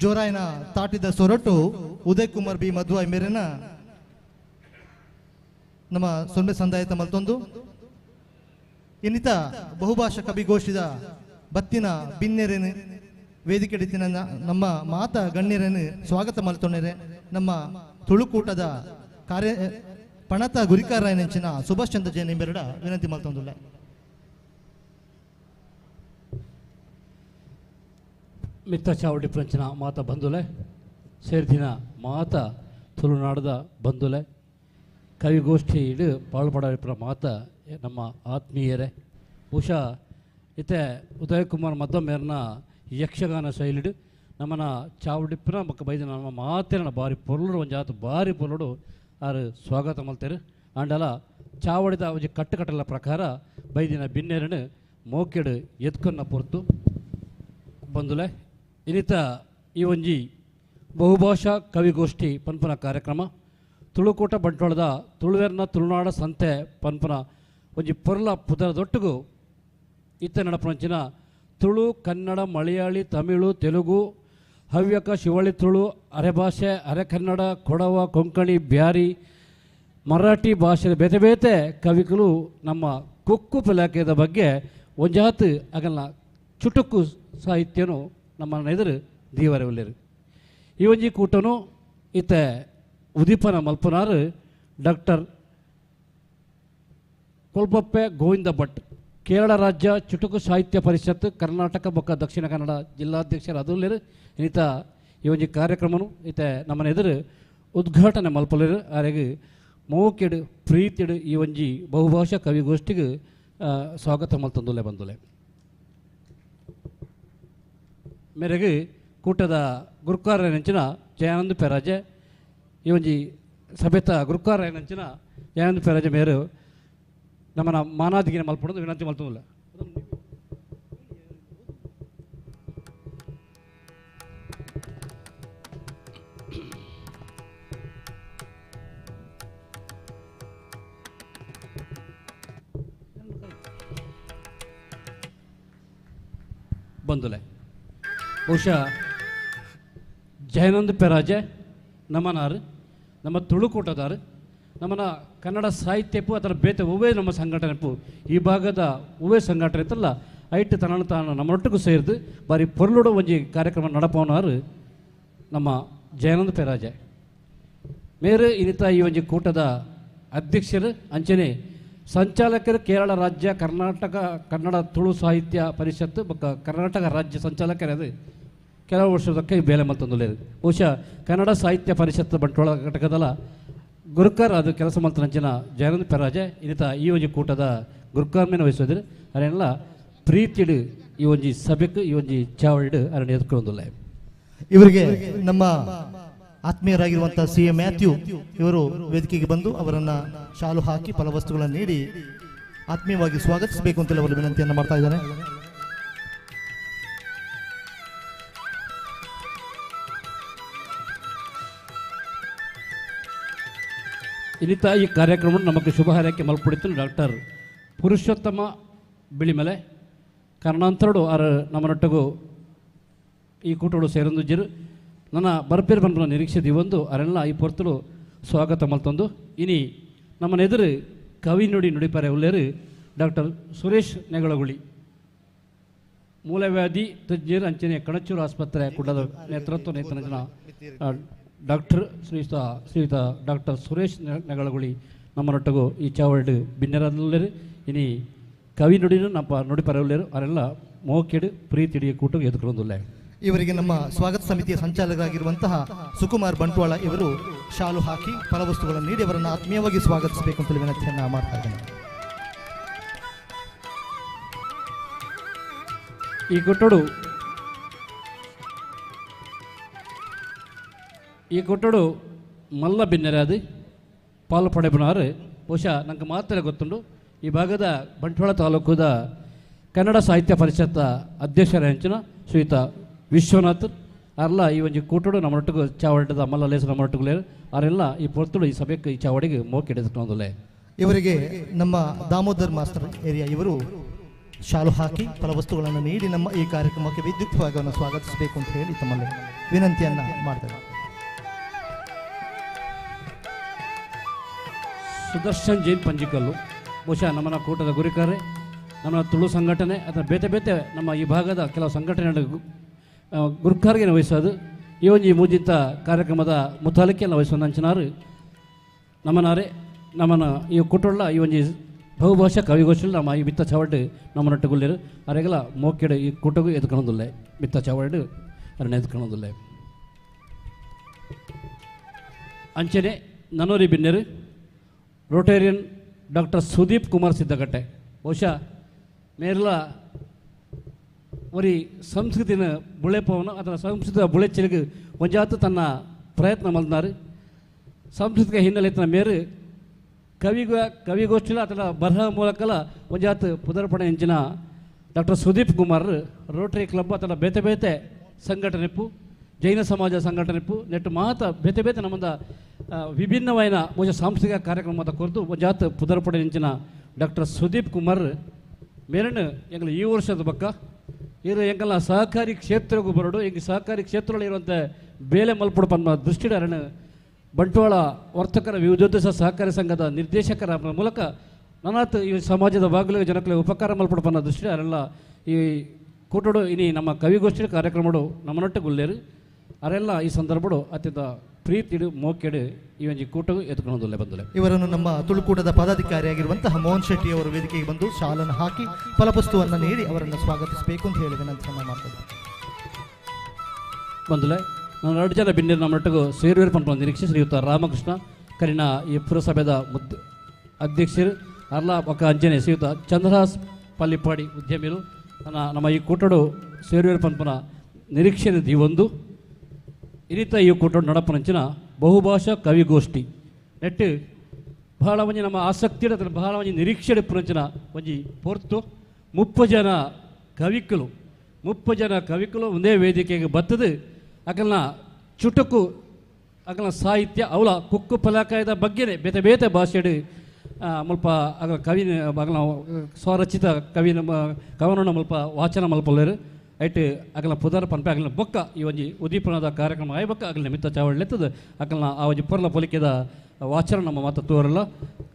ಜೋರಾಯನ ತಾಟಿದ ಸೊರಟು ಉದಯ್ ಕುಮಾರ್ ಬಿ ಮಧ್ವ ಮೇರೆನ ನಮ್ಮ ಸೊನ್ನೆ ಸಂದಾಯತ ಮಲ್ತೊಂದು ಇನ್ನಿತ ಬಹುಭಾಷಾ ಕವಿಗೋಷ್ಠಿದ ಬತ್ತಿನ ಬಿನ್ನೆರೆನು ವೇದಿಕೆ ನಮ್ಮ ಮಾತ ಗಣ್ಯರನ್ನು ಸ್ವಾಗತ ಮಲ್ತೊಂಡೆರೆ ನಮ್ಮ ತುಳುಕೂಟದ ಕಾರ್ಯ ಪಣತ ಗುರಿಕಾರಾಯನಂಚಿನ ಸುಭಾಷ್ ಚಂದ್ರ ಜೈನ್ ಎಂಬೆರಡ ವಿನಂತಿ ಮಲ್ತೊಂದುಲ್ಲ. ಮಿತ್ತ ಚಾವಡಿ ಪ್ರಂಚನ ಮಾತ ಬಂಧುಲೆ ಸೇರ್ದಿನ ಮಾತ ತುಳುನಾಡದ ಬಂಧುಲೆ ಕವಿಗೋಷ್ಠಿ ಇಡು ಪಾಳುಪಡ ಮಾತ ನಮ್ಮ ಆತ್ಮೀಯರೇ. ಬಹುಶಃ ಇತ್ತೆ ಉದಯ್ ಕುಮಾರ್ ಮದ್ದಮೇರ್ನ ಯಕ್ಷಗಾನ ಶೈಲಿಡು ನಮ್ಮನ ಚಾವಡಿಪ್ಪನ ಬೊಕ್ಕ ಬೈದಿನ ನಮ್ಮ ಮಾತೆರನ ಬಾರಿ ಪೊರ್ಲುಡು ಒಂಜಾತ ಬಾರಿ ಪೊರ್ಲುಡು ಆರು ಸ್ವಾಗತ ಮಲ್ತೇರು. ಆಂಡಲ ಚಾವಡಿದ ಒಂಜಿ ಕಟ್ಟುಕಟ್ಟಲ ಪ್ರಕಾರ ಬೈದಿನ ಬಿನ್ನೆರನು ಮೋಕೆಡು ಎತ್ಕೊನ್ನ ಪೊರ್ತು ಬಂದುಲೆ. ಇನ್ನಿತ ಈ ಒಂಜಿ ಬಹುಭಾಷಾ ಕವಿಗೋಷ್ಠಿ ಪನ್ಪನ ಕಾರ್ಯಕ್ರಮ ತುಳುಕೋಟ ಬಂಟ್ವಾಳದ ತುಳುವೆರ್ನ ತುಳುನಾಡ ಸಂತೆ ಪನ್ಪನ ಒಂಜಿ ಪೊರ್ಲ ಪುದರದೊಟ್ಟುಗು ಇತ್ತ ನಡಪನಂಚಿನ ತುಳು, ಕನ್ನಡ, ಮಲಯಾಳಿ, ತಮಿಳು, ತೆಲುಗು, ಹವ್ಯಕ, ಶಿವಳಿ ತುಳು, ಅರೆಭಾಷೆ, ಅರೆ ಕನ್ನಡ, ಕೊಡವ, ಕೊಂಕಣಿ, ಬ್ಯಾರಿ, ಮರಾಠಿ ಭಾಷೆಯ ಬೇತೆ ಬೇತೆ ಕವಿಗಳು ನಮ್ಮ ಕುಕ್ಕು ಪಿಲಾಕೆದ ಬಗ್ಗೆ ಒಂಜಾತು ಅಗಲ್ನ ಚುಟುಕು ಸಾಹಿತ್ಯನು ನಮ್ಮ ಎದುರು ದೀವರವಲ್ಲೇರು. ಈ ಒಂಜಿ ಕೂಟನು ಇತ್ತೆ ಉದೀಪನ ಮಲ್ಪನಾರು ಡಾಕ್ಟರ್ ಕೊಲ್ಬಪ್ಪೆ ಗೋವಿಂದ ಭಟ್, ಕೇರಳ ರಾಜ್ಯ ಚುಟುಕು ಸಾಹಿತ್ಯ ಪರಿಷತ್ ಕರ್ನಾಟಕ ಬೊಕ್ಕ ದಕ್ಷಿಣ ಕನ್ನಡ ಜಿಲ್ಲಾಧ್ಯಕ್ಷರ ಅದುಲ್ಲೇರು. ಇನ್ನಿತ ಈ ಒಂಜಿ ಕಾರ್ಯಕ್ರಮನು ಇತ್ತೆ ನಮ್ಮನ ಎದುರು ಉದ್ಘಾಟನೆ ಮಲ್ಪಲೇರು. ಆರೆಗ್ ಮೋಕೆಡು ಪ್ರೀತಿಡು ಈ ಒಂಜಿ ಬಹುಭಾಷಾ ಕವಿಗೋಷ್ಠಿಗೆ ಸ್ವಾಗತ ಮಲ್ತಂದುಲೆ ಬಂದುಲೆ. ಮೇರೆಗೆ ಕೂಟದ ಗುರುಕಾರ ನೆಂಚಿನ ಜಯಾನಂದ ಪೆರಾಜೆ, ಈ ಒಂಜಿ ಸಭೆತ ಗುರುಕಾರ ನೆಂಚಿನ ಜಯಾನಂದ ಪೆರಾಜೆ ಮೇರು ನಮ್ಮನ ಮಾನಾದಿಗಿನ ಮಲ್ಪಡೋದು ವಿನಂತಿ ಮಲ್ತಂದಿಲ್ಲ. ಬಂದುಲೆ ಬಹುಶಃ ಜಯಾನಂದ ಪೆರಾಜೆ ನಮ್ಮನಾರು, ನಮ್ಮ ತುಳುಕೂಟದಾರು, ನಮ್ಮನ ಕನ್ನಡ ಸಾಹಿತ್ಯಪ್ಪು ಅದರ ಬೇತೆ ಹೂವೇ ನಮ್ಮ ಸಂಘಟನೆಪ್ಪು ಈ ಭಾಗದ ಹೂವೇ ಸಂಘಟನೆ ಇತ್ತಲ್ಲ ಐಟ್ ತನ್ನ ತಾನು ನಮ್ಮೊಟ್ಟಿಗೂ ಸೇರಿದು ಬಾರಿ ಪೊರ್ಲುಡು ಒಂಜಿ ಕಾರ್ಯಕ್ರಮ ನಡಪವನಾರು ನಮ್ಮ ಜಯಾನಂದ ಪೆರಾಜೆ ಮೇರು. ಇನ್ನಿತ ಈ ಒಂಜಿ ಕೂಟದ ಅಧ್ಯಕ್ಷರು ಅಂಚನೆ ಸಂಚಾಲಕರು ಕೇರಳ ರಾಜ್ಯ ಕರ್ನಾಟಕ ಕನ್ನಡ ತುಳು ಸಾಹಿತ್ಯ ಪರಿಷತ್ತು ಬೊಕ್ಕ ಕರ್ನಾಟಕ ರಾಜ್ಯ ಸಂಚಾಲಕರೇ ಅದು ಕೆಲವು ವರ್ಷದಕ್ಕೆ ಬೇಲೆ ಮಲ್ತೊಂದುಲ್ಲೇರು. ಬಹುಶಃ ಕನ್ನಡ ಸಾಹಿತ್ಯ ಪರಿಷತ್ತು ಬಂಟ್ವಾಳ ಘಟಕದಲ್ಲ ಗುರುಕರ್ ಅದು ಕೆಲಸ ಮಲ್ತನಂಚಿನ ಜಯಾನಂದ ಪೆರಾಜೆ ಇನ್ನಿತ ಈ ಒಂಜಿ ಕೂಟದ ಗುರುಕರ್ಮೇನ ವಹಿಸೋದ್ರೆ ಅರೆಲ್ಲ ಪ್ರೀತಿಡು ಈ ಒಂಜಿ ಸಭೆಕ್ ಈ ಒಂಜಿ ಚಾವಡಿಡು ಅರಣ್ಯ ಎದುಕೊಂದುಲ್ಲ. ಇವರಿಗೆ ನಮ್ಮ ಆತ್ಮೀಯರಾಗಿರುವಂಥ ಸಿ ಎ ಮ್ಯಾಥ್ಯೂ ಇವರು ವೇದಿಕೆಗೆ ಬಂದು ಅವರನ್ನು ಶಾಲು ಹಾಕಿ ಫಲವಸ್ತುಗಳನ್ನು ನೀಡಿ ಆತ್ಮೀಯವಾಗಿ ಸ್ವಾಗತಿಸಬೇಕು ಅಂತೇಳಿ ಅವರು ವಿನಂತಿಯನ್ನು ಮಾಡ್ತಾ ಇದ್ದಾರೆ. ಇನ್ನಿತ ಈ ಕಾರ್ಯಕ್ರಮ ನಮಗೆ ಶುಭ ಹಾರೈಕೆ ಮಲ್ಪಡಿತು ಡಾಕ್ಟರ್ ಪುರುಷೋತ್ತಮ ಬಿಳಿಮಲೆ ಕಾರಣಾಂತರಡು ಆರು ನಮ್ಮನೊಟ್ಟಿಗೂ ಈ ಕೂಟಗಳು ಸೇರೊಂದುಜ್ಜಿರು ನನ್ನ ಬರ್ಪೇರು ಬಂದ ನಿರೀಕ್ಷೆ ದಿವೊಂದು ಅರೆಲ್ಲ ಈ ಪೊರ್ತುಲು ಸ್ವಾಗತ ಮಲ್ತೊಂದು ಇನಿ ನಮ್ಮನೆದುರು ಕವಿ ನುಡಿ ನುಡಿಪರೆ ಉಲ್ಲೇರು ಡಾಕ್ಟರ್ ಸುರೇಶ್ ನೆಗಳಗುಳಿ ಮೂಲವ್ಯಾಧಿ ತಜ್ಞರು ಅಂಚನೆ ಕಣಚೂರು ಆಸ್ಪತ್ರೆ ಕುಡ್ಲದ ನೇತೃತ್ವ ನೇತನ ಡಾಕ್ಟರ್ ಶ್ರೀಯುತ ಡಾಕ್ಟರ್ ಸುರೇಶ್ ನೆಗಳಗುಳಿ ನಮ್ಮನೊಟ್ಟಿಗೂ ಈ ಚಾವಲ್ಡ್ ಬಿನ್ನೆರಲ್ಲೇರು ಇನಿ ಕವಿ ನುಡಿನೂ ನಮ್ಮ ನುಡಿಪರೆ ಉಲ್ಲೇರು ಅವರೆಲ್ಲ ಮೋಕೆಡು ಪ್ರೀತಿಡಿಯ ಕೂಟ ಎದುಕೊಂದುಲ್ಲೆ. ಇವರಿಗೆ ನಮ್ಮ ಸ್ವಾಗತ ಸಮಿತಿಯ ಸಂಚಾಲಕರಾಗಿರುವಂತಹ ಸುಕುಮಾರ್ ಬಂಟ್ವಾಳ ಇವರು ಶಾಲು ಹಾಕಿ ಫಲವಸ್ತುಗಳನ್ನು ನೀಡಿ ಅವರನ್ನು ಆತ್ಮೀಯವಾಗಿ ಸ್ವಾಗತಿಸಬೇಕು ಅಂತೇಳಿ ವಿನಂತಿಯನ್ನು ಮಾಡ್ತಾ ಇದ್ದೇನೆ. ಈ ಕೊಟ್ಟಡು ಮಲ್ಲ ಬಿನ್ನೆರಾದು ಪಾಲು ಪಡೆಬನಾರು ಬಹುಶಃ ನಂಗೆ ಮಾತ್ರ ಗೊತ್ತುಂಡು. ಈ ಭಾಗದ ಬಂಟ್ವಾಳ ತಾಲೂಕುದ ಕನ್ನಡ ಸಾಹಿತ್ಯ ಪರಿಷತ್ ಅಧ್ಯಕ್ಷರ ಹೆಂಚಿನ ಶ್ರೀಯುತ ವಿಶ್ವನಾಥ್ ಅರ್ಲ ಈ ಒಂಜಿ ಕೂಟಡು ನಮ್ಮೊಟ್ಟಿಗೆ ಚಾವಡಿದ ಮಲ್ಲ ಲೇಸ ನಮ್ಮೊಟ್ಟಿಗೆ ಅವರೆಲ್ಲ ಈ ಪೊರ್ತುಡು ಈ ಸಭೆಗೆ ಈ ಚಾವಡಿಗೆ ಮೋಕಿಡಿದುಕೊಂದುಲೆ. ಇವರಿಗೆ ನಮ್ಮ ದಾಮೋದರ್ ಮಾಸ್ಟರ್ ಏರಿಯಾ ಇವರು ಶಾಲು ಹಾಕಿ ಫಲವಸ್ತುಗಳನ್ನು ನೀಡಿ ನಮ್ಮ ಈ ಕಾರ್ಯಕ್ರಮಕ್ಕೆ ವಿದ್ಯುಕ್ತವಾಗಿ ಅವರನ್ನು ಸ್ವಾಗತಿಸಬೇಕು ಅಂತ ಹೇಳಿ ತಮ್ಮಲ್ಲಿ ವಿನಂತಿಯನ್ನು ಮಾಡ್ತಾರೆ. ಸುದರ್ಶನ್ ಜೈನ್ ಪಂಜಿಕಲ್ಲು ಬಹುಶಃ ನಮ್ಮನ ಕೂಟದ ಗುರಿಕಾರೆ, ನಮ್ಮ ತುಳು ಸಂಘಟನೆ ಅಥವಾ ಬೇತೆ ಬೇತೆ ನಮ್ಮ ಈ ಭಾಗದ ಕೆಲವು ಸಂಘಟನೆಗಳ ಗುರುಕಾರಿಗೆ ವಹಿಸೋದು ಈ ಒಂದು ಈ ಮೂಜಿಂತ ಕಾರ್ಯಕ್ರಮದ ಮುತಾಲಿಕೆಯನ್ನು ವಹಿಸುವ ಅಂಚನಾರು ನಮ್ಮನಾರೆ ನಮ್ಮನ ಈ ಕುಟುಳ್ಳ ಈ ಒಂಜಿ ಬಹುಭಾಷಾ ಕವಿಗೋಷ್ಠಿ ನಮ್ಮ ಈ ಮಿತ್ತ ಚಾವಡ್ ನಮ್ಮನೊಟ್ಟುಗುಲ್ಲೇರು ಅರೆಗಲ ಮೋಕೆಡು ಈ ಕೂಟಗೂ ಎದ್ಕೊಳ್ಳೋದಿಲ್ಲ ಮಿತ್ತ ಚಾವಡ್ ಅದನ್ನು ಎದ್ಕೊಳ್ಳೋದಿಲ್ಲ. ಅಂಚನೆ ನನೋರಿ ಬಿನ್ನೆರು ರೋಟೇರಿಯನ್ ಡಾಕ್ಟರ್ ಸುದೀಪ್ ಕುಮಾರ್ ಸಿದ್ದಕಟ್ಟೆ ಬಹುಶಃ ಮೇರ್ಲ ಒರಿ ಸಂಸ್ಕೃತಿನ ಬುಳೆಪವನು ಅಥವಾ ಸಂಸ್ಕೃತ ಬುಳೆಚ್ಚಲಿಗೆ ಒಂಜಾತು ತನ್ನ ಪ್ರಯತ್ನ ಮಲ್ದಾರು. ಸಾಂಸ್ಕೃತಿಕ ಹಿನ್ನೆಲೆ ತನ್ನ ಮೇರು ಕವಿಗೋಷ್ಠಿಲ ಅಥವಾ ಬರಹ ಮೂಲಕಲ ಒಂಜಾತು ಪುದರ್ಪಣೆ ಎಂಚಿನ doctor Sudeep Kumar Rotary club ಅಥವಾ ಬೇತೆ ಬೇತೆ ಸಂಘಟನೆಪ್ಪು ಜೈನ ಸಮಾಜ ಸಂಘಟನೆಪ್ಪು ನೆಟ್ಟು ಮಾತ ಬೇತೆ ಬೇತೆ ನಮ್ಮದ ವಿಭಿನ್ನವಾದ ಮೋಜ ಸಾಂಸ್ಕೃತಿಕ ಕಾರ್ಯಕ್ರಮದ ಕುರಿತು ಒಂಜಾತು ಪುದರ್ಪಣೆ ಎಂಚಿನ ಡಾಕ್ಟರ್ ಸುದೀಪ್ ಕುಮಾರ್ ಮೇರನ್ನು ಎಂಗಳ ಈ ವರ್ಷದ ಬಕ್ಕ ಇರು ಎಂಕಲ್ಲ ಸಹಕಾರಿ ಕ್ಷೇತ್ರಕ್ಕೂ ಬರೋಡು ಎಂಗೆ ಸಹಕಾರಿ ಕ್ಷೇತ್ರಗಳಿರುವಂಥ ಬೇಲೆ ಮಲ್ಪಡು ಪನ್ನ ದೃಷ್ಟಿಡರನ್ನು ಬಂಟ್ವಾಳ ವರ್ತಕರ ವಿವಿಧೋದ್ದೇಶ ಸಹಕಾರಿ ಸಂಘದ ನಿರ್ದೇಶಕರ ಮೂಲಕ ನನಾತ್ ಈ ಸಮಾಜದ ಬಾಗಿಲಿಗೆ ಜನಕ್ಕೆ ಉಪಕಾರ ಮಲ್ಪಡು ಪನ್ನ ದೃಷ್ಟಿ ಅರೆಲ್ಲ ಈ ಕೂಟಡು ಇನಿ ನಮ್ಮ ಕವಿಗೋಷ್ಠಿ ಕಾರ್ಯಕ್ರಮಡು ನಮ್ಮನೊಟ್ಟು ಗುಲ್ಲೇರು ಅರೆಲ್ಲ ಈ ಸಂದರ್ಭಡು ಅತ್ಯಂತ ಪ್ರೀತಿಡು ಮೋಕೆಡು ಈ ಒಂಜಿ ಕೂಟವು ಎತ್ಕೊಳ್ಳೋದಿಲ್ಲ ಬಂದಲೆ. ಇವರನ್ನು ನಮ್ಮ ತುಳುಕೂಟದ ಪದಾಧಿಕಾರಿಯಾಗಿರುವಂತಹ ಮೋಹನ್ ಶೆಟ್ಟಿ ಅವರು ವೇದಿಕೆಗೆ ಬಂದು ಶಾಲನ್ನು ಹಾಕಿ ಫಲವಸ್ತುವನ್ನು ನೀಡಿ ಅವರನ್ನು ಸ್ವಾಗತಿಸಬೇಕು ಅಂತ ಹೇಳಿ ವಿನಂತಿಯನ್ನು ಮಾಡ್ತಾರೆ. ಬಂದಲೆ ನಾನು ಎರಡು ಜನ ಬಿನ್ನಿರು ನಮ್ಮೊಟ್ಟಿಗೂ ಸೇರುವೇರು ಪಂಪ ನಿರೀಕ್ಷೆ ಶ್ರೀಯುತ ರಾಮಕೃಷ್ಣ ಕರಿನ ಈ ಪುರಸಭೆದ ಮುದ್ ಅಧ್ಯಕ್ಷರು ಅರ್ಲ ಪಕ್ಕ ಅಂಜನೆ ಶ್ರೀಯುತ ಚಂದ್ರಹಾಸ್ ಪಲ್ಲಿಪಾಡಿ ಉದ್ಯಮಿರು ನನ್ನ ನಮ್ಮ ಈ ಕೂಟಡು ಸೇರುವೇರು ಪಂಪನ ನಿರೀಕ್ಷೆ ಒಂದು ಇನ್ನಿತ ಈ ಕೂಟಡು ನಡಪನಂಚಿನ ಬಹುಭಾಷಾ ಕವಿಗೋಷ್ಠಿ ನೆಟ್ಟು ಬಹಳ ಒಂಜಿ ನಮ್ಮ ಆಸಕ್ತಿ ಅದರ ಬಹಳ ಒಂಜಿ ನಿರೀಕ್ಷೆ ಪುನಂಚಿನ ಒಂಜಿ ಪೊರ್ತು 30 ಜನ ಕವಿಕಲು ಒಂದೇ ವೇದಿಕೆಗೆ ಬತ್ತದು ಅಕಲ್ನ ಚುಟುಕು ಅಕಲ್ನ ಸಾಹಿತ್ಯ ಅವಳ ಕುಕ್ಕು ಫಲಕಾಯದ ಬಗ್ಗೆನೇ ಬೇತೆ ಬೇತೆ ಭಾಷೆಡು ಮುಲ್ಪ ಅಗಲ ಕವಿನ ಅಗಲ ಸ್ವರಚಿತ ಕವಿನ ಕವನನ ಮುಲ್ಪ ವಾಚನ ಮಲ್ಪಲ್ಲೇರು ಐಟ್ ಅಗಲ ಪುದರ್ ಪನ್ಪೆ ಅಗಲ ಬೊಕ್ಕ ಈ ಒಂಜಿ ಉದೀಪನದ ಕಾರ್ಯಕ್ರಮ ಆಯ್ ಬೊಕ್ಕ ಅಗಲ ನಿಮಿತ್ತ ಚಾವಡ್ಲೆತ್ತದ ಅಕಲ್ನ ಆ ಒಂಜಿ ಪೊರ್ಲ ಪೊಲಿಕೆದ ವಾಚನ ನಮ್ಮ ಮಾತ ತೋರಲ್ಲ.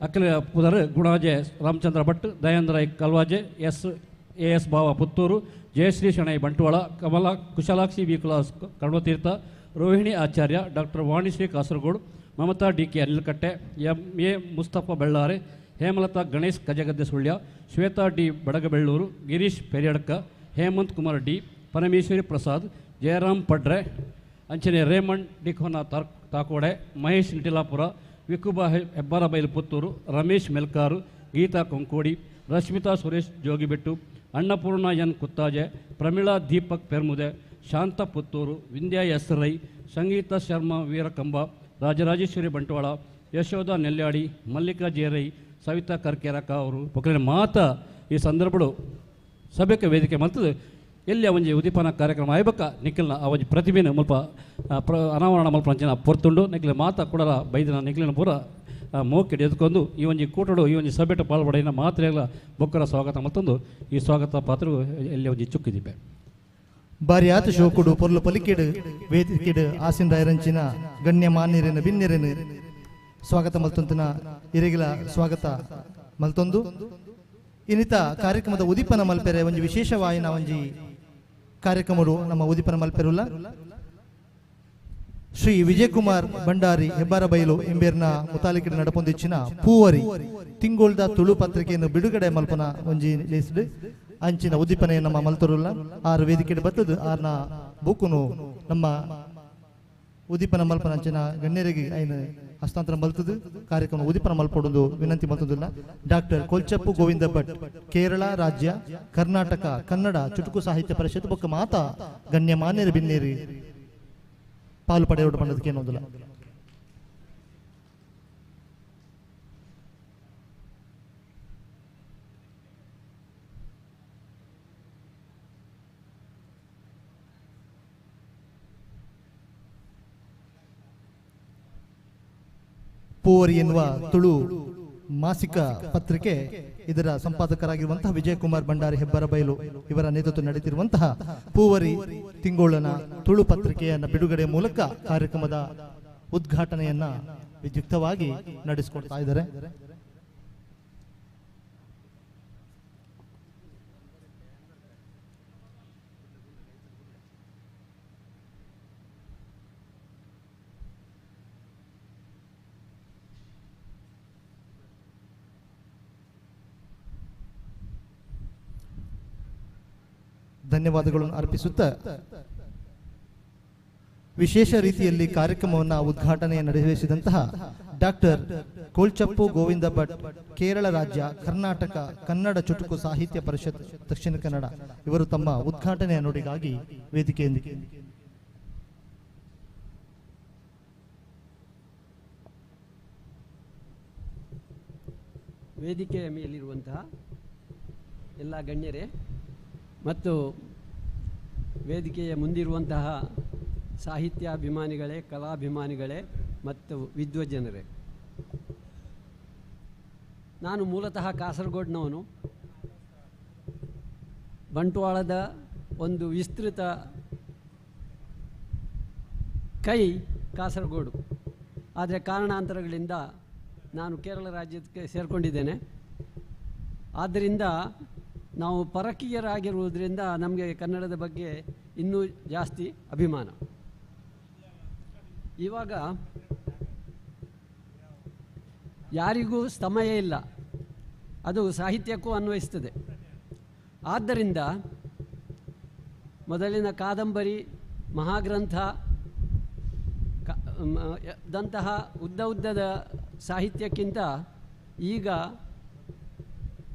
ಅಕಲ ಪುದರ್ Gunaje Ramachandra Bhat, Dayananda Rai Kalvaje, S A S Bava Puttur, Jayashree Shenoy Bantwal, Kamala Kushalakshi V Kulas Karvatirtha, Rohini Acharya, doctor Vanishree Kasaragod, Mamata D K Anilkatte, M A Mustafa Bellare, Hemalatha Ganesh Kajagadde Sullia, Shweta D Badagabellur, Girish Periyadka, Hemanth Kumar D, Parameshwari Prasad, Jayaram Padre, ಅಂಚನೆ Raymond D'Cunha Thakode, Mahesh Nitilapura, Vikuba Hebbarabail Puttur, Ramesh Melkar, Geetha Konkodi, Rashmitha Suresh Jogibettu, Annapurna N Kuttaje, Pramila Deepak Permude, Shantha Puttur, Vindhya S Rai, Sangeetha Sharma Veerakamba, Rajarajeshwari Bantwal, Yashoda Nelyadi, Mallika J Rai, Savitha Karkera ಅವರು ಪೊಕ್ಕಲಿನ ಮಾತ ಈ ಸಂದರ್ಭಡು ಸಭೆಗೆ ವೇದಿಕೆ ಮಲ್ತದೆ. ಎಲ್ಲಿ ಒಂಜಿ ಉದೀಪನ ಕಾರ್ಯಕ್ರಮ ಆಯ್ಬಕ್ಕ ನಿಖಿಲ್ನ ಆ ಒಂಜಿ ಪ್ರತಿಭೆನ ಮುಲ್ಪ ಅನಾವರಣ ಮಲ್ಪ ಅಂಚಿನ ಪೊರ್ತುಂಡು ನಿಖಿಲ ಮಾತ ಕೂಡ ಬೈದಿನ ನಿಖಿಲಿನ ಪೂರ ಮೋಕೆಡ್ ಎದ್ಕೊಂಡು ಈ ಒಂಜಿ ಕೂಟಡು ಈ ಒಂಜಿ ಸಭೆಟ ಪಾಲ್ಪಡೆಯಿನ ಮಾತ್ರೆಗಳ ಬೊಕ್ಕರ ಸ್ವಾಗತ ಮತ್ತೊಂದು ಈ ಸ್ವಾಗತ ಪಾತ್ರ ಎಲ್ಲಿ ಒಂಜಿ ಚುಕ್ಕಿದಿಪ್ಪೆ. ಬಾರಿ ಆತ ಶೋಕುಡು ಪೊರ್ಲು ಪಲಿಕೆಡು ವೇದಿಕೆಡು ಆಸಿನ ರಾಯರಂಚಿನ ಗಣ್ಯ ಮಾನ್ಯರೇನು ಬಿನ್ನೆರೇನು ಸ್ವಾಗತ ಮಲ್ತೊಂತಿನ ಇರೆಗಿಲ ಸ್ವಾಗತ ಮಲ್ತೊಂದು ಇನ್ನಿತ ಕಾರ್ಯಕ್ರಮದ ಉದೀಪನ ಮಲ್ಪೆರೆ ಒಂಜಿ ವಿಶೇಷವಾಯಿನ ಒಂಜಿ ಕಾರ್ಯಕ್ರಮಡು ನಮ್ಮ ಉದೀಪನ ಮಲ್ಪೆರುಲ್ಲ ಶ್ರೀ ವಿಜಯಕುಮಾರ್ ಭಂಡಾರಿ ಹೆಬ್ಬಾರಬೈಲು ಎಂಬೇರ್ನ ಮುತಾಲಿಕೆಡು ನಡಪೊಂದಿಚ್ಚಿನ ಪೂವರಿ ತಿಂಗೊಳ್ದ ತುಳು ಪತ್ರಿಕೆಯನ್ನು ಬಿಡುಗಡೆ ಮಲ್ಪನ ಒಂಜಿ ಲೇಸ್ಡ್ ಅಂಚಿನ ಉದ್ದೀಪನೆ ನಮ್ಮ ಮಲ್ತೊರುಲ್ಲ ಆರು ವೇದಿಕೆ ಬತ್ತದು ಆರ್ನ ಬೂಕುನು ನಮ್ಮ ಉದ್ದೀಪನ ಮಲ್ಪನ ಅಂಚಿನ ಗಣ್ಯರಿಗೆ ಐನ ಹಸ್ತಾಂತರ ಮಲ್ತದು ಕಾರ್ಯಕ್ರಮ ಉದ್ದೀಪನ ಮಲ್ಪೊಡೊಂದು ವಿನಂತಿ ಮಲ್ತದಿಲ್ಲ. ಡಾಕ್ಟರ್ ಕೊಲ್ಚಪ್ಪು ಗೋವಿಂದ ಭಟ್ ಕೇರಳ ರಾಜ್ಯ ಕರ್ನಾಟಕ ಕನ್ನಡ ಚುಟುಕು ಸಾಹಿತ್ಯ ಪರಿಷತ್ ಬೊಕ್ಕ ಮಾತಾ ಗಣ್ಯ ಮಾನ್ಯರು ಬಿನ್ನೇರಿ ಪಾಲು ಪಡೆಯೋಡು ಪಂಡದಕ್ಕೆ ಏನೊಂದಿಲ್ಲ. ಪೂವರಿ ಎನ್ನುವ ತುಳು ಮಾಸಿಕ ಪತ್ರಿಕೆ ಇದರ ಸಂಪಾದಕರಾಗಿರುವಂತಹ ವಿಜಯಕುಮಾರ್ ಭಂಡಾರಿ ಹೆಬ್ಬಾರಬೈಲು ಇವರ ನೇತೃತ್ವ ನಡೆದಿರುವಂತಹ ಪೂವರಿ ತಿಂಗೋಳನ ತುಳು ಪತ್ರಿಕೆಯನ್ನು ಬಿಡುಗಡೆ ಮೂಲಕ ಕಾರ್ಯಕ್ರಮದ ಉದ್ಘಾಟನೆಯನ್ನ ವಿದ್ಯುಕ್ತವಾಗಿ ನಡೆಸಿಕೊಡ್ತಾ ಇದ್ದಾರೆ. ಧನ್ಯವಾದಗಳನ್ನು ಅರ್ಪಿಸುತ್ತಾ ವಿಶೇಷ ರೀತಿಯಲ್ಲಿ ಕಾರ್ಯಕ್ರಮವನ್ನು ಉದ್ಘಾಟನೆ ನಡೆಸಿದಂತಹ ಡಾಕ್ಟರ್ ಕೋಲ್ಚಪ್ಪು ಗೋವಿಂದ ಭಟ್ ಕೇರಳ ರಾಜ್ಯ ಕರ್ನಾಟಕ ಕನ್ನಡ ಚುಟುಕು ಸಾಹಿತ್ಯ ಪರಿಷತ್ ದಕ್ಷಿಣ ಕನ್ನಡ ಇವರು ತಮ್ಮ ಉದ್ಘಾಟನೆಯ ನುಡಿಗಾಗಿ ವೇದಿಕೆಯೊಂದಿಗೆ. ವೇದಿಕೆಯ ಮೇಲಿರುವಂತಹ ಎಲ್ಲ ಗಣ್ಯರೇ ಮತ್ತು ವೇದಿಕೆಯ ಮುಂದಿರುವಂತಹ ಸಾಹಿತ್ಯಾಭಿಮಾನಿಗಳೇ, ಕಲಾಭಿಮಾನಿಗಳೇ ಮತ್ತು ವಿದ್ವಜ್ಜನರೇ, ನಾನು ಮೂಲತಃ ಕಾಸರಗೋಡಿನವನು. ಬಂಟ್ವಾಳದ ಒಂದು ವಿಸ್ತೃತ ಕೈ ಕಾಸರಗೋಡು. ಆದರೆ ಕಾರಣಾಂತರಗಳಿಂದ ನಾನು ಕೇರಳ ರಾಜ್ಯಕ್ಕೆ ಸೇರಿಕೊಂಡಿದ್ದೇನೆ. ಆದ್ದರಿಂದ ನಾವು ಪರಕೀಯರಾಗಿರುವುದರಿಂದ ನಮಗೆ ಕನ್ನಡದ ಬಗ್ಗೆ ಇನ್ನೂ ಜಾಸ್ತಿ ಅಭಿಮಾನ. ಇವಾಗ ಯಾರಿಗೂ ಸಮಯ ಇಲ್ಲ, ಅದು ಸಾಹಿತ್ಯಕ್ಕೂ ಅನ್ವಯಿಸ್ತದೆ. ಆದ್ದರಿಂದ ಮೊದಲಿನ ಕಾದಂಬರಿ, ಮಹಾಗ್ರಂಥ ದಂತಹ ಉದ್ದ ಉದ್ದದ ಸಾಹಿತ್ಯಕ್ಕಿಂತ ಈಗ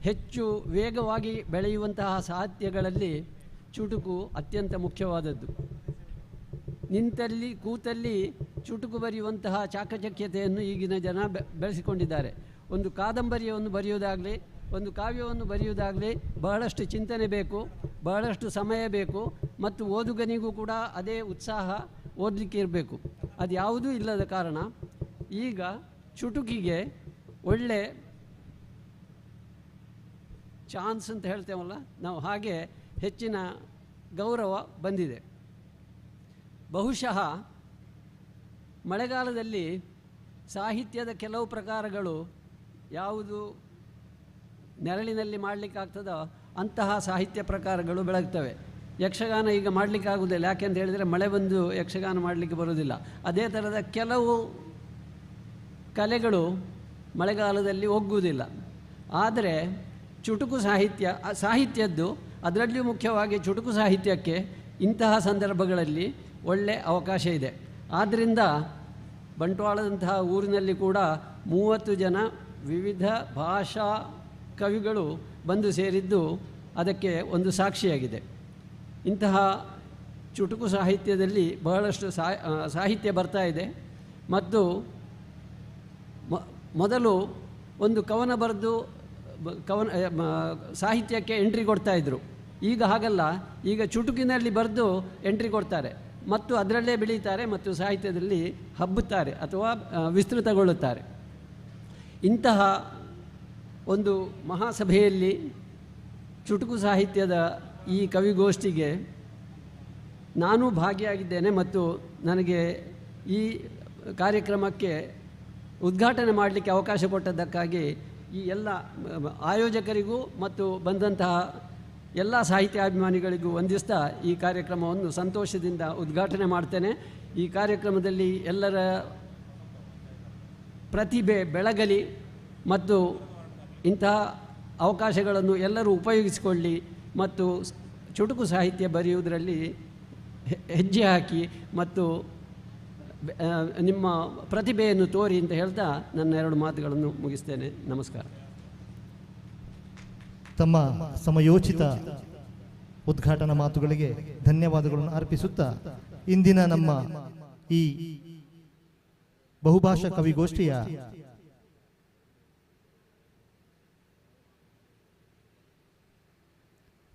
ಹೆಚ್ಚು ವೇಗವಾಗಿ ಬೆಳೆಯುವಂತಹ ಸಾಹಿತ್ಯಗಳಲ್ಲಿ ಚುಟುಕು ಅತ್ಯಂತ ಮುಖ್ಯವಾದದ್ದು. ನಿಂತಲ್ಲಿ ಕೂತಲ್ಲಿ ಚುಟುಕು ಬರೆಯುವಂತಹ ಚಾಕಚಕ್ಯತೆಯನ್ನು ಈಗಿನ ಜನ ಬೆಳೆಸಿಕೊಂಡಿದ್ದಾರೆ. ಒಂದು ಕಾದಂಬರಿಯನ್ನು ಬರೆಯುವುದಾಗಲಿ, ಒಂದು ಕಾವ್ಯವನ್ನು ಬರೆಯುವುದಾಗಲಿ ಬಹಳಷ್ಟು ಚಿಂತನೆ ಬೇಕು, ಬಹಳಷ್ಟು ಸಮಯ ಬೇಕು ಮತ್ತು ಓದುಗನಿಗೂ ಕೂಡ ಅದೇ ಉತ್ಸಾಹ ಓದಲಿಕ್ಕೆ ಇರಬೇಕು. ಅದು ಯಾವುದೂ ಇಲ್ಲದ ಕಾರಣ ಈಗ ಚುಟುಕಿಗೆ ಒಳ್ಳೆ ಚಾನ್ಸ್ ಅಂತ ಹೇಳ್ತೇವಲ್ಲ ನಾವು, ಹಾಗೆ ಹೆಚ್ಚಿನ ಗೌರವ ಬಂದಿದೆ. ಬಹುಶಃ ಮಳೆಗಾಲದಲ್ಲಿ ಸಾಹಿತ್ಯದ ಕೆಲವು ಪ್ರಕಾರಗಳು ಯಾವುದು ನೆರಳಿನಲ್ಲಿ ಮಾಡಲಿಕ್ಕಾಗ್ತದೋ ಅಂತಹ ಸಾಹಿತ್ಯ ಪ್ರಕಾರಗಳು ಬೆಳಗ್ತವೆ. ಯಕ್ಷಗಾನ ಈಗ ಮಾಡಲಿಕ್ಕಾಗುವುದಿಲ್ಲ, ಯಾಕೆಂತ ಹೇಳಿದರೆ ಮಳೆ ಬಂದು ಯಕ್ಷಗಾನ ಮಾಡಲಿಕ್ಕೆ ಬರುವುದಿಲ್ಲ. ಅದೇ ಥರದ ಕೆಲವು ಕಲೆಗಳು ಮಳೆಗಾಲದಲ್ಲಿ ಒಗ್ಗುವುದಿಲ್ಲ. ಆದರೆ ಚುಟುಕು ಸಾಹಿತ್ಯ, ಸಾಹಿತ್ಯದ್ದು ಅದರಲ್ಲಿಯೂ ಮುಖ್ಯವಾಗಿ ಚುಟುಕು ಸಾಹಿತ್ಯಕ್ಕೆ ಇಂತಹ ಸಂದರ್ಭಗಳಲ್ಲಿ ಒಳ್ಳೆಯ ಅವಕಾಶ ಇದೆ. ಆದ್ದರಿಂದ ಬಂಟ್ವಾಳದಂತಹ ಊರಿನಲ್ಲಿ ಕೂಡ 30 ಜನ ವಿವಿಧ ಭಾಷಾ ಕವಿಗಳು ಬಂದು ಸೇರಿದ್ದು ಅದಕ್ಕೆ ಒಂದು ಸಾಕ್ಷಿಯಾಗಿದೆ. ಇಂತಹ ಚುಟುಕು ಸಾಹಿತ್ಯದಲ್ಲಿ ಬಹಳಷ್ಟು ಸಾಹಿತ್ಯ ಬರ್ತಾ ಇದೆ. ಮತ್ತು ಮೊದಲು ಒಂದು ಕವನ ಬರೆದು ಕವನ ಸಾಹಿತ್ಯಕ್ಕೆ ಎಂಟ್ರಿ ಕೊಡ್ತಾಯಿದ್ರು. ಈಗ ಹಾಗಲ್ಲ, ಈಗ ಚುಟುಕಿನಲ್ಲಿ ಬರೆದು ಎಂಟ್ರಿ ಕೊಡ್ತಾರೆ ಮತ್ತು ಅದರಲ್ಲೇ ಬೆಳೀತಾರೆ ಮತ್ತು ಸಾಹಿತ್ಯದಲ್ಲಿ ಹಬ್ಬುತ್ತಾರೆ ಅಥವಾ ವಿಸ್ತೃತಗೊಳ್ಳುತ್ತಾರೆ. ಇಂತಹ ಒಂದು ಮಹಾಸಭೆಯಲ್ಲಿ ಚುಟುಕು ಸಾಹಿತ್ಯದ ಈ ಕವಿಗೋಷ್ಠಿಗೆ ನಾನು ಭಾಗಿಯಾಗಿದ್ದೇನೆ ಮತ್ತು ನನಗೆ ಈ ಕಾರ್ಯಕ್ರಮಕ್ಕೆ ಉದ್ಘಾಟನೆ ಮಾಡಲಿಕ್ಕೆ ಅವಕಾಶ ಕೊಟ್ಟದ್ದಕ್ಕಾಗಿ ಈ ಎಲ್ಲ ಆಯೋಜಕರಿಗೂ ಮತ್ತು ಬಂದಂತಹ ಎಲ್ಲ ಸಾಹಿತ್ಯಾಭಿಮಾನಿಗಳಿಗೂ ವಂದಿಸ್ತಾ ಈ ಕಾರ್ಯಕ್ರಮವನ್ನು ಸಂತೋಷದಿಂದ ಉದ್ಘಾಟನೆ ಮಾಡ್ತೇನೆ. ಈ ಕಾರ್ಯಕ್ರಮದಲ್ಲಿ ಎಲ್ಲರ ಪ್ರತಿಭೆ ಬೆಳಗಲಿ ಮತ್ತು ಇಂತಹ ಅವಕಾಶಗಳನ್ನು ಎಲ್ಲರೂ ಉಪಯೋಗಿಸಿಕೊಳ್ಳಿ ಮತ್ತು ಚುಟುಕು ಸಾಹಿತ್ಯ ಬರೆಯುವುದರಲ್ಲಿ ಹೆಜ್ಜೆ ಹಾಕಿ ಮತ್ತು ನಿಮ್ಮ ಪ್ರತಿಭೆಯನ್ನು ತೋರಿ ಅಂತ ಹೇಳ್ತಾ ನನ್ನ ಎರಡು ಮಾತುಗಳನ್ನು ಮುಗಿಸ್ತೇನೆ. ನಮಸ್ಕಾರ. ತಮ್ಮ ಸಮಯೋಚಿತ ಉದ್ಘಾಟನಾ ಮಾತುಗಳಿಗೆ ಧನ್ಯವಾದಗಳನ್ನು ಅರ್ಪಿಸುತ್ತಾ ಇಂದಿನ ನಮ್ಮ ಈ ಬಹುಭಾಷಾ ಕವಿಗೋಷ್ಠಿಯ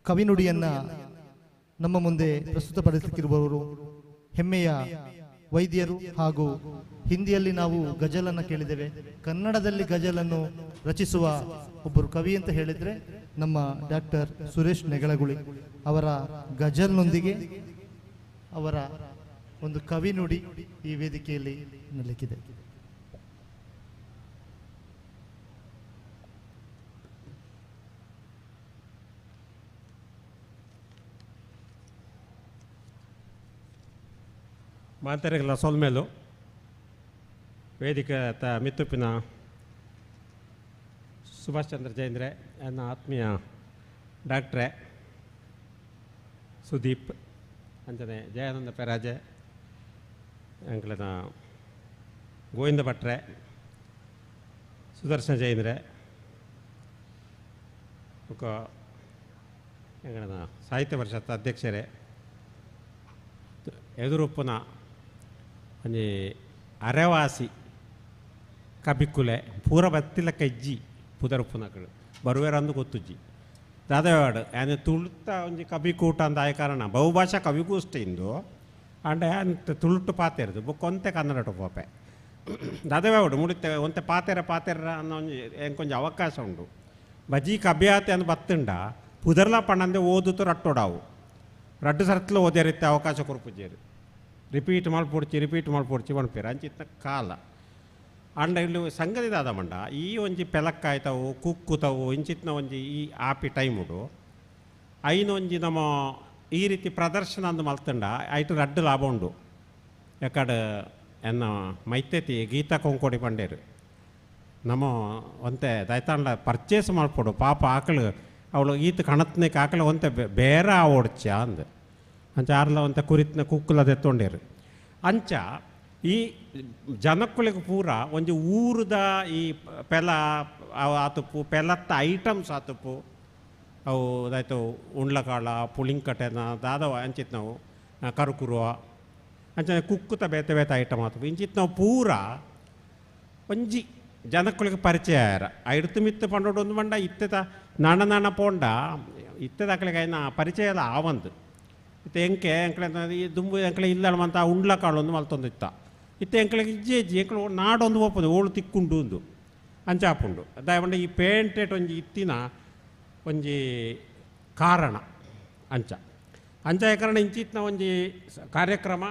ಕವಿನುಡಿಯನ್ನು ನಮ್ಮ ಮುಂದೆ ಪ್ರಸ್ತುತಪಡಿಸುತ್ತಿರುವವರು ಹೆಮ್ಮೆಯ ವೈದ್ಯರು ಹಾಗೂ ಹಿಂದಿಯಲ್ಲಿ ನಾವು ಗಜಲನ್ನು ಕೇಳಿದ್ದೇವೆ, ಕನ್ನಡದಲ್ಲಿ ಗಜಲನ್ನು ರಚಿಸುವ ಒಬ್ಬರು ಕವಿ ಅಂತ ಹೇಳಿದರೆ ನಮ್ಮ ಡಾಕ್ಟರ್ ಸುರೇಶ್ ನೆಗಳಗುಳಿ ಅವರ ಗಜಲ್ನೊಂದಿಗೆ ಅವರ ಒಂದು ಕವಿನುಡಿ ಈ ವೇದಿಕೆಯಲ್ಲಿ ನಡಲಿಕ್ಕಿದೆ. ಮಾತಾಡಲ್ಲ ಸೊಲ್ಮೇಲು ವೇದಿಕೆ ತ ಮಿತ್ತುಪ್ಪಿನ ಸುಭಾಷ್ ಚಂದ್ರ ಜೈಂದ್ರೆ, ನನ್ನ ಆತ್ಮೀಯ ಡಾಕ್ಟ್ರೆ ಸುದೀಪ್ ಅಂಜನೆ, ಜಯಾನಂದ ಪೆರಾಜೆ, ಅಂಕ್ಲನ ಗೋವಿಂದ ಭಟ್ರೆ, ಸುದರ್ಶನ ಜೈಂದ್ರೆ, ಬೊಕ್ಕ ಎಂಗಳನ ಸಾಹಿತ್ಯ ಪರಿಷತ್ ಅಧ್ಯಕ್ಷರೇ, ಎದುರುಪ್ಪುನ ಒಂಜಿ ಅರೆವಾಸಿ ಕಬಿಕುಲೆ ಪೂರ ಬತ್ತಿಲ ಕಜ್ಜಿ ಪುದರುಪ್ಪುನಕಳು ಬರುವೆರಂದು ಗೊತ್ತುಜ್ಜಿ ದಾದವಾಡು ಯಾನೆ ತುಳುತ್ತ ಒಂಜಿ ಕಬಿಕೂಟ ಅಂದ ಆಯ ಕಾರಣ ಬಹುಭಾಷಾ ಕವಿಗೋಷ್ಠಿ ಇಂದು ಅಂಡ ಯಾನ್ ತುಳುಟು ಪಾತೆರ್ದು ಬೊಕ್ಕ ಒಂತೆ ಕನ್ನಡ ಪೋಪೆ ದಾದವಾಡು ಮುಡಿತೆ ಒಂತೆ ಪಾತೆರ ಪಾತೆರ ಅನ್ನೋ ಒಂಜಿ ಎಂಕೊಂಜಿ ಅವಕಾಶ ಉಂಡು ಬಜಿ ಕಬ್ಯಾತೆ ಅಂದು ಬತ್ತುಂಡ ಪುದರ್ಲ ಪಣ್ಣಂದೆ ಓದುತ್ತು ರಟ್ಟೋಡಾವು ರಡ್ಡು ಸರ್ತ್ಲು ಓದೇರಿತ್ತೆ ಅವಕಾಶ ಕೊರ್ಪುಜೇರು ರಿಪೀಟ್ ಮಲ್ಪೊಡ್ಚಿ ರಿಪೀಟ್ ಮಲ್ಪೊಡ್ಚಿ ಪನ್ಪೆರ್ ಅಂಚಿತ್ತ ಕಾಲ ಅಂಡ ಇಲ್ಲಿ ಸಂಗತಿ ದಾದ ಮಂಡ ಈ ಒಂಜಿ ಪೆಲಕ್ಕಾಯ್ತವು ಕುಕ್ಕುತವು ಇಂಚಿತ್ನ ಒಂಜಿ ಈ ಆಪಿ ಟೈಮುಡು ಐನ ಒಂಜಿ ನಮ್ಮ ಈ ರೀತಿ ಪ್ರದರ್ಶನ ಅಂದು ಮಲ್ತಂಡ ಐಟು ರಡ್ಡು ಲಾಭ ಉಂಡು ಯಾಕಡೆ ಎನ್ನ ಮೈತೆತಿ ಗೀತಾ ಕೊಂಕೋಡಿ ಪಂಡೇರು ನಮ್ಮ ಒಂತೆ ದೈತಾಂಡ ಪರ್ಚೇಸ್ ಮಲ್ಪೊಡು ಪಾಪ ಆಕಳು ಅವಳು ಈತ ಕಣತ್ನೆ ಆಕಳು ಒಂತೆ ಬೇರೆ ಓಡ್ಚ ಅಂದು ಅಂಚ ಆರ್ಲ ಒಂತೆ ಕುರಿತ್ನ ಕುಕ್ಕುಲ ದೆತ್ತೊಂಡೇರು ಅಂಚ ಈ ಜನಕ್ಕುಳಿಗೆ ಪೂರ ಒಂಜಿ ಊರುದ ಈ ಪೆಲ ಆತುಪ್ಪು ಪೆಲತ್ತ ಐಟಮ್ಸ್ ಆತುಪ್ಪು ಅವು ಅದಾಯ್ತು ಉಂಡ್ಲಕಾಳ ಪುಳಿಂಕಟೆನ ದಾದವ ಅಂಚಿತ್ ನಾವು ಕರುಕುರುವ ಅಂಚನೆ ಕುಕ್ಕುತ ಬೇತೆ ಬೇತೆ ಐಟಮ್ ಆತುಪ್ಪು ಇಂಚಿತ್ ನಾವು ಪೂರ ಒಂಜಿ ಜನಕ್ಕುಳಿಗೆ ಪರಿಚಯ ಆಯಾರ ಐಡ್ತು ಮಿತ್ತು ಪಂಡೋಡು ಒಂದು ಮಂಡ ಇತ್ತೆತ ನಾಣ ನಾಣ ಪೋಂಡ ಇತ್ತೆದಾಕಳಿಗೆ ಐನ ಪರಿಚಯ ಎಲ್ಲ ಆವಂದು ಇತ್ತೆ ಎಂಕೆ ಎಂಕಲೆ ಈ ದುಂಬು ಎಂಕಲೆ ಇಲ್ಲಂತ ಉಂಡ್ಲಕಾಳು ಒಂದು ಮಲ್ತೊಂದು ಇತ್ತ ಇತ್ತೆ ಎಂಕಲೆಗೆ ಇಜ್ಜೆ ಇಜ್ಜಿ ಎಂಕಲು ನಾಡೊಂದು ಪೋಪುಂಡು ಓಳು ತಿಕ್ಕುಂಡು ಒಂದು ಅಂಚಾಪುಂಡು ದಾಯಪಂಡ ಈ ಪೇಂಟೆಟ್ ಒಂಜಿ ಇತ್ತಿನ ಒಂಜಿ ಕಾರಣ ಅಂಚ ಅಂಚ ಕಾರಣ ಇಂಚಿತ್ತಿನ ಒಂಜಿ ಕಾರ್ಯಕ್ರಮ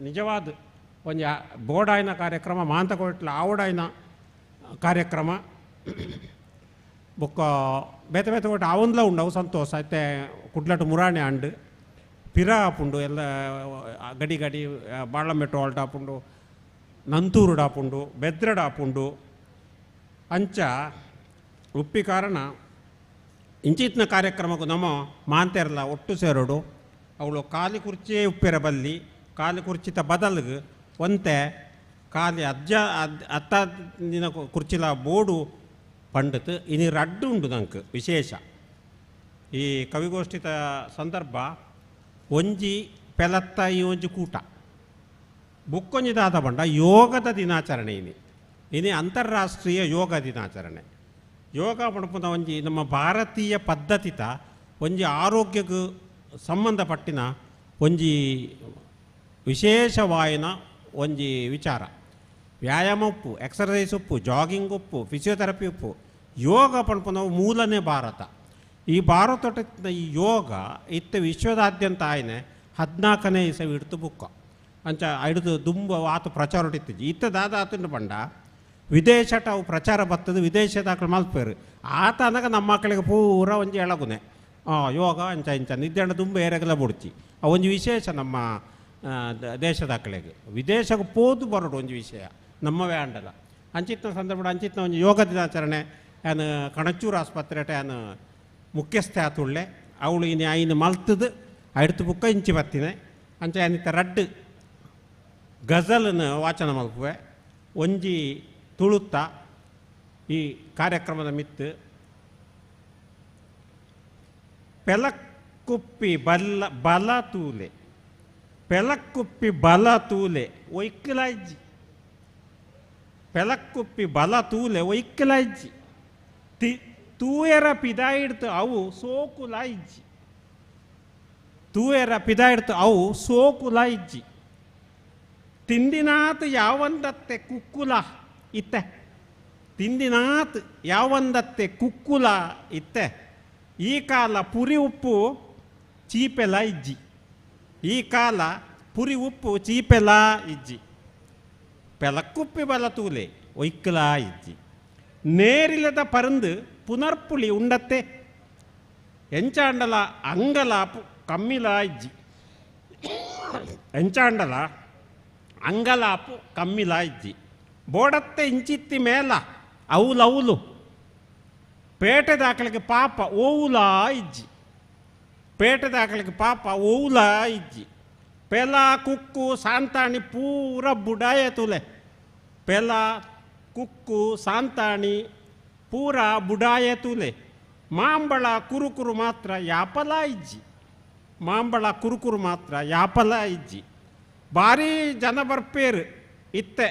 ನಿಜವಾದ ಒಂಜಿ ಬೋಡಾಯಿನ ಕಾರ್ಯಕ್ರಮ ಮಾಂತಕೋಟ್ಲ ಆವಡಾಯಿನ ಕಾರ್ಯಕ್ರಮ ಬೊಕ್ಕ ಬೇತೆ ಬೇತೆ ಒಟ್ಟು ಆವಂದ್ಲ ಉಂಡವು ಸಂತೋಷ ಐತೆ ಕುಡ್ಲಟ್ಟು ಮುರಾಣಿ ಅಂಡು ಪಿರ ಆಪುಂಡು ಎಲ್ಲ ಗಡಿ ಗಡಿ ಬಾಳಮೆಟ್ಟು ಆಲ್ಟ್ ಆಪುಂಡು ನಂತೂರು ಡಾಪುಂಡು ಬೆದ್ರಡ್ ಆಪುಂಡು ಅಂಚ ಉಪ್ಪಿ ಕಾರಣ ಇಂಚಿತ್ನ ಕಾರ್ಯಕ್ರಮಕ್ಕೂ ನಮ್ಮ ಮಾಂತೆರ್ಲ ಒಟ್ಟು ಸೇರೋಡು ಅವಳು ಖಾಲಿ ಕುರ್ಚಿಯೇ ಉಪ್ಪಿರ ಬಲ್ಲಿ ಖಾಲಿ ಕುರ್ಚಿತ ಬದಲ್ಗೆ ಒಂತೆ ಖಾಲಿ ಅಜ್ಜ ಅತ್ತ ದಿನ ಕುರ್ಚಿಲ ಬೋಡು ಪಂಡಿತ್ ಇನಿ ರಡ್ಡು ಉಂಡು ನಂಗೆ ವಿಶೇಷ ಈ ಕವಿಗೋಷ್ಠಿತ ಸಂದರ್ಭ ಒಂಜಿ ಪೆಲತ್ತ ಈ ಒಂಜಿ ಕೂಟ ಬುಕ್ಕೊಂಜಿ ದಾದ ಬಂಡ ಯೋಗದ ದಿನಾಚರಣೆ ಇನಿ ಇನಿ ಅಂತಾರಾಷ್ಟ್ರೀಯ ಯೋಗ ದಿನಾಚರಣೆ ಯೋಗ ಪಣಪುನ ಒಂಜಿ ನಮ್ಮ ಭಾರತೀಯ ಪದ್ಧತಿತ ಒಂಜಿ ಆರೋಗ್ಯಕ್ಕೆ ಸಂಬಂಧಪಟ್ಟಿನ ಒಂಜಿ ವಿಶೇಷವಾಯಿನ ಒಂಜಿ ವಿಚಾರ. ವ್ಯಾಯಾಮ ಉಪ್ಪು, ಎಕ್ಸರ್ಸೈಸ್ ಉಪ್ಪು, ಜಾಗಿಂಗ್ ಉಪ್ಪು, ಫಿಸಿಯೋಥೆರಪಿ ಉಪ್ಪು. ಯೋಗ ಪನ್ಪುನವು ಮೂಲನೇ ಭಾರತ. ಈ ಭಾರತೊಟ ಈ ಯೋಗ ಇತ್ತೆ ವಿಶ್ವದಾದ್ಯಂತ ಆಯ್ನೆ 14ನೇ ಇಸವಿ ಹಿಡ್ತು ಬುಕ್ಕ ಅಂಚ ಹಿಡಿದು ದುಂಬ ಆತ ಪ್ರಚಾರ ಇತ್ತಿಜ್ಜಿ. ಇತ್ತೆ ದಾದ ಆತಂಡು ಪಂಡ ವಿದೇಶಟ ಅವು ಪ್ರಚಾರ ಬರ್ತದೆ, ವಿದೇಶದ ಮಲ್ಪೇರು ಆತ ಅಂದಾಗ ನಮ್ಮ ಮಕ್ಕಳಿಗೆ ಪೂರ ಒಂಜಿ ಎಳಗುನೆ ಯೋಗ ಅಂಚ ಇಂಚ ನಿದ್ದೆಂಡ ದುಂಬ ಏರೆಗಲ ಬುಡ್ಚಿ. ಅವು ಒಂಜಿ ವಿಶೇಷ ನಮ್ಮ ದೇಶದ ಮಕ್ಕಳಿಗೆ ವಿದೇಶಕ್ಕೆ ಪೋದು ಬರೋಡು ಒಂಜಿ ವಿಷಯ ನಮ್ಮವೇ ಅಂಡಲ್ಲ. ಅಂಚಿತ್ನ ಸಂದರ್ಭ ಅಂಚಿತ್ನ ಒಂಜಿ ಯೋಗ ದಿನಾಚರಣೆ ಯಾನು ಕಣಚೂರು ಆಸ್ಪತ್ರೆ ಯಾನು ಮುಖ್ಯಸ್ಥೆ ಆತುಳ್ಳೆ ಅವಳು ಇನ್ನು ಐನು ಮಲ್ತದು ಐಡ್ತು ಬುಕ್ಕ ಇಂಚಿ ಬತ್ತಿನೆ ಅಂಚ ಯಾನಿತ್ತ ರಡ್ಡು ಗಜಲನ್ನು ವಾಚನ ಮಲ್ಪುವೆ ಒಂಜಿ ತುಳುತ್ತ ಈ ಕಾರ್ಯಕ್ರಮದ ಮಿತ್ತು. ಪೆಲಕ್ಕುಪ್ಪಿ ಬಲ್ಲ ಬಲ ತೂಲೆ, ಪೆಲಕ್ಕುಪ್ಪಿ ಬಲ ತೂಲೆ ಒಯ್ಕಲಾಯ್ಜಿ, ಪೆಲಕ್ಕುಪ್ಪಿ ಬಲ ತೂಲೆ ಒಯ್ಕಲಾಯ್ಜಿ, ತಿ ತೂಯರ ಪಿದಾಯಿಡ್ತು ಅವು ಸೋಕುಲಾಯ್ಜಿ, ತೂಯರ ಪಿದಾಯಿಡ್ತು ಅವು ಸೋಕುಲಾಯ್ಜಿ, ತಿಂದಿನಾತ್ ಯಾವಂದತ್ತೆ ಕುಕ್ಕುಲ ಇತ್ತೆ, ತಿಂದಿನಾತ್ ಯಾವಂದತ್ತೆ ಕುಕ್ಕುಲ ಇತ್ತೆ, ಈ ಕಾಲ ಪುರಿ ಉಪ್ಪು ಚೀಪೆಲ ಇಜ್ಜಿ, ಈ ಕಾಲ ಪುರಿ ಉಪ್ಪು ಚೀಪೆಲ ಇಜ್ಜಿ, ಪೆಲಕ್ಕುಪ್ಪಿ ಬಲ ತೂಲೆ ಒಯ್ಕಲ ಇಜ್ಜಿ, ನೇರಿಲ್ಲದ ಪರಂದು ಪುನರ್ಪುಳಿ ಉಂಡತ್ತೆ, ಎಂಚಾಂಡಲ ಅಂಗಲಾಪು ಕಮ್ಮಿಲ ಇಜ್ಜಿ, ಎಂಚಾಂಡಲ ಅಂಗಲಾಪು ಕಮ್ಮಿಲ ಇಜ್ಜಿ, ಬೋಡತ್ತೆ ಇಂಚಿತ್ತಿ ಮೇಲ ಅವುಲವುಲು, ಪೇಟೆ ದಾಖಲೆಗೆ ಪಾಪ ಓವುಲಾ ಇಜ್ಜಿ, ಪೇಟೆ ದಾಖಲೆಗೆ ಪಾಪ ಓವುಲಾ ಇಜ್ಜಿ, ಪೆಲ ಕುಕ್ಕು ಸಾಂತಾಣಿ ಪೂರ ಬುಡಾಯ ತುಲೆ, ಪೆಲ ಕುಕ್ಕು ಸಾಂತಾಣಿ ಪೂರ ಬುಡಾಯ ತುಲೆ, ಮಾಂಬಳ ಕುರುಕುರು ಮಾತ್ರ ಯಾಪಲ ಇಜ್ಜಿ, ಮಾಂಬಳ ಕುರುಕುರು ಮಾತ್ರ ಯಾಪಲ ಇಜ್ಜಿ, ಭಾರಿ ಜನ ಬರ್ಪೇರು ಇತ್ತೆ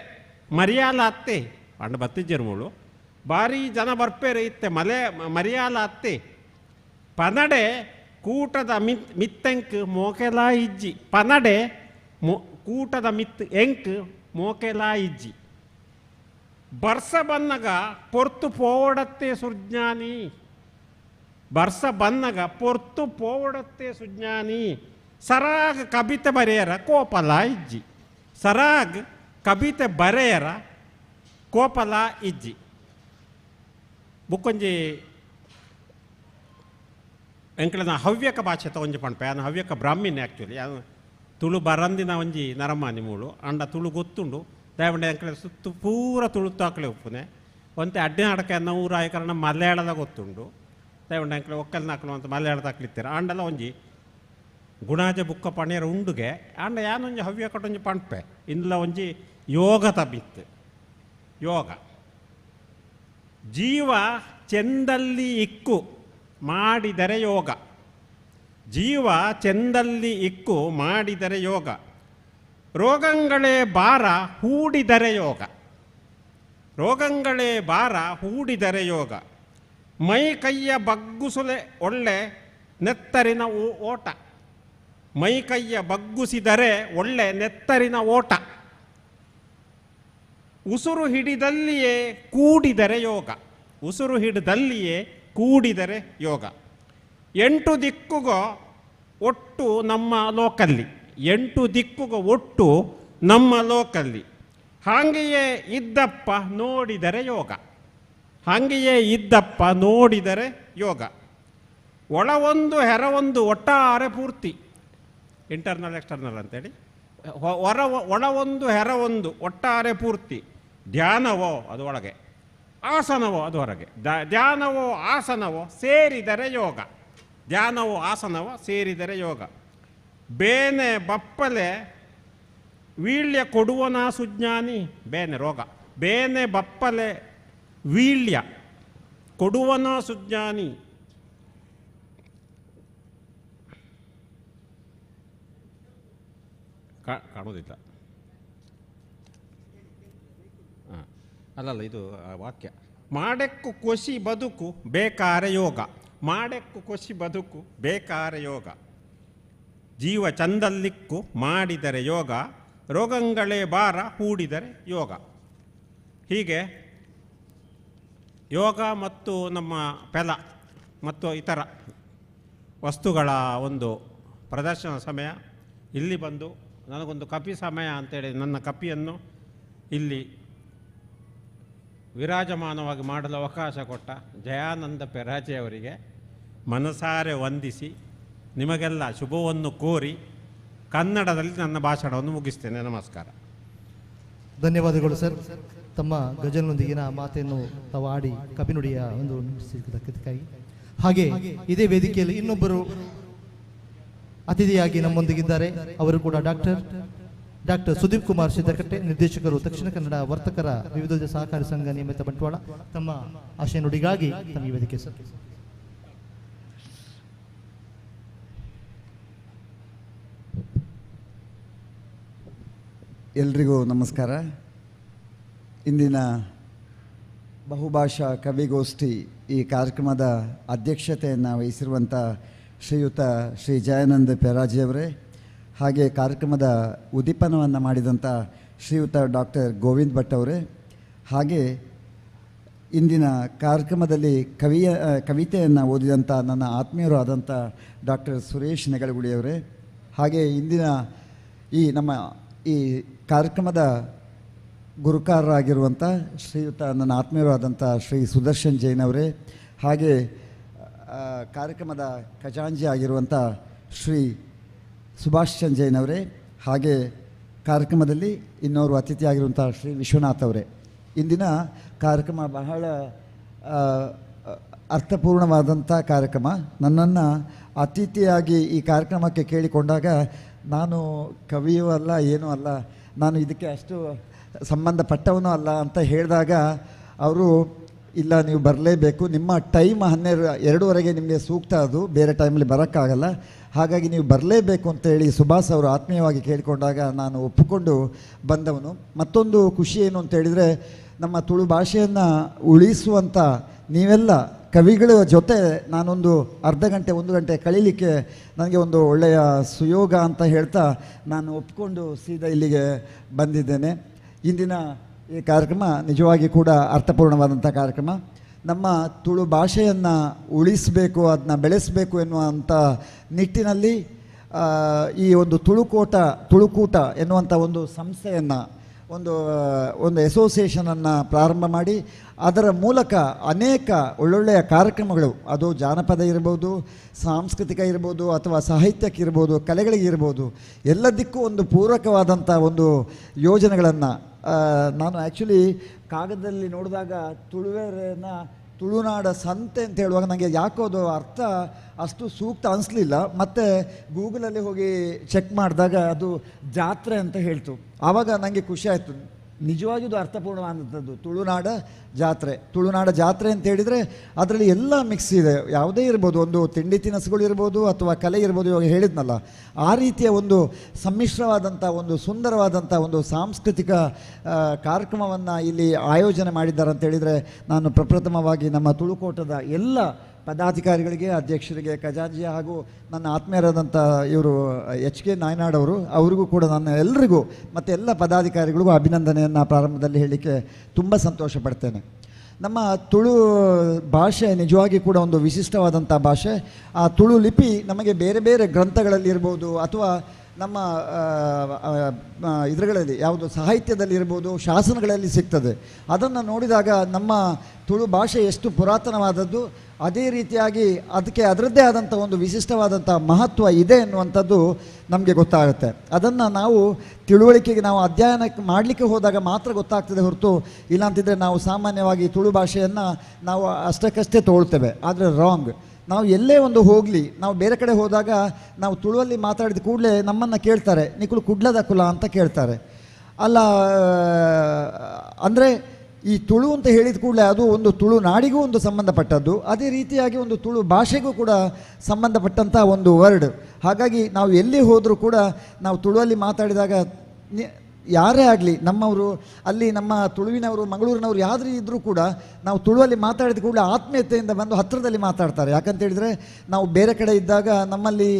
ಮರಿಯಾಲ ಅತ್ತೆ ಅಂಡ ಬತ್ತಿಜ್ಜರು ಭಾರಿ ಜನ ಬರ್ಪೇರು ಇತ್ತೆ ಮಲೆ ಮರಿಯಾಲ ಅತ್ತೆ, ಪನಡೆ ಕೂಟದ ಮಿತ್ತೆಂಕ್ ಮೋಕೆಲ ಇಜ್ಜಿ, ಪನಡೆ ಕೂಟದ ಮಿತ್ ಎಂಕ್ ಮೋಕೆಲ ಇಜ್ಜಿ, ಬರ್ಸ ಬನ್ನಗ ಪೊರ್ತು ಪೋವಡತ್ತೆ ಸುಜ್ಞಾನಿ, ಬರ್ಸ ಬನ್ನಗ ಪೊರ್ತು ಪೋವಡತ್ತೆ ಸುಜ್ಞಾನಿ, ಸರಾಗ್ ಕವಿತೆ ಬರೆಯರ ಕೋಪಲ ಇಜ್ಜಿ, ಸರಾಗ್ ಕವಿತೆ ಬರೆಯರ ಕೋಪಲ ಇಜ್ಜಿ. ಬುಕ್ಕೊಂಜಿ ಎಂಕಲನ ಹವ್ಯಕ ಭಾಷೆ ಒಂಜಿ ಪಣ್ಪೆ, ಆನ ಹವ್ಯಕ ಬ್ರಾಹ್ಮಿನ್ ಆ್ಯಕ್ಚುಲಿ, ಅದು ತುಳು ಬರಂದಿನ ಒಂಜಿ ನರಮಾನಿ ಮೂಳು ಅಂಡ ತುಳು ಗೊತ್ತುಂಡು ದಯವಂಡ ಎಂಕಲ ಸುತ್ತು ಪೂರ ತುಳು ತಾಕಲೆ ಉಪ್ಪುನೆ ಒಂತೆ ಅಡ್ಡಿನಾಡಕ ಅನ್ನ ಊರಾಯ ಕಾರಣ ಮಲಯಾಳದ ಗೊತ್ತುಂಡು ದಯವಂಡ ಎಂಕಲೆ ಒಕ್ಕಲ್ ನಾಕಲು ಅಂತ ಮಲಯಾಳದ ಹಾಕ್ಲಿತ್ತಾರೆ ಆಂಡಲ ಒಂಜಿ ಗುಣಾಜ ಬುಕ್ಕ ಪಣಿಯರ ಉಂಡುಗೆ ಆಂಡ ಯಾನೊಂಜಿ ಹವ್ಯಕಟೊಂಜಿ ಪಣ್ಪೆ ಇಂದ್ಲ ಒಂಜಿ ಯೋಗ ತಬಿತ್ತು. ಯೋಗ ಜೀವ ಚೆಂದಲ್ಲಿ ಇಕ್ಕು ಮಾಡಿದರೆ ಯೋಗ, ಜೀವ ಚೆಂದಲ್ಲಿ ಇಕ್ಕು ಮಾಡಿದರೆ ಯೋಗ, ರೋಗಗಳೇ ಭಾರ ಹೂಡಿದರೆ ಯೋಗ, ರೋಗಗಳೇ ಭಾರ ಹೂಡಿದರೆ ಯೋಗ, ಮೈ ಕೈಯ ಬಗ್ಗುಸುಲೆ ಒಳ್ಳೆ ನೆತ್ತರಿನ ಓಟ, ಮೈ ಕೈಯ ಬಗ್ಗುಸಿದರೆ ಒಳ್ಳೆ ನೆತ್ತರಿನ ಓಟ, ಉಸುರು ಹಿಡಿದಲ್ಲಿಯೇ ಕೂಡಿದರೆ ಯೋಗ, ಉಸುರು ಹಿಡಿದಲ್ಲಿಯೇ ಕೂಡಿದರೆ ಯೋಗ, ಎಂಟು ದಿಕ್ಕುಗೋ ಒಟ್ಟು ನಮ್ಮ ಲೋಕಲ್ಲಿ, ಎಂಟು ದಿಕ್ಕುಗೋ ಒಟ್ಟು ನಮ್ಮ ಲೋಕಲ್ಲಿ, ಹಾಗೆಯೇ ಇದ್ದಪ್ಪ ನೋಡಿದರೆ ಯೋಗ, ಹಾಗೆಯೇ ಇದ್ದಪ್ಪ ನೋಡಿದರೆ ಯೋಗ, ಒಳವೊಂದು ಹೆರವೊಂದು ಒಟ್ಟಾರೆ ಪೂರ್ತಿ, ಇಂಟರ್ನಲ್ ಎಕ್ಸ್ಟರ್ನಲ್ ಅಂತೇಳಿ, ಹೊರ ಒಳವೊಂದು ಹೆರವೊಂದು ಒಟ್ಟಾರೆ ಪೂರ್ತಿ, ಧ್ಯಾನವೋ ಅದು ಒಳಗೆ, ಆಸನವೋ ಅದು ಹೊರಗೆ, ಧ್ಯಾನವೋ ಆಸನವೋ ಸೇರಿದರೆ ಯೋಗ, ಧ್ಯಾನವೋ ಆಸನವೋ ಸೇರಿದರೆ ಯೋಗ, ಬೇನೆ ಬಪ್ಪಲೆ ವೀಳ್ಯ ಕೊಡುವನ ಸುಜ್ಞಾನಿ, ಬೇನೆ ರೋಗ, ಬೇನೆ ಬಪ್ಪಲೆ ವೀಳ್ಯ ಕೊಡುವನ ಸುಜ್ಞಾನಿ, ಕಾಣೋದಿಲ್ಲ, ಹಾಂ ಅಲ್ಲಲ್ಲ ಇದು ವಾಕ್ಯ, ಮಾಡೆಕ್ಕು ಕೊಸಿ ಬದುಕು ಬೇಕಾರೆ ಯೋಗ, ಮಾಡೆಕ್ಕು ಕೊಸಿ ಬದುಕು ಬೇಕಾರೆ ಯೋಗ, ಜೀವ ಚಂದಲ್ಲಿಕ್ಕು ಮಾಡಿದರೆ ಯೋಗ, ರೋಗಗಳೇ ಭಾರ ಹೂಡಿದರೆ ಯೋಗ. ಹೀಗೆ ಯೋಗ ಮತ್ತು ನಮ್ಮ ಪೆಲ ಮತ್ತು ಇತರ ವಸ್ತುಗಳ ಒಂದು ಪ್ರದರ್ಶನ ಸಮಯ ಇಲ್ಲಿ ಬಂದು ನನಗೊಂದು ಕಪಿ ಸಮಯ ಅಂತೇಳಿ ನನ್ನ ಕಪಿಯನ್ನು ಇಲ್ಲಿ ವಿರಾಜಮಾನವಾಗಿ ಮಾಡಲು ಅವಕಾಶ ಕೊಟ್ಟ ಜಯಾನಂದ ಪೆರಾಜೆಯವರಿಗೆ ಮನಸಾರೆ ವಂದಿಸಿ ನಿಮಗೆಲ್ಲ ಶುಭವನ್ನು ಕೋರಿ ಕನ್ನಡದಲ್ಲಿ ನನ್ನ ಭಾಷಣವನ್ನು ಮುಗಿಸ್ತೇನೆ. ನಮಸ್ಕಾರ. ಧನ್ಯವಾದಗಳು ಸರ್. ತಮ್ಮ ಗಜಲ್ನೊಂದಿಗಿನ ಮಾತೆಯನ್ನು ತಾವು ಆಡಿ ಕಬಿನುಡಿಯ ಒಂದು ನುಡಿಸಿದ್ದಕ್ಕಾಗಿ. ಹಾಗೆ ಇದೇ ವೇದಿಕೆಯಲ್ಲಿ ಇನ್ನೊಬ್ಬರು ಅತಿಥಿಯಾಗಿ ನಮ್ಮೊಂದಿಗಿದ್ದಾರೆ. ಅವರು ಕೂಡ ಡಾಕ್ಟರ್ ಸುದೀಪ್ ಕುಮಾರ್ ಸಿದ್ದಕಟ್ಟೆ, ನಿರ್ದೇಶಕರು, ದಕ್ಷಿಣ ಕನ್ನಡ ವರ್ತಕರ ವಿವಿಧ ಸಹಕಾರಿ ಸಂಘ ನಿಯಮಿತ ಬಂಟ್ವಾಳ. ತಮ್ಮ ಆಶಯ ನುಡಿಗಾಗಿ ತಮಗೆ ವೇದಿಕೆ ಸರ್. ಎಲ್ರಿಗೂ ನಮಸ್ಕಾರ. ಇಂದಿನ ಬಹುಭಾಷಾ ಕವಿಗೋಷ್ಠಿ ಈ ಕಾರ್ಯಕ್ರಮದ ಅಧ್ಯಕ್ಷತೆಯನ್ನು ವಹಿಸಿರುವಂಥ ಶ್ರೀಯುತ ಶ್ರೀ ಜಯಾನಂದ ಪೆರಾಜಿಯವರೇ, ಹಾಗೆ ಕಾರ್ಯಕ್ರಮದ ಉದ್ದೀಪನವನ್ನು ಮಾಡಿದಂಥ ಶ್ರೀಯುತ ಡಾಕ್ಟರ್ ಗೋವಿಂದ್ ಭಟ್ ಅವರೇ, ಹಾಗೆ ಇಂದಿನ ಕಾರ್ಯಕ್ರಮದಲ್ಲಿ ಕವಿತೆಯನ್ನು ಓದಿದಂಥ ನನ್ನ ಆತ್ಮೀಯರು ಆದಂಥ ಡಾಕ್ಟರ್ ಸುರೇಶ್ ನೆಗಳಗುಳಿಯವರೇ, ಹಾಗೆ ಇಂದಿನ ಈ ನಮ್ಮ ಈ ಕಾರ್ಯಕ್ರಮದ ಗುರುಕಾರರಾಗಿರುವಂಥ ಶ್ರೀಯುತ ನನ್ನ ಆತ್ಮೀಯರು ಆದಂಥ ಶ್ರೀ ಸುದರ್ಶನ್ ಜೈನ್ ಅವರೇ, ಹಾಗೆ ಕಾರ್ಯಕ್ರಮದ ಖಜಾಂಜಿ ಆಗಿರುವಂಥ ಶ್ರೀ ಸುಭಾಷ್ ಚಂದ್ ಜೈನ್ ಅವರೇ, ಹಾಗೆ ಕಾರ್ಯಕ್ರಮದಲ್ಲಿ ಇನ್ನೋರ್ವ ಅತಿಥಿಯಾಗಿರುವಂಥ ಶ್ರೀ ವಿಶ್ವನಾಥ್ ಅವರೇ. ಇಂದಿನ ಕಾರ್ಯಕ್ರಮ ಬಹಳ ಅರ್ಥಪೂರ್ಣವಾದಂಥ ಕಾರ್ಯಕ್ರಮ. ನನ್ನನ್ನು ಅತಿಥಿಯಾಗಿ ಈ ಕಾರ್ಯಕ್ರಮಕ್ಕೆ ಕೇಳಿಕೊಂಡಾಗ ನಾನು ಕವಿಯೂ ಅಲ್ಲ, ಏನೂ ಅಲ್ಲ, ನಾನು ಇದಕ್ಕೆ ಅಷ್ಟು ಸಂಬಂಧಪಟ್ಟವನೂ ಅಲ್ಲ ಅಂತ ಹೇಳಿದಾಗ ಅವರು ಇಲ್ಲ, ನೀವು ಬರಲೇಬೇಕು, ನಿಮ್ಮ ಟೈಮ್ 2:30 ನಿಮಗೆ ಸೂಕ್ತ, ಅದು ಬೇರೆ ಟೈಮಲ್ಲಿ ಬರೋಕ್ಕಾಗಲ್ಲ, ಹಾಗಾಗಿ ನೀವು ಬರಲೇಬೇಕು ಅಂತೇಳಿ ಸುಭಾಷ್ ಅವರು ಆತ್ಮೀಯವಾಗಿ ಕೇಳಿಕೊಂಡಾಗ ನಾನು ಒಪ್ಪಿಕೊಂಡು ಬಂದವನು. ಮತ್ತೊಂದು ಖುಷಿ ಏನು ಅಂತೇಳಿದರೆ, ನಮ್ಮ ತುಳು ಭಾಷೆಯನ್ನು ಉಳಿಸುವಂಥ ನೀವೆಲ್ಲ ಕವಿಗಳ ಜೊತೆ ನಾನೊಂದು ಅರ್ಧ ಗಂಟೆ 1 ಗಂಟೆ ಕಳೀಲಿಕ್ಕೆ ನನಗೆ ಒಂದು ಒಳ್ಳೆಯ ಸುಯೋಗ ಅಂತ ಹೇಳ್ತಾ ನಾನು ಒಪ್ಪಿಕೊಂಡು ಸೀದಾ ಇಲ್ಲಿಗೆ ಬಂದಿದ್ದೇನೆ. ಇಂದಿನ ಈ ಕಾರ್ಯಕ್ರಮ ನಿಜವಾಗಿ ಕೂಡ ಅರ್ಥಪೂರ್ಣವಾದಂಥ ಕಾರ್ಯಕ್ರಮ. ನಮ್ಮ ತುಳು ಭಾಷೆಯನ್ನು ಉಳಿಸಬೇಕು, ಅದನ್ನ ಬೆಳೆಸಬೇಕು ಎನ್ನುವಂಥ ನಿಟ್ಟಿನಲ್ಲಿ ಈ ಒಂದು ತುಳುಕೂಟ ಎನ್ನುವಂಥ ಒಂದು ಸಂಸ್ಥೆಯನ್ನು, ಒಂದು ಅಸೋಸಿಯೇಷನನ್ನು ಪ್ರಾರಂಭ ಮಾಡಿ ಅದರ ಮೂಲಕ ಅನೇಕ ಒಳ್ಳೊಳ್ಳೆಯ ಕಾರ್ಯಕ್ರಮಗಳು, ಅದು ಜಾನಪದ ಇರ್ಬೋದು, ಸಾಂಸ್ಕೃತಿಕ ಇರ್ಬೋದು, ಅಥವಾ ಸಾಹಿತ್ಯಕ್ಕಿರ್ಬೋದು, ಕಲೆಗಳಿಗಿರ್ಬೋದು, ಎಲ್ಲದಕ್ಕೂ ಒಂದು ಪೂರಕವಾದಂಥ ಒಂದು ಯೋಜನೆಗಳನ್ನು ನಾನು ಆ್ಯಕ್ಚುಲಿ ಕಾಗದದಲ್ಲಿ ನೋಡಿದಾಗ ತುಳುವೆರನ್ನ ತುಳುನಾಡ ಸಂತೆ ಅಂತ ಹೇಳುವಾಗ ನನಗೆ ಯಾಕೋ ಅದು ಅರ್ಥ ಅಷ್ಟು ಸೂಕ್ತ ಅನಿಸ್ಲಿಲ್ಲ. ಮತ್ತು ಗೂಗಲಲ್ಲಿ ಹೋಗಿ ಚೆಕ್ ಮಾಡಿದಾಗ ಅದು ಜಾತ್ರೆ ಅಂತ ಹೇಳ್ತು. ಆವಾಗ ನನಗೆ ಖುಷಿ ಆಯಿತು, ನಿಜವಾಗಿಯೂ ಅದು ಅರ್ಥಪೂರ್ಣವಾದಂಥದ್ದು ತುಳುನಾಡ ಜಾತ್ರೆ. ತುಳುನಾಡ ಜಾತ್ರೆ ಅಂತ ಹೇಳಿದರೆ ಅದರಲ್ಲಿ ಎಲ್ಲ ಮಿಕ್ಸ್ ಇದೆ, ಯಾವುದೇ ಇರ್ಬೋದು, ಒಂದು ತಿಂಡಿ ತಿನಿಸುಗಳು ಇರ್ಬೋದು ಅಥವಾ ಕಲೆ ಇರ್ಬೋದು, ಇವಾಗ ಹೇಳಿದ್ನಲ್ಲ ಆ ರೀತಿಯ ಒಂದು ಸಮ್ಮಿಶ್ರವಾದಂಥ ಒಂದು ಸುಂದರವಾದಂಥ ಒಂದು ಸಾಂಸ್ಕೃತಿಕ ಕಾರ್ಯಕ್ರಮವನ್ನು ಇಲ್ಲಿ ಆಯೋಜನೆ ಮಾಡಿದ್ದಾರೆ ಅಂತ ಹೇಳಿದರೆ ನಾನು ಪ್ರಪ್ರಥಮವಾಗಿ ನಮ್ಮ ತುಳುಕೋಟದ ಎಲ್ಲ ಪದಾಧಿಕಾರಿಗಳಿಗೆ, ಅಧ್ಯಕ್ಷರಿಗೆ, ಖಜಾಂಜಿ ಹಾಗೂ ನನ್ನ ಆತ್ಮೀಯರಾದಂಥ ಇವರು ಎಚ್ ಕೆ ನಾಯ್ನಾಡವರು, ಅವರಿಗೂ ಕೂಡ ನನ್ನ ಎಲ್ರಿಗೂ ಮತ್ತು ಎಲ್ಲ ಪದಾಧಿಕಾರಿಗಳಿಗೂ ಅಭಿನಂದನೆಯನ್ನು ಪ್ರಾರಂಭದಲ್ಲಿ ಹೇಳಲಿಕ್ಕೆ ತುಂಬ ಸಂತೋಷ ಪಡ್ತೇನೆ. ನಮ್ಮ ತುಳು ಭಾಷೆ ನಿಜವಾಗಿ ಕೂಡ ಒಂದು ವಿಶಿಷ್ಟವಾದಂಥ ಭಾಷೆ. ಆ ತುಳು ಲಿಪಿ ನಮಗೆ ಬೇರೆ ಬೇರೆ ಗ್ರಂಥಗಳಲ್ಲಿ ಇರ್ಬೋದು ಅಥವಾ ನಮ್ಮ ಇದರಲ್ಲಿ ಯಾವುದು ಸಾಹಿತ್ಯದಲ್ಲಿ ಇರ್ಬೋದು, ಶಾಸನಗಳಲ್ಲಿ ಸಿಗ್ತದೆ. ಅದನ್ನು ನೋಡಿದಾಗ ನಮ್ಮ ತುಳು ಭಾಷೆ ಎಷ್ಟು ಪುರಾತನವಾದದ್ದು, ಅದೇ ರೀತಿಯಾಗಿ ಅದಕ್ಕೆ ಅದರದ್ದೇ ಆದಂಥ ಒಂದು ವಿಶಿಷ್ಟವಾದಂಥ ಮಹತ್ವ ಇದೆ ಎನ್ನುವಂಥದ್ದು ನಮಗೆ ಗೊತ್ತಾಗುತ್ತೆ. ಅದನ್ನು ನಾವು ತಿಳುವಳಿಕೆಗೆ ನಾವು ಅಧ್ಯಯನ ಮಾಡಲಿಕ್ಕೆ ಹೋದಾಗ ಮಾತ್ರ ಗೊತ್ತಾಗ್ತದೆ ಹೊರತು ಇಲ್ಲಾಂತಿದ್ದರೆ ನಾವು ಸಾಮಾನ್ಯವಾಗಿ ತುಳು ಭಾಷೆಯನ್ನು ನಾವು ಅಷ್ಟಕ್ಕಷ್ಟೇ ತಗೊಳ್ತೇವೆ. ಆದರೆ ರಾಂಗ್. ನಾವು ಎಲ್ಲೇ ಒಂದು ಹೋಗಲಿ, ನಾವು ಬೇರೆ ಕಡೆ ಹೋದಾಗ ನಾವು ತುಳುವಲ್ಲಿ ಮಾತಾಡಿದ ಕೂಡಲೇ ನಮ್ಮನ್ನು ಕೇಳ್ತಾರೆ, ನಿಕುಲು ಕುಡ್ಲದ ಕುಲ ಅಂತ ಕೇಳ್ತಾರೆ. ಅಲ್ಲ, ಅಂದರೆ ಈ ತುಳು ಅಂತ ಹೇಳಿದ ಕೂಡಲೇ ಅದು ಒಂದು ತುಳು ನಾಡಿಗೂ ಒಂದು ಸಂಬಂಧಪಟ್ಟದ್ದು, ಅದೇ ರೀತಿಯಾಗಿ ಒಂದು ತುಳು ಭಾಷೆಗೂ ಕೂಡ ಸಂಬಂಧಪಟ್ಟಂಥ ಒಂದು ವರ್ಡ್. ಹಾಗಾಗಿ ನಾವು ಎಲ್ಲಿ ಹೋದರೂ ಕೂಡ ನಾವು ತುಳುವಲ್ಲಿ ಮಾತಾಡಿದಾಗ ಯಾರೇ ಆಗಲಿ, ನಮ್ಮವರು ಅಲ್ಲಿ ನಮ್ಮ ತುಳುವಿನವರು, ಮಂಗಳೂರಿನವರು ಯಾರೇ ಇದ್ದರೂ ಕೂಡ ನಾವು ತುಳುವಲ್ಲಿ ಮಾತಾಡಿದ ಕೂಡಲೇ ಆತ್ಮೀಯತೆಯಿಂದ ಬಂದು ಹತ್ತಿರದಲ್ಲಿ ಮಾತಾಡ್ತಾರೆ. ಯಾಕಂತೇಳಿದರೆ ನಾವು ಬೇರೆ ಕಡೆ ಇದ್ದಾಗ ನಮ್ಮಲ್ಲಿ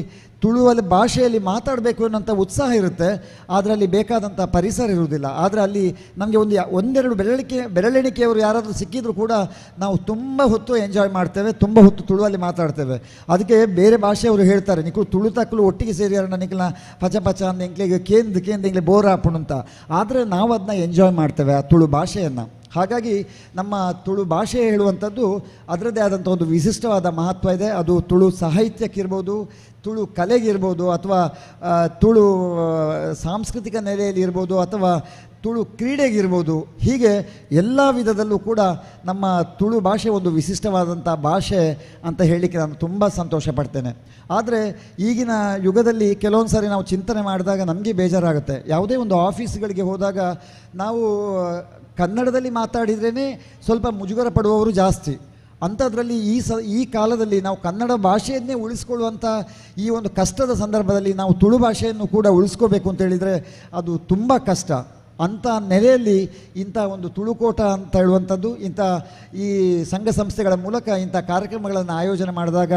ತುಳುವಲ್ಲಿ ಭಾಷೆಯಲ್ಲಿ ಮಾತಾಡಬೇಕು ಅನ್ನೋಂಥ ಉತ್ಸಾಹ ಇರುತ್ತೆ, ಆದರೆ ಅಲ್ಲಿ ಬೇಕಾದಂಥ ಪರಿಸರ ಇರುವುದಿಲ್ಲ. ಆದರೆ ಅಲ್ಲಿ ನಮಗೆ ಒಂದೆರಡು ಬೆರಳೆಣಿಕೆಯವರು ಯಾರಾದರೂ ಸಿಕ್ಕಿದರೂ ಕೂಡ ನಾವು ತುಂಬ ಹೊತ್ತು ಎಂಜಾಯ್ ಮಾಡ್ತೇವೆ, ತುಂಬ ಹೊತ್ತು ತುಳುವಲ್ಲಿ ಮಾತಾಡ್ತೇವೆ. ಅದಕ್ಕೆ ಬೇರೆ ಭಾಷೆಯವರು ಹೇಳ್ತಾರೆ, ನಿಕ್ಲು ತುಳು ತಕ್ಕಲು ಒಟ್ಟಿಗೆ ಸೇರಿಯಾರಣ್ಣ ನಿಕ್ಲ ಪಚ ಪಚ ಅಂದ ಎಂಕ್ಲಿಗೆ ಕೇಂದ್ ಕೇಂದ್ ಎಂಕ್ಲೆ ಬೋರ್ ಆಪುಣು ಅಂತ. ಆದರೆ ನಾವು ಅದನ್ನ ಎಂಜಾಯ್ ಮಾಡ್ತೇವೆ ಆ ತುಳು ಭಾಷೆಯನ್ನು. ಹಾಗಾಗಿ ನಮ್ಮ ತುಳು ಭಾಷೆ ಹೇಳುವಂಥದ್ದು ಅದರದ್ದೇ ಆದಂಥ ಒಂದು ವಿಶಿಷ್ಟವಾದ ಮಹತ್ವ ಇದೆ. ಅದು ತುಳು ಸಾಹಿತ್ಯಕ್ಕಿರ್ಬೋದು, ತುಳು ಕಲೆಗಿರ್ಬೋದು, ಅಥವಾ ತುಳು ಸಾಂಸ್ಕೃತಿಕ ನೆಲೆಯಲ್ಲಿ ಇರ್ಬೋದು, ಅಥವಾ ತುಳು ಕ್ರೀಡೆಗಿರ್ಬೋದು. ಹೀಗೆ ಎಲ್ಲ ವಿಧದಲ್ಲೂ ಕೂಡ ನಮ್ಮ ತುಳು ಭಾಷೆ ಒಂದು ವಿಶಿಷ್ಟವಾದಂಥ ಭಾಷೆ ಅಂತ ಹೇಳಲಿಕ್ಕೆ ನಾನು ತುಂಬ ಸಂತೋಷ ಪಡ್ತೇನೆ. ಆದರೆ ಈಗಿನ ಯುಗದಲ್ಲಿ ಕೆಲವೊಂದು ಸಾರಿ ನಾವು ಚಿಂತನೆ ಮಾಡಿದಾಗ ನಮಗೆ ಬೇಜಾರಾಗುತ್ತೆ. ಯಾವುದೇ ಒಂದು ಆಫೀಸ್ಗಳಿಗೆ ಹೋದಾಗ ನಾವು ಕನ್ನಡದಲ್ಲಿ ಮಾತಾಡಿದ್ರೇ ಸ್ವಲ್ಪ ಮುಜುಗರ ಪಡುವವರು ಜಾಸ್ತಿ. ಅಂಥದ್ರಲ್ಲಿ ಈ ಕಾಲದಲ್ಲಿ ನಾವು ಕನ್ನಡ ಭಾಷೆಯನ್ನೇ ಉಳಿಸ್ಕೊಳ್ಳುವಂಥ ಈ ಒಂದು ಕಷ್ಟದ ಸಂದರ್ಭದಲ್ಲಿ ನಾವು ತುಳು ಭಾಷೆಯನ್ನು ಕೂಡ ಉಳಿಸ್ಕೋಬೇಕು ಅಂತೇಳಿದರೆ ಅದು ತುಂಬ ಕಷ್ಟ. ಅಂಥ ನೆಲೆಯಲ್ಲಿ ಇಂಥ ಒಂದು ತುಳುಕೋಟ ಅಂತ ಹೇಳುವಂಥದ್ದು, ಇಂಥ ಈ ಸಂಘ ಸಂಸ್ಥೆಗಳ ಮೂಲಕ ಇಂಥ ಕಾರ್ಯಕ್ರಮಗಳನ್ನು ಆಯೋಜನೆ ಮಾಡಿದಾಗ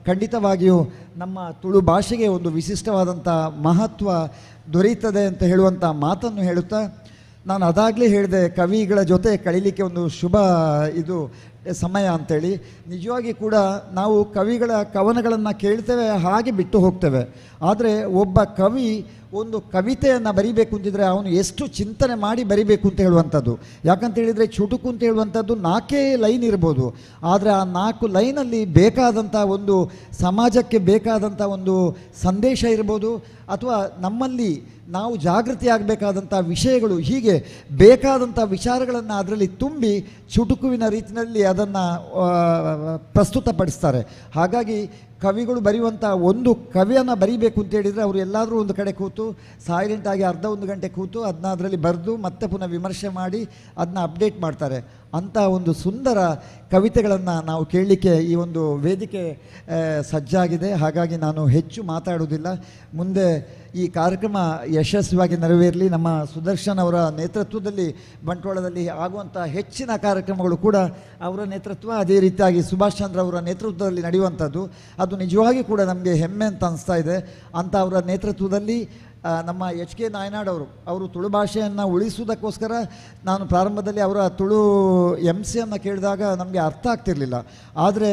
ಖಂಡಿತವಾಗಿಯೂ ನಮ್ಮ ತುಳು ಭಾಷೆಗೆ ಒಂದು ವಿಶಿಷ್ಟವಾದಂಥ ಮಹತ್ವ ದೊರೆಯುತ್ತದೆ ಅಂತ ಹೇಳುವಂಥ ಮಾತನ್ನು ಹೇಳುತ್ತಾ, ನಾನು ಅದಾಗಲೇ ಹೇಳಿದೆ ಕವಿಗಳ ಜೊತೆ ಕಳೀಲಿಕ್ಕೆ ಒಂದು ಶುಭ ಇದು ಸಮಯ ಅಂಥೇಳಿ. ನಿಜವಾಗಿ ಕೂಡ ನಾವು ಕವಿಗಳ ಕವನಗಳನ್ನು ಕೇಳ್ತೇವೆ, ಹಾಗೆ ಬಿಟ್ಟು ಹೋಗ್ತೇವೆ. ಆದರೆ ಒಬ್ಬ ಕವಿ ಒಂದು ಕವಿತೆಯನ್ನು ಬರೀಬೇಕು ಅಂತಿದ್ರೆ ಅವನು ಎಷ್ಟು ಚಿಂತನೆ ಮಾಡಿ ಬರೀಬೇಕು ಅಂತ ಹೇಳುವಂಥದ್ದು. ಯಾಕಂತೇಳಿದರೆ ಚುಟುಕು ಅಂತ ಹೇಳುವಂಥದ್ದು 4 ಲೈನ್ ಇರ್ಬೋದು, ಆದರೆ ಆ 4 ಲೈನಲ್ಲಿ ಬೇಕಾದಂಥ ಒಂದು ಸಮಾಜಕ್ಕೆ ಬೇಕಾದಂಥ ಒಂದು ಸಂದೇಶ ಇರ್ಬೋದು, ಅಥವಾ ನಮ್ಮಲ್ಲಿ ನಾವು ಜಾಗೃತಿ ಆಗಬೇಕಾದಂಥ ವಿಷಯಗಳು, ಹೀಗೆ ಬೇಕಾದಂಥ ವಿಚಾರಗಳನ್ನು ಅದರಲ್ಲಿ ತುಂಬಿ ಚುಟುಕುವಿನ ರೀತಿಯಲ್ಲಿ ಅದನ್ನು ಪ್ರಸ್ತುತಪಡಿಸ್ತಾರೆ. ಹಾಗಾಗಿ ಕವಿಗಳು ಬರೆಯುವಂಥ ಒಂದು ಕವಿಯನ್ನು ಬರೀಬೇಕು ಅಂತೇಳಿದರೆ ಅವರು ಎಲ್ಲಾದರೂ ಒಂದು ಕಡೆ ಕೂತು ಸೈಲೆಂಟಾಗಿ ಅರ್ಧ ಒಂದು ಗಂಟೆ ಕೂತು ಅದನ್ನ ಅದರಲ್ಲಿ ಬರೆದು ಮತ್ತೆ ಪುನಃ ವಿಮರ್ಶೆ ಮಾಡಿ ಅದನ್ನ ಅಪ್ಡೇಟ್ ಮಾಡ್ತಾರೆ. ಅಂಥ ಒಂದು ಸುಂದರ ಕವಿತೆಗಳನ್ನು ನಾವು ಕೇಳಲಿಕ್ಕೆ ಈ ಒಂದು ವೇದಿಕೆ ಸಜ್ಜಾಗಿದೆ. ಹಾಗಾಗಿ ನಾನು ಹೆಚ್ಚು ಮಾತಾಡುವುದಿಲ್ಲ. ಮುಂದೆ ಈ ಕಾರ್ಯಕ್ರಮ ಯಶಸ್ವಿಯಾಗಿ ನೆರವೇರಲಿ. ನಮ್ಮ ಸುದರ್ಶನ್ ಅವರ ನೇತೃತ್ವದಲ್ಲಿ ಬಂಟ್ವಾಳದಲ್ಲಿ ಆಗುವಂಥ ಹೆಚ್ಚಿನ ಕಾರ್ಯಕ್ರಮಗಳು ಕೂಡ ಅವರ ನೇತೃತ್ವ, ಅದೇ ರೀತಿಯಾಗಿ ಸುಭಾಷ್ ಚಂದ್ರ ಅವರ ನೇತೃತ್ವದಲ್ಲಿ ನಡೆಯುವಂಥದ್ದು ಅದು ನಿಜವಾಗಿ ಕೂಡ ನಮಗೆ ಹೆಮ್ಮೆ ಅಂತ ಅನಿಸ್ತಾ ಇದೆ. ಅಂಥ ಅವರ ನೇತೃತ್ವದಲ್ಲಿ ನಮ್ಮ ಎಚ್ ಕೆ ನಾಯನಾಡ್ ಅವರು ತುಳು ಭಾಷೆಯನ್ನು ಉಳಿಸುವುದಕ್ಕೋಸ್ಕರ ನಾನು ಪ್ರಾರಂಭದಲ್ಲಿ ಅವರ ತುಳು ಎಮ್ ಸಿಯನ್ನು ಕೇಳಿದಾಗ ನಮಗೆ ಅರ್ಥ ಆಗ್ತಿರಲಿಲ್ಲ. ಆದರೆ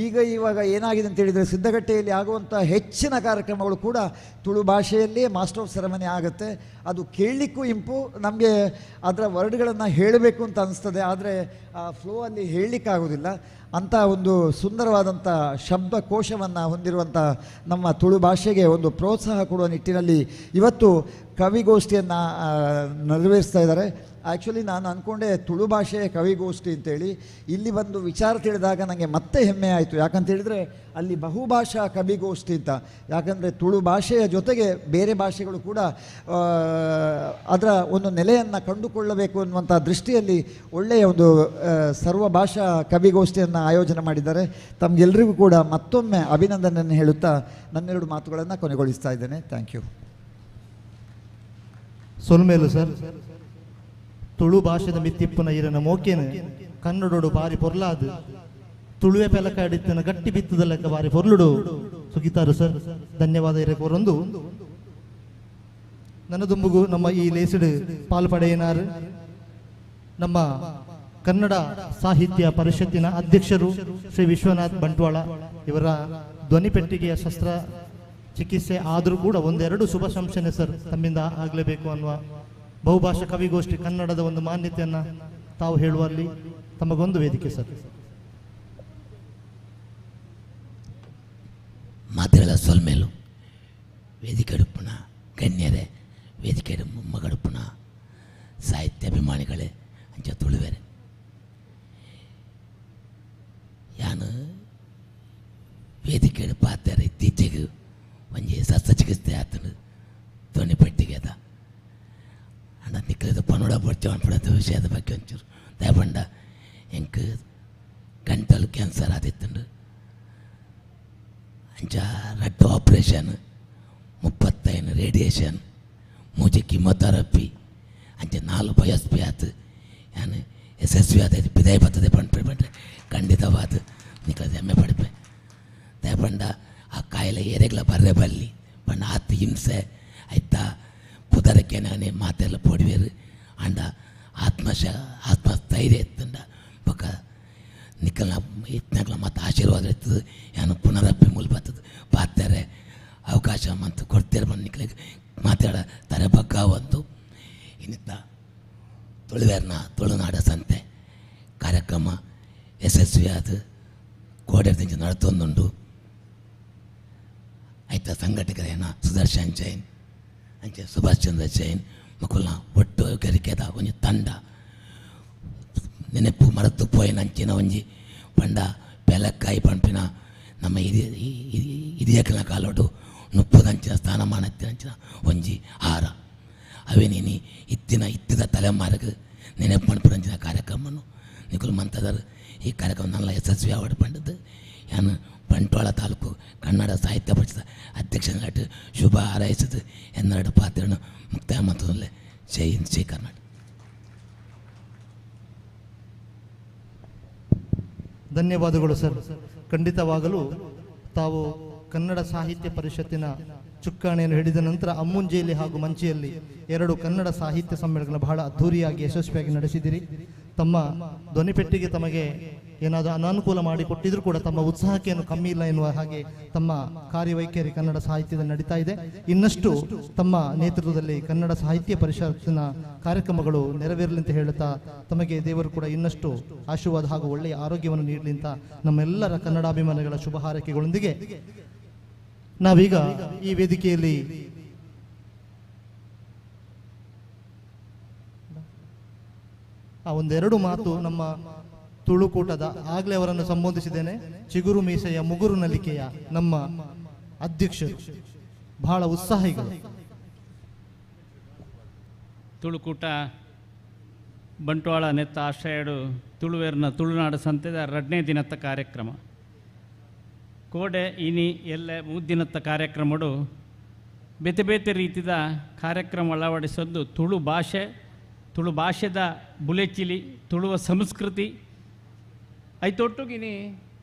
ಈಗ ಇವಾಗ ಏನಾಗಿದೆ ಅಂತೇಳಿದರೆ ಸಿದ್ಧಗಟ್ಟೆಯಲ್ಲಿ ಆಗುವಂಥ ಹೆಚ್ಚಿನ ಕಾರ್ಯಕ್ರಮಗಳು ಕೂಡ ತುಳು ಭಾಷೆಯಲ್ಲಿಯೇ ಮಾಸ್ಟರ್ ಆಫ್ ಸೆರೆಮನಿ ಆಗುತ್ತೆ. ಅದು ಕೇಳಲಿಕ್ಕೂ ಇಂಪು, ನಮಗೆ ಅದರ ವರ್ಡ್ಗಳನ್ನು ಹೇಳಬೇಕು ಅಂತ ಅನಿಸ್ತದೆ, ಆದರೆ ಆ ಫ್ಲೋ ಅಲ್ಲಿ ಹೇಳಲಿಕ್ಕಾಗೋದಿಲ್ಲ. ಅಂಥ ಒಂದು ಸುಂದರವಾದಂಥ ಶಬ್ದಕೋಶವನ್ನು ಹೊಂದಿರುವಂಥ ನಮ್ಮ ತುಳು ಭಾಷೆಗೆ ಒಂದು ಪ್ರೋತ್ಸಾಹ ಕೊಡುವ ನಿಟ್ಟಿನಲ್ಲಿ ಇವತ್ತು ಕವಿಗೋಷ್ಠಿಯನ್ನು ನೆರವೇರಿಸ್ತಾ ಇದ್ದಾರೆ. ಆ್ಯಕ್ಚುಲಿ ನಾನು ಅಂದ್ಕೊಂಡೆ ತುಳು ಭಾಷೆಯ ಕವಿಗೋಷ್ಠಿ ಅಂತೇಳಿ. ಇಲ್ಲಿ ಬಂದು ವಿಚಾರ ತಿಳಿದಾಗ ನನಗೆ ಮತ್ತೆ ಹೆಮ್ಮೆ ಆಯಿತು. ಯಾಕಂತೇಳಿದರೆ ಅಲ್ಲಿ ಬಹುಭಾಷಾ ಕವಿಗೋಷ್ಠಿ ಅಂತ. ಯಾಕಂದರೆ ತುಳು ಭಾಷೆಯ ಜೊತೆಗೆ ಬೇರೆ ಭಾಷೆಗಳು ಕೂಡ ಅದರ ಒಂದು ನೆಲೆಯನ್ನು ಕಂಡುಕೊಳ್ಳಬೇಕು ಅನ್ನುವಂಥ ದೃಷ್ಟಿಯಲ್ಲಿ ಒಳ್ಳೆಯ ಒಂದು ಸರ್ವಭಾಷಾ ಕವಿಗೋಷ್ಠಿಯನ್ನು ಆಯೋಜನೆ ಮಾಡಿದ್ದಾರೆ. ತಮಗೆಲ್ಲರಿಗೂ ಕೂಡ ಮತ್ತೊಮ್ಮೆ ಅಭಿನಂದನೆಯನ್ನು ಹೇಳುತ್ತಾ ನನ್ನೆರಡು ಮಾತುಗಳನ್ನು ಕೊನೆಗೊಳಿಸ್ತಾ ಇದ್ದೇನೆ. Thank you. ಸೊಲ್ಮೇಲು sir, Tulu ಭಾಷೆದ ಮಿತ್ತಿಪ್ಪುನ ಇರನ ಮೋಕೇನು ಕನ್ನಡೋಡು ಬಾರಿ ಪೊರ್ಲಾದು ತುಳುವೆ ಪೆಲಕ ಅಡಿತನ ಗಟ್ಟಿ ಬಿತ್ತದ ಲೆಕ್ಕ ಬಾರಿ ಪೊರ್ಲುಡು ಸುಗಿತಾರು ಸರ್. ಧನ್ಯವಾದ ಇರಕೋರೊಂದು ನನ್ನ ದುಂಬುಗು ನಮ್ಮ ಈ ಲೇಸಿಡು ಪಾಲು ಪಡೆಯನಾರು ನಮ್ಮ ಕನ್ನಡ ಸಾಹಿತ್ಯ ಪರಿಷತ್ತಿನ ಅಧ್ಯಕ್ಷರು ಶ್ರೀ ವಿಶ್ವನಾಥ್ ಬಂಟ್ವಾಳ ಇವರ ಧ್ವನಿಪೆಟ್ಟಿಗೆಯ ಶಸ್ತ್ರ ಚಿಕಿತ್ಸೆ ಆದರೂ ಕೂಡ ಒಂದೆರಡು ಶುಭ ಶಂಸನೆ ಸರ್ ತಮ್ಮಿಂದ ಆಗಲೇಬೇಕು ಅನ್ನುವ ಬಹುಭಾಷಾ ಕವಿಗೋಷ್ಠಿ ಕನ್ನಡದ ಒಂದು ಮಾನ್ಯತೆಯನ್ನು ತಾವು ಹೇಳುವಲ್ಲಿ ತಮಗೊಂದು ವೇದಿಕೆ ಸರ್. ಮಾತುಗಳ ಸೊಲ್ಮೇಲು ವೇದಿಕೆಡುಪ್ಪಣ ಗಣ್ಯರೇ, ವೇದಿಕೆ ಮಗಡುಪ್ಪಣ ಸಾಹಿತ್ಯಾಭಿಮಾನಿಗಳೇ, ಅಂಚ ತುಳುವೆರೆ, ಯಾನು ವೇದಿಕೆ ಪಾತ್ರೆ ಇತ್ತೀಚೆಗೆ ಒಂಜಿ ಶಸ್ತ್ರಚಿಕಿತ್ಸೆ ಆತನು ಧ್ವನಿ ಪೆಟ್ಟಿಗೆ ಅದ ಅಂಡ ನಿಕ್ಕದ ಪನೋಡ ಪಡ್ಚ ಪಡದ ವಿಷಯದ ಬಗ್ಗೆ ಒಂಚೂರು ದಯಪಂಡ ಎಂಕ್ ಗಂಟಲು ಕ್ಯಾನ್ಸರ್ ಆದಿತ್ತುಂಡು. ಅಂಚ ರಡ್ಡು ಆಪ್ರೇಷನ್, 35 ರೇಡಿಯೇಷನ್, 3 ಕಿಮೊಥೆರಪಿ, ಅಂಚ 4 ಬಯೋಸ್ಪಿ ಆತು. ಯಾನು ಯಶಸ್ವಿ ಆದ ಬಿದಾಯ ಬರ್ತದೆ ಪಂಡ್ರೆ ಪಂಡ್ರೆ ಖಂಡಿತವಾದ ನಿಕ್ಕದ ಹೆಮ್ಮೆ ಪಡಿಪೆ. ದಯಪಂಡ ಆ ಕಾಯಿಲೆ ಏರೆಗ್ಲ ಬರ್ರೆ ಬಲ್ಲಿ ಪಂಡ ಆತ್ ಹಿಂಸೆ ಐತ ಪುದರಕ್ಕೆ ನಾನೇ ಮಾತೆಲ್ಲ ಪೋಡುವೇರು ಆಂಡ ಆತ್ಮಸ್ಥೈರ್ಯ ಇತ್ತಂಡ ಬೊಕ ನಿಕ್ಕಲ್ನ ಇತ್ನಾಗ್ಲ ಮತ್ತು ಆಶೀರ್ವಾದ ಇರ್ತದೆ ಏನು ಪುನರಪ್ಪಿ ಮೂಲ ಬರ್ತದೆ ಪಾತಾರೆ ಅವಕಾಶ ಮಂತು ಕೊಡ್ತೇರೆ ಬಂದು ನಿಕ್ಲಿಗೆ ಮಾತಾಡ ತರೆ ಬಗ್ಗ ಒಂದು ಇನ್ನಿತ್ತ ತುಳುವೇರ್ನ ತುಳುನಾಡ ಸಂತೆ ಕಾರ್ಯಕ್ರಮ ಯಶಸ್ವಿಯಾದ ಕೋಡೆ ನಡತೊಂದುಂಡು. ಆಯ್ತಾ ಸಂಘಟಕರೇನ ಸುದರ್ಶನ್ ಜೈನ್ ಅಂಚೆ ಸುಭಾಷ್ ಚಂದ್ರ ಜೈನ್ ಮಕ್ಕಳನ್ನ ಒಟ್ಟು ಗರಿಕೆದ ಒಂಜಿ ತಂಡ ನೆನಪು ಮರತು ಪೋಯಿನ ಅಂಚಿನ ಒಂಜಿ ಪಂಡ ಪೆಲಕ್ಕಾಯಿ ಪಂಪಿನ ನಮ್ಮ ಹಿರಿಯಕನ ಕಾಲೋಡು ನುಪ್ಪುದಂಚಿನ ಸ್ಥಾನಮಾನ ಅಂಚಿನ ಒಂಜಿ ಹಾರ ಅವೇನೇನಿ ಇತ್ತಿನ ಇತ್ತಿದ ತಲೆಮಾರಿಗೆ ನೆನಪು ಪಂಪಿನಂಚಿನ ಕಾರ್ಯಕ್ರಮನು ನಿಕುಲು ಮಂತದರು. ಈ ಕಾರ್ಯಕ್ರಮ ನನ್ನ ಯಶಸ್ವಿ ಆವಡ್ ಪಂಡದ್ದು ಯಾನು ಬಂಟ್ವಾಳ ತಾಲೂಕು ಕನ್ನಡ ಸಾಹಿತ್ಯ ಪರಿಷತ್ ಅಧ್ಯಕ್ಷನಾയിട്ട് ಶುಭ ಹಾರೈಸಿದ್ದು ಎನ್ನೆರಡು ಪಾತ್ರವನ್ನು ಮುಕ್ತಾಯ ಮಾತಲ್ಲೇ. ಜೈ ಹಿಂದ್, ಜೈ ಕರ್ನಾಟಕ. ಧನ್ಯವಾದಗಳು ಸರ್. ಖಂಡಿತವಾಗಲೂ ತಾವು ಕನ್ನಡ ಸಾಹಿತ್ಯ ಪರಿಷತ್ತಿನ ಚುಕ್ಕಾಣಿಯನ್ನು ಹಿಡಿದ ನಂತರ ಅಮ್ಮುಂಜೆಯಲ್ಲಿ ಹಾಗೂ ಮಂಚಿಯಲ್ಲಿ 2 ಕನ್ನಡ ಸಾಹಿತ್ಯ ಸಮ್ಮೇಳನಗಳನ್ನು ಬಹಳ ಅದ್ಧೂರಿಯಾಗಿ ಯಶಸ್ವಿಯಾಗಿ ನಡೆಸಿದಿರಿ. ತಮ್ಮ ಧ್ವನಿಪೆಟ್ಟಿಗೆ ತಮಗೆ ಏನಾದರೂ ಅನಾನುಕೂಲ ಮಾಡಿಕೊಟ್ಟಿದ್ರೂ ಕೂಡ ತಮ್ಮ ಉತ್ಸಾಹಕ್ಕೇನು ಕಮ್ಮಿ ಇಲ್ಲ ಎನ್ನುವ ಹಾಗೆ ತಮ್ಮ ಕಾರ್ಯವೈಖರಿ ಕನ್ನಡ ಸಾಹಿತ್ಯದಲ್ಲಿ ನಡೀತಾ ಇದೆ. ಇನ್ನಷ್ಟು ತಮ್ಮ ನೇತೃತ್ವದಲ್ಲಿ ಕನ್ನಡ ಸಾಹಿತ್ಯ ಪರಿಷತ್ತಿನ ಕಾರ್ಯಕ್ರಮಗಳು ನೆರವೇರಲಿ ಅಂತ ಹೇಳುತ್ತಾ ತಮಗೆ ದೇವರು ಕೂಡ ಇನ್ನಷ್ಟು ಆಶೀರ್ವಾದ ಹಾಗೂ ಒಳ್ಳೆಯ ಆರೋಗ್ಯವನ್ನು ನೀಡಲಿ ಅಂತ ನಮ್ಮೆಲ್ಲರ ಕನ್ನಡಾಭಿಮಾನಿಗಳ ಶುಭ ಹಾರೈಕೆಗಳೊಂದಿಗೆ ನಾವೀಗ ಈ ವೇದಿಕೆಯಲ್ಲಿ ಆ ಒಂದೆರಡು ಮಾತು ನಮ್ಮ ತುಳುಕೂಟದ ಆಗಲೇ ಅವರನ್ನು ಸಂಬೋಧಿಸಿದ್ದೇನೆ. ಚಿಗುರು ಮೀಸೆಯ ಮುಗುರು ನಲಿಕೆಯ ನಮ್ಮ ಅಧ್ಯಕ್ಷರು ಬಹಳ ಉತ್ಸಾಹಿಗಳು. ತುಳುಕೂಟ ಬಂಟ್ವಾಳ ನೆತ್ತ ಆಶ್ರಯಡು ತುಳುವೇರ್ನ ತುಳುನಾಡು ಸಂತೆದ 2ನೇ ದಿನತ್ತ ಕಾರ್ಯಕ್ರಮ ಕೋಡೆ ಇನಿ ಎಲ್ಲ 3 ದಿನತ್ತ ಕಾರ್ಯಕ್ರಮಡು ಬೇತೆ ಬೇತೆ ರೀತಿಯ ಕಾರ್ಯಕ್ರಮ ಅಳವಡಿಸೋದು ತುಳು ಭಾಷೆ, ತುಳು ಭಾಷೆದ ಬುಲೆಚಿಲಿ, ತುಳುವ ಸಂಸ್ಕೃತಿ ಐತೊಟ್ಟುಗಿನಿ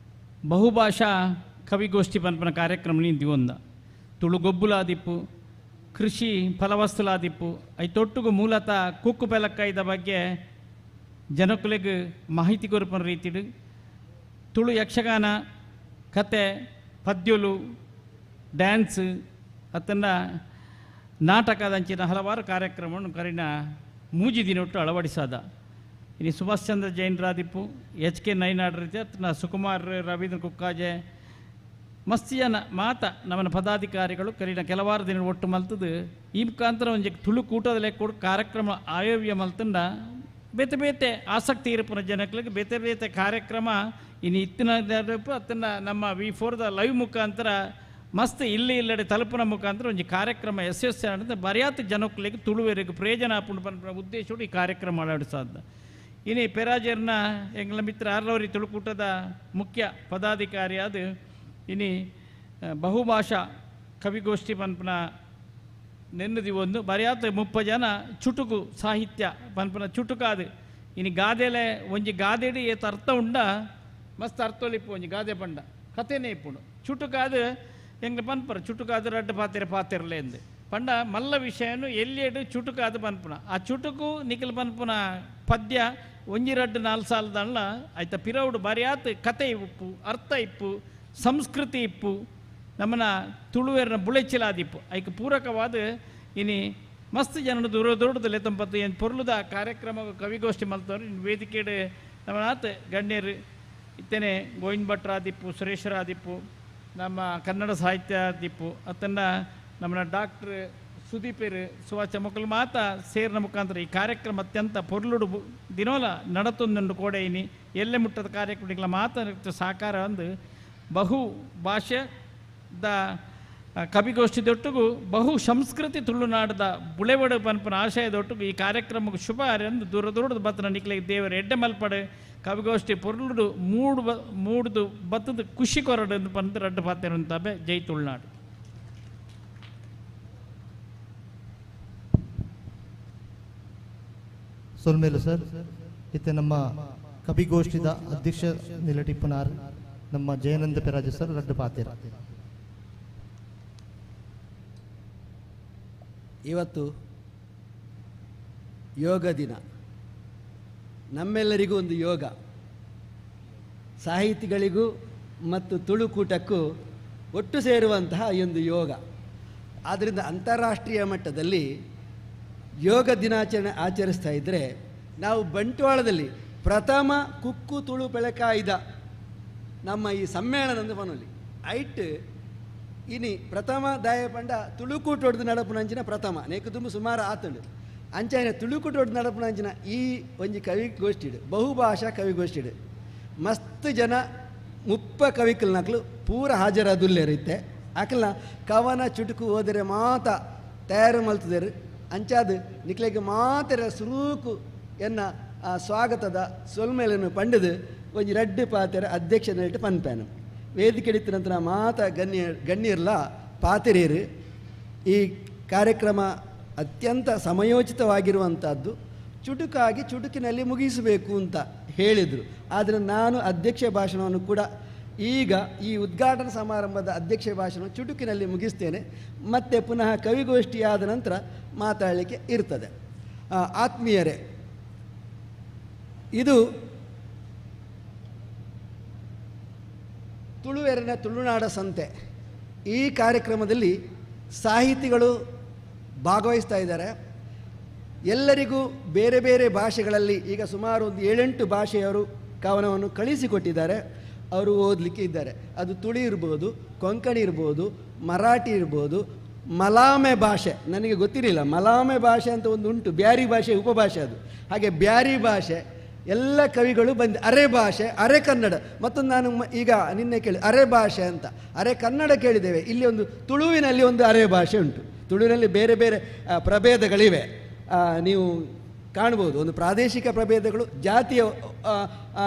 ಬಹುಭಾಷಾ ಕವಿಗೋಷ್ಠಿ ಪನ್ಪನ ಕಾರ್ಯಕ್ರಮ ನಿಂದಿವೊಂದ ತುಳು ಗೊಬ್ಬುಲಾದಿಪ್ಪು, ಕೃಷಿ ಫಲವಸ್ತುಲಾದಿಪ್ಪು ಐತೊಟ್ಟುಗು ಮೂಲತಃ ಕುಕ್ಕು ಪೆಲಕ್ಕಾಯ್ದ ಬಗ್ಗೆ ಜನಕುಲೆಗೆ ಮಾಹಿತಿ ಕೊರಪನ ರೀತಿಡು ತುಳು ಯಕ್ಷಗಾನ ಕತೆ ಪದ್ಯಲು ಡ್ಯಾನ್ಸ್ ಅತ್ತನ್ನ ನಾಟಕದಂಚಿನ ಹಲವಾರು ಕಾರ್ಯಕ್ರಮವನ್ನು ಕರಿನ 3 ದಿನೊಟ್ಟು ಅಳವಡಿಸಾದ. ಇನ್ನು ಸುಭಾಷ್ ಚಂದ್ರ ಜೈನ್ ರಾದಿಪ್ಪು, ಎಚ್ ಕೆ ನೈನಾಡ್ ರೀತಿ ಅತ್ತನ ಸುಕುಮಾರ್ ರವೀಂದ್ರ ಕುಕ್ಕಾಜೆ ಮಸ್ತ್ ಜನ ಮಾತ ನಮ್ಮನ ಪದಾಧಿಕಾರಿಗಳು ಕರಿನ ಕೆಲವಾರು ದಿನ ಒಟ್ಟು ಮಲ್ತದು ಈ ಮುಖಾಂತರ ಒಂಜಿ ತುಳು ಕೂಟದಲ್ಲೇ ಕೂಡ ಕಾರ್ಯಕ್ರಮ ಆಯೋವ್ಯ ಮಲ್ತಂಡ ಬೇತೆ ಬೇತೆ ಆಸಕ್ತಿ ಇರಪುನ ಜನಗಳಿಗೆ ಬೇತೆ ಬೇತೆ ಕಾರ್ಯಕ್ರಮ ಇನ್ನು ಇತ್ತಿನ ಅತ್ತನ್ನ ನಮ್ಮ V4 the live ಮುಖಾಂತರ ಮಸ್ತ್ ಇಲ್ಲಿ ಇಲ್ಲಡೆ ತಲುಪಿನ ಮುಖಾಂತರ ಒಂಜಿ ಕಾರ್ಯಕ್ರಮ ಯಶಸ್ವಿ ಆನಂದ ಬರಿಯಾತ ಜನಕ್ಕಲಿಗೆ ತುಳುವೆರಿಗೆ ಪ್ರಯೋಜನ ಆಪುಂಡು ಪನ್ಪಿನ ಉದ್ದೇಶೋಡು ಈ ಕಾರ್ಯಕ್ರಮ ಅಳವಡಿಸಾದ. ಇನ್ನು ಪೆರಾಜರ್ನ ಎಂಗಳ ಮಿತ್ರ ಆರ್ಲವರಿ ತುಳುಕೂಟದ ಮುಖ್ಯ ಪದಾಧಿಕಾರಿಯಾದ ಇನಿ ಬಹುಭಾಷಾ ಕವಿಗೋಷ್ಠಿ ಪನ್ಪನ ನೆನ್ನದಿ ಒಂದು ಬರಿಯಾತ 30 ಜನ ಚುಟುಕು ಸಾಹಿತ್ಯ ಪನ್ಪನ ಚುಟುಕಾದು ಇನಿ ಗಾದೆಲೆ ಒಂಜಿ ಗಾದೆಡಿ ಏತ ಅರ್ಥ ಉಂಡ ಮಸ್ತ್ ಅರ್ಥೊಲಿಪ್ಪು ಒಂಜಿ ಗಾದೆ ಪಂಡ ಕತೆನೇ ಇಪ್ಪುಂಡು ಚುಟುಕಾದು ಎಂಗ್ಲ ಪನ್ಪರ ಚುಟುಕಾದು ರಡ್ಡು ಪಾತೆರೆ ಪಾತೆರಲೆ ಎಂದು ಪಂಡ ಮಲ್ಲ ವಿಷಯನು ಎಲ್ಲಿಯಡು ಚುಟುಕಾದು ಪನ್ಪುನ ಆ ಚುಟುಕು ನಿಖಲ್ ಪನ್ಪುನ ಪದ್ಯ ಒಂಜಿ ರಡ್ಡು 4 ಸಾಲದಲ್ಲ ಆಯ್ತ ಪಿರೌಡು ಬರಿಯಾತ ಕತೆ ಇಪ್ಪು ಅರ್ಥ ಇಪ್ಪು ಸಂಸ್ಕೃತಿ ಇಪ್ಪು ನಮ್ಮನ ತುಳುವೇರನ ಬುಳೆಚಿಲಾದಿಪ್ಪು ಐಕ್ ಪೂರಕವಾದ ಇನಿ ಮಸ್ತ್ ಜನರು ದೂರ ದೂರದಲ್ಲಿ ತಂಪತ್ತು ಏನು ಪೊರ್ಲುದ ಕಾರ್ಯಕ್ರಮ ಕವಿಗೋಷ್ಠಿ ಮಲ್ತವ್ರು ಇನ್ನು ವೇದಿಕೆಡು ನಮ್ಮನಾತ ಗಣ್ಯರು ಇತ್ತೇನೆ ಗೋವಿಂದ ಭಟ್ರಾದಿಪ್ಪು, ಸುರೇಶರಾದಿಪ್ಪು, ನಮ್ಮ ಕನ್ನಡ ಸಾಹಿತ್ಯ ದಿಪ್ಪು ಅತ್ತನ್ನ ನಮ್ಮನ್ನ ಡಾಕ್ಟ್ರ್ ಸುದೀಪೇರು ಸುವಾಚ ಮಕ್ಕಳು ಮಾತ ಸೇರಿನ ಮುಖಾಂತರ ಈ ಕಾರ್ಯಕ್ರಮ ಅತ್ಯಂತ ಪೊರ್ಲುಡು ದಿನೋಲ ನಡತೊಂದುಂಡು ಕೋಡೆ ಇನಿ ಎಲ್ಲೆ ಮುಟ್ಟದ ಕಾರ್ಯಕ್ರಮಗಳ ಮಾತ ಸಾಕಾರ ಅಂದು ಬಹು ಭಾಷೆದ ಕವಿಗೋಷ್ಠಿದೊಟ್ಟಿಗೂ ಬಹು ಸಂಸ್ಕೃತಿ ತುಳುನಾಡದ ಬುಳೆವಡು ಪನ್ಪನ ಆಶಯದೊಟ್ಟಿಗೂ ಈ ಕಾರ್ಯಕ್ರಮಕ್ಕೆ ಶುಭ ಎಂದು ದೂರ ದೂರದ ಬತ್ತನ ನಿಕ್ಲೆ ದೇವರ ಎಡ್ಡೆ ಮಲ್ಪಡೆ ಕವಿಗೋಷ್ಠಿ ಪೊರ್ಲುಡು ಮೂಡುದು ಬತ್ತದ ಖುಷಿ ಕೊರಡು ಎಂದು ಪಂತ ರಡ್ಡು ಪಾತೆರಂತಾಬೆ. ಜೈ ತುಳುನಾಡು. ಸೊಲ್ಮೇಲು ಸರ್. ಇತ್ತೆ ನಮ್ಮ ಕವಿಗೋಷ್ಠಿದ ಅಧ್ಯಕ್ಷ ನಿಲಟಿಪ್ಪನಾರ್ ನಮ್ಮ ಜಯಾನಂದ ಪೆರಾಜೆ ಸರ್ ರಡ್ಡು ಪಾತೆರ. ಇವತ್ತು ಯೋಗ ದಿನ. ನಮ್ಮೆಲ್ಲರಿಗೂ ಒಂದು ಯೋಗ, ಸಾಹಿತಿಗಳಿಗೂ ಮತ್ತು ತುಳುಕೂಟಕ್ಕೂ ಒಟ್ಟು ಸೇರುವಂತಹ ಒಂದು ಯೋಗ. ಆದ್ದರಿಂದ ಅಂತಾರಾಷ್ಟ್ರೀಯ ಮಟ್ಟದಲ್ಲಿ ಯೋಗ ದಿನಾಚರಣೆ ಆಚರಿಸ್ತಾ ಇದ್ದರೆ, ನಾವು ಬಂಟ್ವಾಳದಲ್ಲಿ ಪ್ರಥಮ ಕುಕ್ಕು ತುಳು ಬೆಳಕಾಯ್ದ ನಮ್ಮ ಈ ಸಮ್ಮೇಳನದ ಮನೋಲಿ ಐಟ್ ಇನಿ ಪ್ರಥಮ ದಾಯ ಪಂಡ ತುಳುಕೂಟೊಡ್ದು ನಡಪುನಂಚಿನ ಪ್ರಥಮ ನೇಕು ತುಂಬ ಸುಮಾರು ಆತುಂಡು ಅಂಚನೆ ತುಳುಕೂಟೊಡ್ದು ನಡಪುನಂಚಿನ ಈ ಒಂಜಿ ಕವಿಗೋಷ್ಠಿಡು ಬಹುಭಾಷಾ ಕವಿಗೋಷ್ಠಿಡು ಮಸ್ತ್ ಜನ ಮುಪ್ಪ ಕವಿಕಲ್ನಕ್ಲು ಪೂರ ಹಾಜರಾದುಲ್ಲೇರಿತ್ತೆ ಆಕಲ್ನ ಕವನ ಚುಟುಕು ಓದರೆ ಮಾತ ತಯಾರು ಮಲ್ತದೇರು ಅಂಚಾದು ನಿಕ್ಲೆಗೆ ಮಾತೆರ ಸುರೂಕು ಎನ್ನ ಆ ಸ್ವಾಗತದ ಸೊಲ್ಮೇಲನ್ನು ಪಂಡದು ಒಂಜಿ ರಡ್ಡು ಪಾತೆರ ಅಧ್ಯಕ್ಷನ ಪನ್ಪೇನು ವೇದಿಕೆ ನಂತರ ಮಾತ ಗಣ್ಯರ್ಲ ಪಾತೆರೇರು. ಈ ಕಾರ್ಯಕ್ರಮ ಅತ್ಯಂತ ಸಮಯೋಚಿತವಾಗಿರುವಂಥದ್ದು, ಚುಟುಕಾಗಿ ಚುಟುಕಿನಲ್ಲಿ ಮುಗಿಸಬೇಕು ಅಂತ ಹೇಳಿದರು. ಆದರೆ ನಾನು ಅಧ್ಯಕ್ಷ ಭಾಷಣವನ್ನು ಕೂಡ ಈಗ ಈ ಉದ್ಘಾಟನಾ ಸಮಾರಂಭದ ಅಧ್ಯಕ್ಷ ಭಾಷಣ ಚುಟುಕಿನಲ್ಲಿ ಮುಗಿಸ್ತೇನೆ. ಮತ್ತೆ ಪುನಃ ಕವಿಗೋಷ್ಠಿಯಾದ ನಂತರ ಮಾತಾಡಲಿಕ್ಕೆ ಇರ್ತದೆ. ಆತ್ಮೀಯರೇ, ಇದು ತುಳುವೆರನ ತುಳುನಾಡ ಸಂತೆ. ಈ ಕಾರ್ಯಕ್ರಮದಲ್ಲಿ ಸಾಹಿತಿಗಳು ಭಾಗವಹಿಸ್ತಾ ಇದ್ದಾರೆ. ಎಲ್ಲರಿಗೂ ಬೇರೆ ಬೇರೆ ಭಾಷೆಗಳಲ್ಲಿ ಈಗ ಸುಮಾರು ಒಂದು 7-8 ಭಾಷೆಯವರು ಕವನವನ್ನು ಕಳಿಸಿಕೊಟ್ಟಿದ್ದಾರೆ, ಅವರು ಓದಲಿಕ್ಕೆ ಇದ್ದಾರೆ. ಅದು ತುಳಿ ಇರ್ಬೋದು, ಕೊಂಕಣಿ ಇರ್ಬೋದು, ಮರಾಠಿ ಇರ್ಬೋದು, ಮಲಾಮೆ ಭಾಷೆ ನನಗೆ ಗೊತ್ತಿರಲಿಲ್ಲ, ಮಲಾಮೆ ಭಾಷೆ ಅಂತ ಒಂದು ಉಂಟು, ಬ್ಯಾರಿ ಭಾಷೆ ಉಪಭಾಷೆ ಅದು. ಹಾಗೆ ಬ್ಯಾರಿ ಭಾಷೆ ಎಲ್ಲ ಕವಿಗಳು ಬಂದು, ಅರೆ ಭಾಷೆ, ಅರೆ ಕನ್ನಡ, ಮತ್ತೊಂದು ನಾನು ಈಗ ನಿನ್ನೆ ಕೇಳಿ ಅರೆ ಭಾಷೆ ಅಂತ, ಅರೆ ಕನ್ನಡ ಕೇಳಿದ್ದೇವೆ. ಇಲ್ಲಿ ಒಂದು ತುಳುವಿನಲ್ಲಿ ಒಂದು ಅರೆ ಭಾಷೆ ಉಂಟು. ತುಳುವಿನಲ್ಲಿ ಬೇರೆ ಬೇರೆ ಪ್ರಭೇದಗಳಿವೆ, ನೀವು ಕಾಣ್ಬೋದು. ಒಂದು ಪ್ರಾದೇಶಿಕ ಪ್ರಭೇದಗಳು, ಜಾತಿಯ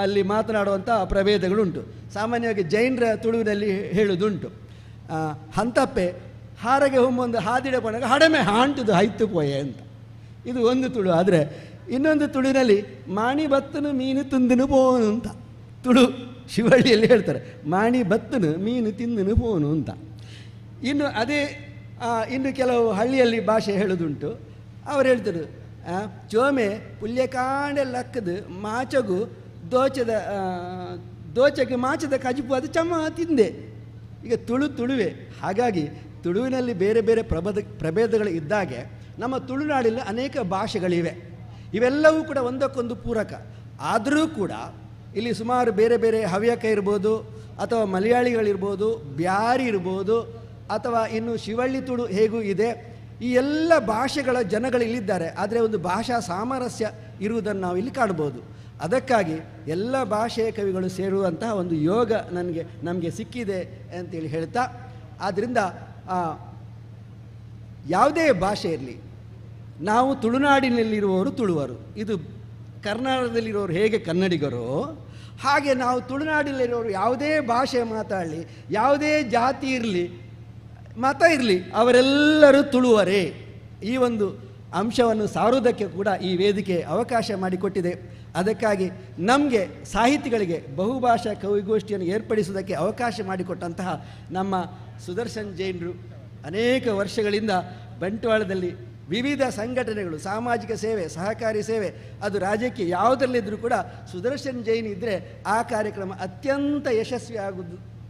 ಅಲ್ಲಿ ಮಾತನಾಡುವಂಥ ಪ್ರಭೇದಗಳುಂಟು. ಸಾಮಾನ್ಯವಾಗಿ ಜೈನರ ತುಳುವಿನಲ್ಲಿ ಹೇಳುವುದುಂಟು, ಹಂತಪ್ಪೆ ಹಾರಗೆ ಹೊಮ್ಮೊಂದು ಹಾದಿಡ ಪಣಗ ಹಡಮೆ ಹಾಂಟುದು ಹೈತು ಪೋಯೆ ಅಂತ. ಇದು ಒಂದು ತುಳು. ಆದರೆ ಇನ್ನೊಂದು ತುಳುವಿನಲ್ಲಿ ಮಾಣಿ ಬತ್ತನು ಮೀನು ತಿಂದನು ಪೋನು ಅಂತ ತುಳು ಶಿವಳ್ಳಿಯಲ್ಲಿ ಹೇಳ್ತಾರೆ, ಮಾಣಿ ಬತ್ತನು ಮೀನು ತಿಂದನು ಪೋನು ಅಂತ. ಇನ್ನು ಅದೇ ಇನ್ನು ಕೆಲವು ಹಳ್ಳಿಯಲ್ಲಿ ಭಾಷೆ ಹೇಳೋದುಂಟು. ಅವ್ರು ಹೇಳ್ತಾರೆ, ಚೋಮೆ ಪುಲ್ಯಕಾಂಡೆ ಲಕ್ಕದು ಮಾಚಗು ದೋಚದ ದೋಚಗೆ ಮಾಚದ ಕಜಿಪು ಅದು ಚಮ ತಿಂದೆ. ಈಗ ತುಳು ತುಳುವೆ. ಹಾಗಾಗಿ ತುಳುವಿನಲ್ಲಿ ಬೇರೆ ಬೇರೆ ಪ್ರಭೇದಗಳು ಇದ್ದಾಗೆ ನಮ್ಮ ತುಳುನಾಡಿನಲ್ಲಿ ಅನೇಕ ಭಾಷೆಗಳಿವೆ. ಇವೆಲ್ಲವೂ ಕೂಡ ಒಂದಕ್ಕೊಂದು ಪೂರಕ. ಆದರೂ ಕೂಡ ಇಲ್ಲಿ ಸುಮಾರು ಬೇರೆ ಬೇರೆ ಹವ್ಯಕ ಇರ್ಬೋದು, ಅಥವಾ ಮಲಯಾಳಿಗಳಿರ್ಬೋದು, ಬ್ಯಾರಿ ಇರ್ಬೋದು, ಅಥವಾ ಇನ್ನು ಶಿವಳ್ಳಿ ತುಳು ಹೇಗೂ ಇದೆ. ಈ ಎಲ್ಲ ಭಾಷೆಗಳ ಜನಗಳು ಇಲ್ಲಿದ್ದಾರೆ. ಆದರೆ ಒಂದು ಭಾಷಾ ಸಾಮರಸ್ಯ ಇರುವುದನ್ನು ನಾವು ಇಲ್ಲಿ ಕಾಣ್ಬೋದು. ಅದಕ್ಕಾಗಿ ಎಲ್ಲ ಭಾಷೆಯ ಕವಿಗಳು ಸೇರುವಂತಹ ಒಂದು ಯೋಗ ನಮಗೆ ಸಿಕ್ಕಿದೆ ಅಂತೇಳಿ ಹೇಳ್ತಾ, ಆದ್ದರಿಂದ ಯಾವುದೇ ಭಾಷೆ ಇರಲಿ, ನಾವು ತುಳುನಾಡಿನಲ್ಲಿರುವವರು ತುಳುವರು. ಇದು ಕರ್ನಾಟಕದಲ್ಲಿರೋರು ಹೇಗೆ ಕನ್ನಡಿಗರೋ ಹಾಗೆ ನಾವು ತುಳುನಾಡಿನಲ್ಲಿರೋರು ಯಾವುದೇ ಭಾಷೆ ಮಾತಾಡಲಿ, ಯಾವುದೇ ಜಾತಿ ಇರಲಿ, ಮತ ಇರಲಿ, ಅವರೆಲ್ಲರೂ ತುಳುವರೇ. ಈ ಒಂದು ಅಂಶವನ್ನು ಸಾರುವುದಕ್ಕೆ ಕೂಡ ಈ ವೇದಿಕೆ ಅವಕಾಶ ಮಾಡಿಕೊಟ್ಟಿದೆ. ಅದಕ್ಕಾಗಿ ನಮಗೆ ಸಾಹಿತಿಗಳಿಗೆ ಬಹುಭಾಷಾ ಕವಿಗೋಷ್ಠಿಯನ್ನು ಏರ್ಪಡಿಸುವುದಕ್ಕೆ ಅವಕಾಶ ಮಾಡಿಕೊಟ್ಟಂತಹ ನಮ್ಮ ಸುದರ್ಶನ್ ಜೈನರು ಅನೇಕ ವರ್ಷಗಳಿಂದ ಬಂಟ್ವಾಳದಲ್ಲಿ ವಿವಿಧ ಸಂಘಟನೆಗಳು, ಸಾಮಾಜಿಕ ಸೇವೆ, ಸಹಕಾರಿ ಸೇವೆ, ಅದು ರಾಜಕೀಯ ಯಾವುದರಲ್ಲಿದ್ದರೂ ಕೂಡ ಸುದರ್ಶನ್ ಜೈನ್ ಇದ್ದರೆ ಆ ಕಾರ್ಯಕ್ರಮ ಅತ್ಯಂತ ಯಶಸ್ವಿ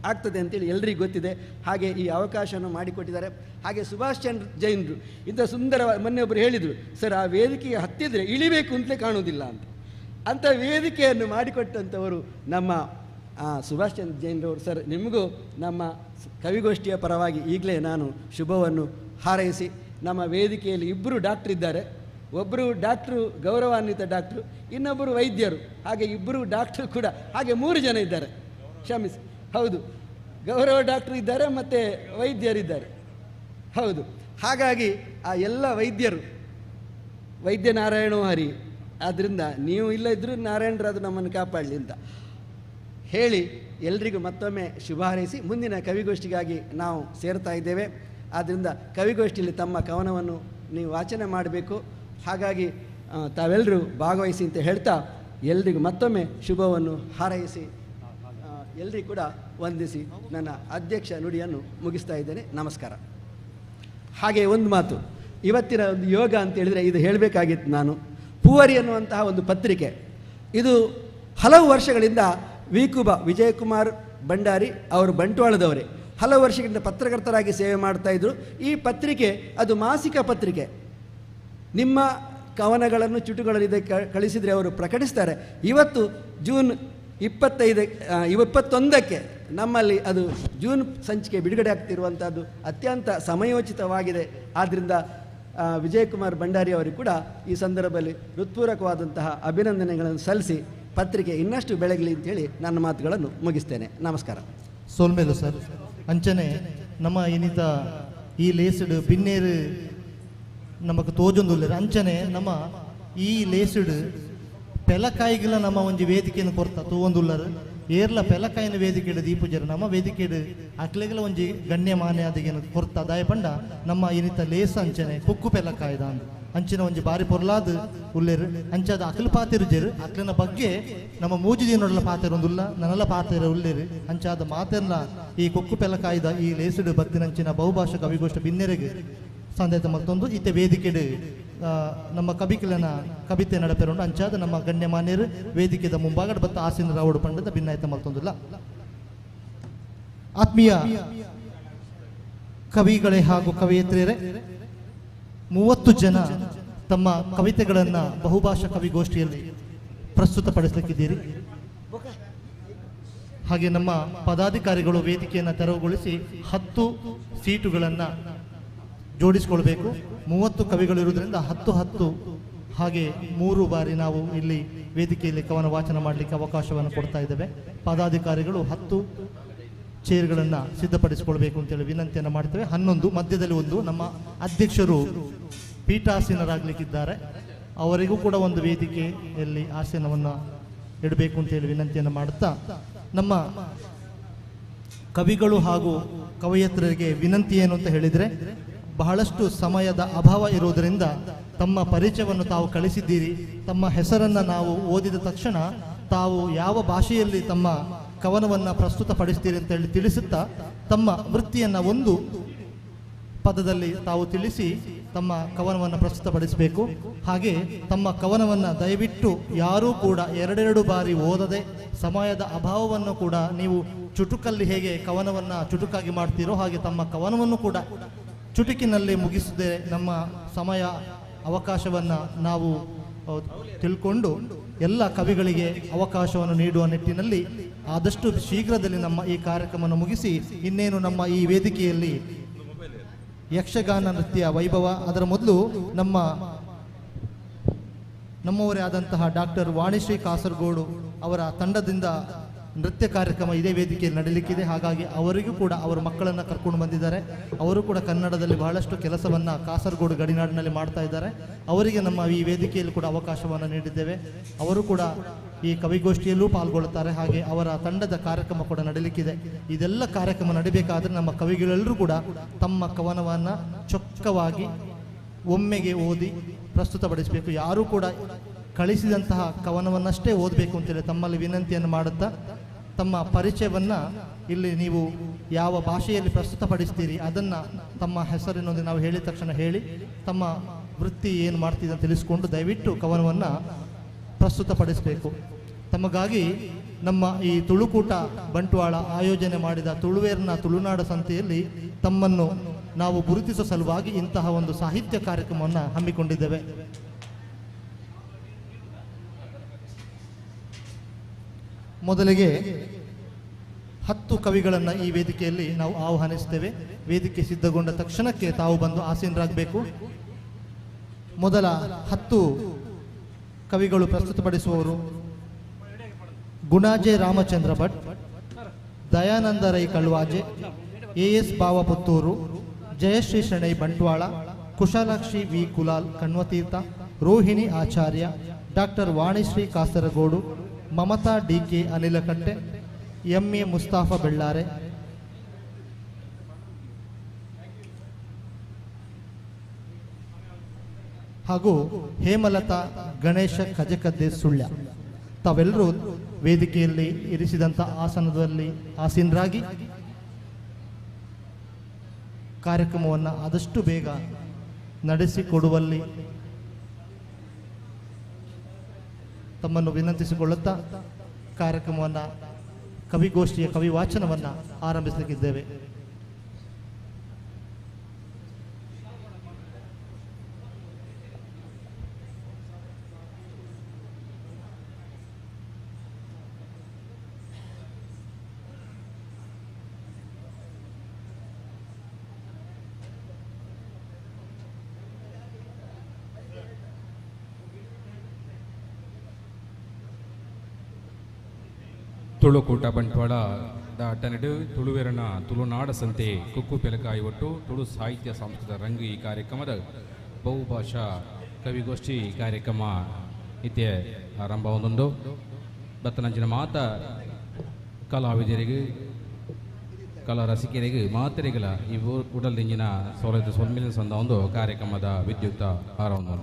ಆಗ್ತದೆ ಅಂತೇಳಿ ಎಲ್ರಿಗೂ ಗೊತ್ತಿದೆ. ಹಾಗೆ ಈ ಅವಕಾಶವನ್ನು ಮಾಡಿಕೊಟ್ಟಿದ್ದಾರೆ. ಹಾಗೆ ಸುಭಾಷ್ ಚಂದ್ರ ಜೈನರು ಇಂಥ ಸುಂದರ, ಮೊನ್ನೆ ಒಬ್ಬರು ಹೇಳಿದರು, ಸರ್ ಆ ವೇದಿಕೆಗೆ ಹತ್ತಿದರೆ ಇಳಿಬೇಕು ಅಂತಲೇ ಕಾಣುವುದಿಲ್ಲ ಅಂತ. ಅಂಥ ವೇದಿಕೆಯನ್ನು ಮಾಡಿಕೊಟ್ಟಂಥವರು ನಮ್ಮ ಸುಭಾಷ್ ಚಂದ್ರ ಜೈನರವರು. ಸರ್, ನಿಮಗೂ ನಮ್ಮ ಕವಿಗೋಷ್ಠಿಯ ಪರವಾಗಿ ಈಗಲೇ ನಾನು ಶುಭವನ್ನು ಹಾರೈಸಿ, ನಮ್ಮ ವೇದಿಕೆಯಲ್ಲಿ ಇಬ್ಬರು ಡಾಕ್ಟ್ರ್ ಇದ್ದಾರೆ. ಒಬ್ಬರು ಡಾಕ್ಟ್ರು ಗೌರವಾನ್ವಿತ ಡಾಕ್ಟ್ರು, ಇನ್ನೊಬ್ಬರು ವೈದ್ಯರು, ಹಾಗೆ ಇಬ್ಬರು ಡಾಕ್ಟ್ರು ಕೂಡ, ಹಾಗೆ 3 ಜನ ಇದ್ದಾರೆ. ಕ್ಷಮಿಸಿ, ಹೌದು, ಗೌರವ ಡಾಕ್ಟ್ರು ಇದ್ದಾರೆ ಮತ್ತು ವೈದ್ಯರಿದ್ದಾರೆ. ಹೌದು, ಹಾಗಾಗಿ ಆ ಎಲ್ಲ ವೈದ್ಯರು, ವೈದ್ಯ ನಾರಾಯಣೋ ಹರಿ, ಆದ್ದರಿಂದ ನೀವು ಇಲ್ಲದಿದ್ದರೂ ನಾರಾಯಣರಾದರೂ ನಮ್ಮನ್ನು ಕಾಪಾಡಲಿ ಅಂತ ಹೇಳಿ ಎಲ್ರಿಗೂ ಮತ್ತೊಮ್ಮೆ ಶುಭ ಹಾರೈಸಿ ಮುಂದಿನ ಕವಿಗೋಷ್ಠಿಗಾಗಿ ನಾವು ಸೇರ್ತಾ ಇದ್ದೇವೆ. ಆದ್ದರಿಂದ ಕವಿಗೋಷ್ಠಿಯಲ್ಲಿ ತಮ್ಮ ಕವನವನ್ನು ನೀವು ವಾಚನ ಮಾಡಬೇಕು. ಹಾಗಾಗಿ ತಾವೆಲ್ಲರೂ ಭಾಗವಹಿಸಿ ಅಂತ ಹೇಳ್ತಾ ಎಲ್ರಿಗೂ ಮತ್ತೊಮ್ಮೆ ಶುಭವನ್ನು ಹಾರೈಸಿ ಎಲ್ರಿಗೂ ಕೂಡ ವಂದಿಸಿ ನನ್ನ ಅಧ್ಯಕ್ಷ ನುಡಿಯನ್ನು ಮುಗಿಸ್ತಾ ಇದ್ದೇನೆ. ನಮಸ್ಕಾರ. ಹಾಗೆ ಒಂದು ಮಾತು, ಇವತ್ತಿನ ಒಂದು ಯೋಗ ಅಂತ ಹೇಳಿದರೆ ಇದು ಹೇಳಬೇಕಾಗಿತ್ತು ನಾನು. ಪೂವರಿ ಅನ್ನುವಂತಹ ಒಂದು ಪತ್ರಿಕೆ, ಇದು ಹಲವು ವರ್ಷಗಳಿಂದ ವಿಕುಬ ವಿಜಯಕುಮಾರ್ ಭಂಡಾರಿ ಅವರು ಬಂಟ್ವಾಳದವರೇ, ಹಲವು ವರ್ಷಗಳಿಂದ ಪತ್ರಕರ್ತರಾಗಿ ಸೇವೆ ಮಾಡ್ತಾಯಿದ್ರು. ಈ ಪತ್ರಿಕೆ ಅದು ಮಾಸಿಕ ಪತ್ರಿಕೆ. ನಿಮ್ಮ ಕವನಗಳನ್ನು ಚುಟುಗಳನ್ನು ಇದಕ್ಕೆ ಕಳಿಸಿದರೆ ಅವರು ಪ್ರಕಟಿಸ್ತಾರೆ. ಇವತ್ತು ಜೂನ್ 25, 21ಕ್ಕೆ ನಮ್ಮಲ್ಲಿ ಅದು ಜೂನ್ ಸಂಚಿಕೆ ಬಿಡುಗಡೆ ಆಗ್ತಿರುವಂಥದ್ದು ಅತ್ಯಂತ ಸಮಯೋಚಿತವಾಗಿದೆ. ಆದ್ದರಿಂದ ವಿಜಯಕುಮಾರ್ ಭಂಡಾರಿ ಅವರಿಗೆ ಕೂಡ ಈ ಸಂದರ್ಭದಲ್ಲಿ ಹೃತ್ಪೂರ್ವಕವಾದಂತಹ ಅಭಿನಂದನೆಗಳನ್ನು ಸಲ್ಲಿಸಿ ಪತ್ರಿಕೆ ಇನ್ನಷ್ಟು ಬೆಳಗಲಿ ಅಂತೇಳಿ ನನ್ನ ಮಾತುಗಳನ್ನು ಮುಗಿಸ್ತೇನೆ. ನಮಸ್ಕಾರ. ಸೋಲ್ಮೇಲು ಸರ್. ಅಂಚನೆ ನಮ್ಮ ಏನಿತ ಈ ಲೇಸ್ಡ್ ಬಿನ್ನೇರು ನಮಕ್ ತೋಜೊಂದುಲ್ಲೆರ್. ಅಂಚನೆ ನಮ್ಮ ಈ ಲೇಸ್ಡ್ ಪೆಲಕಾಯಿಗಳ ನಮ್ಮ ಒಂಜಿ ವೇದಿಕೆಯನ್ನು ಕೊರ್ತ ತೂವೊಂದುಲ್ಲರು. ಏರ್ಲ ಪೆಲಕಾಯಿನ ವೇದಿಕೆಡು ದೀಪುಜರು ನಮ್ಮ ವೇದಿಕೆಡು ಅಕ್ಲೆಗಳ ಒಂಜಿ ಗಣ್ಯ ಮಾನ್ಯಾದಿಗೆ ಕೊರ್ತ ದಾಯ ಪಂಡ ನಮ್ಮ ಏನಿತ ಲೇಸ್ ಅಂಚನೆ ಕುಕ್ಕು ಪೆಲಕಾಯ್ದ ಅಂದ್ ಅಂಚಿನ ಒಂಜಿ ಬಾರಿ ಪೊರ್ಲಾದ್ ಉಲ್ಲೇರು. ಅಂಚಾದ ಅಕ್ಲು ಪಾತಿರುಜೆರು ಅಕ್ಲಿನ ಬಗ್ಗೆ ನಮ್ಮ ಮೂಜಿ ದಿನೊಡಲ ಪಾತಿರೊಂದುಲ್ಲ ನನಲ ಪಾತಿರ ಉಲ್ಲೇರು. ಅಂಚಾದ ಮಾತೆರ್ನ ಈ ಕುಕ್ಕು ಪೆಲಕಾಯ್ದ ಈ ಲೇಸುಡು ಬತ್ತಿನಂಚಿನ ಬಹುಭಾಷಾ ಕವಿಗೋಷ್ಠ ಬಿನ್ನೆರೆಗೆ ಸಂದೇತ ಮತ್ತೊಂದು ಇತ್ತೆ ವೇದಿಕೆಡು ನಮ್ಮ ಕವಿಕಲನ ಕವಿತೆ ನಡಪೆರುಂಡು. ಅಂಚಾದ ನಮ್ಮ ಗಣ್ಯಮಾನ್ಯರು ವೇದಿಕೆದ ಮುಂಭಾಗಡ ಬತ್ತ ಆಸಿನ ರಾವುಡು ಪಂಡದ ಭಿನ್ನಾಯ್ತ ಮಲ್ತೊಂದುಲ್ಲ. ಆತ್ಮೀಯ ಕವಿಗಳೇ ಹಾಗೂ ಕವಿಯತ್ರಿಯರೇ, 30 ಜನ ತಮ್ಮ ಕವಿತೆಗಳನ್ನು ಬಹುಭಾಷಾ ಕವಿಗೋಷ್ಠಿಯಲ್ಲಿ ಪ್ರಸ್ತುತಪಡಿಸಲಿಕ್ಕಿದ್ದೀರಿ. ಹಾಗೆ ನಮ್ಮ ಪದಾಧಿಕಾರಿಗಳು ವೇದಿಕೆಯನ್ನು ತೆರವುಗೊಳಿಸಿ 10 ಸೀಟುಗಳನ್ನು ಜೋಡಿಸಿಕೊಳ್ಬೇಕು. 30 ಕವಿಗಳಿರುವುದರಿಂದ 10 10 ಹಾಗೆ 3 ಬಾರಿ ನಾವು ಇಲ್ಲಿ ವೇದಿಕೆಯಲ್ಲಿ ಕವನ ವಾಚನ ಮಾಡಲಿಕ್ಕೆ ಅವಕಾಶವನ್ನು ಕೊಡ್ತಾ ಇದ್ದೇವೆ. ಪದಾಧಿಕಾರಿಗಳು 10 ಚೇರ್ಗಳನ್ನು ಸಿದ್ಧಪಡಿಸಿಕೊಳ್ಬೇಕು ಅಂತೇಳಿ ವಿನಂತಿಯನ್ನು ಮಾಡ್ತೇವೆ. 11 ಮಧ್ಯದಲ್ಲಿ ಒಂದು ನಮ್ಮ ಅಧ್ಯಕ್ಷರು ಪೀಠಾಸೀನರಾಗಲಿಕ್ಕಿದ್ದಾರೆ, ಅವರಿಗೂ ಕೂಡ ಒಂದು ವೇದಿಕೆಯಲ್ಲಿ ಆಸನವನ್ನು ಇಡಬೇಕು ಅಂತೇಳಿ ವಿನಂತಿಯನ್ನು ಮಾಡುತ್ತಾ ನಮ್ಮ ಕವಿಗಳು ಹಾಗೂ ಕವಯತ್ರಿಗೆ ವಿನಂತಿ ಏನು ಅಂತ ಹೇಳಿದರೆ, ಬಹಳಷ್ಟು ಸಮಯದ ಅಭಾವ ಇರುವುದರಿಂದ ತಮ್ಮ ಪರಿಚಯವನ್ನು ತಾವು ಕಳಿಸಿದ್ದೀರಿ. ತಮ್ಮ ಹೆಸರನ್ನು ನಾವು ಓದಿದ ತಕ್ಷಣ ತಾವು ಯಾವ ಭಾಷೆಯಲ್ಲಿ ತಮ್ಮ ಕವನವನ್ನು ಪ್ರಸ್ತುತಪಡಿಸ್ತೀರಿ ಅಂತೇಳಿ ತಿಳಿಸುತ್ತಾ ತಮ್ಮ ವೃತ್ತಿಯನ್ನು ಒಂದು ಪದದಲ್ಲಿ ತಾವು ತಿಳಿಸಿ ತಮ್ಮ ಕವನವನ್ನು ಪ್ರಸ್ತುತಪಡಿಸಬೇಕು. ಹಾಗೆ ತಮ್ಮ ಕವನವನ್ನು ದಯವಿಟ್ಟು ಯಾರೂ ಕೂಡ 2 ಬಾರಿ ಓದದೆ ಸಮಯದ ಅಭಾವವನ್ನು ಕೂಡ ನೀವು ಚುಟುಕಲ್ಲಿ ಹೇಗೆ ಕವನವನ್ನು ಚುಟುಕಾಗಿ ಮಾಡ್ತೀರೋ ಹಾಗೆ ತಮ್ಮ ಕವನವನ್ನು ಕೂಡ ಚುಟುಕಿನಲ್ಲಿ ಮುಗಿಸದೆ ನಮ್ಮ ಸಮಯ ಅವಕಾಶವನ್ನು ನಾವು ತಿಳ್ಕೊಂಡು ಎಲ್ಲ ಕವಿಗಳಿಗೆ ಅವಕಾಶವನ್ನು ನೀಡುವ ನಿಟ್ಟಿನಲ್ಲಿ ಆದಷ್ಟು ಶೀಘ್ರದಲ್ಲಿ ನಮ್ಮ ಈ ಕಾರ್ಯಕ್ರಮವನ್ನು ಮುಗಿಸಿ ಇನ್ನೇನು ನಮ್ಮ ಈ ವೇದಿಕೆಯಲ್ಲಿ ಯಕ್ಷಗಾನ ನೃತ್ಯ ವೈಭವ, ಅದರ ಮೊದಲು ನಮ್ಮವರೇ ಆದಂತಹ ಡಾಕ್ಟರ್ ವಾಣಿಶ್ರೀ ಕಾಸರಗೋಡು ಅವರ ತಂಡದಿಂದ ನೃತ್ಯ ಕಾರ್ಯಕ್ರಮ ಇದೇ ವೇದಿಕೆಯಲ್ಲಿ ನಡೀಲಿಕ್ಕಿದೆ. ಹಾಗಾಗಿ ಅವರಿಗೂ ಕೂಡ ಅವರ ಮಕ್ಕಳನ್ನು ಕರ್ಕೊಂಡು ಬಂದಿದ್ದಾರೆ. ಅವರು ಕೂಡ ಕನ್ನಡದಲ್ಲಿ ಬಹಳಷ್ಟು ಕೆಲಸವನ್ನು ಕಾಸರಗೋಡು ಗಡಿನಾಡಿನಲ್ಲಿ ಮಾಡ್ತಾ ಇದ್ದಾರೆ. ಅವರಿಗೆ ನಮ್ಮ ಈ ವೇದಿಕೆಯಲ್ಲಿ ಕೂಡ ಅವಕಾಶವನ್ನು ನೀಡಿದ್ದೇವೆ. ಅವರು ಕೂಡ ಈ ಕವಿಗೋಷ್ಠಿಯಲ್ಲೂ ಪಾಲ್ಗೊಳ್ಳುತ್ತಾರೆ. ಹಾಗೆ ಅವರ ತಂಡದ ಕಾರ್ಯಕ್ರಮ ಕೂಡ ನಡೀಲಿಕ್ಕಿದೆ. ಇದೆಲ್ಲ ಕಾರ್ಯಕ್ರಮ ನಡಿಬೇಕಾದರೆ ನಮ್ಮ ಕವಿಗಳೆಲ್ಲರೂ ಕೂಡ ತಮ್ಮ ಕವನವನ್ನು ಚೊಕ್ಕವಾಗಿ ಒಮ್ಮೆಗೆ ಓದಿ ಪ್ರಸ್ತುತಪಡಿಸಬೇಕು. ಯಾರೂ ಕೂಡ ಕಳಿಸಿದಂತಹ ಕವನವನ್ನಷ್ಟೇ ಓದಬೇಕು ಅಂತೇಳಿ ತಮ್ಮಲ್ಲಿ ವಿನಂತಿಯನ್ನು ಮಾಡುತ್ತಾ ತಮ್ಮ ಪರಿಚಯವನ್ನು ಇಲ್ಲಿ ನೀವು ಯಾವ ಭಾಷೆಯಲ್ಲಿ ಪ್ರಸ್ತುತಪಡಿಸ್ತೀರಿ ಅದನ್ನು ತಮ್ಮ ಹೆಸರಿನೊಂದಿಗೆ ನಾವು ಹೇಳಿದ ತಕ್ಷಣ ಹೇಳಿ ತಮ್ಮ ವೃತ್ತಿ ಏನು ಮಾಡ್ತೀರಿ ಅಂತ ತಿಳಿಸ್ಕೊಂಡು ದಯವಿಟ್ಟು ಕವನವನ್ನು ಪ್ರಸ್ತುತಪಡಿಸಬೇಕು. ತಮಗಾಗಿ ನಮ್ಮ ಈ ತುಳುಕೂಟ ಬಂಟ್ವಾಳ ಆಯೋಜನೆ ಮಾಡಿದ ತುಳುವೇರ್ನ ತುಳುನಾಡ ಸಂತೆಯಲ್ಲಿ ತಮ್ಮನ್ನು ನಾವು ಗುರುತಿಸುವ ಸಲುವಾಗಿ ಇಂತಹ ಒಂದು ಸಾಹಿತ್ಯ ಕಾರ್ಯಕ್ರಮವನ್ನು ಹಮ್ಮಿಕೊಂಡಿದ್ದೇವೆ. ಮೊದಲಿಗೆ 10 ಕವಿಗಳನ್ನು ಈ ವೇದಿಕೆಯಲ್ಲಿ ನಾವು ಆಹ್ವಾನಿಸ್ತೇವೆ. ವೇದಿಕೆ ಸಿದ್ಧಗೊಂಡ ತಕ್ಷಣಕ್ಕೆ ತಾವು ಬಂದು ಆಸೀನರಾಗಬೇಕು. ಮೊದಲ 10 ಕವಿಗಳು ಪ್ರಸ್ತುತಪಡಿಸುವವರು Gunaje Ramachandra Bhat, Dayananda Rai Kalvaje, A S Bava Puttur, Jayashree Shenoy Bantwal, Kushalakshi V Kulal Kanvatheertha, Rohini Acharya, doctor Vanishree Kasaragod, Mamata D K Anilakatte, M A Mustafa Bellare. ಹಾಗೂ ಹೇಮಲತಾ ಗಣೇಶ ಕಜಕದ್ದೆ ಸುಳ್ಯ. ತಾವೆಲ್ಲರೂ ವೇದಿಕೆಯಲ್ಲಿ ಇರಿಸಿದಂಥ ಆಸನದಲ್ಲಿ ಆಸೀನರಾಗಿ ಕಾರ್ಯಕ್ರಮವನ್ನು ಆದಷ್ಟು ಬೇಗ ನಡೆಸಿಕೊಡುವಲ್ಲಿ ತಮ್ಮನ್ನು ವಿನಂತಿಸಿಕೊಳ್ಳುತ್ತಾ ಕಾರ್ಯಕ್ರಮವನ್ನು, ಕವಿಗೋಷ್ಠಿಯ ಕವಿ ವಾಚನವನ್ನು ಆರಂಭಿಸಲಿಕ್ಕಿದ್ದೇವೆ. ತುಳುಕೂಟ ಬಂಟ್ವಾಳ the ಅಟ್ಟನೆಡು ತುಳುವೆರನ ತುಳುನಾಡ ಸಂತೆ ಕುಕ್ಕು ಪೆಲಕಾಯಿ ಒಟ್ಟು ತುಳು ಸಾಹಿತ್ಯ ಸಂಸ್ಕೃತ ರಂಗು ಈ ಕಾರ್ಯಕ್ರಮದ ಬಹುಭಾಷಾ ಕವಿಗೋಷ್ಠಿ ಕಾರ್ಯಕ್ರಮ ಇತ್ಯ ಆರಂಭ ಒಂದೊಂದು ಬತ್ತನಂಚಿನ ಮಾತ ಕಲಾವಿದರಿಗೆ ಕಲಾ ರಸಿಕರಿಗೆ ಮಾತರಿಗಳ ಈ ಉಡಲ್ದಿಂಜಿನ ಸೌಲಭ್ಯ ಸೊಲ್ಮಿನ ಸಂದ ಒಂದು ಕಾರ್ಯಕ್ರಮದ ವಿದ್ಯುಕ್ತ ಆರಂಭ.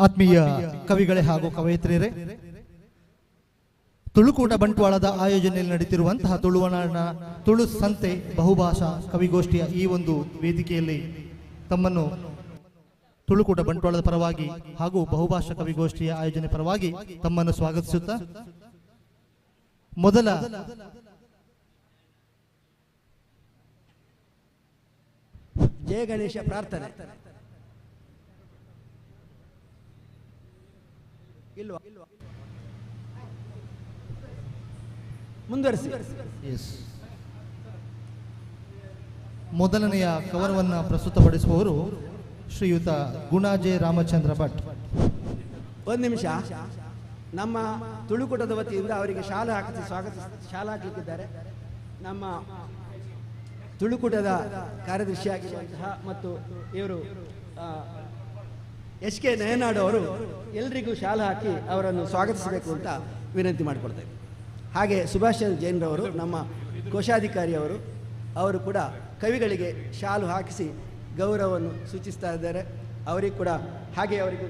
ಆತ್ಮೀಯ ಕವಿಗಳೇ ಹಾಗೂ ಕವಯಿತ್ರಿಯರೇ, ತುಳುಕೂಟ ಬಂಟ್ವಾಳದ ಆಯೋಜನೆಯಲ್ಲಿ ನಡೀತಿರುವಂತಹ ತುಳುವನಾಡಿನ ತುಳು ಸಂತೆ ಬಹುಭಾಷಾ ಕವಿಗೋಷ್ಠಿಯ ಈ ಒಂದು ವೇದಿಕೆಯಲ್ಲಿ ತಮ್ಮನ್ನು ತುಳುಕೂಟ ಬಂಟ್ವಾಳದ ಪರವಾಗಿ ಹಾಗೂ ಬಹುಭಾಷಾ ಕವಿಗೋಷ್ಠಿಯ ಆಯೋಜನೆ ಪರವಾಗಿ ತಮ್ಮನ್ನು ಸ್ವಾಗತಿಸುತ್ತಾ ಮೊದಲ ಜಯ ಗಣೇಶ ಪ್ರಾರ್ಥನೆ ಇಲ್ವಾ? ಮುಂದುವರಿಸಿ. ಮೊದಲನೆಯ ಕವನವನ್ನು ಪ್ರಸ್ತುತಪಡಿಸುವವರು ಶ್ರೀಯುತ ಗುಣಾಜೆ ರಾಮಚಂದ್ರ ಭಟ್. ಒಂದು ನಿಮಿಷ, ನಮ್ಮ ತುಳುಕೂಟದ ವತಿಯಿಂದ ಅವರಿಗೆ ಶಾಲೆ ಹಾಕಿ ಸ್ವಾಗತ ಶಾಲೆ ಹಾಕಲಿಕ್ಕಿದ್ದಾರೆ. ನಮ್ಮ ತುಳುಕೂಟದ ಕಾರ್ಯದರ್ಶಿಯಾಗಿರುವಂತಹ ಮತ್ತು ಇವರು ಎಸ್ ಕೆ ನಯನಾಡು ಅವರು ಎಲ್ರಿಗೂ ಶಾಲೆ ಹಾಕಿ ಅವರನ್ನು ಸ್ವಾಗತಿಸಬೇಕು ಅಂತ ವಿನಂತಿ ಮಾಡಿಕೊಳ್ತೇವೆ. ಹಾಗೆ ಸುಭಾಷ್ ಚಂದ್ರ ಜೈನ್ರವರು ನಮ್ಮ ಕೋಶಾಧಿಕಾರಿಯವರು, ಅವರು ಕೂಡ ಕವಿಗಳಿಗೆ ಶಾಲು ಹಾಕಿಸಿ ಗೌರವವನ್ನು ಸೂಚಿಸ್ತಾ ಇದ್ದಾರೆ. ಅವರಿಗೆ ಕೂಡ ಹಾಗೆ ಅವರಿಗೂ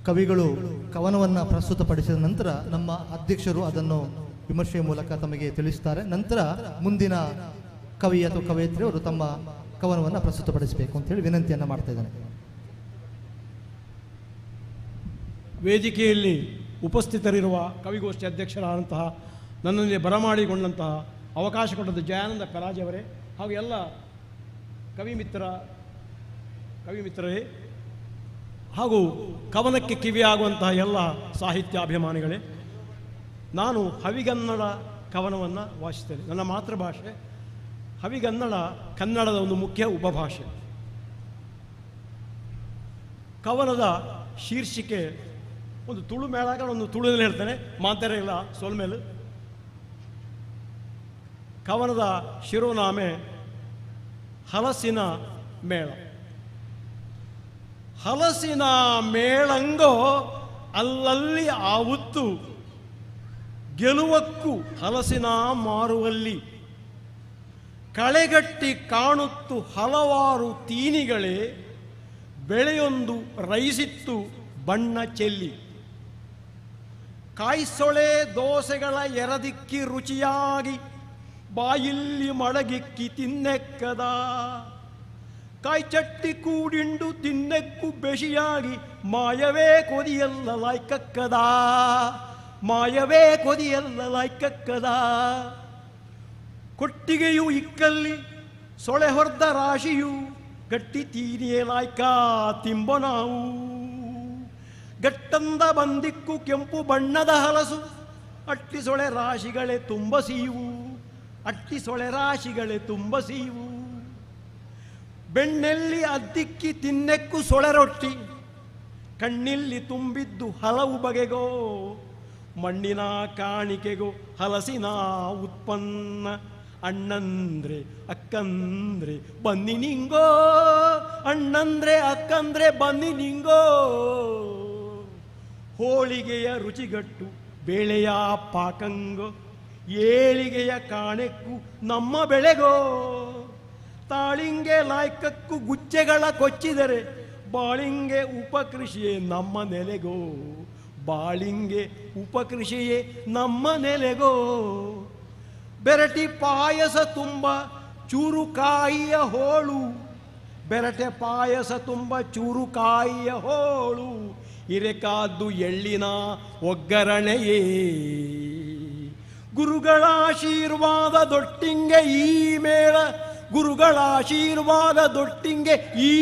ಕವಿಗಳು ಕವನವನ್ನು ಪ್ರಸ್ತುತಪಡಿಸಿದ ನಂತರ ನಮ್ಮ ಅಧ್ಯಕ್ಷರು ಅದನ್ನು ವಿಮರ್ಶೆಯ ಮೂಲಕ ತಮಗೆ ತಿಳಿಸುತ್ತಾರೆ. ನಂತರ ಮುಂದಿನ ಕವಿ ಅಥವಾ ಕವಯಿತ್ರಿಯವರು ತಮ್ಮ ಕವನವನ್ನು ಪ್ರಸ್ತುತಪಡಿಸಬೇಕು ಅಂತ ಹೇಳಿ ವಿನಂತಿಯನ್ನು ಮಾಡ್ತಾ ಇದ್ದೇನೆ. ವೇದಿಕೆಯಲ್ಲಿ ಉಪಸ್ಥಿತರಿರುವ ಕವಿಗೋಷ್ಠಿ ಅಧ್ಯಕ್ಷರಾದಂತಹ, ನನ್ನಲ್ಲಿ ಬರಮಾಡಿಕೊಂಡಂತಹ ಅವಕಾಶ ಕೊಟ್ಟದ್ದು ಜಯಾನಂದ ಪೆರಾಜೆಯವರೇ ಹಾಗೂ ಎಲ್ಲ ಕವಿ ಮಿತ್ರರೇ ಹಾಗೂ ಕವನಕ್ಕೆ ಕಿವಿಯಾಗುವಂತಹ ಎಲ್ಲ ಸಾಹಿತ್ಯಾಭಿಮಾನಿಗಳೇ, ನಾನು ಹವಿಗನ್ನಡ ಕವನವನ್ನು ವಾಚಿಸ್ತೇನೆ. ನನ್ನ ಮಾತೃಭಾಷೆ ಹವಿಗನ್ನಡ, ಕನ್ನಡದ ಒಂದು ಮುಖ್ಯ ಉಪಭಾಷೆ. ಕವನದ ಶೀರ್ಷಿಕೆ ಒಂದು ತುಳು ಮೇಳಾಗ ಒಂದು ತುಳುನಲ್ಲಿ ಹೇಳ್ತೇನೆ, ಮಾತಾರೆ ಇಲ್ಲ ಸೋಲ್ಮೇಲು. ಕವನದ ಶಿರೋನಾಮೆ ಹಲಸಿನ ಮೇಳ. ಹಲಸಿನ ಮೇಳಂಗೋ ಅಲ್ಲಲ್ಲಿ ಆವುತ್ತು, ಗೆಲುವಕ್ಕೂ ಹಲಸಿನ ಮಾರುವಲ್ಲಿ, ಕಳೆಗಟ್ಟಿ ಕಾಣುತ್ತು ಹಲವಾರು ತೀನಿಗಳೇ, ಬೆಳೆಯೊಂದು ರೈಸಿತ್ತು ಬಣ್ಣ ಚೆಲ್ಲಿ, ಕಾಯಿಸೊಳೆ ದೋಸೆಗಳ ಎರದಿಕ್ಕಿ ರುಚಿಯಾಗಿ ಬಾಯಿಲ್ಲಿ ಮಡಗಿಕ್ಕಿ ತಿನ್ನೆಕ್ಕದ, ಕಾಯ್ಚಟ್ಟಿ ಕೂడింಡು ತಿನ್ನೆಕ್ಕು ಬೆಶಿಯಾಗಿ ಮಾಯವೇ ಕೊದಿಯಲ್ಲ ಲಾಯ್ಕಕ್ಕದ, ಮಾಯವೇ ಕೊದಿಯಲ್ಲ ಲಾಯ್ಕಕ್ಕದ, ಕೊಟ್ಟಿಗೆಯು ಇಕ್ಕಲ್ಲಿ ಸೊಳೆ ಹೊರ್ದ ರಾಶಿಯು ಗಟ್ಟಿ ತೀನಿಯೇ ಲಾಯ್ಕ ತಿಂಬ ನಾವು, ಗಟ್ಟಂದ ಬಂದಿಕ್ಕು ಕೆಂಪು ಬಣ್ಣದ ಹಲಸು ಅಟ್ಟಿ ಸೊಳೆ ರಾಶಿಗಳೇ ತುಂಬ ಸೀವು, ಅಟ್ಟಿ ಸೊಳೆ ರಾಶಿಗಳೇ ತುಂಬ ಸೀವು, ಬೆಣ್ಣೆಲ್ಲಿ ಅದ್ದಿಕ್ಕಿ ತಿನ್ನೆಕ್ಕು ಸೊಳೆ ರೊಟ್ಟಿ ಕಣ್ಣಿಲ್ಲಿ ತುಂಬಿದ್ದು ಹಲವು ಬಗೆಗೋ, ಮಣ್ಣಿನ ಕಾಣಿಕೆಗೋ ಹಲಸಿನ ಉತ್ಪನ್ನ. ಅಣ್ಣಂದ್ರೆ ಅಕ್ಕಂದ್ರೆ ಬನ್ನಿ ನಿಂಗೋ, ಅಣ್ಣಂದ್ರೆ ಅಕ್ಕಂದ್ರೆ ಬನ್ನಿ ನಿಂಗೋ. ಹೋಳಿಗೆಯ ರುಚಿಗಟ್ಟು ಬೇಳೆಯ ಪಾಕಂಗೋ, ಏಳಿಗೆಯ ಕಾಣೆಕ್ಕು ನಮ್ಮ ಬೆಳೆಗೋ. ತಾಳಿಂಗೆ ಲಾಯ್ಕಕ್ಕೂ ಗುಚ್ಚೆಗಳ ಕೊಚ್ಚಿದರೆ ಬಾಳಿಂಗೆ ಉಪಕೃಷಿಯೇ ನಮ್ಮ ನೆಲೆಗೋ, ಬಾಳಿಂಗೆ ಉಪಕೃಷಿಯೇ ನಮ್ಮ ನೆಲೆಗೋ. ಬೆರಟಿ ಪಾಯಸ ತುಂಬ ಚೂರುಕಾಯಿಯ ಹೋಳು, ಬೆರಟೆ ಪಾಯಸ ತುಂಬ ಚೂರುಕಾಯಿಯ ಹೋಳು, ಇರೆಕಾದ್ದು ಎಳ್ಳಿನ ಒಗ್ಗರಣೆಯೇ. ಗುರುಗಳ ಆಶೀರ್ವಾದ ದೊಟ್ಟಿಂಗೆ ಈ ಮೇಳ, ಗುರುಗಳ ಆಶೀರ್ವಾದ ದೊಟ್ಟಿಂಗೆ ಈ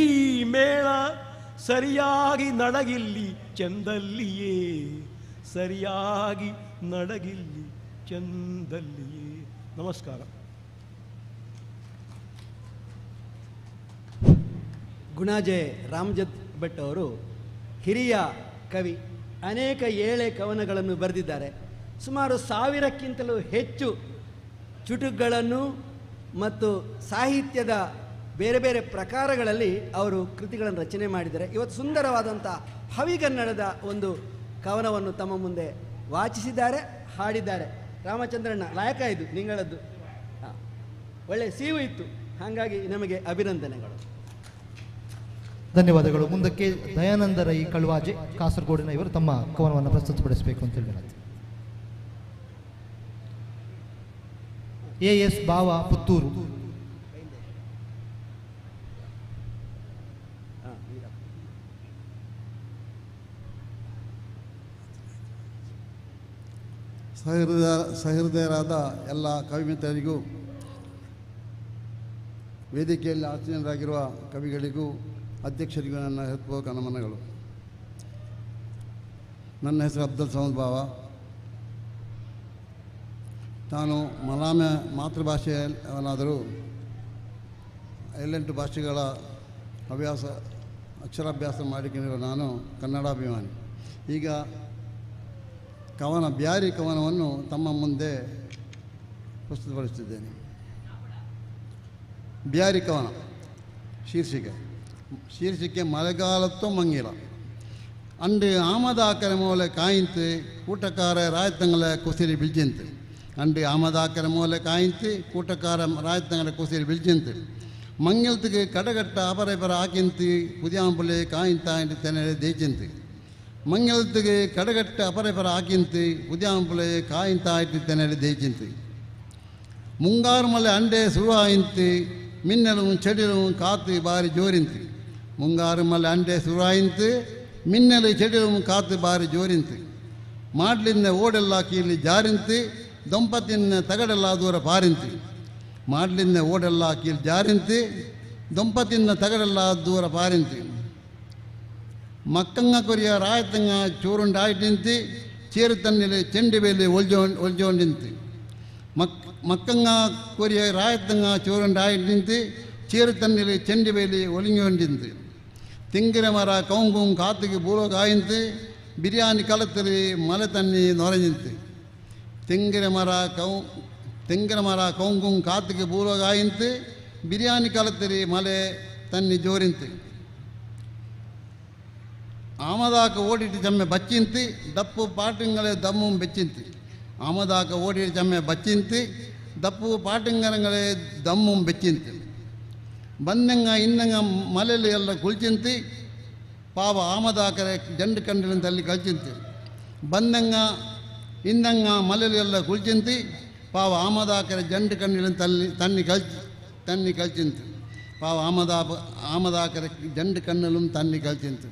ಮೇಳ, ಸರಿಯಾಗಿ ನಡಗಿಲ್ಲಿ ಚಂದಲ್ಲಿಯೇ, ಸರಿಯಾಗಿ ನಡಗಿಲ್ಲಿ ಚಂದಲ್ಲಿಯೇ. ನಮಸ್ಕಾರ. ಗುಣಾಜೆ ರಾಮಜತ್ ಭಟ್ ಅವರು ಹಿರಿಯ ಕವಿ, ಅನೇಕ ಏಳೆ ಕವನಗಳನ್ನು ಬರೆದಿದ್ದಾರೆ. ಸುಮಾರು 1000ಕ್ಕಿಂತಲೂ ಹೆಚ್ಚು ಚುಟುಕುಗಳನ್ನು ಮತ್ತು ಸಾಹಿತ್ಯದ ಬೇರೆ ಬೇರೆ ಪ್ರಕಾರಗಳಲ್ಲಿ ಅವರು ಕೃತಿಗಳನ್ನು ರಚನೆ ಮಾಡಿದ್ದಾರೆ. ಇವತ್ತು ಸುಂದರವಾದಂಥ ಹವಿಗನ್ನಡದ ಒಂದು ಕವನವನ್ನು ತಮ್ಮ ಮುಂದೆ ವಾಚಿಸಿದ್ದಾರೆ, ಹಾಡಿದ್ದಾರೆ. ರಾಮಚಂದ್ರಣ್ಣ ಲಾಯಕ ಇದು ನಿಂಗಳದ್ದು, ಒಳ್ಳೆಯ ಸೀವು ಇತ್ತು, ಹಾಗಾಗಿ ನಮಗೆ ಅಭಿನಂದನೆಗಳು. ಧನ್ಯವಾದಗಳು. ಮುಂದಕ್ಕೆ ದಯಾನಂದ ರೈ ಕಳ್ವಾಜೆ ಕಾಸರಗೋಡಿನ ಇವರು ತಮ್ಮ ಕವನವನ್ನು ಪ್ರಸ್ತುತಪಡಿಸಬೇಕು ಅಂತ ಹೇಳಿ ವಿನಂತಿ. ಎ ಎಸ್ ಬಾವ ಪುತ್ತೂರು. ಸಹೃದಯರಾದ ಎಲ್ಲ ಕವಿಮಿತ್ರರಿಗೂ, ವೇದಿಕೆಯಲ್ಲಿ ಆಸೀನರಾಗಿರುವ ಕವಿಗಳಿಗೂ, ಅಧ್ಯಕ್ಷರಿಗೂ ನನ್ನ ಹೃತ್ಪೂರ್ವಕ ನಮನಗಳು. ನನ್ನ ಹೆಸರು ಅಬ್ದುಲ್ ಸಮದ್ ಬಾವ. ನಾನು ಮಲಾಮೆ ಮಾತೃಭಾಷೆಯವನಾದರೂ 7-8 ಭಾಷೆಗಳ ಹವ್ಯಾಸ ಅಕ್ಷರಾಭ್ಯಾಸ ಮಾಡಿಕೊಂಡಿರುವ ನಾನು ಕನ್ನಡಾಭಿಮಾನಿ. ಈಗ ಕವನ ಬ್ಯಾರಿ ಕವನವನ್ನು ತಮ್ಮ ಮುಂದೆ ಪ್ರಸ್ತುತಪಡಿಸುತ್ತಿದ್ದೇನೆ. ಬ್ಯಾರಿ ಕವನ ಶೀರ್ಷಿಕೆ ಮಳೆಗಾಲತ್ತೋ ಮಂಗಿಲ. ಅಂಡು ಆಮದಾಕರ ಮೂಲೆ ಕಾಯಿಂತು ಕೂಟಕಾರ ರಾಯತಂಗಳ ಕುಸಿರಿ ಬಿಲ್ಜಿಂತು. ಅಂಡು ಆಮದಾಕರ ಮೂಲೆ ಕಾಯಿಂತು ಕೂಟಕಾರ ರಾಯತಂಗಳ ಕುಸಿರಿ ಬಿಲ್ಜಿಂತು. ಮಂಗಿಲ್ತಿಗೆ ಕಡಗಟ್ಟ ಅಪರ ಇಪರ ಆಕಿಂತು ಪುದಿಯಾಂಪುಲೆ ಕಾಯಿಂತ ತೆನೆ ದೇಚಿಂತು. ಮಂಗಿಲ್ತಿಗೆ ಕಡಗಟ್ಟ ಅಪರ ಇಪರ ಆಕಿಂತು ಪುದಿಯಾಂಪುಲೆ ಕಾಯಿಂತ ತೆನೆ ದೇಚಿಂತು. ಮುಂಗಾರು ಮಲೆ ಅಂಡೆ ಸುರುವಾಯಿಂತು ಮಿನ್ನಲು ಚೆಡಿಲು ಕಾತು ಬಾರಿ ಜೋರಿಂತು. ಮುಂಗಾರು ಮಲೆ ಅಂಡೆ ಸುರುವಾಯಿಂತು ಮಿನ್ನಲು ಚೆಡಿಲು ಕಾತು ಬಾರಿ ಜೋರಿಂತು. ಮಾಡ್ಲಿಂದ ಓಡೆಲ್ಲ ಕೀಲಿ ಜಾರಿಂತು ದಂಪತಿನ ತಗಡೆಲ್ಲ ದೂರ ಪಾರಿಂತು. ಮಾಡ್ಲಿಂದ ಓಡೆಲ್ಲ ಕೀಲಿ ಜಾರಿಂತು ದಂಪತಿನ ತಗಡೆಲ್ಲ ದೂರ ಪಾರಿಂತು. ಮಕ್ಕಂಗ ಕೊರಿಯ ರಾಯತಂಗ ಚೂರುಂಡಾಯ್ಟಿಂತು ಚೇರು ತನ್ನಿಲೆ ಚೆಂಡಿ ಬೇಲಿ ಒಲ್ಜೋಂಡಿಂತು. ಮಕ್ಕಂಗ ಕೊರಿಯ ರಾಯತಂಗ ಚೂರುಂಡಾಯ್ಟಿಂತು ಚೇರು ತನ್ನಿಲೆ ಚೆಂಡಿ ಬೇಲಿ ಒಲಿಂಗೊಂಡಿಂತು. ತಿಂಗಿರ ಮರ ಕೌಂಗುಂ ಕಾತಿಗೆ ಬೂಲೋಗಾಯಿಂತು ಬಿರಿಯಾನಿ ಕಲತ್ತಲಿ ಮಲೆ ತನ್ನಿ ನೊರೆಂಜಿಂತು. ತೆಂಗಿನ ಮರ ಕೌಂಗುಂ ಕಾತಿಗೆ ಬೂಲೋಗಾಯಿಂತು ಬಿರಿಯಾನಿ ಕಲತ್ತಲಿ ಮಲೆ ತನ್ನಿ ಜೋರಿಂತು. ಆಮದಾಕ ಓಡಿಟ್ಟು ಚಮ್ಮೆ ಬಚ್ಚಿಂತಿ ದಪ್ಪು ಪಾಟಿಂಗಳೇ ದಮ್ಮು ಬೆಚ್ಚಿಂತಿ. ಆಮದಾಕ ಓಡಿಟ್ಟು ಚಮ್ಮೆ ಬಚ್ಚಿಂತಿ ದಪ್ಪು ಪಾಟಿಂಗರಗಳೇ ದಮ್ಮು ಬೆಚ್ಚಿಂತಿ. ಬಂದಂಗ ಇನ್ನಂಗ ಮಲೆಯಲ್ಲಿ ಎಲ್ಲ ಕುಳ್ಚಿಂತಿ ಪಾವ ಆಮದಾಕರೆ ಜಂಡು ಕಂಡಿನಂತಲ್ಲಿ ಕಳ್ಚಿಂತಿ. ಬಂದಂಗ ಇನ್ನಂಗ ಮಲೆಯಲ್ಲಿ ಎಲ್ಲ ಕುಳ್ಚಿಂತಿ ಪಾವ ಆಮದಾಕರೆ ಜಂಡು ಕಣ್ಣಿನ ತನ್ನಿ ತನ್ನಿ ಕಳ್ಚಿಂತು. ಪಾವ ಆಮದಾಕರೆ ಜಂಡು ಕಣ್ಣಲು ತನ್ನಿ ಕಳ್ಚಿಂತು.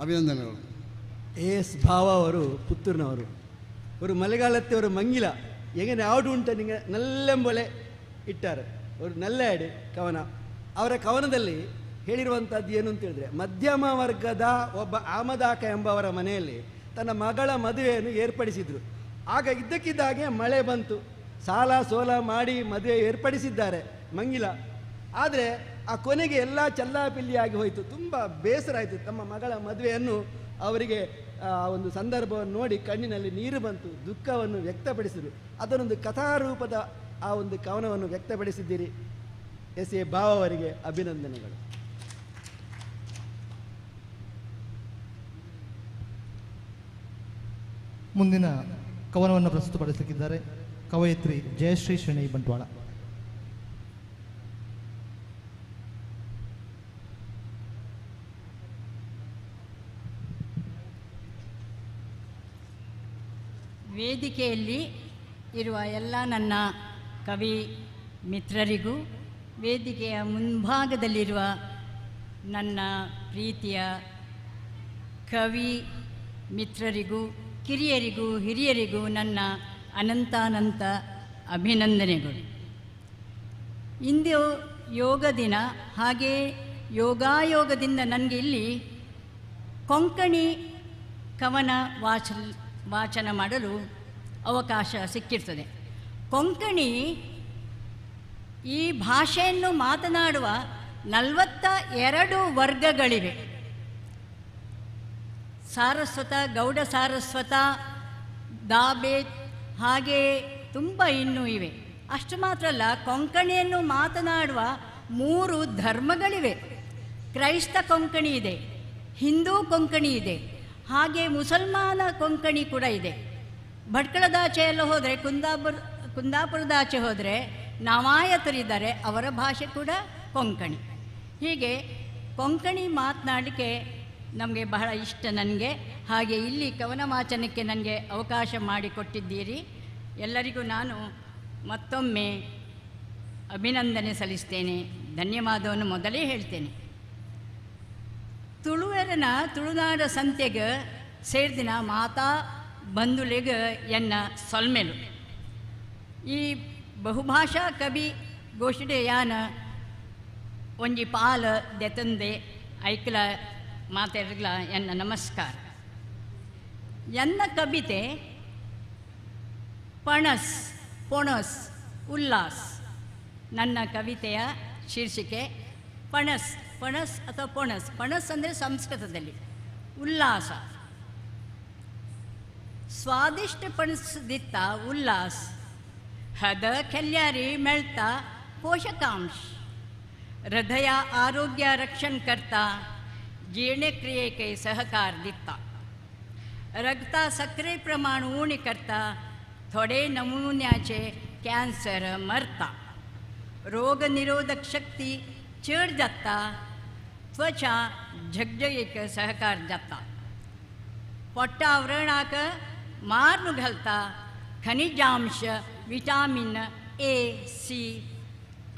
ಅಭಿನಂದನೆಗಳು. ಎ ಎಸ್ ಭಾವ ಅವರು ಪುತ್ತೂರಿನವರು. ಅವರು ಮಲೆಗಾಲತ್ತೆ ಅವರು ಮಂಗಿಲ ಹೆಂಗೆ ಯಾವುದು ಉಂಟ ನಿಂಗೆ ನಲ್ಲೆಂಬೊಲೆ ಇಟ್ಟಾರೆ ಅವರು ನಲ್ಲ ಎಡೆ ಕವನ. ಅವರ ಕವನದಲ್ಲಿ ಹೇಳಿರುವಂಥದ್ದು ಏನು ಅಂತ ಹೇಳಿದ್ರೆ, ಮಧ್ಯಮ ವರ್ಗದ ಒಬ್ಬ ಆಮದಾಕ ಎಂಬವರ ಮನೆಯಲ್ಲಿ ತನ್ನ ಮಗಳ ಮದುವೆಯನ್ನು ಏರ್ಪಡಿಸಿದರು. ಆಗ ಇದ್ದಕ್ಕಿದ್ದಾಗೆ ಮಳೆ ಬಂತು. ಸಾಲ ಸೋಲ ಮಾಡಿ ಮದುವೆ ಏರ್ಪಡಿಸಿದ್ದಾರೆ ಮಂಗಿಲ. ಆದರೆ ಆ ಕೊನೆಗೆ ಎಲ್ಲ ಚಲ್ಲಾಪಿಲ್ಲಿಯಾಗಿ ಹೋಯಿತು. ತುಂಬ ಬೇಸರ ಆಯಿತು. ತಮ್ಮ ಮಗಳ ಮದುವೆಯನ್ನು ಅವರಿಗೆ ಆ ಒಂದು ಸಂದರ್ಭವನ್ನು ನೋಡಿ ಕಣ್ಣಿನಲ್ಲಿ ನೀರು ಬಂತು, ದುಃಖವನ್ನು ವ್ಯಕ್ತಪಡಿಸಿದರು. ಅದನ್ನೊಂದು ಕಥಾರೂಪದ ಆ ಒಂದು ಕವನವನ್ನು ವ್ಯಕ್ತಪಡಿಸಿದ್ದೀರಿ. ಎಸ್ ಎ ಬಾವ ಅವರಿಗೆ ಅಭಿನಂದನೆಗಳು. ಮುಂದಿನ ಕವನವನ್ನು ಪ್ರಸ್ತುತಪಡಿಸಲಿಕ್ಕಿದ್ದಾರೆ ಕವಯತ್ರಿ ಜಯಶ್ರೀ ಶೆಣೈ ಬಂಟ್ವಾಳ. ವೇದಿಕೆಯಲ್ಲಿ ಇರುವ ಎಲ್ಲ ನನ್ನ ಕವಿ ಮಿತ್ರರಿಗೂ, ವೇದಿಕೆಯ ಮುಂಭಾಗದಲ್ಲಿರುವ ನನ್ನ ಪ್ರೀತಿಯ ಕವಿ ಮಿತ್ರರಿಗೂ, ಕಿರಿಯರಿಗೂ ಹಿರಿಯರಿಗೂ ನನ್ನ ಅನಂತಾನಂತ ಅಭಿನಂದನೆಗಳು. ಇಂದು ಯೋಗ ದಿನ, ಹಾಗೆಯೇ ಯೋಗಾಯೋಗದಿಂದ ನನಗೆ ಇಲ್ಲಿ ಕೊಂಕಣಿ ಕವನ ವಾಚನ ಮಾಡಲು ಅವಕಾಶ ಸಿಕ್ಕಿರ್ತದೆ. ಕೊಂಕಣಿ ಈ ಭಾಷೆಯನ್ನು ಮಾತನಾಡುವ 42 ವರ್ಗಗಳಿವೆ. ಸಾರಸ್ವತ, ಗೌಡ ಸಾರಸ್ವತ, ದಾಬೆ, ಹಾಗೇ ತುಂಬ ಇನ್ನೂ ಇವೆ. ಅಷ್ಟು ಮಾತ್ರ ಅಲ್ಲ, ಕೊಂಕಣಿಯನ್ನು ಮಾತನಾಡುವ 3 ಧರ್ಮಗಳಿವೆ. ಕ್ರೈಸ್ತ ಕೊಂಕಣಿ ಇದೆ, ಹಿಂದೂ ಕೊಂಕಣಿ ಇದೆ, ಹಾಗೆ ಮುಸಲ್ಮಾನ ಕೊಂಕಣಿ ಕೂಡ ಇದೆ. ಭಟ್ಕಳದಾಚೆ ಎಲ್ಲ ಹೋದರೆ, ಕುಂದಾಪುರದಾಚೆ ಹೋದರೆ ನವಾಯತರಿದ್ದಾರೆ, ಅವರ ಭಾಷೆ ಕೂಡ ಕೊಂಕಣಿ. ಹೀಗೆ ಕೊಂಕಣಿ ಮಾತನಾಡಲಿಕ್ಕೆ ನಮಗೆ ಬಹಳ ಇಷ್ಟ ನನಗೆ. ಹಾಗೆ ಇಲ್ಲಿ ಕವನ ವಾಚನಕ್ಕೆ ನನಗೆ ಅವಕಾಶ ಮಾಡಿಕೊಟ್ಟಿದ್ದೀರಿ. ಎಲ್ಲರಿಗೂ ನಾನು ಮತ್ತೊಮ್ಮೆ ಅಭಿನಂದನೆ ಸಲ್ಲಿಸ್ತೇನೆ, ಧನ್ಯವಾದವನ್ನು ಮೊದಲೇ ಹೇಳ್ತೇನೆ. ತುಳುವೆರನ ತುಳುನಾಡ ಸಂತೆಗೆ ಸೇರ್ದಿನ ಮಾತಾ ಬಂಧುಲೆಗೆ ಎನ್ನ ಸೊಲ್ಮೆಲು. ಈ ಬಹುಭಾಷಾ ಕವಿ ಗೋಷ್ಠಿ ಯಾನ ಒಂಜಿ ಪಾಲ ದೆತಂದೆ ಐಕ್ಲ ಮಾತೆರ್ಗ್ಲ ಎನ್ನ ನಮಸ್ಕಾರ. ಎನ್ನ ಕವಿತೆ ಪಣಸ್ ಪೊಣಸ್ ಉಲ್ಲಾಸ್. ನನ್ನ ಕವಿತೆಯ ಶೀರ್ಷಿಕೆ ಪಣಸ್, ಪಣಸ್ ಅಥವಾ ಪೊಣಸ್. ಪಣಸ್ ಅಂದರೆ ಸಂಸ್ಕೃತದಲ್ಲಿ ಉಲ್ಲಾಸ. ಸ್ವಾದಿಷ್ಟ ಪಣಸ್ದಿತ್ತ ಉಲ್ಲಾಸ್, ಹದ ಖೆಲ್ಯಾರಿ ಮೆಳ್ತಾ ಪೋಷಕಾಂಶ, ಹೃದಯ ಆರೋಗ್ಯ ರಕ್ಷಣ ಕರ್ತಾ, ಜೀರ್ಣಕ್ರಿಯೆಗೆ ಸಹಕಾರ ದಿತ್ತ, ರಕ್ತ ಸಕ್ಕರೆ ಪ್ರಮಾಣ ಉಣೆ करता, थोडे नमुन्याचे कॅन्सर मरता, रोगनिरोधक शक्ती चड जाता, त्वचा झगझगीक सहकार जाता, पोटावरणाक मारून घालता, खनिजांश विटामिन ए सी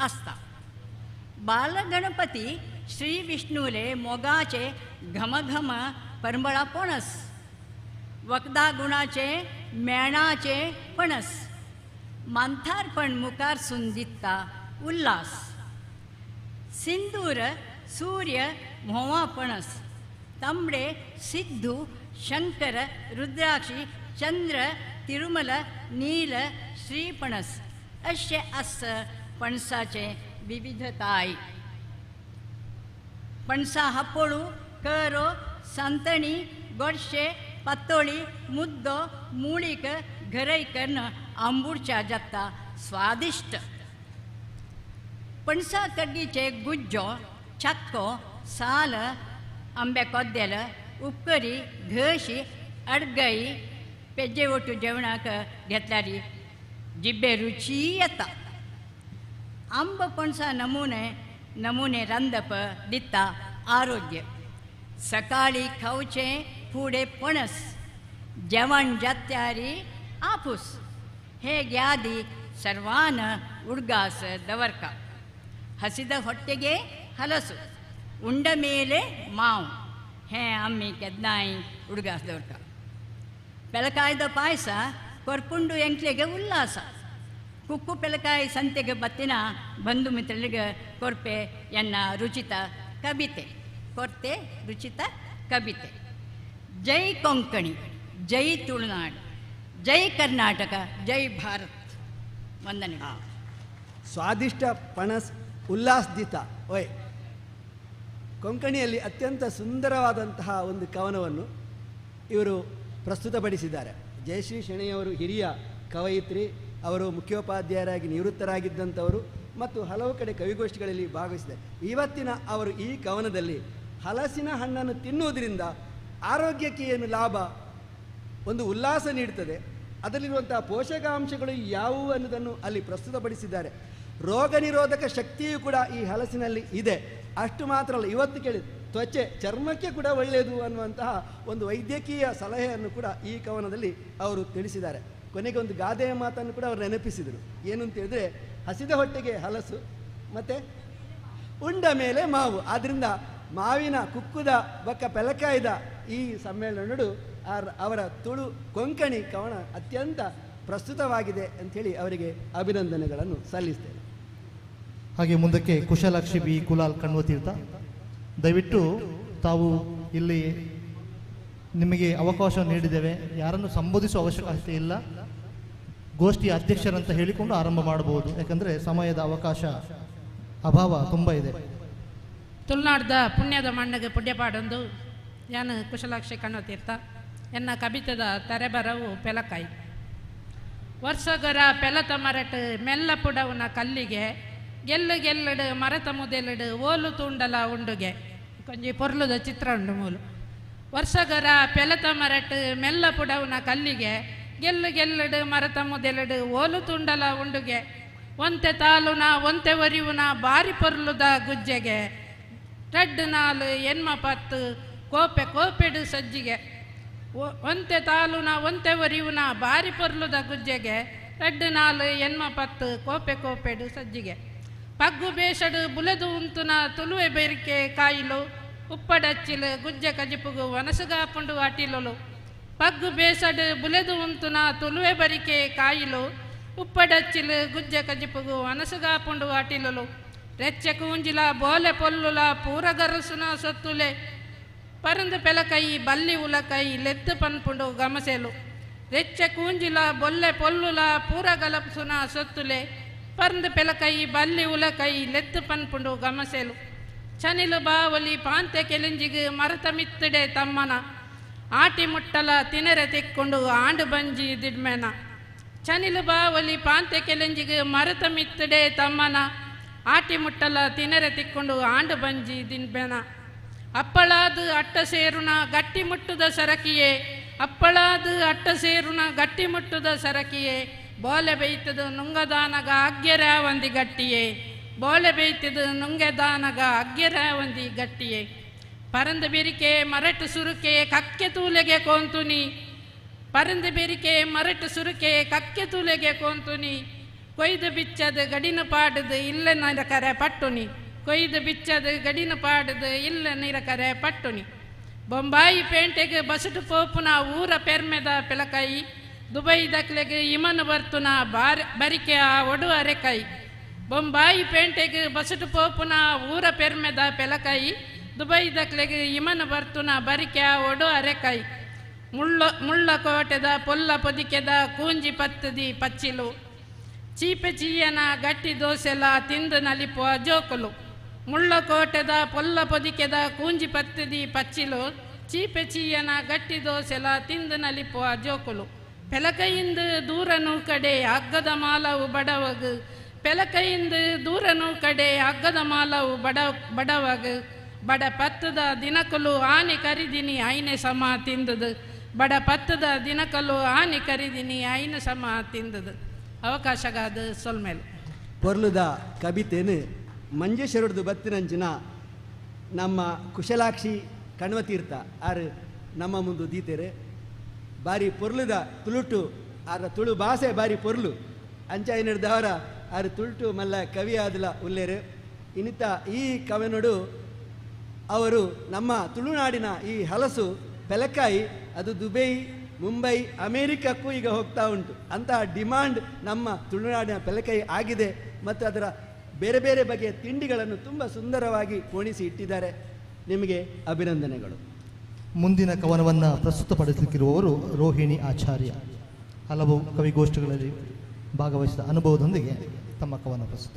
आसता. बालगणपती श्री विष्णुले मोगाचे घमघम परमळा पणस, वखदा गुणाचे मेणाचे पणस, मांथारपण मुखार सुंदित्ता उल्हास, सिंदूर सूर्य म्होंवा पणस, तांबडे सिद्धू शंकर रुद्राक्षी चंद्र तिरुमल नील श्रीपणस अशे आस पणसाचे विविधताय. पणसा हापोळू, करो, सांतणी, गोडशे, पातोळी, मुद्दो, मुळीक घरय करून आंबूरच्या जाता स्वादिश्ट. पणसा कडीचे गुज्जो, चाक्को, साल, आंब्या कोद्देल, उपकरी, घशी, अडगई पेजे ओटू जेवणाक घेतल्यार जिब्बे रुची येता. आंब पणसा नमुने नमुने रांदप दिता आरोग्य. सकाळी खावचें फुडें पणस, जेवण जात्यारी आपूस, हे ग्यादी सर्वान उडगास दवरका. हसिದ ಹೊಟ್ಟೆಗೆ ಹಲಸು, ಉಂಡ ಮೇಲೆ ಮಾವು, ಹೇ ಅಮ್ಮಿ ಕೆದ್ನಾಯಿ ಉಡ್ಗಾಸ್ ದವರ್ಕ. ಪೆಲಕಾಯ್ದ ಪಾಯಸ ಕೊರ್ಪುಂಡು ಎಂಕ್ಲೆಗೆ ಉಲ್ಲಾಸ, ಕುಕ್ಕು ಪೆಲಕಾಯಿ ಸಂತೆಗೆ ಬತ್ತಿನ ಬಂಧು ಮಿತ್ರರಿಗೆ ಕೊರ್ಪೆ ಎನ್ನ ರುಚಿತ ಕವಿತೆ, ಕೊರ್ತೆ ರುಚಿತ ಕವಿತೆ. ಜೈ ಕೊಂಕಣಿ, ಜೈ ತುಳುನಾಡು, ಜೈ ಕರ್ನಾಟಕ, ಜೈ ಭಾರತ್. ವಂದನೆ. ಸ್ವಾದಿಷ್ಟ ಪಣಸ್ ಉಲ್ಲಾಸ್ ದಿತ ಓಯ್ ಕೊಂಕಣಿಯಲ್ಲಿ ಅತ್ಯಂತ ಸುಂದರವಾದಂತಹ ಒಂದು ಕವನವನ್ನು ಇವರು ಪ್ರಸ್ತುತಪಡಿಸಿದ್ದಾರೆ. ಜಯಶ್ರೀ ಶೆಣೆಯವರು ಹಿರಿಯ ಕವಯಿತ್ರಿ, ಅವರು ಮುಖ್ಯೋಪಾಧ್ಯಾಯರಾಗಿ ನಿವೃತ್ತರಾಗಿದ್ದಂಥವರು ಮತ್ತು ಹಲವು ಕಡೆ ಕವಿಗೋಷ್ಠಿಗಳಲ್ಲಿ ಭಾಗವಹಿಸಿದ್ದಾರೆ. ಇವತ್ತಿನ ಅವರು ಈ ಕವನದಲ್ಲಿ ಹಲಸಿನ ಹಣ್ಣನ್ನು ತಿನ್ನುವುದರಿಂದ ಆರೋಗ್ಯಕ್ಕೆ ಏನು ಲಾಭ, ಒಂದು ಉಲ್ಲಾಸ ನೀಡುತ್ತದೆ, ಅದರಲ್ಲಿರುವಂಥ ಪೋಷಕಾಂಶಗಳು ಯಾವುವು ಅನ್ನೋದನ್ನು ಅಲ್ಲಿ ಪ್ರಸ್ತುತಪಡಿಸಿದ್ದಾರೆ. ರೋಗ ನಿರೋಧಕ ಶಕ್ತಿಯು ಕೂಡ ಈ ಹಲಸಿನಲ್ಲಿ ಇದೆ. ಅಷ್ಟು ಮಾತ್ರ ಅಲ್ಲ, ಇವತ್ತು ಕೇಳಿ ತ್ವಚೆ ಚರ್ಮಕ್ಕೆ ಕೂಡ ಒಳ್ಳೆಯದು ಅನ್ನುವಂತಹ ಒಂದು ವೈದ್ಯಕೀಯ ಸಲಹೆಯನ್ನು ಕೂಡ ಈ ಕವನದಲ್ಲಿ ಅವರು ತಿಳಿಸಿದ್ದಾರೆ. ಕೊನೆಗೆ ಒಂದು ಗಾದೆಯ ಮಾತನ್ನು ಕೂಡ ಅವರು ನೆನಪಿಸಿದರು. ಏನು ಅಂತ ಹೇಳಿದ್ರೆ, ಹಸಿದ ಹೊಟ್ಟೆಗೆ ಹಲಸು ಮತ್ತು ಉಂಡ ಮೇಲೆ ಮಾವು. ಆದ್ದರಿಂದ ಮಾವಿನ ಕುಕ್ಕುದ ಬಕ್ಕ ಪೆಲಕಾಯ್ದ ಈ ಸಮ್ಮೇಳನಡು ಅವರ ತುಳು ಕೊಂಕಣಿ ಕವನ ಅತ್ಯಂತ ಪ್ರಸ್ತುತವಾಗಿದೆ ಅಂಥೇಳಿ ಅವರಿಗೆ ಅಭಿನಂದನೆಗಳನ್ನು ಸಲ್ಲಿಸ್ತೇನೆ. ಹಾಗೆ ಮುಂದಕ್ಕೆ ಕುಶಲಾಕ್ಷಿ ಬಿ ಕುಲಾಲ್ ಕಣ್ವತೀರ್ಥ, ದಯವಿಟ್ಟು ತಾವು ಇಲ್ಲಿ ನಿಮಗೆ ಅವಕಾಶ ನೀಡಿದ್ದೇವೆ, ಯಾರನ್ನು ಸಂಬೋಧಿಸುವ ಅವಶ್ಯಕತೆ ಇಲ್ಲ. ಗೋಷ್ಠಿಯ ಅಧ್ಯಕ್ಷರಂತ ಹೇಳಿಕೊಂಡು ಆರಂಭ ಮಾಡಬಹುದು, ಯಾಕಂದರೆ ಸಮಯದ ಅವಕಾಶ ಅಭಾವ ತುಂಬ ಇದೆ. ತುಳುನಾಡ್ದ ಪುಣ್ಯದ ಮಣ್ಣಿಗೆ ಪುಣ್ಯಪಾಡೊಂದು ಯಾನು ಕುಶಲಾಕ್ಷಿ ಕಣ್ವತೀರ್ಥ. ಎನ್ನ ಕವಿತದ ತರೆಬರವು ಪೆಲಕಾಯಿ. ವರ್ಷಗೊರ ಪೆಲತ ಮರಟ್ ಮೆಲ್ಲ ಪುಡವುನ ಕಲ್ಲಿಗೆ ಗೆಲ್ಲು ಗೆಲ್ಲಡು ಮರತ ಮುದೆಲಡು ಓಲು ತೂಂಡಲ ಉಂಡುಗೆ. ಕೊಂಜಿ ಪೊರ್ಲುದ ಚಿತ್ರ ಉಂಡು ಮೂಲು. ವರ್ಷಗೊರ ಪೆಲತ ಮರಟ್ ಮೆಲ್ಲ ಪುಡವುನ ಕಲ್ಲಿಗೆ ಗೆಲ್ಲು ಗೆಲ್ಲಡು ಮರತ ಮುದೆಲಡು ಓಲು ತೂಂಡಲ ಉಂಡುಗೆ. ಒಂತೆ ತಾಲುನ ಒಂತೆ ಒರಿವುನ ಬಾರಿ ಪೊರ್ಲುದ ಗುಜ್ಜೆಗೆ ಟಡ್ಡು ನಾಲು ಎನ್ಮ ಪತ್ತು ಕೋಪೆ ಕೋಪೆಡು ಸಜ್ಜಿಗೆ. ಒಂತೆ ತಾಲುನ ಒಂತೆ ಒರಿವುನ ಬಾರಿ ಪೊರ್ಲುದ ಗುಜ್ಜೆಗೆ ರಡ್ಡು ನಾಲು ಎನ್ಮ ಪತ್ತು ಕೋಪೆ ಕೋಪೆಡು ಸಜ್ಜಿಗೆ. ಪಗ್ಗು ಬೇಷಡು ಬುಲೆದು ಉಂತುನ ತುಳುವೆ ಬೆರಿಕೆ ಕಾಯಿಲು ಉಪ್ಪಡಚ್ಚಿಲು ಗುಜ್ಜೆ ಕಜಿಪುಗು ವನಸುಗಾಪುಂಡು ಅಟಿಲುಲು. ಪಗ್ಗು ಬೇಸಡು ಬುಲೆದು ಉಂತುನ ತುಳುವೆ ಬರಿಕೆ ಕಾಯಿಲು ಉಪ್ಪಡಚ್ಚಿಲು ಗುಜ್ಜೆ ಕಜಿಪುಗು ವನಸುಗಾಪುಂಡು ಅಟಿಲುಲು. ರೆಚ್ಚೆ ಕೂಂಜಿಲ ಬೋಲೆ ಪೊಲ್ಲುಲ ಪೂರಗರಸುನ ಸೊತ್ತುಲೆ ಪರಂದು ಪೆಲಕೈ ಬಲ್ಲಿ ಉಲಕೈ ಲೆತ್ತು ಪನ್ಪುಂಡು ಗಮಸೆಲು. ರೆಚ್ಚೆ ಕೂಂಜಿಲ ಬೊಲ್ಲೆ ಪೊಲ್ಲುಲ ಪೂರಗಲಸುನ ಸೊತ್ತುಲೆ ಪರಂದು ಪೆಲಕೈ ಬಲ್ಲಿ ಉಲಕೈ ಲೆತ್ತು ಪನ್ಪುಂಡು ಗಮಸೆಲು. ಚನಿಲು ಬಾವಲಿ ಪಾಂತೆ ಕೆಲಿಂಜಿಗು ಮರತ ಮಿತ್ತಡೆ ತಮ್ಮನ ಆಟಿ ಮುಟ್ಟಲ ತಿನರೆ ತಿಕ್ಕೊಂಡು ಆಂಡು ಬಂಜಿ ದಿಡ್ಮೆನ. ಚನಿಲು ಬಾವಲಿ ಪಾಂತೆ ಕೆಲಿಂಜಿಗು ಮರತ ಮಿತ್ತಡೆ ತಮ್ಮನ ಆಟಿ ಮುಟ್ಟಲ ತಿನರೆ ತಿಕ್ಕೊಂಡು ಆಂಡು ಬಂಜಿ ದಿಡ್ಮೆನ. ಅಪ್ಪಳಾದು ಅಟ್ಟ ಸೇರುನ ಗಟ್ಟಿ ಮುಟ್ಟುದ ಸರಕಿಯೇ ಅಪ್ಪಳಾದು ಅಟ್ಟ ಸೇರುನ ಗಟ್ಟಿ ಮುಟ್ಟುದ ಸರಕಿಯೇ ಬೋಲೆ ಬೇಯ್ತದು ನುಂಗದಾನಗ ಅಗ್ಗೆರಾವಂದಿ ಗಟ್ಟಿಯೇ ಬೋಲೆ ಬೇಯ್ತದು ನುಂಗದಾನಗ ಅಗ್ಗೆರಾವಂದಿ ಗಟ್ಟಿಯೇ. ಪರಂದು ಬೆರಿಕೆ ಮರಟು ಸುರುಕೆ ಕಕ್ಕೆ ತೂಲೆಗೆ ಕೋಂತುನಿ ಪರಂದು ಬೆರಿಕೆ ಮರಟು ಸುರುಕೆ ಕಕ್ಕೆ ತೂಲೆಗೆ ಕೋಂತುನಿ. ಕೊಯ್ದು ಬಿಚ್ಚದು ಗಡಿನ ಪಾಡದು ಇಲ್ಲ ನಿರಕರೆ ಪಟ್ಟುನಿ ಕೊಯ್ದು ಬಿಚ್ಚದು ಗಡಿನ ಪಾಡದು ಇಲ್ಲ ನಿರಕರೆ ಪಟ್ಟುನಿ. ಬೊಂಬಾಯಿ ಪೇಂಟೆಗೆ ಬಸುಟು ಪೋಪುನ ಊರ ಪೆರ್ಮೆದ ಪೆಲಕಾಯಿ ದುಬೈ ದಕ್ಲೆಗೆ ಇಮನು ಬರ್ತುನ ಬಾರ್ ಬರಿಕೆ ಆ ಒಡು ಅರೆಕಾಯಿ. ಬೊಂಬಾಯಿ ಪೇಂಟೆಗೆ ಬಸುಟು ಪೋಪುನ ಊರ ಪೆರ್ಮೆದ ಪೆಲಕಾಯಿ ದುಬೈ ದಕ್ಲೆಗೆ ಇಮನು ಬರ್ತುನ ಬರಿಕೆ ಆ ಒಡು ಅರೆಕಾಯಿ. ಮುಳ್ಳ ಮುಳ್ಳ ಕೋಟೆದ ಪೊಲ್ಲ ಪೊದಿಕೆದ ಕೂಂಜಿ ಪತ್ತದಿ ಪಚ್ಚಿಲು ಚೀಪೆ ಚೀಯನ ಗಟ್ಟಿ ದೋಸೆಲ ತಿಂದು ನಲಿಪುವ ಜೋಕುಲು. ಮುಳ್ಳ ಕೋಟೆದ ಪೊಲ್ಲ ಪೊದಿಕೆದ ಕೂಂಜಿ ಪತ್ತದಿ ಪಚ್ಚಿಲು ಚೀಪೆ ಚೀಯನ ಗಟ್ಟಿ ದೋಸೆಲ ತಿಂದು ನಲಿಪುವ ಜೋಕುಲು. ಪೆಲಕೈಯಿಂದ ದೂರನು ಕಡೆ ಹಗ್ಗದ ಮಾಲವು ಬಡವಗು ಪೆಲಕೈಯಿಂದ ದೂರನು ಕಡೆ ಹಗ್ಗದ ಮಾಲವು ಬಡವಗು. ಬಡ ಪತ್ತದ ದಿನಕಲು ಆನೆ ಕರಿದಿನಿ ಐನೆ ಸಮ ತಿಂದದು ಬಡ ಪತ್ತದ ದಿನಕಲು ಆನೆ ಕರಿದಿನಿ ಐನ ಸಮ ತಿಂದದು. ಅವಕಾಶಗಾದ ಸೊಲ್ಮೇಲು. ಪೊರ್ಲುದ ಕವಿತೆನು ಮಂಜೇಶ್ವರದ್ದು ಬತ್ತಿನಂಚಿನ ನಮ್ಮ ಕುಶಲಾಕ್ಷಿ ಕಣ್ವತೀರ್ಥ ಆರು ನಮ್ಮ ಮುಂದು ದೀತೆರೆ. ಬಾರಿ ಪೊರ್ಲುದ ತುಳುಟು ಆರ ತುಳು ಭಾಷೆ ಬಾರಿ ಪೊರ್ಲು ಅಂಚ ಏನಿಡ್ದವರ ಆರು ತುಳುಟು ಮಲ್ಲ ಕವಿ ಆದಲ ಉಲ್ಲೇರು. ಇನ್ನಿತ ಈ ಕವನೊಡು ಅವರು ನಮ್ಮ ತುಳುನಾಡಿನ ಈ ಹಲಸು ಪೆಲಕಾಯಿ ಅದು ದುಬೈ ಮುಂಬೈ ಅಮೇರಿಕಕ್ಕೂ ಈಗ ಹೋಗ್ತಾ ಉಂಟು. ಅಂತಹ ಡಿಮಾಂಡ್ ನಮ್ಮ ತುಳುನಾಡಿನ ಪೆಲಕಾಯಿ ಆಗಿದೆ ಮತ್ತು ಅದರ ಬೇರೆ ಬೇರೆ ಬಗೆಯ ತಿಂಡಿಗಳನ್ನು ತುಂಬ ಸುಂದರವಾಗಿ ಪೋಣಿಸಿ ಇಟ್ಟಿದ್ದಾರೆ. ನಿಮಗೆ ಅಭಿನಂದನೆಗಳು. ಮುಂದಿನ ಕವನವನ್ನು ಪ್ರಸ್ತುತಪಡಿಸಲಿಕ್ಕಿರುವವರು ರೋಹಿಣಿ ಆಚಾರ್ಯ. ಹಲವು ಕವಿಗೋಷ್ಠಿಗಳಲ್ಲಿ ಭಾಗವಹಿಸಿದ ಅನುಭವದೊಂದಿಗೆ ತಮ್ಮ ಕವನ ಪ್ರಸ್ತುತ.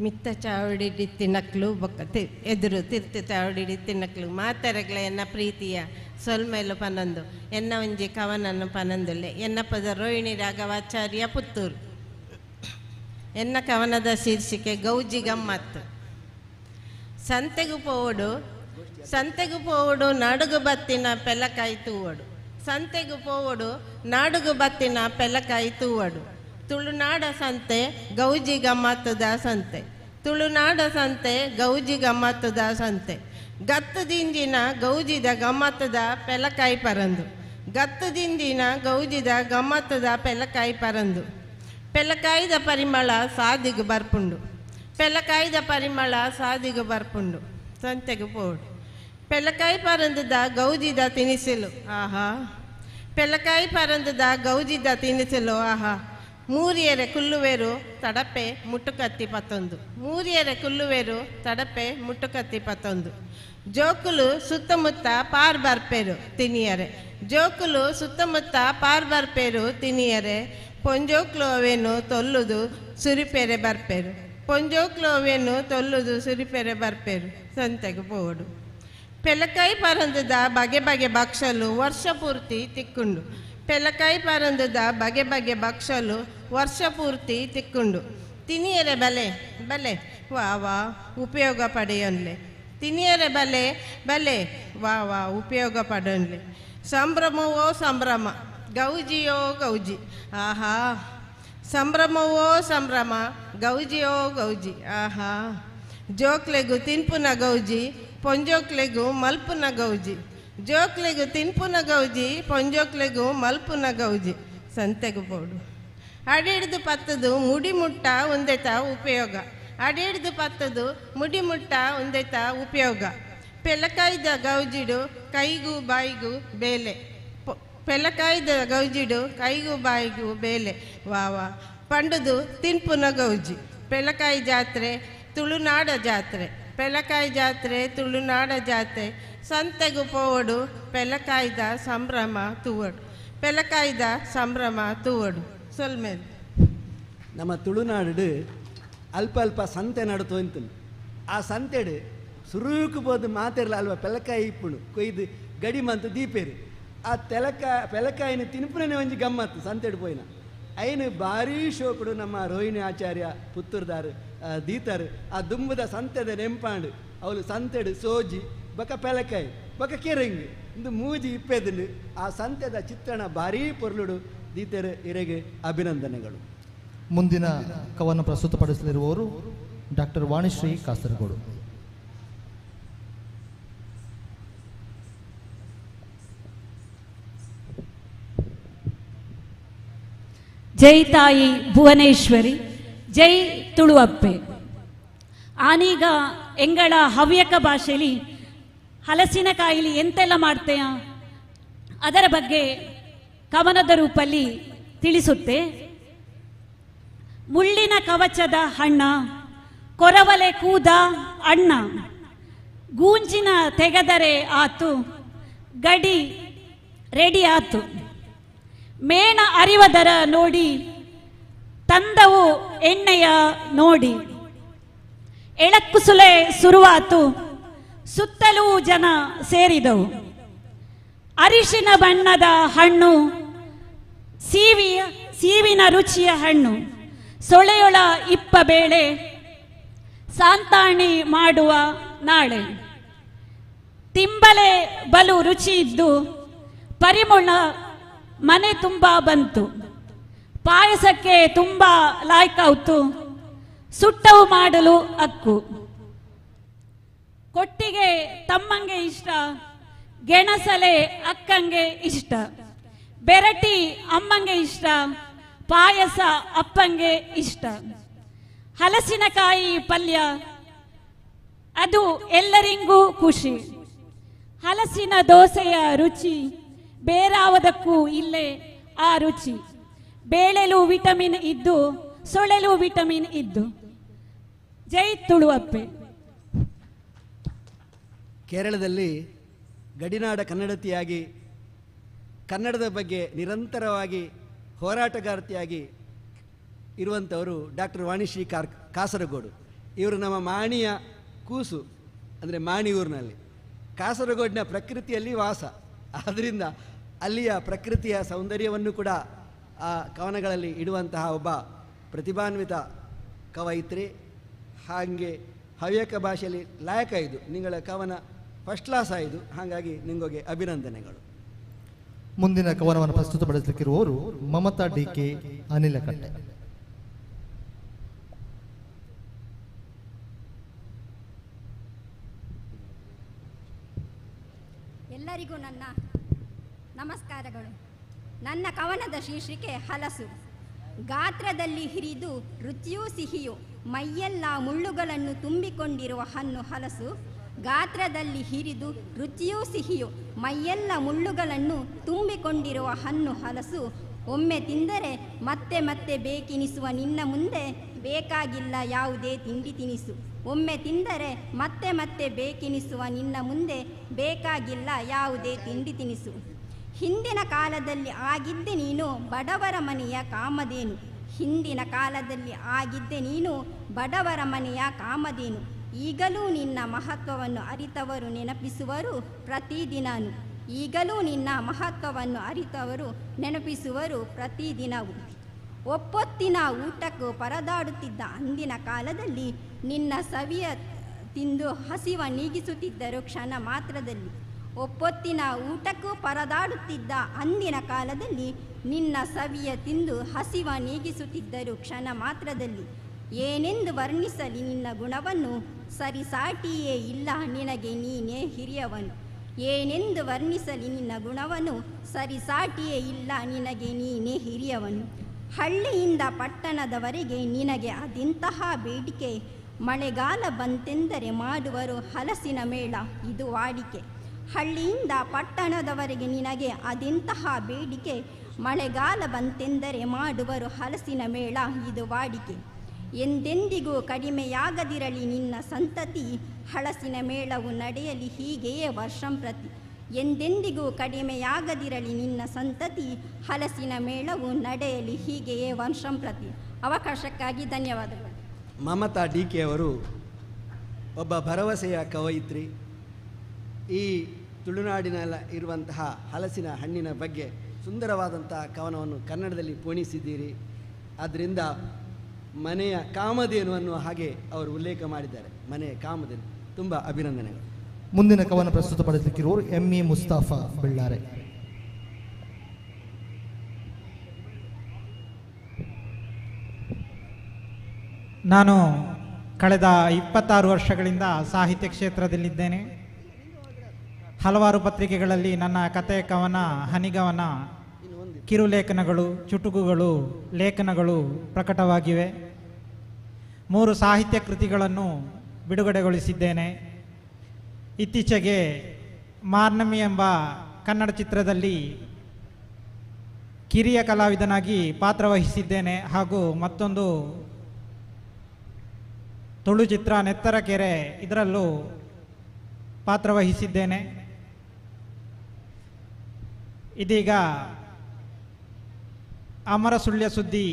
ಮಿತ್ತ ಚಾವಡಿ ತಿನ್ನಕ್ಲು ಬೊಕ್ಕ ಎದುರು ತಿರ್ತು ಚಾವಡಿ ತಿನ್ನಕ್ಲು ಮಾತರಗ್ಲ ಎನ್ನ ಪ್ರೀತಿಯ ಸೊಲ್ಮೇಲು ಪನೊಂದು ಎನ್ನ ಒಂಜಿ ಕವನನ್ನು ಪನೊಂದುಲ್ಲೆ. ಎನ್ನ ಪದ ರೋಹಿಣಿ ರಾಘವಾಚಾರ್ಯ ಪುತ್ತೂರು. ಎನ್ನ ಕವನದ ಶೀರ್ಷಿಕೆ ಗೌಜಿ ಗಮ್ಮತ್ತು. ಸಂತೆಗು ಪೋವಡು ಸಂತೆಗು ಪೋವಡು ನಾಡುಗು ಬತ್ತಿನ ಪೆಲಕಾಯಿ ತೂವಡು. ಸಂತೆಗು ಪೋವಡು ನಾಡುಗು ಬತ್ತಿನ ಪೆಲಕಾಯಿ ತೂವಡು. ತುಳುನಾಡ ಸಂತೆ ಗೌಜಿ ಗಮ್ಮತ್ತದ ಸಂತೆ. ತುಳುನಾಡ ಸಂತೆ ಗೌಜಿ ಗಮ್ಮತ್ತದ ಸಂತೆ. ಗತ್ತು ದಿಂಜಿನ ಗೌಜಿದ ಗಮ್ಮತ್ತದ ಪೆಲಕಾಯಿ ಪರಂದು. ಗತ್ತು ದಿಂಜಿನ ಗೌಜಿದ ಗಮ್ಮತ್ತದ ಪೆಲಕಾಯಿ ಪರಂದು. ಪೆಲಕಾಯಿದ ಪರಿಮಳ ಸಾದಿಗು ಬರ್ಪುಂಡು. ಪೆಲಕಾಯಿದ ಪರಿಮಳ ಸಾದಿಗು ಬರ್ಪುಂಡು. ಸಂತೆಗು ಪೋಡು. ಪೆಲಕಾಯಿ ಪರಂದದ ಗೌಜಿದ ತಿನಿಸಲು ಆಹಾ. ಪೆಲಕಾಯಿ ಪರಂದದ ಗೌಜಿದ ತಿನಿಸಲು ಆಹಾ. ಮೂರಿಯರೆ ಕುಲ್ಲುವೆರು ತಡಪೆ ಮುಟ್ಟುಕತ್ತಿ ಪತ್ತೊಂದು. ಮೂರಿಯರೆ ಕುಲ್ಲುವೆರು ತಡಪೆ ಮುಟ್ಟುಕತ್ತಿ ಪತ್ತೊಂದು. ಜೋಕುಲು ಸುತ್ತಮುತ್ತ ಪಾರ್ ಬರ್ಪೇರು ತಿನಿಯರೆ. ಜೋಕುಲು ಸುತ್ತಮುತ್ತ ಪಾರ್ ಬರ್ಪೇರು ತಿನಿಯರೆ. ಪೊಂಜೋಕ್ಲು ಅವೇನು ತೊಲ್ಲುದು ಸುರಿಪೇರೆ ಬರ್ಪೇರು. ಪೊಂಜೋಕ್ಲು ಅವೇನು ತೊಲ್ಲುದು ಸುರಿಪೇರೆ ಬರ್ಪೇರು. ಸಂತೆಗೆ ಪೋವಡು. ಪೆಲಕಾಯಿ ಪರಂದದ ಬಗೆ ಬಗೆ ಭಕ್ಷಲು ವರ್ಷ ಪೂರ್ತಿ ತಿಕ್కుంಡು. ಪೆಲಕಾಯಿ ಪರಂದದ ಬಗೆ ಬಗೆ ಭಕ್ಷಲು ವರ್ಷ ಪೂರ್ತಿ ತಿಕ್కుంಡು. ತಿನಿಯರೆ ಬಲೆ ಬಲೆ ವಾ ವಾ ಉಪಯೋಗ ಪಡೆಯೊನ್ಲೆ. ತಿನಿಯರೆ ಬಲೆ ಬಲೆ ವಾ ವಾ ಉಪಯೋಗ ಪಡೆಯೊನ್ಲೆ. ಸಂಭ್ರಮವೋ ಸಂಭ್ರಮ ಗೌಜಿಯೋ ಗೌಜಿ ಆಹಾ. ಸಂಭ್ರಮವೋ ಸಂಭ್ರಮ ಗೌಜಿಯೋ ಗೌಜಿ ಆಹಾ. ಜೋಕ್ಲೆಗು ತಿನ್ಪುನ ಗೌಜಿ ಪೊಂಜೋಕ್ಲೆಗು ಮಲ್ಪುನ ಗೌಜಿ. ಜೋಕ್ಲೆಗು ತಿನ್ಪುನ ಗೌಜಿ ಪೊಂಜೋಕ್ಲೆಗು ಮಲ್ಪುನ ಗೌಜಿ. ಸಂತೆಗು ಪೋಡು. ಅಡಿಡ್ದು ಪತ್ತದು ಮುಡಿ ಮುಟ್ಟ ಒಂದೆತ ಉಪಯೋಗ. ಅಡಿಡ್ದು ಪತ್ತದು ಮುಡಿ ಮುಟ್ಟ ಒಂದೆತ ಉಪಯೋಗ. ಪೆಲಕಾಯ್ದ ಗೌಜಿಡು ಕೈಗೂ ಬಾಯಿಗೂ ಬೇಲೆ. ಪೆಲಕಾಯ್ದ ಗೌಜಿಡು ಕೈಗೂ ಬಾಯಿಗೂ ಬೇಲೆ ವಾ ವಾ. ಪಂಡುದು ತಿನ್ಪುನ ಗೌಜಿ. ಪೆಲಕಾಯಿ ಜಾತ್ರೆ ತುಳುನಾಡ ಜಾತ್ರೆ. ಪೆಲಕಾಯಿ ಜಾತ್ರೆ ತುಳುನಾಡ ಜಾತ್ರೆ. ಸಂತೆಗು ಪೋವಡು ಪೆಲಕಾಯ್ದ ಸಂಭ್ರಮ ತೂವಡು. ಪೆಲಕಾಯ್ದ ಸಂಭ್ರಮ ತೂವಡು. ಸೊಲ್ಮೇಲೆ ನಮ್ಮ ತುಳುನಾಡು ಅಲ್ಪ ಅಲ್ಪ ಸಂತೆ ನಡತು ಅಂತೀನಿ. ಆ ಸಂತೆಡು ಸುರುಕು ಬೋದು ಮಾತಿರಲ್ಲ ಅಲ್ವ ಪೆಲಕಾಯಿ ಇಪ್ಪುಣು ಕೊಯ್ದು ಗಡಿ ಮಂತು ದೀಪೇರು. ಆ ಪೆಲಕಾಯಿನ ತಿನ್ಪುನೇ ಒಂಜಿ ಗಮ್ಮತ್ತು ಸಂತೆಡು ಪೋಯಿನ. ಐನು ಭಾರೀ ಶೋಕುಡು ನಮ್ಮ ರೋಹಿಣಿ ಆಚಾರ್ಯ ಪುತ್ತೂರ್ದಾರು ದೀತಾರು. ಆ ದುಂಬುದ ಸಂತೆದ ನೆಂಪಾಂಡು ಅವಳು ಸಂತೆಡು ಸೋಜಿ ಬಕ ಪೆಲಕಾಯಿ ಬಕ ಕೆರಂಗು ಇಂದು ಮೂಜಿ ಇಪ್ಪೆದುಂಡು. ಆ ಸಂತೆದ ಚಿತ್ರಣ ಭಾರೀ ಪೊರ್ಲುಡು ದೀತರು. ಇರೆಗೆ ಅಭಿನಂದನೆಗಳು. ಮುಂದಿನ ಕವನ ಪ್ರಸ್ತುತಪಡಿಸಲಿರುವವರು ಡಾಕ್ಟರ್ ವಾಣಿಶ್ರೀ ಕಾಸರಗೋಡು. ಜೈ ತಾಯಿ ಭುವನೇಶ್ವರಿ, ಜೈ ತುಳುವಪ್ಪೆ. ಆನೀಗ ಎಂಗಳ ಹವ್ಯಕ ಭಾಷೆಯಲ್ಲಿ ಹಲಸಿನ ಕಾಯಿಲಿ ಎಂತೆಲ್ಲ ಮಾಡ್ತೆಯ ಅದರ ಬಗ್ಗೆ ಕವನದ ರೂಪಲ್ಲಿ ತಿಳಿಸುತ್ತೆ. ಮುಳ್ಳಿನ ಕವಚದ ಹಣ್ಣ, ಕೊರವಲೆ ಕೂದ ಅಣ್ಣ, ಗೂಂಜಿನ ತೆಗೆದರೆ ಆತು, ಗಡಿ ರೆಡಿ ಆತು, ಮೇಣ ಅರಿವದರ ನೋಡಿ, ತಂದವು ಎಣ್ಣೆಯ ನೋಡಿ, ಎಳಕ್ಕುಸುಲೆ ಸುರುವಾತು, ಸುತ್ತಲೂ ಜನ ಸೇರಿದವು, ಅರಿಶಿನ ಬಣ್ಣದ ಹಣ್ಣು, ಸೀವಿನ ರುಚಿಯ ಹಣ್ಣು, ಸೊಳೆಯೊಳ ಇಪ್ಪ ಬೇಳೆ, ಸಾಂತಾಣಿ ಮಾಡುವ ನಾಳೆ, ತಿಂಬಲೆ ಬಲು ರುಚಿ ಇದ್ದು ಪರಿಮಳ ಮನೆ ತುಂಬ ಬಂತು, ಪಾಯಸಕ್ಕೆ ತುಂಬ ಲಾಯ್ಕಾಯ್ತು, ಸುಟ್ಟವು ಮಾಡಲು ಅಕ್ಕು, ಕೊಟ್ಟಿಗೆ ತಮ್ಮಂಗೆ ಇಷ್ಟ, ಗೆಣಸಲೆ ಅಕ್ಕಂಗೆ ಇಷ್ಟ, ಬೆರಟಿ ಅಮ್ಮಂಗೆ ಇಷ್ಟ, ಪಾಯಸ ಅಪ್ಪಂಗೆ ಇಷ್ಟ, ಹಲಸಿನಕಾಯಿ ಪಲ್ಯ ಅದು ಎಲ್ಲರಿಗೂ ಖುಷಿ, ಹಲಸಿನ ದೋಸೆಯ ರುಚಿ ಬೇರಾವದಕ್ಕೂ ಇಲ್ಲೇ ಆ ರುಚಿ, ಬೇಳೆಲು ವಿಟಮಿನ್ ಇದ್ದು ಸೊಳೆಲು ವಿಟಮಿನ್ ಇದ್ದು. ಜೈ ತುಳುವಪ್ಪೆ. ಕೇರಳದಲ್ಲಿ ಗಡಿನಾಡ ಕನ್ನಡತಿಯಾಗಿ ಕನ್ನಡದ ಬಗ್ಗೆ ನಿರಂತರವಾಗಿ ಹೋರಾಟಗಾರ್ತಿಯಾಗಿ ಇರುವಂಥವರು ಡಾಕ್ಟರ್ ವಾಣಿಶ್ರೀ ಕಾಸರಗೋಡು. ಇವರು ನಮ್ಮ ಮಾಣಿಯ ಕೂಸು, ಅಂದರೆ ಮಾಣಿ ಊರಿನಲ್ಲಿ ಕಾಸರಗೋಡಿನ ಪ್ರಕೃತಿಯಲ್ಲಿ ವಾಸ. ಆದ್ದರಿಂದ ಅಲ್ಲಿಯ ಪ್ರಕೃತಿಯ ಸೌಂದರ್ಯವನ್ನು ಕೂಡ ಆ ಕವನಗಳಲ್ಲಿ ಇಡುವಂತಹ ಒಬ್ಬ ಪ್ರತಿಭಾನ್ವಿತ ಕವಯಿತ್ರಿ. ಹಾಗೆ ಹವ್ಯಕ ಭಾಷೆಯಲ್ಲಿ ಲಾಯಕ ಇದು ನಿಂಗಳ ಕವನ ಫಸ್ಟ್ ಕ್ಲಾಸ್ ಆಯಿತು. ಹಾಗಾಗಿ ನಿಮಗೆ ಅಭಿನಂದನೆಗಳು. ಮುಂದಿನ ಕವನವನ್ನು ಪ್ರಸ್ತುತಪಡಿಸಲಿಕ್ಕಿರುವವರು ಮಮತಾ ಡಿ ಕೆ ಅನಿಲಕಟ್ಟೆ. ಎಲ್ಲರಿಗೂ ನನ್ನ ನಮಸ್ಕಾರಗಳು. ನನ್ನ ಕವನದ ಶೀರ್ಷಿಕೆ ಹಲಸು. ಗಾತ್ರದಲ್ಲಿ ಹಿರಿದು ರುಚಿಯೂ ಸಿಹಿಯು, ಮೈಯೆಲ್ಲ ಮುಳ್ಳುಗಳನ್ನು ತುಂಬಿಕೊಂಡಿರುವ ಹಣ್ಣು ಹಲಸು. ಗಾತ್ರದಲ್ಲಿ ಹಿರಿದು ರುಚಿಯೂ ಸಿಹಿಯು, ಮೈಯೆಲ್ಲ ಮುಳ್ಳುಗಳನ್ನು ತುಂಬಿಕೊಂಡಿರುವ ಹಣ್ಣು ಹಲಸು. ಒಮ್ಮೆ ತಿಂದರೆ ಮತ್ತೆ ಮತ್ತೆ ಬೇಕೆನಿಸುವ ನಿನ್ನ ಮುಂದೆ ಬೇಕಾಗಿಲ್ಲ ಯಾವುದೇ ತಿಂಡಿ ತಿನಿಸು. ಒಮ್ಮೆ ತಿಂದರೆ ಮತ್ತೆ ಮತ್ತೆ ಬೇಕೆನಿಸುವ ನಿನ್ನ ಮುಂದೆ ಬೇಕಾಗಿಲ್ಲ ಯಾವುದೇ ತಿಂಡಿ ತಿನಿಸು. ಹಿಂದಿನ ಕಾಲದಲ್ಲಿ ಆಗಿದ್ದೆ ನೀನು ಬಡವರ ಮನೆಯ ಕಾಮಧೇನು. ಹಿಂದಿನ ಕಾಲದಲ್ಲಿ ಆಗಿದ್ದೆ ನೀನು ಬಡವರ ಮನೆಯ ಕಾಮಧೇನು. ಈಗಲೂ ನಿನ್ನ ಮಹತ್ವವನ್ನು ಅರಿತವರು ನೆನಪಿಸುವರು ಪ್ರತಿದಿನವೂ. ಈಗಲೂ ನಿನ್ನ ಮಹತ್ವವನ್ನು ಅರಿತವರು ನೆನಪಿಸುವರು ಪ್ರತಿದಿನವೂ. ಒಪ್ಪೊತ್ತಿನ ಊಟಕ್ಕೂ ಪರದಾಡುತ್ತಿದ್ದ ಅಂದಿನ ಕಾಲದಲ್ಲಿ ನಿನ್ನ ಸವಿಯ ತಿಂದು ಹಸಿವ ನೀಗಿಸುತ್ತಿದ್ದರು ಕ್ಷಣ ಮಾತ್ರದಲ್ಲಿ. ಒಪ್ಪೊತ್ತಿನ ಊಟಕ್ಕೂ ಪರದಾಡುತ್ತಿದ್ದ ಅಂದಿನ ಕಾಲದಲ್ಲಿ ನಿನ್ನ ಸವಿಯ ತಿಂದು ಹಸಿವ ನೀಗಿಸುತ್ತಿದ್ದರು ಕ್ಷಣ ಮಾತ್ರದಲ್ಲಿ. ಏನೆಂದು ವರ್ಣಿಸಲಿ ನಿನ್ನ ಗುಣವನ್ನು, ಸರಿಸಾಟಿಯೇ ಇಲ್ಲ ನಿನಗೆ ನೀನೇ ಹಿರಿಯವನು. ಏನೆಂದು ವರ್ಣಿಸಲಿ ನಿನ್ನ ಗುಣವನ್ನು, ಸರಿಸಾಟಿಯೇ ಇಲ್ಲ ನಿನಗೆ ನೀನೇ ಹಿರಿಯವನು. ಹಳ್ಳಿಯಿಂದ ಪಟ್ಟಣದವರೆಗೆ ನಿನಗೆ ಅದೆಂತಹ ಬೇಡಿಕೆ. ಮಳೆಗಾಲ ಬಂತೆಂದರೆ ಮಾಡುವರು ಹಲಸಿನ ಮೇಳ, ಇದು ವಾಡಿಕೆ. ಹಳ್ಳಿಯಿಂದ ಪಟ್ಟಣದವರೆಗೆ ನಿನಗೆ ಅದೆಂತಹ ಬೇಡಿಕೆ. ಮಳೆಗಾಲ ಬಂತೆಂದರೆ ಮಾಡುವರು ಹಲಸಿನ ಮೇಳ, ಇದು ವಾಡಿಕೆ. ಎಂದೆಂದಿಗೂ ಕಡಿಮೆಯಾಗದಿರಲಿ ನಿನ್ನ ಸಂತತಿ, ಹಲಸಿನ ಮೇಳವು ನಡೆಯಲಿ ಹೀಗೆಯೇ ವರ್ಷಂಪ್ರತಿ. ಎಂದೆಂದಿಗೂ ಕಡಿಮೆಯಾಗದಿರಲಿ ನಿನ್ನ ಸಂತತಿ, ಹಲಸಿನ ಮೇಳವು ನಡೆಯಲಿ ಹೀಗೆಯೇ ವರ್ಷಂಪ್ರತಿ. ಅವಕಾಶಕ್ಕಾಗಿ ಧನ್ಯವಾದಗಳು. ಮಮತಾ ಡಿ ಕೆ ಅವರು ಒಬ್ಬ ಭರವಸೆಯ ಕವಯಿತ್ರಿ. ಈ ತುಳುನಾಡಿನಲ್ಲಿ ಇರುವಂತಹ ಹಲಸಿನ ಹಣ್ಣಿನ ಬಗ್ಗೆ ಸುಂದರವಾದಂತಹ ಕವನವನ್ನು ಕನ್ನಡದಲ್ಲಿ ಪೋಣಿಸಿದ್ದೀರಿ. ಆದ್ದರಿಂದ ಮನೆಯ ಕಾಮಧೇನು ಅನ್ನುವ ಹಾಗೆ ಅವರು ಉಲ್ಲೇಖ ಮಾಡಿದ್ದಾರೆ. ಮನೆಯ ಕಾಮಧೇನು. ತುಂಬ ಅಭಿನಂದನೆಗಳು. ಮುಂದಿನ ಕವನ ಪ್ರಸ್ತುತಪಡಿಸಲಿಕ್ಕಿರುವವರು ಎಂ ಎ ಮುಸ್ತಾಫಾ ಬೆಳ್ಳಾರೆ. ನಾನು ಕಳೆದ 26 ವರ್ಷಗಳಿಂದ ಸಾಹಿತ್ಯ ಕ್ಷೇತ್ರದಲ್ಲಿದ್ದೇನೆ. ಹಲವಾರು ಪತ್ರಿಕೆಗಳಲ್ಲಿ ನನ್ನ ಕತೆ, ಕವನ, ಹನಿಗವನ, ಕಿರುಲೇಖನಗಳು, ಚುಟುಕುಗಳು, ಲೇಖನಗಳು ಪ್ರಕಟವಾಗಿವೆ. 3 ಸಾಹಿತ್ಯ ಕೃತಿಗಳನ್ನು ಬಿಡುಗಡೆಗೊಳಿಸಿದ್ದೇನೆ. ಇತ್ತೀಚೆಗೆ ಮಾರ್ನಮಿ ಎಂಬ ಕನ್ನಡ ಚಿತ್ರದಲ್ಲಿ ಕಿರಿಯ ಕಲಾವಿದನಾಗಿ ಪಾತ್ರವಹಿಸಿದ್ದೇನೆ. ಹಾಗೂ ಮತ್ತೊಂದು ತುಳು ಚಿತ್ರ ನೆತ್ತರ ಕೆರೆ, ಇದರಲ್ಲೂ ಪಾತ್ರವಹಿಸಿದ್ದೇನೆ. ಇದೀಗ ಅಮರ ಸುಳ್ಯ ಸುದ್ದಿ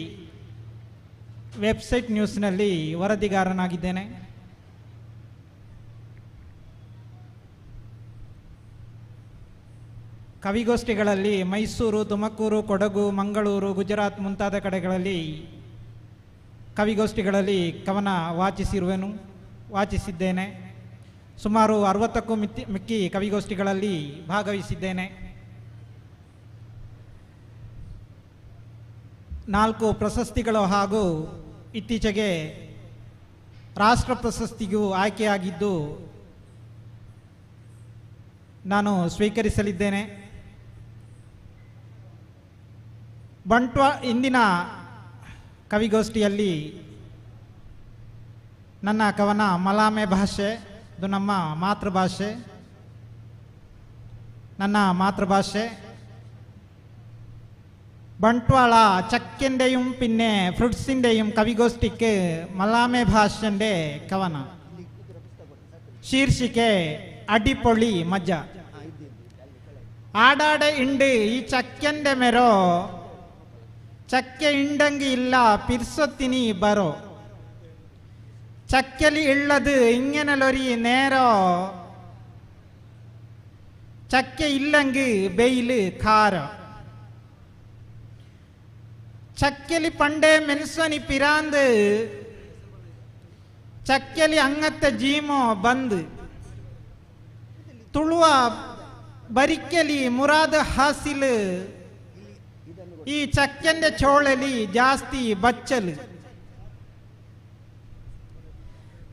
ವೆಬ್ಸೈಟ್ ನ್ಯೂಸ್ನಲ್ಲಿ ವರದಿಗಾರನಾಗಿದ್ದೇನೆ. ಕವಿಗೋಷ್ಠಿಗಳಲ್ಲಿ ಮೈಸೂರು, ತುಮಕೂರು, ಕೊಡಗು, ಮಂಗಳೂರು, ಗುಜರಾತ್ ಮುಂತಾದ ಕಡೆಗಳಲ್ಲಿ ಕವಿಗೋಷ್ಠಿಗಳಲ್ಲಿ ಕವನ ವಾಚಿಸಿದ್ದೇನೆ. ಸುಮಾರು 60ಕ್ಕೂ ಮಿಕ್ಕಿ ಕವಿಗೋಷ್ಠಿಗಳಲ್ಲಿ ಭಾಗವಹಿಸಿದ್ದೇನೆ. 4 ಪ್ರಶಸ್ತಿಗಳು ಹಾಗೂ ಇತ್ತೀಚೆಗೆ ರಾಷ್ಟ್ರ ಪ್ರಶಸ್ತಿಗೂ ಆಯ್ಕೆಯಾಗಿದ್ದು ನಾನು ಸ್ವೀಕರಿಸಲಿದ್ದೇನೆ. ಬಂಟ್ವಾ ಇಂದಿನ ಕವಿಗೋಷ್ಠಿಯಲ್ಲಿ ನನ್ನ ಕವನ ಮಲಾಮೆ ಭಾಷೆ, ಇದು ನಮ್ಮ ಮಾತೃಭಾಷೆ, ನನ್ನ ಮಾತೃಭಾಷೆ. ಬಂಟ್ವಾಳ ಚಕ್ಕೆಂಡೆയും പിന്നെ ഫ്രൂട്ട്സിൻ്റെയും കവിഗോഷ്ഠിക്ക് മലാമെ ഭാഷൻ്റെ കവന. ಶೀರ್ಷಿಕೆ ಅಡಿಪೊಳಿ ಮಜ್ಜ. ಆಡಾಡೆ ಇಂಡು ಈ ಚಕ್ಕೆಂಡೆ ಮೆರೋ, ಚಕ್ಕೆ ಇಂಡಂಗಿ ಇಲ್ಲ ಪಿರ್ಸೊತ್ತಿನಿ ಬರೋ. ಚಕ್ಕೆಲಿ ಇಳ್ಳದು ಇಂಗನಲೊರಿ ನೇರೋ ಚಕ್ಕೆ ಇಲ್ಲಂಗ್ ಬೆಯ್ಲು ಖಾರ. ಚಕ್ಕೆಲಿ ಪಂಡೆ ಮೆನ್ಸನಿ ಪಿರಾಂದು ಚಕ್ಕೆಲಿ ಅಂಗತ್ತ ಜೀಮೋ ಬಂದು. ತುಳುವ ಬರಿಕೆಲಿ ಮುರಾದ ಹಾಸಿಲು ಈ ಚಕ್ಕೆಂದ ಚೋಳಲಿ ಜಾಸ್ತಿ ಬಚ್ಚಲು.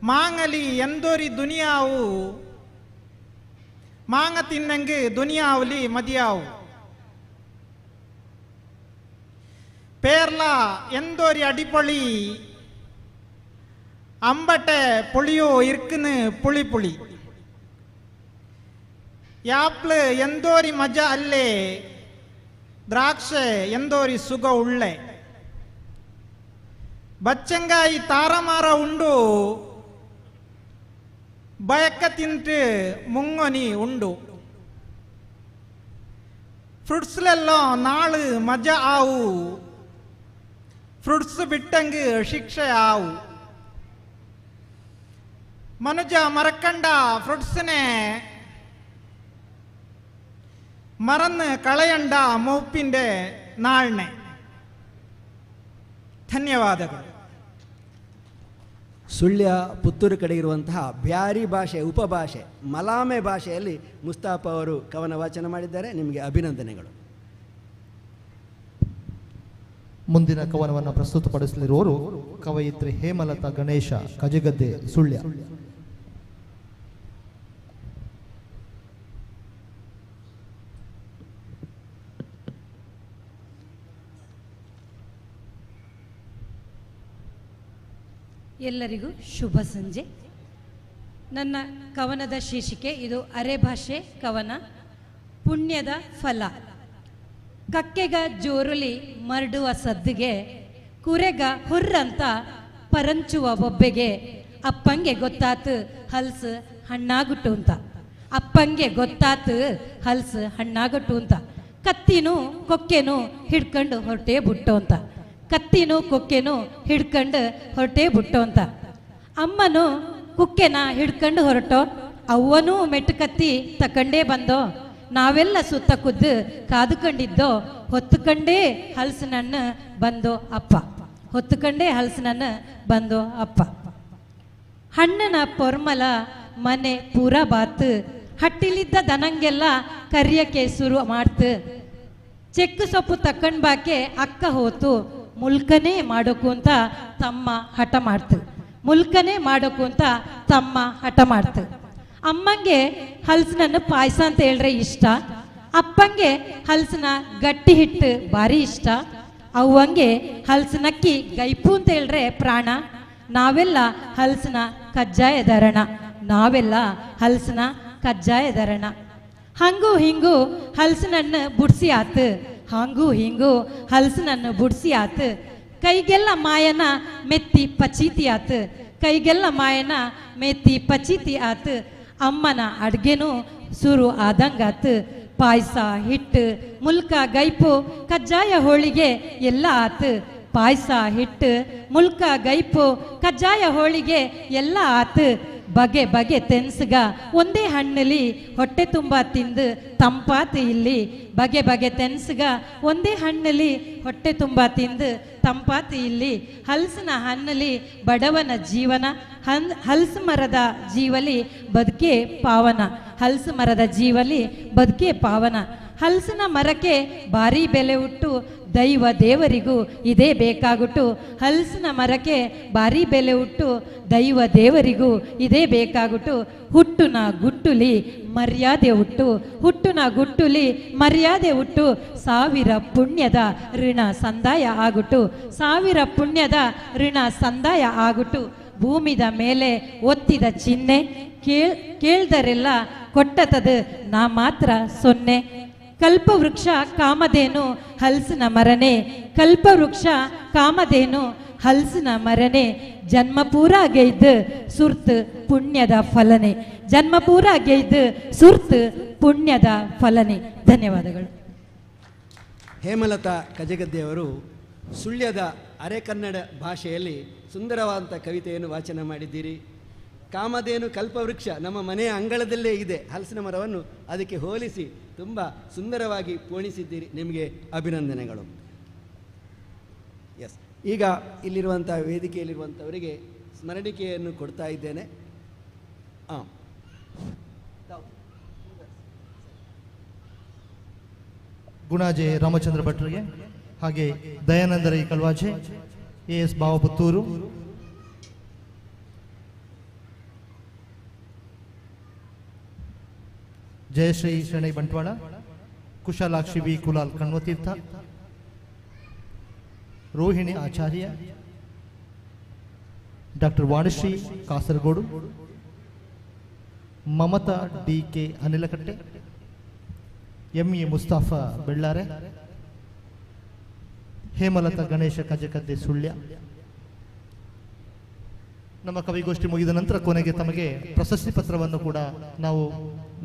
ಮಾಂಗಲಿ ಎಂದೋರಿ ದುನಿಯಾವು ಮಾಂಗ ತಿನ್ನಂಗೆ ದುನಿಯಾವಲಿ ಮದಿಯಾವು. ಪೇರ್ಲ ಎಂದೋರಿ ಅಡಿಪೊಳಿ ಅಂಬಟೆ ಪುಳಿಯೋ ಇರ್ಕನು ಪುಳಿ ಪುಳಿ. ಯಾಪ್ಲು ಎಂದೋರಿ ಮಜ ಅಲ್ಲೇ ದ್ರಾಕ್ಷೆ ಎಂದೋರಿ ಸುಗ ಉಳ್ಳೆ. ಬಚ್ಚಂಗಾಯಿ ತಾರಮಾರ ಉಂಡು ಬಯಕ ತಿಂತು ಮುಂಗೊನಿ ಉಂಡು. ಫ್ರೂಟ್ಸ್ಲೆಲ್ಲ ನಾಳು ಮಜ ಆವು ಫ್ರೂಟ್ಸ್ ಬಿಟ್ಟಂಗೆ ಶಿಕ್ಷೆ ಆವು. ಮನುಜ ಮರಕಂಡ ಫ್ರೂಟ್ಸ್ನೇ ಮರನ್ನು ಕಳೆಯಂಡ ಮೌಪಿಂಡೆ ನಾಳ್ನೆ. ಧನ್ಯವಾದಗಳು. ಸುಳ್ಯ ಪುತ್ತೂರು ಕಡೆ ಇರುವಂತಹ ಬ್ಯಾರಿ ಭಾಷೆ ಉಪಭಾಷೆ ಮಲಾಮೆ ಭಾಷೆಯಲ್ಲಿ ಮುಸ್ತಾಫ ಅವರು ಕವನ ವಾಚನ ಮಾಡಿದ್ದಾರೆ. ನಿಮಗೆ ಅಭಿನಂದನೆಗಳು. ಮುಂದಿನ ಕವನವನ್ನು ಪ್ರಸ್ತುತಪಡಿಸಲಿರುವವರು ಕವಯಿತ್ರಿ ಹೇಮಲತಾ ಗಣೇಶ, ಕಜೆಗದ್ದೆ, ಸುಳ್ಯ. ಎಲ್ಲರಿಗೂ ಶುಭ ಸಂಜೆ. ನನ್ನ ಕವನದ ಶೀರ್ಷಿಕೆ ಇದು ಅರೆಭಾಷೆ ಕವನ, ಪುಣ್ಯದ ಫಲ. ಕಕ್ಕೆಗ ಜೋರುಲಿ ಮರಡುವ ಸದ್ದಿಗೆ, ಕುರೆಗ ಹುರ್ರಂತ ಪರಂಚುವ ಬೊಬ್ಬೆಗೆ, ಅಪ್ಪಂಗೆ ಗೊತ್ತಾತು ಹಲ್ಸು ಹಣ್ಣಾಗುಟ್ಟು ಅಂತ, ಅಪ್ಪಂಗೆ ಗೊತ್ತಾತು ಹಲ್ಸು ಹಣ್ಣಾಗುಟ್ಟು ಅಂತ, ಕತ್ತಿನೂ ಕೊಕ್ಕೆನೂ ಹಿಡ್ಕೊಂಡು ಹೊರಟೇ ಬಿಟ್ಟು ಅಂತ, ಕತ್ತಿನೂ ಕೊಕ್ಕೆನೂ ಹಿಡ್ಕೊಂಡು ಹೊರಟೇ ಬಿಟ್ಟು ಅಂತ, ಅಮ್ಮನು ಕುಕ್ಕೆನ ಹಿಡ್ಕೊಂಡು ಹೊರಟೋ, ಅವ್ವನೂ ಮೆಟ್ಟು ಕತ್ತಿ ತಕಂಡೇ ಬಂದೋ, ನಾವೆಲ್ಲ ಸುತ್ತ ಕುದ್ದು ಕಾದುಕೊಂಡಿದ್ದೋ, ಹೊತ್ತುಕೊಂಡೇ ಹಲಸಿನಣ್ಣು ಬಂದೋ ಅಪ್ಪ, ಹೊತ್ತುಕೊಂಡೇ ಹಲಸಿನಣ್ಣು ಬಂದೋ ಅಪ್ಪ. ಹಣ್ಣನ ಪೊರ್ಮಲ ಮನೆ ಪೂರ ಬಾತು, ಹಟ್ಟಿಲಿದ್ದ ದನಂಗೆಲ್ಲ ಕರಿಯಕ್ಕೆ ಶುರು ಮಾಡ್ತು, ಚೆಕ್ಕು ಸೊಪ್ಪು ತಕ್ಕಂಡ್ ಬಾಕೆ ಅಕ್ಕ ಹೋತು, ಮುಲ್ಕನೇ ಮಾಡೋಕು ಅಂತ ತಮ್ಮ ಹಠ ಮಾಡ್ತು, ಮುಲ್ಕನೇ ಮಾಡೋಕು ಅಂತ ತಮ್ಮ ಹಠ ಮಾಡ್ತು. ಅಮ್ಮಂಗೆ ಹಲಸಿನನ್ನು ಪಾಯಸ ಅಂತ ಹೇಳ್ರೆ ಇಷ್ಟ, ಅಪ್ಪಂಗೆ ಹಲಸಿನ ಗಟ್ಟಿ ಹಿಟ್ಟು ಭಾರಿ ಇಷ್ಟ, ಅವ್ವಂಗೆ ಹಲಸಿನಕ್ಕಿ ಗೈಪು ಅಂತ ಹೇಳ್ರೆ ಪ್ರಾಣ, ನಾವೆಲ್ಲ ಹಲಸಿನ ಕಜ್ಜಾಯದರಣ, ನಾವೆಲ್ಲ ಹಲಸಿನ ಕಜ್ಜಾಯದರಣ. ಹಂಗೂ ಹಿಂಗೂ ಹಲಸಿನಣ್ಣು ಬುಡ್ಸಿ ಆತು, ಹಂಗೂ ಹಿಂಗೂ ಹಲಸಿನಣ್ಣು ಬುಡ್ಸಿ ಆತು, ಕೈಗೆಲ್ಲ ಮಾಯನ ಮೆತ್ತಿ ಪಚೀತಿ ಆತು, ಕೈಗೆಲ್ಲ ಮಾಯನ ಮೆತ್ತಿ ಪಚೀತಿ ಆತು, ಅಮ್ಮನ ಅಡ್ಗೆನೂ ಸುರು ಆದಂಗಾತು, ಪಾಯಸ ಹಿಟ್ಟು ಮುಲ್ಕ ಗೈಪು ಕಜ್ಜಾಯ ಹೋಳಿಗೆ ಎಲ್ಲ ಆತು, ಪಾಯಸ ಹಿಟ್ಟು ಮುಲ್ಕ ಗೈಪು ಕಜ್ಜಾಯ ಹೋಳಿಗೆ ಎಲ್ಲ ಆತು, ಬಗೆ ಬಗೆ ತೆನ್ಸ್ಗ ಒಂದೇ ಹಣ್ಣಲ್ಲಿ ಹೊಟ್ಟೆ ತುಂಬ ತಿಂದು ತಂಪಾತು ಇಲ್ಲಿ, ಬಗೆ ಬಗೆ ತೆನ್ಸ್ಗ ಒಂದೇ ಹಣ್ಣಲ್ಲಿ ಹೊಟ್ಟೆ ತುಂಬ ತಿಂದು ತಂಪಾತು ಇಲ್ಲಿ, ಹಲಸಿನ ಹಣ್ಣಲ್ಲಿ ಬಡವನ ಜೀವನ, ಹಲಸು ಮರದ ಜೀವಲಿ ಬದುಕೇ ಪಾವನ, ಹಲಸು ಮರದ ಜೀವಲಿ ಬದುಕೇ ಪಾವನ, ಹಲಸಿನ ಮರಕ್ಕೆ ಭಾರಿ ಬೆಲೆ ಹುಟ್ಟು ದೈವ ದೇವರಿಗೂ ಇದೇ ಬೇಕಾಗುಟ್ಟು, ಹಲಸಿನ ಮರಕ್ಕೆ ಭಾರಿ ಬೆಲೆ ಹುಟ್ಟು ದೈವ ದೇವರಿಗೂ ಇದೇ ಬೇಕಾಗುಟ್ಟು, ಹುಟ್ಟುನ ಗುಟ್ಟುಲಿ ಮರ್ಯಾದೆ ಹುಟ್ಟು, ಹುಟ್ಟುನ ಗುಟ್ಟುಲಿ ಮರ್ಯಾದೆ ಹುಟ್ಟು, ಸಾವಿರ ಪುಣ್ಯದ ಋಣ ಸಂದಾಯ ಆಗುಟ್ಟು, ಸಾವಿರ ಪುಣ್ಯದ ಋಣ ಸಂದಾಯ ಆಗುಟ್ಟು, ಭೂಮಿದ ಮೇಲೆ ಒತ್ತಿದ ಚಿಹ್ನೆ ಕೇಳ್ದರೆಲ್ಲ ಕೊಟ್ಟತದು ನಾ ಮಾತ್ರ ಸೊನ್ನೆ, ಕಲ್ಪವೃಕ್ಷ ಕಾಮಧೇನು ಹಲಸಿನ ಮರನೆ, ಕಲ್ಪವೃಕ್ಷ ಕಾಮಧೇನು ಹಲಸಿನ ಮರನೆ, ಜನ್ಮ ಪೂರ ಗೈದು ಸುರ್ತು ಪುಣ್ಯದ ಫಲನೆ, ಜನ್ಮ ಪೂರ ಗೈದು ಸುರ್ತು ಪುಣ್ಯದ ಫಲನೆ. ಧನ್ಯವಾದಗಳು. ಹೇಮಲತಾ ಕಜಗದ್ದೆಯವರು ಸುಳ್ಯದ ಅರೆಕನ್ನಡ ಭಾಷೆಯಲ್ಲಿ ಸುಂದರವಾದಂಥ ಕವಿತೆಯನ್ನು ವಾಚನ ಮಾಡಿದ್ದೀರಿ. ಕಾಮಧೇನು ಕಲ್ಪವೃಕ್ಷ ನಮ್ಮ ಮನೆಯ ಅಂಗಳದಲ್ಲೇ ಇದೆ, ಹಲಸಿನ ಮರವನ್ನು ಅದಕ್ಕೆ ಹೋಲಿಸಿ ತುಂಬ ಸುಂದರವಾಗಿ ಪೋಣಿಸಿದ್ದೀರಿ. ನಿಮಗೆ ಅಭಿನಂದನೆಗಳು. ಎಸ್, ಈಗ ಇಲ್ಲಿರುವಂಥ ವೇದಿಕೆಯಲ್ಲಿರುವಂಥವರಿಗೆ ಸ್ಮರಣಿಕೆಯನ್ನು ಕೊಡ್ತಾ ಇದ್ದೇನೆ. ಗುಣಾಜೆ ರಾಮಚಂದ್ರ ಭಟ್ರಿಗೆ, ಹಾಗೆ Dayananda Rai Kalvaje, A S Bavaputtur, Jayashree Shenoy Bantwal, Kushalakshi V Kulal Kanvatheertha, Rohini Acharya, doctor Vanishree Kasaragod, Mamata D K Anilakatte, M A Mustafa Bellare, Hemalatha Ganesha Kajakadde Sullia. ನಮ್ಮ ಕವಿಗೋಷ್ಠಿ ಮುಗಿದ ನಂತರ ಕೊನೆಗೆ ತಮಗೆ ಪ್ರಶಸ್ತಿ ಪತ್ರವನ್ನು ಕೂಡ ನಾವು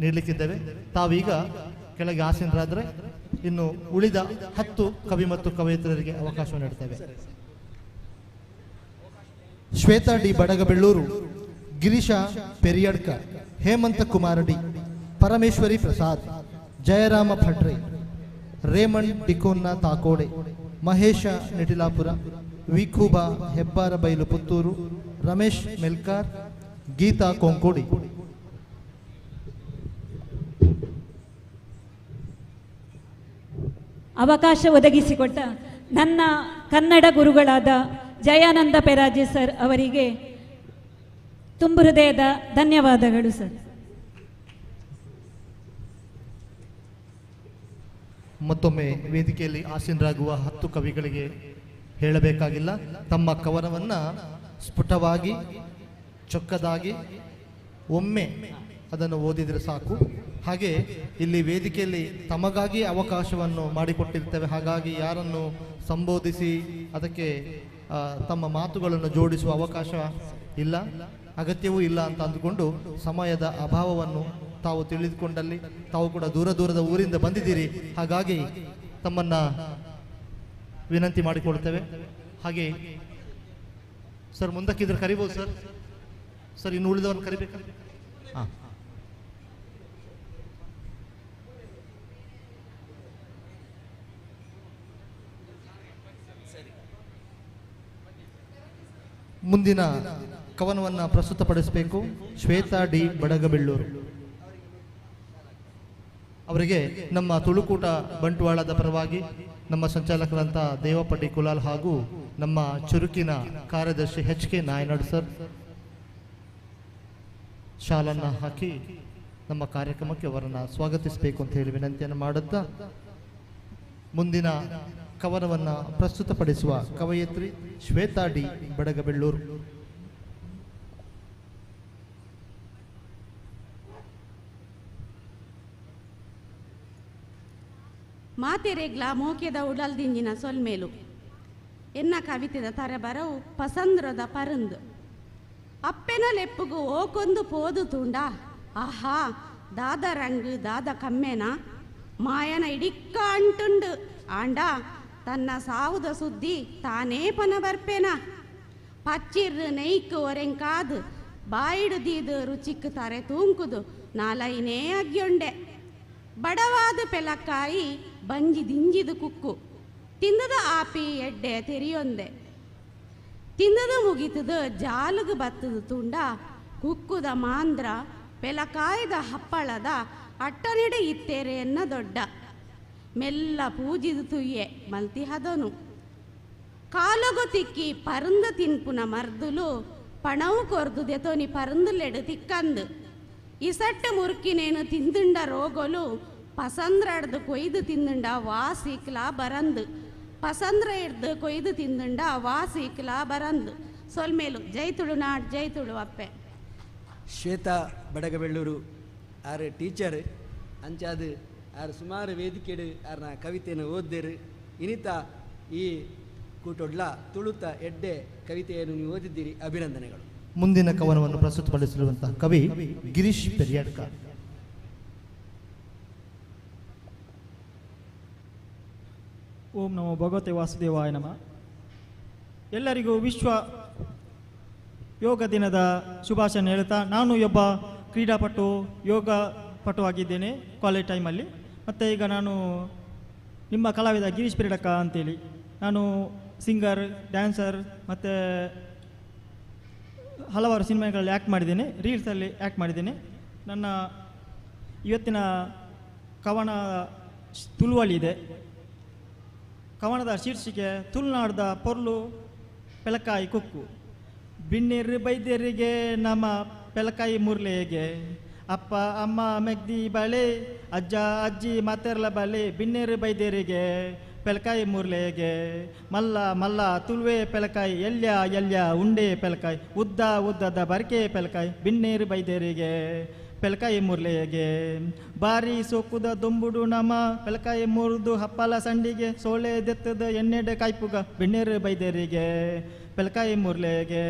ನೀಡಲಿಕ್ಕಿದ್ದೇವೆ. ತಾವೀಗ ಕೆಳಗೆ ಆಸೀನರಾದರೆ ಇನ್ನು ಉಳಿದ 10 ಕವಿ ಮತ್ತು ಕವಯಿತ್ರರಿಗೆ ಅವಕಾಶವನ್ನು ನೀಡ್ತೇವೆ. Shweta D Badagabellur, Girisha Periyadka, Hemantha Kumar D, Parameshwari Prasad, Jayarama Bhatre, Raymond D'Cunha Takode, Mahesha Nitilapura, Vikhuba Hebbarabailu Puttur, Ramesh Melkar, Geetha Konkodi. ಅವಕಾಶ ಒದಗಿಸಿಕೊಟ್ಟ ನನ್ನ ಕನ್ನಡ ಗುರುಗಳಾದ ಜಯಾನಂದ ಪೆರಾಜೆ ಸರ್ ಅವರಿಗೆ ತುಂಬು ಹೃದಯದ ಧನ್ಯವಾದಗಳು ಸರ್. ಮತ್ತೊಮ್ಮೆ ವೇದಿಕೆಯಲ್ಲಿ ಆಸೀನರಾಗುವ 10 ಕವಿಗಳಿಗೆ ಹೇಳಬೇಕಾಗಿಲ್ಲ, ತಮ್ಮ ಕವನವನ್ನು ಸ್ಫುಟವಾಗಿ ಚೊಕ್ಕದಾಗಿ ಒಮ್ಮೆ ಅದನ್ನು ಓದಿದರೆ ಸಾಕು. ಹಾಗೆ ಇಲ್ಲಿ ವೇದಿಕೆಯಲ್ಲಿ ತಮಗಾಗಿ ಅವಕಾಶವನ್ನು ಮಾಡಿಕೊಟ್ಟಿರ್ತೇವೆ. ಹಾಗಾಗಿ ಯಾರನ್ನು ಸಂಬೋಧಿಸಿ ಅದಕ್ಕೆ ತಮ್ಮ ಮಾತುಗಳನ್ನು ಜೋಡಿಸುವ ಅವಕಾಶ ಇಲ್ಲ, ಅಗತ್ಯವೂ ಇಲ್ಲ ಅಂತ ಅಂದುಕೊಂಡು ಸಮಯದ ಅಭಾವವನ್ನು ತಾವು ತಿಳಿದುಕೊಂಡಲ್ಲಿ, ತಾವು ಕೂಡ ದೂರ ದೂರದ ಊರಿಂದ ಬಂದಿದ್ದೀರಿ, ಹಾಗಾಗಿ ತಮ್ಮನ್ನು ವಿನಂತಿ ಮಾಡಿಕೊಳ್ತೇವೆ. ಹಾಗೆ ಸರ್ ಮುಂದಕ್ಕಿದ್ರೆ ಕರಿಬೋದು ಸರ್. ಸರ್ ಇನ್ನು ಉಳಿದವರನ್ನು ಕರಿಬೇಕಾ? ಹಾಂ, ಮುಂದಿನ ಕವನವನ್ನು ಪ್ರಸ್ತುತಪಡಿಸಬೇಕು ಶ್ವೇತಾ ಡಿ ಬಡಗಬೆಳ್ಳೂರು ಅವರಿಗೆ ನಮ್ಮ ತುಳುಕೂಟ ಬಂಟ್ವಾಳದ ಪರವಾಗಿ ನಮ್ಮ ಸಂಚಾಲಕರಂಥ ದೇವಪ್ಪ ಡಿ ಕುಲಾಲ್ ಹಾಗೂ ನಮ್ಮ ಚುರುಕಿನ ಕಾರ್ಯದರ್ಶಿ ಎಚ್ ಕೆ ನಾಯನಾಡ್ ಸರ್ ಶಾಲನ್ನು ಹಾಕಿ ನಮ್ಮ ಕಾರ್ಯಕ್ರಮಕ್ಕೆ ಅವರನ್ನು ಸ್ವಾಗತಿಸಬೇಕು ಅಂತ ಹೇಳಿ ವಿನಂತಿಯನ್ನು ಮಾಡುತ್ತಾ ಮುಂದಿನ ಕವನವನ್ನು ಪ್ರಸ್ತುತಪಡಿಸುವ ಕವಯತ್ರಿ ಶ್ವೇತಾ ಡಿ ಬಡಗಬೆಳ್ಳೂರು. ಮಾತೆರೆಗ್ಲ ಮೋಕೆದ ಉಡಲ್ದಿಂಜಿನ ಸೊಲ್ಮೇಲು ಎನ್ನ ಕವಿತೆದ ತರೆ ಬರವು ಪಸಂದ್ರದ ಪರಂದು ಅಪ್ಪೆನ ಲೆಪ್ಪುಗು ಓಕೊಂದು ಪೋದು ತೂಂಡ ಆಹಾ ದಾದ ರಂಗು ದಾದ ಕಮ್ಮೆನ ಮಾಯನ ಇಡಿಕ್ಕ ಅಂಟುಂಡು ಆಂಡ ತನ್ನ ಸಾವುದ ಸುದ್ದಿ ತಾನೇ ಪನ ಬರ್ಪೇನ ಪಚ್ಚಿರ್ ನೆಯ್ಕು ಒರೆಂಕಾದು ಬಾಯಿಡು ದೀದು ರುಚಿಕ್ಕು ತಾರೆ ತೂಂಕುದು ನಾಲೈನೇ ಅಗ್ಯೊಂಡೆ ಬಡವಾದ ಪೆಲಕ್ಕಾಯಿ ಬಂಜಿ ದಿಂಜಿದು ಕುಕ್ಕು ತಿಂದದ ಆಪಿ ಎಡ್ಡೆ ತೆರಿಯೊಂದೆ ತಿಂದದ ಮುಗಿತದ ಜಾಲುಗು ಬತ್ತದ ತುಂಡ ಕುಕ್ಕುದ ಮಾಂದ್ರ ಪೆಲಕಾಯ್ದ ಹಪ್ಪಳದ ಅಟ್ಟನೆಡೆ ಇತ್ತೇರೆ ಎನ್ನ ದೊಡ್ಡ ಮೆಲ್ಲ ಪೂಜಿದು ತುಯ್ಯೆ ಮಲ್ತಿ ಹದನು ಕಾಲಗು ತಿಕ್ಕಿ ಪರಂದ ತಿನ್ಪುನ ಮರ್ದುಲು ಪಣವು ಕೊರ್ದು ದೆತೋನಿ ಪರಂದುಲೆಡು ತಿಕ್ಕಂದು ಇಸಟ್ಟ ಮುರುಕಿನೇನು ತಿಂದುಂಡ ರೋಗಲು ಪಸಂದ್ರಡ್ದು ಕೊಯ್ದು ತಿಂದುಂಡ ವಾಸಿಕ್ಲಾ ಬರಂದು ಪಸಂದ್ರ ಹಿಡ್ದು ಕೊಯ್ದು ತಿಂದುಂಡ ವಾಸಿಕ್ಲಾ ಬರಂದು ಸೊಲ್ಮೇಲು ಜೈ ತುಳುನಾಡ್ ಜೈ ತುಳು ಅಪ್ಪೆ. ಶ್ವೇತಾ ಬಡಗಬೆಳ್ಳೂರು ಆರ್ ಟೀಚರ್ ಅಂಚಾದ ಆರ್ ಸುಮಾರು ವೇದಿಕೆಡು ಆರ್ನ ಕವಿತೆಯನ್ನು ಓದ್ದೇರು. ಇನಿತ ಈ ಕೂಟೊಡ್ಲ ತುಳುತ ಎಡ್ಡೆ ಕವಿತೆಯನ್ನು ನೀವು ಓದಿದ್ದೀರಿ, ಅಭಿನಂದನೆಗಳು. ಮುಂದಿನ ಕವನವನ್ನು ಪ್ರಸ್ತುತಪಡಿಸಿರುವಂತಹ ಕವಿ ಗಿರೀಶ್ ಪೆರಿಯಡ್ಕ. ಓಂ ನಮೋ ಭಗವತೆ ವಾಸುದೇವಾಯ ನಮಃ. ಎಲ್ಲರಿಗೂ ವಿಶ್ವ ಯೋಗ ದಿನದ ಶುಭಾಶಯ ಹೇಳ್ತಾ, ನಾನು ಒಬ್ಬ ಕ್ರೀಡಾಪಟು, ಯೋಗ ಪಟುವಾಗಿದ್ದೇನೆ ಕಾಲೇಜ್ ಟೈಮಲ್ಲಿ. ಮತ್ತು ಈಗ ನಾನು ನಿಮ್ಮ ಕಲಾವಿದ ಗಿರೀಶ್ ಪಿರಡಕ್ಕ ಅಂತೇಳಿ. ನಾನು ಸಿಂಗರ್, ಡ್ಯಾನ್ಸರ್ ಮತ್ತು ಹಲವಾರು ಸಿನಿಮಾಗಳಲ್ಲಿ ಆ್ಯಕ್ಟ್ ಮಾಡಿದ್ದೇನೆ, ರೀಲ್ಸಲ್ಲಿ ಆ್ಯಕ್ಟ್ ಮಾಡಿದ್ದೇನೆ. ನನ್ನ ಇವತ್ತಿನ ಕವನ ತುಳುವಳಿದೆ. ಕವನದ ಶೀರ್ಷಿಕೆ ತುಳುನಾಡ್ದ ಪೊರ್ಲು ಪೆಲಕಾಯಿ ಕುಕ್ಕು. ಬಿನ್ನಿರು ಬೈದ್ಯರಿಗೆ ನಮ್ಮ ಪೆಲಕಾಯಿ ಮುರ್ಲೆಗೆ, ಅಪ್ಪ ಅಮ್ಮ ಮೆಗ್ದಿ ಬಳೆ, ಅಜ್ಜ ಅಜ್ಜಿ ಮಾತೆರ್ಲ ಬಳೆ, ಬಿನ್ನೇರು ಬೈದ್ಯರಿಗೆ ಪೆಲಕಾಯಿ ಮುರ್ಲೆಗೆ, ಮಲ್ಲ ಮಲ್ಲ ತುಳುವೆ ಪೆಲಕಾಯಿ, ಎಲ್ಯ ಎಲ್ಯ ಉಂಡೆ ಪೆಲಕಾಯಿ, ಉದ್ದ ಉದ್ದದ ಬರಕೆ ಪೆಲಕಾಯಿ, ಬಿನ್ನೇರು ಬೈದ್ಯರಿಗೆ ಪೆಲಕಾಯಿ ಮುರ್ಲೆಗೆ, ಬಾರಿ ಸೋಕುದ ದೊಂಬುಡು ನಮ ಪೆಲಕಾಯಿ ಮುರಿದು ಹಪ್ಪಲ ಸಂಡಿಗೆ, ಸೋಳೆ ದೆತ್ತದ ಎಣ್ಣೆಡೆ ಕಾಯ್ಪುಗ, ಬಿನ್ನೇರು ಬೈದ್ಯರಿಗೆ ಪೆಲಕಾಯಿ ಮುರ್ಲೆಗೆ,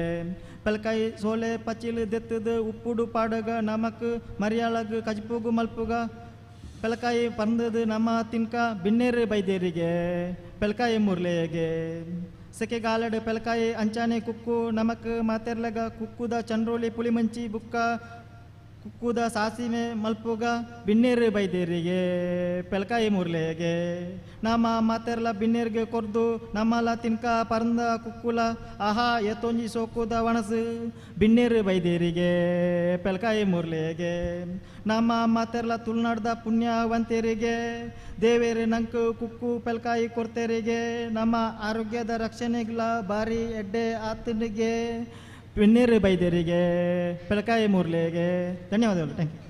ಪೆಲಕಾಯಿ ಸೋಲೆ ಪಚಿಲು ದೆತ್ತದ ಉಪ್ಪುಡು ಪಾಡಗ ನಮಕ್ ಮರಿಯಾಳಗ್ ಕಜ್ಪುಗು ಮಲ್ಪುಗ, ಪೆಲಕಾಯಿ ಪಂದದ ನಮ್ಮ ತಿನ್ಕ, ಬಿನ್ನೇರು ಬೈದ್ಯರಿಗೆ ಪೆಲಕಾಯಿ ಮುರ್ಲೆಗೆ, ಸೆಕೆಗಾಲಡು ಪೆಲಕಾಯಿ ಅಂಚಾನೆ ಕುಕ್ಕು ನಮಕ್ ಮಾತೆರ್ಲಗ, ಕುಕ್ಕುದ ಚಂದ್ರೋಳಿ ಪುಳಿಮಂಚಿ ಬುಕ್ಕ, ಕುಕ್ಕುದ ಸಾಸಿವೆ ಮಲ್ಪುಗ, ಬಿನ್ನೇರು ಬೈದ್ಯರಿಗೆ ಪೆಲಕಾಯಿ ಮುರ್ಲೆಗೆ, ನಮ್ಮ ಮಾತೆರ್ಲ ಬಿನ್ನೇರಿಗೆ ಕೊರ್ದು ನಮ್ಮಲ ತಿನ್ಕ ಪರಂದ ಕುಕ್ಕುಲ, ಆಹಾ ಎತ್ತೊಂಜಿ ಸೋಕುದ ಒಣಸು, ಬಿನ್ನೇರು ಬೈದ್ಯರಿಗೆ ಪೆಲಕಾಯಿ ಮುರ್ಲೆಗೆ, ನಮ್ಮ ಮಾತೆರ್ಲ ತುಳುನಾಡ್ದ ಪುಣ್ಯವಂತರಿಗೆ, ದೇವೇರು ನಂಕ್ ಕುಕ್ಕು ಪೆಲಕಾಯಿ ಕೊಡ್ತೇರಿಗೆ, ನಮ್ಮ ಆರೋಗ್ಯದ ರಕ್ಷಣೆಗ್ಲ ಭಾರಿ ಎಡ್ಡೆ ಆತನಿಗೆ, ಬಿನ್ನೇರು ಬೈದ್ಯರಿಗೆ ಪೆಲಕಾಯಿ ಮುರ್ಲೆಗೆ. ಧನ್ಯವಾದಗಳು. Thank you.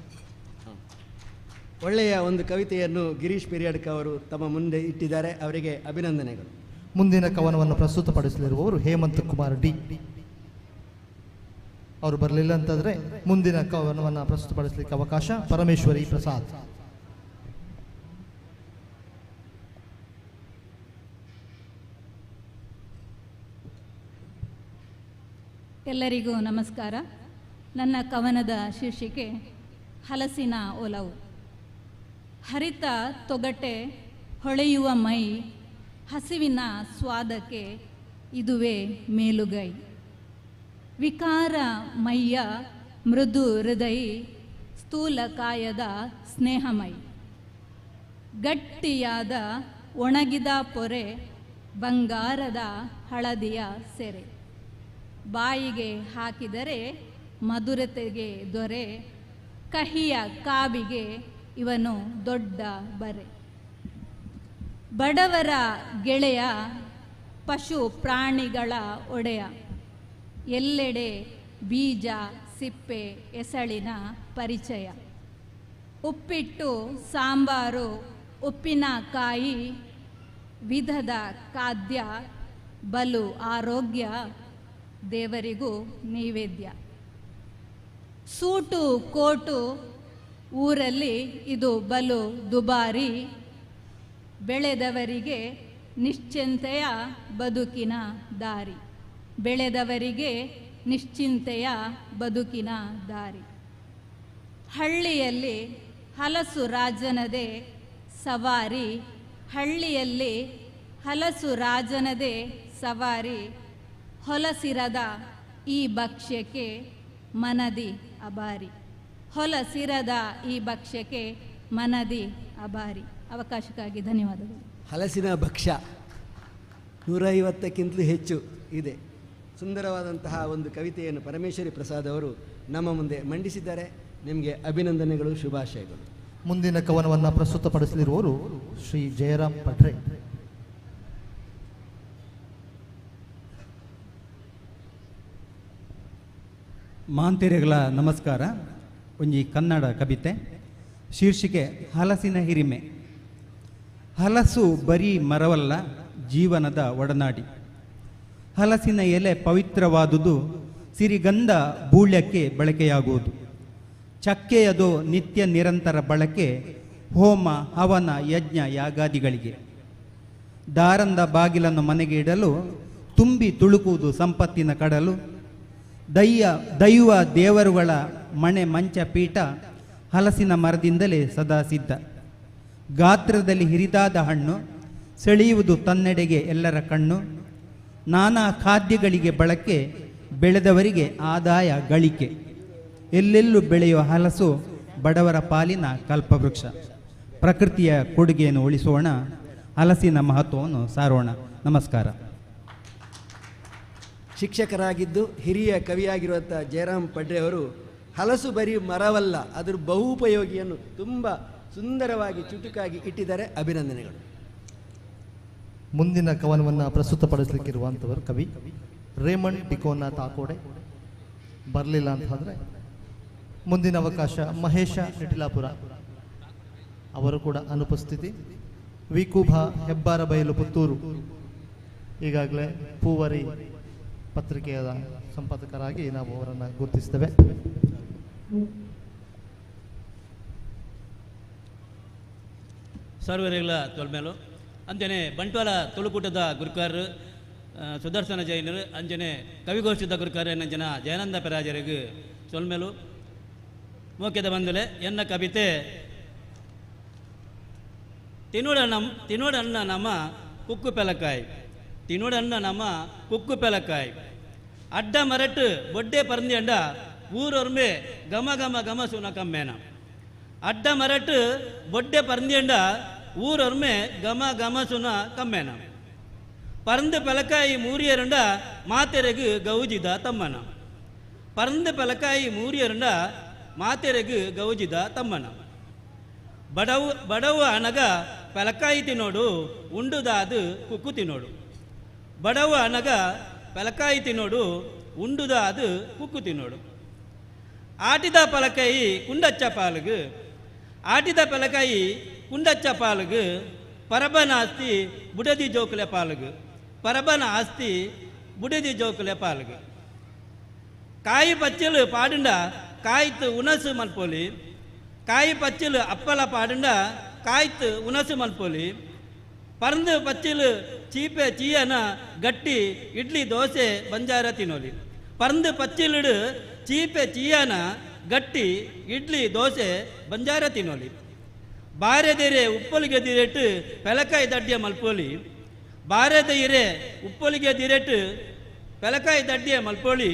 ಒಳ್ಳೆಯ ಒಂದು ಕವಿತೆಯನ್ನು ಗಿರೀಶ್ ಪಿರಿಯಡ್ಕ ಅವರು ತಮ್ಮ ಮುಂದೆ ಇಟ್ಟಿದ್ದಾರೆ, ಅವರಿಗೆ ಅಭಿನಂದನೆಗಳು. ಮುಂದಿನ ಕವನವನ್ನು ಪ್ರಸ್ತುತಪಡಿಸಲಿರುವವರು ಹೇಮಂತ್ ಕುಮಾರ್ ಡಿ. ಅವರು ಬರಲಿಲ್ಲ ಅಂತಂದರೆ ಮುಂದಿನ ಕವನವನ್ನು ಪ್ರಸ್ತುತಪಡಿಸಲಿಕ್ಕೆ ಅವಕಾಶ ಪರಮೇಶ್ವರಿ ಪ್ರಸಾದ್. ಎಲ್ಲರಿಗೂ ನಮಸ್ಕಾರ. ನನ್ನ ಕವನದ ಶೀರ್ಷಿಕೆ ಹಲಸಿನ ಒಲವು. ಹರಿತ ತೊಗಟೆ ಹೊಳೆಯುವ ಮೈ, ಹಸಿವಿನ ಸ್ವಾದಕ್ಕೆ ಇದುವೇ ಮೇಲುಗೈ. ವಿಕಾರ ಮೈಯ ಮೃದು ಹೃದಯ, ಸ್ಥೂಲಕಾಯದ ಸ್ನೇಹಮೈ. ಗಟ್ಟಿಯಾದ ಒಣಗಿದ ಪೊರೆ, ಬಂಗಾರದ ಹಳದಿಯ ಸೆರೆ. ಬಾಯಿಗೆ ಹಾಕಿದರೆ ಮಧುರತೆಗೆ ದೊರೆ, ಕಹಿಯ ಕಾವಿಗೆ ಇವನು ದೊಡ್ಡ ಬರೆ. ಬಡವರ ಗೆಳೆಯ, ಪಶು ಪ್ರಾಣಿಗಳ ಒಡೆಯ, ಎಲ್ಲೆಡೆ ಬೀಜ ಸಿಪ್ಪೆ ಎಸಳಿನ ಪರಿಚಯ. ಉಪ್ಪಿಟ್ಟು ಸಾಂಬಾರು ಉಪ್ಪಿನಕಾಯಿ ವಿಧದ ಖಾದ್ಯ, ಬಲು ಆರೋಗ್ಯ ದೇವರಿಗೂ ನೈವೇದ್ಯ. ಸೂಟು ಕೋಟು ಊರಲ್ಲಿ ಇದು ಬಲು ದುಬಾರಿ, ಬೆಳೆದವರಿಗೆ ನಿಶ್ಚಿಂತೆಯ ಬದುಕಿನ ದಾರಿ, ಬೆಳೆದವರಿಗೆ ನಿಶ್ಚಿಂತೆಯ ಬದುಕಿನ ದಾರಿ. ಹಳ್ಳಿಯಲ್ಲಿ ಹಲಸು ರಾಜನದೇ ಸವಾರಿ, ಹಳ್ಳಿಯಲ್ಲಿ ಹಲಸು ರಾಜನದೇ ಸವಾರಿ. ಹೊಲಸಿರದ ಈ ಭಕ್ಷ್ಯಕ್ಕೆ ಮನದಿ ಅಬಾರಿ, ಹೊಲಸಿರದ ಈ ಭಕ್ಷ್ಯಕ್ಕೆ ಮನದಿ ಅಬಾರಿ. ಅವಕಾಶಕ್ಕಾಗಿ ಧನ್ಯವಾದಗಳು. ಹಲಸಿನ ಭಕ್ಷ್ಯ 150ಕ್ಕಿಂತಲೂ ಹೆಚ್ಚು ಇದೆ. ಸುಂದರವಾದಂತಹ ಒಂದು ಕವಿತೆಯನ್ನು ಪರಮೇಶ್ವರಿ ಪ್ರಸಾದ್ ಅವರು ನಮ್ಮ ಮುಂದೆ ಮಂಡಿಸಿದ್ದಾರೆ. ನಿಮಗೆ ಅಭಿನಂದನೆಗಳು, ಶುಭಾಶಯಗಳು. ಮುಂದಿನ ಕವನವನ್ನು ಪ್ರಸ್ತುತಪಡಿಸಲಿರುವವರು ಶ್ರೀ ಜಯರಾಮ್ ಪಟ್ರೆ. ಮಾಂತಿರೆಗಳ ನಮಸ್ಕಾರ. ಒಂಜಿ ಕನ್ನಡ ಕವಿತೆ, ಶೀರ್ಷಿಕೆ ಹಲಸಿನ ಹಿರಿಮೆ. ಹಲಸು ಬರೀ ಮರವಲ್ಲ, ಜೀವನದ ಒಡನಾಡಿ. ಹಲಸಿನ ಎಲೆ ಪವಿತ್ರವಾದುದು, ಸಿರಿಗಂಧ ಬೂಳ್ಯಕ್ಕೆ ಬಳಕೆಯಾಗುವುದು. ಚಕ್ಕೆಯದು ನಿತ್ಯ ನಿರಂತರ ಬಳಕೆ, ಹೋಮ ಹವನ ಯಜ್ಞ ಯಾಗಾದಿಗಳಿಗೆ. ದಾರಂದ ಬಾಗಿಲನ್ನು ಮನೆಗೆ ಇಡಲು, ತುಂಬಿ ತುಳುಕುವುದು ಸಂಪತ್ತಿನ ಕಡಲು. ದೈವ ದೇವರುಗಳ ಮಣೆ ಮಂಚ ಪೀಠ ಹಲಸಿನ ಮರದಿಂದಲೇ ಸದಾ ಸಿದ್ಧ. ಗಾತ್ರದಲ್ಲಿ ಹಿರಿದಾದ ಹಣ್ಣು, ಸೆಳೆಯುವುದು ತನ್ನೆಡೆಗೆ ಎಲ್ಲರ ಕಣ್ಣು. ನಾನಾ ಖಾದ್ಯಗಳಿಗೆ ಬಳಕೆ, ಬೆಳೆದವರಿಗೆ ಆದಾಯ ಗಳಿಕೆ. ಎಲ್ಲೆಲ್ಲೂ ಬೆಳೆಯುವ ಹಲಸು ಬಡವರ ಪಾಲಿನ ಕಲ್ಪವೃಕ್ಷ. ಪ್ರಕೃತಿಯ ಕೊಡುಗೆಯನ್ನು ಉಳಿಸೋಣ, ಹಲಸಿನ ಮಹತ್ವವನ್ನು ಸಾರೋಣ. ನಮಸ್ಕಾರ. ಶಿಕ್ಷಕರಾಗಿದ್ದು ಹಿರಿಯ ಕವಿಯಾಗಿರುವಂಥ ಜಯರಾಮ್ ಪಡ್ರೆ ಅವರು ಹಲಸು ಬರೀ ಮರವಲ್ಲ, ಅದರ ಬಹುಪಯೋಗಿಯನ್ನು ತುಂಬ ಸುಂದರವಾಗಿ ಚುಟುಕಾಗಿ ಇಟ್ಟಿದ್ದಾರೆ. ಅಭಿನಂದನೆಗಳು. ಮುಂದಿನ ಕವನವನ್ನು ಪ್ರಸ್ತುತಪಡಿಸಲಿಕ್ಕಿರುವಂಥವರು ಕವಿ ರೇಮಂಡ್ ಡಿಕೋನ ತಾಕೋಡೆ. ಬರಲಿಲ್ಲ ಅಂತಂದರೆ ಮುಂದಿನ ಅವಕಾಶ ಮಹೇಶ ನಿಟಿಲಾಪುರ ಅವರು ಕೂಡ ಅನುಪಸ್ಥಿತಿ. ವಿಕುಭ ಹೆಬ್ಬಾರಬೈಲು ಪುತ್ತೂರು, ಈಗಾಗಲೇ ಪೂವರಿ ಪತ್ರಿಕೆಯ ಸಂಪಾದಕರಾಗಿ ನಾವು ಅವರನ್ನು ಗುರುತಿಸ್ತೇವೆ. ಸರ್ವರಿಗಳ ತೊಲ್ಮೇಲು ಅಂಜನೆ ಬಂಟ್ವಾಳ ತುಳುಕೂಟದ ಗುರುಕಾರರು ಸುದರ್ಶನ ಜೈನರು, ಅಂಜನೆ ಕವಿಗೋಷ್ಠಿದ ಗುರುಕಾರ ಜನ ಜಯಾನಂದ ಪೆರಾಜರಿಗೆ ಸೊಲ್ಮೇಲು ಮೋಕ್ಯದ ಬಂದಲೆ. ಎನ್ನ ಕವಿತೆ ತಿನ್ನೋಡಣ್ಣ ನಮ್ಮ ಕುಕ್ಕು ಪೆಲಕಾಯಿ, ತಿನ್ನೋಡಣ್ಣ ನಮ್ಮ ಕುಕ್ಕು ಪೆಲಕಾಯಿ. ಅಡ್ಡ ಮರಟ್ಟು ಬೊಡ್ಡೆ ಪರಂದಿ ಅಂಡ ಊರೊರ್ಮೆ ಘಮ ಘಮ ಘಮ ಸುನ ಕಮ್ಮೇನ. ಅಡ್ಡ ಮರಟ್ಟು ಬೊಡ್ಡೆ ಪರಂದಿ ಅಂಡ ಊರೊರ್ಮೆ ಘಮ ಘಮ ಸುನ ಕಮ್ಮೇನ. ಪರಂದು ಪೆಲಕಾಯಿ ಮೂರಿಯರುಂಡ ಮಾತೆರೆಗು ಗೌಜಿದ ತಮ್ಮನ. ಪರಂದು ಪೆಲಕಾಯಿ ಮೂರಿಯರುಂಡ ಮಾತೆರೆಗು ಗೌಜಿದ ತಮ್ಮನ. ಬಡವು ಬಡವು ಅನಗ ಪೆಲಕಾಯಿ ತಿನ್ನೋಡು, ಉಂಡುದಾದು ಕುಕ್ಕು ತಿನ್ನೋಡು. ಬಡವು ಅನಗ ಪೆಲಕಾಯಿ ತಿನ್ನೋಡು, ಉಂಡುದಾದು ಕುಕ್ಕು ತಿನ್ನೋಡು. ಆಟಿದ ಪಲಕಾಯಿ ಕುಂಡಚ್ಚ ಪಾಲುಗು, ಆಟಿದ ಪಲಕಾಯಿ ಕುಂಡಚ್ಚ ಪಾಲುಗು. ಪರಬನ ಆಸ್ತಿ ಬುಡದಿ ಜೋಕುಲೆ ಪಾಲುಗು, ಪರಬನ ಆಸ್ತಿ ಬುಡದಿ ಜೋಕುಲೆ ಪಾಲುಗು. ಕಾಯಿ ಪಚ್ಚಲು ಪಾಡುಂಡ ಕಾಯ್ತು ಉಣಸು ಮಲ್ಪೋಲಿ, ಕಾಯಿ ಪಚ್ಚಲು ಅಪ್ಪಲ ಪಾಡುಂಡ ಕಾಯ್ತು ಉಣಸು ಮಲ್ಪೋಲಿ. ಪರಂದು ಪಚ್ಚಲು ಚೀಪೆ ಚೀಯನ ಗಟ್ಟಿ ಇಡ್ಲಿ ದೋಸೆ ಬಂಜಾರ ತಿನ್ನೋಲಿ. ಪರಂದು ಪಚ್ಚಿಲುಡು ಚೀಪೆ ಚೀಯನ ಗಟ್ಟಿ ಇಡ್ಲಿ ದೋಸೆ ಬಂಜಾರ ತಿನ್ನೋಲಿ. ಬಾರೆದಿರೆ ಉಪ್ಪೊಲಿಗೆ ದಿರೆಟ್ಟು ಪೆಲಕಾಯಿ ದಡ್ಡಿಯ ಮಲ್ಪೋಲಿ. ಬಾರೆದ ಇರೆ ಉಪ್ಪೊಲಿಗೆ ದಿರೆಟ್ಟು ಪೆಲಕಾಯಿ ದಡ್ಡಿಯ ಮಲ್ಪೋಲಿ.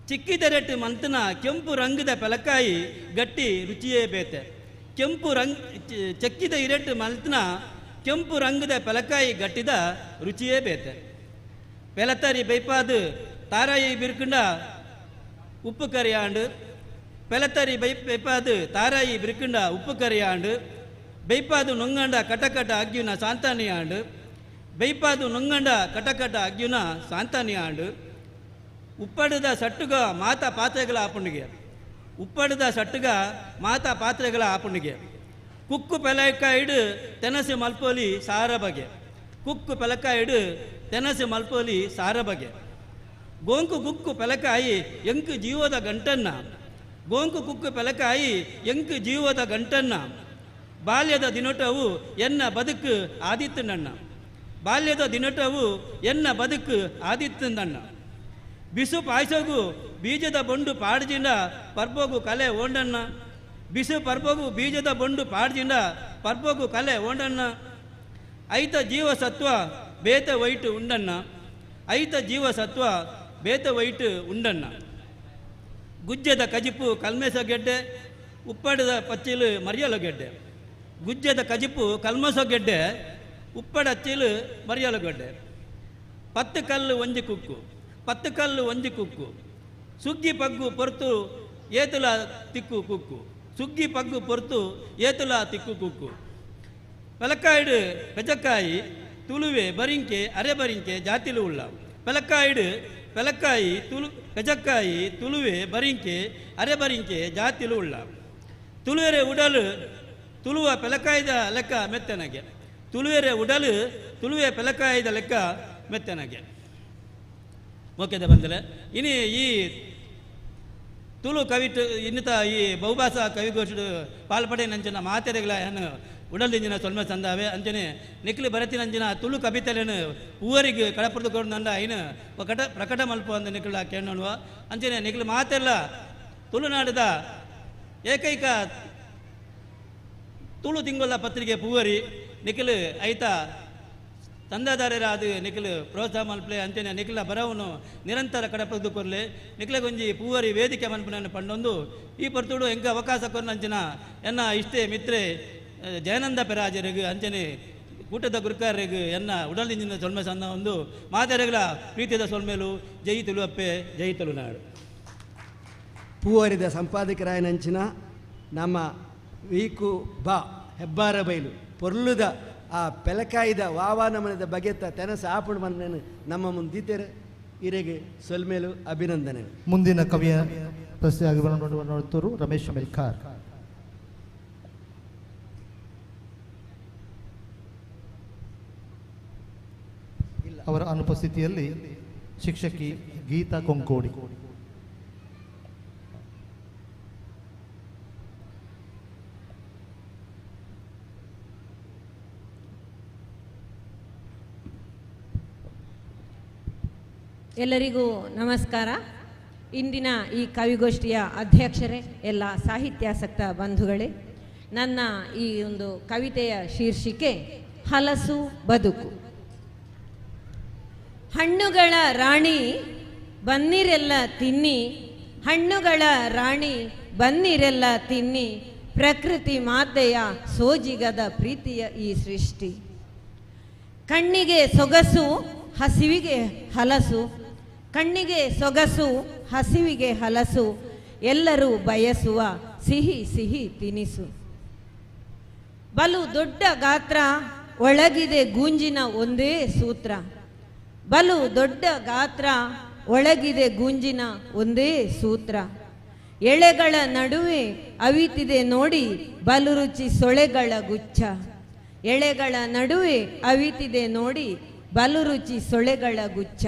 ಚಿಕ್ಕಿದರೆಟ್ಟು ಮಂತನ ಕೆಂಪು ರಂಗದ ಪೆಲಕಾಯಿ ಗಟ್ಟಿ ರುಚಿಯೇ ಬೇತೆ. ಕೆಂಪು ರಂಗ್ ಚಕ್ಕಿದ ಇರೆಟ್ಟು ಮಲ್ತನ ಕೆಂಪು ರಂಗದ ಪೆಲಕಾಯಿ ಗಟ್ಟಿದ ರುಚಿಯೇ ಬೇತೆ. ಪೆಲತರಿ ಬೈಪಾದು ತಾರಾಯಿ ಬಿರ್ಕುಂಡ ಉಪ್ಪು ಕರಿಯಾಂಡು. ಪೆಲತರಿ ಬೈಪಾದು ತಾರಾಯಿ ಬಿರ್ಕುಂಡ ಉಪ್ಪು ಕರಿಯಾಂಡು. ಬೈಪಾದು ನೊಂಗಂಡ ಕಟಕಟ ಅಗ್ಯುನ ಸಾಂತಾನಿಯಾಂಡು. ಬೈಪಾದು ನೊಂಗಂಡ ಕಟಕಟ ಅಗ್ಯುನ ಸಾಂತಾನಿಯಾಂಡು. ಉಪ್ಪಡದ ಸಟ್ಟುಗ ಮಾತಾ ಪಾತ್ರೆಗಳ ಆಪುಣಿಗೆ, ಉಪ್ಪಡದ ಸಟ್ಟುಗ ಮಾತಾ ಪಾತ್ರೆಗಳ ಆಪುಣಿಗೆ. ಕುಕ್ಕು ಪೆಲಕಾಯಿಡು ತೆನಸು ಮಲ್ಪೋಲಿ ಸಾರ ಬಗೆ, ಕುಕ್ಕು ಪೆಲಕಾಯಿಡು ತೆನಸು ಮಲ್ಪೋಲಿ ಸಾರ ಬಗೆ. ಗೋಂಕು ಕುಕ್ಕು ಪೆಲಕಾಯಿ ಎಂಕು ಜೀವದ ಗಂಟನ್ನ, ಗೋಂಕು ಕುಕ್ಕು ಪೆಲಕಾಯಿ ಎಂಕು ಜೀವದ ಗಂಟನ್ನ. ಬಾಲ್ಯದ ದಿನಟವು ಎನ್ನ ಬದುಕು ಆದಿತ್ತು ನನ್ನ, ಬಾಲ್ಯದ ದಿನಟವು ಎನ್ನ ಬದುಕು ಆದಿತ್ತು ನನ್ನ. ಬಿಸು ಪಾಯಸಗು ಬೀಜದ ಬೊಂಡು ಪಾಡ್ಜಿಂಡ ಪರ್ಬೋಗು ಕಲೆ ಓಂಡಣ್ಣ. ಬಿಸು ಪರ್ಬೋಗು ಬೀಜದ ಬೊಂಡು ಪಾಡ್ಜಿಂಡ ಪರ್ಬೋಗು ಕಲೆ ಓಂಡಣ್ಣ. ಐತ ಜೀವಸತ್ವ ಬೇತ ವೈಟು ಉಂಡಣ್ಣ, ಐತ ಜೀವಸತ್ವ ಬೇತ ವೈಟು ಉಂಡಣ್ಣ. ಗುಜ್ಜದ ಕಜಿಪು ಕಲ್ಮೆಸ ಗೆಡ್ಡೆ, ಉಪ್ಪಡದ ಪಚ್ಚಿಲು ಮರಿಯಲು ಗೆಡ್ಡೆ. ಗುಜ್ಜದ ಕಜಿಪು ಕಲ್ಮಸ ಗೆಡ್ಡೆ, ಉಪ್ಪಡಚ್ಚಿಲು ಮರಿಯಲು ಗೆಡ್ಡೆ. 10 ಕಲ್ಲು ಒಂಜಿ ಕುಕ್ಕು, 10 ಕಲ್ಲು ಒಂಜಿ ಕುಕ್ಕು. ಸುಗ್ಗಿ ಪಗ್ಗು ಪೊರ್ತು ಏತುಲ ತಿಕ್ಕು ಕುಕ್ಕು, ಸುಗ್ಗಿ ಪಗ್ಗು ಪೊರ್ತು ಏತುಲ ತಿಕ್ಕು ಕುಕ್ಕು. ಪೆಲಕಾಯಿಡು ಪೆಜಕಾಯಿ ತುಳುವೆ ಬರಿಂಕೆ ಅರೆ ಬರಿಂಕೆ ಜಾತಿಲು ಉಳ್ಳ. ಪೆಲಕಾಯಿಡು ಪೆಲಕಾಯಿ ತುಳು ಪೆಜಕಾಯಿ ತುಳುವೆ ಬರಿಂಕೆ ಅರೆ ಬರಿಂಕೆ ಜಾತಿಲು ಉಳ್ಳ. ತುಳುವೆರೆ ಉಡಲು ತುಳುವ ಪೆಲಕಾಯಿದ ಲೆಕ್ಕ ಮೆತ್ತನಗೆ, ತುಳುವೆರೆ ಉಡಲು ತುಳುವೆ ಪೆಲಕಾಯಿದ ಲೆಕ್ಕ ಮೆತ್ತನಗೆ. ಓಕೆದ ಬಂದಲೆ ಇನಿ ಈ ತುಳು ಕವಿಟ್ ಇನ್ನಿತ ಈ ಬಹುಭಾಷಾ ಕವಿಗೋಷ್ಠಿ ಪಾಲ್ಪಡೆ ನಂಚಿನ ಮಾತೆರೆಗಳ ಏನು ಉಡಲಿಂಜಿನ ಸೊಲ್ಮೆ ಸಂದಾವೆ. ಅಂಚನೆ ನಿಕ್ಲಿ ಬರತಿನಂಚಿನ ತುಳು ಕವಿತೆಲೆನು ಊರಿಗೆ ಕಡಪುರದು ನಂಡ ಐನು ಪ್ರಕಟ ಪ್ರಕಟ ಮಲ್ಪ ಅಂದ ನಿಕ್ಲ ಕೇಳೋಣುವ. ಅಂಚನೆ ನಿಕ್ಲು ಮಾತೆಲ್ಲ ತುಳುನಾಡದ ಏಕೈಕ ತುಳು ತಿಂಗಳ ಪತ್ರಿಕೆ ಪೂವರಿ ನಿಖಿಲ್ ಐತ ತಂದಾದಾರರ ಅದು ನಿಖಲು ಪ್ರೋತ್ಸಾಹ ಮಲ್ಪಲೆ ಅಂಚನೆ ನಿಖಲ ಬರವನು ನಿರಂತರ ಕಡಪದು ಕೊರ್ಲೆ ನಿಖಲಗೊಂಜಿ ಪೂವರಿ ವೇದಿಕೆ ಮನ್ಪುನನ್ನು ಪಂಡೊಂದು ಈ ಪರ್ತುಡು ಎಂಕ ಅವಕಾಶ ಕೊರ್ನಂಚಿನ ಎನ್ನ ಇಷ್ಟೇ ಮಿತ್ರೆ ಜಯನಂದ ಪೆರಾಜರಿಗೆ ಅಂಚನೆ ಕೂಟದ ಗುರುಕಾರರಿಗೆ ಎನ್ನ ಉಡಲಿಂಜಿನ ಸೊಲ್ಮೆ ಸಣ್ಣ ಒಂದು ಮಾತೆರೆಗಳ ಪ್ರೀತಿಯ ಸೊಲ್ಮೇಲು ಜೈ ತುಳುವಪ್ಪೆ ಜೈ ತುಳುನಾಡು. ಪೂವರಿದ ಸಂಪಾದಕರಾಯನಂಚಿನ ನಮ್ಮ ವೀಕು ಬಾ ಹೆಬ್ಬಾರ ಬೈಲು ಪೊರ್ಲುದ ಆ ಪೆಲಕಾಯಿದ ವಾವಾ ನಮನದ ಬಗೆತ ತೆನಸ ಆಪುಣ ಮನ ನಮ್ಮ ಮುಂದಿತೇರೆ ಇರೆಗೆ ಸೊಲ್ಮೇಲು ಅಭಿನಂದನೆ. ಮುಂದಿನ ಕವಿಯ ಪ್ರಶ್ನೆಯಾಗಿ ನೋಡುತ್ತವರು ರಮೇಶ್ ಮೆಲ್ಕಾರ್. ಅವರ ಅನುಪಸ್ಥಿತಿಯಲ್ಲಿ ಶಿಕ್ಷಕಿ ಗೀತಾ ಕೊಂಕೋಡಿ. ಎಲ್ಲರಿಗೂ ನಮಸ್ಕಾರ. ಇಂದಿನ ಈ ಕವಿಗೋಷ್ಠಿಯ ಅಧ್ಯಕ್ಷರೇ, ಎಲ್ಲ ಸಾಹಿತ್ಯಾಸಕ್ತ ಬಂಧುಗಳೇ, ನನ್ನ ಈ ಒಂದು ಕವಿತೆಯ ಶೀರ್ಷಿಕೆ ಹಲಸು ಬದುಕು. ಹಣ್ಣುಗಳ ರಾಣಿ ಬನ್ನಿರೆಲ್ಲ ತಿನ್ನಿ, ಹಣ್ಣುಗಳ ರಾಣಿ ಬನ್ನಿರೆಲ್ಲ ತಿನ್ನಿ, ಪ್ರಕೃತಿ ಮಾತೆಯ ಸೋಜಿಗದ ಪ್ರೀತಿಯ ಈ ಸೃಷ್ಟಿ. ಕಣ್ಣಿಗೆ ಸೊಗಸು ಹಸಿವಿಗೆ ಹಲಸು, ಕಣ್ಣಿಗೆ ಸೊಗಸು ಹಸಿವಿಗೆ ಹಲಸು, ಎಲ್ಲರೂ ಬಯಸುವ ಸಿಹಿ ಸಿಹಿ ತಿನಿಸು. ಬಲು ದೊಡ್ಡ ಗಾತ್ರ ಒಳಗಿದೆ ಗೂಂಜಿನ ಒಂದೇ ಸೂತ್ರ, ಬಲು ದೊಡ್ಡ ಗಾತ್ರ ಒಳಗಿದೆ ಗೂಂಜಿನ ಒಂದೇ ಸೂತ್ರ. ಎಳೆಗಳ ನಡುವೆ ಅವಿತಿದೆ ನೋಡಿ ಬಲು ರುಚಿ ಸೊಳೆಗಳ ಗುಚ್ಛ, ಎಳೆಗಳ ನಡುವೆ ಅವಿತಿದೆ ನೋಡಿ ಬಲು ರುಚಿ ಸೊಳೆಗಳ ಗುಚ್ಛ.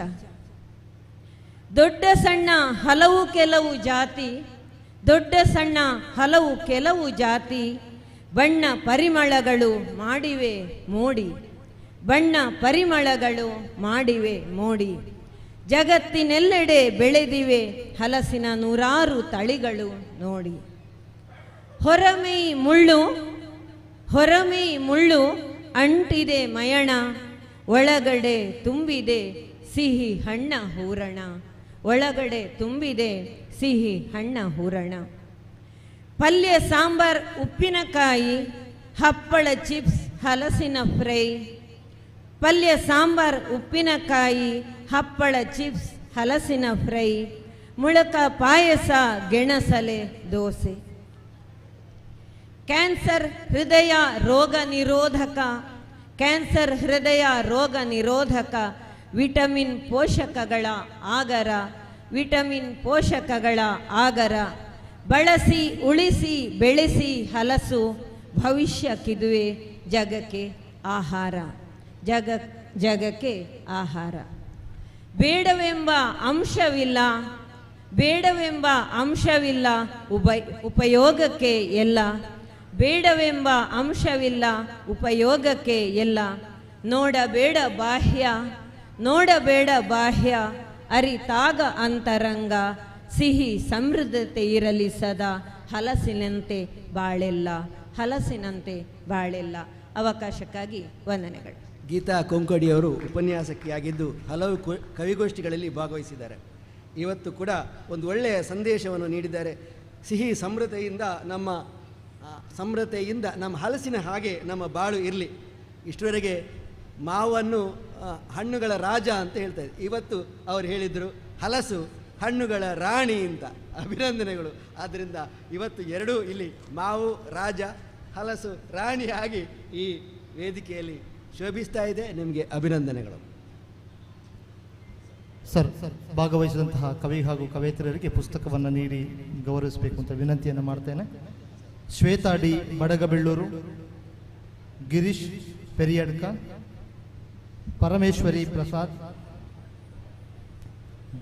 ದೊಡ್ಡ ಸಣ್ಣ ಹಲವು ಕೆಲವು ಜಾತಿ, ದೊಡ್ಡ ಸಣ್ಣ ಹಲವು ಕೆಲವು ಜಾತಿ, ಬಣ್ಣ ಪರಿಮಳಗಳು ಮಾಡಿವೆ ಮೋಡಿ, ಬಣ್ಣ ಪರಿಮಳಗಳು ಮಾಡಿವೆ ಮೋಡಿ. ಜಗತ್ತಿನೆಲ್ಲೆಡೆ ಬೆಳೆದಿವೆ ಹಲಸಿನ ನೂರಾರು ತಳಿಗಳು ನೋಡಿ. ಹೊರಮೈ ಮುಳ್ಳು, ಹೊರಮೈ ಮುಳ್ಳು ಅಂಟಿದೆ ಮಯಣ, ಒಳಗಡೆ ತುಂಬಿದೆ ಸಿಹಿ ಹಣ್ಣ ಹೂರಣ, ಒಳಗಡೆ ತುಂಬಿದೆ ಸಿಹಿ ಹಣ್ಣ ಹೂರಣ. ಪಲ್ಯ ಸಾಂಬಾರ್ ಉಪ್ಪಿನಕಾಯಿ, ಹಪ್ಪಳ ಚಿಪ್ಸ್ ಹಲಸಿನ ಫ್ರೈ, ಪಲ್ಯ ಸಾಂಬಾರ್ ಉಪ್ಪಿನಕಾಯಿ, ಹಪ್ಪಳ ಚಿಪ್ಸ್ ಹಲಸಿನ ಫ್ರೈ, ಮುಳಕ ಪಾಯಸ ಗೆಣಸಲೆ ದೋಸೆ. ಕ್ಯಾನ್ಸರ್ ಹೃದಯ ರೋಗ ನಿರೋಧಕ, ಕ್ಯಾನ್ಸರ್ ಹೃದಯ ರೋಗ ನಿರೋಧಕ, ವಿಟಮಿನ್ ಪೋಷಕಗಳ ಆಗರ, ವಿಟಮಿನ್ ಪೋಷಕಗಳ ಆಗರ. ಬಳಸಿ ಉಳಿಸಿ ಬೆಳೆಸಿ ಹಲಸು, ಭವಿಷ್ಯಕ್ಕಿದುವೆ ಜಗಕ್ಕೆ ಆಹಾರ, ಜಗಕ್ಕೆ ಆಹಾರ. ಬೇಡವೆಂಬ ಅಂಶವಿಲ್ಲ, ಬೇಡವೆಂಬ ಅಂಶವಿಲ್ಲ, ಉಪಯೋಗಕ್ಕೆ ಎಲ್ಲ, ಬೇಡವೆಂಬ ಅಂಶವಿಲ್ಲ, ಉಪಯೋಗಕ್ಕೆ ಎಲ್ಲ. ನೋಡಬೇಡ ಬಾಹ್ಯ, ನೋಡಬೇಡ ಬಾಹ್ಯ, ಅರಿತಾಗ ಅಂತರಂಗ, ಸಿಹಿ ಸಮೃದ್ಧತೆ ಇರಲಿ ಸದಾ, ಹಲಸಿನಂತೆ ಬಾಳೆಲ್ಲ, ಹಲಸಿನಂತೆ ಬಾಳೆಲ್ಲ. ಅವಕಾಶಕ್ಕಾಗಿ ವಂದನೆಗಳು. ಗೀತಾ ಕೊಂಕಡಿಯವರು ಉಪನ್ಯಾಸಕಿಯಾಗಿದ್ದು ಹಲವು ಕವಿಗೋಷ್ಠಿಗಳಲ್ಲಿ ಭಾಗವಹಿಸಿದ್ದಾರೆ. ಇವತ್ತು ಕೂಡ ಒಂದು ಒಳ್ಳೆಯ ಸಂದೇಶವನ್ನು ನೀಡಿದ್ದಾರೆ. ಸಿಹಿ ಸಮೃದ್ಧತೆಯಿಂದ ನಮ್ಮ ಹಲಸಿನ ಹಾಗೆ ನಮ್ಮ ಬಾಳು ಇರಲಿ. ಇಷ್ಟರವರೆಗೆ ಮಾವನ್ನು ಹಣ್ಣುಗಳ ರಾಜ ಅಂತ ಹೇಳ್ತಾ ಇದ್ದೆ, ಇವತ್ತು ಅವರು ಹೇಳಿದರು ಹಲಸು ಹಣ್ಣುಗಳ ರಾಣಿ ಅಂತ. ಅಭಿನಂದನೆಗಳು. ಆದ್ದರಿಂದ ಇವತ್ತು ಎರಡೂ ಇಲ್ಲಿ ಮಾವು ರಾಜ, ಹಲಸು ರಾಣಿಯಾಗಿ ಈ ವೇದಿಕೆಯಲ್ಲಿ ಶೋಭಿಸ್ತಾ ಇದೆ. ನಿಮಗೆ ಅಭಿನಂದನೆಗಳು. ಸರ್, ಭಾಗವಹಿಸಿದಂತಹ ಕವಿ ಹಾಗೂ ಕವಯಿತ್ರಿಯರಿಗೆ ಪುಸ್ತಕವನ್ನು ನೀಡಿ ಗೌರವಿಸಬೇಕು ಅಂತ ವಿನಂತಿಯನ್ನು ಮಾಡ್ತೇನೆ. ಶ್ವೇತಾ ಡಿ ಬಡಗಬೆಳ್ಳೂರು, ಗಿರೀಶ್ ಪೆರಿಯಡ್ಕ, ಪರಮೇಶ್ವರಿ ಪ್ರಸಾದ್,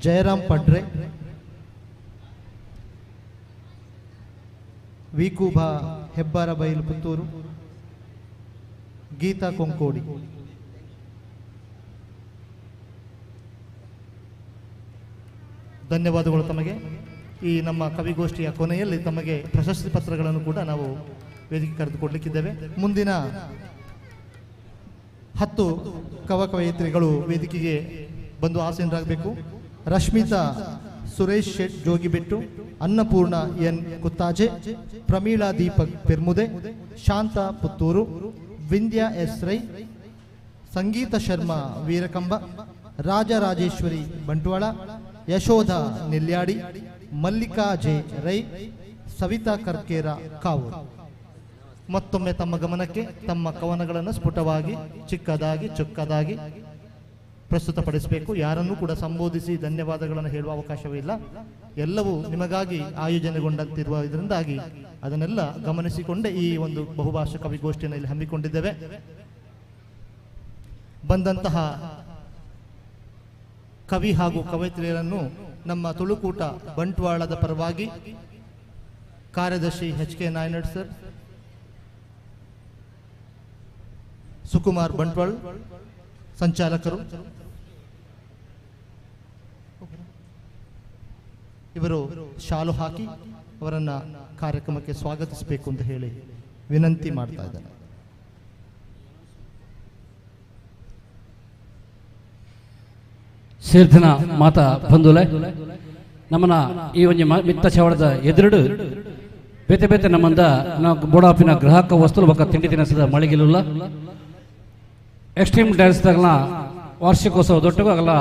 ಜಯರಾಮ್ ಪಡ್ರೆ, ವಿಕುಭಾ ಹೆಬ್ಬಾರಬೈಲು ಪುತ್ತೂರು, ಗೀತಾ ಕೊಂಕೋಡಿ. ಧನ್ಯವಾದಗಳು ತಮಗೆ. ಈ ನಮ್ಮ ಕವಿಗೋಷ್ಠಿಯ ಕೊನೆಯಲ್ಲಿ ತಮಗೆ ಪ್ರಶಸ್ತಿ ಪತ್ರಗಳನ್ನು ಕೂಡ ನಾವು ವೇದಿಕೆ ಕರೆದುಕೊಡ್ಲಿಕ್ಕಿದ್ದೇವೆ. ಮುಂದಿನ 10 ಕವಕವಯಿತ್ರಿಗಳು ವೇದಿಕೆಗೆ ಬಂದು ಆಸೀನರಾಗಬೇಕು. Rashmita Suresh Shet Jogibettu, Annapurna N Kuttaje, Pramila Deepak Permude, Shanta Puttur, Vindhya S Rai, Sangeetha Sharma Veerakamba, Rajarajeshwari Bantwal, Yashoda Nelyadi, Mallika J Rai, Savitha Karkera Kavoor. ಮತ್ತೊಮ್ಮೆ ತಮ್ಮ ಗಮನಕ್ಕೆ ತಮ್ಮ ಕವನಗಳನ್ನು ಸ್ಫುಟವಾಗಿ, ಚಿಕ್ಕದಾಗಿ, ಚೊಕ್ಕದಾಗಿ ಪ್ರಸ್ತುತಪಡಿಸಬೇಕು. ಯಾರನ್ನೂ ಕೂಡ ಸಂಬೋಧಿಸಿ ಧನ್ಯವಾದಗಳನ್ನು ಹೇಳುವ ಅವಕಾಶವಿಲ್ಲ. ಎಲ್ಲವೂ ನಿಮಗಾಗಿ ಆಯೋಜನೆಗೊಂಡಂತಿರುವ ಇದರಿಂದಾಗಿ ಅದನ್ನೆಲ್ಲ ಗಮನಿಸಿಕೊಂಡೇ ಈ ಒಂದು ಬಹುಭಾಷಾ ಕವಿಗೋಷ್ಠಿಯನ್ನು ಇಲ್ಲಿ ಹಮ್ಮಿಕೊಂಡಿದ್ದೇವೆ. ಬಂದಂತಹ ಕವಿ ಹಾಗೂ ಕವಯಿತ್ರಿಯರನ್ನು ನಮ್ಮ ತುಳುಕೂಟ ಬಂಟ್ವಾಳದ ಪರವಾಗಿ ಕಾರ್ಯದರ್ಶಿ H K Nainad sir, Sukumar Bantwal ಸಂಚಾಲಕರು, ಇವರು ಶಾಲು ಹಾಕಿ ಅವರನ್ನು ಕಾರ್ಯಕ್ರಮಕ್ಕೆ ಸ್ವಾಗತಿಸಬೇಕು ಅಂತ ಹೇಳಿ ವಿನಂತಿ ಮಾಡ್ತಾ ಇದ್ದಾರೆ. ಸೇರ್ಧನ ಮಾತಾ ಬಂಧುಲೆ, ನಮ್ಮನ ಈ ಒಂಜಿ ಮಿತ್ತ ಚವಡದ ಎದುರುಡು ಬೇತೆ ಬೇತೆ ನಮ್ಮಂದ ನಾವು ಬೋಡಾಪಿನ ಗ್ರಾಹಕ ವಸ್ತುలు ಬೊಕ್ಕ ತಿಂಡಿ ತಿನಿಸದ ಮಳಿಗೆಲುಲ್ಲ ಎಕ್ಸ್ಟ್ರೀಮ್ ಡ್ಯಾನ್ಸ್ ತಗಲ ವಾರ್ಷಿಕೋತ್ಸವ ದೊಡ್ಡಗೂ ಆಗಲ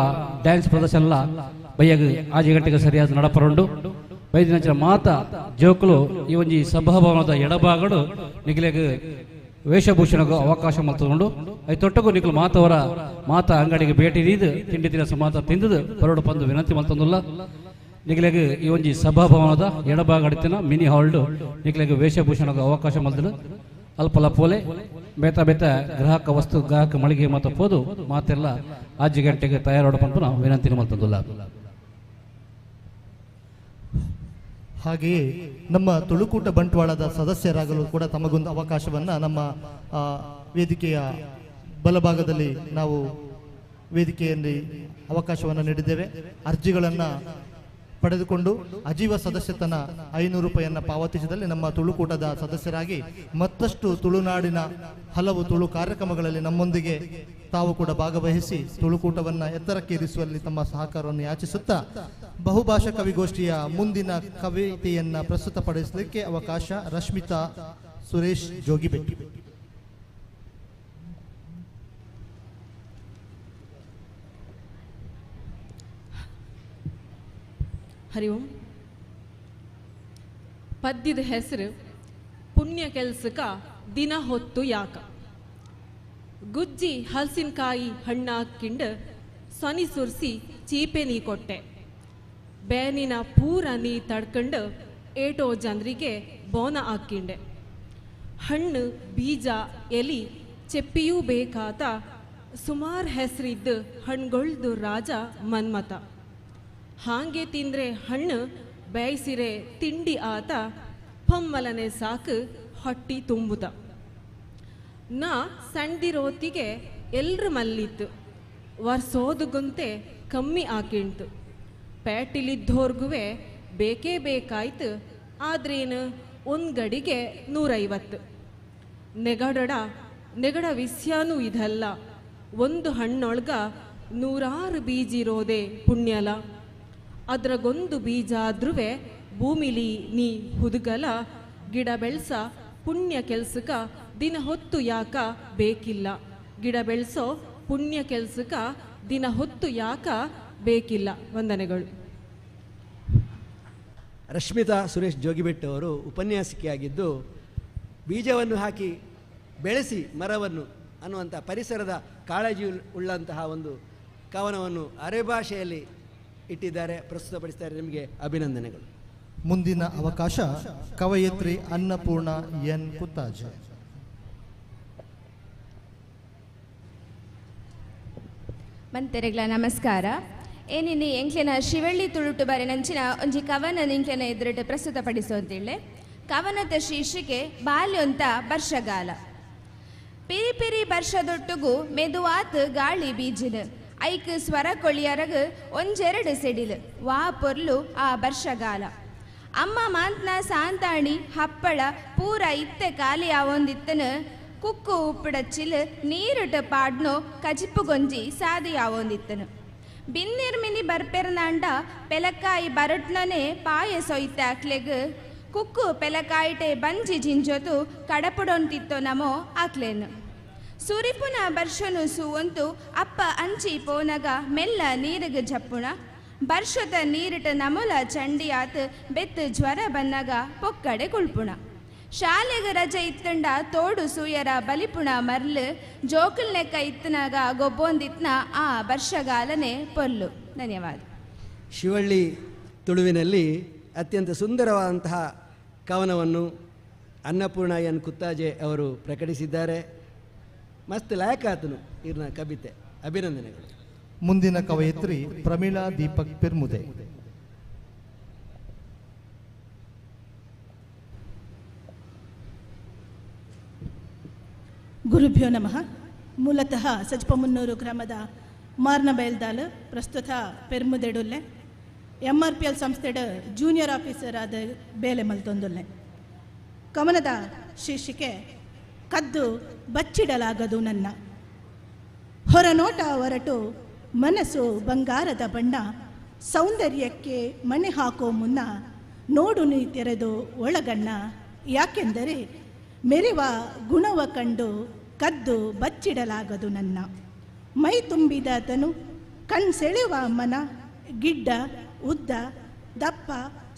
ಡ್ಯಾನ್ಸ್ ಪ್ರದರ್ಶನ ಬೈಯಾಗ 6 ಗಂಟೆಗೆ ಸರಿಯಾದ ನಡಪರುಂಡು. ಬೈದಿನಂಚಿನ ಮಾತಾ ಜೋಕುಲು ಈ ಒಂಜಿ ಸಭಾಭವನದ ಎಡಭಾಗಡು ನಿಗಲೆಗ್ ವೇಷಭೂಷಣಗೂ ಅವಕಾಶ ಮಲ್ತುಂಡು. I ತೊಟ್ಟಗೂ ನಿಕಲು ಮಾತವರ ಮಾತಾ ಅಂಗಡಿಗೆ ಭೇಟಿ ನೀದು ತಿಂಡಿ ತಿನಸು ಮಾತಾ ತಿಂದದು ಬರೋಡು ಪಂದು ವಿನಂತಿ ಮಲ್ತೊಂದುಲ್ಲ. ನಿಗಲೆಗ್ ಈ ಒಂಜಿ ಸಭಾಭವನದ ಎಡಭಾಗಡಿತಿನ ಮಿನಿ ಹಾಲ್ಡು ನಿಗಲೆಗ್ ವೇಷಭೂಷಣಗೂ ಅವಕಾಶ ಮಲ್ತದು. ಅಲ್ಪ ಲಪೋಲೆ ಬೇತ ಬೇತ ಗ್ರಾಹಕ ವಸ್ತು ಗ್ರಾಹಕ ಮಳಿಗೆ ಮಾತ ಪೋದು ಮಾತೆಲ್ಲ 6 ಗಂಟೆಗೆ ತಯಾರೋಡ ಪಂಪು ನಾವು ವಿನಂತಿ ಮಲ್ತೊಂದುಲ್ಲ. ಹಾಗೆಯೇ ನಮ್ಮ ತುಳುಕೂಟ ಬಂಟ್ವಾಳದ ಸದಸ್ಯರಾಗಲು ಕೂಡ ತಮಗೊಂದು ಅವಕಾಶವನ್ನು ನಮ್ಮ ವೇದಿಕೆಯ ಬಲಭಾಗದಲ್ಲಿ ನಾವು ವೇದಿಕೆಯಲ್ಲಿ ಅವಕಾಶವನ್ನು ನೀಡಿದ್ದೇವೆ. ಅರ್ಜಿಗಳನ್ನು ಪಡೆದುಕೊಂಡು ಅಜೀವ ಸದಸ್ಯತನ 500 ರೂಪಾಯಿಯನ್ನು ಪಾವತಿಸಿದಲ್ಲಿ ನಮ್ಮ ತುಳುಕೂಟದ ಸದಸ್ಯರಾಗಿ ಮತ್ತಷ್ಟು ತುಳುನಾಡಿನ ಹಲವು ತುಳು ಕಾರ್ಯಕ್ರಮಗಳಲ್ಲಿ ನಮ್ಮೊಂದಿಗೆ ತಾವು ಕೂಡ ಭಾಗವಹಿಸಿ ತುಳುಕೂಟವನ್ನು ಎತ್ತರಕ್ಕೇರಿಸುವಲ್ಲಿ ತಮ್ಮ ಸಹಕಾರವನ್ನು ಯಾಚಿಸುತ್ತಾ ಬಹುಭಾಷಾ ಕವಿಗೋಷ್ಠಿಯ ಮುಂದಿನ ಕವಿತೆಯನ್ನು ಪ್ರಸ್ತುತಪಡಿಸಲಿಕ್ಕೆ ಅವಕಾಶ ರಶ್ಮಿತಾ ಸುರೇಶ್ ಜೋಗಿಬೆಟ್ಟಿ. ಹರಿ ಓಂ. ಪದ್ಯದ ಹೆಸರು ಪುಣ್ಯ ಕೆಲ್ಸಕ ದಿನ ಹೊತ್ತು ಯಾಕ. ಗುಜ್ಜಿ ಹಲಸಿನಕಾಯಿ ಹಣ್ಣಾಕಿಂಡ ಸೊನಿ ಸುರಿಸಿ ಚೀಪೆ ನೀ ಕೊಟ್ಟೆ, ಬೇನಿನ ಪೂರ ನೀ ತಡ್ಕಂಡು ಏಟೋ ಜನರಿಗೆ ಬೋನ ಹಾಕಿಂಡೆ. ಹಣ್ಣು ಬೀಜ ಎಲಿ ಚೆಪ್ಪಿಯೂ ಬೇಕಾತ ಸುಮಾರು ಹೆಸರಿದ್ದು ಹಣ್ಣುಗಳ್ದು ರಾಜ ಮನ್ಮತ. ಹಾಗೆ ತಿಂದರೆ ಹಣ್ಣು ಬೇಯಿಸಿರೆ ತಿಂಡಿ ಆತ, ಪಮ್ಮಲನೆ ಸಾಕು ಹೊಟ್ಟಿ ತುಂಬುತ. ನಾ ಸಣ್ದಿರೋತಿಗೆ ಎಲ್ರ ಮಲ್ಲಿತ್ತು, ವರ್ಸೋದುಗುಂತೆ ಕಮ್ಮಿ ಆಕಿಂತು. ಪೇಟಿಲಿದ್ದೋರ್ಗುವೆ ಬೇಕೇ ಬೇಕಾಯ್ತು, ಆದ್ರೇನು ಒಂದು ಗಡಿಗೆ 150. ನೆಗಡಡ ನೆಗಡ ವಿಸ್ಯಾನೂ ಇದಲ್ಲ, ಒಂದು ಹಣ್ಣೊಳಗ 100 ಬೀಜಿರೋದೆ ಪುಣ್ಯಲ. ಅದ್ರಗೊಂದು ಬೀಜ ಆದ್ರುವೆ ಭೂಮಿಲಿ ನೀ ಹುದುಗಲ, ಗಿಡ ಬೆಳೆಸ ಪುಣ್ಯ ಕೆಲ್ಸಕ ದಿನ ಹೊತ್ತು ಯಾಕ ಬೇಕಿಲ್ಲ. ಗಿಡ ಬೆಳೆಸೋ ಪುಣ್ಯ ಕೆಲ್ಸಕ ದಿನ ಹೊತ್ತು ಯಾಕ ಬೇಕಿಲ್ಲ. ವಂದನೆಗಳು. ರಶ್ಮಿತಾ ಸುರೇಶ್ ಜೋಗಿಬೆಟ್ಟು ಅವರು ಉಪನ್ಯಾಸಕಿಯಾಗಿದ್ದು ಬೀಜವನ್ನು ಹಾಕಿ ಬೆಳೆಸಿ ಮರವನ್ನು ಅನ್ನುವಂಥ ಪರಿಸರದ ಕಾಳಜಿ ಉಳ್ಳಂತಹ ಒಂದು ಕವನವನ್ನು ಅರೆಭಾಷೆಯಲ್ಲಿ ಇಟ್ಟಿದ್ದಾರೆ, ಪ್ರಸ್ತುತಪಡಿಸ್ತಾರೆ. ನಿಮಗೆ ಅಭಿನಂದನೆಗಳು. ಮುಂದಿನ ಅವಕಾಶ ಕವಯತ್ರಿ ಅನ್ನಪೂರ್ಣ ಎನ್ ಕುತ್ತಾಜೆ. ಮಂತೆರೆಗ್ಲ ನಮಸ್ಕಾರ. ಏನಿನಿ ಎಂಕ್ಲೆನ ಶಿವಳ್ಳಿ ತುಳುಟು ಬಾರಿ ನಂಚಿನ ಒಂಜಿ ಕವನ ನಿಂಕ್ಲೆನ ಎದುರಿಟ್ಟು ಪ್ರಸ್ತುತಪಡಿಸುವಂತಿಳ್ಳೆ. ಕವನದ ಶೀರ್ಷಿಕೆ ಬಾಲ್ಯೊಂತ ವರ್ಷಗಾಲ. ಪಿರಿ ಪಿರಿ ವರ್ಷದೊಟ್ಟುಗು ಮೆದುವಾತ್ ಗಾಳಿ ಬೀಜಿನ ಐಕ್ ಸ್ವರ ಕೊಳಿಯರಗು ಒಂಜೆರಡು ಸೆಡಿಲು ವಾ ಪೊರ್ಲು ಆ ವರ್ಷಗಾಲ. ಅಮ್ಮ ಮಾಂತ್ನ ಸಾಂತಾಣಿ ಹಪ್ಪಳ ಪೂರ ಇತ್ತೆ ಖಾಲಿ ಆವೊಂದಿತ್ತನು ಕುಕ್ಕು ಉಪ್ಪುಡಚ್ಚಿಲ್ ನೀರುಟ ಪಾಡ್ನೋ ಕಜಿಪ್ಪು ಗೊಂಜಿ ಸಾದಿಯಾವೊಂದಿತ್ತನು. ಬಿನ್ನಿರ್ಮಿನಿ ಬರ್ಪೆರ್ನಾಂಡ ಪೆಲಕಾಯಿ ಬರಟ್ನನೆ ಪಾಯ ಸೊಯ್ತ ಅಕ್ಲೆಗ್ ಕುಕ್ಕು ಪೆಲಕಾಯಿಟೆ ಬಂಜಿ ಜಿಂಜೊತು ಕಡಪುಡೊಂತಿತ್ತೋ ನಮೋ ಆಕ್ಲೇನು. ಸುರಿಪುನ ಬರ್ಷನು ಸೂವಂತು ಅಪ್ಪ ಅಂಚಿ ಪೋನಗ ಮೆಲ್ಲ ನೀರಿಗೆ ಜಪ್ಪುಣ ಬರ್ಷದ ನೀರಿಟ ನಮೊಲ ಚಂಡಿಯಾತ್ ಬೆತ್ತು ಜ್ವರ ಬನ್ನಗ ಪೊಕ್ಕಡೆ ಕುಳ್ಪುಣ. ಶಾಲೆಗೆ ರಜೆ ಇತ್ತಂಡ ತೋಡು ಸೂಯರ ಬಲಿಪುಣ ಮರ್ಲು ಜೋಕುಲ್ ನೆಕ್ಕ ಇತ್ತನಾಗ ಗೊಬ್ಬೊಂದಿತ್ನ ಆ ವರ್ಷಗಾಲನೆ ಪೊಲ್ಲು. ಧನ್ಯವಾದ. ಶಿವಳ್ಳಿ ತುಳುವಿನಲ್ಲಿ ಅತ್ಯಂತ ಸುಂದರವಾದಂತಹ ಕವನವನ್ನು ಅನ್ನಪೂರ್ಣ ಎನ್ ಕುತ್ತಾಜೆ ಅವರು ಪ್ರಕಟಿಸಿದ್ದಾರೆ. ಮಸ್ತ್ ಲಾಯಕಾತನು ಇರ್ನ ಕವಿತೆ. ಅಭಿನಂದನೆಗಳು. ಮುಂದಿನ ಕವಯಿತ್ರಿ ಪ್ರಮೀಳಾ ದೀಪಕ್ ಪಿರ್ಮುದೆ. ಗುರುಭ್ಯೋ ನಮಃ. ಮೂಲತಃ ಸಜ್ಪಮುನ್ನೂರು ಗ್ರಾಮದ ಮಾರ್ನ ಬಯಲ್ದಾಲ್, ಪ್ರಸ್ತುತ ಪೆರ್ಮುದೆಡುಲ್ಲೆ ಎಂ ಆರ್ ಪಿ ಎಲ್ ಸಂಸ್ಥೆಡ ಜೂನಿಯರ್ ಆಫೀಸರ್ ಆದ ಬೇಲೆ ಮಲ್ತೊಂದುಲ್ಲೆ. ಕವನದ ಶೀರ್ಷಿಕೆ ಕದ್ದು ಬಚ್ಚಿಡಲಾಗದು ನನ್ನ. ಹೊರನೋಟ ಹೊರಟು ಮನಸ್ಸು ಬಂಗಾರದ ಬಣ್ಣ, ಸೌಂದರ್ಯಕ್ಕೆ ಮಣೆ ಹಾಕೋ ಮುನ್ನ ನೋಡು ನೀ ತೆರೆದು ಒಳಗಣ್ಣ, ಯಾಕೆಂದರೆ ಮೆರೆವ ಗುಣವ ಕಂಡು ಕದ್ದು ಬಚ್ಚಿಡಲಾಗದು ನನ್ನ. ಮೈ ತುಂಬಿದ ತನು, ಕಣ್ಸೆಳೆವ ಮನ, ಗಿಡ್ಡ ಉದ್ದ ದಪ್ಪ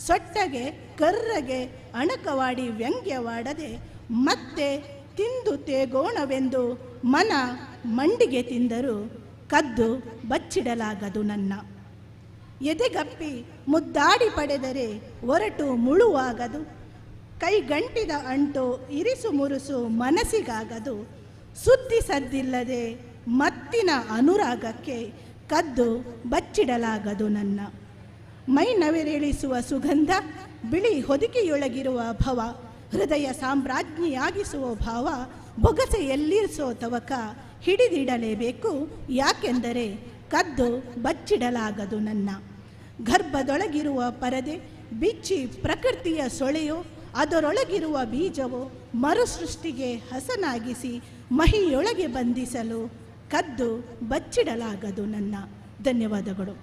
ಸೊಟ್ಟಗೆ ಕರ್ರಗೆ ಅಣಕವಾಡಿ ವ್ಯಂಗ್ಯವಾಡದೆ ಮತ್ತೆ ತಿಂದು ತೇಗೋಣವೆಂದು ಮನ ಮಂಡಿಗೆ ತಿಂದರು ಕದ್ದು ಬಚ್ಚಿಡಲಾಗದು ನನ್ನ. ಎದೆಗಪ್ಪಿ ಮುದ್ದಾಡಿ ಪಡೆದರೆ ಒರಟು ಮುಳುವಾಗದು, ಕೈಗಂಟಿದ ಅಂಟು ಇರಿಸು ಮುರುಸು ಮನಸ್ಸಿಗಾಗದು, ಸುದ್ದಿ ಸದ್ದಿಲ್ಲದೆ ಮತ್ತಿನ ಅನುರಾಗಕ್ಕೆ ಕದ್ದು ಬಚ್ಚಿಡಲಾಗದು ನನ್ನ. ಮೈ ನವಿರೇಳಿಸುವ ಸುಗಂಧ, ಬಿಳಿ ಹೊದಿಕೆಯೊಳಗಿರುವ ಭವ, ಹೃದಯ ಸಾಮ್ರಾಜ್ಞಿಯಾಗಿಸುವ ಭಾವ, ಬೊಗಸೆಯಲ್ಲಿರಿಸೋ ತವಕ ಹಿಡಿದಿಡಲೇಬೇಕು, ಯಾಕೆಂದರೆ ಕದ್ದು ಬಚ್ಚಿಡಲಾಗದು ನನ್ನ. ಗರ್ಭದೊಳಗಿರುವ ಪರದೆ ಬಿಚ್ಚಿ ಪ್ರಕೃತಿಯ ಸೊಳೆಯೋ ಅದರೊಳಗಿರುವ ಬೀಜವೋ ಮರುಸೃಷ್ಟಿಗೆ ಹಸನಾಗಿಸಿ ಮಹಿಯೊಳಗೆ ಬಂಧಿಸಲು ಕದ್ದು ಬಚ್ಚಿಡಲಾಗದು ನನ್ನ. ಧನ್ಯವಾದಗಳು.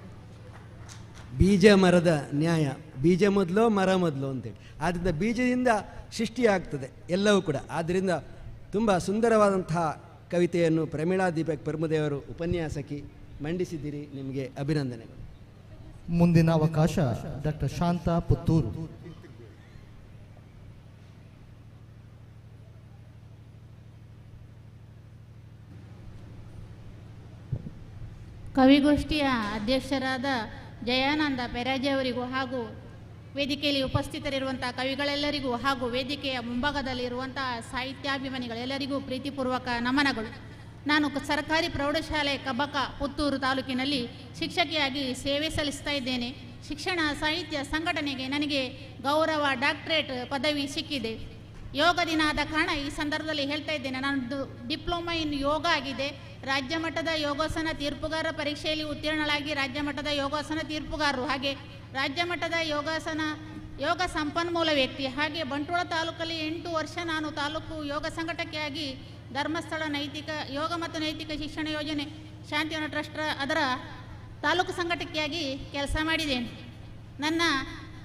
ಬೀಜ ಮರದ ನ್ಯಾಯ, ಬೀಜ ಮೊದಲು ಮರ ಮೊದಲು ಅಂತೇಳಿ, ಆದ್ದರಿಂದ ಬೀಜದಿಂದ ಸೃಷ್ಟಿಯಾಗ್ತದೆ ಎಲ್ಲವೂ ಕೂಡ. ಆದ್ದರಿಂದ ತುಂಬ ಸುಂದರವಾದಂತಹ ಕವಿತೆಯನ್ನು ಪ್ರಮೀಳಾ ದೀಪಕ್ ಪರ್ಮದೇವರು ಉಪನ್ಯಾಸಕಿ ಮಂಡಿಸಿದ್ದೀರಿ, ನಿಮಗೆ ಅಭಿನಂದನೆಗಳು. ಮುಂದಿನ ಅವಕಾಶ ಡಾಕ್ಟರ್ ಶಾಂತಾ ಪುತ್ತೂರು. ಕವಿಗೋಷ್ಠಿಯ ಅಧ್ಯಕ್ಷರಾದ ಜಯಾನಂದ ಪೆರಾಜೆಯವರಿಗೂ ಹಾಗೂ ವೇದಿಕೆಯಲ್ಲಿ ಉಪಸ್ಥಿತರಿರುವಂಥ ಕವಿಗಳೆಲ್ಲರಿಗೂ ಹಾಗೂ ವೇದಿಕೆಯ ಮುಂಭಾಗದಲ್ಲಿರುವಂತಹ ಸಾಹಿತ್ಯಾಭಿಮಾನಿಗಳೆಲ್ಲರಿಗೂ ಪ್ರೀತಿಪೂರ್ವಕ ನಮನಗಳು. ನಾನು ಸರ್ಕಾರಿ ಪ್ರೌಢಶಾಲೆ ಕಬಕ ಪುತ್ತೂರು ತಾಲೂಕಿನಲ್ಲಿ ಶಿಕ್ಷಕಿಯಾಗಿ ಸೇವೆ ಸಲ್ಲಿಸ್ತಾ ಇದ್ದೇನೆ. ಶಿಕ್ಷಣ ಸಾಹಿತ್ಯ ಸಂಘಟನೆಗೆ ನನಗೆ ಗೌರವ ಡಾಕ್ಟರೇಟ್ ಪದವಿ ಸಿಕ್ಕಿದೆ. ಯೋಗ ದಿನ ಆದ ಕಾರಣ ಈ ಸಂದರ್ಭದಲ್ಲಿ ಹೇಳ್ತಾ ಇದ್ದೇನೆ, ನಾನು ಡಿಪ್ಲೊಮಾ ಇನ್ ಯೋಗ ಆಗಿದೆ. ರಾಜ್ಯ ಮಟ್ಟದ ಯೋಗಾಸನ ತೀರ್ಪುಗಾರ ಪರೀಕ್ಷೆಯಲ್ಲಿ ಉತ್ತೀರ್ಣಳಾಗಿ ರಾಜ್ಯ ಮಟ್ಟದ ಯೋಗಾಸನ ತೀರ್ಪುಗಾರರು, ಹಾಗೆ ರಾಜ್ಯ ಮಟ್ಟದ ಯೋಗಾಸನ ಯೋಗ ಸಂಪನ್ಮೂಲ ವ್ಯಕ್ತಿ, ಹಾಗೆ ಬಂಟ್ವಾಳ ತಾಲೂಕಲ್ಲಿ 8 ವರ್ಷ ನಾನು ತಾಲೂಕು ಯೋಗ ಸಂಘಟಕಿಯಾಗಿ ಧರ್ಮಸ್ಥಳ ನೈತಿಕ ಯೋಗ ಮತ್ತು ನೈತಿಕ ಶಿಕ್ಷಣ ಯೋಜನೆ ಶಾಂತಿವನ ಟ್ರಸ್ಟ್ರ ಅದರ ತಾಲೂಕು ಸಂಘಟಕಿಯಾಗಿ ಕೆಲಸ ಮಾಡಿದ್ದೇನೆ. ನನ್ನ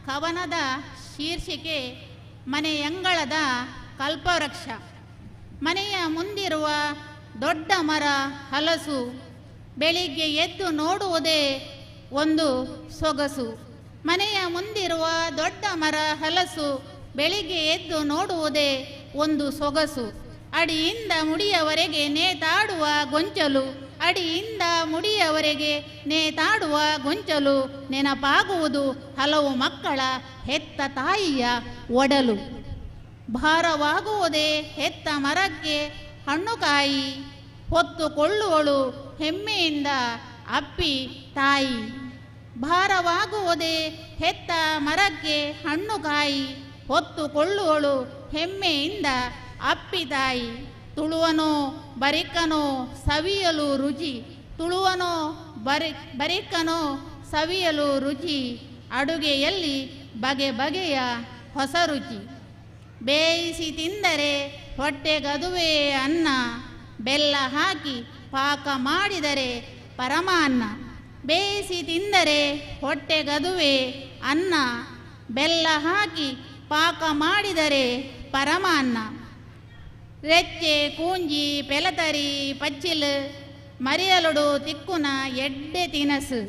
ಕವನದ ಶೀರ್ಷಿಕೆ ಮನೆಯಂಗಳದ ಕಲ್ಪವೃಕ್ಷ. ಮನೆಯ ಮುಂದಿರುವ ದೊಡ್ಡ ಮರ ಹಲಸು, ಬೆಳಿಗ್ಗೆ ಎದ್ದು ನೋಡುವುದೇ ಒಂದು ಸೊಗಸು. ಮನೆಯ ಮುಂದಿರುವ ದೊಡ್ಡ ಮರ ಹಲಸು, ಬೆಳಿಗ್ಗೆ ಎದ್ದು ನೋಡುವುದೇ ಒಂದು ಸೊಗಸು. ಅಡಿಯಿಂದ ಮುಡಿಯವರೆಗೆ ನೇತಾಡುವ ಗೊಂಚಲು, ಅಡಿಯಿಂದ ಮುಡಿಯವರೆಗೆ ನೇತಾಡುವ ಗೊಂಚಲು, ನೆನಪಾಗುವುದು ಹಲವು ಮಕ್ಕಳ ಹೆತ್ತ ತಾಯಿಯ ಒಡಲು. ಭಾರವಾಗುವುದೇ ಹೆತ್ತ ಮರಕ್ಕೆ ಹಣ್ಣುಕಾಯಿ, ಹೊತ್ತುಕೊಳ್ಳುವಳು ಹೆಮ್ಮೆಯಿಂದ ಅಪ್ಪಿ ತಾಯಿ. ಭಾರವಾಗುವುದೇ ಹೆತ್ತ ಮರಕ್ಕೆ ಹಣ್ಣುಕಾಯಿ, ಹೊತ್ತುಕೊಳ್ಳುವಳು ಹೆಮ್ಮೆಯಿಂದ ಅಪ್ಪಿ ತಾಯಿ. ತುಳುವನೋ ಬರಿಕನೋ ಸವಿಯಲು ರುಚಿ, ತುಳುವನೋ ಬರಿಕನೋ ಸವಿಯಲು ರುಚಿ, ಅಡುಗೆಯಲ್ಲಿ ಬಗೆ ಬಗೆಯ ಹೊಸ ರುಚಿ. ಬೇಯಿಸಿ ತಿಂದರೆ ಹೊಟ್ಟೆಗದುವೇ ಅನ್ನ, ಬೆಲ್ಲ ಹಾಕಿ ಪಾಕ ಮಾಡಿದರೆ ಪರಮಾನ್ನ. ಬೇಯಿಸಿ ತಿಂದರೆ ಹೊಟ್ಟೆಗದುವೇ ಅನ್ನ, ಬೆಲ್ಲ ಹಾಕಿ ಪಾಕ ಮಾಡಿದರೆ ಪರಮಾನ್ನ. ರೆಚ್ಚೆ ಕೂಂಜಿ ಪೆಲತರಿ ಪಚ್ಚಿಲು ಮರಿಯಲುಡು ತಿಕ್ಕುನ ಎಡ್ಡೆ ತಿನಸು.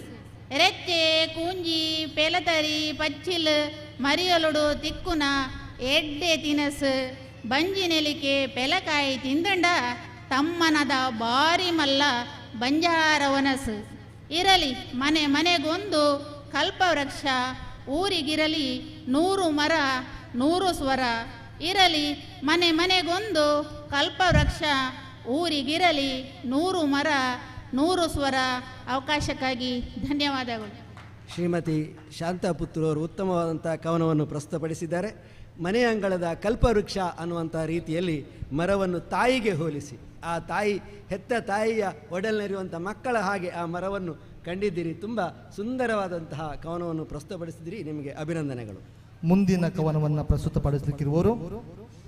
ರೆಚ್ಚೆ ಕೂಂಜಿ ಪೆಲತರಿ ಪಚ್ಚಿಲು ಮರಿಯಲುಡು ತಿಕ್ಕುನ ಎಡ್ಡೆ ತಿನಸು. ಬಂಜಿ ನೆಲಿಕೆ ಪೆಲಕಾಯಿ ತಿಂದಂಡ ತಮ್ಮನದ ಬಾರಿ ಮಲ್ಲ ಬಂಜಾರ ವನಸು. ಇರಲಿ ಮನೆ ಮನೆಗೊಂದು ಕಲ್ಪವೃಕ್ಷ, ಊರಿಗಿರಲಿ 100 ಮರ 100 ಸ್ವರ. ಇರಲಿ ಮನೆ ಮನೆಗೊಂದು ಕಲ್ಪವೃಕ್ಷ, ಊರಿಗಿರಲಿ 100 ಮರ 100 ಸ್ವರ. ಅವಕಾಶಕ್ಕಾಗಿ ಧನ್ಯವಾದಗಳು. ಶ್ರೀಮತಿ ಶಾಂತಾ ಪುತ್ತೂರವರು ಉತ್ತಮವಾದಂಥ ಕವನವನ್ನು ಪ್ರಸ್ತುತಪಡಿಸಿದ್ದಾರೆ. ಮನೆ ಅಂಗಳದ ಕಲ್ಪವೃಕ್ಷ ಅನ್ನುವಂಥ ರೀತಿಯಲ್ಲಿ ಮರವನ್ನು ತಾಯಿಗೆ ಹೋಲಿಸಿ, ಆ ತಾಯಿ ಹೆತ್ತ ತಾಯಿಯ ಒಡಲಿನಲ್ಲಿರುವಂಥ ಮಕ್ಕಳ ಹಾಗೆ ಆ ಮರವನ್ನು ಕಂಡಿದ್ದೀರಿ. ತುಂಬ ಸುಂದರವಾದಂತಹ ಕವನವನ್ನು ಪ್ರಸ್ತುತಪಡಿಸಿದಿರಿ, ನಿಮಗೆ ಅಭಿನಂದನೆಗಳು. ಮುಂದಿನ ಕವನವನ್ನು ಪ್ರಸ್ತುತಪಡಿಸಲಿಕ್ಕಿರುವವರು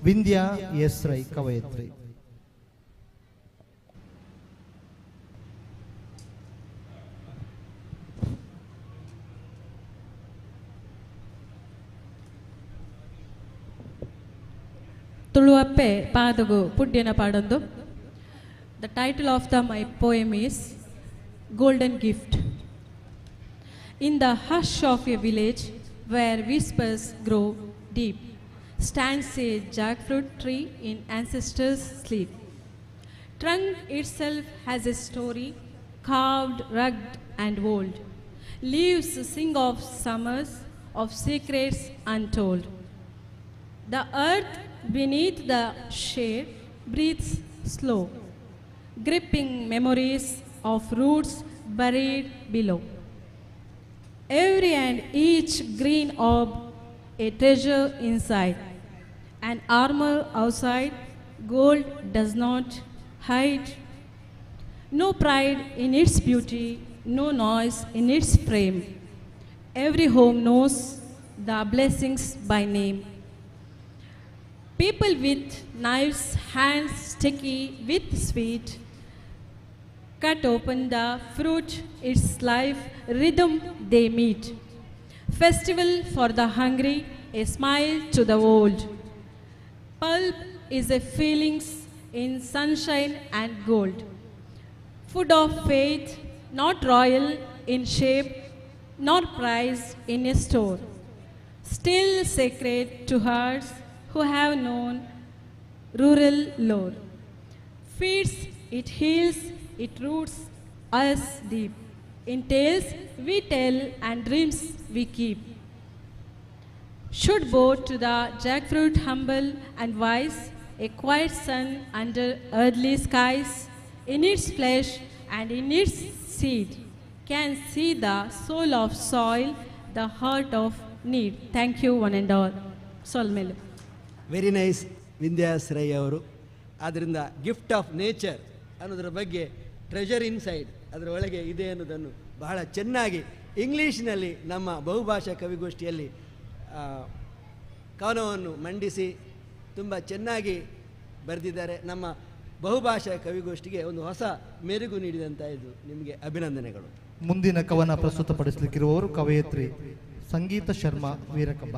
ವಿಂಧ್ಯಾ ಎಸ್ ರೈ ಕವಯತ್ರಿ. ತುಳುವಪ್ಪೆ ಪಾದಗು ಪುಡ್ಯನ ಪಾಡೊಂದು. The title of the my poem is golden gift. In the hush of a village where whispers grow deep stands a jackfruit tree in ancestors sleep. Trunk itself has a story carved, rugged and old. Leaves sing of summers, of secrets untold. The earth beneath the shade breathes slow, gripping memories of roots buried below. Every and each green orb a treasure inside, an armor outside, gold does not hide. No pride in its beauty, no noise in its frame. Every home knows the blessings by name. People with knives, hands sticky with sweet, cut open the fruit, its life rhythm they meet. Festival for the hungry, a smile to the old. Pulp is a feelings in sunshine and gold. Food of faith, not royal in shape, nor prized in a store. Still sacred to hearts who have known rural lore. Feeds, it heals, it roots us deep. In tales we tell and dreams we keep. Should bow to the jackfruit humble and wise, a quiet sun under earthly skies, in its flesh and in its seed, can see the soul of soil, the heart of need. Thank you one and all. Solmelu. Very nice Vindhya Rai ಅವರು. ಆದ್ದರಿಂದ gift of nature ಅನ್ನೋದರ ಬಗ್ಗೆ treasure inside ಅದರ ಒಳಗೆ ಇದೆ ಅನ್ನೋದನ್ನು ಬಹಳ ಚೆನ್ನಾಗಿ ಇಂಗ್ಲೀಷ್ನಲ್ಲಿ ನಮ್ಮ ಬಹುಭಾಷಾ ಕವಿಗೋಷ್ಠಿಯಲ್ಲಿ ಕವನವನ್ನು ಮಂಡಿಸಿ ತುಂಬ ಚೆನ್ನಾಗಿ ಬರೆದಿದ್ದಾರೆ. ನಮ್ಮ ಬಹುಭಾಷಾ ಕವಿಗೋಷ್ಠಿಗೆ ಒಂದು ಹೊಸ ಮೆರುಗು ನೀಡಿದಂಥ ಇದು, ನಿಮಗೆ ಅಭಿನಂದನೆಗಳು. ಮುಂದಿನ ಕವನ ಪ್ರಸ್ತುತಪಡಿಸಲಿಕ್ಕಿರುವವರು ಕವಯತ್ರಿ ಸಂಗೀತ ಶರ್ಮಾ ವೀರಕಂಬ.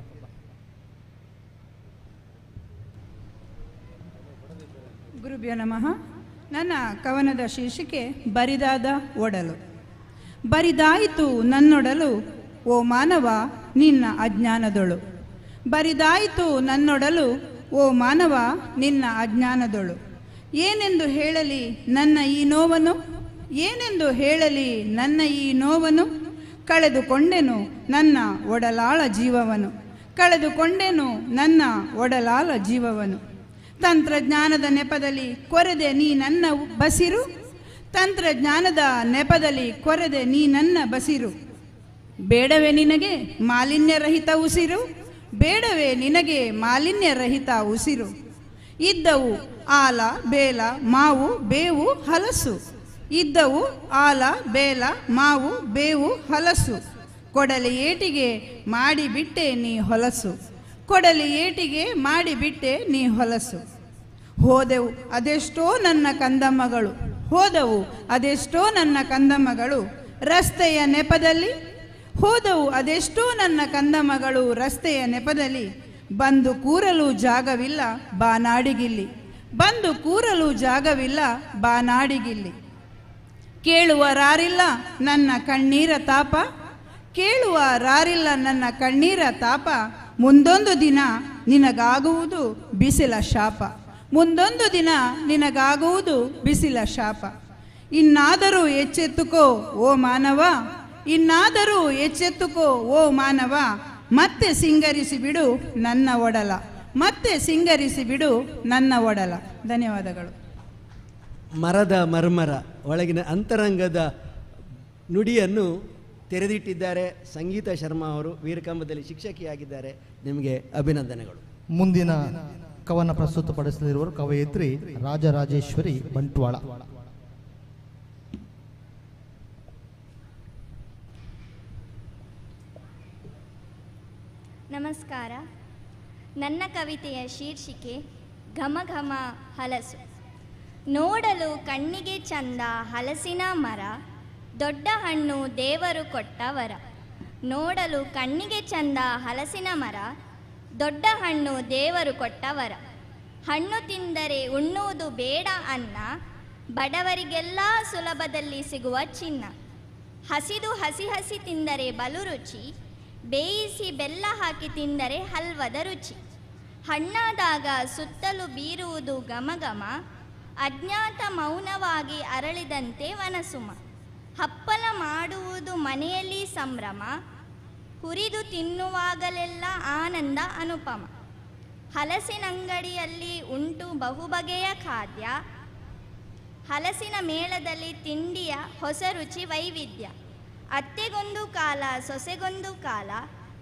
ಗುರುಭ್ಯೋ ನಮಃ. ನನ್ನ ಕವನದ ಶೀರ್ಷಿಕೆ ಬರಿದಾದ ಒಡಲು. ಬರಿದಾಯಿತು ನನ್ನೊಡಲು ಓ ಮಾನವ ನಿನ್ನ ಅಜ್ಞಾನದೊಳು. ಬರಿದಾಯಿತು ನನ್ನೊಡಲು ಓ ಮಾನವ ನಿನ್ನ ಅಜ್ಞಾನದೊಳು. ಏನೆಂದು ಹೇಳಲಿ ನನ್ನ ಈ ನೋವನು, ಏನೆಂದು ಹೇಳಲಿ ನನ್ನ ಈ ನೋವನು. ಕಳೆದುಕೊಂಡೆನು ನನ್ನ ಒಡಲಾಳ ಜೀವವನು, ಕಳೆದುಕೊಂಡೆನು ನನ್ನ ಒಡಲಾಳ ಜೀವವನು. ತಂತ್ರಜ್ಞಾನದ ನೆಪದಲ್ಲಿ ಕೊರೆದೆ ನೀ ನನ್ನ ಬಸಿರು, ತಂತ್ರಜ್ಞಾನದ ನೆಪದಲ್ಲಿ ಕೊರೆದೆ ನೀ ನನ್ನ ಬಸಿರು. ಬೇಡವೇ ನಿನಗೆ ಮಾಲಿನ್ಯರಹಿತ ಉಸಿರು, ಬೇಡವೇ ನಿನಗೆ ಮಾಲಿನ್ಯರಹಿತ ಉಸಿರು. ಇದ್ದವು ಆಲ ಬೇಲ ಮಾವು ಬೇವು ಹಲಸು, ಇದ್ದವು ಆಲ ಬೇಲ ಮಾವು ಬೇವು ಹಲಸು. ಕೊಡಲಿ ಏಟಿಗೆ ಮಾಡಿಬಿಟ್ಟೆ ನೀ ಹೊಲಸು, ಕೊಡಲಿ ಏಟಿಗೆ ಮಾಡಿಬಿಟ್ಟೆ ನೀ ಹೊಲಸು. ಹೋದೆವು ಅದೆಷ್ಟೋ ನನ್ನ ಕಂದಮ್ಮಗಳು, ಹೋದವು ಅದೆಷ್ಟೋ ನನ್ನ ಕಂದಮ್ಮಗಳು ರಸ್ತೆಯ ನೆಪದಲ್ಲಿ, ಹೋದವು ಅದೆಷ್ಟೋ ನನ್ನ ಕಂದಮ್ಮಗಳು ರಸ್ತೆಯ ನೆಪದಲ್ಲಿ. ಬಂದು ಕೂರಲು ಜಾಗವಿಲ್ಲ ಬಾನಾಡಿಗಿಲ್ಲಿ, ಬಂದು ಕೂರಲು ಜಾಗವಿಲ್ಲ ಬಾನಾಡಿಗಿಲ್ಲಿ. ಕೇಳುವರಾರಿಲ್ಲ ನನ್ನ ಕಣ್ಣೀರ ತಾಪ, ಕೇಳುವರಾರಿಲ್ಲ ನನ್ನ ಕಣ್ಣೀರ ತಾಪ. ಮುಂದೊಂದು ದಿನ ನಿನಗಾಗುವುದು ಬಿಸಿಲ ಶಾಪ, ಮುಂದೊಂದು ದಿನ ನಿನಗಾಗುವುದು ಬಿಸಿಲ ಶಾಪ. ಇನ್ನಾದರೂ ಎಚ್ಚೆತ್ತುಕೋ ಓ ಮಾನವ, ಇನ್ನಾದರೂ ಎಚ್ಚೆತ್ತುಕೋ ಓ ಮಾನವ. ಮತ್ತೆ ಸಿಂಗರಿಸಿ ಬಿಡು ನನ್ನ ಒಡಲ, ಮತ್ತೆ ಸಿಂಗರಿಸಿ ಬಿಡು ನನ್ನ ಒಡಲ. ಧನ್ಯವಾದಗಳು. ಮರದ ಮರ್ಮರ ಒಳಗಿನ ಅಂತರಂಗದ ನುಡಿಯನ್ನು ತೆರೆದಿಟ್ಟಿದ್ದಾರೆ ಸಂಗೀತ ಶರ್ಮಾ ಅವರು. ವೀರಕಂಬದಲ್ಲಿ ಶಿಕ್ಷಕಿಯಾಗಿದ್ದಾರೆ. ನಿಮಗೆ ಅಭಿನಂದನೆಗಳು. ಮುಂದಿನ ಕವನ ಪ್ರಸ್ತುತಪಡಿಸಲಿರುವರು ಕವಯಿತ್ರಿ ರಾಜರಾಜೇಶ್ವರಿ ಬಂಟ್ವಾಳ. ನಮಸ್ಕಾರ. ನನ್ನ ಕವಿತೆಯ ಶೀರ್ಷಿಕೆ ಘಮ ಘಮ ಹಲಸು. ನೋಡಲು ಕಣ್ಣಿಗೆ ಚಂದ ಹಲಸಿನ ಮರ, ದೊಡ್ಡ ಹಣ್ಣು ದೇವರು ಕೊಟ್ಟ ವರ. ನೋಡಲು ಕಣ್ಣಿಗೆ ಚಂದ ಹಲಸಿನ ಮರ, ದೊಡ್ಡ ಹಣ್ಣು ದೇವರು ಕೊಟ್ಟ ವರ. ಹಣ್ಣು ತಿಂದರೆ ಉಣ್ಣುವುದು ಬೇಡ ಅನ್ನ, ಬಡವರಿಗೆಲ್ಲ ಸುಲಭದಲ್ಲಿ ಸಿಗುವ ಚಿನ್ನ. ಹಸಿದು ಹಸಿ ಹಸಿ ತಿಂದರೆ ಬಲು ರುಚಿ, ಬೇಯಿಸಿ ಬೆಲ್ಲ ಹಾಕಿ ತಿಂದರೆ ಹಲ್ವದ ರುಚಿ. ಹಣ್ಣಾದಾಗ ಸುತ್ತಲೂ ಬೀರುವುದು ಘಮಘಮ, ಅಜ್ಞಾತ ಮೌನವಾಗಿ ಅರಳಿದಂತೆ ವನಸುಮ. ಹಪ್ಪಳ ಮಾಡುವುದು ಮನೆಯಲ್ಲಿ ಸಂಭ್ರಮ, ಹುರಿದು ತಿನ್ನುವಾಗಲೆಲ್ಲ ಆನಂದ ಅನುಪಮ. ಹಲಸಿನಂಗಡಿಯಲ್ಲಿ ಉಂಟು ಬಹುಬಗೆಯ ಖಾದ್ಯ, ಹಲಸಿನ ಮೇಳದಲ್ಲಿ ತಿಂಡಿಯ ಹೊಸ ರುಚಿ ವೈವಿಧ್ಯ. ಅತ್ತೆಗೊಂದು ಕಾಲ ಸೊಸೆಗೊಂದು ಕಾಲ,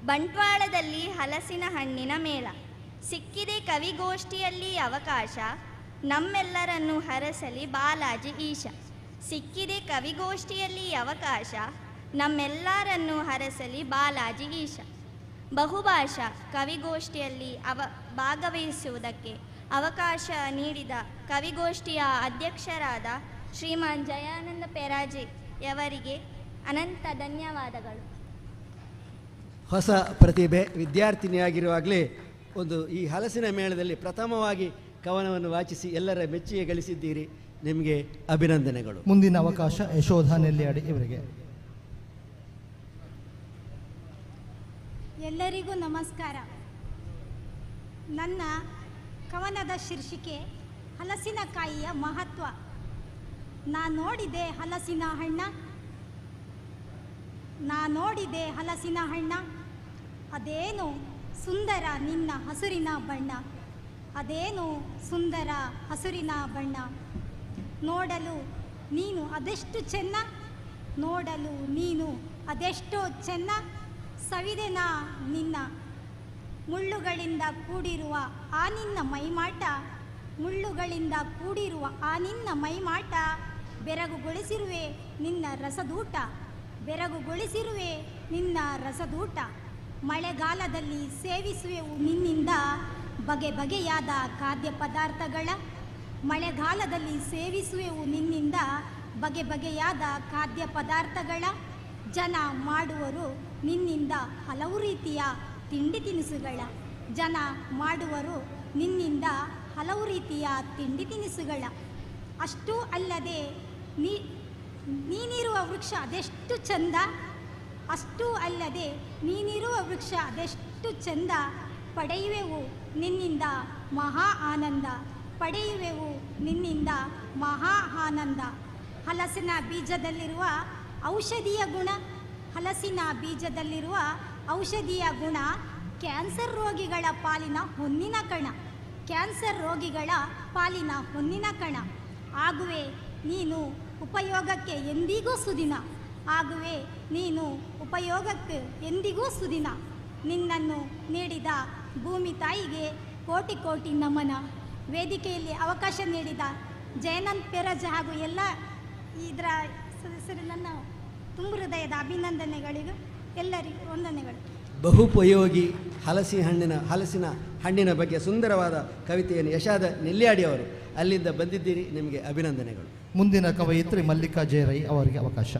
ಬಂಟ್ವಾಳದಲ್ಲಿ ಹಲಸಿನ ಹಣ್ಣಿನ ಮೇಳ. ಸಿಕ್ಕಿದೆ ಕವಿಗೋಷ್ಠಿಯಲ್ಲಿ ಅವಕಾಶ, ನಮ್ಮೆಲ್ಲರನ್ನು ಹರಸಲಿ ಬಾಲಾಜಿ ಈಶ. ಸಿಕ್ಕಿದೆ ಕವಿಗೋಷ್ಠಿಯಲ್ಲಿ ಅವಕಾಶ, ನಮ್ಮೆಲ್ಲರನ್ನು ಹರಸಲಿ ಬಾಲಾಜಿ ಈಶ. ಬಹುಭಾಷಾ ಕವಿಗೋಷ್ಠಿಯಲ್ಲಿ ಭಾಗವಹಿಸುವುದಕ್ಕೆ ಅವಕಾಶ ನೀಡಿದ ಕವಿಗೋಷ್ಠಿಯ ಅಧ್ಯಕ್ಷರಾದ ಶ್ರೀಮಾನ್ ಜಯಾನಂದ ಪೆರಾಜೆಯವರಿಗೆ ಅನಂತ ಧನ್ಯವಾದಗಳು. ಹೊಸ ಪ್ರತಿಭೆ ವಿದ್ಯಾರ್ಥಿನಿಯಾಗಿರುವಾಗಲೇ ಒಂದು ಈ ಹಲಸಿನ ಮೇಳದಲ್ಲಿ ಪ್ರಥಮವಾಗಿ ಕವನವನ್ನು ವಾಚಿಸಿ ಎಲ್ಲರ ಮೆಚ್ಚುಗೆ ಗಳಿಸಿದ್ದೀರಿ. ನಿಮಗೆ ಅಭಿನಂದನೆಗಳು. ಮುಂದಿನ ಅವಕಾಶ ಯಶೋಧ ನೆಲ್ಯಾಡಿ ಇವರಿಗೆ. ಎಲ್ಲರಿಗೂ ನಮಸ್ಕಾರ. ನನ್ನ ಕವನದ ಶೀರ್ಷಿಕೆ ಹಲಸಿನಕಾಯಿಯ ಮಹತ್ವ. ನಾ ನೋಡಿದೆ ಹಲಸಿನ ಹಣ್ಣ, ನಾ ನೋಡಿದೆ ಹಲಸಿನ ಹಣ್ಣ, ಅದೇನು ಸುಂದರ ನಿನ್ನ ಹಸುರಿನ ಬಣ್ಣ, ಅದೇನು ಸುಂದರ ಹಸುರಿನ ಬಣ್ಣ. ನೋಡಲು ನೀನು ಅದೆಷ್ಟು ಚೆನ್ನ, ನೋಡಲು ನೀನು ಅದೆಷ್ಟೋ ಚೆನ್ನ, ಸವಿದೆನಾ ನಿನ್ನ ಮುಳ್ಳುಗಳಿಂದ ಕೂಡಿರುವ ಆ ನಿನ್ನ ಮೈಮಾಟ, ಮುಳ್ಳುಗಳಿಂದ ಕೂಡಿರುವ ಆ ನಿನ್ನ ಮೈಮಾಟ, ಬೆರಗುಗೊಳಿಸಿರುವೆ ನಿನ್ನ ರಸದೂಟ, ಬೆರಗುಗೊಳಿಸಿರುವೆ ನಿನ್ನ ರಸದೂಟ. ಮಳೆಗಾಲದಲ್ಲಿ ಸೇವಿಸುವೆವು ನಿನ್ನಿಂದ ಬಗೆ ಬಗೆಯಾದ ಖಾದ್ಯ ಪದಾರ್ಥಗಳ, ಮಳೆಗಾಲದಲ್ಲಿ ಸೇವಿಸುವೆವು ನಿನ್ನಿಂದ ಬಗೆ ಬಗೆಯಾದ ಖಾದ್ಯ ಪದಾರ್ಥಗಳ. ಜನ ಮಾಡುವರು ನಿನ್ನಿಂದ ಹಲವು ರೀತಿಯ ತಿಂಡಿ ತಿನಿಸುಗಳ, ಜನ ಮಾಡುವರು ನಿನ್ನಿಂದ ಹಲವು ರೀತಿಯ ತಿಂಡಿ ತಿನಿಸುಗಳ. ಅಷ್ಟೂ ಅಲ್ಲದೆ ನೀನಿರುವ ವೃಕ್ಷ ಅದೆಷ್ಟು ಚಂದ, ಅಷ್ಟೂ ಅಲ್ಲದೆ ನೀನಿರುವ ವೃಕ್ಷ ಅದೆಷ್ಟು ಚಂದ, ಪಡೆಯುವೆವು ನಿನ್ನಿಂದ ಮಹಾ ಆನಂದ, ಪಡೆಯುವೆವು ನಿನ್ನಿಂದ ಮಹಾ ಆನಂದ. ಹಲಸಿನ ಬೀಜದಲ್ಲಿರುವ ಔಷಧೀಯ ಗುಣ, ಹಲಸಿನ ಬೀಜದಲ್ಲಿರುವ ಔಷಧೀಯ ಗುಣ ಕ್ಯಾನ್ಸರ್ ರೋಗಿಗಳ ಪಾಲಿನ ಹೊನ್ನಿನ ಕಣ, ಕ್ಯಾನ್ಸರ್ ರೋಗಿಗಳ ಪಾಲಿನ ಹೊನ್ನಿನ ಕಣ. ಆಗುವೆ ನೀನು ಉಪಯೋಗಕ್ಕೆ ಎಂದಿಗೂ ಸುದಿನ, ಆಗುವೆ ನೀನು ಉಪಯೋಗಕ್ಕೆ ಎಂದಿಗೂ ಸುದಿನ. ನಿನ್ನನ್ನು ನೀಡಿದ ಭೂಮಿ ತಾಯಿಗೆ ಕೋಟಿ ಕೋಟಿ ನಮನ. ವೇದಿಕೆಯಲ್ಲಿ ಅವಕಾಶ ನೀಡಿದ ಜಯನಂದ್ ಪೆರಜ್ ಹಾಗೂ ಎಲ್ಲ ಇದರ ಸದಸ್ಯರು ನನ್ನ ತುಂಬ ಹೃದಯದ ಅಭಿನಂದನೆಗಳಿಗೂ ಎಲ್ಲರಿಗೂ ವಂದನೆಗಳು. ಬಹುಪಯೋಗಿ ಹಲಸಿನ ಹಣ್ಣಿನ ಬಗ್ಗೆ ಸುಂದರವಾದ ಕವಿತೆಯನ್ನು ಯಶಾದ ನೆಲ್ಯಾಡಿ ಅವರು ಅಲ್ಲಿಂದ ಬಂದಿದ್ದೀರಿ, ನಿಮಗೆ ಅಭಿನಂದನೆಗಳು. ಮುಂದಿನ ಕವಯಿತ್ರಿ ಮಲ್ಲಿಕಾ ಜಯರೈ ಅವರಿಗೆ ಅವಕಾಶ.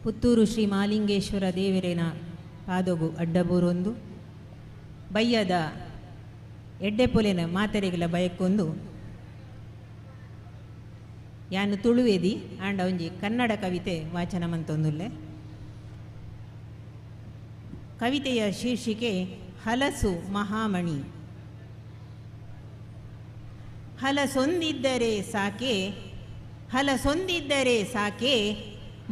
ಪುತ್ತೂರು ಶ್ರೀ ಮಾಲಿಂಗೇಶ್ವರ ದೇವರೇನ ಪಾದಗು ಅಡ್ಡಬೂರೊಂದು ಬಯ್ಯದ ಎಡ್ಡೆಪೊಲೆನ ಮಾತೆರೆಗಳ ಬಯಕ್ಕೊಂದು ಯಾನು ತುಳುವೇದಿ ಆಂಡ ಒಂಜಿ ಕನ್ನಡ ಕವಿತೆ ವಾಚನ ಮಂತೊಂದುಲ್ಲೆ. ಕವಿತೆಯ ಶೀರ್ಷಿಕೆ ಹಲಸು ಮಹಾಮಣಿ. ಹಲಸೊಂದಿದ್ದರೆ ಸಾಕೆ, ಹಲಸೊಂದಿದ್ದರೆ ಸಾಕೆ,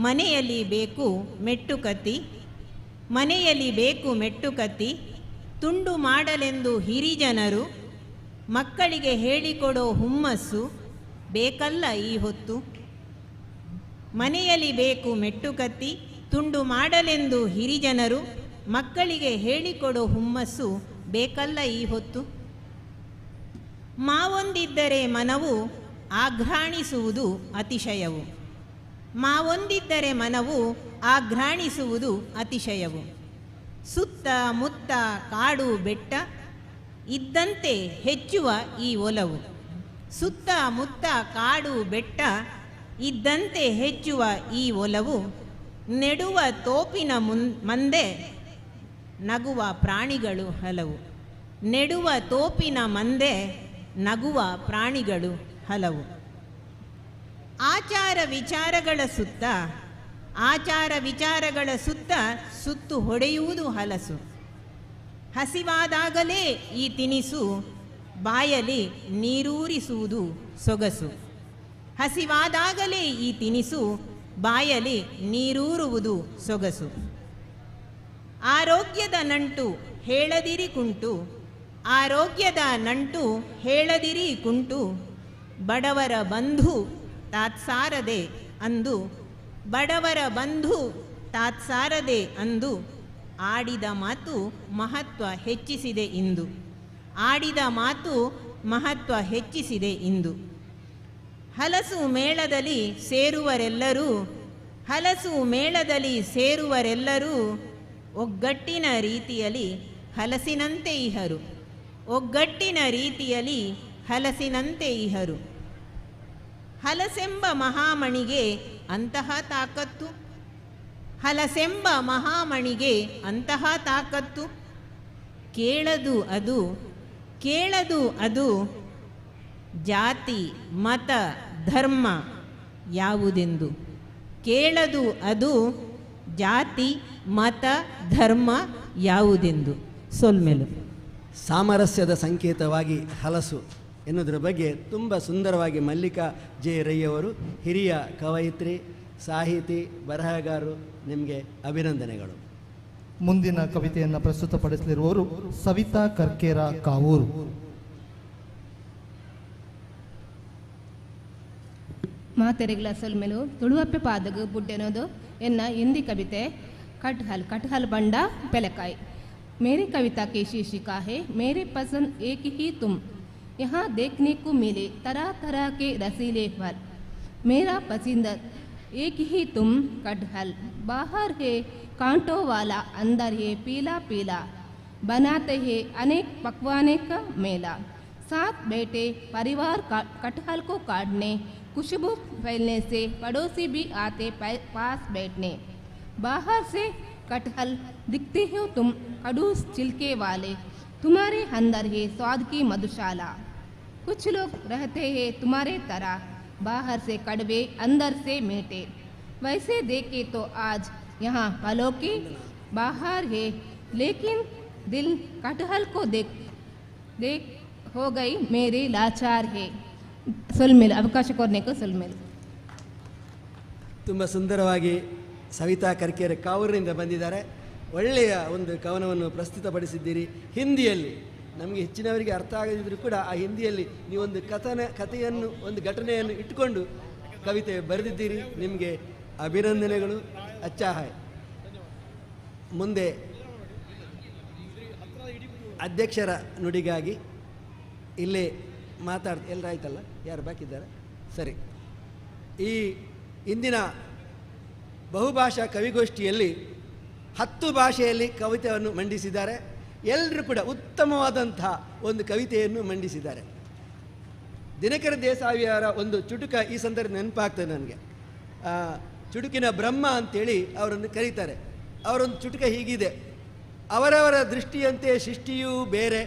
ಮನೆಯಲ್ಲಿ ಬೇಕು ಮೆಟ್ಟುಕತ್ತಿ, ಮನೆಯಲ್ಲಿ ಬೇಕು ಮೆಟ್ಟುಕತ್ತಿ, ತುಂಡು ಮಾಡಲೆಂದು ಹಿರಿಜನರು ಮಕ್ಕಳಿಗೆ ಹೇಳಿಕೊಡೋ ಹುಮ್ಮಸ್ಸು ಬೇಕಲ್ಲ ಈ ಹೊತ್ತು. ಮನೆಯಲ್ಲಿ ಬೇಕು ಮೆಟ್ಟುಕತ್ತಿ, ತುಂಡು ಮಾಡಲೆಂದು ಹಿರಿಜನರು ಮಕ್ಕಳಿಗೆ ಹೇಳಿಕೊಡೋ ಹುಮ್ಮಸ್ಸು ಬೇಕಲ್ಲ ಈ ಹೊತ್ತು. ಮಾವೊಂದಿದ್ದರೆ ಮನವು ಆಘ್ರಾಣಿಸುವುದು ಅತಿಶಯವು, ಮಾವೊಂದಿದ್ದರೆ ಮನವು ಆಘ್ರಾಣಿಸುವುದು ಅತಿಶಯವು. ಸುತ್ತ ಮುತ್ತ ಕಾಡು ಬೆಟ್ಟ ಇದ್ದಂತೆ ಹೆಚ್ಚುವ ಈ ಒಲವು, ಸುತ್ತ ಮುತ್ತ ಕಾಡು ಬೆಟ್ಟ ಇದ್ದಂತೆ ಹೆಚ್ಚುವ ಈ ಒಲವು. ನೆಡುವ ತೋಪಿನ ಮಂದೆ ನಗುವ ಪ್ರಾಣಿಗಳು ಹಲವು, ನೆಡುವ ತೋಪಿನ ಮಂದೆ ನಗುವ ಪ್ರಾಣಿಗಳು ಹಲವು. ಆಚಾರ ವಿಚಾರಗಳ ಸುತ್ತ, ಆಚಾರ ವಿಚಾರಗಳ ಸುತ್ತ ಸುತ್ತು ಹೊಡೆಯುವುದು ಹಲಸು. ಹಸಿವಾದಾಗಲೇ ಈ ತಿನಿಸು ಬಾಯಲಿ ನೀರೂರಿಸುವುದು ಸೊಗಸು, ಹಸಿವಾದಾಗಲೇ ಈ ತಿನಿಸು ಬಾಯಲಿ ನೀರೂರುವುದು ಸೊಗಸು. ಆರೋಗ್ಯದ ನಂಟು ಹೇಳದಿರಿ ಕುಂಟು, ಆರೋಗ್ಯದ ನಂಟು ಹೇಳದಿರಿ ಕುಂಟು, ಬಡವರ ಬಂಧು ತಾತ್ಸಾರದೆ ಅಂದು, ಬಡವರ ಬಂಧು ತಾತ್ಸಾರದೆ ಅಂದು, ಆಡಿದ ಮಾತು ಮಹತ್ವ ಹೆಚ್ಚಿಸಿದೆ ಇಂದು, ಆಡಿದ ಮಾತು ಮಹತ್ವ ಹೆಚ್ಚಿಸಿದೆ ಇಂದು. ಹಲಸು ಮೇಳದಲ್ಲಿ ಸೇರುವರೆಲ್ಲರೂ, ಹಲಸು ಮೇಳದಲ್ಲಿ ಸೇರುವರೆಲ್ಲರೂ ಒಗ್ಗಟ್ಟಿನ ರೀತಿಯಲ್ಲಿ ಹಲಸಿನಂತೆ ಇಹರು, ಒಗ್ಗಟ್ಟಿನ ರೀತಿಯಲ್ಲಿ ಹಲಸಿನಂತೆ ಇಹರು. ಹಲಸೆಂಬ ಮಹಾಮಣಿಗೆ ಅಂತಹ ತಾಕತ್ತು, ಹಲಸೆಂಬ ಮಹಾಮಣಿಗೆ ಅಂತಹ ತಾಕತ್ತು. ಕೇಳದು ಅದು, ಕೇಳದು ಅದು ಜಾತಿ ಮತ ಧರ್ಮ ಯಾವುದೆಂದು, ಕೇಳದು ಅದು ಜಾತಿ ಮತ ಧರ್ಮ ಯಾವುದೆಂದು. ಸೊಲ್ಮೆಲು. ಸಾಮರಸ್ಯದ ಸಂಕೇತವಾಗಿ ಹಲಸು ಎನ್ನುವುದರ ಬಗ್ಗೆ ತುಂಬ ಸುಂದರವಾಗಿ ಮಲ್ಲಿಕಾ ಜೆ ರೈಯವರು, ಹಿರಿಯ ಕವಯಿತ್ರಿ, ಸಾಹಿತಿ, ಬರಹಗಾರರು, ನಿಮಗೆ ಅಭಿನಂದನೆಗಳು. ಮುಂದಿನ ಕವಿತೆಯನ್ನು ಪ್ರಸ್ತುತಪಡಿಸಲಿರುವವರು ಸವಿತಾ ಕರ್ಕೇರ ಕಾವೂರು. ಮಾತೆರೆಗಳ ಸೊಲ್ಮೆಲು ತುಳುವಪ್ಪೆ ಪಾದಗು ಬುಡ್ಡೆನೋದು ಎನ್ನ ಹಿಂದಿ ಕವಿತೆ कटहल कटहल बंडा पेलकाई। मेरी कविता की शीर्षिका है मेरे पसंद एक ही तुम। यहाँ देखने को मिले तरह तरह के रसीले फल। मेरा पसंद एक ही तुम कटहल। बाहर है कांटों वाला, अंदर है पीला पीला, बनाते हैं अनेक पकवाने का मेला। साथ बैठे परिवार कटहल को काटने, खुशबू फैलने से पड़ोसी भी आते पास बैठने। बाहर से कटहल दिखते हो तुम खड़ूस छिलके वाले, तुम्हारे अंदर है स्वाद की मधुशाला। कुछ लोग रहते हैं तुम्हारे तरह, बाहर से कड़वे अंदर से मीठे। वैसे देखे तो आज यहाँ फलों की बाहर है, लेकिन दिल कटहल को देख देख हो गई मेरी लाचार है। ಸುಲ್ಮೇಲು ಅವಕಾಶ ಕೊರನೇಕು ಸುಲ್ಮೇಲು. ತುಂಬ ಸುಂದರವಾಗಿ ಸವಿತಾ ಕರ್ಕೇರೆ ಕಾವೂರಿನಿಂದ ಬಂದಿದ್ದಾರೆ. ಒಳ್ಳೆಯ ಒಂದು ಕವನವನ್ನು ಪ್ರಸ್ತುತಪಡಿಸಿದ್ದೀರಿ. ಹಿಂದಿಯಲ್ಲಿ ನಮಗೆ ಹೆಚ್ಚಿನವರಿಗೆ ಅರ್ಥ ಆಗದಿದ್ದರೂ ಕೂಡ ಆ ಹಿಂದಿಯಲ್ಲಿ ನೀವೊಂದು ಕಥೆಯನ್ನು, ಒಂದು ಘಟನೆಯನ್ನು ಇಟ್ಟುಕೊಂಡು ಕವಿತೆ ಬರೆದಿದ್ದೀರಿ. ನಿಮಗೆ ಅಭಿನಂದನೆಗಳು. ಅಚ್ಚಾಹಾಯ್. ಮುಂದೆ ಅಧ್ಯಕ್ಷರ ನುಡಿಗಾಗಿ ಇಲ್ಲೇ ಮಾತಾಡ್ ಎಲ್ಲರಾಯ್ತಲ್ಲ, ಯಾರು ಬಾಕಿದ್ದಾರೆ? ಸರಿ, ಈ ಇಂದಿನ ಬಹುಭಾಷಾ ಕವಿಗೋಷ್ಠಿಯಲ್ಲಿ 10 ಭಾಷೆಯಲ್ಲಿ ಕವಿತೆಯನ್ನು ಮಂಡಿಸಿದ್ದಾರೆ. ಎಲ್ಲರೂ ಕೂಡ ಉತ್ತಮವಾದಂಥ ಒಂದು ಕವಿತೆಯನ್ನು ಮಂಡಿಸಿದ್ದಾರೆ. ದಿನಕರ ದೇಸಾಯಿಯವರ ಒಂದು ಚುಟುಕ ಈ ಸಂದರ್ಭ ನೆನಪಾಗ್ತದೆ ನನಗೆ. ಚುಟುಕಿನ ಬ್ರಹ್ಮ ಅಂತೇಳಿ ಅವರನ್ನು ಕರೀತಾರೆ. ಅವರೊಂದು ಚುಟುಕ ಹೀಗಿದೆ: ಅವರವರ ದೃಷ್ಟಿಯಂತೆ ಸೃಷ್ಟಿಯೂ ಬೇರೆ,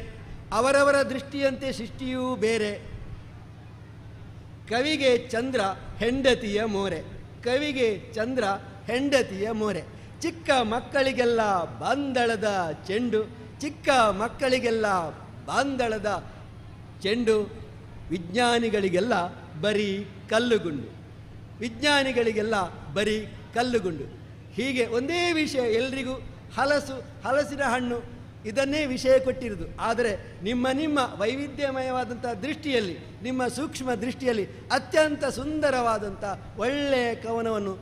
ಅವರವರ ದೃಷ್ಟಿಯಂತೆ ಸೃಷ್ಟಿಯೂ ಬೇರೆ, ಕವಿಗೆ ಚಂದ್ರ ಹೆಂಡತಿಯ ಮೋರೆ, ಕವಿಗೆ ಚಂದ್ರ ಹೆಂಡತಿಯ ಮೋರೆ, ಚಿಕ್ಕ ಮಕ್ಕಳಿಗೆಲ್ಲ ಬಾಂದಳದ ಚೆಂಡು, ಚಿಕ್ಕ ಮಕ್ಕಳಿಗೆಲ್ಲ ಬಾಂದಳದ ಚೆಂಡು, ವಿಜ್ಞಾನಿಗಳಿಗೆಲ್ಲ ಬರೀ ಕಲ್ಲುಗುಂಡು, ವಿಜ್ಞಾನಿಗಳಿಗೆಲ್ಲ ಬರೀ ಕಲ್ಲುಗುಂಡು. ಹೀಗೆ ಒಂದೇ ವಿಷಯ ಎಲ್ರಿಗೂ, ಹಲಸು, ಹಲಸಿನ ಹಣ್ಣು, ಇದನ್ನೇ ವಿಷಯ ಕೊಟ್ಟಿರೋದು. ಆದರೆ ನಿಮ್ಮ ನಿಮ್ಮ ವೈವಿಧ್ಯಮಯವಾದಂಥ ದೃಷ್ಟಿಯಲ್ಲಿ, ನಿಮ್ಮ ಸೂಕ್ಷ್ಮ ದೃಷ್ಟಿಯಲ್ಲಿ ಅತ್ಯಂತ ಸುಂದರವಾದಂಥ ಒಳ್ಳೆಯ ಕವನವನ್ನು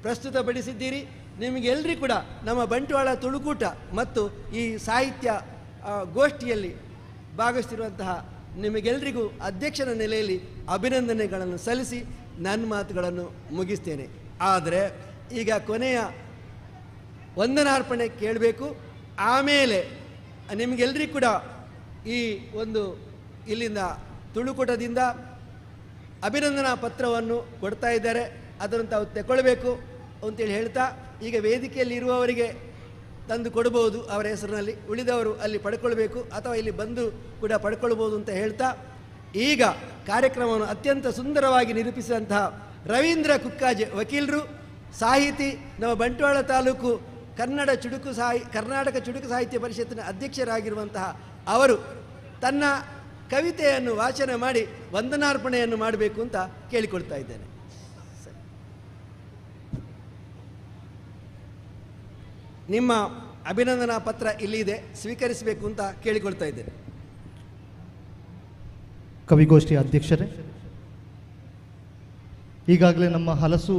ಪ್ರಸ್ತುತಪಡಿಸಿದ್ದೀರಿ. ನಿಮಗೆಲ್ಲರಿಗೂ ಕೂಡ ನಮ್ಮ ಬಂಟ್ವಾಳ ತುಳುಕೂಟ ಮತ್ತು ಈ ಸಾಹಿತ್ಯ ಗೋಷ್ಠಿಯಲ್ಲಿ ಭಾಗವಹಿಸಿರುವಂತಹ ನಿಮಗೆಲ್ಲರಿಗೂ ಅಧ್ಯಕ್ಷನ ನೆಲೆಯಲ್ಲಿ ಅಭಿನಂದನೆಗಳನ್ನು ಸಲ್ಲಿಸಿ ನನ್ನ ಮಾತುಗಳನ್ನು ಮುಗಿಸ್ತೇನೆ. ಆದರೆ ಈಗ ಕೊನೆಯ ವಂದನಾರ್ಪಣೆ ಕೇಳಬೇಕು. ಆಮೇಲೆ ನಿಮಗೆಲ್ಲರಿಗೂ ಕೂಡ ಈ ಒಂದು ಇಲ್ಲಿಂದ ತುಳುಕೂಟದಿಂದ ಅಭಿನಂದನಾ ಪತ್ರವನ್ನು ಕೊಡ್ತಾ ಇದ್ದಾರೆ, ಅದನ್ನು ತಾವು ತಗೊಳ್ಬೇಕು ಅಂತೇಳಿ ಹೇಳ್ತಾ ಈಗ ವೇದಿಕೆಯಲ್ಲಿ ಇರುವವರಿಗೆ ತಂದು ಕೊಡ್ಬೋದು ಅವರ ಹೆಸರಿನಲ್ಲಿ, ಉಳಿದವರು ಅಲ್ಲಿ ಪಡ್ಕೊಳ್ಬೇಕು ಅಥವಾ ಇಲ್ಲಿ ಬಂದು ಕೂಡ ಪಡ್ಕೊಳ್ಬೋದು ಅಂತ ಹೇಳ್ತಾ ಈಗ ಕಾರ್ಯಕ್ರಮವನ್ನು ಅತ್ಯಂತ ಸುಂದರವಾಗಿ ನಿರೂಪಿಸಿದಂತಹ ರವೀಂದ್ರ ಕುಕ್ಕಾಜೆ ವಕೀಲರು, ಸಾಹಿತಿ, ನಮ್ಮ ಬಂಟ್ವಾಳ ತಾಲೂಕು ಕನ್ನಡ ಚುಡುಕು ಕರ್ನಾಟಕ ಚುಡುಕು ಸಾಹಿತ್ಯ ಪರಿಷತ್ತಿನ ಅಧ್ಯಕ್ಷರಾಗಿರುವಂತಹ ಅವರು ತನ್ನ ಕವಿತೆಯನ್ನು ವಾಚನ ಮಾಡಿ ವಂದನಾರ್ಪಣೆಯನ್ನು ಮಾಡಬೇಕು ಅಂತ ಕೇಳಿಕೊಳ್ತಾ ಇದ್ದೇನೆ. ನಿಮ್ಮ ಅಭಿನಂದನಾ ಪತ್ರ ಇಲ್ಲಿದೆ, ಸ್ವೀಕರಿಸಬೇಕು ಅಂತ ಕೇಳಿಕೊಳ್ತಾ ಇದ್ದೇನೆ. ಕವಿಗೋಷ್ಠಿಯ ಅಧ್ಯಕ್ಷರೇ, ಈಗಾಗಲೇ ನಮ್ಮ ಹಲಸು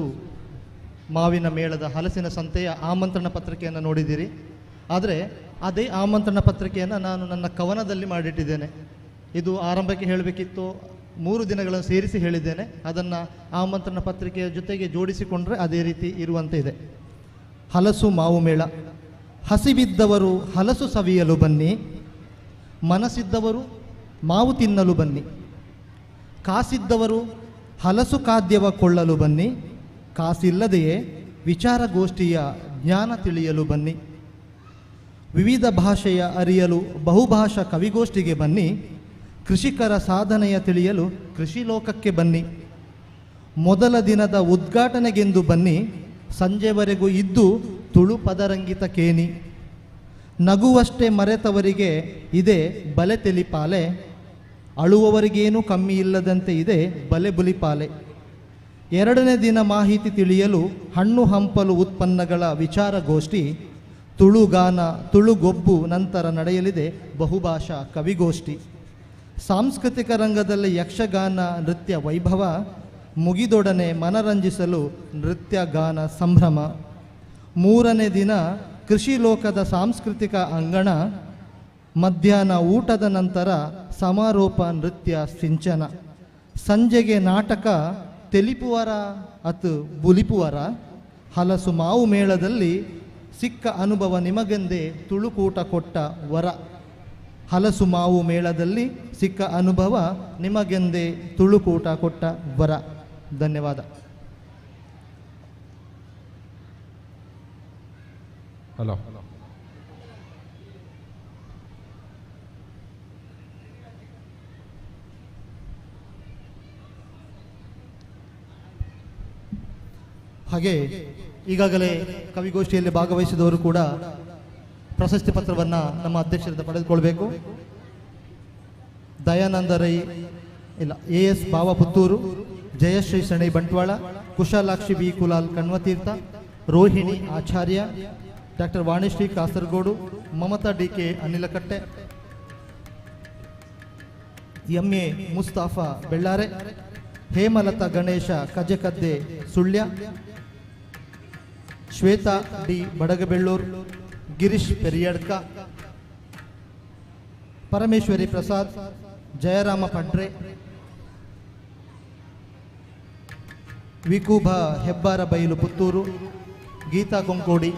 ಮಾವಿನ ಮೇಳದ ಹಲಸಿನ ಸಂತೆಯ ಆಮಂತ್ರಣ ಪತ್ರಿಕೆಯನ್ನು ನೋಡಿದ್ದೀರಿ. ಆದರೆ ಅದೇ ಆಮಂತ್ರಣ ಪತ್ರಿಕೆಯನ್ನು ನಾನು ನನ್ನ ಕವನದಲ್ಲಿ ಮಾಡಿಟ್ಟಿದ್ದೇನೆ. ಇದು ಆರಂಭಕ್ಕೆ ಹೇಳಬೇಕಿತ್ತು, 3 ದಿನಗಳನ್ನು ಸೇರಿಸಿ ಹೇಳಿದ್ದೇನೆ. ಅದನ್ನು ಆಮಂತ್ರಣ ಪತ್ರಿಕೆಯ ಜೊತೆಗೆ ಜೋಡಿಸಿಕೊಂಡ್ರೆ ಅದೇ ರೀತಿ ಇರುವಂತೆ ಇದೆ. ಹಲಸು ಮಾವು ಮೇಳ. ಹಸಿವಿದ್ದವರು ಹಲಸು ಸವಿಯಲು ಬನ್ನಿ, ಮನಸ್ಸಿದ್ದವರು ಮಾವು ತಿನ್ನಲು ಬನ್ನಿ, ಕಾಸಿದ್ದವರು ಹಲಸು ಖಾದ್ಯವ ಕೊಳ್ಳಲು ಬನ್ನಿ, ಕಾಸಿಲ್ಲದೆಯೇ ವಿಚಾರಗೋಷ್ಠಿಯ ಜ್ಞಾನ ತಿಳಿಯಲು ಬನ್ನಿ, ವಿವಿಧ ಭಾಷೆಯ ಅರಿಯಲು ಬಹುಭಾಷಾ ಕವಿಗೋಷ್ಠಿಗೆ ಬನ್ನಿ, ಕೃಷಿಕರ ಸಾಧನೆಯ ತಿಳಿಯಲು ಕೃಷಿ ಲೋಕಕ್ಕೆ ಬನ್ನಿ, ಮೊದಲ ದಿನದ ಉದ್ಘಾಟನೆಗೆಂದು ಬನ್ನಿ, ಸಂಜೆವರೆಗೂ ಇದ್ದು ತುಳು ಪದರಂಗಿತ ಕೇನಿ, ನಗುವಷ್ಟೇ ಮರೆತವರಿಗೆ ಇದೆ ಬಲೆ ತೆಲಿಪಾಲೆ, ಅಳುವವರಿಗೇನೂ ಕಮ್ಮಿ ಇಲ್ಲದಂತೆ ಇದೆ ಬಲೆ ಬುಲಿಪಾಲೆ, ಎರಡನೇ ದಿನ ಮಾಹಿತಿ ತಿಳಿಯಲು ಹಣ್ಣು ಹಂಪಲು ಉತ್ಪನ್ನಗಳ ವಿಚಾರಗೋಷ್ಠಿ, ತುಳುಗಾನ ತುಳುಗೊಬ್ಬು ನಂತರ ನಡೆಯಲಿದೆ ಬಹುಭಾಷಾ ಕವಿಗೋಷ್ಠಿ, ಸಾಂಸ್ಕೃತಿಕ ರಂಗದಲ್ಲಿ ಯಕ್ಷಗಾನ ನೃತ್ಯ ವೈಭವ, ಮುಗಿದೊಡನೆ ಮನರಂಜಿಸಲು ನೃತ್ಯ ಗಾನ ಸಂಭ್ರಮ, ಮೂರನೇ ದಿನ ಕೃಷಿ ಲೋಕದ ಸಾಂಸ್ಕೃತಿಕ ಅಂಗಣ, ಮಧ್ಯಾಹ್ನ ಊಟದ ನಂತರ ಸಮಾರೋಪ ನೃತ್ಯ ಸಿಂಚನ, ಸಂಜೆಗೆ ನಾಟಕ ತೆಲಿಪುವರ ಅತು ಬುಲಿಪುವರ, ಹಲಸು ಮಾವು ಮೇಳದಲ್ಲಿ ಸಿಕ್ಕ ಅನುಭವ ನಿಮಗೆಂದೇ ತುಳುಕೂಟ ಕೊಟ್ಟ ವರ, ಹಲಸು ಮಾವು ಮೇಳದಲ್ಲಿ ಸಿಕ್ಕ ಅನುಭವ ನಿಮಗೆಂದೇ ತುಳುಕೂಟ ಕೊಟ್ಟ ವರ. ಧನ್ಯವಾದ. ಹಲೋ, ಹಾಗೆ ಈಗಾಗಲೇ ಕವಿಗೋಷ್ಠಿಯಲ್ಲಿ ಭಾಗವಹಿಸಿದವರು ಕೂಡ ಪ್ರಶಸ್ತಿ ಪತ್ರವನ್ನು ನಮ್ಮ ಅಧ್ಯಕ್ಷರಿಂದ ಪಡೆದುಕೊಳ್ಬೇಕು. ದಯಾನಂದ ರೈ ಇಲ್ಲ, A S Bava Puttur, Jayashree Shenoy Bantwal, Kushalakshi B Kulal Kanvatheertha, Rohini Acharya, doctor Vanishree Kasaragod, Mamata D K Anilakatte, M A Mustafa Bellare, Hemalatha Ganesha Kajakadde Sullia, Shweta D Badagabellur, Girish Periyadka, Parameshwari Prasad, Jayarama Padre, ವಿಕುಭ Hebbar ಬೈಲು Puttur, Gita Konkodi,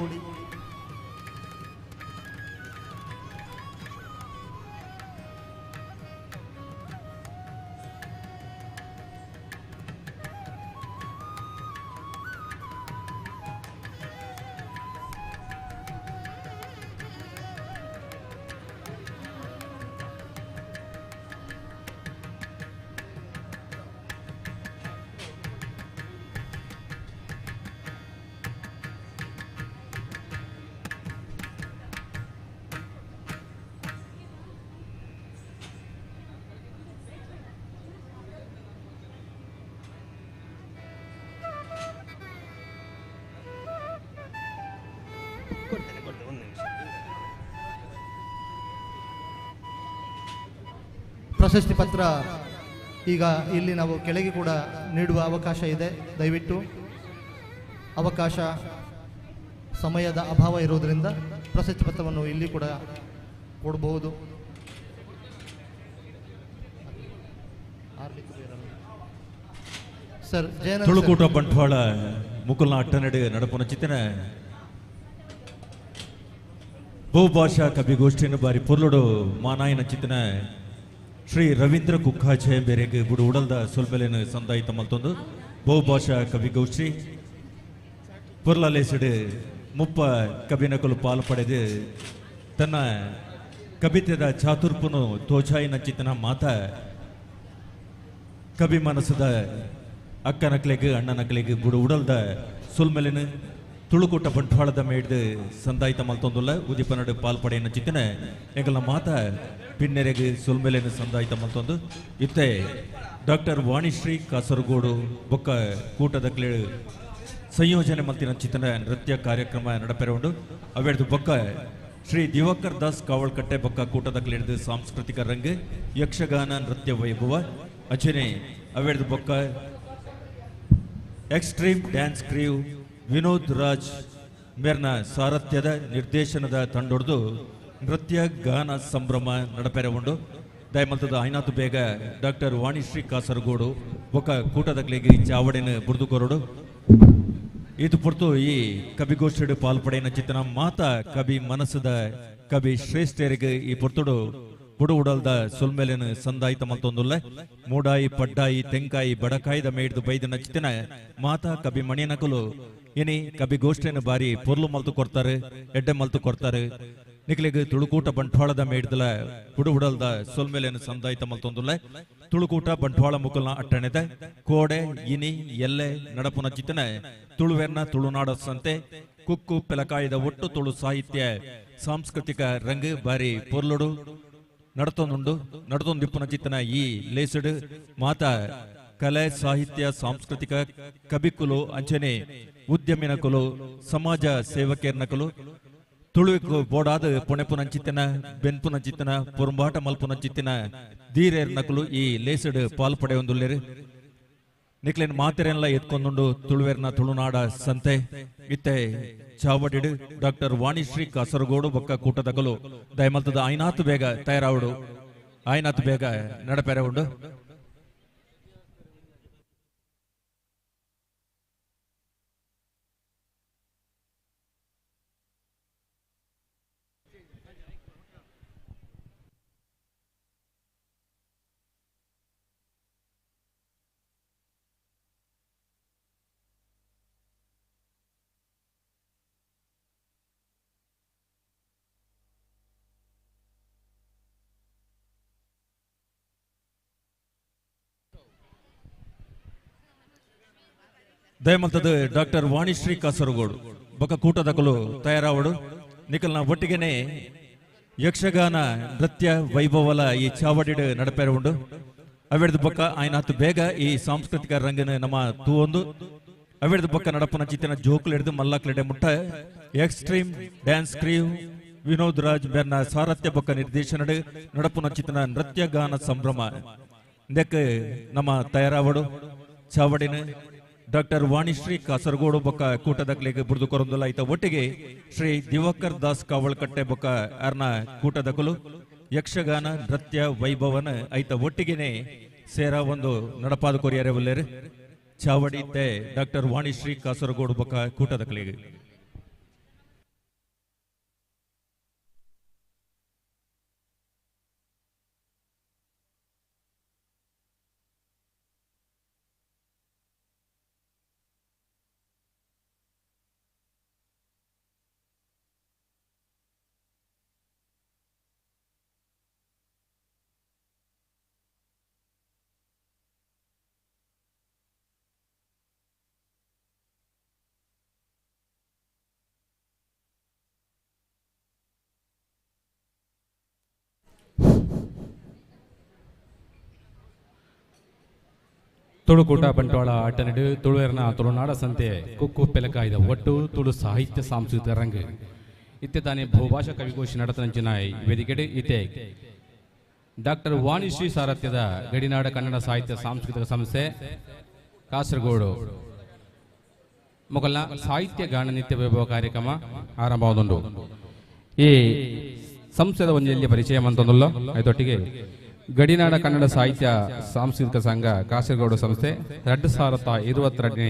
ಪ್ರಶಸ್ತಿ ಪತ್ರ ಈಗ ಇಲ್ಲಿ ನಾವು ಕೆಳಗೆ ಕೂಡ ನೀಡುವ ಅವಕಾಶ ಇದೆ. ದಯವಿಟ್ಟು ಅವಕಾಶ ಸಮಯದ ಅಭಾವ ಇರುವುದರಿಂದ ಪ್ರಶಸ್ತಿ ಪತ್ರವನ್ನು ಇಲ್ಲಿ ಕೂಡ ಕೊಡಬಹುದು. ಸರ್, ತುಳುಕೂಟ ಬಂಟ್ವಾಳ ಮುಕುಲ್ನ ಅಟ್ಟನಡೆ ನಡಪುನ ಚಿತ್ತನ ಬಹುಭಾಷಾ ಕವಿಗೋಷ್ಠಿಯನ್ನು ಬಾರಿ ಪೊರ್ಲುಡು ಮಾನಾಯನ ಚಿತ್ತನ ಶ್ರೀ ರವೀಂದ್ರ ಕುಕ್ಕಾಜೆ ಬೇರೆಗೆ ಬುಡು ಉಡಲ್ದ ಸೊಲ್ಮೆಲೆನು ಸಂದಾಯಿತ ಮಲ್ತೊಂದು ಬಹುಭಾಷಾ ಕವಿಗೋಷ್ಠಿ ಪೊರ್ಲಲೇಸಿಡು ಮುಪ್ಪ ಕವಿನಕಲು ಪಾಲು ಪಡೆದು ತನ್ನ ಕವಿತೆದ ಚಾತುರ್ಪುನು ತೋಚಾಯಿನ ಚಿತ್ತನ ಮಾತ ಕವಿ ಮನಸ್ಸದ ಅಕ್ಕನಕ್ಲೆಗ್ ಅಣ್ಣನಕ್ಲೆಗ್ ಬುಡು ಉಡಲ್ದ ಸೊಲ್ಮೆಲೆನು ತುಳುಕೂಟ ಬಂಟ್ವಾಳದ ಮೇಡ್ದು ಸಂದಾಯಿತ ಮಲ್ತೊಂದುಲ್ಲ ಉದಿಪನಡು ಪಾಲ್ಪಡೆಯನ್ನು ಚಿತ್ತನ ಎಂಗಲ ಮಾತ ಪಿನ್ನೆರೆಗ್ ಸೊಲ್ಮೆಲೆನು ಸಂದಾಯಿತ ಮಲ್ತೊಂದು ಇತ್ತೆ ಡಾಕ್ಟರ್ ವಾಣಿಶ್ರೀ ಕಾಸರಗೋಡು ಬೊಕ್ಕ ಕೂಟದ ಕ್ಲೇ ಸಂಯೋಜನೆ ಮಲ್ತಿನ ಚಿತ್ತನ ನೃತ್ಯ ಕಾರ್ಯಕ್ರಮ ನಡಪೆರವುಂಡು. ಅವೆಡ್ದು ಬೊಕ್ಕ ಶ್ರೀ ದಿವಾಕರ್ ದಾಸ್ ಕಾವಲ್ಕಟ್ಟೆ ಬೊಕ್ಕ ಕೂಟದ ಕ್ಲೇಡ್ದು ಸಾಂಸ್ಕೃತಿಕ ರಂಗ್ ಯಕ್ಷಗಾನ ನೃತ್ಯ ವೈಭವ ಅಚನೆ ಅವೆಡ್ದು ಬೊಕ್ಕ extreme dance crew Vinod Raj ಮೇರ್ನ ಸಾರಥ್ಯದ ನಿರ್ದೇಶನದ ತಂಡೊಡ್ದು ನೃತ್ಯ ಗಾನ ಸಂಭ್ರಮ ನಡಪೆರೆ ಉಂಡು. ದಯಮಲ್ತದ ಐನಾತು ಬೇಗ ಡಾಕ್ಟರ್ ವಾಣಿಶ್ರೀ ಕಾಸರಗೋಡು ಬೊಕ್ಕ ಕೂಟದಕ್ಲೆಗ್ ಚಾವಡಿನ ಬುರ್ದು ಕೊರಡು. ಇದು ಪೊರ್ತು ಈ ಕವಿಗೋಷ್ಠಿಡು ಪಾಲ್ಪಡೆಯನ ಚಿತ್ತನ ಮಾತಾ ಕವಿ ಮನಸ್ಸದ ಕವಿ ಶ್ರೇಷ್ಠರಿಗೆ ಈ ಪೊರ್ತುಡು ಬುಡು ಉಡಲ್ದ ಸೊಲ್ಮೆಲೆನು ಸಂದಾಯಿತ ಮಲ್ತೊಂದುಲ್ಲ. ಮೂಡಾಯಿ ಪಡ್ಡಾಯಿ ತೆಂಕಾಯಿ ಬಡಕಾಯಿದ ಮೇಡ್ದು ಬೈದನ ಚಿತ್ತನ ಮಾತಾ ಕವಿ ಮಣಿನಕಲು ಇನಿ ಕವಿಗೋಷ್ಠಿನ ಬಾರಿ ಪೊರ್ಲು ಮಲ್ತು ಕೊರ್ತಾರೆ, ಎಡ್ಡೆ ಮಲ್ತು ಕೊರ್ತಾರೆ. ನಿಕ್ಲೆಗ್ ತುಳುಕೂಟ ಬಂಟ್ವಾಳದ ಮೇಡ್ದಲ ಬುಡು ಉಡಲ್ದ ಸೊಲ್ಮೆಲೆನು ಸಂದಾಯಿತ ಮಲ್ತೊಂದುಲ್ಲ. ತುಳುಕೂಟ ಬಂಟ್ವಾಳ ಮುಕುಲ್ನ ಅಟ್ಟಣೆದ ಕೋಡೆ ಇನಿ ಎಲ್ಲೆ ನಡಪುನ ಚಿತ್ತನ ತುಳುವೆರ್ನ ತುಳುನಾಡ ಸಂತೆ ಕುಕ್ಕು ಪೆಲಕಾಯಿದ ಒಟ್ಟು ತುಳು ಸಾಹಿತ್ಯ ಸಾಂಸ್ಕೃತಿಕ ರಂಗ್ ಬಾರಿ ಪೊರ್ಲುಡು ನಡತೊಂದುಂಡು. ನಡತೊಂದಿಪ್ಪುನ ಚಿತ್ತನ ಈ ಲೇಸುಡು ಮಾತಾ ಕಲೆ ಸಾಹಿತ್ಯ ಸಾಂಸ್ಕೃತಿಕ ಕವಿಕುಲು ಅಂಚನೆ ಉದ್ಯಮಿನಕುಲು ಸಮಾಜ ಸೇವಕರ್ನಕುಲು ತುಳುವಿಕು ಬೋಡಾದ ಪುಣೆಪುನಂಚಿತ್ತಿನ ಬೆನ್ಪುನಂಚಿತ್ತಿನ ಪೊರುಂಬಾಟ ಮಲ್ಪುನಂಚಿತ್ತಿನ ಧೀರೇರ್ನಕುಲು ಈ ಲೇಸುಡು ಪಾಲ್ ಪಡೆಯೊಂದುಲ್ಲೇರು. ನಿಕ್ಲೇನ್ ಮಾತೆರೆಲ್ಲ ಎತ್ಕೊಂದುಂಡು ತುಳುವೆರ್ನ ತುಳುನಾಡ ಸಂತೆ ಇತ್ತೆ ಚಾವಡಿಡು ಡಾಕ್ಟರ್ ವಾಣಿಶ್ರೀ ಕಾಸರಗೋಡು ಬೊಕ್ಕ ಕೂಟದಕಲು ದಯಮಲ್ತದ ಐನಾತು ಬೇಗ ತಯಾರಾವುಡು, ಐನಾತು ಬೇಗ ನಡಪೆರೆ ಉಂಡು. ದಯಮಲ್ತದ ಡಾಕ್ಟರ್ ವಾಣಿಶ್ರೀ ಕಾಸರಗೋಡು ಬೊಕ್ಕ ಕೂಟದಕಲು ತಯಾರಾವಡು. ನಿಕಲ್ನ ಒಟ್ಟಿಗೆನೆ ಯಕ್ಷಗಾನ ನೃತ್ಯ ವೈಭವಲ ಈ ಚಾವಡಿಡು ನಡಪೆರೆ ಉಂಡು. ಅವೆಡ್ದು ಬೊಕ್ಕ ಆಯ್ನಾತು ಬೇಗ ಈ ಸಾಂಸ್ಕೃತಿಕ ರಂಗನ ನಮ್ಮ ತೂವೊಂದು ಅವೆಡ್ದು ಬೊಕ್ಕ ನಡಪುನ ಚಿತ್ತಿನ ಜೋಕುಲು ಹಿಡಿದು ಮಲ್ಲಕ್ಲೆಡೆ ಮುಟ್ಟ extreme dance crew Vinod Raj ಬೆರ್ನ ಸಾರಥ್ಯ ಬೊಕ್ಕ ನಿರ್ದೇಶನಡು ನಡಪುನ ಚಿತ್ತಿನ ನೃತ್ಯ ಗಾನ ಸಂಭ್ರಮ ಇದಕ್ಕೆ ನಮ್ಮ ತಯಾರಾವಡು. ಚಾವಡಿನ ಡಾಕ್ಟರ್ ವಾಣಿಶ್ರೀ ಕಾಸರಗೋಡು ಬೊಕ್ಕ ಕೂಟದಕ್ಲೆಗ್ ಬುರ್ದು ಕೊರೊಂದುಲ್ಲ. ಐತ ಒಟ್ಟಿಗೆ ಶ್ರೀ ದಿವಾಕರ್ ದಾಸ್ ಕಾವಲ್ಕಟ್ಟೆ ಬೊಕ್ಕ ಅರ್ನ ಕೂಟದಕಲು ಯಕ್ಷಗಾನ ನೃತ್ಯ ವೈಭವನ ಐತ ಒಟ್ಟಿಗೆನೆ ಸೇರ ಒಂದು ನಡಪಾದ ಕೊರಿಯರೆ ಉಲ್ಲೇರು ಚಾವಡಿ ತೆ ಡಾಕ್ಟರ್ ವಾಣಿಶ್ರೀ ಕಾಸರಗೋಡು ಬೊಕ್ಕ ಕೂಟದ ಕಲಿಗೆ. ತುಳುಕೂಟ ಬಂಟ್ವಾಳ ಅಟ್ಟನೆಡು ತುಳುವೆರ್ನ ತುಳುನಾಡ ಸಂತೆ ಕುಕ್ಕು ಪೆಲಕಾಯ್ದ ಒಟ್ಟು ತುಳು ಸಾಹಿತ್ಯ ಸಾಂಸ್ಕೃತಿಕ ರಂಗ್ ಇತ್ತೆ ತಾನೇ ಬಹುಭಾಷಾ ಕವಿಗೋಷ್ಠಿ ನಡತನಂಚಿನ ವೇದಿಕೆಡೆ ಇತ್ತೆ ಡಾಕ್ಟರ್ ವಾಣಿಶ್ರೀ ಸಾರಥ್ಯದ ಗಡಿನಾಡ ಕನ್ನಡ ಸಾಹಿತ್ಯ ಸಾಂಸ್ಕೃತಿಕ ಸಂಸ್ಥೆ ಕಾಸರಗೋಡು ಮೊಗಲ್ನ ಸಾಹಿತ್ಯ ಗಾನ ನಿತ್ಯ ವೈಭವ ಕಾರ್ಯಕ್ರಮ ಆರಂಭವಾದುಂಡು. ಈ ಸಂಸ್ಥೆದ ಒಂಜೆಲ್ಲಿ ಪರಿಚಯ ಅಂತಂದುಲ್ಲ ಅದೊಟ್ಟಿಗೆ ಗಡಿನಾಡ ಕನ್ನಡ ಸಾಹಿತ್ಯ ಸಾಂಸ್ಕೃತಿಕ ಸಂಘ ಕಾಸರಗೋಡು ಸಂಸ್ಥೆ 2022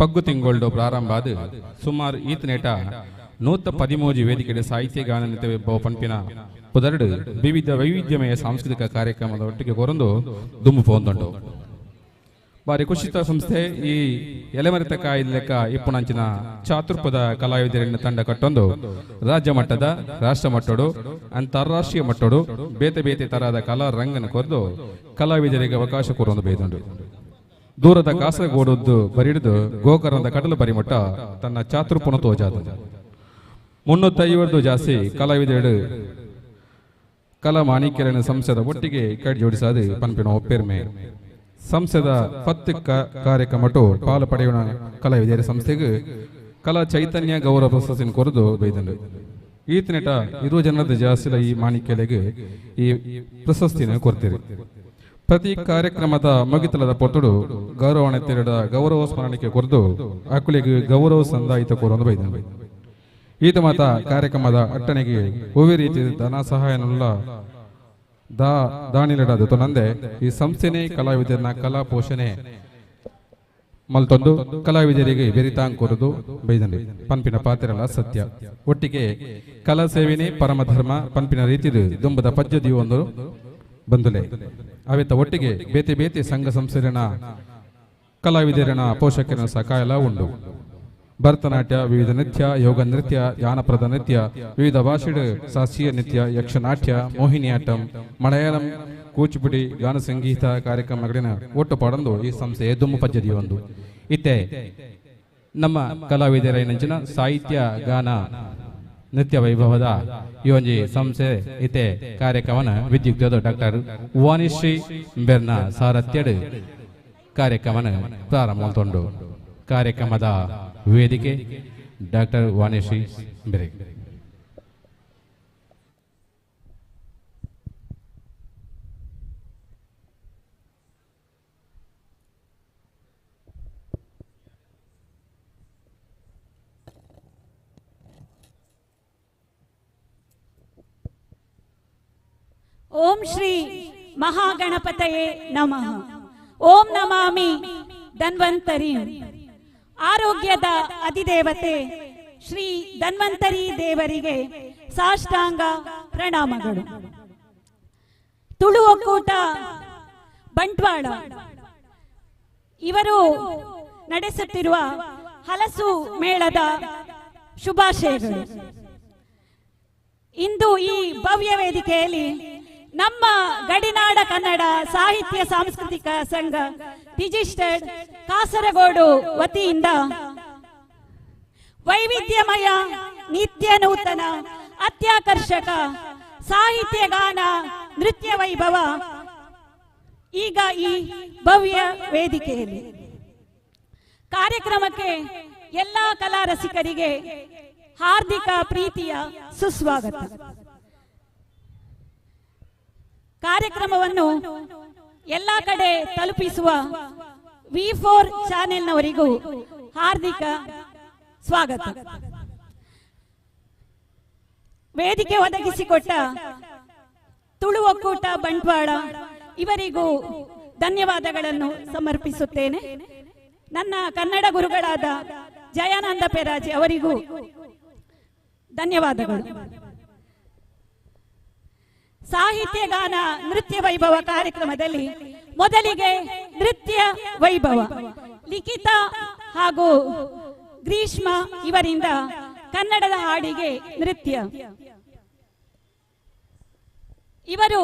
ಪಗ್ಗು ತಿಂಗಳು ಪ್ರಾರಂಭ ಆದ ಸುಮಾರು ಈತನೇಟ 113 ವೇದಿಕೆಡೆ ಸಾಹಿತ್ಯ ಗಾನ ನಿತ್ಯ ವೈಭವ ಪಂಪಿನ ಪುದರಡು ವಿವಿಧ ವೈವಿಧ್ಯಮಯ ಸಾಂಸ್ಕೃತಿಕ ಕಾರ್ಯಕ್ರಮದ ಒಟ್ಟಿಗೆ ಕೊರಂದು ದುಂಬು ಪೋಂದುಂಡು. ಬಾರಿ ಕುಶಿತ ಸಂಸ್ಥೆ ಈ ಎಲೆಮರೆತ ಕಾಯಿ ಲೆಕ್ಕ ಇಪ್ಪುನಂಚಿನ ಚಾತುರ್ಪದ ಕಲಾವಿದರನ್ನ ತಂಡ ಕಟ್ಟೊಂದು ರಾಜ್ಯ ಮಟ್ಟದ ರಾಷ್ಟ್ರ ಮಟ್ಟಡು ಅಂತಾರಾಷ್ಟ್ರೀಯ ಮಟ್ಟಡು ಬೇತೆ ಬೇತೆ ತರಹದ ಕಲಾ ರಂಗನ ಕೊರೆದು ಕಲಾವಿದರಿಗೆ ಅವಕಾಶ ಕೊರೊಂದು ಬೇದುಂಡು. ದೂರದ ಕಾಸರಗೋಡದ್ದು ಬರಿಡಿದು ಗೋಕರ್ಣದ ಕಡಲು ಬರಿಮಟ್ಟ ತನ್ನ ಚಾತುರ್ಪುನ ತೋಜಾದ 350 ಜಾಸ್ತಿ ಕಲಾವಿದರು ಕಲಾ ಮಾಣಿಕ್ಯರನ್ನ ಸಂಸ್ಥೆದ ಒಟ್ಟಿಗೆ ಕೈ ಜೋಡಿಸಾದು ಪನ್ಪಿನ ಒಪ್ಪೆರ್ಮೆ. ಸಂಸ್ಥೆದ ಪತ್ತು ಕಾರ್ಯಕ್ರಮಟು ಪಾಲು ಪಡೆಯುವ ಕಲಾವಿದರ ಸಂಸ್ಥೆಗೆ ಕಲಾ ಚೈತನ್ಯ ಗೌರವ ಪ್ರಶಸ್ತಿಯನ್ನು ಕೊರದು ಬೈದಂಡು. ಈತನೇಟ 20 ಜನದ ಜಾಸ್ತಿ ಈ ಮಾಣಿಕ್ಯಲೆಗೆ ಈ ಪ್ರಶಸ್ತಿಯನ್ನು ಕೊಡ್ತೀರಿ. ಪ್ರತಿ ಕಾರ್ಯಕ್ರಮದ ಮುಗಿತಲದ ಪೊತ್ತಡು ಗೌರವಾನ್ವಿತರೆಡ ಗೌರವ ಸ್ಮರಣಿಕೆ ಕೊರದು ಅಕುಲಿಗೆ ಗೌರವ ಸಂದಾಯಿತ ಕೊರೊಂದು ಬೈದಂಡು. ಈತ ಮಾತ ಕಾರ್ಯಕ್ರಮದ ಅಟ್ಟಣೆಗೆ ಹೂವೆ ರೀತಿ ಧನ ಸಹಾಯನುಳ್ಳ ದಾನಿಲಡಾದ ತೊನಂದೆ ಈ ಸಂಸ್ಥೆನೇ ಕಲಾವಿದರನ್ನ ಕಲಾ ಪೋಷಣೆ ಮಲ್ತೊಂದು ಕಲಾವಿದರಿಗೆ ಬೆರಿತಾಂಗ್ ಕೊರದು ಬೈದಂಡಿ ಪನ್ಪಿನ ಪಾತ್ರಲ ಸತ್ಯ. ಒಟ್ಟಿಗೆ ಕಲಾ ಸೇವೆನೇ ಪರಮಧರ್ಮ ಪನ್ಪಿನ ರೀತಿದು ದುಂಬದ ಪದ್ಧತಿಯು ಒಂದು ಬಂದುಲೆ. ಅವೆತ್ತ ಒಟ್ಟಿಗೆ ಬೇತೆ ಬೇತೆ ಸಂಘ ಸಂಸ್ಥೆನ ಕಲಾವಿದರನ ಪೋಷಕರ ಸಕಾಯಲ ಉಂಡು. ಭರತನಾಟ್ಯ, ವಿವಿಧ ನೃತ್ಯ, ಯೋಗ ನೃತ್ಯ, ಜಾನಪದ ನೃತ್ಯ, ವಿವಿಧ ಭಾಷೆಡು ಶಾಸ್ತ್ರೀಯ ನೃತ್ಯ, ಯಕ್ಷನಾಟ್ಯ, ಮೋಹಿನಿಯಾಟ್ಟಂ, ಮಲಯಾಳಂ, ಕೂಚಿಪುಡಿ, ಗಾನ ಸಂಗೀತ ಕಾರ್ಯಕ್ರಮಗಳಿನ ಒಟ್ಟು ಪಾಡೊಂದು ಈ ಸಂಸ್ಥೆಯ ದುಮ್ಮು ಪದ್ಧತಿಯೊಂದು. ಇತ್ತೆ ನಮ್ಮ ಕಲಾವಿದರ ನಂಚಿನ ಸಾಹಿತ್ಯ ಗಾನ ನೃತ್ಯ ವೈಭವದ ಈ ಒಂಜಿ ಸಂಸ್ಥೆ ಇತ್ತೆ ಕಾರ್ಯಕ್ರಮನ ವಿದ್ಯುಕ್ತದ ಡಾಕ್ಟರ್ ವಾಣಿಶ್ರೀ ಬೆರ್ನ ಸಾರಥ್ಯಡು ಕಾರ್ಯಕ್ರಮನ ಪ್ರಾರಂಭ ತೊಂಡು. ಕಾರ್ಯಕ್ರಮದ ವೇದಿಕೆ ಡಾಕ್ಟರ್ ವಾಣಿಶ್ರೀ ಬೆರೆ. ಓಂ ಶ್ರೀ ಮಹಾಗಣಪತಯೇ ನಮಃ. ಓಂ ನಮಾಮಿ ಧನ್ವಂತರಿ. ಆರೋಗ್ಯದ ಅಧಿದೇವತೆ ಶ್ರೀ ಧನ್ವಂತರಿ ದೇವರಿಗೆ ಸಾಷ್ಟಾಂಗ ಪ್ರಣಾಮಗಳು. ತುಳು ಒಕ್ಕೂಟ ಬಂಟ್ವಾಳ ಇವರು ನಡೆಸುತ್ತಿರುವ ಹಲಸು ಮೇಳದ ಶುಭಾಶಯಗಳು. ಇಂದು ಈ ಭವ್ಯ ವೇದಿಕೆಯಲ್ಲಿ ನಮ್ಮ ಗಡಿನಾಡ ಕನ್ನಡ ಸಾಹಿತ್ಯ ಸಾಂಸ್ಕೃತಿಕ ಸಂಘ ರಿಜಿಸ್ಟರ್ಡ್ ಕಾಸರಗೋಡು ವತಿಯಿಂದ ವೈವಿಧ್ಯಮಯ ನಿತ್ಯ ನೂತನ ಅತ್ಯಾಕರ್ಷಕ ಸಾಹಿತ್ಯ ಗಾನ ನೃತ್ಯ ವೈಭವ ಈಗ ಈ ಭವ್ಯ ವೇದಿಕೆಯಲ್ಲಿ ಕಾರ್ಯಕ್ರಮಕ್ಕೆ ಎಲ್ಲ ಕಲಾ ರಸಿಕರಿಗೆ ಹಾರ್ದಿಕ ಪ್ರೀತಿಯ ಸುಸ್ವಾಗತ. ಕಾರ್ಯಕ್ರಮವನ್ನು ಎಲ್ಲ ಕಡೆ ತಲುಪಿಸುವ V4 ಚಾನೆಲ್ನವರಿಗೂ ಹಾರ್ದಿಕ ಸ್ವಾಗತ. ವೇದಿಕೆ ಒದಗಿಸಿಕೊಟ್ಟ ಒಕ್ಕೂಟ ಬಂಟ್ವಾಳ ಇವರಿಗೂ ಧನ್ಯವಾದಗಳನ್ನು ಸಮರ್ಪಿಸುತ್ತೇನೆ. ನನ್ನ ಕನ್ನಡ ಗುರುಗಳಾದ ಜಯಾನಂದ ಪೆರಾಜಿ ಅವರಿಗೂ ಧನ್ಯವಾದಗಳು. ಸಾಹಿತ್ಯ ಗಾನ ನೃತ್ಯ ವೈಭವ ಕಾರ್ಯಕ್ರಮದಲ್ಲಿ ಮೊದಲಿಗೆ ನೃತ್ಯ ವೈಭವ ಲಿಖಿತ ಹಾಗೂ ಗ್ರೀಷ್ಮ ಇವರಿಂದ ಕನ್ನಡದ ಹಾಡಿಗೆ ನೃತ್ಯ. ಇವರು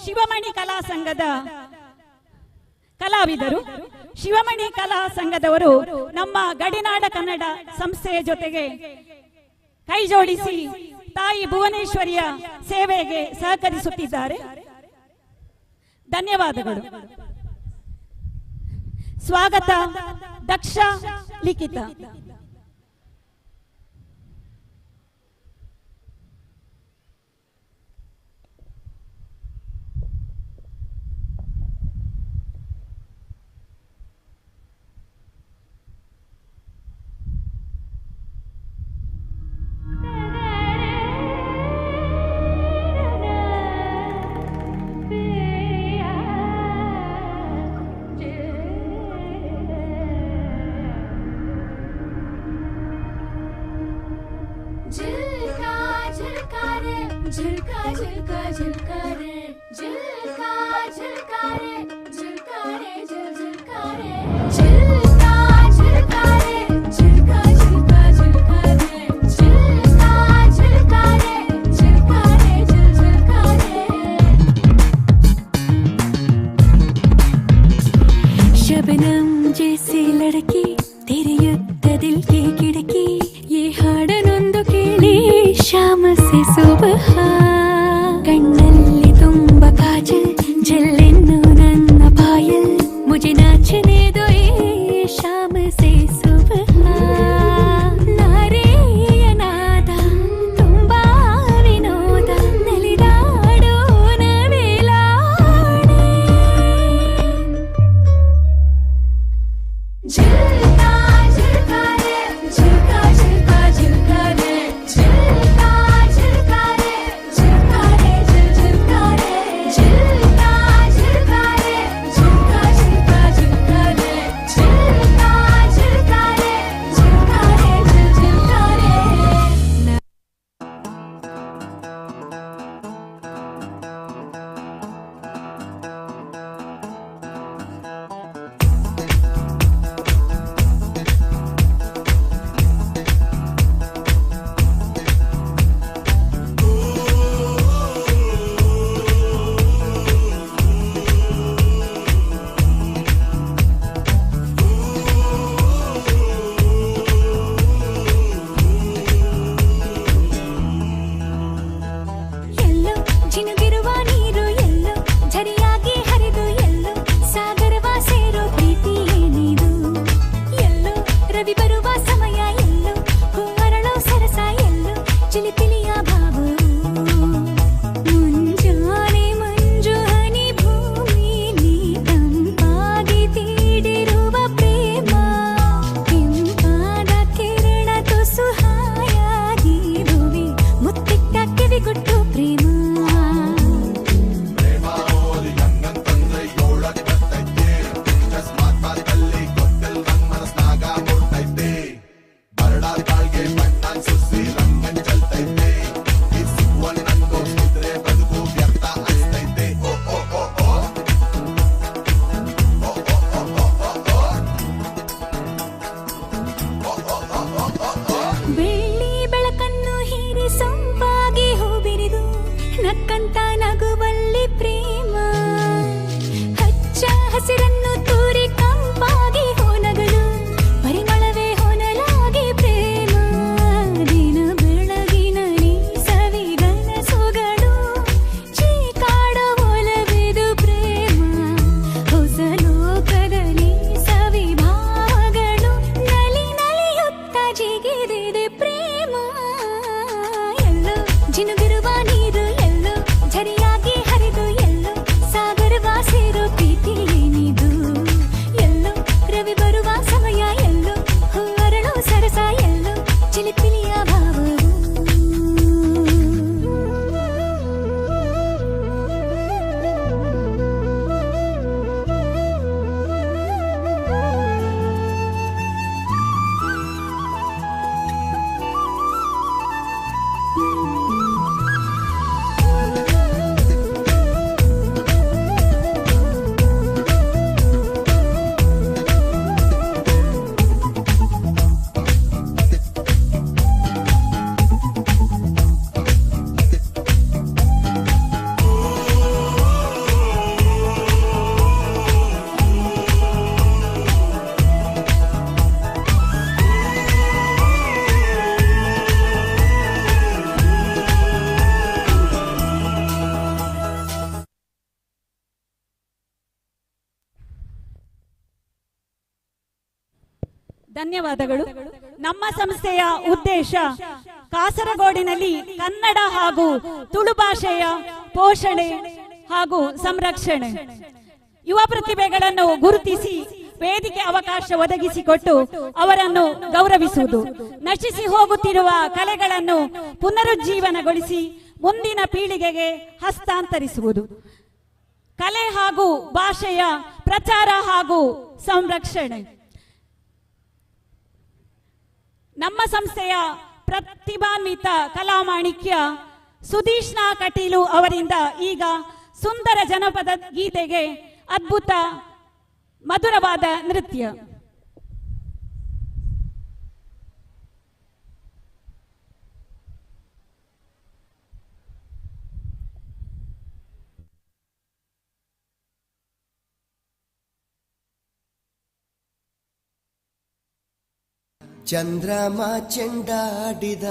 ಶಿವಮಣಿ ಕಲಾ ಸಂಘದ ಕಲಾವಿದರು. ಶಿವಮಣಿ ಕಲಾ ಸಂಘದವರು ನಮ್ಮ ಗಡಿನಾಡ ಕನ್ನಡ ಸಂಸ್ಥೆಯ ಜೊತೆಗೆ ಕೈ ಜೋಡಿಸಿ ತಾಯಿ ಭುವನೇಶ್ವರಿಯ ಸೇವೆಗೆ ಸಹಕರಿಸುತ್ತಿದ್ದಾರೆ. ಧನ್ಯವಾದಗಳು. ಸ್ವಾಗತ ದಕ್ಷ ಲಿಖಿತ. Yeah. ಧನ್ಯವಾದಗಳು. ನಮ್ಮ ಸಂಸ್ಥೆಯ ಉದ್ದೇಶ ಕಾಸರಗೋಡಿನಲ್ಲಿ ಕನ್ನಡ ಹಾಗೂ ತುಳು ಭಾಷೆಯ ಪೋಷಣೆ ಹಾಗೂ ಸಂರಕ್ಷಣೆ, ಯುವ ಪ್ರತಿಭೆಗಳನ್ನು ಗುರುತಿಸಿ ವೇದಿಕೆ ಅವಕಾಶ ಒದಗಿಸಿಕೊಟ್ಟು ಅವರನ್ನು ಗೌರವಿಸುವುದು, ನಶಿಸಿ ಹೋಗುತ್ತಿರುವ ಕಲೆಗಳನ್ನು ಪುನರುಜ್ಜೀವನಗೊಳಿಸಿ ಮುಂದಿನ ಪೀಳಿಗೆಗೆ ಹಸ್ತಾಂತರಿಸುವುದು, ಕಲೆ ಹಾಗೂ ಭಾಷೆಯ ಪ್ರಚಾರ ಹಾಗೂ ಸಂರಕ್ಷಣೆ. ನಮ್ಮ ಸಂಸ್ಥೆಯ ಪ್ರತಿಭಾನ್ವಿತ ಕಲಾಮಾಣಿಕ್ಯ ಸುಧೀಷ್ಣ ಕಟೀಲು ಅವರಿಂದ ಈಗ ಸುಂದರ ಜನಪದ ಗೀತೆಗೆ ಅದ್ಭುತ ಮಧುರವಾದ ನೃತ್ಯ. ಚಂದ್ರಮ ಚೆಂಡಾಡಿದ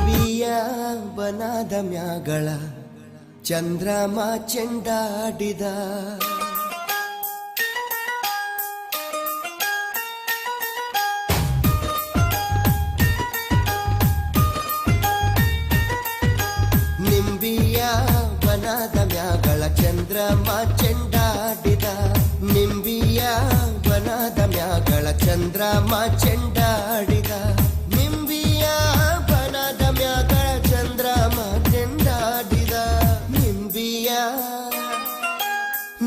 ಬಿಯ ಬನಾದ ಮ್ಯಾಗಳ ಚಂದ್ರಮ ಚೆಂಡಾಡಿದ ಚಂದ್ರಮ ಚೆಂಡಾಡಿದ ನಿಂಬಿಯ ಬನದ ಮ್ಯಾಗಳ ಚಂದ್ರಮ ಚೆಂಡಾಡಿದ ನಿಂಬಿಯ ಬನದ ಮ್ಯಾಗಳ ಚಂದ್ರಮ ಚೆಂಡಾಡಿದ ನಿಂಬಿಯ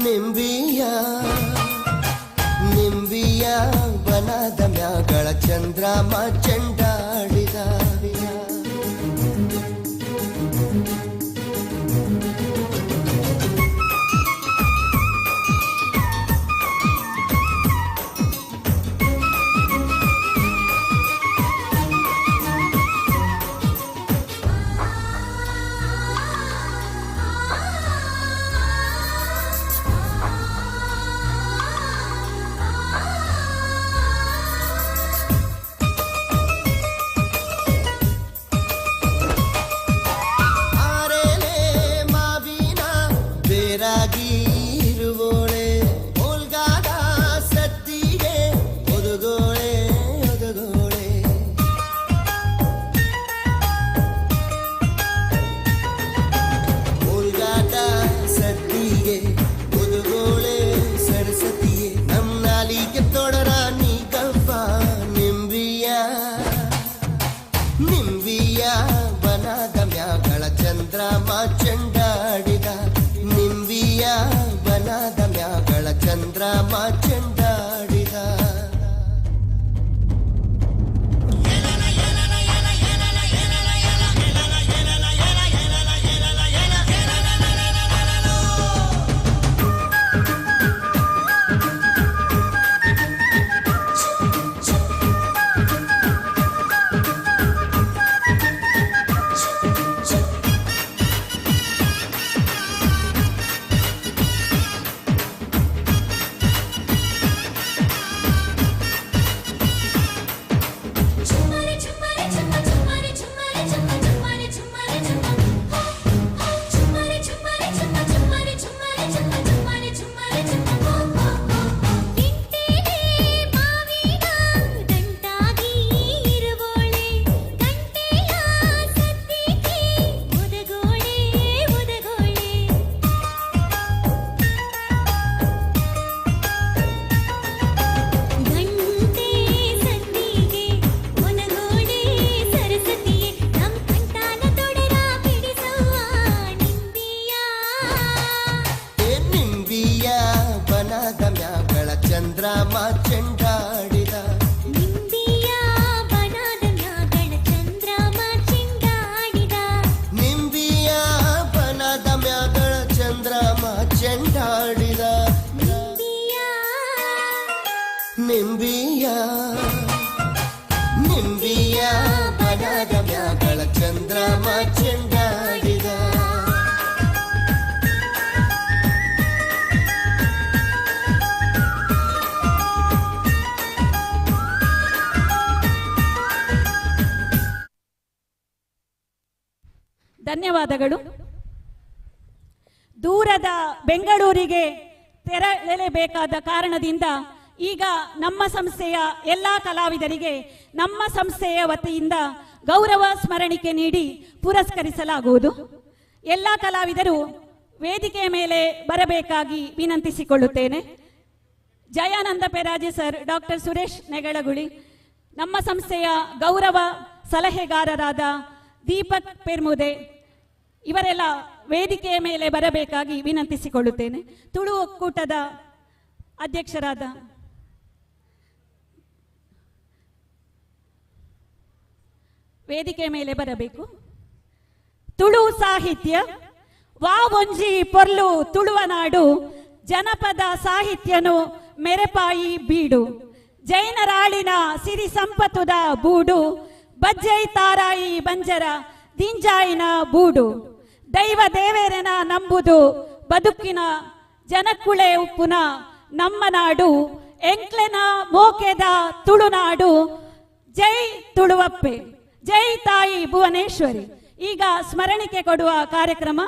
ನಿಂಬಿಯ ನಿಂಬಿಯ ಬನದ ಮ್ಯಾಗಳ ಚಂದ್ರಮ ಚೆಂಡಾಡಿದ. ಚಂದ್ರಮ ಚೆಂಡಾಡಿದ ಚಂದ್ರಮ ಚೆಂಡಾಡಿದ ನಿಂಬಿಯ ಬನದ ಮ್ಯಾಗಳ ಚಂದ್ರಮ ಚೆಂಡಾಡಿದ ನಿಂಬಿಯ ಬನದ ಮ್ಯಾಗಳ ಚಂದ್ರಮ ಚೆಂಡಾಡಿದ ನಿಂಬಿಯ ನಿಂಬಿಯ ಬನದ ಮ್ಯಾಗಳ ಚಂದ್ರಮ ಚೆಂಡಾಡಿದ. ಧನ್ಯವಾದಗಳು. ದೂರದ ಬೆಂಗಳೂರಿಗೆ ತೆರಳಲೇಬೇಕಾದ ಕಾರಣದಿಂದ ಈಗ ನಮ್ಮ ಸಂಸ್ಥೆಯ ಎಲ್ಲ ಕಲಾವಿದರಿಗೆ ನಮ್ಮ ಸಂಸ್ಥೆಯ ವತಿಯಿಂದ ಗೌರವ ಸ್ಮರಣಿಕೆ ನೀಡಿ ಪುರಸ್ಕರಿಸಲಾಗುವುದು. ಎಲ್ಲ ಕಲಾವಿದರು ವೇದಿಕೆಯ ಮೇಲೆ ಬರಬೇಕಾಗಿ ವಿನಂತಿಸಿಕೊಳ್ಳುತ್ತೇನೆ. ಜಯಾನಂದ ಪೆರಾಜೆ ಸರ್, ಡಾಕ್ಟರ್ ಸುರೇಶ್ ನೆಗಳಗುಳಿ, ನಮ್ಮ ಸಂಸ್ಥೆಯ ಗೌರವ ಸಲಹೆಗಾರರಾದ ದೀಪಕ್ ಪೆರ್ಮುದೆ ಇವರೆಲ್ಲ ವೇದಿಕೆಯ ಮೇಲೆ ಬರಬೇಕಾಗಿ ವಿನಂತಿಸಿಕೊಳ್ಳುತ್ತೇನೆ. ತುಳು ಒಕ್ಕೂಟದ ಅಧ್ಯಕ್ಷರಾದ ವೇದಿಕೆಯ ಮೇಲೆ ಬರಬೇಕು. ತುಳು ಸಾಹಿತ್ಯ ವಾವೊಂಜಿ ಪೊರ್ಲು ತುಳುವನಾಡು, ಜನಪದ ಸಾಹಿತ್ಯನು ಮೆರೆಪಾಯಿ ಬೀಡು, ಜೈನರಾಳಿನ ಸಿರಿ ಸಂಪತ್ತುದ ಬೂಡು, ಬಜ್ಜೈ ತಾರಾಯಿ ಬಂಜರ ದಿಂಜಾಯಿನ ಬೂಡು, ದೈವ ದೇವೇರನ ನಂಬುದು ಬದುಕಿನ ಜನಕ್ಕುಳೆ ಉಪ್ಪುನ ನಮ್ಮ ನಾಡು, ಎಂಕ್ಲೆನ ಮೋಕೆದ ತುಳುನಾಡು, ಜೈ ತುಳುವಪ್ಪೆ, ಜೈ ತಾಯಿ ಭುವನೇಶ್ವರಿ. ಈಗ ಸ್ಮರಣಿಕೆ ಕೊಡುವ ಕಾರ್ಯಕ್ರಮ.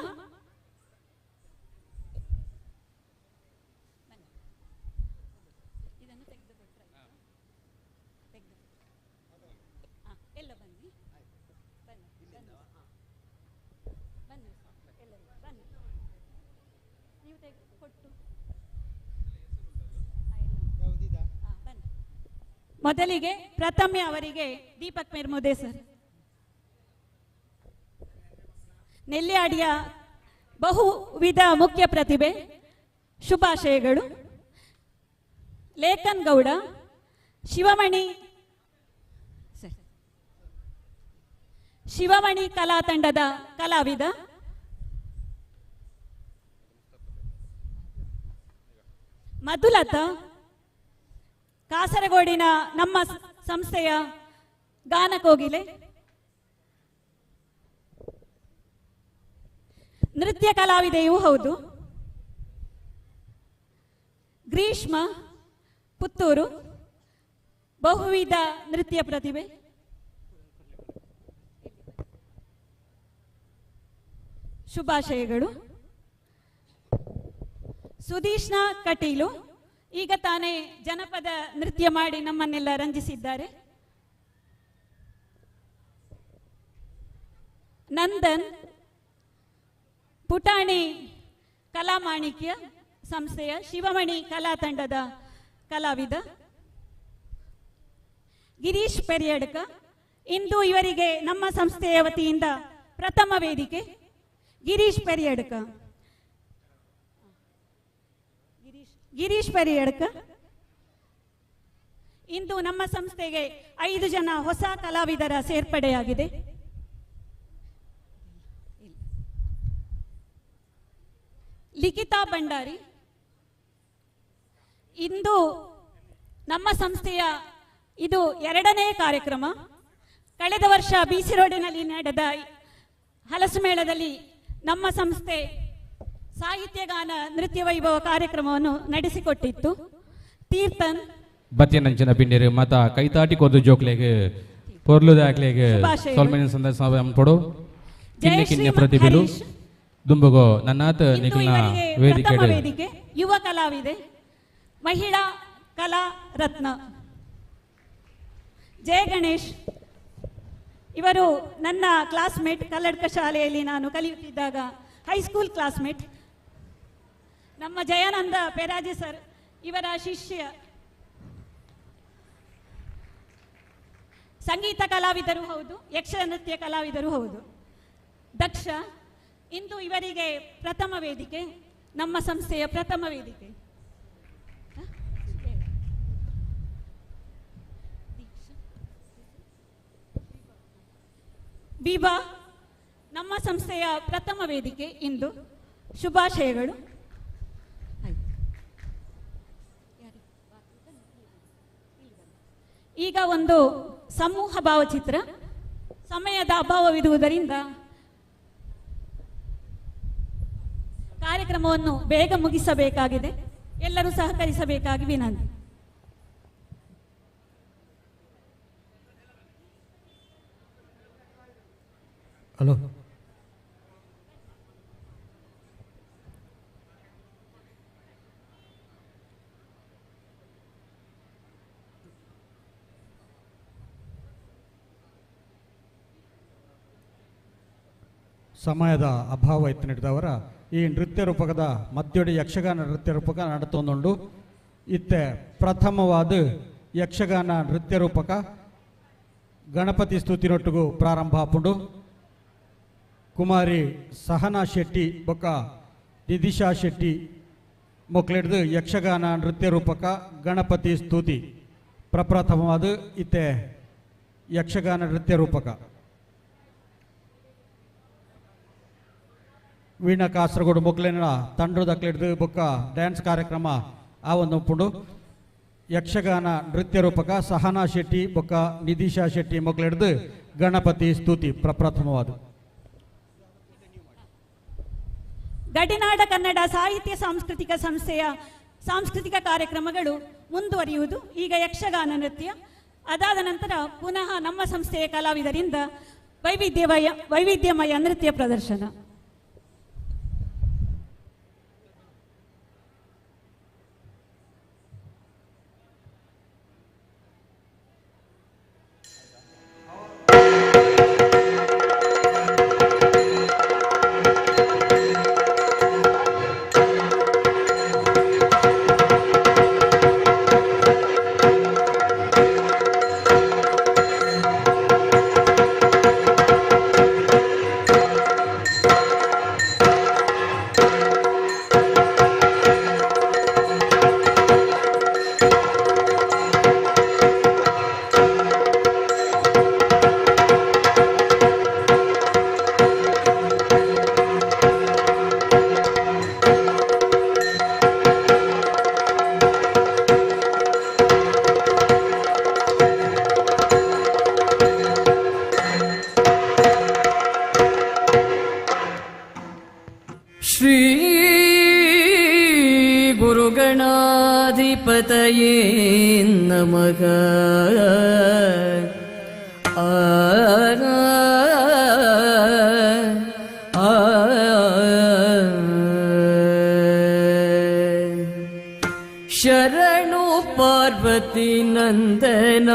ಮೊದಲಿಗೆ ಪ್ರಥಮ್ಯ ಅವರಿಗೆ ದೀಪಕ್ ಮೆರ್ಮುದೆ ಸರ್, ನೆಲ್ಯಾಡಿಯ ಬಹುವಿಧ ಮುಖ್ಯ ಪ್ರತಿಭೆ, ಶುಭಾಶಯಗಳು. ಲೇಖನ್ ಗೌಡ, ಶಿವಮಣಿ ಸರ್, ಶಿವಮಣಿ ಕಲಾ ತಂಡದ ಕಲಾವಿದ. ಮಧುಲತಾ, ಕಾಸರಗೋಡಿನ ನಮ್ಮ ಸಂಸ್ಥೆಯ ಗಾನಕೋಗಿಲೆ. ನೃತ್ಯ ಕಲಾವಿದೆಯೂ ಹೌದು. ಗ್ರೀಷ್ಮ ಪುತ್ತೂರು, ಬಹುವಿಧ ನೃತ್ಯ ಪ್ರತಿಭೆ. ಶುಭಾಶಯಗಳು. ಸುದೀಷ್ಣ ಕಟೀಲು ಈಗ ತಾನೇ ಜನಪದ ನೃತ್ಯ ಮಾಡಿ ನಮ್ಮನ್ನೆಲ್ಲ ರಂಜಿಸಿದ್ದಾರೆ. ನಂದನ್, ಪುಟಾಣಿ ಕಲಾಮಾಣಿಕ್ಯ ಸಂಸ್ಥೆಯ ಶಿವಮಣಿ ಕಲಾ ತಂಡದ ಕಲಾವಿದ. ಗಿರೀಶ್ ಪೆರಿಯಡ್ಕ, ಇಂದು ಇವರಿಗೆ ನಮ್ಮ ಸಂಸ್ಥೆಯ ವತಿಯಿಂದ ಪ್ರಥಮ ವೇದಿಕೆ. ಗಿರೀಶ್ ಪೆರಿಯಡ್ಕ, ಗಿರೀಶ್ ಪೆರಿಯಡ್ಕ ಇಂದು ನಮ್ಮ ಸಂಸ್ಥೆಗೆ 5 ಜನ ಹೊಸ ಕಲಾವಿದರ ಸೇರ್ಪಡೆಯಾಗಿದೆ. ಲಿಖಿತಾ ಭಂಡಾರಿ, ಇಂದು ನಮ್ಮ ಸಂಸ್ಥೆಯ ಇದು 2ನೇ ಕಾರ್ಯಕ್ರಮ. ಕಳೆದ ವರ್ಷ ಬಿಸಿ ರೋಡಿನಲ್ಲಿ ನಡೆದ ಹಲಸು ಮೇಳದಲ್ಲಿ ನಮ್ಮ ಸಂಸ್ಥೆ ಸಾಹಿತ್ಯಗಾನ ನೃತ್ಯ ವೈಭವ ಕಾರ್ಯಕ್ರಮವನ್ನು ನಡೆಸಿಕೊಟ್ಟಿತ್ತು. ತೀರ್ಥನ್ ಬತ್ತಿನಂಚಿನ ಪಿಂಡಿರು ಮತ ಕೈತಾಟಿ ಕೊದ್ದು ಜೋಕ್ಲೆಗ್ ಪೊರ್ಲುದಾಕ್ಲೆಗ್ ಸೊಲ್ಮೆನ ಸಂದೇಶ ಕೊಡು ಕಿನ್ನೆ ಕಿನ್ನೆ ಪ್ರತಿಭೆಲು ದುಂಬುಗೋ ನನ್ನಾತ ನಿಖಿಲ್ನ ವೇದಿಕೆ ವೇದಿಕೆ ಯುವ ಕಲಾವಿದೆ, ಮಹಿಳಾ ಕಲಾ ರತ್ನ ಜಯ ಗಣೇಶ್ ಇವರು ನನ್ನ ಕ್ಲಾಸ್ಮೇಟ್. ಕಲ್ಲಡ್ಕ ಶಾಲೆಯಲ್ಲಿ ನಾನು ಕಲಿಯುತ್ತಿದ್ದಾಗ ಹೈಸ್ಕೂಲ್ ಕ್ಲಾಸ್ಮೇಟ್. ನಮ್ಮ ಜಯಾನಂದ ಪೆರಾಜೆ ಸರ್ ಇವರ ಶಿಷ್ಯ, ಸಂಗೀತ ಕಲಾವಿದರು ಹೌದು, ಯಕ್ಷ ನೃತ್ಯ ಕಲಾವಿದರು ಹೌದು. ದಕ್ಷ, ಇಂದು ಇವರಿಗೆ ಪ್ರಥಮ ವೇದಿಕೆ, ನಮ್ಮ ಸಂಸ್ಥೆಯ ಪ್ರಥಮ ವೇದಿಕೆ. ಬಿಬಾ, ನಮ್ಮ ಸಂಸ್ಥೆಯ ಪ್ರಥಮ ವೇದಿಕೆ ಇಂದು. ಶುಭಾಶಯಗಳು. ಈಗ ಒಂದು ಸಮೂಹ ಭಾವಚಿತ್ರ. ಸಮಯದ ಅಭಾವವಿರುವುದರಿಂದ ಕಾರ್ಯಕ್ರಮವನ್ನು ಬೇಗ ಮುಗಿಸಬೇಕಾಗಿದೆ. ಎಲ್ಲರೂ ಸಹಕರಿಸಬೇಕಾಗಿ ವಿನಂತಿ. ಹಲೋ. ಸಮಯದ ಅಭಾವ ಇತ್ತು ಈ ನೃತ್ಯ ರೂಪಕದ ಮಧ್ಯೊಡಿ ಯಕ್ಷಗಾನ ನೃತ್ಯ ರೂಪಕ ನಡತೊಂದುಂಡು. ಇತ್ತೆ ಪ್ರಥಮವಾದ ಯಕ್ಷಗಾನ ನೃತ್ಯ ರೂಪಕ ಗಣಪತಿ ಸ್ತುತಿನೊಟ್ಟಿಗೂ ಪ್ರಾರಂಭ ಆಪುಂಡು. ಕುಮಾರಿ ಸಹನಾ ಶೆಟ್ಟಿ ಬೊಕ್ಕ ನಿಧಿಶಾ ಶೆಟ್ಟಿ ಮೊಕ್ಲೆಡ್ದು ಯಕ್ಷಗಾನ ನೃತ್ಯ ರೂಪಕ ಗಣಪತಿ ಸ್ತುತಿ ಪ್ರಪ್ರಥಮವಾದ ಇತ್ತೆ ಯಕ್ಷಗಾನ ನೃತ್ಯ ರೂಪಕ. ವೀಣಾ ಕಾಸರಗೋಡು ಮೊಕ್ಲೆನ ತಂಡದಕ್ಲೆಡ್ದು ಬೊಕ್ಕ ಡ್ಯಾನ್ಸ್ ಕಾರ್ಯಕ್ರಮ ಆ ಒಂದು ಉಪ್ಪುಂಡು. ಯಕ್ಷಗಾನ ನೃತ್ಯ ರೂಪಕ ಸಹನಾ ಶೆಟ್ಟಿ ಬೊಕ್ಕ ನಿಧಿಶಾ ಶೆಟ್ಟಿ ಮೊಕ್ಲೆಡ್ದು ಗಣಪತಿ ಸ್ತುತಿ ಪ್ರಪ್ರಥಮವಾದ. ಗಡಿನಾಡ ಕನ್ನಡ ಸಾಹಿತ್ಯ ಸಾಂಸ್ಕೃತಿಕ ಸಂಸ್ಥೆಯ ಸಾಂಸ್ಕೃತಿಕ ಕಾರ್ಯಕ್ರಮಗಳು ಮುಂದುವರಿಯುವುದು. ಈಗ ಯಕ್ಷಗಾನ ನೃತ್ಯ, ಅದಾದ ನಂತರ ಪುನಃ ನಮ್ಮ ಸಂಸ್ಥೆಯ ಕಲಾವಿದರಿಂದ ವೈವಿಧ್ಯಮಯ ನೃತ್ಯ ಪ್ರದರ್ಶನ. ಗುರುಗಣಾಧಿಪತಯೇ ನಮಃ. ಶರಣು ಪಾರ್ವತಿ ನಂದನ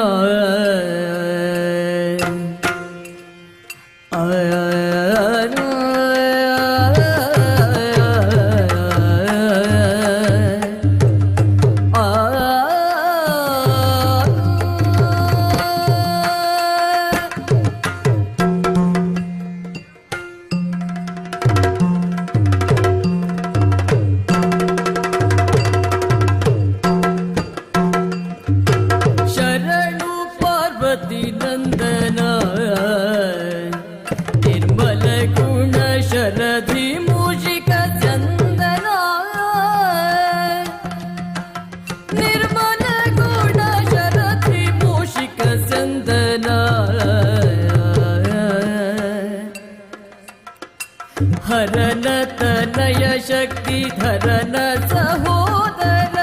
ಹರನ ತನಯ ಶಕ್ತಿ ಧರನ ಸಹೋದರ,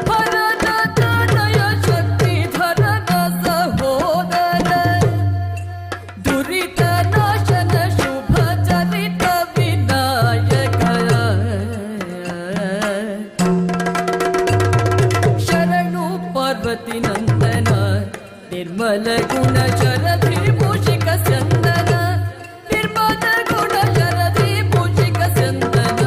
ಹರನ ತನಯ ಶಕ್ತಿ ಧರನ ಸಹೋದರ, ದುರಿತ ನಾಶನ ಶುಭ ಚರಿತ ವಿನಾಯಕ. ಶರಣು ಪಾರ್ವತಿ ನಂದನ ನಿರ್ಮಲ ಗುಣ ಶರಧಿ ಮೂಷಿಕ ಚಂದನ, ನಿರ್ಮಲ ಗುಣ ಶರಧಿ ಮೂಷಿಕ ಚಂದನ.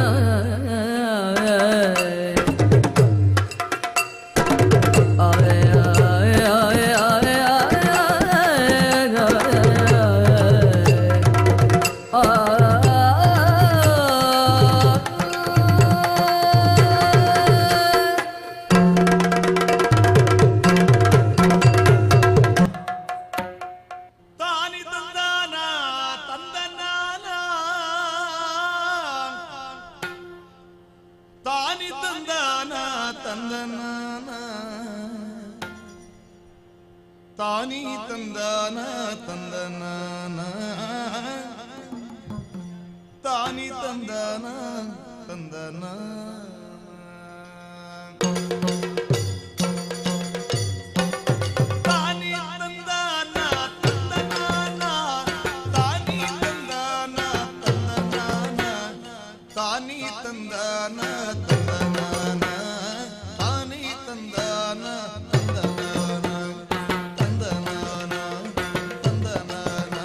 ತಾನಿ ತಂದಾನ ತಂದನಾನ, ತಾನಿ ತಂದಾನ ತಂದನ. ತಾನಿ ತಂದಾನ ತಂದನಾನ, ತಾನಿ ತಂದಾನ ತಂದನಾನ, ತಾನಿ ತಂದಾನ ತಂದನಾನ, ತಾನಿ ತಂದಾನ ತಂದನಾನ, ತಂದನಾನ ತಂದನಾನ.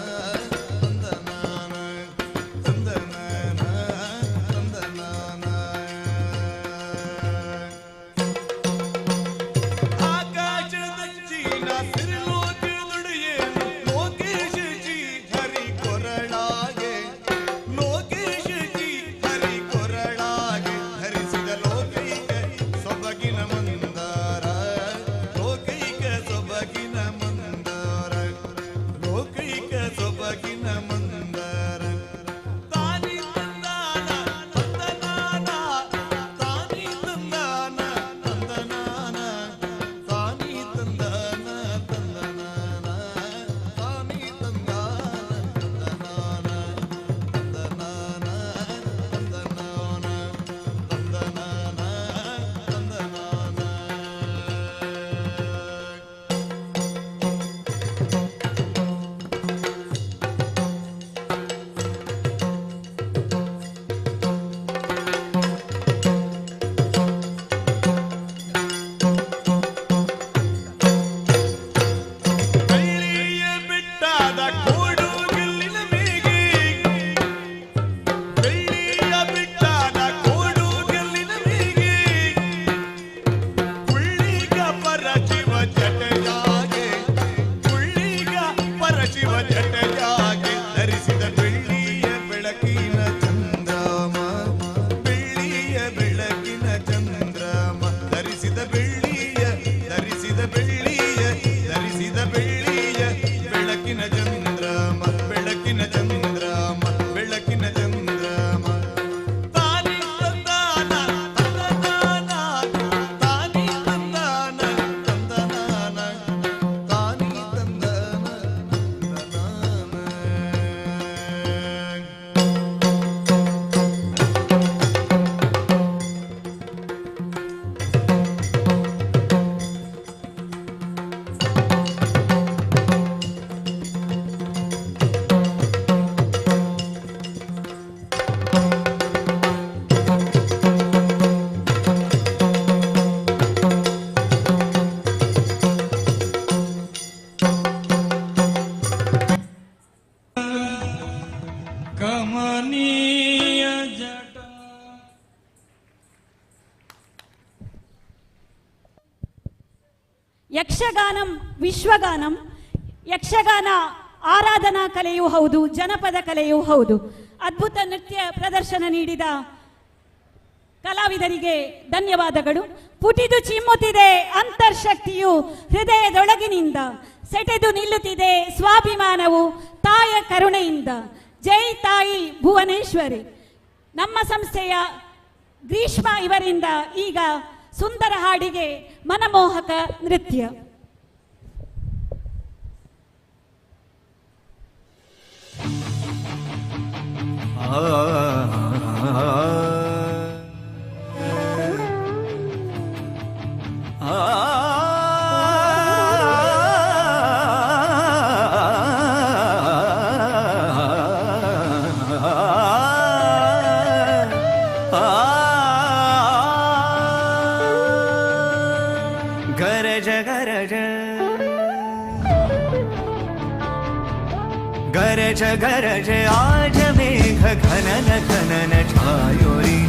ಯಕ್ಷಗಾನಂ ವಿಶ್ವಗಾನಂ. ಯಕ್ಷಗಾನ ಆರಾಧನಾ ಕಲೆಯೂ ಹೌದು, ಜನಪದ ಕಲೆಯೂ ಹೌದು. ಅದ್ಭುತ ನೃತ್ಯ ಪ್ರದರ್ಶನ ನೀಡಿದ ಕಲಾವಿದರಿಗೆ ಧನ್ಯವಾದಗಳು. ಪುಟಿದು ಚಿಮ್ಮುತ್ತಿದೆ ಅಂತರ್ಶಕ್ತಿಯು ಹೃದಯದೊಳಗಿನಿಂದ, ಸೆಟೆದು ನಿಲ್ಲುತ್ತಿದೆ ಸ್ವಾಭಿಮಾನವು ತಾಯ ಕರುಣೆಯಿಂದ. ಜೈ ತಾಯಿ ಭುವನೇಶ್ವರಿ. ನಮ್ಮ ಸಂಸ್ಥೆಯ ಗ್ರೀಷ್ಮ ಇವರಿಂದ ಈಗ ಸುಂದರ ಹಾಡಿಗೆ ಮನಮೋಹಕ ನೃತ್ಯ. ಗರಜ ಗರಜ गरज गरज आज मेघ घनन घनन छायोरी,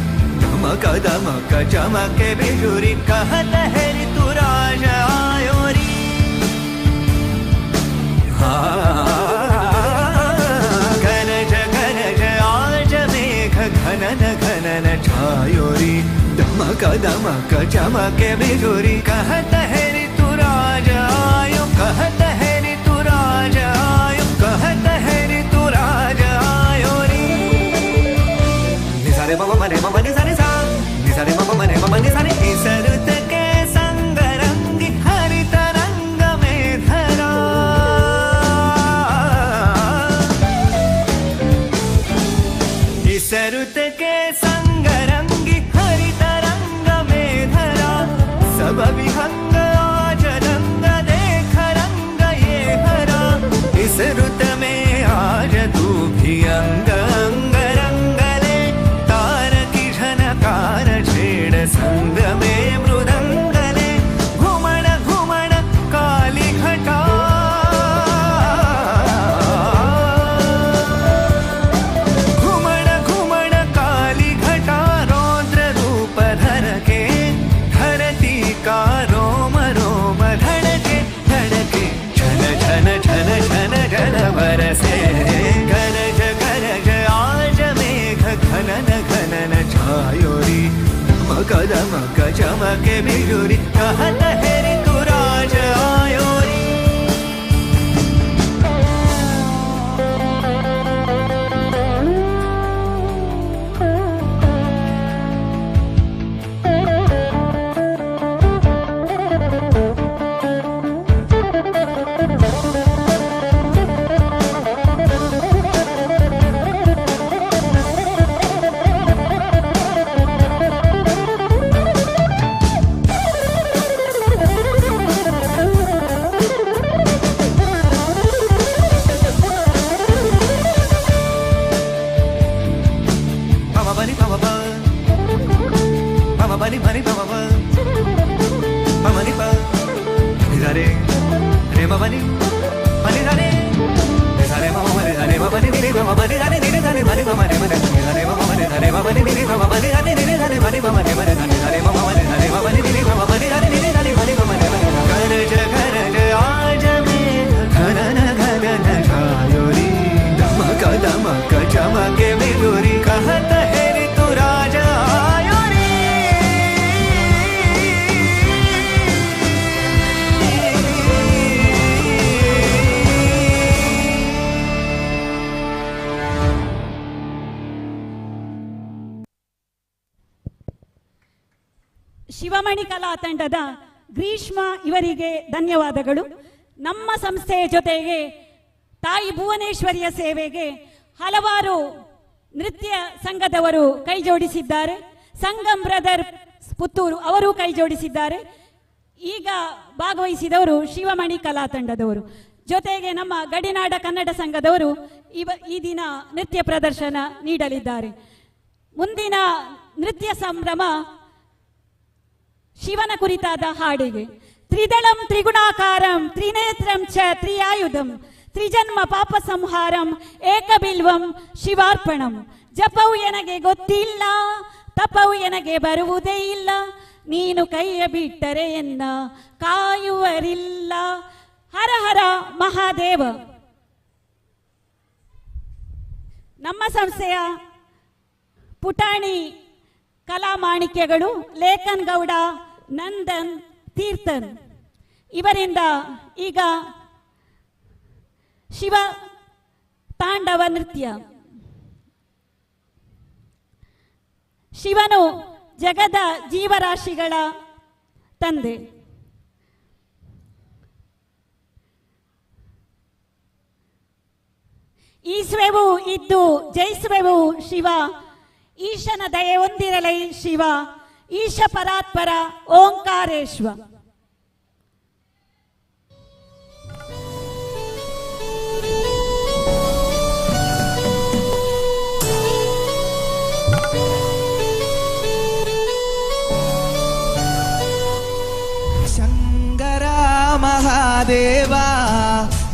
धमक दमक चमके बिजुरी, कहत है ऋतुराज आयोरी। गरज गरज आज मेघ घनन घनन छायोरी, धमक दमक चमके बिजुरी, कहत है ऋतुराज आयो, कहत है ऋतुराज आयो, कहत है ऋतुराज आयो री। निसारे मम मने मम निसारे सा, निसारे मम मने मम निसारे। इस रुत के संग रंगी हरित रंग में धरा, इस रुत के संग रंगी हरित रंग में धरा, सब विहंग आज रंग देख रंग ये हरा, इस रुत में आज तू भी अंग अंग रंग ले, तार की झनकार छेड़ संग में मृदंग ले, घुमण घुमण काली घटा, घुमण घुमण काली घटा, रौद्र रूप धर के धरती का रोम रोम धड़के धड़के, झन झन झन झन झन बरसे। गरज गरज आज मेघ घनन घनन छायोरी, दमक दमक चमके बिजुरी, कहत है ऋतुराज आयोरी। गरज गरज आज मेघ घनन घनन छायोरी, दमक दमक चमके बिजुरी, कहत है ऋतुराज आयोरी। ಶಿವಮಣಿ ಕಲಾ ತಂಡದ ಗ್ರೀಷ್ಮ ಇವರಿಗೆ ಧನ್ಯವಾದಗಳು. ನಮ್ಮ ಸಂಸ್ಥೆಯ ಜೊತೆಗೆ ತಾಯಿ ಭುವನೇಶ್ವರಿಯ ಸೇವೆಗೆ ಹಲವಾರು ನೃತ್ಯ ಸಂಘದವರು ಕೈ ಜೋಡಿಸಿದ್ದಾರೆ. ಸಂಗಮ್ ಬ್ರದರ್ ಪುತ್ತೂರು ಅವರು ಕೈ ಜೋಡಿಸಿದ್ದಾರೆ. ಈಗ ಭಾಗವಹಿಸಿದವರು ಶಿವಮಣಿ ಕಲಾ ತಂಡದವರು. ಜೊತೆಗೆ ನಮ್ಮ ಗಡಿನಾಡ ಕನ್ನಡ ಸಂಘದವರು ಈ ದಿನ ನೃತ್ಯ ಪ್ರದರ್ಶನ ನೀಡಲಿದ್ದಾರೆ. ಮುಂದಿನ ನೃತ್ಯ ಸಂಭ್ರಮ ಶಿವನ ಕುರಿತಾದ ಹಾಡಿಗೆ. ತ್ರಿದಳಂ ತ್ರಿಗುಣಾಕಾರಂ ತ್ರಿನೇತ್ರಂ ಚ ತ್ರಿಯಾಯುಧಂ ತ್ರಿಜನ್ಮ ಪಾಪ ಸಂಹಾರಂ ಏಕಬಿಲ್ವಂ ಶಿವಾರ್ಪಣಂ. ಜಪವು ಎನಗೆ ಗೊತ್ತಿಲ್ಲ, ತಪವು ಎನಗೆ ಬರುವುದೇ ಇಲ್ಲ, ನೀನು ಕೈಯ ಬಿಟ್ಟರೆ ಎನ್ನ ಕಾಯುವರಿಲ್ಲ. ಹರ ಹರ ಮಹಾದೇವ. ನಮ್ಮ ಸಂಸ್ಥೆಯ ಪುಟಾಣಿ ಕಲಾ ಮಾಣಿಕ್ಯಗಳು ಲೇಖನ್ ಗೌಡ, ನಂದನ್, ತೀರ್ಥನ್ ಇವರಿಂದ ಈಗ ಶಿವ ತಾಂಡವ ನೃತ್ಯ. ಶಿವನು ಜಗದ ಜೀವರಾಶಿಗಳ ತಂದೆ. ಈಸುವೆವು ಇದ್ದು ಜಯಿಸುವೆವು ಶಿವ, ಈಶನ ದಯೆ ಹೊಂದಿರಲೈ ಶಿವ, ಈಶ ಪರಾತ್ಪರ ಓಂಕಾರೇಶ್ವ. ಶಂಕರ ಮಹಾದೇವ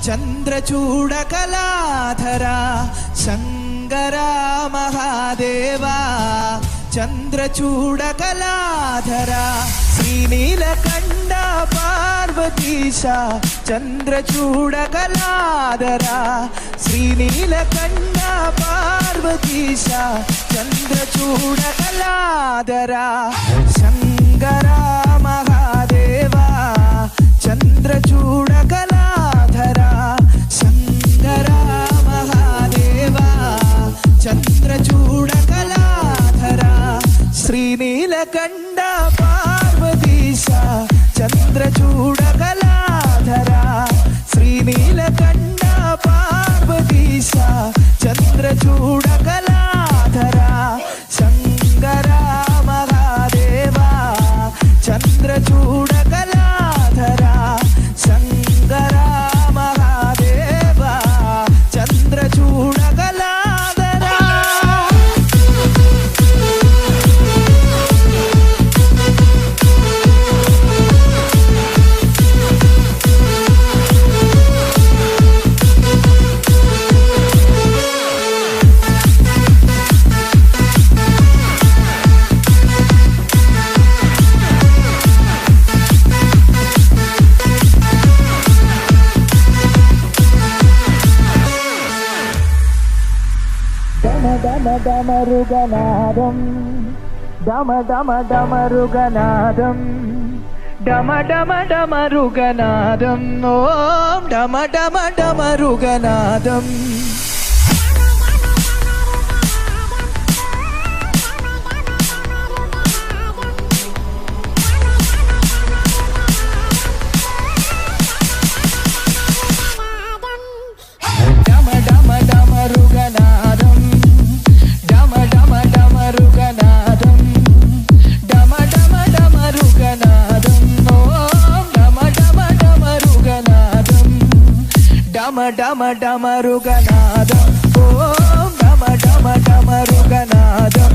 ಚಂದ್ರಚೂಡ ಕಲಾಧರ, ಶಂಕರ ಮಹಾದೇವ ಚಂದ್ರಚೂಡ ಕಲಾಧರ, ಶ್ರೀನೀಲಕಂಠ ಪಾರ್ವತೀಶ ಚಂದ್ರಚೂಡ ಕಲಾಧರ, ಶ್ರೀನೀಲಕಂಠ ಪಾರ್ವತೀಶ ಚಂದ್ರಚೂಡ ಕಲಾಧರ, ಶಂಕರ ಮಹಾದೇವ ಚಂದ್ರಚೂಡ ಕಲಾಧರ, ಶಂಕರ ಮಹಾದೇವ ಚಂದ್ರಚೂಡ ಕಲಾಧರ, ಶ್ರೀನೀಲಕಂಠ ಪಾರ್ವತೀಶ ಚಂದ್ರಚೂಡ ಕಲಾಧರ, ಶ್ರೀನೀಲಕಂಠ ಪಾರ್ವತೀಶ ಚಂದ್ರಚೂಡ ಕಲಾಧರ, ಶಂಕರ ಮಹಾದೇವ ಚಂದ್ರಚೂಡ ಕಲಾಧರ, ಶಂಕರ ಮಹಾದೇವ ಚಂದ್ರಚೂಡ ಕಲಾಧರ. ಡಮ ಡಮರುಗನಾದಂ ಡಮ ಡಮ ಡಮರುಗನಾದಂ ಡಮ ಡಮ ಡಮರುಗನಾದಂ ಓಂ ಡಮ ಡಮ ಡಮರುಗನಾದಂ. ಡಮ ಡಮ ಡಮರುಗನಾದಂ ಡಮ ಡಮ ಡಮರುಗನಾದಂ ಡಮ ಡಮ ಡಮರುಗನಾದಂ ಓಂ ಡಮ ಡಮ ಡಮರುಗನಾದಂ ಡಮ ಡಮ ಡಮರುಗನಾದಂ ಓಂ ಡಮ ಡಮ ಡಮರುಗನಾದಂ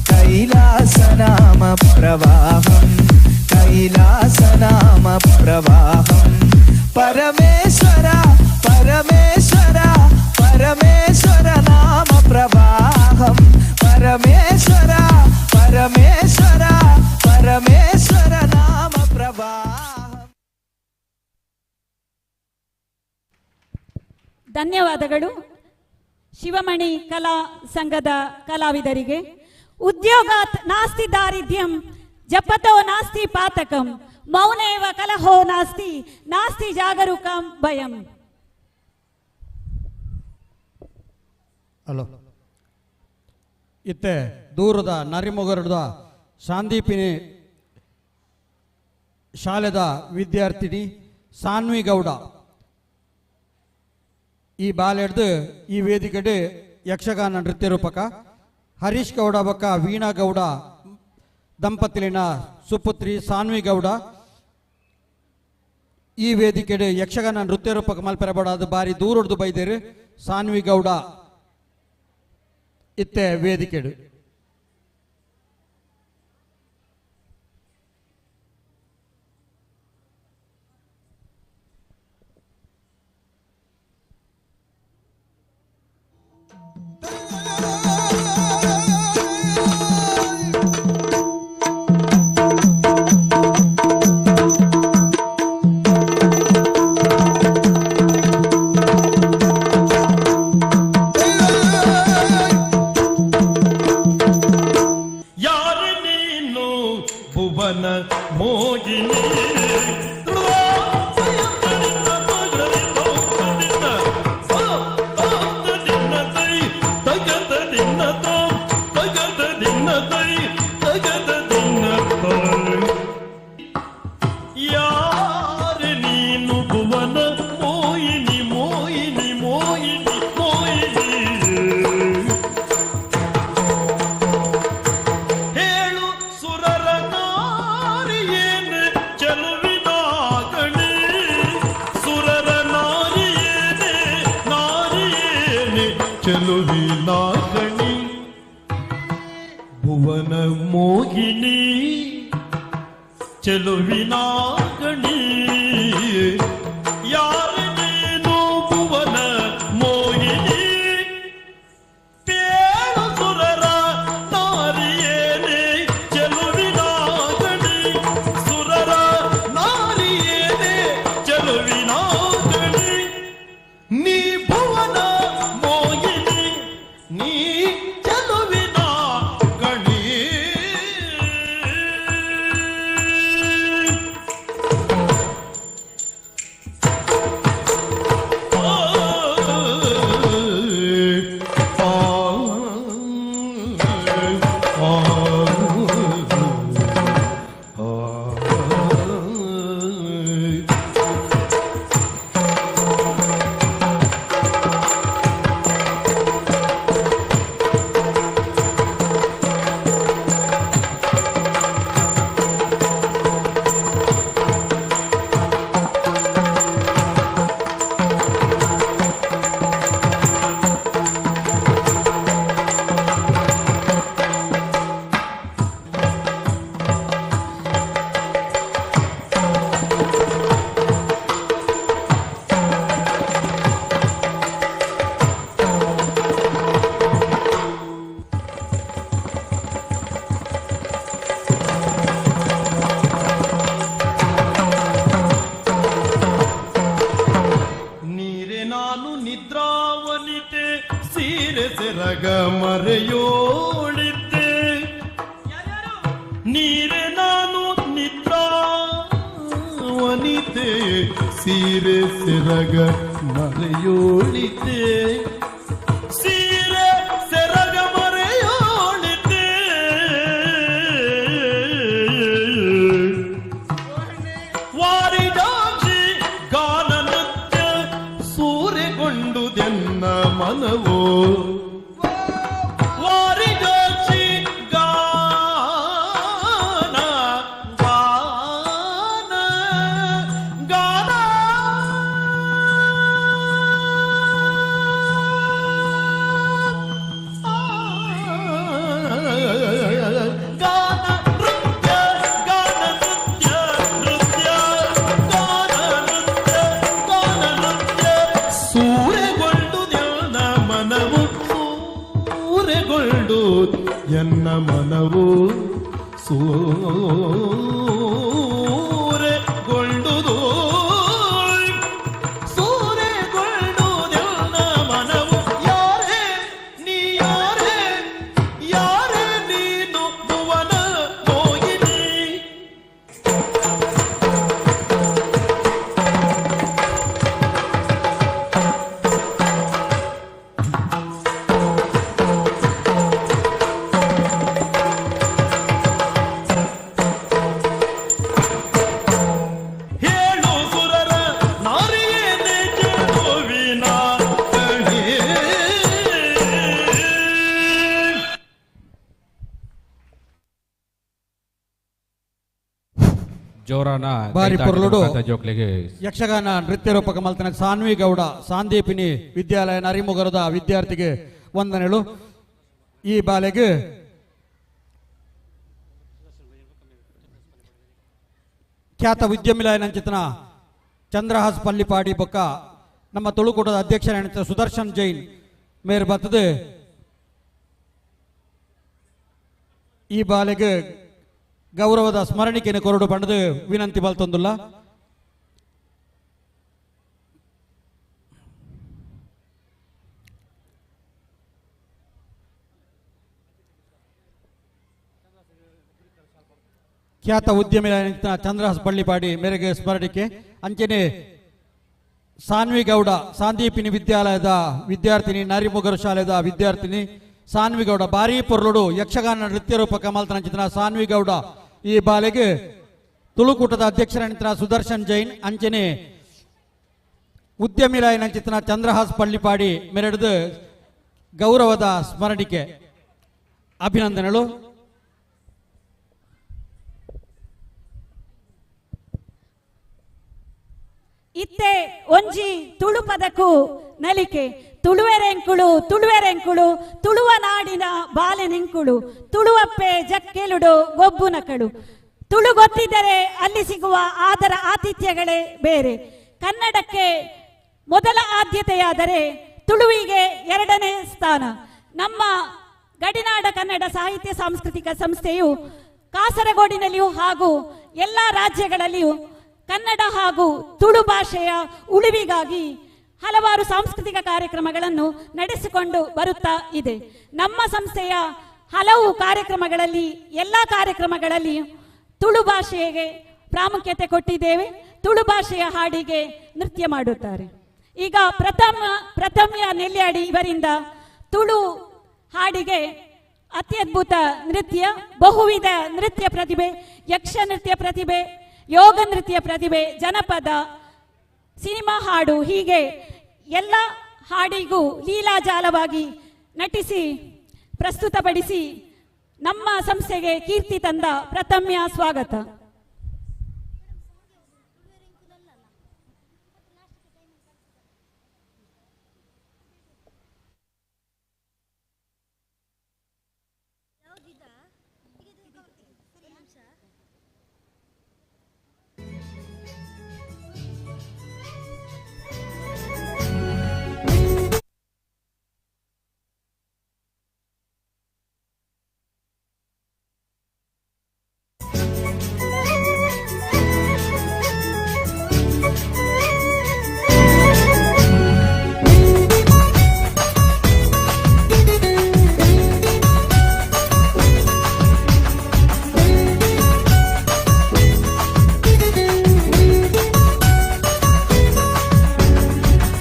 ಕೈಲಾಸನಾಮ ಪ್ರವಾಹಂ ಕೈಲಾಸನಾಮ ಪ್ರವಾಹಂ ಪರಮೇಶ್ವರ ಪರಮೇಶ್ವರ ಪರಮೇಶ್ವರ ನಾಮ ಪ್ರವಾಹಂ ಪರಮೇಶ್ವರ ಪರಮೇಶ್ವರ ಪರಮೇಶ್ವರ ನಾಮ ಪ್ರವಾಹಂ. ಧನ್ಯವಾದಗಳು ಶಿವಮಣಿ ಕಲಾ ಸಂಘದ ಕಲಾವಿದರಿಗೆ. ಉದ್ಯೋಗಾತ್ ನಾಸ್ತಿ ದಾರಿದ್ರ್ಯಂ ಜಪತೋ ನಾಸ್ತಿ ಪಾತಕಂ ಮೌನೇವ ಕಲಹೋ ನಾಸ್ತಿ ನಾಸ್ತಿ ಜಾಗರೂಕಂ ಭಯಂ. ಹಲೋ, ಇತ್ತೆ ದೂರದ ನರಿಮೊಗರದ ಸಾಂದೀಪಿನಿ ಶಾಲೆದ ವಿದ್ಯಾರ್ಥಿನಿ ಸಾನ್ವಿ ಗೌಡ ಈ ಬಾಲೆಡ್ದು ಈ ವೇದಿಕೆಡೆ ಯಕ್ಷಗಾನ ನೃತ್ಯ ರೂಪಕ ಹರೀಶ್ ಗೌಡ ಬೊಕ್ಕ ವೀಣಾ ಗೌಡ ದಂಪತಿಲಿನ ಸುಪುತ್ರಿ ಸಾನ್ವಿ ಗೌಡ ಈ ವೇದಿಕೆಡೆ ಯಕ್ಷಗಾನ ನೃತ್ಯ ರೂಪಕ ಮಲ್ಪೆರಬಡ ಅದು ಬಾರಿ ದೂರಡ್ದು ಬೈದೇರು ಸಾನ್ವಿ ಗೌಡ ಇತ್ತೆ ವೇದಿಕೆಡು. Thank you. ಭುವನ ಮೋಹಿನಿ. ಯಾರೆ ನೀನು ಭುವನ ಮೋಹಿನಿ ಮೋಹಿನಿ ಮೋಹಿನಿ ಮೋಹಿನಿ? ಹೇಳು ಸುರರ ನಾರಿಯೇನೆ ಚೆಲುವಿನ ಗಣಿ, ಸುರರ ನಾರಿಯೇನೆ ನಾರಿಯೇನೆ ಚೆಲುವಿನ ಗಣಿ, ಭುವನ ಮೋಹಿನಿ ಚೆಲುವಿನ ಗಣಿ. ಯಾರು ನೀನು ಭುವನ ಮೋಹಿನಿ? ಪೇಳು ಸುರರ ನಾರಿಯೇನೆ ಚೆಲುವಿನ ಗಣಿ, ಸುರರ ನಾರಿಯೇನೆ ಚೆಲುವಿನ ಗಣಿ, ನೀ ಭುವನ ಮೋಹಿನಿ ನೀ ಚೆಲುವಿನ ಗಣಿ. ನೀರೆ ನಾನು ನಿದ್ರಾವನಿತೆ ಸೀರೆ ಸೆರಗ ಮರೆಯೋಳಿದ್ದೆ, ನೀರೆ ನಾನು ನಿದ್ರಾವನಿತೆ ಸೀರೆ ಸೆರಗ ಮರೆಯೋಳಿದ್ದೆ, ಸೀರೆ ಸೆರಗ ಮರೆಯೋಳಿದ್ದೆ. ವಾರಿದಾಕ್ಷಿ ಗಾನ ನೃತ್ಯ ಸೂರೆಗೊಂಡುದೆನ್ನ ಮನವೋ, ವಾರಿದಾಕ್ಷಿ ಗಾನ ಗಾನ ಗಾನ ಗಾನ ನೃತ್ಯ ಗಾನ ನೃತ್ಯ ನೃತ್ಯ ಗಾನ ನೃತ್ಯ ಗಾನ ನೃತ್ಯ ಸೂರೆಗೊಂಡು ಮನವು, ಸೂರೆಗೊಂಡು ಎನ್ನ ಮನವು ಸೂರೆಗೊಂಡುದು, ಸೂರೆಗೊಂಡುದೆನ್ನ ಮನವು. ಯಾರೇ ನೀ ಯಾರೇ ಯಾರೇ ನೀನು ಭುವನ ಮೋಹಿನಿ? ಹೇಳು ಸುರರ ನಾರಿಯೇನೆ ಚೆಲುವಿನ ಗಣಿ. ಜೋರಾನ ಬಾರಿ ಪೊರ್ಲುಡು ಜೋಕ್ಲೆಗ್ ಯಕ್ಷಗಾನ ನೃತ್ಯ ರೂಪಕ ಮಲ್ತನ ಸಾನ್ವಿ ಗೌಡ ಸಾಂದೀಪಿನಿ ವಿದ್ಯಾಲಯ ನರಿಮುಗರದ ವಿದ್ಯಾರ್ಥಿಗೆ ವಂದನೆಗಳು. ಈ ಬಾಲೆಗೆ ಖ್ಯಾತ ಉದ್ಯಮಿಲಾಯನಂಚಿತನ ಚಂದ್ರಹಾಸ್ ಪಲ್ಲಿಪಾಡಿ ಬೊಕ್ಕ ನಮ್ಮ ತುಳುಕೂಟದ ಅಧ್ಯಕ್ಷರಾದ ಸುದರ್ಶನ್ ಜೈನ್ ಮೇರ್ ಬರ್ತದೆ. ಈ ಬಾಲೆಗೆ ಗೌರವದ ಸ್ಮರಣಿಕೆಯನ್ನು ಕೊರಡು ಪಂಡದು ವಿನಂತಿ ಬಲ್ತೊಂದುಲ್ಲ. ಖ್ಯಾತ ಉದ್ಯಮಿ ಚಂದ್ರಹಾಸ್ ಬಳ್ಳಿಪಾಡಿ ಮೇರೆಗೆ ಸ್ಮರಣಿಕೆ. ಅಂಚನೆ ಸಾನ್ವಿ ಗೌಡ ಸಾಂದೀಪಿನಿ ವಿದ್ಯಾಲಯದ ವಿದ್ಯಾರ್ಥಿನಿ, ನರಿಮುಗರು ಶಾಲೆದ ವಿದ್ಯಾರ್ಥಿನಿ ಸಾನ್ವಿ ಗೌಡ ಬಾರಿ ಪೊರ್ಲುಡು ಯಕ್ಷಗಾನ ನೃತ್ಯ ರೂಪಕ ಮಲ್ತನಂಚಿತನ ಸಾನ್ವಿ ಗೌಡ ಈ ಬಾಲೆಗೆ ತುಳುಕೂಟದ ಅಧ್ಯಕ್ಷರಂಚಿತನ ಸುದರ್ಶನ್ ಜೈನ್, ಅಂಚನೆ ಉದ್ಯಮಿರಾಯನಂಚಿತನ ಚಂದ್ರಹಾಸ್ ಪಳ್ಳಿಪಾಡಿ ಮೆರೆದು ಗೌರವದ ಸ್ಮರಣಿಕೆ. ಅಭಿನಂದನೆಗಳು. ಇತ್ತೆ ಒಂಜಿ ತುಳು ಪದಕು ನಲಿಕೆ. ತುಳುವೆರೆಂಕುಳು ತುಳುವೆರೆಂಕುಳು ತುಳುವ ನಾಡಿನ ಬಾಲೆನೆಂಕುಳು ತುಳುವಪ್ಪೆ ಜಕ್ಕೆಲುಡು ಗೊಬ್ಬು ನಕಳು. ತುಳು ಗೊತ್ತಿದ್ದರೆ ಅಲ್ಲಿ ಸಿಗುವ ಆದರ ಆತಿಥ್ಯಗಳೇ ಬೇರೆ. ಕನ್ನಡಕ್ಕೆ ಮೊದಲ ಆದ್ಯತೆಯಾದರೆ ತುಳುವಿಗೆ ಎರಡನೇ ಸ್ಥಾನ. ನಮ್ಮ ಗಡಿನಾಡ ಕನ್ನಡ ಸಾಹಿತ್ಯ ಸಾಂಸ್ಕೃತಿಕ ಸಂಸ್ಥೆಯು ಕಾಸರಗೋಡಿನಲ್ಲಿಯೂ ಹಾಗೂ ಎಲ್ಲ ರಾಜ್ಯಗಳಲ್ಲಿಯೂ ಕನ್ನಡ ಹಾಗೂ ತುಳು ಭಾಷೆಯ ಉಳಿವಿಗಾಗಿ ಹಲವಾರು ಸಾಂಸ್ಕೃತಿಕ ಕಾರ್ಯಕ್ರಮಗಳನ್ನು ನಡೆಸಿಕೊಂಡು ಬರುತ್ತಾ ಇದೆ. ನಮ್ಮ ಸಂಸ್ಥೆಯ ಹಲವು ಕಾರ್ಯಕ್ರಮಗಳಲ್ಲಿ, ಎಲ್ಲ ಕಾರ್ಯಕ್ರಮಗಳಲ್ಲಿ ತುಳು ಭಾಷೆಗೆ ಪ್ರಾಮುಖ್ಯತೆ ಕೊಟ್ಟಿದ್ದೇವೆ. ತುಳು ಭಾಷೆಯ ಹಾಡಿಗೆ ನೃತ್ಯ ಮಾಡುತ್ತಾರೆ. ಈಗ ಪ್ರಥಮ್ಯ ನೆಲ್ಯಾಡಿ ಇವರಿಂದ ತುಳು ಹಾಡಿಗೆ ಅತ್ಯದ್ಭುತ ನೃತ್ಯ, ಬಹುವಿಧ ನೃತ್ಯ ಪ್ರತಿಭೆ, ಯಕ್ಷ ನೃತ್ಯ ಪ್ರತಿಭೆ, ಯೋಗ ನೃತ್ಯ ಪ್ರತಿಭೆ, ಜನಪದ, ಸಿನಿಮಾ ಹಾಡು, ಹೀಗೆ ಎಲ್ಲ ಹಾಡಿಗೂ ಲೀಲಾಜಾಲವಾಗಿ ನಟಿಸಿ ಪ್ರಸ್ತುತಪಡಿಸಿ ನಮ್ಮ ಸಂಸ್ಥೆಗೆ ಕೀರ್ತಿ ತಂದ ಪ್ರಥಮ್ಯ ಸ್ವಾಗತ.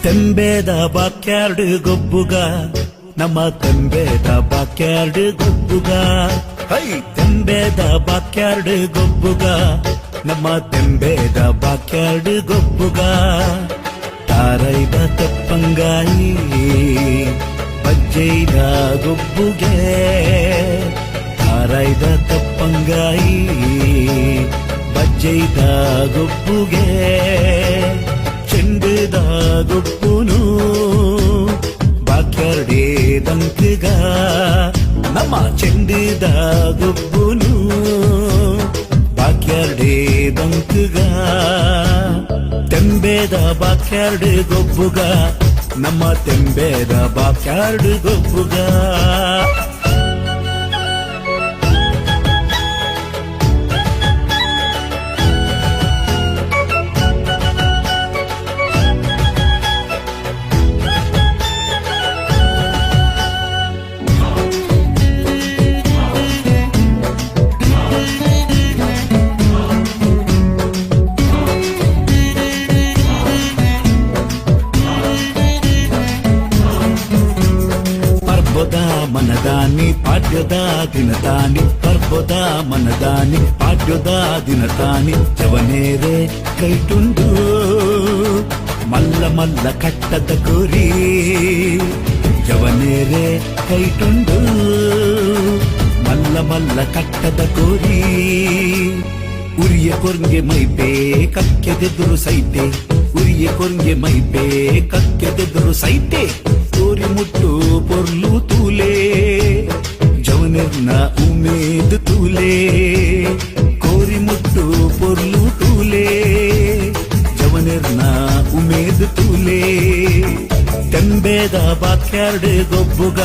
ತೆಂಬೇದ ಬಾಕ್ಯಾರ್ಡ್ ಗೊಬ್ಬುಗ, ನಮ್ಮ ತೆಂಬೇದ ಬಾಕ್ಯಾರ್ಡ್ ಗೊಬ್ಬುಗ, ಹೈ ತೆಂಬೇದ ಬಾಕ್ಯಾರ್ಡ್ ಗೊಬ್ಬುಗ, ನಮ್ಮ ತೆಂಬೇದ ಬಾಕ್ಯಾರ್ಡ್ ಗೊಬ್ಬುಗ. ತಾರೈದ ತೆಪ್ಪಂಗಾಯಿ ಬಜ್ಜೈದ ಗೊಬ್ಬುಗೆ, ತಾರೈದ ತೆಪ್ಪಂಗಾಯಿ ಬಜ್ಜೈದ ಗೊಬ್ಬುಗೆ, ಚೆಂಡುದ ಗೊಬ್ಬುನು ಬಾಕ್ಯಾರ್ಡೇ ದಂಕಗ, ನಮ್ಮ ಚೆಂಡುದ ಗೊಬ್ಬುನು ಬಾಕ್ಯಾರ್ಡೇ ದಂಕಗ. ತೆಂಬೇದ ಬಾಕ್ಯಾರ್ಡ್ ಗೊಬ್ಬುಗ, ನಮ್ಮ ತೆಂಬೇದ ಬಾಕ್ಯಾರ್ಡ್ ಗೊಬ್ಬುಗ. ಮನದಾನಿ ಪಾಡ್ಯದ ದಿನದಾನಿ, ಪರ್ಬದ ಮನದಾನಿ ಪಾಡ್ಯದ ದಿನದಾನಿ, ಜವನೇರೆ ಕೈಟುಂಡು ಮಲ್ಲ ಮಲ್ಲ ಕಟ್ಟದ ಕುರಿ, ಜವನೇರೆ ಕೈಟುಂಡು ಮಲ್ಲ ಮಲ್ಲ ಕಟ್ಟದ ಕೋರಿ. ಉರಿಯ ಕೊರ್ಗೆ ಮೈಪೆ ಕಕ್ಕೆದೆದುರು ಸೈತೆ, ಉರಿಯ ಕೊರ್ಗೆ ಮೈಪೆ ಕಕ್ಕೆದೆದುರು ಸೈತೆ, ತೋರಿ ಮುಟ್ಟು ಪೊರ್ಲು ತೂಲೆ ಜವನೆರ್ನ ಉಮೇದ್ ತೂಲೆ, ಕೋರಿ ಮುಟ್ಟು ಪೊರ್ಲು ತೂಲೆ ಜವನೆರ್ನ ಉಮೇದ್ ತೂಲೆ. ತೆಂಬೇದ ಬಾಕ್ಯಾರ್ಡ್ ಗೊಬ್ಬುಗ,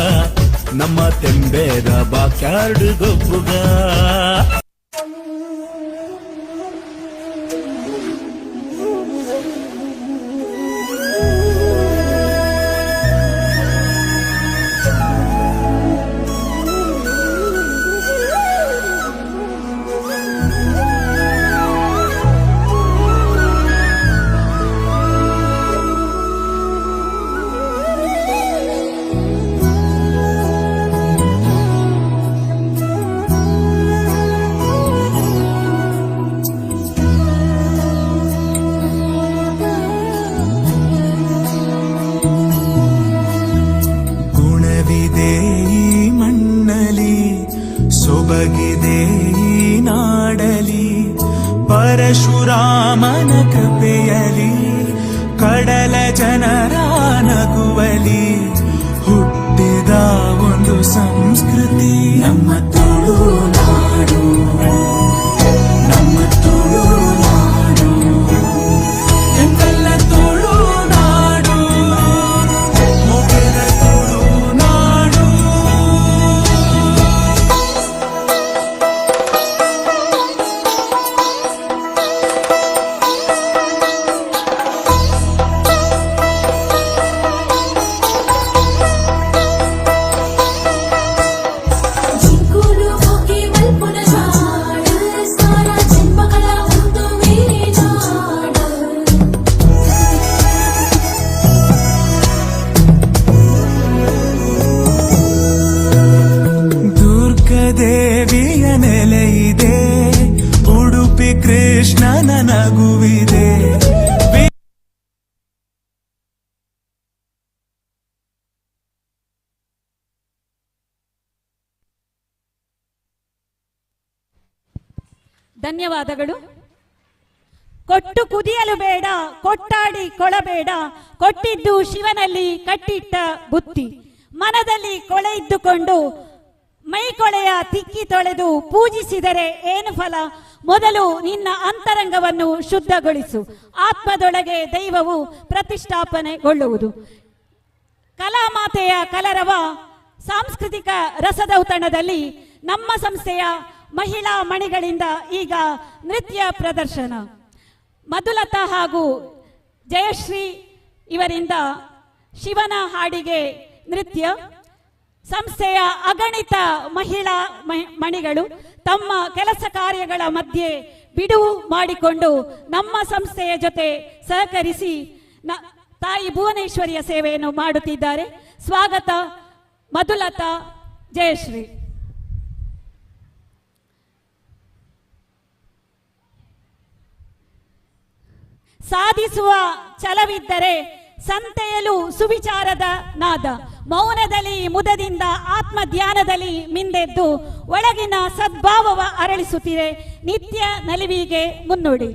ನಮ್ಮ ತೆಂಬೇದ ಬಾಕ್ಯಾರ್ಡ್ ಗೊಬ್ಬುಗ. ಪರಶುರಾಮನ ಕೃಪೆಯಲಿ ಕಡಲ ಜನರ ನಗುವಲಿ ಹುಟ್ಟಿದ ಒಂದು ಸಂಸ್ಕೃತಿ ನಮ್ಮ ತುಳುನಾಡು, ನಮ್ಮ ತುಳುನಾಡು, ಎಂತೆಲ್ಲ ತುಳುನಾಡು, ಮೊಗೆರ ತುಳುನಾಡು. ಜಿಂಕುಲು ಹೋಗಿ ಮಲ್ಪುನ ಜಾಡ ಸಾರ ಜನ್ಮಗಳ ಒಂದು ನಾಡ. ದುರ್ಗದೇವಿಯ ನೆಲೆಯಿದೆ, ಉಡುಪಿ ಕೃಷ್ಣನ ನಗುವಿದೆ. ಧನ್ಯವಾದಗಳು. ಕೊಟ್ಟು ಕುದಿಯಲು ಬೇಡ, ಕೊಟ್ಟಾಡಿ ಕೊಳಬೇಡ, ಕೊಟ್ಟಿದ್ದು ಶಿವನಲ್ಲಿ ಕಟ್ಟಿಟ್ಟ ಬುತ್ತಿ. ಮನದಲ್ಲಿ ಕೊಳೆ ಇದ್ದುಕೊಂಡು ಮೈಕೊಳೆಯ ತಿಕ್ಕಿ ತೊಳೆದು ಪೂಜಿಸಿದರೆ ಏನು ಫಲ? ಮೊದಲು ನಿನ್ನ ಅಂತರಂಗವನ್ನು ಶುದ್ಧಗೊಳಿಸು, ಆತ್ಮದೊಳಗೆ ದೈವವು ಪ್ರತಿಷ್ಠಾಪನೆಗೊಳ್ಳುವುದು. ಕಲಾಮಾತೆಯ ಕಲರವ ಸಾಂಸ್ಕೃತಿಕ ರಸದೌತಣದಲ್ಲಿ ನಮ್ಮ ಸಂಸ್ಥೆಯ ಮಹಿಳಾ ಮಣಿಗಳಿಂದ ಈಗ ನೃತ್ಯ ಪ್ರದರ್ಶನ. ಮಧುಲತಾ ಹಾಗೂ ಜಯಶ್ರೀ ಇವರಿಂದ ಶಿವನ ಹಾಡಿಗೆ ನೃತ್ಯ. ಸಂಸ್ಥೆಯ ಅಗಣಿತ ಮಹಿಳಾ ಮಣಿಗಳು ತಮ್ಮ ಕೆಲಸ ಕಾರ್ಯಗಳ ಮಧ್ಯೆ ಬಿಡುವು ಮಾಡಿಕೊಂಡು ನಮ್ಮ ಸಂಸ್ಥೆಯ ಜೊತೆ ಸಹಕರಿಸಿ ತಾಯಿ ಭುವನೇಶ್ವರಿಯ ಸೇವೆಯನ್ನು ಮಾಡುತ್ತಿದ್ದಾರೆ. ಸ್ವಾಗತ ಮಧುಲತಾ, ಜಯಶ್ರೀ. ಸಾಧಿಸುವ ಛಲವಿದ್ದರೆ ಸಂತೆಯಲು ಸುವಿಚಾರದ ನಾದ, ಮೌನದಲ್ಲಿ ಮುದದಿಂದ ಆತ್ಮಧ್ಯಾನದಲ್ಲಿ ಮಿಂದೆದ್ದು ಒಳಗಿನ ಸದ್ಭಾವವ ಅರಳಿಸುತ್ತಿದೆ ನಿತ್ಯ ನಲಿವಿಗೆ ಮುನ್ನುಡಿ.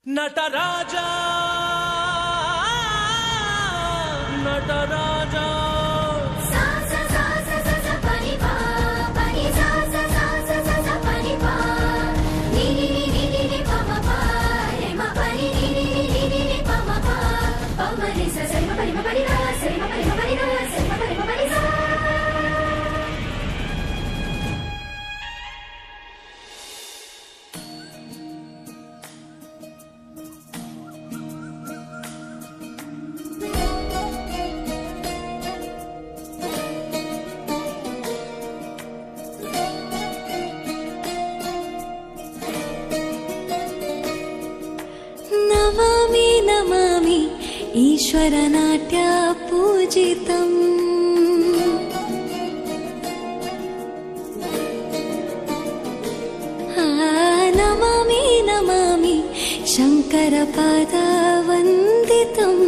ನಟರಾಜ ನಟರಾಜ ಸಾ ಸಾ ಸಾ ಸಾ ಸಾ ಪರಿ ಪಾ ಪರಿ ಸಾ ಸಾ ಸಾ ಸಾ ಸಾ ಪರಿ ಪಾ ನಿ ನಿ ನಿ ನಿ ನಿ ನಿ ಪ ಮ ಪ ರೆ ಮ ಪ ನಿ ನಿ ನಿ ನಿ ನಿ ನಿ ನಿ ಪ ಮ ಪ ಪ ಮ ರಿ ಸ ಸ ರಿ ಮ ಪ ರಿ ಮ ಪ ರಿ ಗ ಸ ರಿ ಮ ಪ ರಿ ಮ ಪ ರಿ ಗ ಸ ರಿ ಮ ಪ ರಿ ಮ ಪ ರಿ ಸಾ. नमामि नमामि ईश्वरनाट्या पूजितम्। नमामि नमामि शङ्करपादवन्दितम्।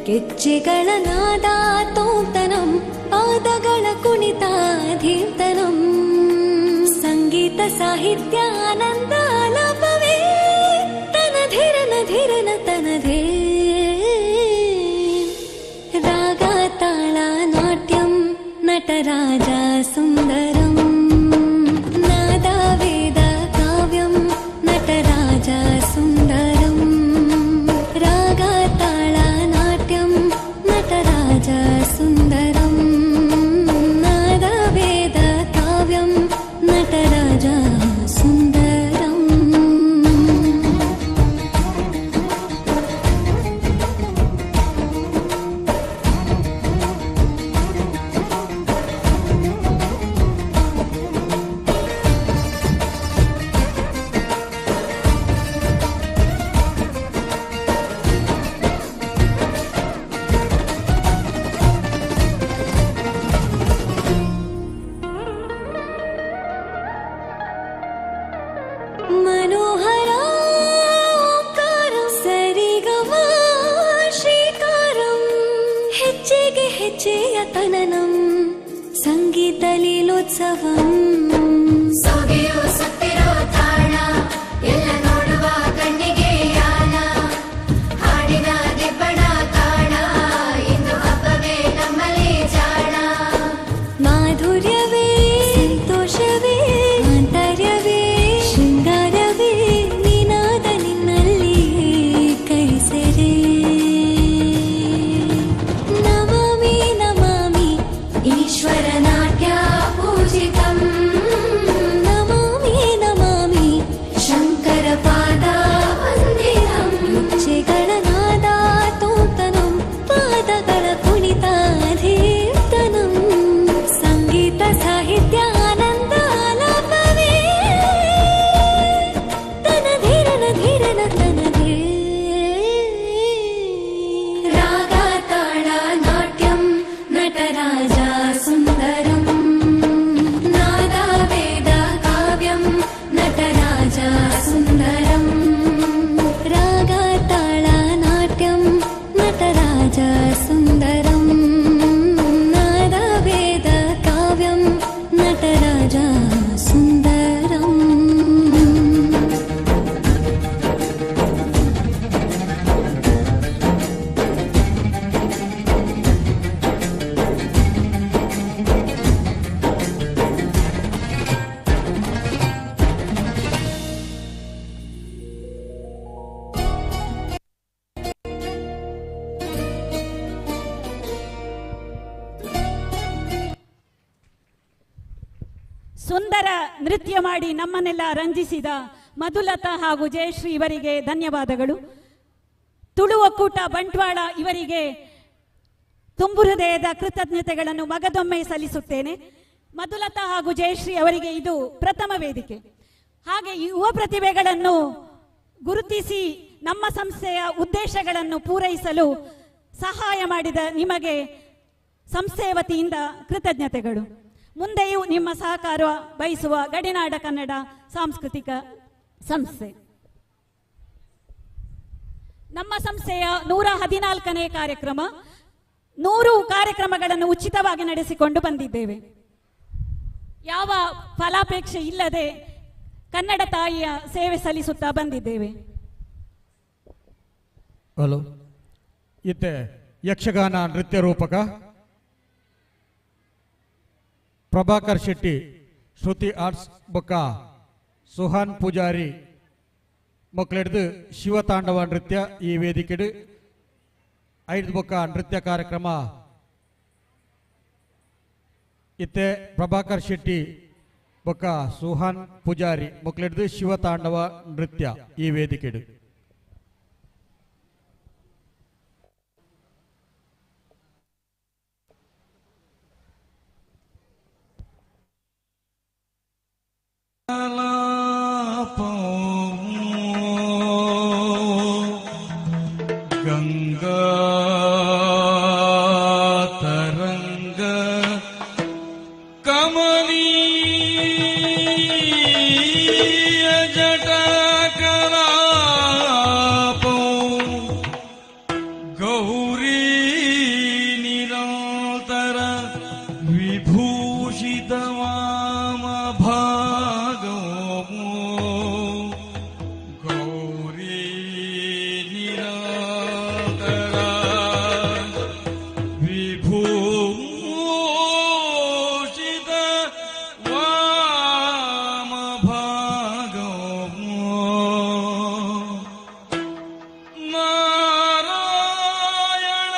ಗೆಜ್ಜೆಗಳ ನಾದ ತೋಂತನಂ, ಪಾದಗಳ ಕುಣಿತ ಧೀರ್ತನಂ, ಸಂಗೀತ ಸಾಹಿತ್ಯ ಆನಂದ ಆಲಾಪವೇ ತನಧಿರನ ಧಿರನ ತನಧೇ. ರಾಗ ತಾಳ ನಾಟ್ಯಂ ನಟರಾಜ ಸುಂದರಂ, ನಾದ ವೇದ ಕಾವ್ಯಂ ನಟರಾಜ ಸುಂದರಂ, ರಾಗ ತಾಳ ನಾಟ್ಯಂ ನಟರಾಜ ಸುಂದರಂ, ನಾದ ವೇದ ಕಾವ್ಯಂ ನಟರಾಜ ಸುಂದರಂ. ಸಂಗೀತೋತ್ಸವಂ. ಸೊಗೆಯು ಸುತ್ತಿರೋ ತಾಣ ಎಲ್ಲ ನೋಡುವ ಕಣ್ಣಿಗೆ ಯಾನ, ಹಾಡಿನ ದಿಬ್ಬಣ ಕಾಣ ಇಂದು ಹಬ್ಬವೇ ನಮ್ಮಲ್ಲಿ ಜಾಣ. ಮಾಧುರ್ಯವೇ ಸಂತೋಷವೇ ಆಂತರ್ಯವೇ ಶೃಂಗಾರವೇ ನಿನಾದ ನಿನ್ನಲ್ಲಿ ಕೈಸೆರೆ. ನಮಾಮಿ ನಮಾಮಿ ಈಶ್ವರ ನಾಟ್ಯ ಪೂಜಿತಂ, ನಮಾಮಿ ನಮಾಮಿ ಶಂಕರ ಪಾದ ವಂದಿತಂ. ಹೆಜ್ಜೆಗಳ ನಾದ ತೋತನಂ ಪಾದಗಳ ಕುಣಿತ ಧೀರ್ತನಂ ಸಂಗೀತ ಸಾಹಿತ್ಯ ಆನಂದ ಆಲಾಪವೇ ತನ ಧೀರನ ಧೀರನ ತನದೇ. ರಾಗ ತಾಳ ನಾಟ್ಯಂ ನಟರಾಜ ಸುಂದರಂ, ನಾದ ವೇದ ಕಾವ್ಯಂ ನಟರಾಜ ಸುಂದರಂ. ರಾಗ ತಾಳ ನಾಟ್ಯಂ ನಟರಾಜ ಸುಂದರಂ, ನಾದ ವೇದ ಕಾವ್ಯಂ ನಟರಾಜ ಸುಂದರಂ. ಸುಂದರ ನೃತ್ಯ ಮಾಡಿ ನಮ್ಮನ್ನೆಲ್ಲ ರಂಜಿಸಿದ ಮಧುಲತಾ ಹಾಗೂ ಜಯಶ್ರೀ ಇವರಿಗೆ ಧನ್ಯವಾದಗಳು. ತುಳು ಒಕ್ಕೂಟ ಬಂಟ್ವಾಳ ಇವರಿಗೆ ತುಂಬು ಹೃದಯದ ಕೃತಜ್ಞತೆಗಳನ್ನು ಮಗದೊಮ್ಮೆ ಸಲ್ಲಿಸುತ್ತೇನೆ. ಮಧುಲತಾ ಹಾಗೂ ಜಯಶ್ರೀ ಅವರಿಗೆ ಇದು ಪ್ರಥಮ ವೇದಿಕೆ. ಹಾಗೆ ಯುವ ಪ್ರತಿಭೆಗಳನ್ನು ಗುರುತಿಸಿ ನಮ್ಮ ಸಂಸ್ಥೆಯ ಉದ್ದೇಶಗಳನ್ನು ಪೂರೈಸಲು ಸಹಾಯ ಮಾಡಿದ ನಿಮಗೆ ಸಂಸ್ಥೆಯ ವತಿಯಿಂದ ಕೃತಜ್ಞತೆಗಳು. ಮುಂದೆಯೂ ನಿಮ್ಮ ಸಹಕಾರ ಬಯಸುವ ಗಡಿನಾಡ ಕನ್ನಡ ಸಾಂಸ್ಕೃತಿಕ ಸಂಸ್ಥೆ. ನಮ್ಮ ಸಂಸ್ಥೆಯ 114ನೇ ಕಾರ್ಯಕ್ರಮ. 100 ಕಾರ್ಯಕ್ರಮಗಳನ್ನು ಉಚಿತವಾಗಿ ನಡೆಸಿಕೊಂಡು ಬಂದಿದ್ದೇವೆ. ಯಾವ ಫಲಾಪೇಕ್ಷೆ ಇಲ್ಲದೆ ಕನ್ನಡ ತಾಯಿಯ ಸೇವೆ ಸಲ್ಲಿಸುತ್ತಾ ಬಂದಿದ್ದೇವೆ. ಹಲೋ, ಇತ್ತೆ ಯಕ್ಷಗಾನ ನೃತ್ಯ ರೂಪಕ ಪ್ರಭಾಕರ್ ಶೆಟ್ಟಿ ಶ್ರುತಿ ಆರ್ಟ್ಸ್ ಬೊಕ್ಕ ಸುಹಾನ್ ಪೂಜಾರಿ ಮಕ್ಕಳಿಡ್ದು ಶಿವತಾಂಡವ ನೃತ್ಯ ಈ ವೇದಿಕೆಡು ಐದು ಬೊಕ್ಕ ನೃತ್ಯ ಕಾರ್ಯಕ್ರಮ. ಇತ್ತೆ ಪ್ರಭಾಕರ್ ಶೆಟ್ಟಿ ಬೊಕ್ಕ ಸುಹಾನ್ ಪೂಜಾರಿ ಮಕ್ಕಳಿಡ್ದು ಶಿವತಾಂಡವ ನೃತ್ಯ ಈ ವೇದಿಕೆಡು. ಗಂಗಾ ತರಂಗ ಕಮಲೀಯ ಜಟಾಕಲಾಪೋ ಗೌರೀ ನಿರಂತರ ವಿಭೂಷಿತ ವಾಮ ಭಾಗೋ ಗೌರೀ ನಿರಂತರ ವಿಭೂಷಿತ ವಾಮ ಭಾಗೋ ನಾರಾಯಣ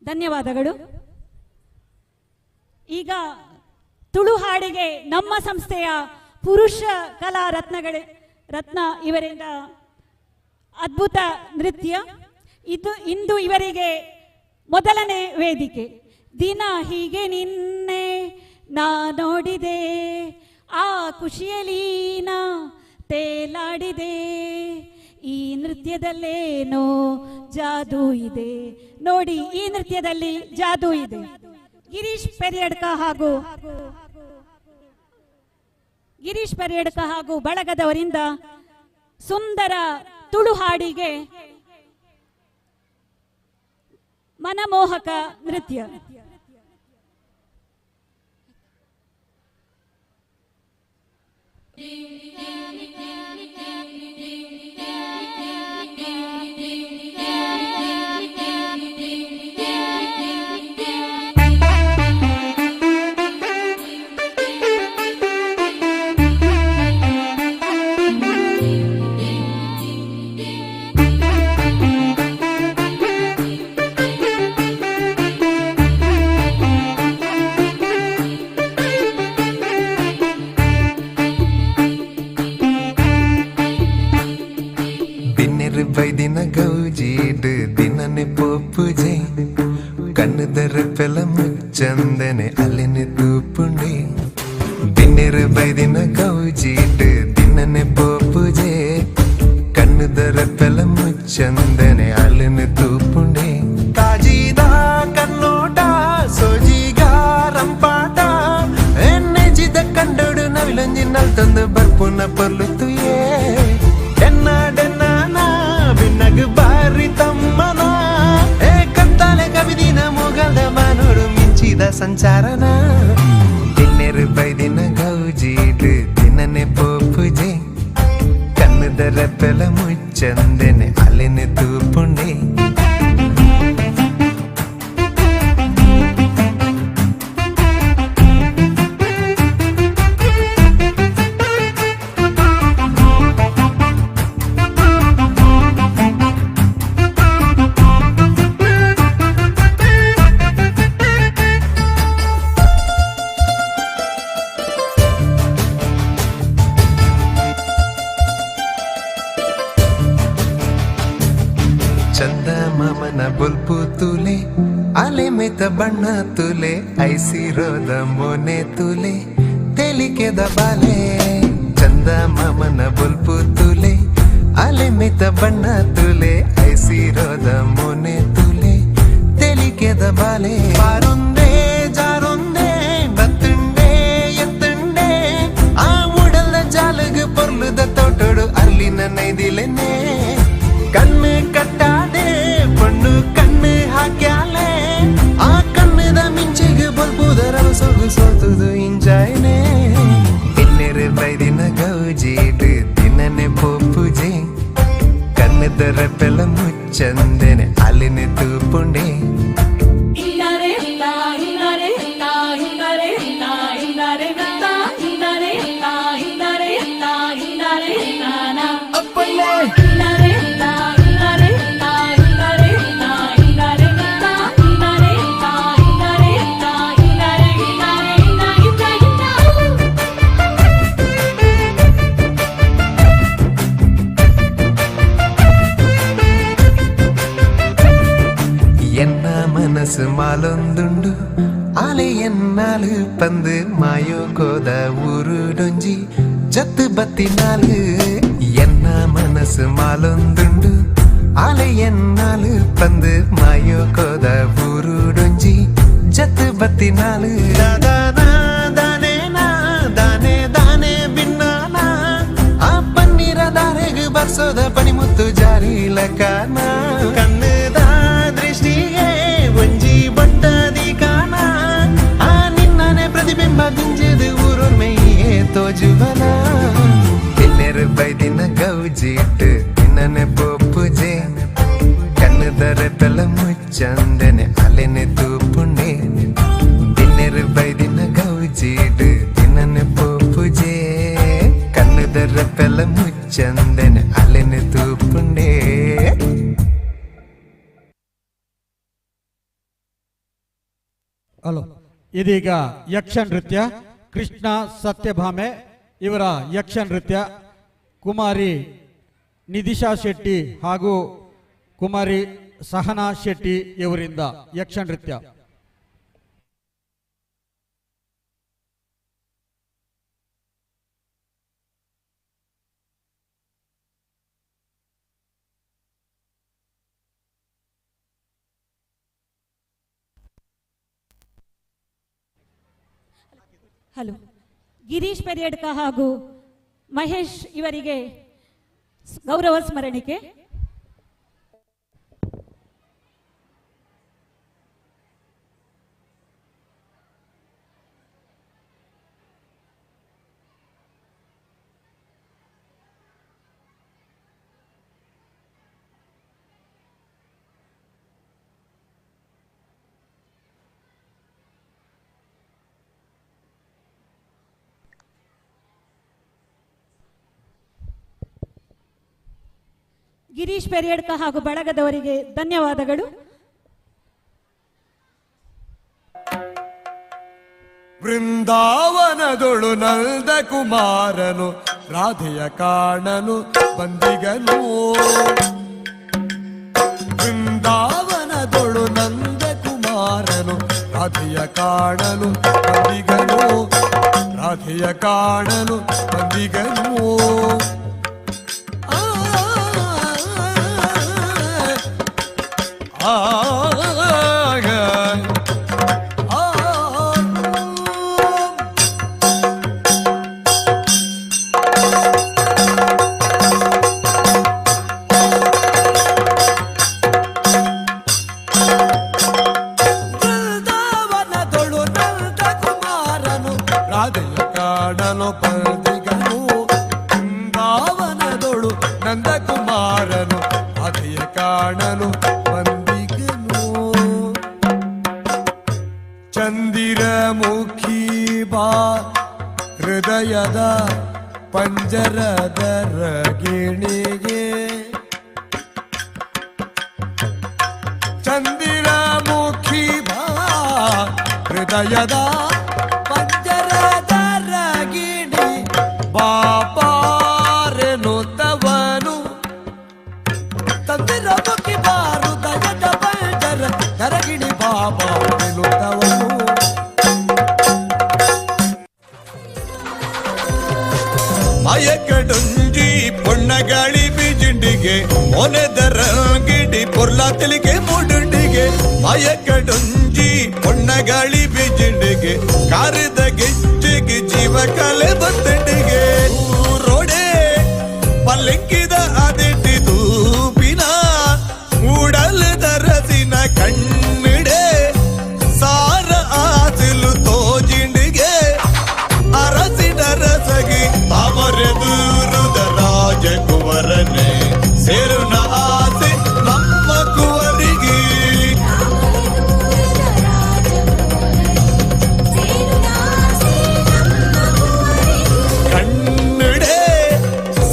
ಧನ್ಯವಾದಗಳು. ಈಗ ತುಳು ಹಾಡಿಗೆ ನಮ್ಮ ಸಂಸ್ಥೆಯ ಪುರುಷ ಕಲಾ ರತ್ನಗಳೇ ರತ್ನ ಇವರಿಂದ ಅದ್ಭುತ ನೃತ್ಯ ಇದು. ಇಂದು ಇವರಿಗೆ ಮೊದಲನೇ ವೇದಿಕೆ. ದಿನ ಹೀಗೆ ನಿನ್ನೆ ನಾ ನೋಡಿದೆ, ಆ ಖುಷಿಯಲ್ಲಿ ನಾ ತೇಲಾಡಿದೆ, ಈ ನೃತ್ಯದಲ್ಲೇನೋ ಜಾದೂ ಇದೆ. ನೋಡಿ, ಈ ನೃತ್ಯದಲ್ಲಿ ಜಾದೂ ಇದೆ. ಗಿರೀಶ್ ಪೆರಿಯಡ್ಕ ಹಾಗೂ ಬಳಗದವರಿಂದ ಸುಂದರ ತುಳು ಹಾಡಿಗೆ ಮನಮೋಹಕ ನೃತ್ಯ. ಬೈದಿನ ಗೌಜೀಡ್ ದಿನನೆ ಪೋಪುಜೆ ಕಣ್ಣದರ ಪೆಲ ಮುಚ್ಚಂದನೆ ಅಲೆನೆ ತೂಪುಂಡೆ. ಬಿನ್ನೆರು ಬೈದಿನ ಗೌಜೀಡ್ ದಿನನೆ ಪೋಪುಜೆ ಕಣ್ಣದರ ಪೆಲ ಮುಚ್ಚಂದನೆ ಅಲೆನೆ ತೂಪುಂಡೆ. ಕಾಜಿದ ಕನ್ನೋಟ ಸೋಜಿಗ ರಂಪಾಟ ಎನ್ನೆಜಿದ ಕಂಡೋಡು ನವಿಲಂಜಿ ನಲ್ತಂದು ಬರ್ಪುನ ಪೊರ್ಲು ತುಯೇ. ಡೆನ್ನ ಡೆನ್ನ ಬಾರಿ ತಮ್ಮನ ಏ ಕತ್ತಾಲೆ ಕವಿದಿನ ಮುಗಲ್ದ ಮಾನೋಡು ಮಿಂಚಿದ ಸಂಚಾರನ. ದಿನ್ನೆರು ಬೈದಿನ ಗೌಜೀಡ್ ದಿನನೆ ಪೋಪುಜೆ ಕಣ್ಣದರ ಪೆಲ ಮುಚ್ಚಂದನೆ ಅಲೆನೆ ತೂಪುಂಡೆ. ಬಣ್ಣ ತುಲೆ ಐಸಿರೋದ ಮೋನೆ ತುಲೆ ತೆಲಿಕೆದ ಬಾಲೆ. ಚಂದ ಮಾಮನ ಬೊಲ್ಪು ತುಲೆ ಅಲೆ ಮಿತ ಬಣ್ಣ ತುಲೆ ಐಸಿರೋದ ಮೋನೆ ತುಲೆ ತೆಲಿಕೆದ ಬಾಲೆ. ಬಾರೊಂದೇ ಜಾರೊಂದೇ ಬತ್ತುಂಡೆ ಎತ್ತುಂಡೆ ಆ ಉಡಲ ಜಾಲಗ ಪೊರ್ಲುದ ತೋಟೋಡು ಅರ್ಲಿನ ನೈದಿಲೆನೆ. ಕಣ್ಣು ಕಟ್ಟಾದೆ ಪೊಣ್ಣು ಕಣ್ಣು ಹಾಕ್ಯಾಲೆ ಆ ಕಣ್ಣದ ಮಿಂಚಿಗೆ ಬಲ್ಬುದರ ಸೊಗು ಸೋತುದು ಇಂಜಾಯ್ನೆ. ಬಿನ್ನೆರು ಬೈದಿನ ಗೌಜೀಡ್ ದಿನನೆ ಪೋಪುಜೆ ಕಣ್ಣದರ ಪೆಲ ಮುಚ್ಚಂದನೆ ಅಲೆನೆ ತೂಪುಂಡೆ. ಮಾಲೊಂದುಂಡು ಆಲೆ ಎನ್ನಾಲು ಪಂದು ಮಾಯೋ ಕೋದ ಊರುಡೊಂಜಿ ಜತ್ತು ಬತ್ತಿನಾಲು. ಎನ್ನ ಮನಸ್ಸು ಮಾಲೊಂದುಂಡು ಆಲೆ ಎನ್ನಾಲು ಪಂದು ಮಾಯೋ ಕೋದ ಊರುಡೊಂಜಿ ಜತ್ತು ಬತ್ತಿನಾಲು. ದಾನೆ ದಾನೆ ದಾನೆ ಬಿನ್ನಾನ ಆ ಪನ್ನೀರ ದಾರೆಗು ಬರ್ಸೋದ ಪಣಿಮುತ್ತು ಜಾರಿಲ ಕಾನ. ಕಣ್ಣುದ ದೃಷ್ಟಿಗೆ ಒಂಜಿ ಬಟ್ಟದಿ ಕಾನ ಆ ನಿನ್ನನೆ ಪ್ರತಿಬಿಂಬ ದಿಂಜದು ಊರೊರ್ಮೆಯೇ ತೋಜುವನ. ಬಿನ್ನೆರು ಬೈದಿನ ಗೌಜೀಟ್ ದಿನನೆ ಪೋಪುಜೆ ಕಣ್ಣದರ ಪೆಲ ಮುಚ್ಚಂದನೆ ಅಲೆನೆ ತೂಪುಂಡೆ. ಬಿನ್ನೆರು ಬೈದಿನ ಗೌಜೀಟ್ ದಿನನೆ ಪೋಪುಜೆ ಕಣ್ಣದರ ಪೆಲ ಮುಚ್ಚಂದನೆ ಅಲೆನೆ ತೂಪುಂಡೆ. ಹಲೋ, ಇದೀಗ ಯಕ್ಷ ನೃತ್ಯ ಕೃಷ್ಣ ಸತ್ಯಭಾಮೆ ಇವರ ಯಕ್ಷ ನೃತ್ಯ ಕುಮಾರಿ ನಿಧಿಶಾ ಶೆಟ್ಟಿ ಹಾಗೂ ಕುಮಾರಿ ಸಹನಾ ಶೆಟ್ಟಿ ಇವರಿಂದ ಯಕ್ಷ ನೃತ್ಯ. ಹಲೋ, ಗಿರೀಶ್ ಪೆರಿಯಡ್ಕ ಹಾಗೂ ಮಹೇಶ್ ಇವರಿಗೆ ಗೌರವ ಸ್ಮರಣಿಕೆ. ಗಿರೀಶ್ ಪೆರಿಯಡ್ಕ ಹಾಗೂ ಬಳಗದವರಿಗೆ ಧನ್ಯವಾದಗಳು. ವೃಂದಾವನದೊಳು ನಂದ ಕುಮಾರನು ರಾಧೆಯ ಕಾಣಲು ಬಂದಿಗನು. ವೃಂದಾವನದೊಳು ನಂದ ಕುಮಾರನು ರಾಧೆಯ ಕಾಣಲು ಬಂದಿಗನು. ರಾಧೆಯ ಕಾಣಲು ಬಂದಿಗನು. ವೃಂದಾವನದೊಳು ನಂದ ಕುಮಾರನು ರಾಧೆಯ ಕಾಣಲು ಬಂದಿಗನು. ವೃಂದಾವನದೊಳು ನಂದ ಕುಮಾರನು ರಾಧೆಯ ಕಾಣಲು ಬಂದಿಗನು. ಚಂದಿರ ಮುಖಿ ಬಾ ಹೃದಯದ ಪಂಜರದ ರಗಿಣಿಗೆ. ಚಂದಿರ ಮುಖಿ ಬಾ ಹೃದಯದ ಪಂಜರದ ರಗಿಣಿ ಬಾಪಾರೆನುತ್ತವನು. ತಂದಿರ ಮುಖಿ ಬಾ ಹೃದಯದ ಪಂಜರ ರಗಿಣಿ ಬಾಬಾರೆನುತ್ತವನು. ಮಯಕಡೊಂಜಿ ಪೊಣ್ಣಗಾಳಿ ಬಿಜುಂಡಿಗೆ ಮೊನೆದರ ಗಿಡಿ ಪೊರ್ಲ ತೆಲಿಗೆ ಮುಡುಂಡಿಗೆ. ಮಯಕಡೊಂಜಿ ಪೊಣ್ಣಗಾಳಿ ಬಿಜುಂಡಿಗೆ ಕಾರದ ಗೆಜ್ಜೆಗೆ ಜೀವ ಕಲೆ ಬತ್ತಂಡಿಗೆ. ರೋಡೆ ಪಲ್ಲಂಕಿದ ಅದೆಟ್ಟಿ ತೂಪಿನ ಮೂಡಲದ ರಸಿನ ಕಣ್ಣಿಡೆ ಸಾರ ಆಸಿಲು ತೋಜಿಂಡಿಗೆ. ಅರಸಿನ ರಸಗಿ ತಾಮರೆ ದೂರುದ ರಾಜಕುವರನೆ ಸೇರುನ ಆಸೆ ನಮ್ಮ ಕುವರಿಗೆ. ಕಣ್ಣಿಡೆ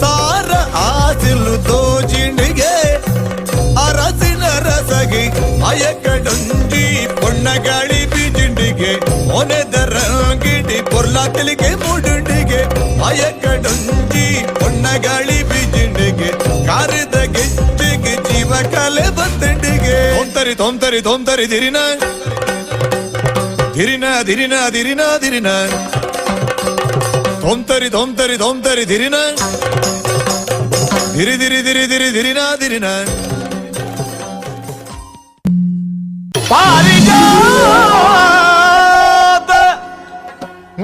ಸಾರ ಆಸಿಲು ತೋಜಿಂಡಿಗೆ ಅರಸಿನ ರಸಗಿ ಮಯಕಡೊಂಜಿ ಪೊಣ್ಣಗಾಳಿ ಬಿಜುಂಡಿಗೆ ಮೊನೆದರ ಗಿಡಿ ಪೊರ್ಲ ತೆಲಿಗೆ ಮುಡುಂಡಿಗೆ. ಮಯಕಡೊಂಜಿ ಪೊಣ್ಣಗಾಳಿ ಬಿಜುಂಡಿಗೆ ಕಾರದ ಗೆಜ್ಜೆಗೆ ಜೀವ ಕಲೆ ಬತ್ತಂಡಿಗೆ. ತೊಂತರಿ ತೊಂತರಿ ತೊಂತರಿ ಧಿರಿನ ಧಿರಿನ ಧಿರಿನ ಧಿರಿನ ಧಿರಿನ ತೊಂತರಿ ತೊಂತರಿ ತೊಂತರಿ ಧಿರಿನ ಧಿರಿ ಧಿರಿ ಧಿರಿ ಧಿರಿ ಧಿರಿನ ಧಿರಿನ. ಪಾರಿಜಾತ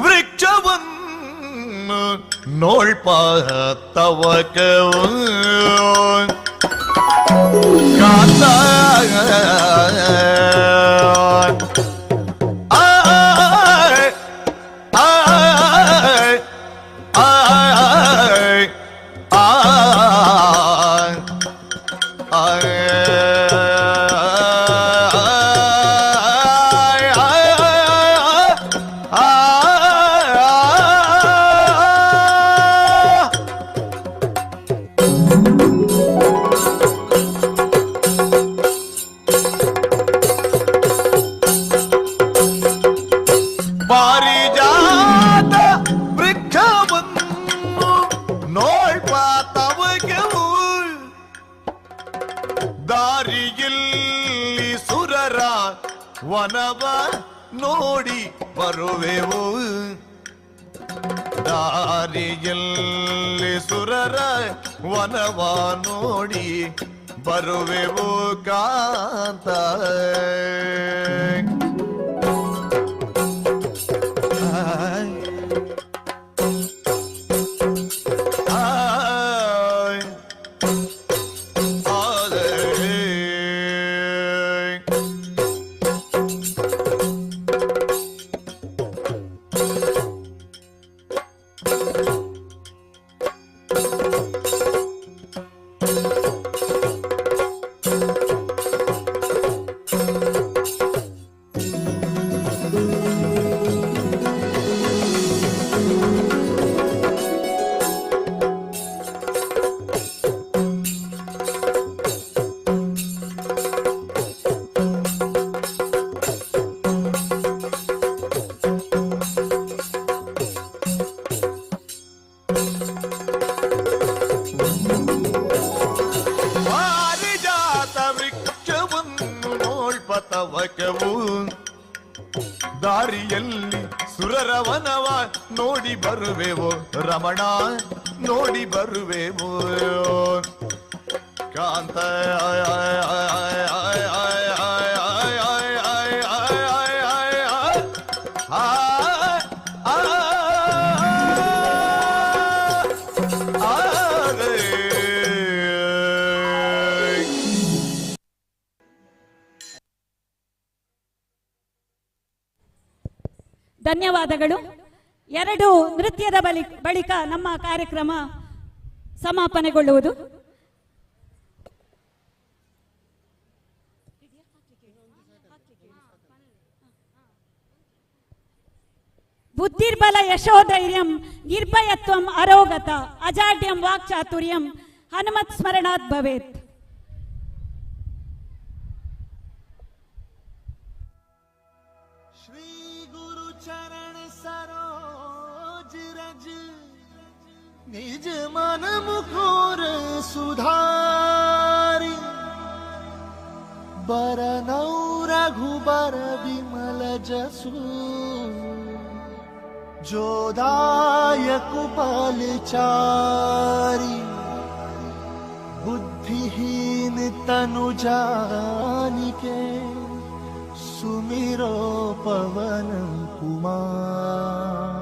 ವೃಕ್ಷವನ್ನು ನೋಳ್ಪ ತವಕ ಕಾಂತ ವನವ ನೋಡಿ ಬರುವೆವು. ದಾರಿಯಲ್ಲಿ ಸುರರ ವನವ ನೋಡಿ ಬರುವೆವು ಕಾಂತ. ದಾರಿಯಲ್ಲಿ ಸುರರವನವ ನೋಡಿ ಬರುವೆವು ರಮಣ, ನೋಡಿ ಬರುವೆವು ಕಾಂತ. ಧನ್ಯವಾದಗಳು. ಎರಡು ನೃತ್ಯದ ಬಳಿಕ ನಮ್ಮ ಕಾರ್ಯಕ್ರಮ ಸಮಾಪನೆಗೊಳ್ಳುವುದು. ಬುದ್ಧಿರ್ಬಲ ಯಶೋಧೈರ್ಯಂ ನಿರ್ಭಯತ್ವಂ ಅರೋಗತ ಅಜಾಡ್ಯಂ ವಾಕ್ಚಾತುರ್ಯಂ ಹನುಮತ್ ಸ್ಮರಣಾತ್ ಭವೇತ್. निज मन मुकुर सुधारी बरनौ रघुबर विमल जसु जोदायक फलचारी। बुद्धिहीन तनु जानिके सुमिरो पवन कुमार।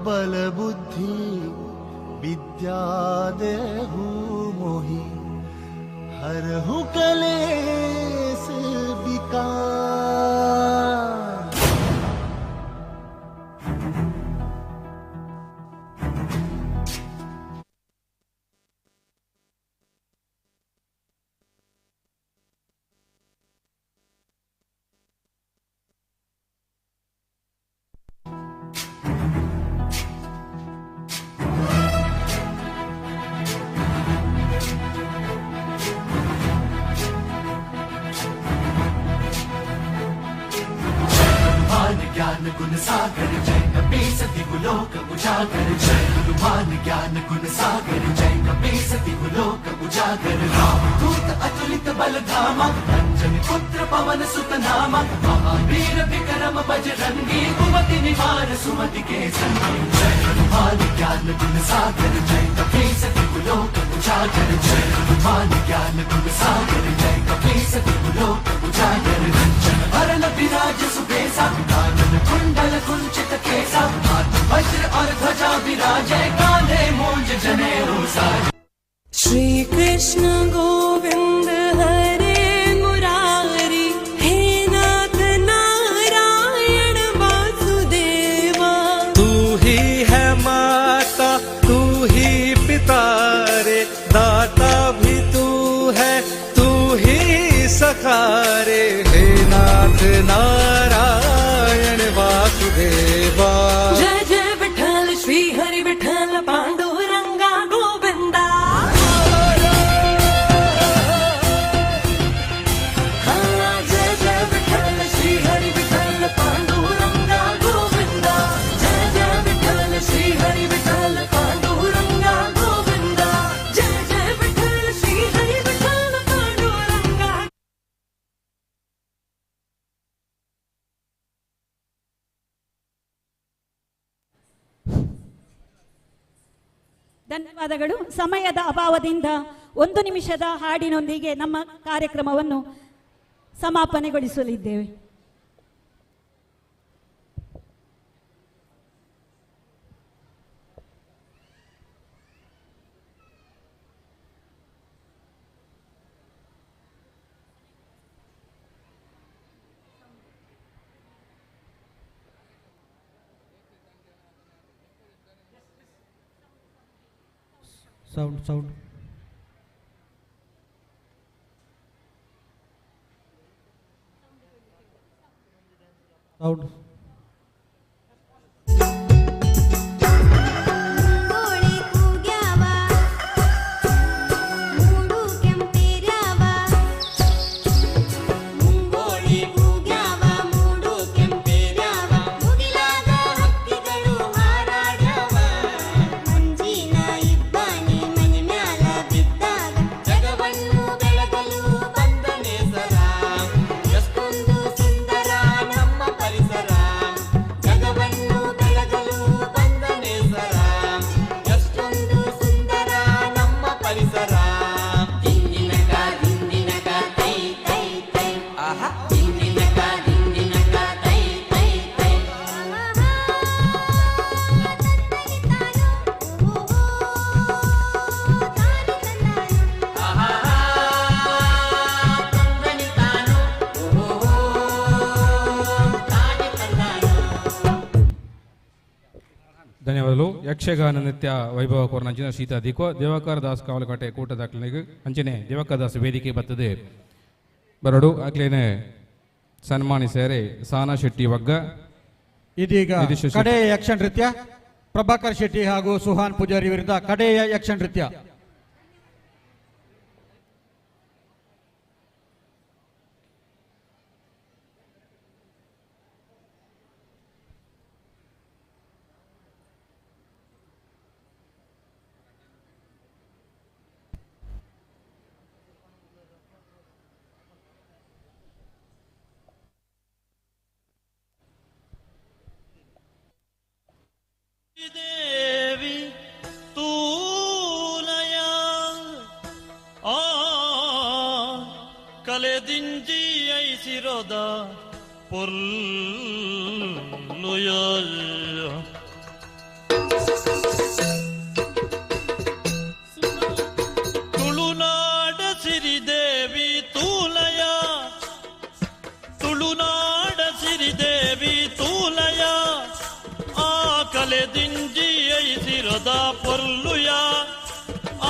बल बुद्धि विद्या देहु मोहि हरहु कलेस विकार। ज्ञान गुण सागर जय कपीस लोक उजागर। जय हनुमान ज्ञान गुण सागर जय कपीस लोक उजागर। राम दूत अतुलित बल धामा अंजनी पुत्र पवन सुत नामा। महावीर विक्रम बजरंगी कुमति निवार सुमति के संगी। जय हनुमान ज्ञान गुण सागर जय कपीस लोक उजागर। जय हनुमान ज्ञान गुण सागर जय कपीस लोक उजागर। रंजन हरन विराज सुबेसा कानन कुंडल कुंचित केसा। हाथ वज्र और ध्वजा विराजे कांधे मूंज जनेऊ साजे। श्री कृष्ण गोविंद हरे मुरारी हे नाथ नारायण वासुदेवा। तू ही है माता तू ही पिता रे दाता भी तू है तू ही सखा रे। हे नाथ नारायण वासुदेवा। जय जय विठ्ठल श्री हरि विठ्ठल पांडुरंगा गोविंदा। ಧನ್ಯವಾದಗಳು. ಸಮಯದ ಅಭಾವದಿಂದ 1 ನಿಮಿಷದ ಹಾಡಿನೊಂದಿಗೆ ನಮ್ಮ ಕಾರ್ಯಕ್ರಮವನ್ನು ಸಮಾಪನೆಗೊಳಿಸಲಿದ್ದೇವೆ. Sound, sound. Sound. ಧನ್ಯವಾದಗಳು. ಯಕ್ಷಗಾನ ನೃತ್ಯ ವೈಭವ ಕೋರ್ನಂಚಿನ ಶೀತಾ ದಿಕ್ವ ದೇವಕರ ದಾಸ್ ಕಾವಲಕಟ್ಟೆ ಕೂಟದ ಅಂಚನೆ ದೇವಕರ ದಾಸ್ ವೇದಿಕೆ ಬರ್ತದೆ ಬರಡು ಅಕ್ಲೇನೆ ಸನ್ಮಾನಿಸಿದರೆ ಸಾನಾ ಶೆಟ್ಟಿ ವಗ್ಗ. ಇದೀಗ ಕಡೆಯ ಯಕ್ಷ ನೃತ್ಯ ಪ್ರಭಾಕರ್ ಶೆಟ್ಟಿ ಹಾಗೂ ಸುಹಾನ್ ಪೂಜಾರಿ ಇವರಿಂದ ಕಡೆಯ ಯಕ್ಷ ನೃತ್ಯ. ದೇವಿ ತೂಲಯ ಆ ಕಲೆದಿಂಜಿ ಐಸಿರೋದ ಪೊರ್ಲುಯ ತುಳುನಾಡ ಸಿರಿದೇವಿ ತೂಲಯ ತುಳುನಾಡ ಸಿರಿದೇವಿ ತೂಲಯ ಆ ಕಲೆದಿಂಜಿ ಐಸಿರೋದ ಪೊರ್ಲುಯ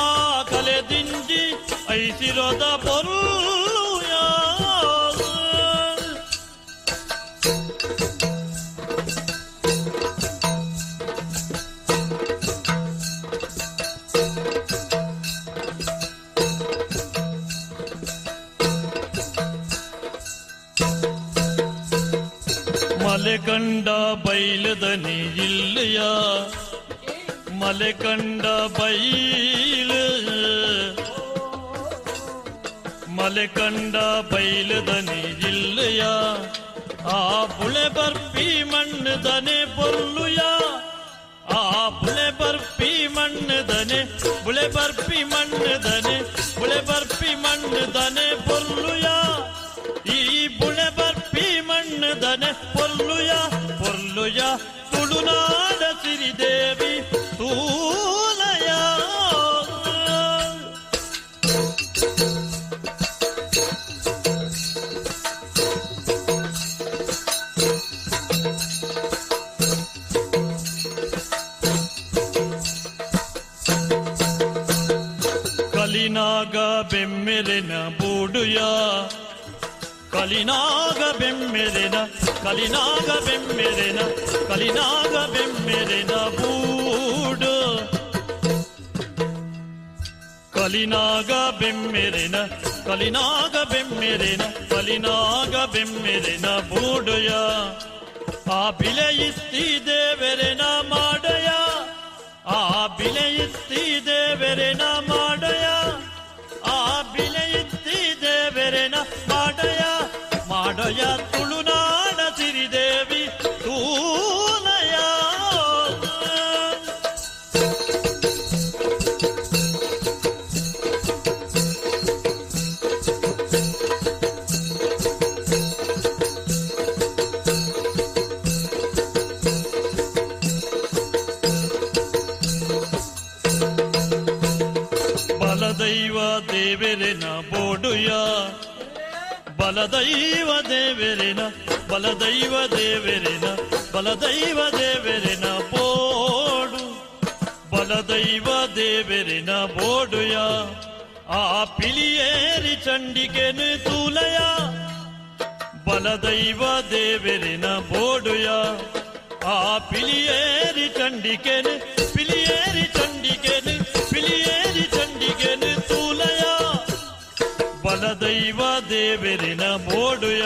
ಆ ಕಲೆದಿಂಜಿ ಐಸಿರೋದ ಪೊರ್ಲುಯ. ಮಲೆಕಂಡ ಬೈಲದನಿ ಇಲ್ಲಯ ಮಲೆಕಂಡ ಬೈಲ ಮಲೆಕಂಡ ಬೈಲದನಿ ಇಲ್ಲಯ ಆ ಬುಳೆ ಬರ್ಪಿ ಮಣ್ಣದನೆ ಪೊರ್ಲುಯ ಆ ಬುಳೆ ಬರ್ಪಿ ಮಣ್ಣದನೆ ಬುಳೆ ಬರ್ಪಿ ಮಣ್ಣದನೆ ಬುಳೆ ಬರ್ಪಿ ಮಣ್ಣದನೆ ಪೊರ್ಲುಯ ಈ ಬುಳೆ ಬರ್ಪಿ ಮಣ್ಣದನೆ ಪೊರ್ಲುಯ ಪೊರ್ಲುಯ ತುಳುನಾಡ ಸಿರಿದೇವಿ ತೂಲಯ. ಕಲಿನಾಗ ಬೆಮ್ಮೆರೆನ ಬೂಡುಯ ಕಲಿನಾಗ ಬೆಮ್ಮೆರೆನ ಕಲಿನಾಗ ಬೆಮ್ಮೆರೆನ ಕಲಿನಾಗ ಬೆಮ್ಮೆರೆನ ಬೂಡು ಕಲಿನಾಗ ಬೆಮ್ಮೆರೆನ ಕಲಿನಾಗ ಬೆಮ್ಮೆರೆನ ಕಲಿನಾಗ ಬೆಮ್ಮೆರೆನ ಬೂಡುಯ ಆ ಬಿಲೆಯಿತ್ತಿ ದೇವರೆನ ಮಾಡಯ ಆ ಬಿಲೆಯಿತ್ತಿ ದೇವರೆನ ಮಾಡಯ ಆ ಬಿಲೆಯಿತ್ತಿ ದೇವರೆನ ಮಾಡಯ ಮಾಡಯ ತುಳುನಾಡ ಸಿರಿದೇವಿ ತೂಲಯ. ದೇವರೆನ ಬೋಡುಯ ಬಲದೈವ ದೇವರೆನ ಬಲದೈವ ದೇವರೆನ ಬಲದೈವ ದೇವರೆನ ಬೋಡು ಬಲದೈವ ದೇವರೆನ ಬೋಡುಯ ಆ ಪಿಲಿಯೇರಿ ಚಂಡಿಗೆನು ತೂಲಯ ಬಲದೈವ ದೇವರೆನ ಬೋಡುಯ ಆ ಪಿಲಿಯೇರಿ ಚಂಡಿಕೆನು ಪಿಲಿಯೇರಿ ಚಂಡಿಕೆನು ಪಿಲಿಯೇರಿ ಚಂಡಿಕೆನು ತೂಲಯ ಬಲದೈವ ದೇವರಿನ ಬೋಡುಯ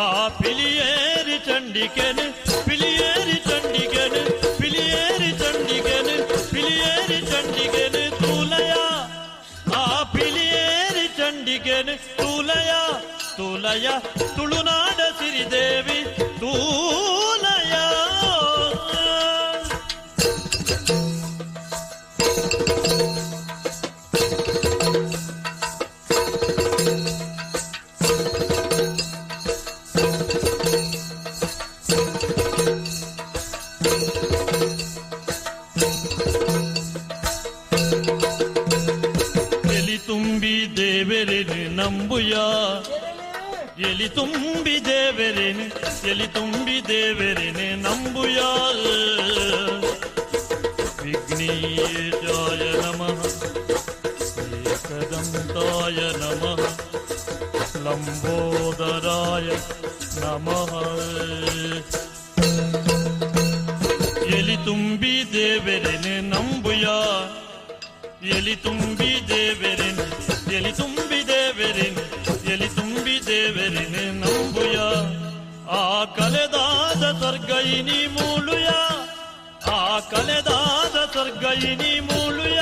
ಆ ಪಿಲಿಯೇರಿ ಚಂಡಿಕೆನು ಪಿಲಿಯೇರಿ ಚಂಡಿಕೆನು ಪಿಲಿಯೇರಿ ಚಂಡಿಕೆನು ಪಿಲಿಯೇರಿ ಚಂಡಿಕೆನು ತೂಲಯ ಆ ಪಿಲಿಯೇರಿ ಚಂಡಿಕೆನು ತೂಲಯ ತೂಲಯ ತುಳುನಾಡ ಸಿರಿದೇವಿ ತೂಲಯ. ಎಲಿ ತುಂಬಿ ದೇವರೇನು ನಂಬುಯ ಎಲಿ ತುಂಬಿ ದೇವರೇನು ಎಲಿ ತುಂಬಿ ದೇವರೇನು ನಂಬುಯ. ವಿಘ್ನೇಶಾಯ ನಮಃ ಏಕದಂತಾಯ ನಮಃ ಲಂಬೋದರಾಯ ನಮಃ. ಎಲಿ ತುಂಬಿ ದೇವರೇನು ನಂಬುಯ ಎಲಿ ತುಂಬಿ ದೇವರೇನು ಎಲಿ ತುಂಬಿ ದೇವರೇನು ಎಲಿ ತುಂಬಿ ದೇವರೇನು ನಂಬುಯ. ಆ ಕಲೆದಾದ ಸರ್ಗೈನಿ ಮೂಳುಯ ಆ ಕಲೆದಾದ ಸ್ವರ್ಗೈನಿ ಮೂಳುಯ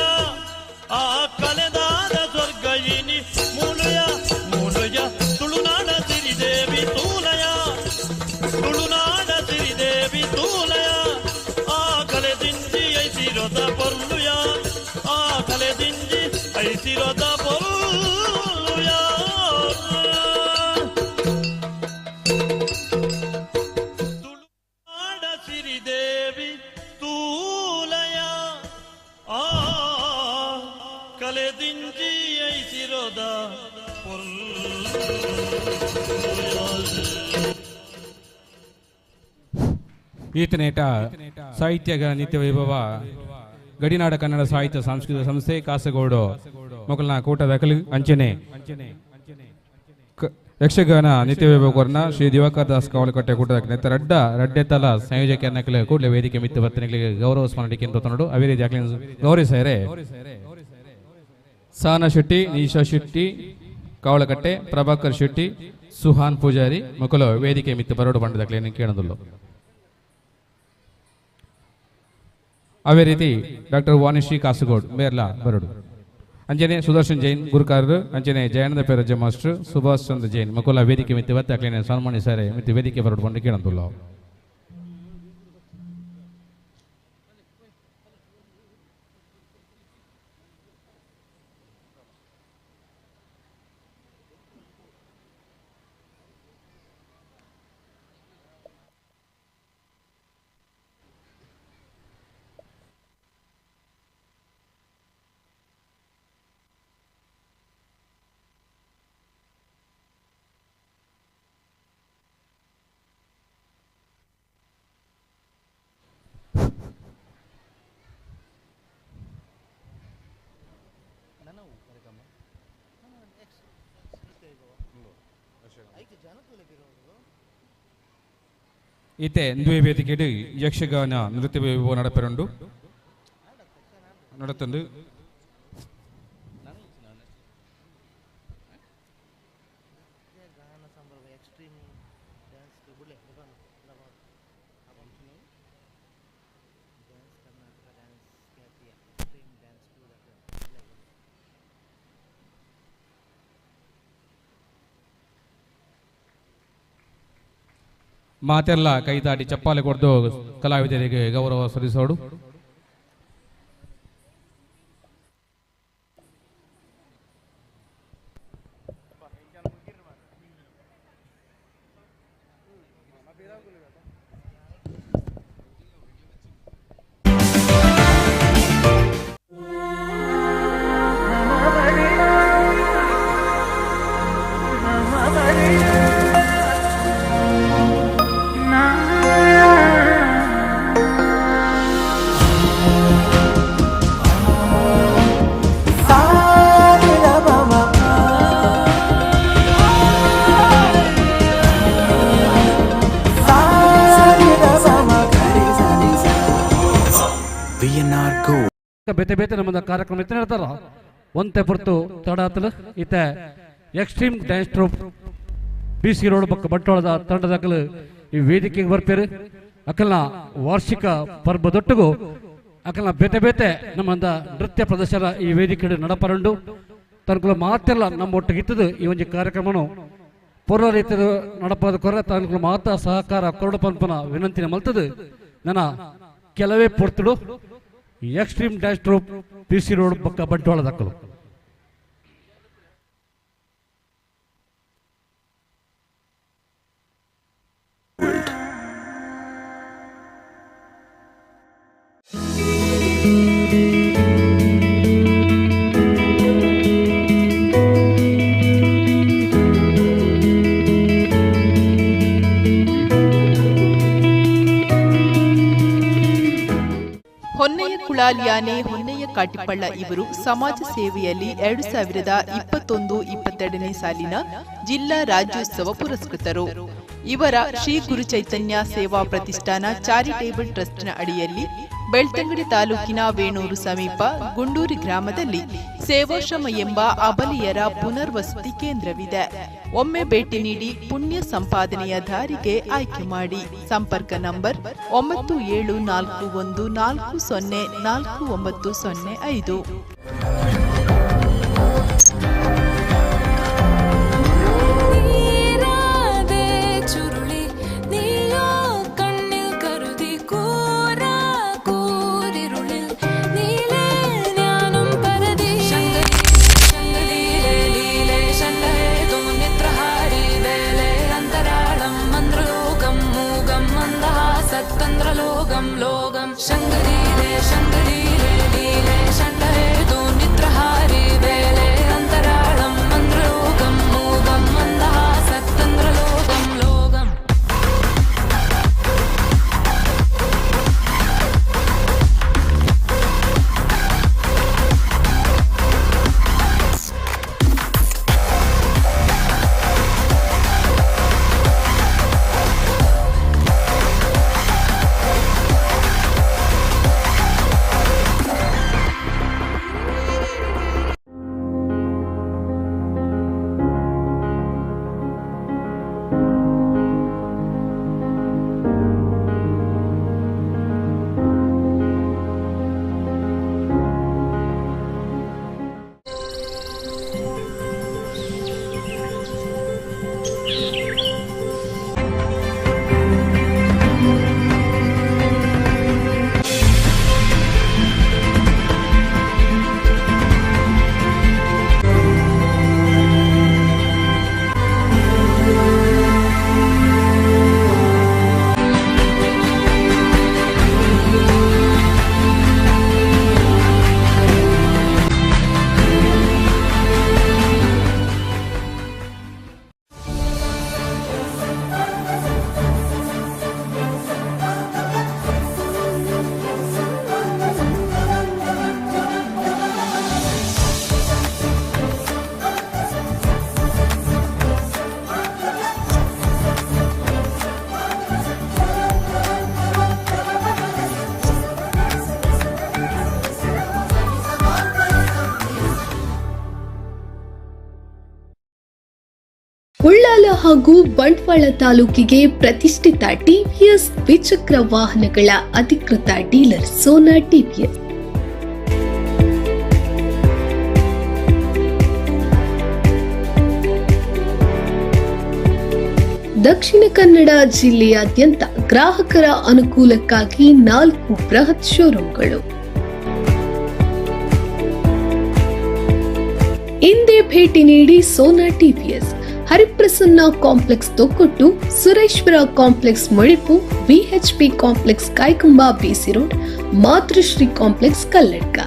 ಆ ಕಲೆದಾದ ಸ್ವರ್ಗೈನಿ ಮೂಳುಯ ಮೂಳುಯ ತುಳುನಾಡ ಸಿರಿದೇವಿ ತೂಲಯ ತುಳುನಾಡ ಸಿರಿದೇವಿ ತೂಲಯ. ಆ ಕಲೆದಿಂಜಿ ಐಸಿರೋದ ಪೊರ್ಲುಯ ಆ ಕಲೆದಿಂಜಿ ಐಸಿರೋದ ಪೊರ್ಲುಯ. ತುಳುನಾಡ ಸಿರಿದೇವಿ ತೂಲಯ ಆ ಕಲೆದಿಂಜಿ ಐಸಿರೋದ ಪೊರ್ಲುಯ. ಈತನೇಟ ಸಾಹಿತ್ಯಗ ನಿತ್ಯ ವೈಭವ ಗಡಿನಾಡ ಕನ್ನಡ ಸಾಹಿತ್ಯ ಸಾಂಸ್ಕೃತಿಕ ಸಂಸ್ಥೆ ಕಾಸರಗೋಡು ಮೊಕಲ್ನ ಕೂಟದ ಅಂಚನೆ ಯಕ್ಷಗಾನ ನಿತ್ಯ ವೈಭವ ಕೊರ್ನ ಶ್ರೀ ದಿವಾಕರ್ ದಾಸ್ ಕಾವಲಕಟ್ಟೆ ಕೂಟದ ನೆತ್ತ ರಡ್ಡ ರಡ್ಡೆತಲ ಸಂಯೋಜಕ ನಕಲ ಕೂಡಲೇ ವೇದಿಕೆ ಮಿತ್ತು ಬತ್ತನೆಗಳಿಗೆ ಗೌರವ ಸ್ಮರಣೆ ಕೇಂದ್ರ ತನ್ನಡು ಅವೇ ರೀತಿ ಗೌರವಿಸಾರೆ ಸಾನ ಶೆಟ್ಟಿ, ನೀಶಾ ಶೆಟ್ಟಿ ಕಾವಲಕಟ್ಟೆ, ಪ್ರಭಾಕರ್ ಶೆಟ್ಟಿ, ಸುಹಾನ್ ಪೂಜಾರಿ ಮೊಕಲು ವೇದಿಕೆ ಮಿತ್ತು ಬರೋಡು ಬಂಡದಕ್ಲೆ ಕೇಳದಲ್ಲು. ಅವೇ ರೀತಿ ಡಾಕ್ಟರ್ ವಾಣಿಶ್ರೀ ಕಾಸರಗೋಡ್ ಮೇರ್ಲಾ ಬರೋಡು ಅಂಜನೆ ಸುದರ್ಶನ್ ಜೈನ್ ಗುರುಕಾರರು ಅಂಜನೆ ಜಯಾನಂದ ಪೇರಜ್ಜ ಮಾಸ್ಟರ್ ಸುಭಾಷ್ ಚಂದ್ರ ಜೈನ್ ಮಕ್ಕಳ ವೇದಿಕೆ ಮಿತ್ತು ಬತ್ತಾಕ್ಲೇನೆ ಸನ್ಮಾನಿಸಾರೆ ಮಿತ್ತು ವೇದಿಕೆ ಬರೋಡು ಬಂದು ಕೇಳಂದುಲ್ಲ. ಈತೆ ದ್ವೇ ವೇದಿಕೆಡು ಯಕ್ಷಗಾನ ನೃತ್ಯ ವೈಭವ ನಡಪೆರುಂಡು ನಡತಂದು. ಮಾತೆಲ್ಲ ಕೈತಾಟಿ ಚಪ್ಪಾಳೆ ಕೊಡ್ದು ಕಲಾವಿದರಿಗೆ ಗೌರವ ಸಲ್ಲಿಸೋಡು. Thank you. ಬೇತೆ ಬೇತೆ ನಮ್ಮದ ಕಾರ್ಯಕ್ರಮ ಇತ್ತ ಹೇಳ್ತಾರ ಒಂತೆ ಪೊರ್ತು ತಡಾತಲು ಇತ್ತೆ extreme dance troupe B C road ಬೊಕ್ಕ ಬಂಟ್ವಾಳದ ತಂಡದಕಲು ಈ ವೇದಿಕೆಗೆ ಬರ್ಪೇರು. ಅಕಲ್ನ ವಾರ್ಷಿಕ ಪರ್ಬದೊಟ್ಟಿಗೂ ಅಕಲ್ನ ಬೇತೆ ಬೇತೆ ನಮ್ಮಂದ ನೃತ್ಯ ಪ್ರದರ್ಶನ ಈ ವೇದಿಕೆ ನಡಪರಂಡು ತನ್ಕುಲ ಮಾತೆಲ್ಲ ನಮ್ಮ ಒಟ್ಟಿಗೆ ಇತ್ತದು ಈ ಒಂದು ಕಾರ್ಯಕ್ರಮನು ಪೂರ್ವ ರೀತಿಯ ನಡಪದ ಕೊರ ತನ್ಕುಲ ಮಾತಾ ಸಹಕಾರ ಕೊರಡು ಪಂಪನ ವಿನಂತಿನ ಮಲ್ತದು. ನನ್ನ ಕೆಲವೇ ಪೊರ್ತುಡು extreme dance troupe P C road ಬೊಕ್ಕ ಬಂಟ್ವಾಳದಕ್ಕಲು. ಹೊನ್ನೆಯ ಕುಳಾಲಿಯಾನೆ ಹೊನ್ನೆಯ ಕಾಟಿಪಳ್ಳ ಇವರು ಸಮಾಜ ಸೇವೆಯಲ್ಲಿ 2021-22 ಸಾಲಿನ ಜಿಲ್ಲಾ ರಾಜ್ಯೋತ್ಸವ ಪುರಸ್ಕೃತರು. ಇವರ ಶ್ರೀ ಗುರು ಚೈತನ್ಯ ಸೇವಾ ಪ್ರತಿಷ್ಠಾನ ಚಾರಿಟೇಬಲ್ ಟ್ರಸ್ಟ್ನ ಅಡಿಯಲ್ಲಿ ಬೆಳ್ತಂಗಡಿ ತಾಲೂಕಿನ ವೇಣೂರು ಸಮೀಪ ಗುಂಡೂರಿ ಗ್ರಾಮದಲ್ಲಿ ಸೇವಾಶ್ರಮ ಎಂಬ ಅಬಲೆಯರ ಪುನರ್ವಸತಿ ಕೇಂದ್ರವಿದೆ. ಒಮ್ಮೆ ಭೇಟಿ ನೀಡಿ ಪುಣ್ಯ ಸಂಪಾದನೆಯ ದಾರಿಗೆ ಆಯ್ಕೆ ಮಾಡಿ. ಸಂಪರ್ಕ ನಂಬರ್ 9741404905. ಉಳ್ಳಾಲ ಹಾಗೂ ಬಂಟ್ವಾಳ ತಾಲೂಕಿಗೆ ಪ್ರತಿಷ್ಠಿತ ಟಿವಿಎಸ್ ದ್ವಿಚಕ್ರ ವಾಹನಗಳ ಅಧಿಕೃತ ಡೀಲರ್ ಸೋನಾ ಟಿವಿಎಸ್. ದಕ್ಷಿಣ ಕನ್ನಡ ಜಿಲ್ಲೆಯಾದ್ಯಂತ ಗ್ರಾಹಕರ ಅನುಕೂಲಕ್ಕಾಗಿ 4 ಬೃಹತ್ ಶೋರೂಮ್ಗಳು. ಇಂದೇ ಭೇಟಿ ನೀಡಿ Sona TVS, Hariprasanna complex Thokkottu, Sureshwara complex Modipu, VHP complex Kaikumba BC road, Matrushree complex Kalladka.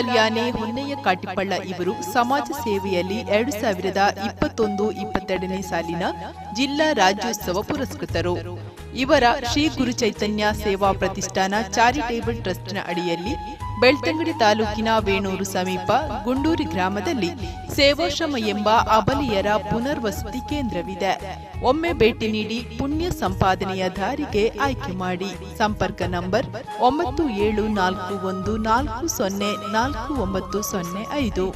ಸಾಲ್ಯಾನೆ ಹೊನ್ನೆಯ Katipalla ಇವರು ಸಮಾಜ ಸೇವೆಯಲ್ಲಿ 2021-22ನೇ ಸಾಲಿನ ಜಿಲ್ಲಾ ರಾಜ್ಯೋತ್ಸವ ಪುರಸ್ಕೃತರು. ಇವರ ಶ್ರೀ ಗುರು ಚೈತನ್ಯ ಸೇವಾ ಪ್ರತಿಷ್ಠಾನ ಚಾರಿಟೇಬಲ್ ಟ್ರಸ್ಟ್ನ ಅಡಿಯಲ್ಲಿ ಬೆಳ್ತಂಗಡಿ ತಾಲೂಕಿನ ವೇಣೂರು ಸಮೀಪ ಗುಂಡೂರಿ ಗ್ರಾಮದಲ್ಲಿ ಸೇವಾಶ್ರಮ ಎಂಬ ಅಬಲೆಯರ ಪುನರ್ವಸತಿ ಕೇಂದ್ರವಿದೆ. ಒಮ್ಮೆ ಭೇಟಿ ನೀಡಿ ಪುಣ್ಯ ಸಂಪಾದನೆಯ ದಾರಿಗೆ ಆಯ್ಕೆ ಮಾಡಿ. ಸಂಪರ್ಕ ನಂಬರ್ 9741404905.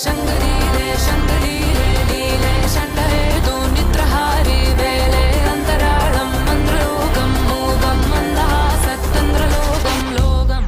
ಶಂಕರೀಲೆ ಶಂಕರೀಲೆ ಲೀಲೆ ಶಂಕರೇ ನಿತ್ರಹಾರಿ ವೇಲೆ ಅಂತರಾಳಂ ಮಂತ್ರಲೋಕಂ ಮೂಗಂ ಮಂದಹಾಸತ್ತಂದ್ರಲೋಕಂ ಲೋಕಂ.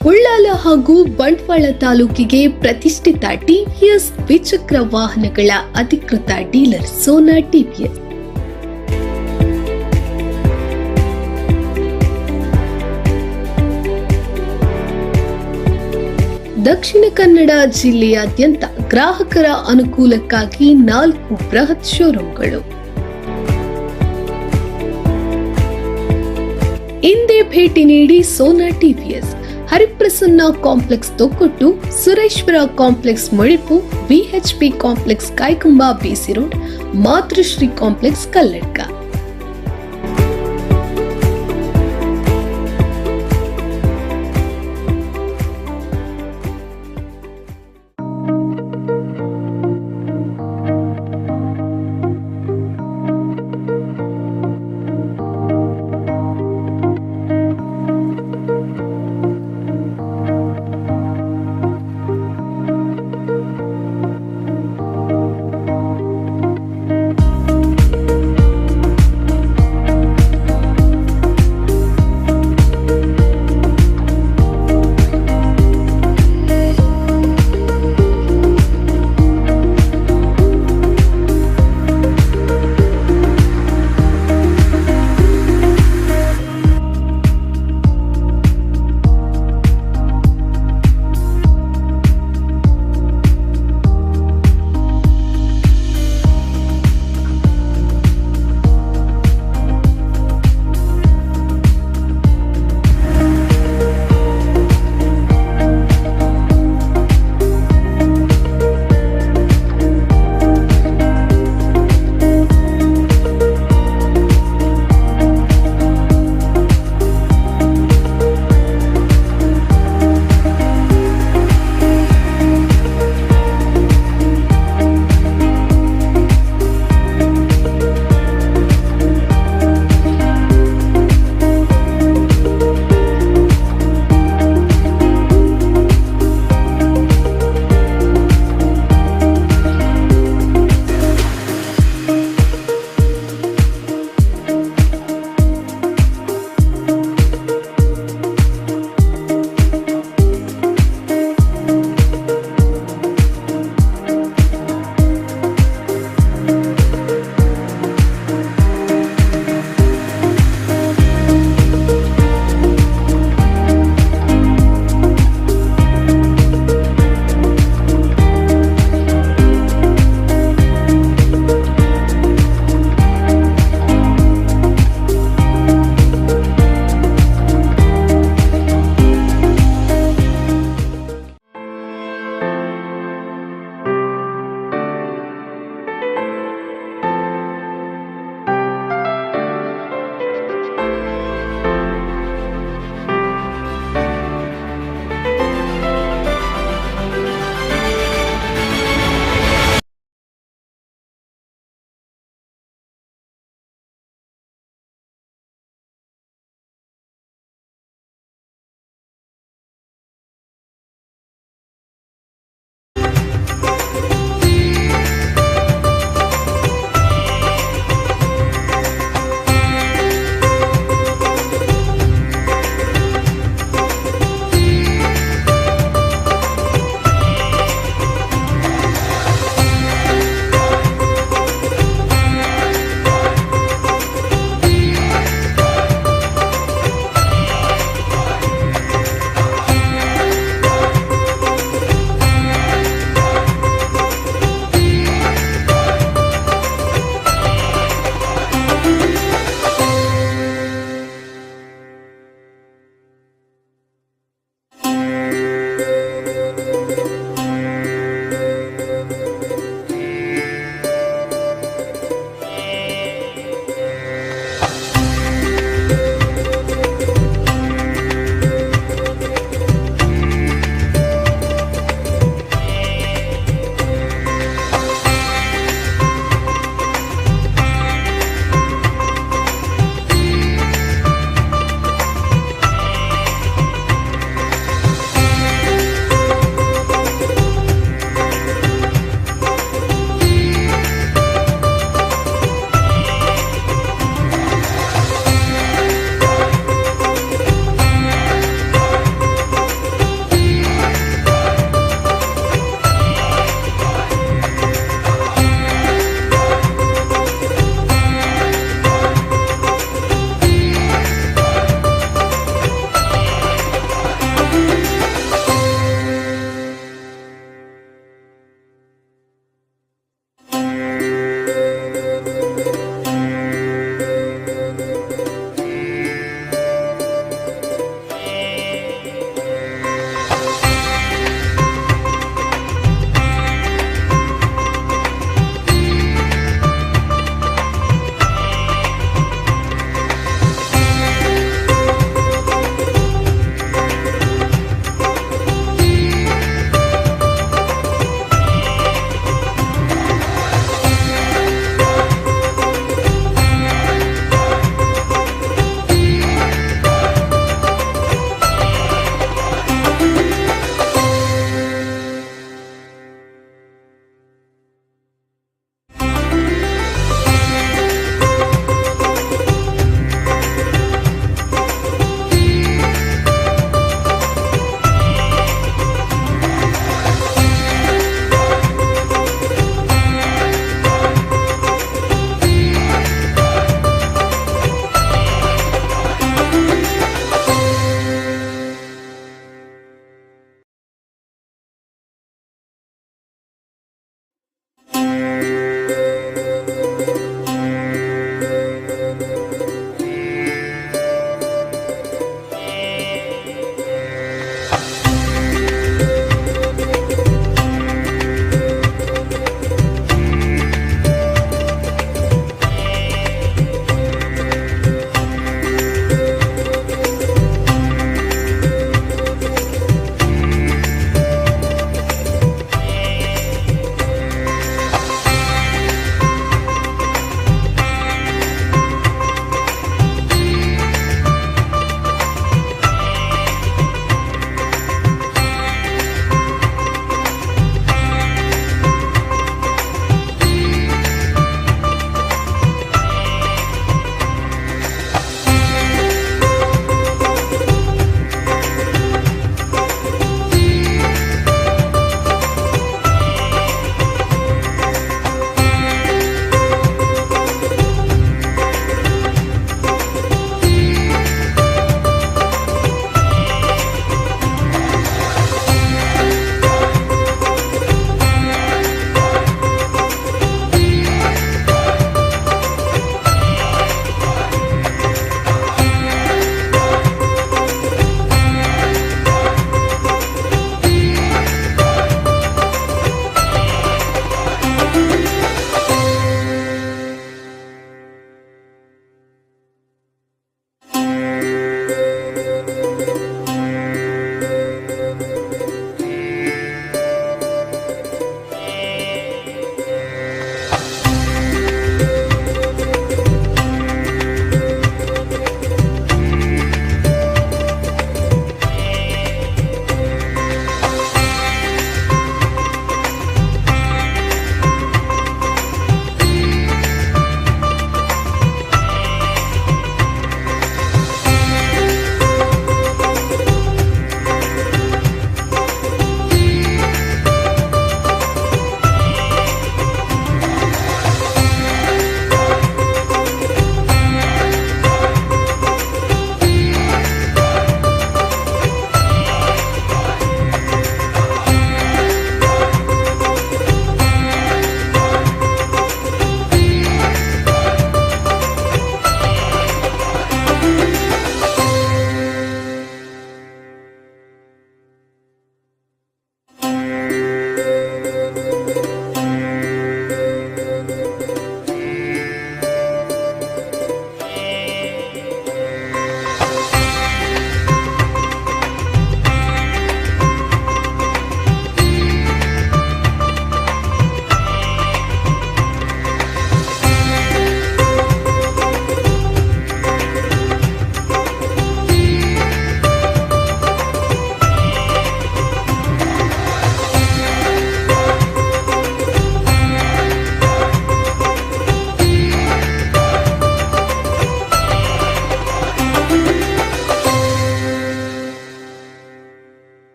ಉಳ್ಳಾಲ ಹಾಗೂ ಬಂಟ್ವಾಳ ತಾಲೂಕಿಗೆ ಪ್ರತಿಷ್ಠಿತ ಟಿವಿಎಸ್ ದ್ವಿಚಕ್ರ ವಾಹನಗಳ ಅಧಿಕೃತ ಡೀಲರ್ ಸೋನಾ ಟಿವಿಎಸ್. ದಕ್ಷಿಣ ಕನ್ನಡ ಜಿಲ್ಲೆಯಾದ್ಯಂತ ಗ್ರಾಹಕರ ಅನುಕೂಲಕ್ಕಾಗಿ 4 ಬೃಹತ್ ಶೋರೂಮ್ಗಳು. ಇಂದೇ ಭೇಟಿ ನೀಡಿ Sona TVS, Hariprasanna complex Thokkottu, Sureshwara complex Modipu, VHP complex Kaikumba BC road, Matrushree complex Kalladka.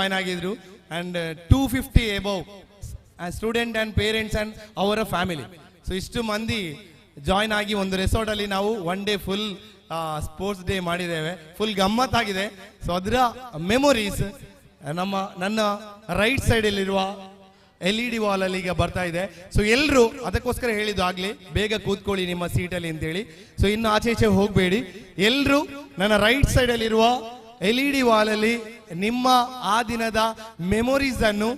Join ಆಗಿದ್ರು and 250 above student and parents and ಅವರ ಫ್ಯಾಮಿಲಿ. ಸೊ ಇಷ್ಟು ಮಂದಿ ಜಾಯ್ನ್ ಆಗಿ ಒಂದು ರೆಸಾರ್ಟಲ್ಲಿ ನಾವು one day full sports day ಮಾಡಿದ್ದೇವೆ. ಫುಲ್ ಗಮ್ಮತ್ತಾಗಿದೆ. ಸೊ ಅದರ ಮೆಮೊರೀಸ್ ನನ್ನ ರೈಟ್ ಸೈಡಲ್ಲಿರುವ LED ವಾಲಲ್ಲಿ ಈಗ ಬರ್ತಾ ಇದೆ. ಸೊ ಎಲ್ಲರೂ ಅದಕ್ಕೋಸ್ಕರ ಹೇಳಿದ್ದು ಆಗಲಿ ಬೇಗ ಕೂತ್ಕೊಳ್ಳಿ ನಿಮ್ಮ ಸೀಟಲ್ಲಿ ಅಂತೇಳಿ. ಸೊ ಇನ್ನು ಆಚೆ ಈಚೆ ಹೋಗಬೇಡಿ. ಎಲ್ಲರೂ ನನ್ನ ರೈಟ್ ಸೈಡಲ್ಲಿರುವ LED ವಾಲಲ್ಲಿ ನಿಮ್ಮ ಆ ದಿನದ ಮೆಮೊರೀಸ್ ಅನ್ನು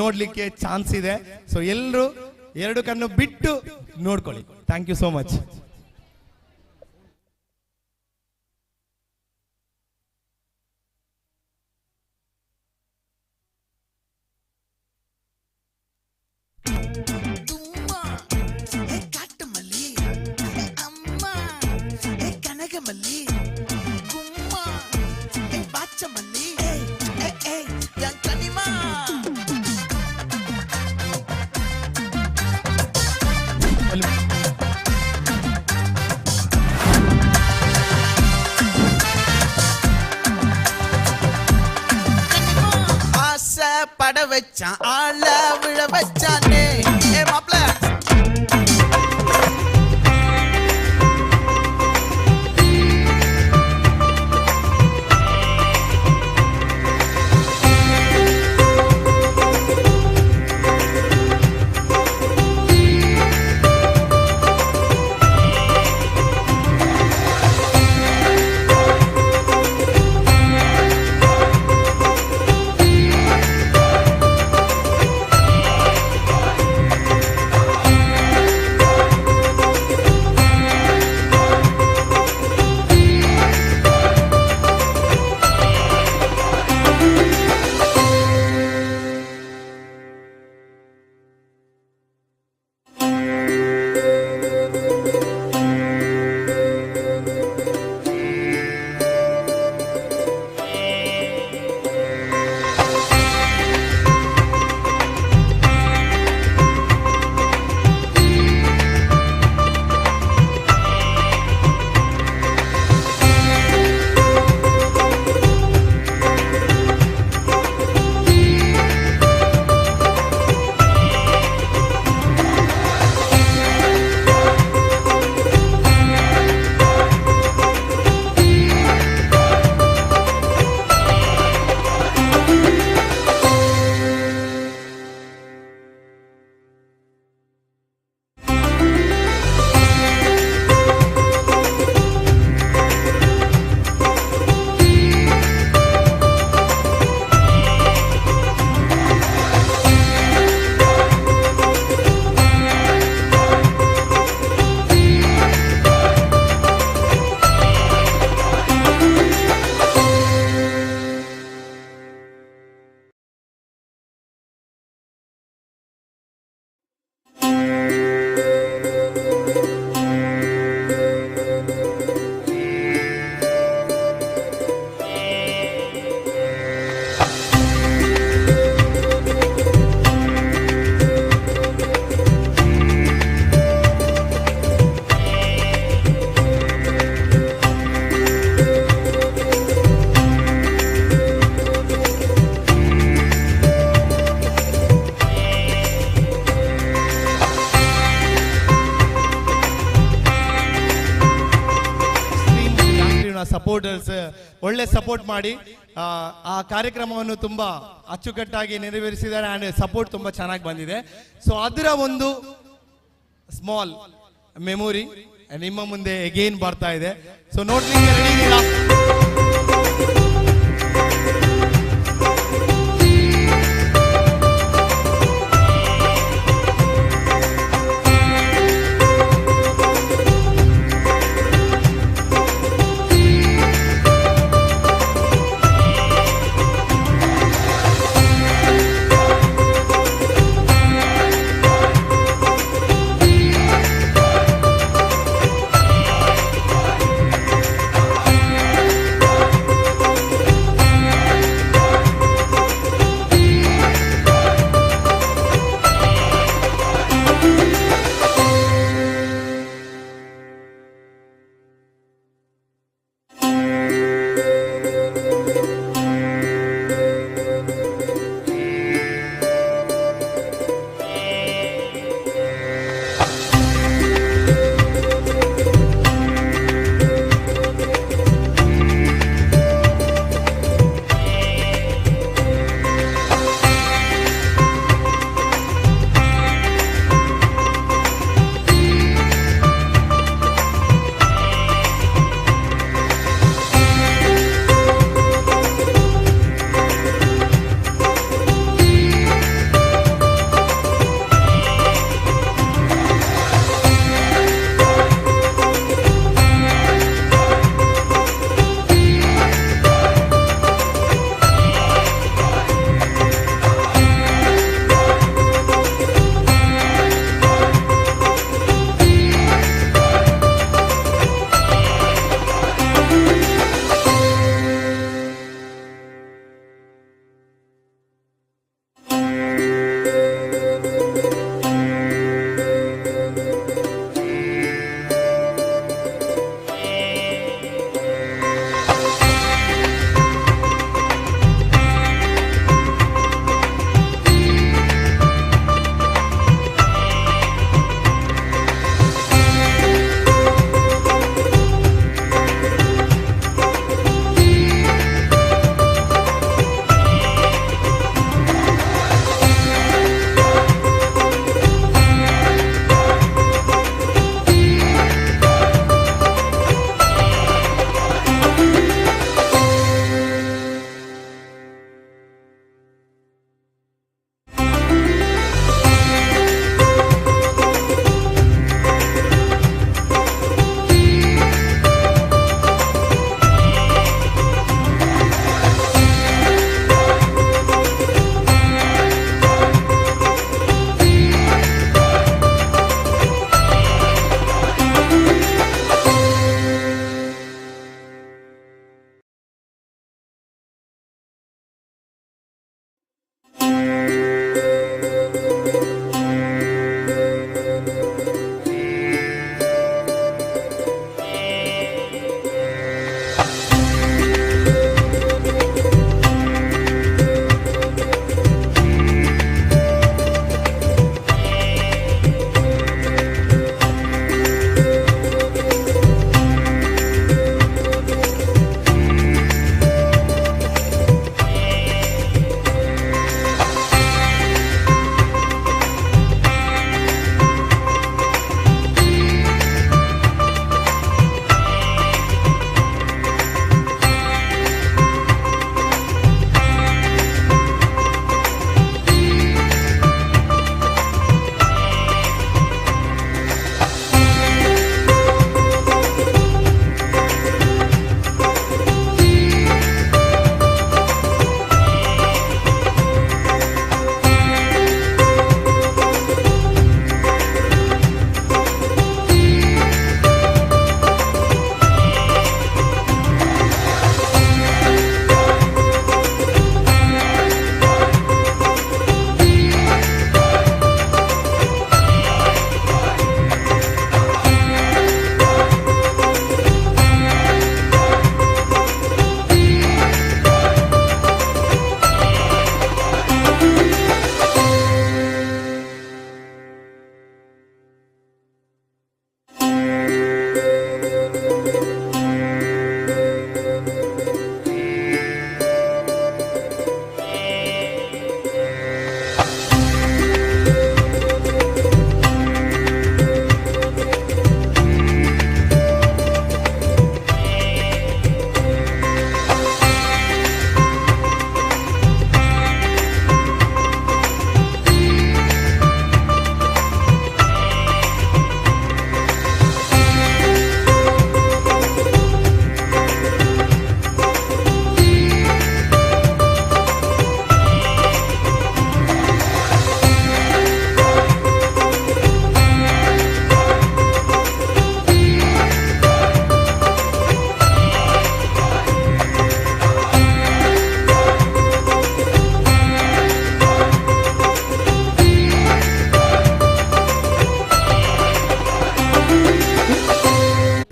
ನೋಡಲಿಕ್ಕೆ ಚಾನ್ಸ್ ಇದೆ. ಸೊ ಎಲ್ಲರೂ ಎರಡು ಕಣ್ಣು ಬಿಟ್ಟು ನೋಡ್ಕೊಳ್ಳಿ. Thank you so much. பட வச்சான் ஆள விழ வச்சானே ஏ மாப்ள. ಸಪೋರ್ಟರ್ಸ್ ಒಳ್ಳೆ ಸಪೋರ್ಟ್ ಮಾಡಿ ಆ ಕಾರ್ಯಕ್ರಮವನ್ನು ತುಂಬ ಅಚ್ಚುಕಟ್ಟಾಗಿ ನೆರವೇರಿಸಿದ್ದಾರೆ ಆ್ಯಂಡ್ ಸಪೋರ್ಟ್ ತುಂಬ ಚೆನ್ನಾಗಿ ಬಂದಿದೆ. ಸೊ ಅದರ ಒಂದು ಸ್ಮಾಲ್ ಮೆಮೊರಿ ನಿಮ್ಮ ಮುಂದೆ ಎಗೇನ್ ಬರ್ತಾ ಇದೆ. ಸೊ ನೋಡ್ಲಿಕ್ಕೆ ರೆಡಿ ಇದ್ದೀರಾ?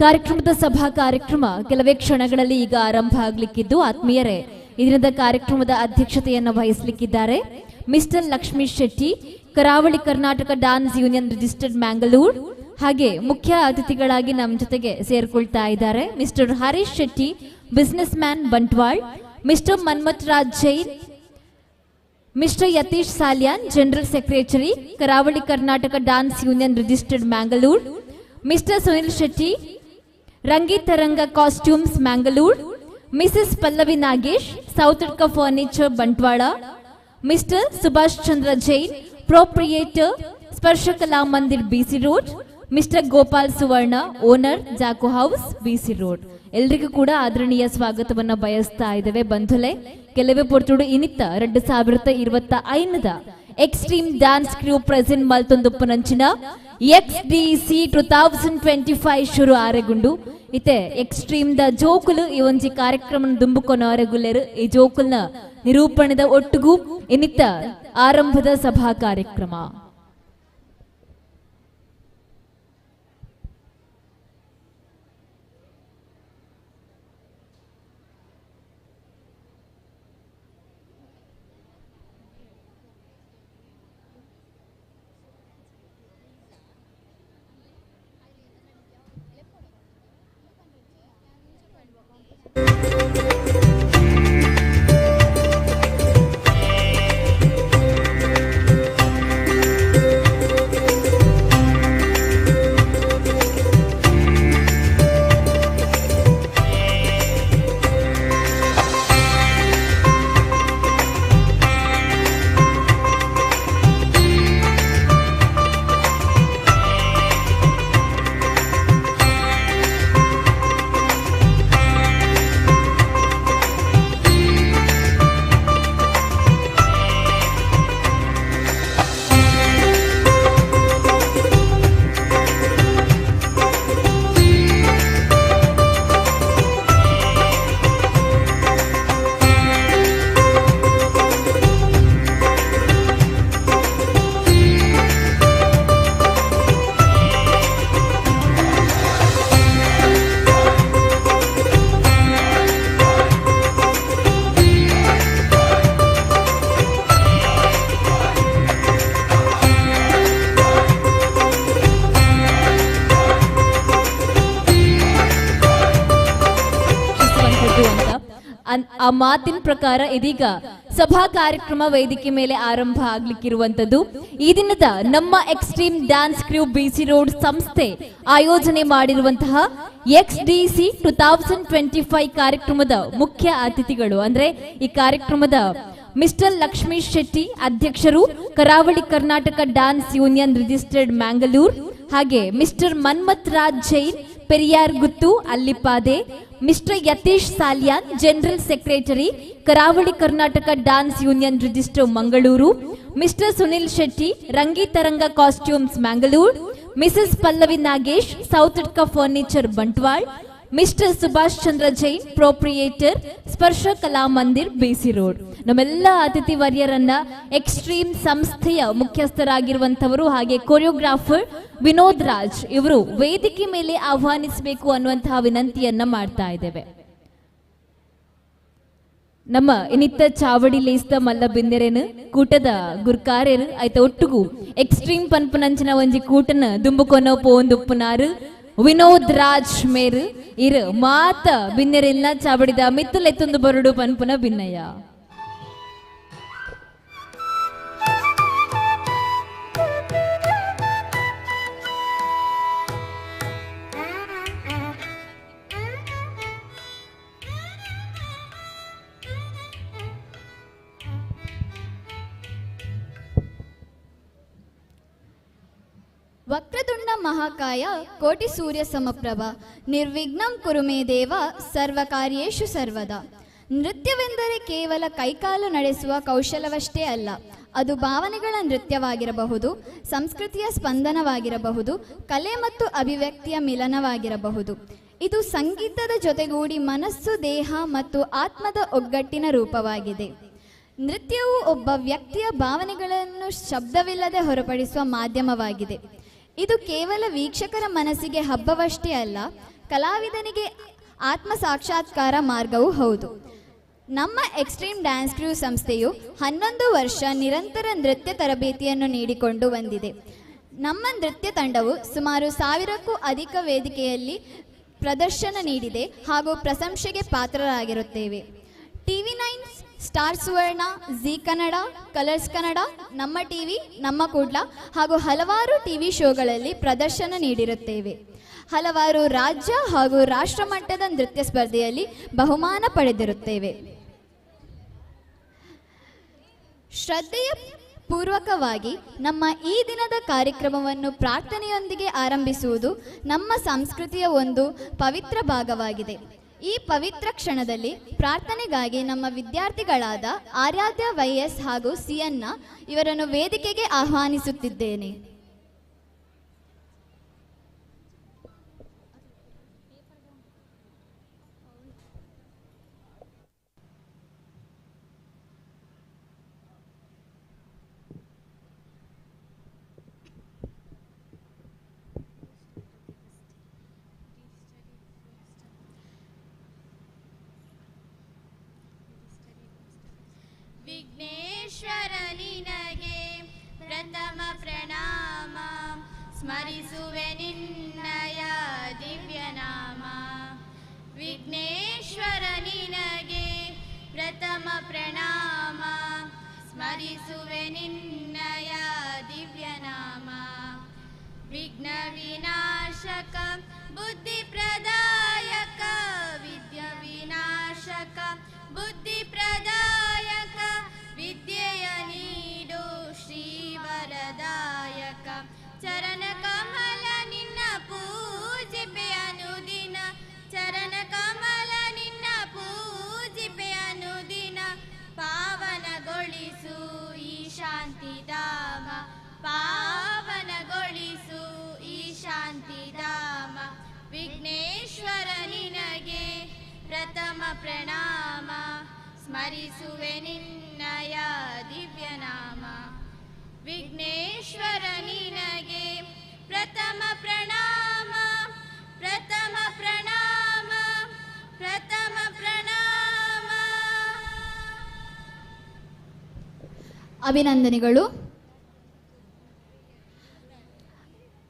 ಕಾರ್ಯಕ್ರಮದ ಸಭಾ ಕಾರ್ಯಕ್ರಮ ಕೆಲವೇ ಕ್ಷಣಗಳಲ್ಲಿ ಈಗ ಆರಂಭ ಆಗಲಿಕ್ಕಿದ್ದು, ಆತ್ಮೀಯರೇ, ಈ ದಿನದ ಕಾರ್ಯಕ್ರಮದ ಅಧ್ಯಕ್ಷತೆಯನ್ನು ವಹಿಸಲಿಕ್ಕಿದ್ದಾರೆ mister Lakshmi Shetty, Karavali Karnataka dance union registered Mangalore. ಹಾಗೆ ಮುಖ್ಯ ಅತಿಥಿಗಳಾಗಿ ನಮ್ಮ ಜೊತೆಗೆ ಸೇರ್ಕೊಳ್ತಾ ಇದ್ದಾರೆ mister Harish Shetty, business man Bantwal, mister Manmath Raj Jain, mister Yatish Salian, general secretary, Karavali Karnataka dance union registered Mangalore, mister Sunil Shetty, Rangitaranga costumes Mangalore, Mrs Pallavi Nagesh, South furniture Bantwal, mister Subhash Chandra Jain, proprietor, Sparsha Kala Mandir BC road, mister Gopal Suvarna, owner, Jaco house BC road. ಎಲ್ರಿಗೂ ಕೂಡ ಆದರಣೀಯ ಸ್ವಾಗತವನ್ನು ಬಯಸ್ತಾ ಇದ್ದೇವೆ ಬಂಧುಲೆ. ಕೆಲವೇ ಪೊರ್ತುಡು ಇನಿತ 2025 extreme dance ಕ್ರೂ present ಮಲ್ತೊಂದುಪ್ಪನಂಚಿನ XDC 2025 ಶುರು ಆರೆಗುಂಡು. ಇತ್ತೆ ಎಕ್ಸ್ಟ್ರೀಮ್ the ಜೋಕುಲು ಈ ಒಂಜಿ ಕಾರ್ಯಕ್ರಮ ದುಂಬುಕೊನ ಆರೆಗುಲ್ಲೇರು. ಈ ಜೋಕುಲ್ನ ನಿರೂಪಣೆದ ಒಟ್ಟುಗು ಇನ್ನಿತ್ತ ಆರಂಭದ ಸಭಾ ಕಾರ್ಯಕ್ರಮ. ಆ ಮಾತಿನ ಪ್ರಕಾರ ಇದೀಗ ಸಭಾ ಕಾರ್ಯಕ್ರಮ ವೇದಿಕೆ ಮೇಲೆ ಆರಂಭ ಆಗ್ಲಿಕ್ಕಿರುವಂತದ್ದು. ಈ ದಿನದ ನಮ್ಮ extreme dance crew BC road ಸಂಸ್ಥೆ ಆಯೋಜನೆ ಮಾಡಿರುವಂತಹ XDC 2025 ಕಾರ್ಯಕ್ರಮದ ಮುಖ್ಯ ಅತಿಥಿಗಳು ಅಂದ್ರೆ ಈ ಕಾರ್ಯಕ್ರಮದ ಮಿಸ್ಟರ್ ಲಕ್ಷ್ಮೀ ಶೆಟ್ಟಿ ಅಧ್ಯಕ್ಷರು, Karavali Karnataka dance union registered Mangalore, ಹಾಗೆ mister Manmath Raj Jain, Periyar Guttu Allipade, mister Yatish Salian, general secretary, Karavali Karnataka dance union register Mangaluru, mister Sunil Shetty, Rangitaranga costumes Mangalore, Mrs Pallavi Nagesh, South furniture Bantwal, mister Subhash Chandra Jain, proprietor, Sparsha Kala Mandir BC road. ನಮ್ಮೆಲ್ಲ ಅತಿಥಿ ವರ್ಯರನ್ನ extreme ಸಂಸ್ಥೆಯ ಮುಖ್ಯಸ್ಥರಾಗಿರುವಂಥವರು ಹಾಗೆ choreographer Vinod Raj ಇವರು ವೇದಿಕೆ ಮೇಲೆ ಆಹ್ವಾನಿಸಬೇಕು ಅನ್ನುವಂತಹ ವಿನಂತಿಯನ್ನ ಮಾಡ್ತಾ ಇದ್ದೇವೆ. ನಮ್ಮ ಇನ್ನಿತ್ತ ಚಾವಡಿ ಲೇಸ್ದ ಮಲ್ಲ ಬಿಂದೆರೇನು ಕೂಟದ ಗುರ್ಕಾರೇರು ಆಯ್ತ ಒಟ್ಟುಗು ಎಕ್ಸ್ಟ್ರೀಮ್ ಪನ್ಪನಂಚಿನ ಒಂಜಿ ಕೂಟನ ದುಂಬುಕೊನ ಪೋಂದುಪ್ಪುನಾರು ವಿನೋದ್ ರಾಜ್ ಮೇರು ಇರು ಮಾತ ಬಿನ್ನೆರೆಲ್ಲ ಚಾವಡಿದ ಮಿತ್ತಲೆತ್ತೊಂದು ಬರುಡು ಪನ್ಪುನ ಬಿನ್ನಯ್ಯ. ವಕ್ರತುಂಡ ಮಹಾಕಾಯ ಕೋಟಿ ಸೂರ್ಯ ಸಮಪ್ರಭ ನಿರ್ವಿಘ್ನಂ ಕುರು ಮೇ ದೇವ ಸರ್ವಕಾರ್ಯೇಷು ಸರ್ವದಾ. ನೃತ್ಯವೆಂದರೆ ಕೇವಲ ಕೈಕಾಲು ನಡೆಸುವ ಕೌಶಲವಷ್ಟೇ ಅಲ್ಲ, ಅದು ಭಾವನೆಗಳ ನೃತ್ಯವಾಗಿರಬಹುದು, ಸಂಸ್ಕೃತಿಯ ಸ್ಪಂದನವಾಗಿರಬಹುದು, ಕಲೆ ಮತ್ತು ಅಭಿವ್ಯಕ್ತಿಯ ಮಿಲನವಾಗಿರಬಹುದು. ಇದು ಸಂಗೀತದ ಜೊತೆಗೂಡಿ ಮನಸ್ಸು, ದೇಹ ಮತ್ತು ಆತ್ಮದ ಒಗ್ಗಟ್ಟಿನ ರೂಪವಾಗಿದೆ. ನೃತ್ಯವು ಒಬ್ಬ ವ್ಯಕ್ತಿಯ ಭಾವನೆಗಳನ್ನು ಶಬ್ದವಿಲ್ಲದೆ ಹೊರಪಡಿಸುವ ಮಾಧ್ಯಮವಾಗಿದೆ. ಇದು ಕೇವಲ ವೀಕ್ಷಕರ ಮನಸ್ಸಿಗೆ ಹಬ್ಬವಷ್ಟೇ ಅಲ್ಲ, ಕಲಾವಿದನಿಗೆ ಆತ್ಮ ಸಾಕ್ಷಾತ್ಕಾರ ಮಾರ್ಗವೂ ಹೌದು. ನಮ್ಮ ಎಕ್ಸ್ಟ್ರೀಮ್ ಡ್ಯಾನ್ಸ್ ಕ್ರೂ ಸಂಸ್ಥೆಯು 11 ವರ್ಷ ನಿರಂತರ ನೃತ್ಯ ತರಬೇತಿಯನ್ನು ನೀಡಿಕೊಂಡು ಬಂದಿದೆ. ನಮ್ಮ ನೃತ್ಯ ತಂಡವು ಸುಮಾರು 1000ಕ್ಕೂ ಅಧಿಕ ವೇದಿಕೆಯಲ್ಲಿ ಪ್ರದರ್ಶನ ನೀಡಿದೆ ಹಾಗೂ ಪ್ರಶಂಸೆಗೆ ಪಾತ್ರರಾಗಿರುತ್ತೇವೆ. TV9, Star Suvarna, Zee Kannada, Colors Kannada, Namma TV, Namma Kudla ಹಾಗೂ ಹಲವಾರು ಟಿವಿ ಶೋಗಳಲ್ಲಿ ಪ್ರದರ್ಶನ ನೀಡಿರುತ್ತೇವೆ. ಹಲವಾರು ರಾಜ್ಯ ಹಾಗೂ ರಾಷ್ಟ್ರಮಟ್ಟದ ನೃತ್ಯ ಸ್ಪರ್ಧೆಯಲ್ಲಿ ಬಹುಮಾನ ಪಡೆದಿರುತ್ತೇವೆ. ಶ್ರದ್ಧೆಯ ಪೂರ್ವಕವಾಗಿ ನಮ್ಮ ಈ ದಿನದ ಕಾರ್ಯಕ್ರಮವನ್ನು ಪ್ರಾರ್ಥನೆಯೊಂದಿಗೆ ಆರಂಭಿಸುವುದು ನಮ್ಮ ಸಂಸ್ಕೃತಿಯ ಒಂದು ಪವಿತ್ರ ಭಾಗವಾಗಿದೆ. ಈ ಪವಿತ್ರ ಕ್ಷಣದಲ್ಲಿ ಪ್ರಾರ್ಥನೆಗಾಗಿ ನಮ್ಮ ವಿದ್ಯಾರ್ಥಿಗಳಾದ ಆರಾಧ್ಯ ವೈಎಸ್ ಹಾಗೂ ಸಿಯನ್ನ ಇವರನ್ನು ವೇದಿಕೆಗೆ ಆಹ್ವಾನಿಸುತ್ತಿದ್ದೇನೆ. ವಿಘ್ನೇಶ್ವರ ನಿನಗೆ ಪ್ರಥಮ ಪ್ರಣಾಮ, ಸ್ಮರಿಸುವೆ ನಿನ್ನಯ ದಿವ್ಯನಾಮ. ವಿಘ್ನೇಶ್ವರ ನಿನಗೆ ಪ್ರಥಮ ಪ್ರಣಾಮ, ಸ್ಮರಿಸುವೆ ನಿನ್ನಯ ದಿವ್ಯನಾಮ. ವಿಘ್ನ ವಿನಾಶಕ ಬುದ್ಧಿ ಪ್ರದಾಯಕ, ವಿದ್ಯ ವಿನಾಶಕ ಬುದ್ಧಿ ಪ್ರದಾಯಕ, ವಿದ್ಯೆಯ ನೀಡು ಶ್ರೀ ವರದಾಯಕ. ಚರಣ ಕಮಲ ನಿನ್ನ ಪೂಜಿಪೆ ಅನುದಿನ, ಚರಣ ಕಮಲ ನಿನ್ನ ಪೂಜಿಪೆ ಅನುದಿನ. ಪಾವನಗೊಳಿಸು ಈ ಶಾಂತಿಧಾಮ, ಪಾವನಗೊಳಿಸು ಈ ಶಾಂತಿಧಾಮ. ವಿಘ್ನೇಶ್ವರ ನಿನಗೆ ಪ್ರಥಮ ಪ್ರಣಾಮ, ಸ್ಮರಿಸುವೆ ನಿನ್ನಯ ದಿವ್ಯನಾಮ. ವಿಘ್ನೇಶ್ವರ ನಿನಗೆ ಪ್ರಥಮ ಪ್ರಣಾಮ, ಪ್ರಥಮ ಪ್ರಣಾಮ, ಪ್ರಥಮ ಪ್ರಣಾಮ. ಅಭಿನಂದನೆಗಳು.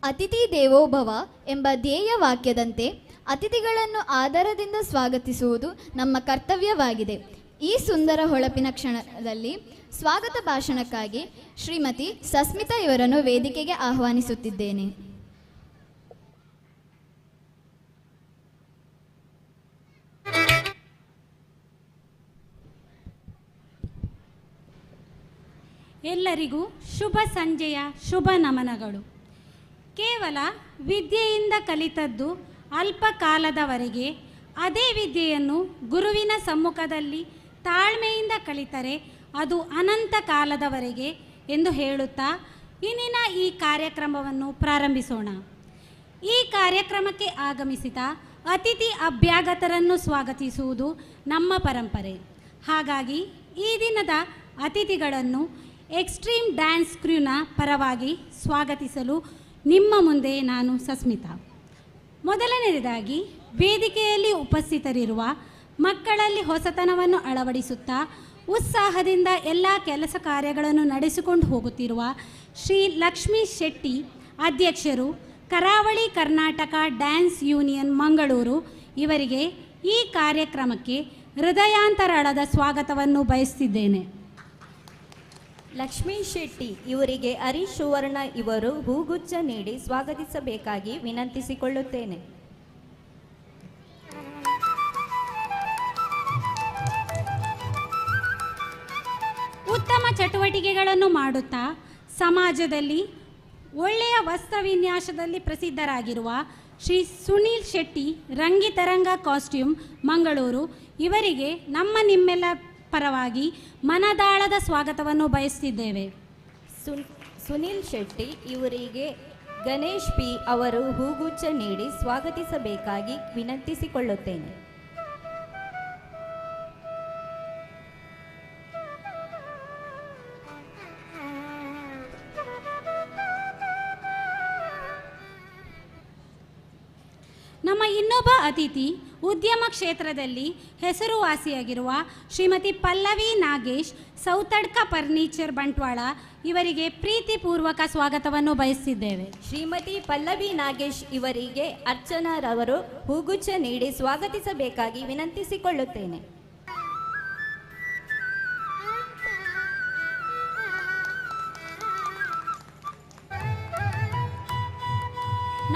ಅತಿಥಿ ದೇವೋಭವ ಎಂಬ ಧ್ಯೇಯ ವಾಕ್ಯದಂತೆ ಅತಿಥಿಗಳನ್ನು ಆದರದಿಂದ ಸ್ವಾಗತಿಸುವುದು ನಮ್ಮ ಕರ್ತವ್ಯವಾಗಿದೆ. ಈ ಸುಂದರ ಹೊಳಪಿನ ಕ್ಷಣದಲ್ಲಿ ಸ್ವಾಗತ ಭಾಷಣಕ್ಕಾಗಿ ಶ್ರೀಮತಿ ಸಸ್ಮಿತಾ ಇವರನ್ನು ವೇದಿಕೆಗೆ ಆಹ್ವಾನಿಸುತ್ತಿದ್ದೇನೆ. ಎಲ್ಲರಿಗೂ ಶುಭ ಸಂಜೆಯ ಶುಭ ನಮನಗಳು. ಕೇವಲ ವಿದ್ಯೆಯಿಂದ ಕಲಿತದ್ದು ಅಲ್ಪ ಕಾಲದವರೆಗೆ, ಅದೇ ವಿದ್ಯೆಯನ್ನು ಗುರುವಿನ ಸಮ್ಮುಖದಲ್ಲಿ ತಾಳ್ಮೆಯಿಂದ ಕಲಿತರೆ ಅದು ಅನಂತ ಕಾಲದವರೆಗೆ ಎಂದು ಹೇಳುತ್ತಾ ಇಂದಿನ ಈ ಕಾರ್ಯಕ್ರಮವನ್ನು ಪ್ರಾರಂಭಿಸೋಣ. ಈ ಕಾರ್ಯಕ್ರಮಕ್ಕೆ ಆಗಮಿಸಿದ ಅತಿಥಿ ಅಭ್ಯಾಗತರನ್ನು ಸ್ವಾಗತಿಸುವುದು ನಮ್ಮ ಪರಂಪರೆ. ಹಾಗಾಗಿ ಈ ದಿನದ ಅತಿಥಿಗಳನ್ನು ಎಕ್ಸ್ಟ್ರೀಮ್ ಡ್ಯಾನ್ಸ್ ಕ್ರೂನ ಪರವಾಗಿ ಸ್ವಾಗತಿಸಲು ನಿಮ್ಮ ಮುಂದೆ ನಾನು ಸಸ್ಮಿತಾ. ಮೊದಲನೆಯದಾಗಿ ವೇದಿಕೆಯಲ್ಲಿ ಉಪಸ್ಥಿತರಿರುವ ಮಕ್ಕಳಲ್ಲಿ ಹೊಸತನವನ್ನು ಅಳವಡಿಸುತ್ತಾ ಉತ್ಸಾಹದಿಂದ ಎಲ್ಲ ಕೆಲಸ ಕಾರ್ಯಗಳನ್ನು ನಡೆಸಿಕೊಂಡು ಹೋಗುತ್ತಿರುವ ಶ್ರೀ ಲಕ್ಷ್ಮೀ ಶೆಟ್ಟಿ ಅಧ್ಯಕ್ಷರು, ಕರಾವಳಿ ಕರ್ನಾಟಕ ಡ್ಯಾನ್ಸ್ ಯೂನಿಯನ್ ಮಂಗಳೂರು ಇವರಿಗೆ ಈ ಕಾರ್ಯಕ್ರಮಕ್ಕೆ ಹೃದಯಾಂತರಾಳದ ಸ್ವಾಗತವನ್ನು ಬಯಸುತ್ತಿದ್ದೇನೆ. ಲಕ್ಷ್ಮೀ ಶೆಟ್ಟಿ ಇವರಿಗೆ ಹರೀಶ್ ಸುವರ್ಣ ಇವರು ಹೂಗುಚ್ಛ ನೀಡಿ ಸ್ವಾಗತಿಸಬೇಕಾಗಿ ವಿನಂತಿಸಿಕೊಳ್ಳುತ್ತೇನೆ. ಉತ್ತಮ ಚಟುವಟಿಕೆಗಳನ್ನು ಮಾಡುತ್ತಾ ಸಮಾಜದಲ್ಲಿ ಒಳ್ಳೆಯ ವಸ್ತ್ರವಿನ್ಯಾಸದಲ್ಲಿ ಪ್ರಸಿದ್ಧರಾಗಿರುವ ಶ್ರೀ ಸುನೀಲ್ ಶೆಟ್ಟಿ ರಂಗಿತರಂಗ ಕಾಸ್ಟ್ಯೂಮ್ ಮಂಗಳೂರು ಇವರಿಗೆ ನಮ್ಮ ನಿಮ್ಮೆಲ್ಲ ಪರವಾಗಿ ಮನದಾಳದ ಸ್ವಾಗತವನ್ನು ಬಯಸುತ್ತಿದ್ದೇವೆ. ಸುನೀಲ್ ಶೆಟ್ಟಿ ಇವರಿಗೆ ಗಣೇಶ್ ಪಿ ಅವರು ಹೂಗುಚ್ಛ ನೀಡಿ ಸ್ವಾಗತಿಸಬೇಕಾಗಿ ವಿನಂತಿಸಿಕೊಳ್ಳುತ್ತೇನೆ. ನಮ್ಮ ಇನ್ನೊಬ್ಬ ಅತಿಥಿ ಉದ್ಯಮ ಕ್ಷೇತ್ರದಲ್ಲಿ ಹೆಸರುವಾಸಿಯಾಗಿರುವ ಶ್ರೀಮತಿ ಪಲ್ಲವಿ ನಾಗೇಶ್, ಸೌತಡ್ಕ ಫರ್ನಿಚರ್ ಬಂಟ್ವಾಳ ಇವರಿಗೆ ಪ್ರೀತಿಪೂರ್ವಕ ಸ್ವಾಗತವನ್ನು ಬಯಸಿದ್ದೇವೆ. ಶ್ರೀಮತಿ ಪಲ್ಲವಿ ನಾಗೇಶ್ ಇವರಿಗೆ ಅರ್ಚನಾರವರು ಹೂಗುಚ್ಛ ನೀಡಿ ಸ್ವಾಗತಿಸಬೇಕಾಗಿ ವಿನಂತಿಸಿಕೊಳ್ಳುತ್ತೇನೆ.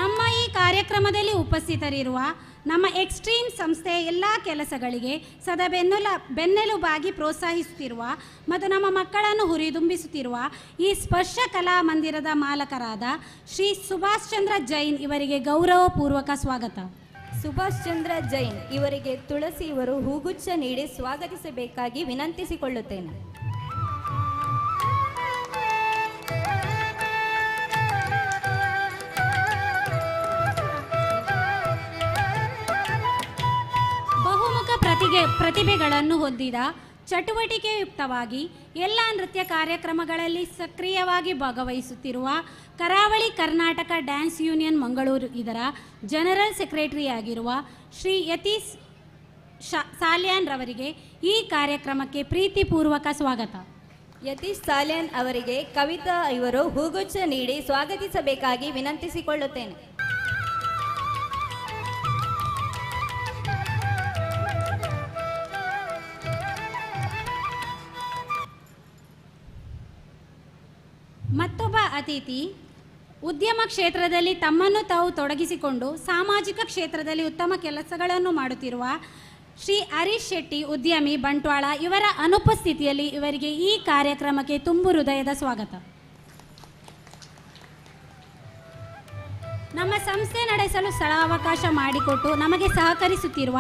ನಮ್ಮ ಈ ಕಾರ್ಯಕ್ರಮದಲ್ಲಿ ಉಪಸ್ಥಿತರಿರುವ ನಮ್ಮ ಎಕ್ಸ್ಟ್ರೀಮ್ ಸಂಸ್ಥೆಯ ಎಲ್ಲ ಕೆಲಸಗಳಿಗೆ ಸದಾ ಬೆನ್ನೆಲುಬಾಗಿ ಪ್ರೋತ್ಸಾಹಿಸುತ್ತಿರುವ ಮತ್ತು ನಮ್ಮ ಮಕ್ಕಳನ್ನು ಹುರಿದುಂಬಿಸುತ್ತಿರುವ ಈ ಸ್ಪರ್ಶ ಕಲಾ ಮಂದಿರದ ಮಾಲಕರಾದ ಶ್ರೀ ಸುಭಾಷ್ ಚಂದ್ರ ಜೈನ್ ಇವರಿಗೆ ಗೌರವಪೂರ್ವಕ ಸ್ವಾಗತ. ಸುಭಾಷ್ ಚಂದ್ರ ಜೈನ್ ಇವರಿಗೆ ತುಳಸಿ ಇವರು ಹೂಗುಚ್ಛ ನೀಡಿ ಸ್ವಾಗತಿಸಬೇಕಾಗಿ ವಿನಂತಿಸಿಕೊಳ್ಳುತ್ತೇನೆ. ಪ್ರತಿಭೆಗಳನ್ನು ಹೊಂದಿದ ಚಟುವಟಿಕೆಯುಕ್ತವಾಗಿ ಎಲ್ಲ ನೃತ್ಯ ಕಾರ್ಯಕ್ರಮಗಳಲ್ಲಿ ಸಕ್ರಿಯವಾಗಿ ಭಾಗವಹಿಸುತ್ತಿರುವ ಕರಾವಳಿ ಕರ್ನಾಟಕ ಡ್ಯಾನ್ಸ್ ಯೂನಿಯನ್ ಮಂಗಳೂರು ಇದರ ಜನರಲ್ ಸೆಕ್ರೆಟರಿಯಾಗಿರುವ ಶ್ರೀ ಯತೀಶ್ ಸಾಲ್ಯಾನ್ ರವರಿಗೆ ಈ ಕಾರ್ಯಕ್ರಮಕ್ಕೆ ಪ್ರೀತಿಪೂರ್ವಕ ಸ್ವಾಗತ. ಯತೀಶ್ ಸಾಲ್ಯಾನ್ ಅವರಿಗೆ ಕವಿತಾ ಇವರು ಹೂಗುಚ್ಛ ನೀಡಿ ಸ್ವಾಗತಿಸಬೇಕಾಗಿ ವಿನಂತಿಸಿಕೊಳ್ಳುತ್ತೇನೆ. ಮತ್ತೊಬ್ಬ ಅತಿಥಿ ಉದ್ಯಮ ಕ್ಷೇತ್ರದಲ್ಲಿ ತಮ್ಮನ್ನು ತಾವು ತೊಡಗಿಸಿಕೊಂಡು ಸಾಮಾಜಿಕ ಕ್ಷೇತ್ರದಲ್ಲಿ ಉತ್ತಮ ಕೆಲಸಗಳನ್ನು ಮಾಡುತ್ತಿರುವ ಶ್ರೀ ಹರೀಶ್ ಶೆಟ್ಟಿ ಉದ್ಯಮಿ ಬಂಟ್ವಾಳ ಇವರ ಅನುಪಸ್ಥಿತಿಯಲ್ಲಿ ಇವರಿಗೆ ಈ ಕಾರ್ಯಕ್ರಮಕ್ಕೆ ತುಂಬು ಹೃದಯದ ಸ್ವಾಗತ. ನಮ್ಮ ಸಂಸ್ಥೆ ನಡೆಸಲು ಸ್ಥಳಾವಕಾಶ ಮಾಡಿಕೊಟ್ಟು ನಮಗೆ ಸಹಕರಿಸುತ್ತಿರುವ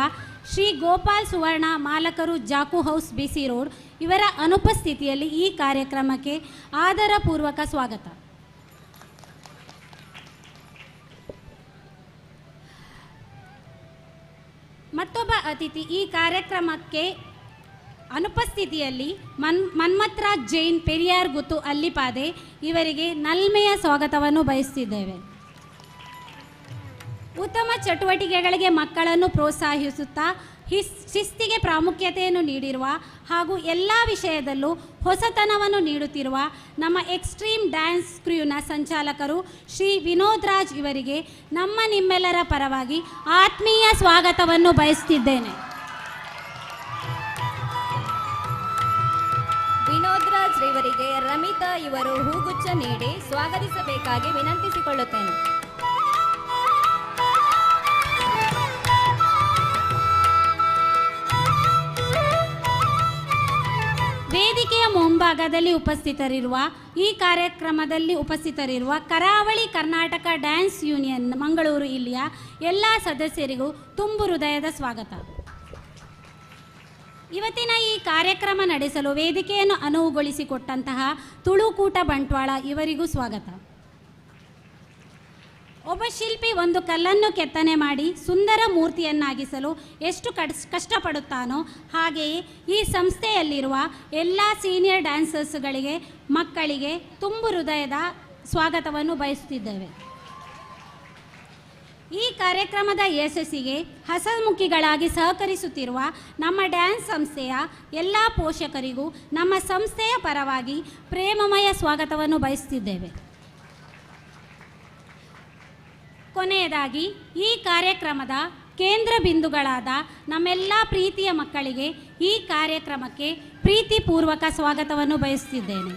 ಶ್ರೀ ಗೋಪಾಲ್ ಸುವರ್ಣ ಮಾಲಕರು ಜಾಕು ಹೌಸ್ ಬಿಸಿ ರೋಡ್ ಇವರ ಅನುಪಸ್ಥಿತಿಯಲ್ಲಿ ಈ ಕಾರ್ಯಕ್ರಮಕ್ಕೆ ಆದರಪೂರ್ವಕ ಸ್ವಾಗತ. ಮತ್ತೊಬ್ಬ ಅತಿಥಿ ಈ ಕಾರ್ಯಕ್ರಮಕ್ಕೆ ಅನುಪಸ್ಥಿತಿಯಲ್ಲಿ ಮನ್ಮಥರಾಜ್ ಜೈನ್ ಪೆರಿಯಾರ್ ಗುತ್ತು ಅಲ್ಲಿಪಾದೆ ಇವರಿಗೆ ನಲ್ಮೆಯ ಸ್ವಾಗತವನ್ನು ಬಯಸುತ್ತಿದ್ದೇವೆ. ಉತ್ತಮ ಚಟುವಟಿಕೆಗಳಿಗೆ ಮಕ್ಕಳನ್ನು ಪ್ರೋತ್ಸಾಹಿಸುತ್ತಾ ಶಿಸ್ತಿಗೆ ಪ್ರಾಮುಖ್ಯತೆಯನ್ನು ನೀಡಿರುವ ಹಾಗೂ ಎಲ್ಲ ವಿಷಯದಲ್ಲೂ ಹೊಸತನವನ್ನು ನೀಡುತ್ತಿರುವ ನಮ್ಮ ಎಕ್ಸ್ಟ್ರೀಮ್ ಡ್ಯಾನ್ಸ್ ಕ್ರ್ಯೂನ ಸಂಚಾಲಕರು ಶ್ರೀ ವಿನೋದ್ ರಾಜ್ ಇವರಿಗೆ ನಮ್ಮ ನಿಮ್ಮೆಲ್ಲರ ಪರವಾಗಿ ಆತ್ಮೀಯ ಸ್ವಾಗತವನ್ನು ಬಯಸುತ್ತಿದ್ದೇನೆ. ವಿನೋದ್ ರಾಜ್ ಇವರಿಗೆ ರಮಿತಾ ಇವರು ಹೂಗುಚ್ಛ ನೀಡಿ ಸ್ವಾಗತಿಸಬೇಕಾಗಿ ವಿನಂತಿಸಿಕೊಳ್ಳುತ್ತೇನೆ. ವೇದಿಕೆಯ ಮುಂಭಾಗದಲ್ಲಿ ಉಪಸ್ಥಿತರಿರುವ ಈ ಕಾರ್ಯಕ್ರಮದಲ್ಲಿ ಉಪಸ್ಥಿತರಿರುವ ಕರಾವಳಿ ಕರ್ನಾಟಕ ಡ್ಯಾನ್ಸ್ ಯೂನಿಯನ್ ಮಂಗಳೂರು ಇಲ್ಲಿಯ ಎಲ್ಲ ಸದಸ್ಯರಿಗೂ ತುಂಬು ಹೃದಯದ ಸ್ವಾಗತ. ಇವತ್ತಿನ ಈ ಕಾರ್ಯಕ್ರಮ ನಡೆಸಲು ವೇದಿಕೆಯನ್ನು ಅನುವುಗೊಳಿಸಿಕೊಟ್ಟಂತಹ ತುಳುಕೂಟ ಬಂಟ್ವಾಳ ಇವರಿಗೂ ಸ್ವಾಗತ. ಒಬ್ಬ ಶಿಲ್ಪಿ ಒಂದು ಕಲ್ಲನ್ನು ಕೆತ್ತನೆ ಮಾಡಿ ಸುಂದರ ಮೂರ್ತಿಯನ್ನಾಗಿಸಲು ಎಷ್ಟು ಕಷ್ಟಪಡುತ್ತಾನೋ ಹಾಗೆಯೇ ಈ ಸಂಸ್ಥೆಯಲ್ಲಿರುವ ಎಲ್ಲ ಸೀನಿಯರ್ ಡ್ಯಾನ್ಸರ್ಸ್ಗಳಿಗೆ ಮಕ್ಕಳಿಗೆ ತುಂಬು ಹೃದಯದ ಸ್ವಾಗತವನ್ನು ಬಯಸುತ್ತಿದ್ದೇವೆ. ಈ ಕಾರ್ಯಕ್ರಮದ ಯಶಸ್ಸಿಗೆ ಹಸನ್ಮುಖಿಗಳಾಗಿ ಸಹಕರಿಸುತ್ತಿರುವ ನಮ್ಮ ಡ್ಯಾನ್ಸ್ ಸಂಸ್ಥೆಯ ಎಲ್ಲ ಪೋಷಕರಿಗೂ ನಮ್ಮ ಸಂಸ್ಥೆಯ ಪರವಾಗಿ ಪ್ರೇಮಮಯ ಸ್ವಾಗತವನ್ನು ಬಯಸುತ್ತಿದ್ದೇವೆ. ಕೊನೆಯದಾಗಿ ಈ ಕಾರ್ಯಕ್ರಮದ ಕೇಂದ್ರ ಬಿಂದುಗಳಾದ ನಮ್ಮೆಲ್ಲ ಪ್ರೀತಿಯ ಮಕ್ಕಳಿಗೆ ಈ ಕಾರ್ಯಕ್ರಮಕ್ಕೆ ಪ್ರೀತಿಪೂರ್ವಕ ಸ್ವಾಗತವನ್ನು ಬಯಸುತ್ತಿದ್ದೇನೆ.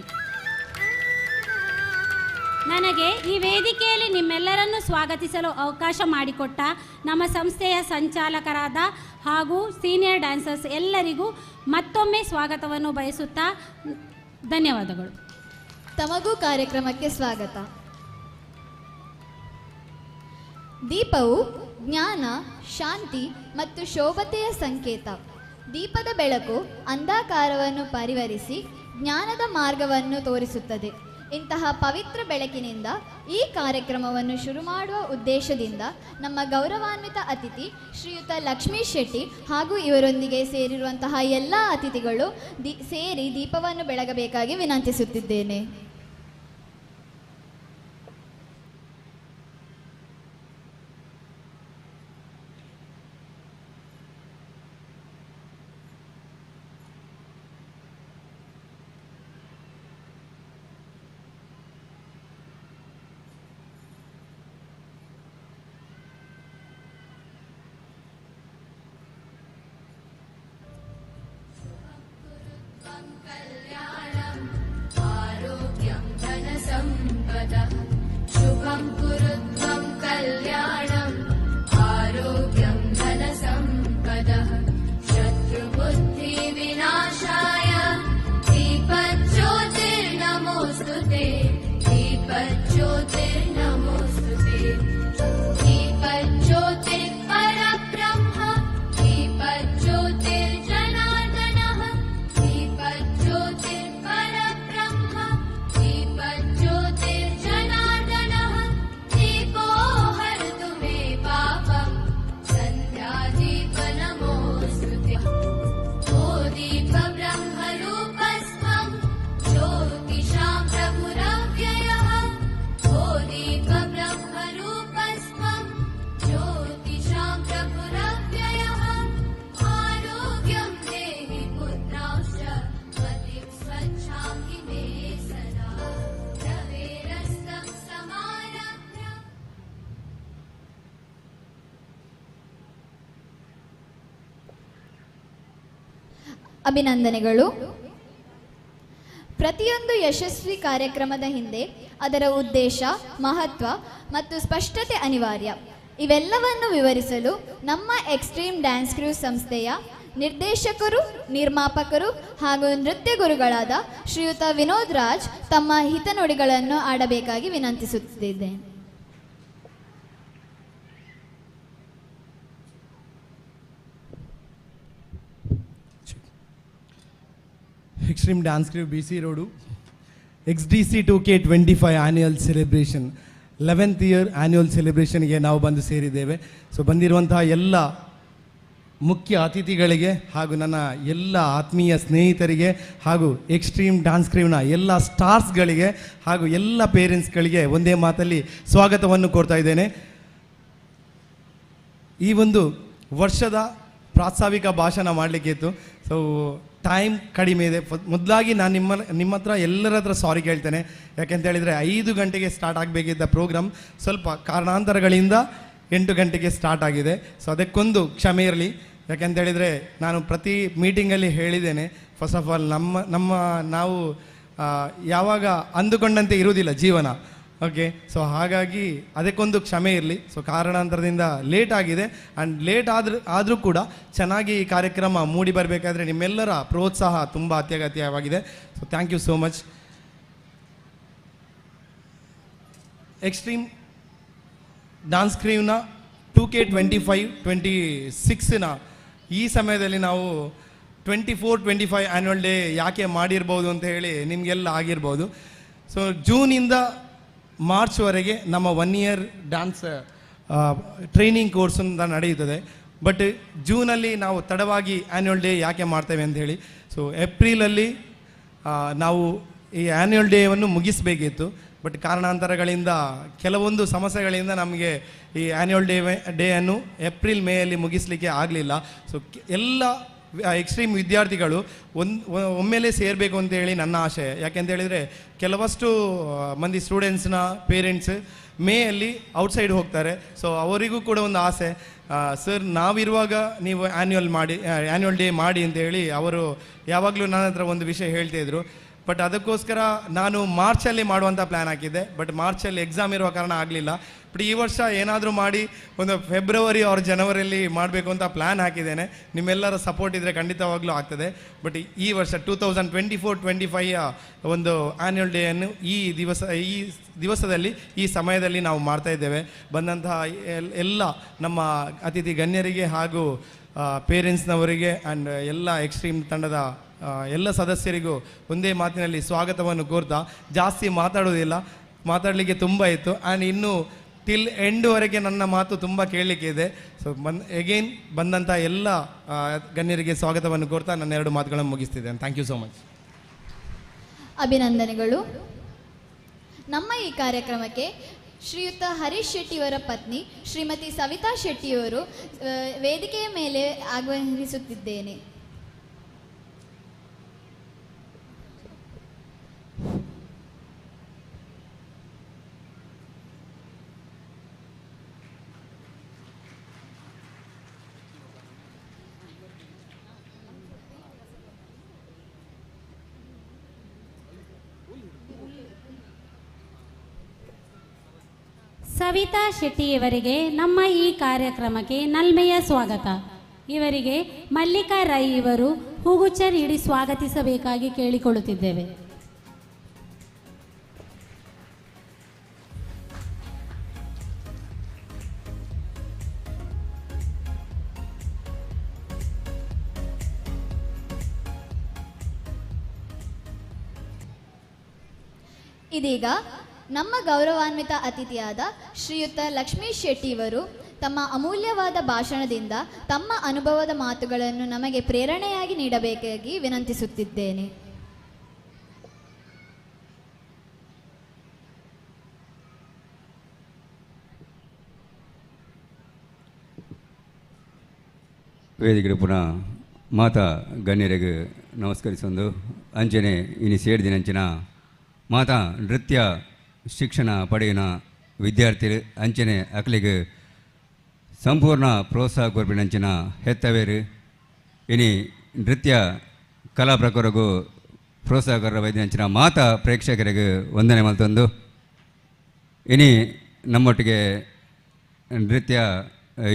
ನನಗೆ ಈ ವೇದಿಕೆಯಲ್ಲಿ ನಿಮ್ಮೆಲ್ಲರನ್ನು ಸ್ವಾಗತಿಸಲು ಅವಕಾಶ ಮಾಡಿಕೊಟ್ಟ ನಮ್ಮ ಸಂಸ್ಥೆಯ ಸಂಚಾಲಕರಾದ ಹಾಗೂ ಸೀನಿಯರ್ ಡ್ಯಾನ್ಸರ್ಸ್ ಎಲ್ಲರಿಗೂ ಮತ್ತೊಮ್ಮೆ ಸ್ವಾಗತವನ್ನು ಬಯಸುತ್ತಾ ಧನ್ಯವಾದಗಳು. ತಮಗೂ ಕಾರ್ಯಕ್ರಮಕ್ಕೆ ಸ್ವಾಗತ. ದೀಪವು ಜ್ಞಾನ, ಶಾಂತಿ ಮತ್ತು ಶೋಭತೆಯ ಸಂಕೇತ. ದೀಪದ ಬೆಳಕು ಅಂಧಕಾರವನ್ನು ಪರಿಹರಿಸಿ ಜ್ಞಾನದ ಮಾರ್ಗವನ್ನು ತೋರಿಸುತ್ತದೆ. ಇಂತಹ ಪವಿತ್ರ ಬೆಳಕಿನಿಂದ ಈ ಕಾರ್ಯಕ್ರಮವನ್ನು ಶುರು ಮಾಡುವ ಉದ್ದೇಶದಿಂದ ನಮ್ಮ ಗೌರವಾನ್ವಿತ ಅತಿಥಿ ಶ್ರೀಯುತ ಲಕ್ಷ್ಮೀ ಶೆಟ್ಟಿ ಹಾಗೂ ಇವರೊಂದಿಗೆ ಸೇರಿರುವಂತಹ ಎಲ್ಲ ಅತಿಥಿಗಳು ಸೇರಿ ದೀಪವನ್ನು ಬೆಳಗಬೇಕಾಗಿ ವಿನಂತಿಸುತ್ತಿದ್ದೇನೆ. धनसम्पदः शुभं कुरु त्वं कल्याणम् आरोग्यं धनसम्पदः शत्रुबुद्धिविनाशाय दीपज्योतिर्नमोऽस्तु ते दीपज्योतिर्नमोऽस्तु ते दीपज्योतिर्परब्रह्म दीपज्योतिर्जनार्दनः दीपज्योतिर्परब्रह्म दीपज्योतिर्जनार्दनः दीपो हरतु मे पापम् सन्ध्यादीप नमोऽस्तु ते ओ दीपब्रह्मरूपस्त्वं ज्योतिषां प्रभुरव्ययः ओ दीपब्रह्मरूपस्त्वं ज्योतिषां प्रभुरव्ययः आरोग्यं देहि पुत्रांश्च मतिं स्वच्छां हि मे सदा रवेरस्तं समारभ्य ಅಭಿನಂದನೆಗಳು. ಪ್ರತಿಯೊಂದು ಯಶಸ್ವಿ ಕಾರ್ಯಕ್ರಮದ ಹಿಂದೆ ಅದರ ಉದ್ದೇಶ, ಮಹತ್ವ ಮತ್ತು ಸ್ಪಷ್ಟತೆ ಅನಿವಾರ್ಯ. ಇವೆಲ್ಲವನ್ನು ವಿವರಿಸಲು ನಮ್ಮ ಎಕ್ಸ್ಟ್ರೀಮ್ ಡ್ಯಾನ್ಸ್ ಕ್ರೂ ಸಂಸ್ಥೆಯ ನಿರ್ದೇಶಕರು, ನಿರ್ಮಾಪಕರು ಹಾಗೂ ನೃತ್ಯ ಗುರುಗಳಾದ ಶ್ರೀಯುತ ವಿನೋದ್ ರಾಜ್ ತಮ್ಮ ಹಿತನುಡಿಗಳನ್ನು ಆಡಬೇಕಾಗಿ ವಿನಂತಿಸುತ್ತಿದ್ದೇನೆ. Extreme dance crew BC road XDC 2K25 annual celebration 11th year annual ಸೆಲೆಬ್ರೇಷನ್ಗೆ ನಾವು ಬಂದು ಸೇರಿದ್ದೇವೆ. ಸೊ ಬಂದಿರುವಂತಹ ಎಲ್ಲ ಮುಖ್ಯ ಅತಿಥಿಗಳಿಗೆ ಹಾಗೂ ನನ್ನ ಎಲ್ಲ ಆತ್ಮೀಯ ಸ್ನೇಹಿತರಿಗೆ ಹಾಗೂ ಎಕ್ಸ್ಟ್ರೀಮ್ ಡ್ಯಾನ್ಸ್ ಕ್ರೂನ ಎಲ್ಲ ಸ್ಟಾರ್ಸ್ಗಳಿಗೆ ಹಾಗೂ ಎಲ್ಲ ಪೇರೆಂಟ್ಸ್ಗಳಿಗೆ ಒಂದೇ ಮಾತಲ್ಲಿ ಸ್ವಾಗತವನ್ನು ಕೋರ್ತಾ ಇದ್ದೇನೆ. ಈ ಒಂದು ವರ್ಷದ ಪ್ರಾಸ್ತಾವಿಕ ಭಾಷಣ ಮಾಡಲಿಕ್ಕಿತ್ತು. ಸೊ ಟೈಮ್ ಕಡಿಮೆ ಇದೆ. ಮೊದಲಾಗಿ ನಾನು ನಿಮ್ಮ ಹತ್ರ ಎಲ್ಲರ ಹತ್ರ ಸಾರಿ ಕೇಳ್ತೇನೆ. ಯಾಕೆಂತ ಹೇಳಿದರೆ 5 ಗಂಟೆಗೆ ಸ್ಟಾರ್ಟ್ ಆಗಬೇಕಿದ್ದ ಪ್ರೋಗ್ರಾಮ್ ಸ್ವಲ್ಪ ಕಾರಣಾಂತರಗಳಿಂದ 8 ಗಂಟೆಗೆ ಸ್ಟಾರ್ಟ್ ಆಗಿದೆ. ಸೊ ಅದಕ್ಕೊಂದು ಕ್ಷಮೆ ಇರಲಿ. ಯಾಕೆಂತ ಹೇಳಿದರೆ ನಾನು ಪ್ರತಿ ಮೀಟಿಂಗಲ್ಲಿ ಹೇಳಿದ್ದೇನೆ, ಫಸ್ಟ್ ಆಫ್ ಆಲ್ ನಮ್ಮ ನಮ್ಮ ನಾವು ಯಾವಾಗ ಅಂದುಕೊಂಡಂತೆ ಇರುವುದಿಲ್ಲ ಜೀವನ. ಓಕೆ, ಸೊ ಹಾಗಾಗಿ ಅದಕ್ಕೊಂದು ಕ್ಷಮೆ ಇರಲಿ. ಸೊ ಕಾರಣಾಂತರದಿಂದ ಲೇಟ್ ಆಗಿದೆ. ಆ್ಯಂಡ್ ಲೇಟ್ ಆದರೂ ಕೂಡ ಚೆನ್ನಾಗಿ ಈ ಕಾರ್ಯಕ್ರಮ ಮೂಡಿ ಬರಬೇಕಾದ್ರೆ ನಿಮ್ಮೆಲ್ಲರ ಪ್ರೋತ್ಸಾಹ ತುಂಬ ಅತ್ಯಗತ್ಯವಾಗಿದೆ. So thank you so much. Extreme dance ಕ್ರೂನ 2K25-26ನ ಈ ಸಮಯದಲ್ಲಿ ನಾವು 24-25 ಆ್ಯನ್ಯುವಲ್ ಡೇ ಯಾಕೆ ಮಾಡಿರ್ಬೋದು ಅಂತ ಹೇಳಿ ನಿಮಗೆಲ್ಲ ಆಗಿರ್ಬೋದು. ಸೊ ಜೂನಿಂದ ಮಾರ್ಚ್ವರೆಗೆ ನಮ್ಮ 1 ಇಯರ್ ಡ್ಯಾನ್ಸ್ ಟ್ರೈನಿಂಗ್ ಕೋರ್ಸ್ ಅಂತ ನಡೆಯುತ್ತದೆ. ಬಟ್ ಜೂನಲ್ಲಿ ನಾವು ತಡವಾಗಿ ಆ್ಯನ್ಯುವಲ್ ಡೇ ಯಾಕೆ ಮಾಡ್ತೇವೆ ಅಂತ ಹೇಳಿ, ಸೊ ಏಪ್ರಿಲಲ್ಲಿ ನಾವು ಈ ಆ್ಯನ್ಯುವಲ್ ಡೇವನ್ನು ಮುಗಿಸಬೇಕಿತ್ತು. ಬಟ್ ಕಾರಣಾಂತರಗಳಿಂದ ಕೆಲವೊಂದು ಸಮಸ್ಯೆಗಳಿಂದ ನಮಗೆ ಈ ಆ್ಯನ್ಯುವಲ್ ಡೇಯನ್ನು ಏಪ್ರಿಲ್ ಮೇಯಲ್ಲಿ ಮುಗಿಸಲಿಕ್ಕೆ ಆಗಲಿಲ್ಲ. ಸೊ ಎಲ್ಲ ಎಕ್ಸ್ಟ್ರೀಮ್ ವಿದ್ಯಾರ್ಥಿಗಳು ಒಮ್ಮೆಲೇ ಸೇರಬೇಕು ಅಂತೇಳಿ ನನ್ನ ಆಶಯ. ಯಾಕೆಂತ ಹೇಳಿದರೆ ಕೆಲವಷ್ಟು ಮಂದಿ ಸ್ಟೂಡೆಂಟ್ಸ್ನ ಪೇರೆಂಟ್ಸ್ ಮೇಯಲ್ಲಿ ಔಟ್ಸೈಡ್ ಹೋಗ್ತಾರೆ. ಸೊ ಅವರಿಗೂ ಕೂಡ ಒಂದು ಆಸೆ, ಸರ್ ನಾವಿರುವಾಗ ನೀವು ಆ್ಯನ್ಯುವಲ್ ಡೇ ಮಾಡಿ ಅಂತೇಳಿ ಅವರು ಯಾವಾಗಲೂ ನನ್ನ ಹತ್ರ ಒಂದು ವಿಷಯ ಹೇಳ್ತಾಯಿದ್ರು. ಬಟ್ ಅದಕ್ಕೋಸ್ಕರ ನಾನು ಮಾರ್ಚಲ್ಲಿ ಮಾಡುವಂಥ ಪ್ಲ್ಯಾನ್ ಹಾಕಿದ್ದೆ. ಬಟ್ ಮಾರ್ಚಲ್ಲಿ ಎಕ್ಸಾಮ್ ಇರುವ ಕಾರಣ ಆಗಲಿಲ್ಲ. ಬಟ್ ಈ ವರ್ಷ ಏನಾದರೂ ಮಾಡಿ ಒಂದು ಫೆಬ್ರವರಿ ಆರ್ ಜನವರಿಯಲ್ಲಿ ಮಾಡಬೇಕು ಅಂತ ಪ್ಲ್ಯಾನ್ ಹಾಕಿದ್ದೇನೆ. ನಿಮ್ಮೆಲ್ಲರ ಸಪೋರ್ಟ್ ಇದ್ದರೆ ಖಂಡಿತವಾಗ್ಲೂ ಆಗ್ತದೆ. ಬಟ್ ಈ ವರ್ಷ 2024-25 ಒಂದು ಆ್ಯನ್ಯುವಲ್ ಡೇಯನ್ನು ಈ ದಿವಸದಲ್ಲಿ ಈ ಸಮಯದಲ್ಲಿ ನಾವು ಮಾಡ್ತಾಯಿದ್ದೇವೆ. ಬಂದಂತಹ ಎಲ್ಲ ನಮ್ಮ ಅತಿಥಿ ಗಣ್ಯರಿಗೆ ಹಾಗೂ ಪೇರೆಂಟ್ಸ್ನವರಿಗೆ ಆ್ಯಂಡ್ ಎಲ್ಲ ಎಕ್ಸ್ಟ್ರೀಮ್ ತಂಡದ ಎಲ್ಲ ಸದಸ್ಯರಿಗೂ ಒಂದೇ ಮಾತಿನಲ್ಲಿ ಸ್ವಾಗತವನ್ನು ಕೋರ್ತಾ, ಜಾಸ್ತಿ ಮಾತಾಡೋದಿಲ್ಲ, ಮಾತಾಡಲಿಕ್ಕೆ ತುಂಬ ಇತ್ತು ಆ್ಯಂಡ್ ಇನ್ನೂ ಟಿಲ್ ಎಂಡ್ವರೆಗೆ ನನ್ನ ಮಾತು ತುಂಬ ಕೇಳಲಿಕ್ಕೆ ಇದೆ. ಸೊ ಎಗೈನ್ ಬಂದಂಥ ಎಲ್ಲ ಗಣ್ಯರಿಗೆ ಸ್ವಾಗತವನ್ನು ಕೋರ್ತಾ ನನ್ನ 2 ಮಾತುಗಳನ್ನು ಮುಗಿಸ್ತಿದ್ದೇನೆ. Thank you so much. ಅಭಿನಂದನೆಗಳು. ನಮ್ಮ ಈ ಕಾರ್ಯಕ್ರಮಕ್ಕೆ ಶ್ರೀಯುತ ಹರೀಶ್ ಶೆಟ್ಟಿಯವರ ಪತ್ನಿ ಶ್ರೀಮತಿ ಸವಿತಾ ಶೆಟ್ಟಿಯವರು ವೇದಿಕೆಯ ಮೇಲೆ ಆಹ್ವಾನಿಸುತ್ತಿದ್ದೇನೆ. ಸವಿತಾ ಶೆಟ್ಟಿಯವರಿಗೆ ನಮ್ಮ ಈ ಕಾರ್ಯಕ್ರಮಕ್ಕೆ ನಲ್ಮೆಯ ಸ್ವಾಗತ. ಇವರಿಗೆ ಮಲ್ಲಿಕಾ ರೈ ಇವರು ಹೂಗುಚ್ಛ ನೀಡಿ ಸ್ವಾಗತಿಸಬೇಕಾಗಿ ಕೇಳಿಕೊಳ್ಳುತ್ತಿದ್ದೇವೆ. ಇದೀಗ ನಮ್ಮ ಗೌರವಾನ್ವಿತ ಅತಿಥಿಯಾದ ಶ್ರೀಯುತ ಲಕ್ಷ್ಮೀಶ್ ಶೆಟ್ಟಿಯವರು ತಮ್ಮ ಅಮೂಲ್ಯವಾದ ಭಾಷಣದಿಂದ ತಮ್ಮ ಅನುಭವದ ಮಾತುಗಳನ್ನು ನಮಗೆ ಪ್ರೇರಣೆಯಾಗಿ ನೀಡಬೇಕಾಗಿ ವಿನಂತಿಸುತ್ತಿದ್ದೇನೆ. ವೇದಿಕೆ ಪುನಃ ಮಾತಾ ಗಣ್ಯರಿಗೆ ನಮಸ್ಕರಿಸೊಂದು ಅಂಚನೆ ಇನಿ ಸೇರಿದಿನಂಚಿನ ಮಾತಾ ನೃತ್ಯ ಶಿಕ್ಷಣ ಪಡೆಯುವ ವಿದ್ಯಾರ್ಥಿ ಅಂಚನೆ ಅಕ್ಲಿಗೆ ಸಂಪೂರ್ಣ ಪ್ರೋತ್ಸಾಹ ಕೊರ್ಪಿನಂಚಿನ ಹೆತ್ತವೇರು ಇನಿ ನೃತ್ಯ ಕಲಾ ಪ್ರಕಾರಗೂ ಪ್ರೋತ್ಸಾಹಕರ ವೈದ್ಯಂಚಿನ ಮಾತಾ ಪ್ರೇಕ್ಷಕರಿಗೆ ವಂದನೆ ಮಲ್ತೊಂದು ಇನಿ ನಮ್ಮೊಟ್ಟಿಗೆ ನೃತ್ಯ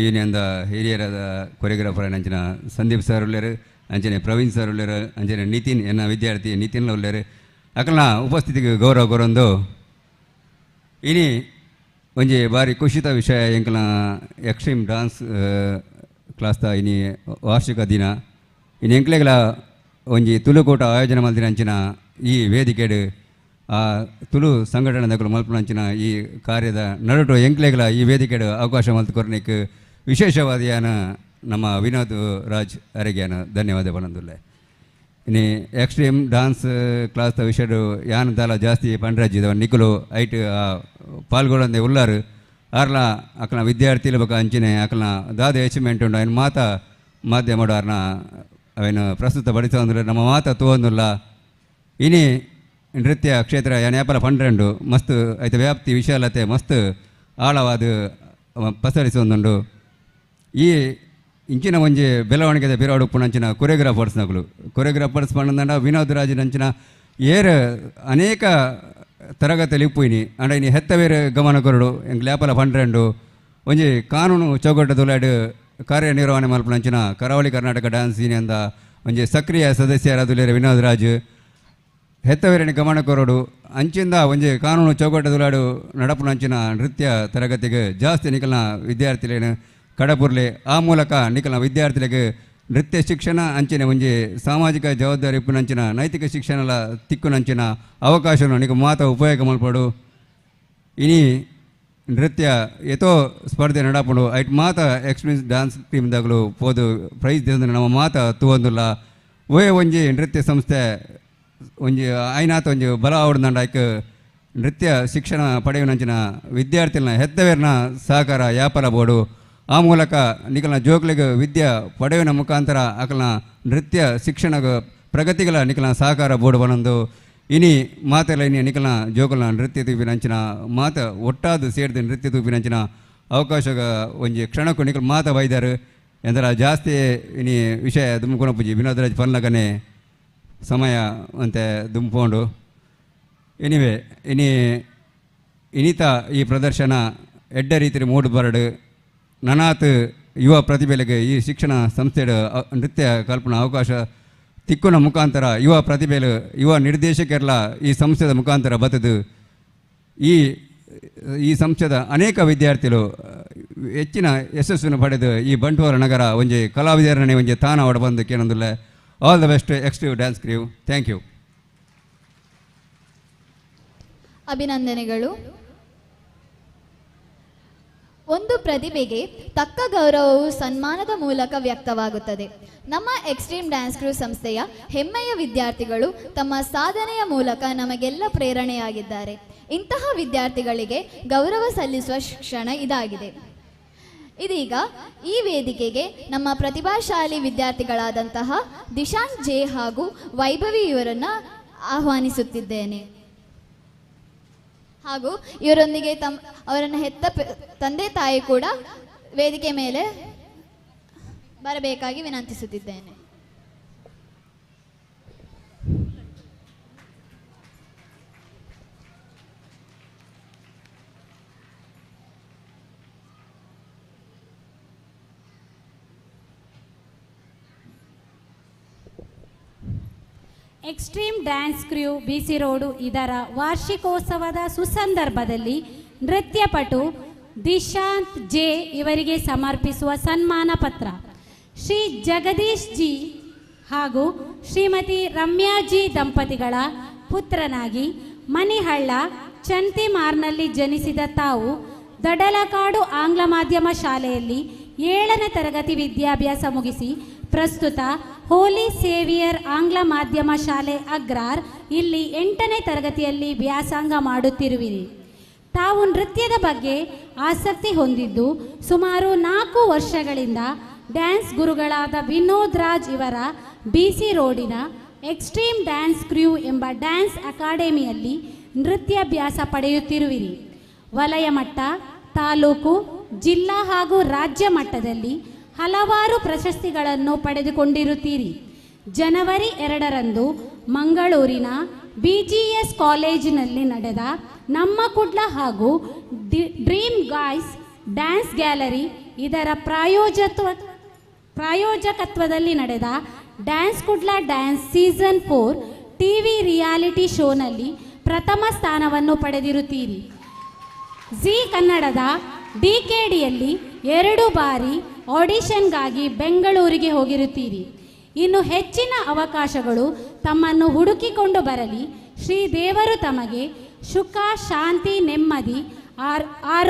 ಯೂನಿಯನ್ದ ಹಿರಿಯರಾದ ಕೊರಿಯೋಗ್ರಾಫರ್ ಅಂಚಿನ ಸಂದೀಪ್ ಸರ್ ಉಳ್ಳೇರು, ಅಂಚನೆ ಪ್ರವೀಣ್ ಸರ್ ಉಳ್ಳೇರು, ಅಂಚನೆ ನಿತಿನ್ ಎನ್ನ ವಿದ್ಯಾರ್ಥಿ ನಿತಿನ್ ಉಳ್ಳೇರು. ಅಕಲ್ನ ಉಪಸ್ಥಿತಿಗೆ ಗೌರವ ಕೊರೊಂದು ಇನಿ ಒಂಜಿ ಬಾರಿ ಖುಷಿತ ವಿಷಯ ಎಂಕಲ್ನ ಎಕ್ಸ್ಟ್ರೀಮ್ ಡಾನ್ಸ್ ಕ್ಲಾಸ್ದ ಇನಿ ವಾರ್ಷಿಕ ದಿನ. ಇನಿ ಎಂಕ್ಲೆಗ್ಲ ಒಂಜಿ ತುಳುಕೂಟ ಆಯೋಜನೆ ಮಲ್ದಿನ ಅಂಚಿನ ಈ ವೇದಿಕೆಡು ಆ ತುಳು ಸಂಘಟನೆ ಮಲ್ಪುನಂಚಿನ ಈ ಕಾರ್ಯದ ನಡುಟು ಎಂಕ್ಲೆಗ್ಲ ಈ ವೇದಿಕೆಡು ಅವಕಾಶ ಮಲ್ತು ಕೊರ್ನಿಕ್ ವಿಶೇಷವಾದಿಯಾನ ನಮ್ಮ ವಿನೋದ್ ರಾಜ್ ಅರೆಗ್ಯಾನ ಧನ್ಯವಾದ ಪಣಂದುಲ್ಲೆ. ಇನಿ ಎಕ್ಸ್ಟ್ರೀಮ್ ಡಾನ್ಸ್ ಕ್ಲಾಸ್ದ ವಿಷಯಡು ಯಾನ್ ದಾಲ ಜಾಸ್ತಿ ಪಂಡ್ರಾಜಿದವ ನಿಕುಲು ಐಟ್ ಪಾಲ್ಗೊಳ್ಳಂದೆ ಉಲ್ಲಾರು ಆರ್ಲ ಅಕಲ್ನ ವಿದ್ಯಾರ್ಥಿಲ ಬೊಕ ಅಂಚಿನೆ ಅಕಲ್ನ ದಾದ ಅಚೀವ್ಮೆಂಟ್ ಉಂಡು ಅಯ್ನ ಮಾತ ಮಾಧ್ಯಮಡು ಆರ್ನ ಅವೇನು ಪ್ರಸ್ತುತ ಪಡಿಸೋಂದ್ರೆ ನಮ್ಮ ಮಾತ ತೂವೊಂದುಲ್ಲ. ಇನಿ ನೃತ್ಯ ಕ್ಷೇತ್ರ ಯಾನ್ ಏಪಲ ಪಂಡ್ರೆಂಡು ಮಸ್ತ್ ಐತ ವ್ಯಾಪ್ತಿ ವಿಶಾಲತೆ ಮಸ್ತ್ ಆಳವಾದ ಪಸರಿಸೊಂದುಂಡು. ಈ ಇಂಚಿನ ಒಂಜಿ ಬೆಳವಣಿಗೆದ ಪಿರಾಡು ಉಪ್ಪುನಂಚಿನ ಕೊರಿಯೋಗ್ರಾಫರ್ಸ್ನಕುಲು ಕೊರಿಯೋಗ್ರಾಫರ್ಸ್ ಪಂಡಂಡ ವಿನೋದ್ ರಾಜಿನಂಚಿನ ಏರ್ ಅನೇಕ ತರಗತಿಯಲ್ಲಿ ಇಪ್ಪುಯಿನಿ ಅಂಡ ಇನಿ ಹೆತ್ತವೇರು ಗಮನ ಕೊರಡು ಎಂಕ್ ಲೇಪಲ ಪಂಡ್ರೆಂಡು ಒಂಜಿ ಕಾನೂನು ಚೌಕಟ್ಟುದುಲಾಡ್ ಕಾರ್ಯನಿರ್ವಹಣೆ ಮಲ್ಪುನಂಚಿನ ಕರಾವಳಿ ಕರ್ನಾಟಕ ಡ್ಯಾನ್ಸ್ ಯೂನಿಯನ್ದ ಒಂಜಿ ಸಕ್ರಿಯ ಸದಸ್ಯರಾದುಲೇರು ವಿನೋದ್ ರಾಜ್ ಹೆತ್ತವೇರನಿ ಗಮನ ಕೊರಡು ಅಂಚಿಂದ ಒಂಜಿ ಕಾನೂನು ಚೌಕಟ್ಟುದುಲಾಡು ನಡಪುನಂಚಿನ ನೃತ್ಯ ತರಗತಿಗೆ ಜಾಸ್ತಿ ನಿಕಲ್ನ ವಿದ್ಯಾರ್ಥಿಲೇನು ಕಡಪುರ್ಲೆ ಆ ಮೂಲಕ ನಿಕಲ್ನ ವಿದ್ಯಾರ್ಥಿಗಳಿಗೆ ನೃತ್ಯ ಶಿಕ್ಷಣ ಅಂಚಿನ ಒಂಜಿ ಸಾಮಾಜಿಕ ಜವಾಬ್ದಾರಿ ಉಪ್ಪುನಂಚಿನ ನೈತಿಕ ಶಿಕ್ಷಣಲ ತಿಕ್ಕುನಂಚಿನ ಅವಕಾಶನು ನಿಕ ಮಾತ ಉಪಯೋಗ ಮಲ್ಪಡು. ಇನಿ ನೃತ್ಯ ಏತೋ ಸ್ಪರ್ಧೆ ನಡಪುಂಡು ಐಟ್ ಮಾತ ಎಕ್ಸ್ಪೀರಿಯನ್ಸ್ ಡ್ಯಾನ್ಸ್ ಟೀಮ್ದಾಗಲು ಪೋದು ಪ್ರೈಸ್ ದೇಂದ್ರೆ ನಮ್ಮ ಮಾತ ತೂವೊಂದುಲ್ಲ. ಒಯ್ ಒಂಜಿ ನೃತ್ಯ ಸಂಸ್ಥೆ ಒಂಜಿ ಐನಾತ ಒಂಜಿ ಬಲ ಆವಡ್ದಂಡ ಐಕ್ ನೃತ್ಯ ಶಿಕ್ಷಣ ಪಡೆಯುವನಂಚಿನ ವಿದ್ಯಾರ್ಥಿನ ಹೆತ್ತವೇರ್ನ ಸಹಕಾರ ಯಾಪಲ ಬೋಡು. ಆ ಮೂಲಕ ನಿಕಲ್ನ ಜೋಕ್ಲಿಗೆ ವಿದ್ಯೆ ಪಡೆಯುವ ಮುಖಾಂತರ ಅಕಲ್ನ ನೃತ್ಯ ಶಿಕ್ಷಣ ಪ್ರಗತಿಗಳ ನಿಕಲ್ನ ಸಹಕಾರ ಬೋರ್ಡ್ ಬನೊಂದು ಇನಿ ಮಾತೆಲ್ಲ ಇನಿ ನಿಕಲ್ನ ಜೋಕಲ್ನ ನೃತ್ಯ ತೂಪಿನಂಚಿನ ಮಾತ ಒಟ್ಟಾದ ಸೇರಿದ ನೃತ್ಯ ತೂಪಿನಂಚಿನ ಅವಕಾಶ ಒಂಜಿ ಕ್ಷಣಕ್ಕೂ ನಿಕಲ್ ಮಾತ ಬೈದಾರು ಎಂದರ ಜಾಸ್ತಿ ಇನಿ ವಿಷಯ ದುಮ್ಕೊನಪುಜಿ ವಿನೋದರಾಜ್ ಪನ್ಲಗನೆ ಸಮಯ ಅಂತೆ ದುಂಪೋಂಡು. ಎನಿವೆ ಇನಿ ಇನಿತ ಈ ಪ್ರದರ್ಶನ ಎಡ್ಡ ರೀತಿ ಮೂಡು ಬರಡು ನನಾತ್ ಯುವ ಪ್ರತಿಭೆಗಳಿಗೆ ಈ ಶಿಕ್ಷಣ ಸಂಸ್ಥೆ ನೃತ್ಯ ಕಲ್ಪನಾ ಅವಕಾಶ ತಿಕ್ಕುನ ಮುಖಾಂತರ ಯುವ ಪ್ರತಿಭೆಲು ಯುವ ನಿರ್ದೇಶಕರೆಲ್ಲ ಈ ಸಂಸ್ಥೆದ ಮುಖಾಂತರ ಬತ್ತದು ಈ ಈ ಸಂಸ್ಥೆದ ಅನೇಕ ವಿದ್ಯಾರ್ಥಿಗಳು ಹೆಚ್ಚಿನ ಯಶಸ್ಸನ್ನು ಪಡೆದು ಈ ಬಂಟ್ವಾಳ ನಗರ ಒಂಜಿ ಕಲಾವಿದರನೇ ಒಂಜಿ ತಾಣ ಒಡ ಬಂದು ಕೇನೊಂದುಲ್ಲ. All the best extreme dance crew. Thank you. ಅಭಿನಂದನೆಗಳು. ಒಂದು ಪ್ರತಿಭೆಗೆ ತಕ್ಕ ಗೌರವವು ಸನ್ಮಾನದ ಮೂಲಕ ವ್ಯಕ್ತವಾಗುತ್ತದೆ. ನಮ್ಮ ಎಕ್ಸ್ಟ್ರೀಮ್ ಡ್ಯಾನ್ಸ್ ಕ್ರೂ ಸಂಸ್ಥೆಯ ಹೆಮ್ಮೆಯ ವಿದ್ಯಾರ್ಥಿಗಳು ತಮ್ಮ ಸಾಧನೆಯ ಮೂಲಕ ನಮಗೆಲ್ಲ ಪ್ರೇರಣೆಯಾಗಿದ್ದಾರೆ. ಇಂತಹ ವಿದ್ಯಾರ್ಥಿಗಳಿಗೆ ಗೌರವ ಸಲ್ಲಿಸುವ ಶಿಕ್ಷಣ ಇದಾಗಿದೆ. ಇದೀಗ ಈ ವೇದಿಕೆಗೆ ನಮ್ಮ ಪ್ರತಿಭಾಶಾಲಿ ವಿದ್ಯಾರ್ಥಿಗಳಾದಂತಹ ದಿಶಾಂತ್ ಜೆ ಹಾಗೂ ವೈಭವಿ ಇವರನ್ನು ಆಹ್ವಾನಿಸುತ್ತಿದ್ದೇನೆ. ಹಾಗೂ ಇವರೊಂದಿಗೆ ಅವರನ್ನು ಹೆತ್ತ ತಂದೆ ತಾಯಿ ಕೂಡ ವೇದಿಕೆ ಮೇಲೆ ಬರಬೇಕಾಗಿ ವಿನಂತಿಸುತ್ತಿದ್ದೇನೆ. Extreme dance crew BC road ಇದರ ವಾರ್ಷಿಕೋತ್ಸವದ ಸುಸಂದರ್ಭದಲ್ಲಿ ನೃತ್ಯಪಟು ದಿಶಾಂತ್ ಜೆ ಇವರಿಗೆ ಸಮರ್ಪಿಸುವ ಸನ್ಮಾನ ಪತ್ರ. ಶ್ರೀ ಜಗದೀಶ್ ಜಿ ಹಾಗೂ ಶ್ರೀಮತಿ ರಮ್ಯಾ ಜಿ ದಂಪತಿಗಳ ಪುತ್ರನಾಗಿ ಮನಿಹಳ್ಳ ಚಂತಿಮಾರ್ನಲ್ಲಿ ಜನಿಸಿದ ತಾವು ದಡಲಕಾಡು ಆಂಗ್ಲ ಮಾಧ್ಯಮ ಶಾಲೆಯಲ್ಲಿ 7ನೇ ತರಗತಿ ವಿದ್ಯಾಭ್ಯಾಸ ಮುಗಿಸಿ ಪ್ರಸ್ತುತ ಹೋಲಿ ಸೇವಿಯರ್ ಆಂಗ್ಲ ಮಾಧ್ಯಮ ಶಾಲೆ ಅಗ್ರಾರ್ ಇಲ್ಲಿ 8ನೇ ತರಗತಿಯಲ್ಲಿ ವ್ಯಾಸಂಗ ಮಾಡುತ್ತಿರುವಿರಿ. ತಾವು ನೃತ್ಯದ ಬಗ್ಗೆ ಆಸಕ್ತಿ ಹೊಂದಿದ್ದು ಸುಮಾರು 4 ವರ್ಷಗಳಿಂದ ಡ್ಯಾನ್ಸ್ ಗುರುಗಳಾದ ವಿನೋದ್ ರಾಜ್ ಇವರ ಬಿಸಿ ರೋಡಿನ ಎಕ್ಸ್ಟ್ರೀಮ್ ಡ್ಯಾನ್ಸ್ ಕ್ರ್ಯೂ ಎಂಬ ಡ್ಯಾನ್ಸ್ ಅಕಾಡೆಮಿಯಲ್ಲಿ ನೃತ್ಯಾಭ್ಯಾಸ ಪಡೆಯುತ್ತಿರುವಿರಿ. ವಲಯ ಮಟ್ಟ, ತಾಲೂಕು, ಜಿಲ್ಲಾ ಹಾಗೂ ರಾಜ್ಯ ಮಟ್ಟದಲ್ಲಿ ಹಲವಾರು ಪ್ರಶಸ್ತಿಗಳನ್ನು ಪಡೆದುಕೊಂಡಿರುತ್ತೀರಿ. ಜನವರಿ 2ರಂದು ಮಂಗಳೂರಿನ BGS ಕಾಲೇಜಿನಲ್ಲಿ ನಡೆದ ನಮ್ಮ ಕುಡ್ಲ ಹಾಗೂ ಡ್ರೀಮ್ ಗಾಯ್ಸ್ ಡ್ಯಾನ್ಸ್ ಗ್ಯಾಲರಿ ಇದರ ಪ್ರಾಯೋಜಕತ್ವದಲ್ಲಿ ನಡೆದ dance Kudla dance season 4 TV reality ಶೋನಲ್ಲಿ ಪ್ರಥಮ ಸ್ಥಾನವನ್ನು ಪಡೆದಿರುತ್ತೀರಿ. ಜೀ ಕನ್ನಡದ DKDಯಲ್ಲಿ 2 ಬಾರಿ ಆಡಿಷನ್ಗಾಗಿ ಬೆಂಗಳೂರಿಗೆ ಹೋಗಿರುತ್ತೀರಿ. ಇನ್ನು ಹೆಚ್ಚಿನ ಅವಕಾಶಗಳು ತಮ್ಮನ್ನು ಹುಡುಕಿಕೊಂಡು ಬರಲಿ. ಶ್ರೀ ದೇವರು ತಮಗೆ ಸುಖ, ಶಾಂತಿ, ನೆಮ್ಮದಿ, ಆರೋಗ್ಯ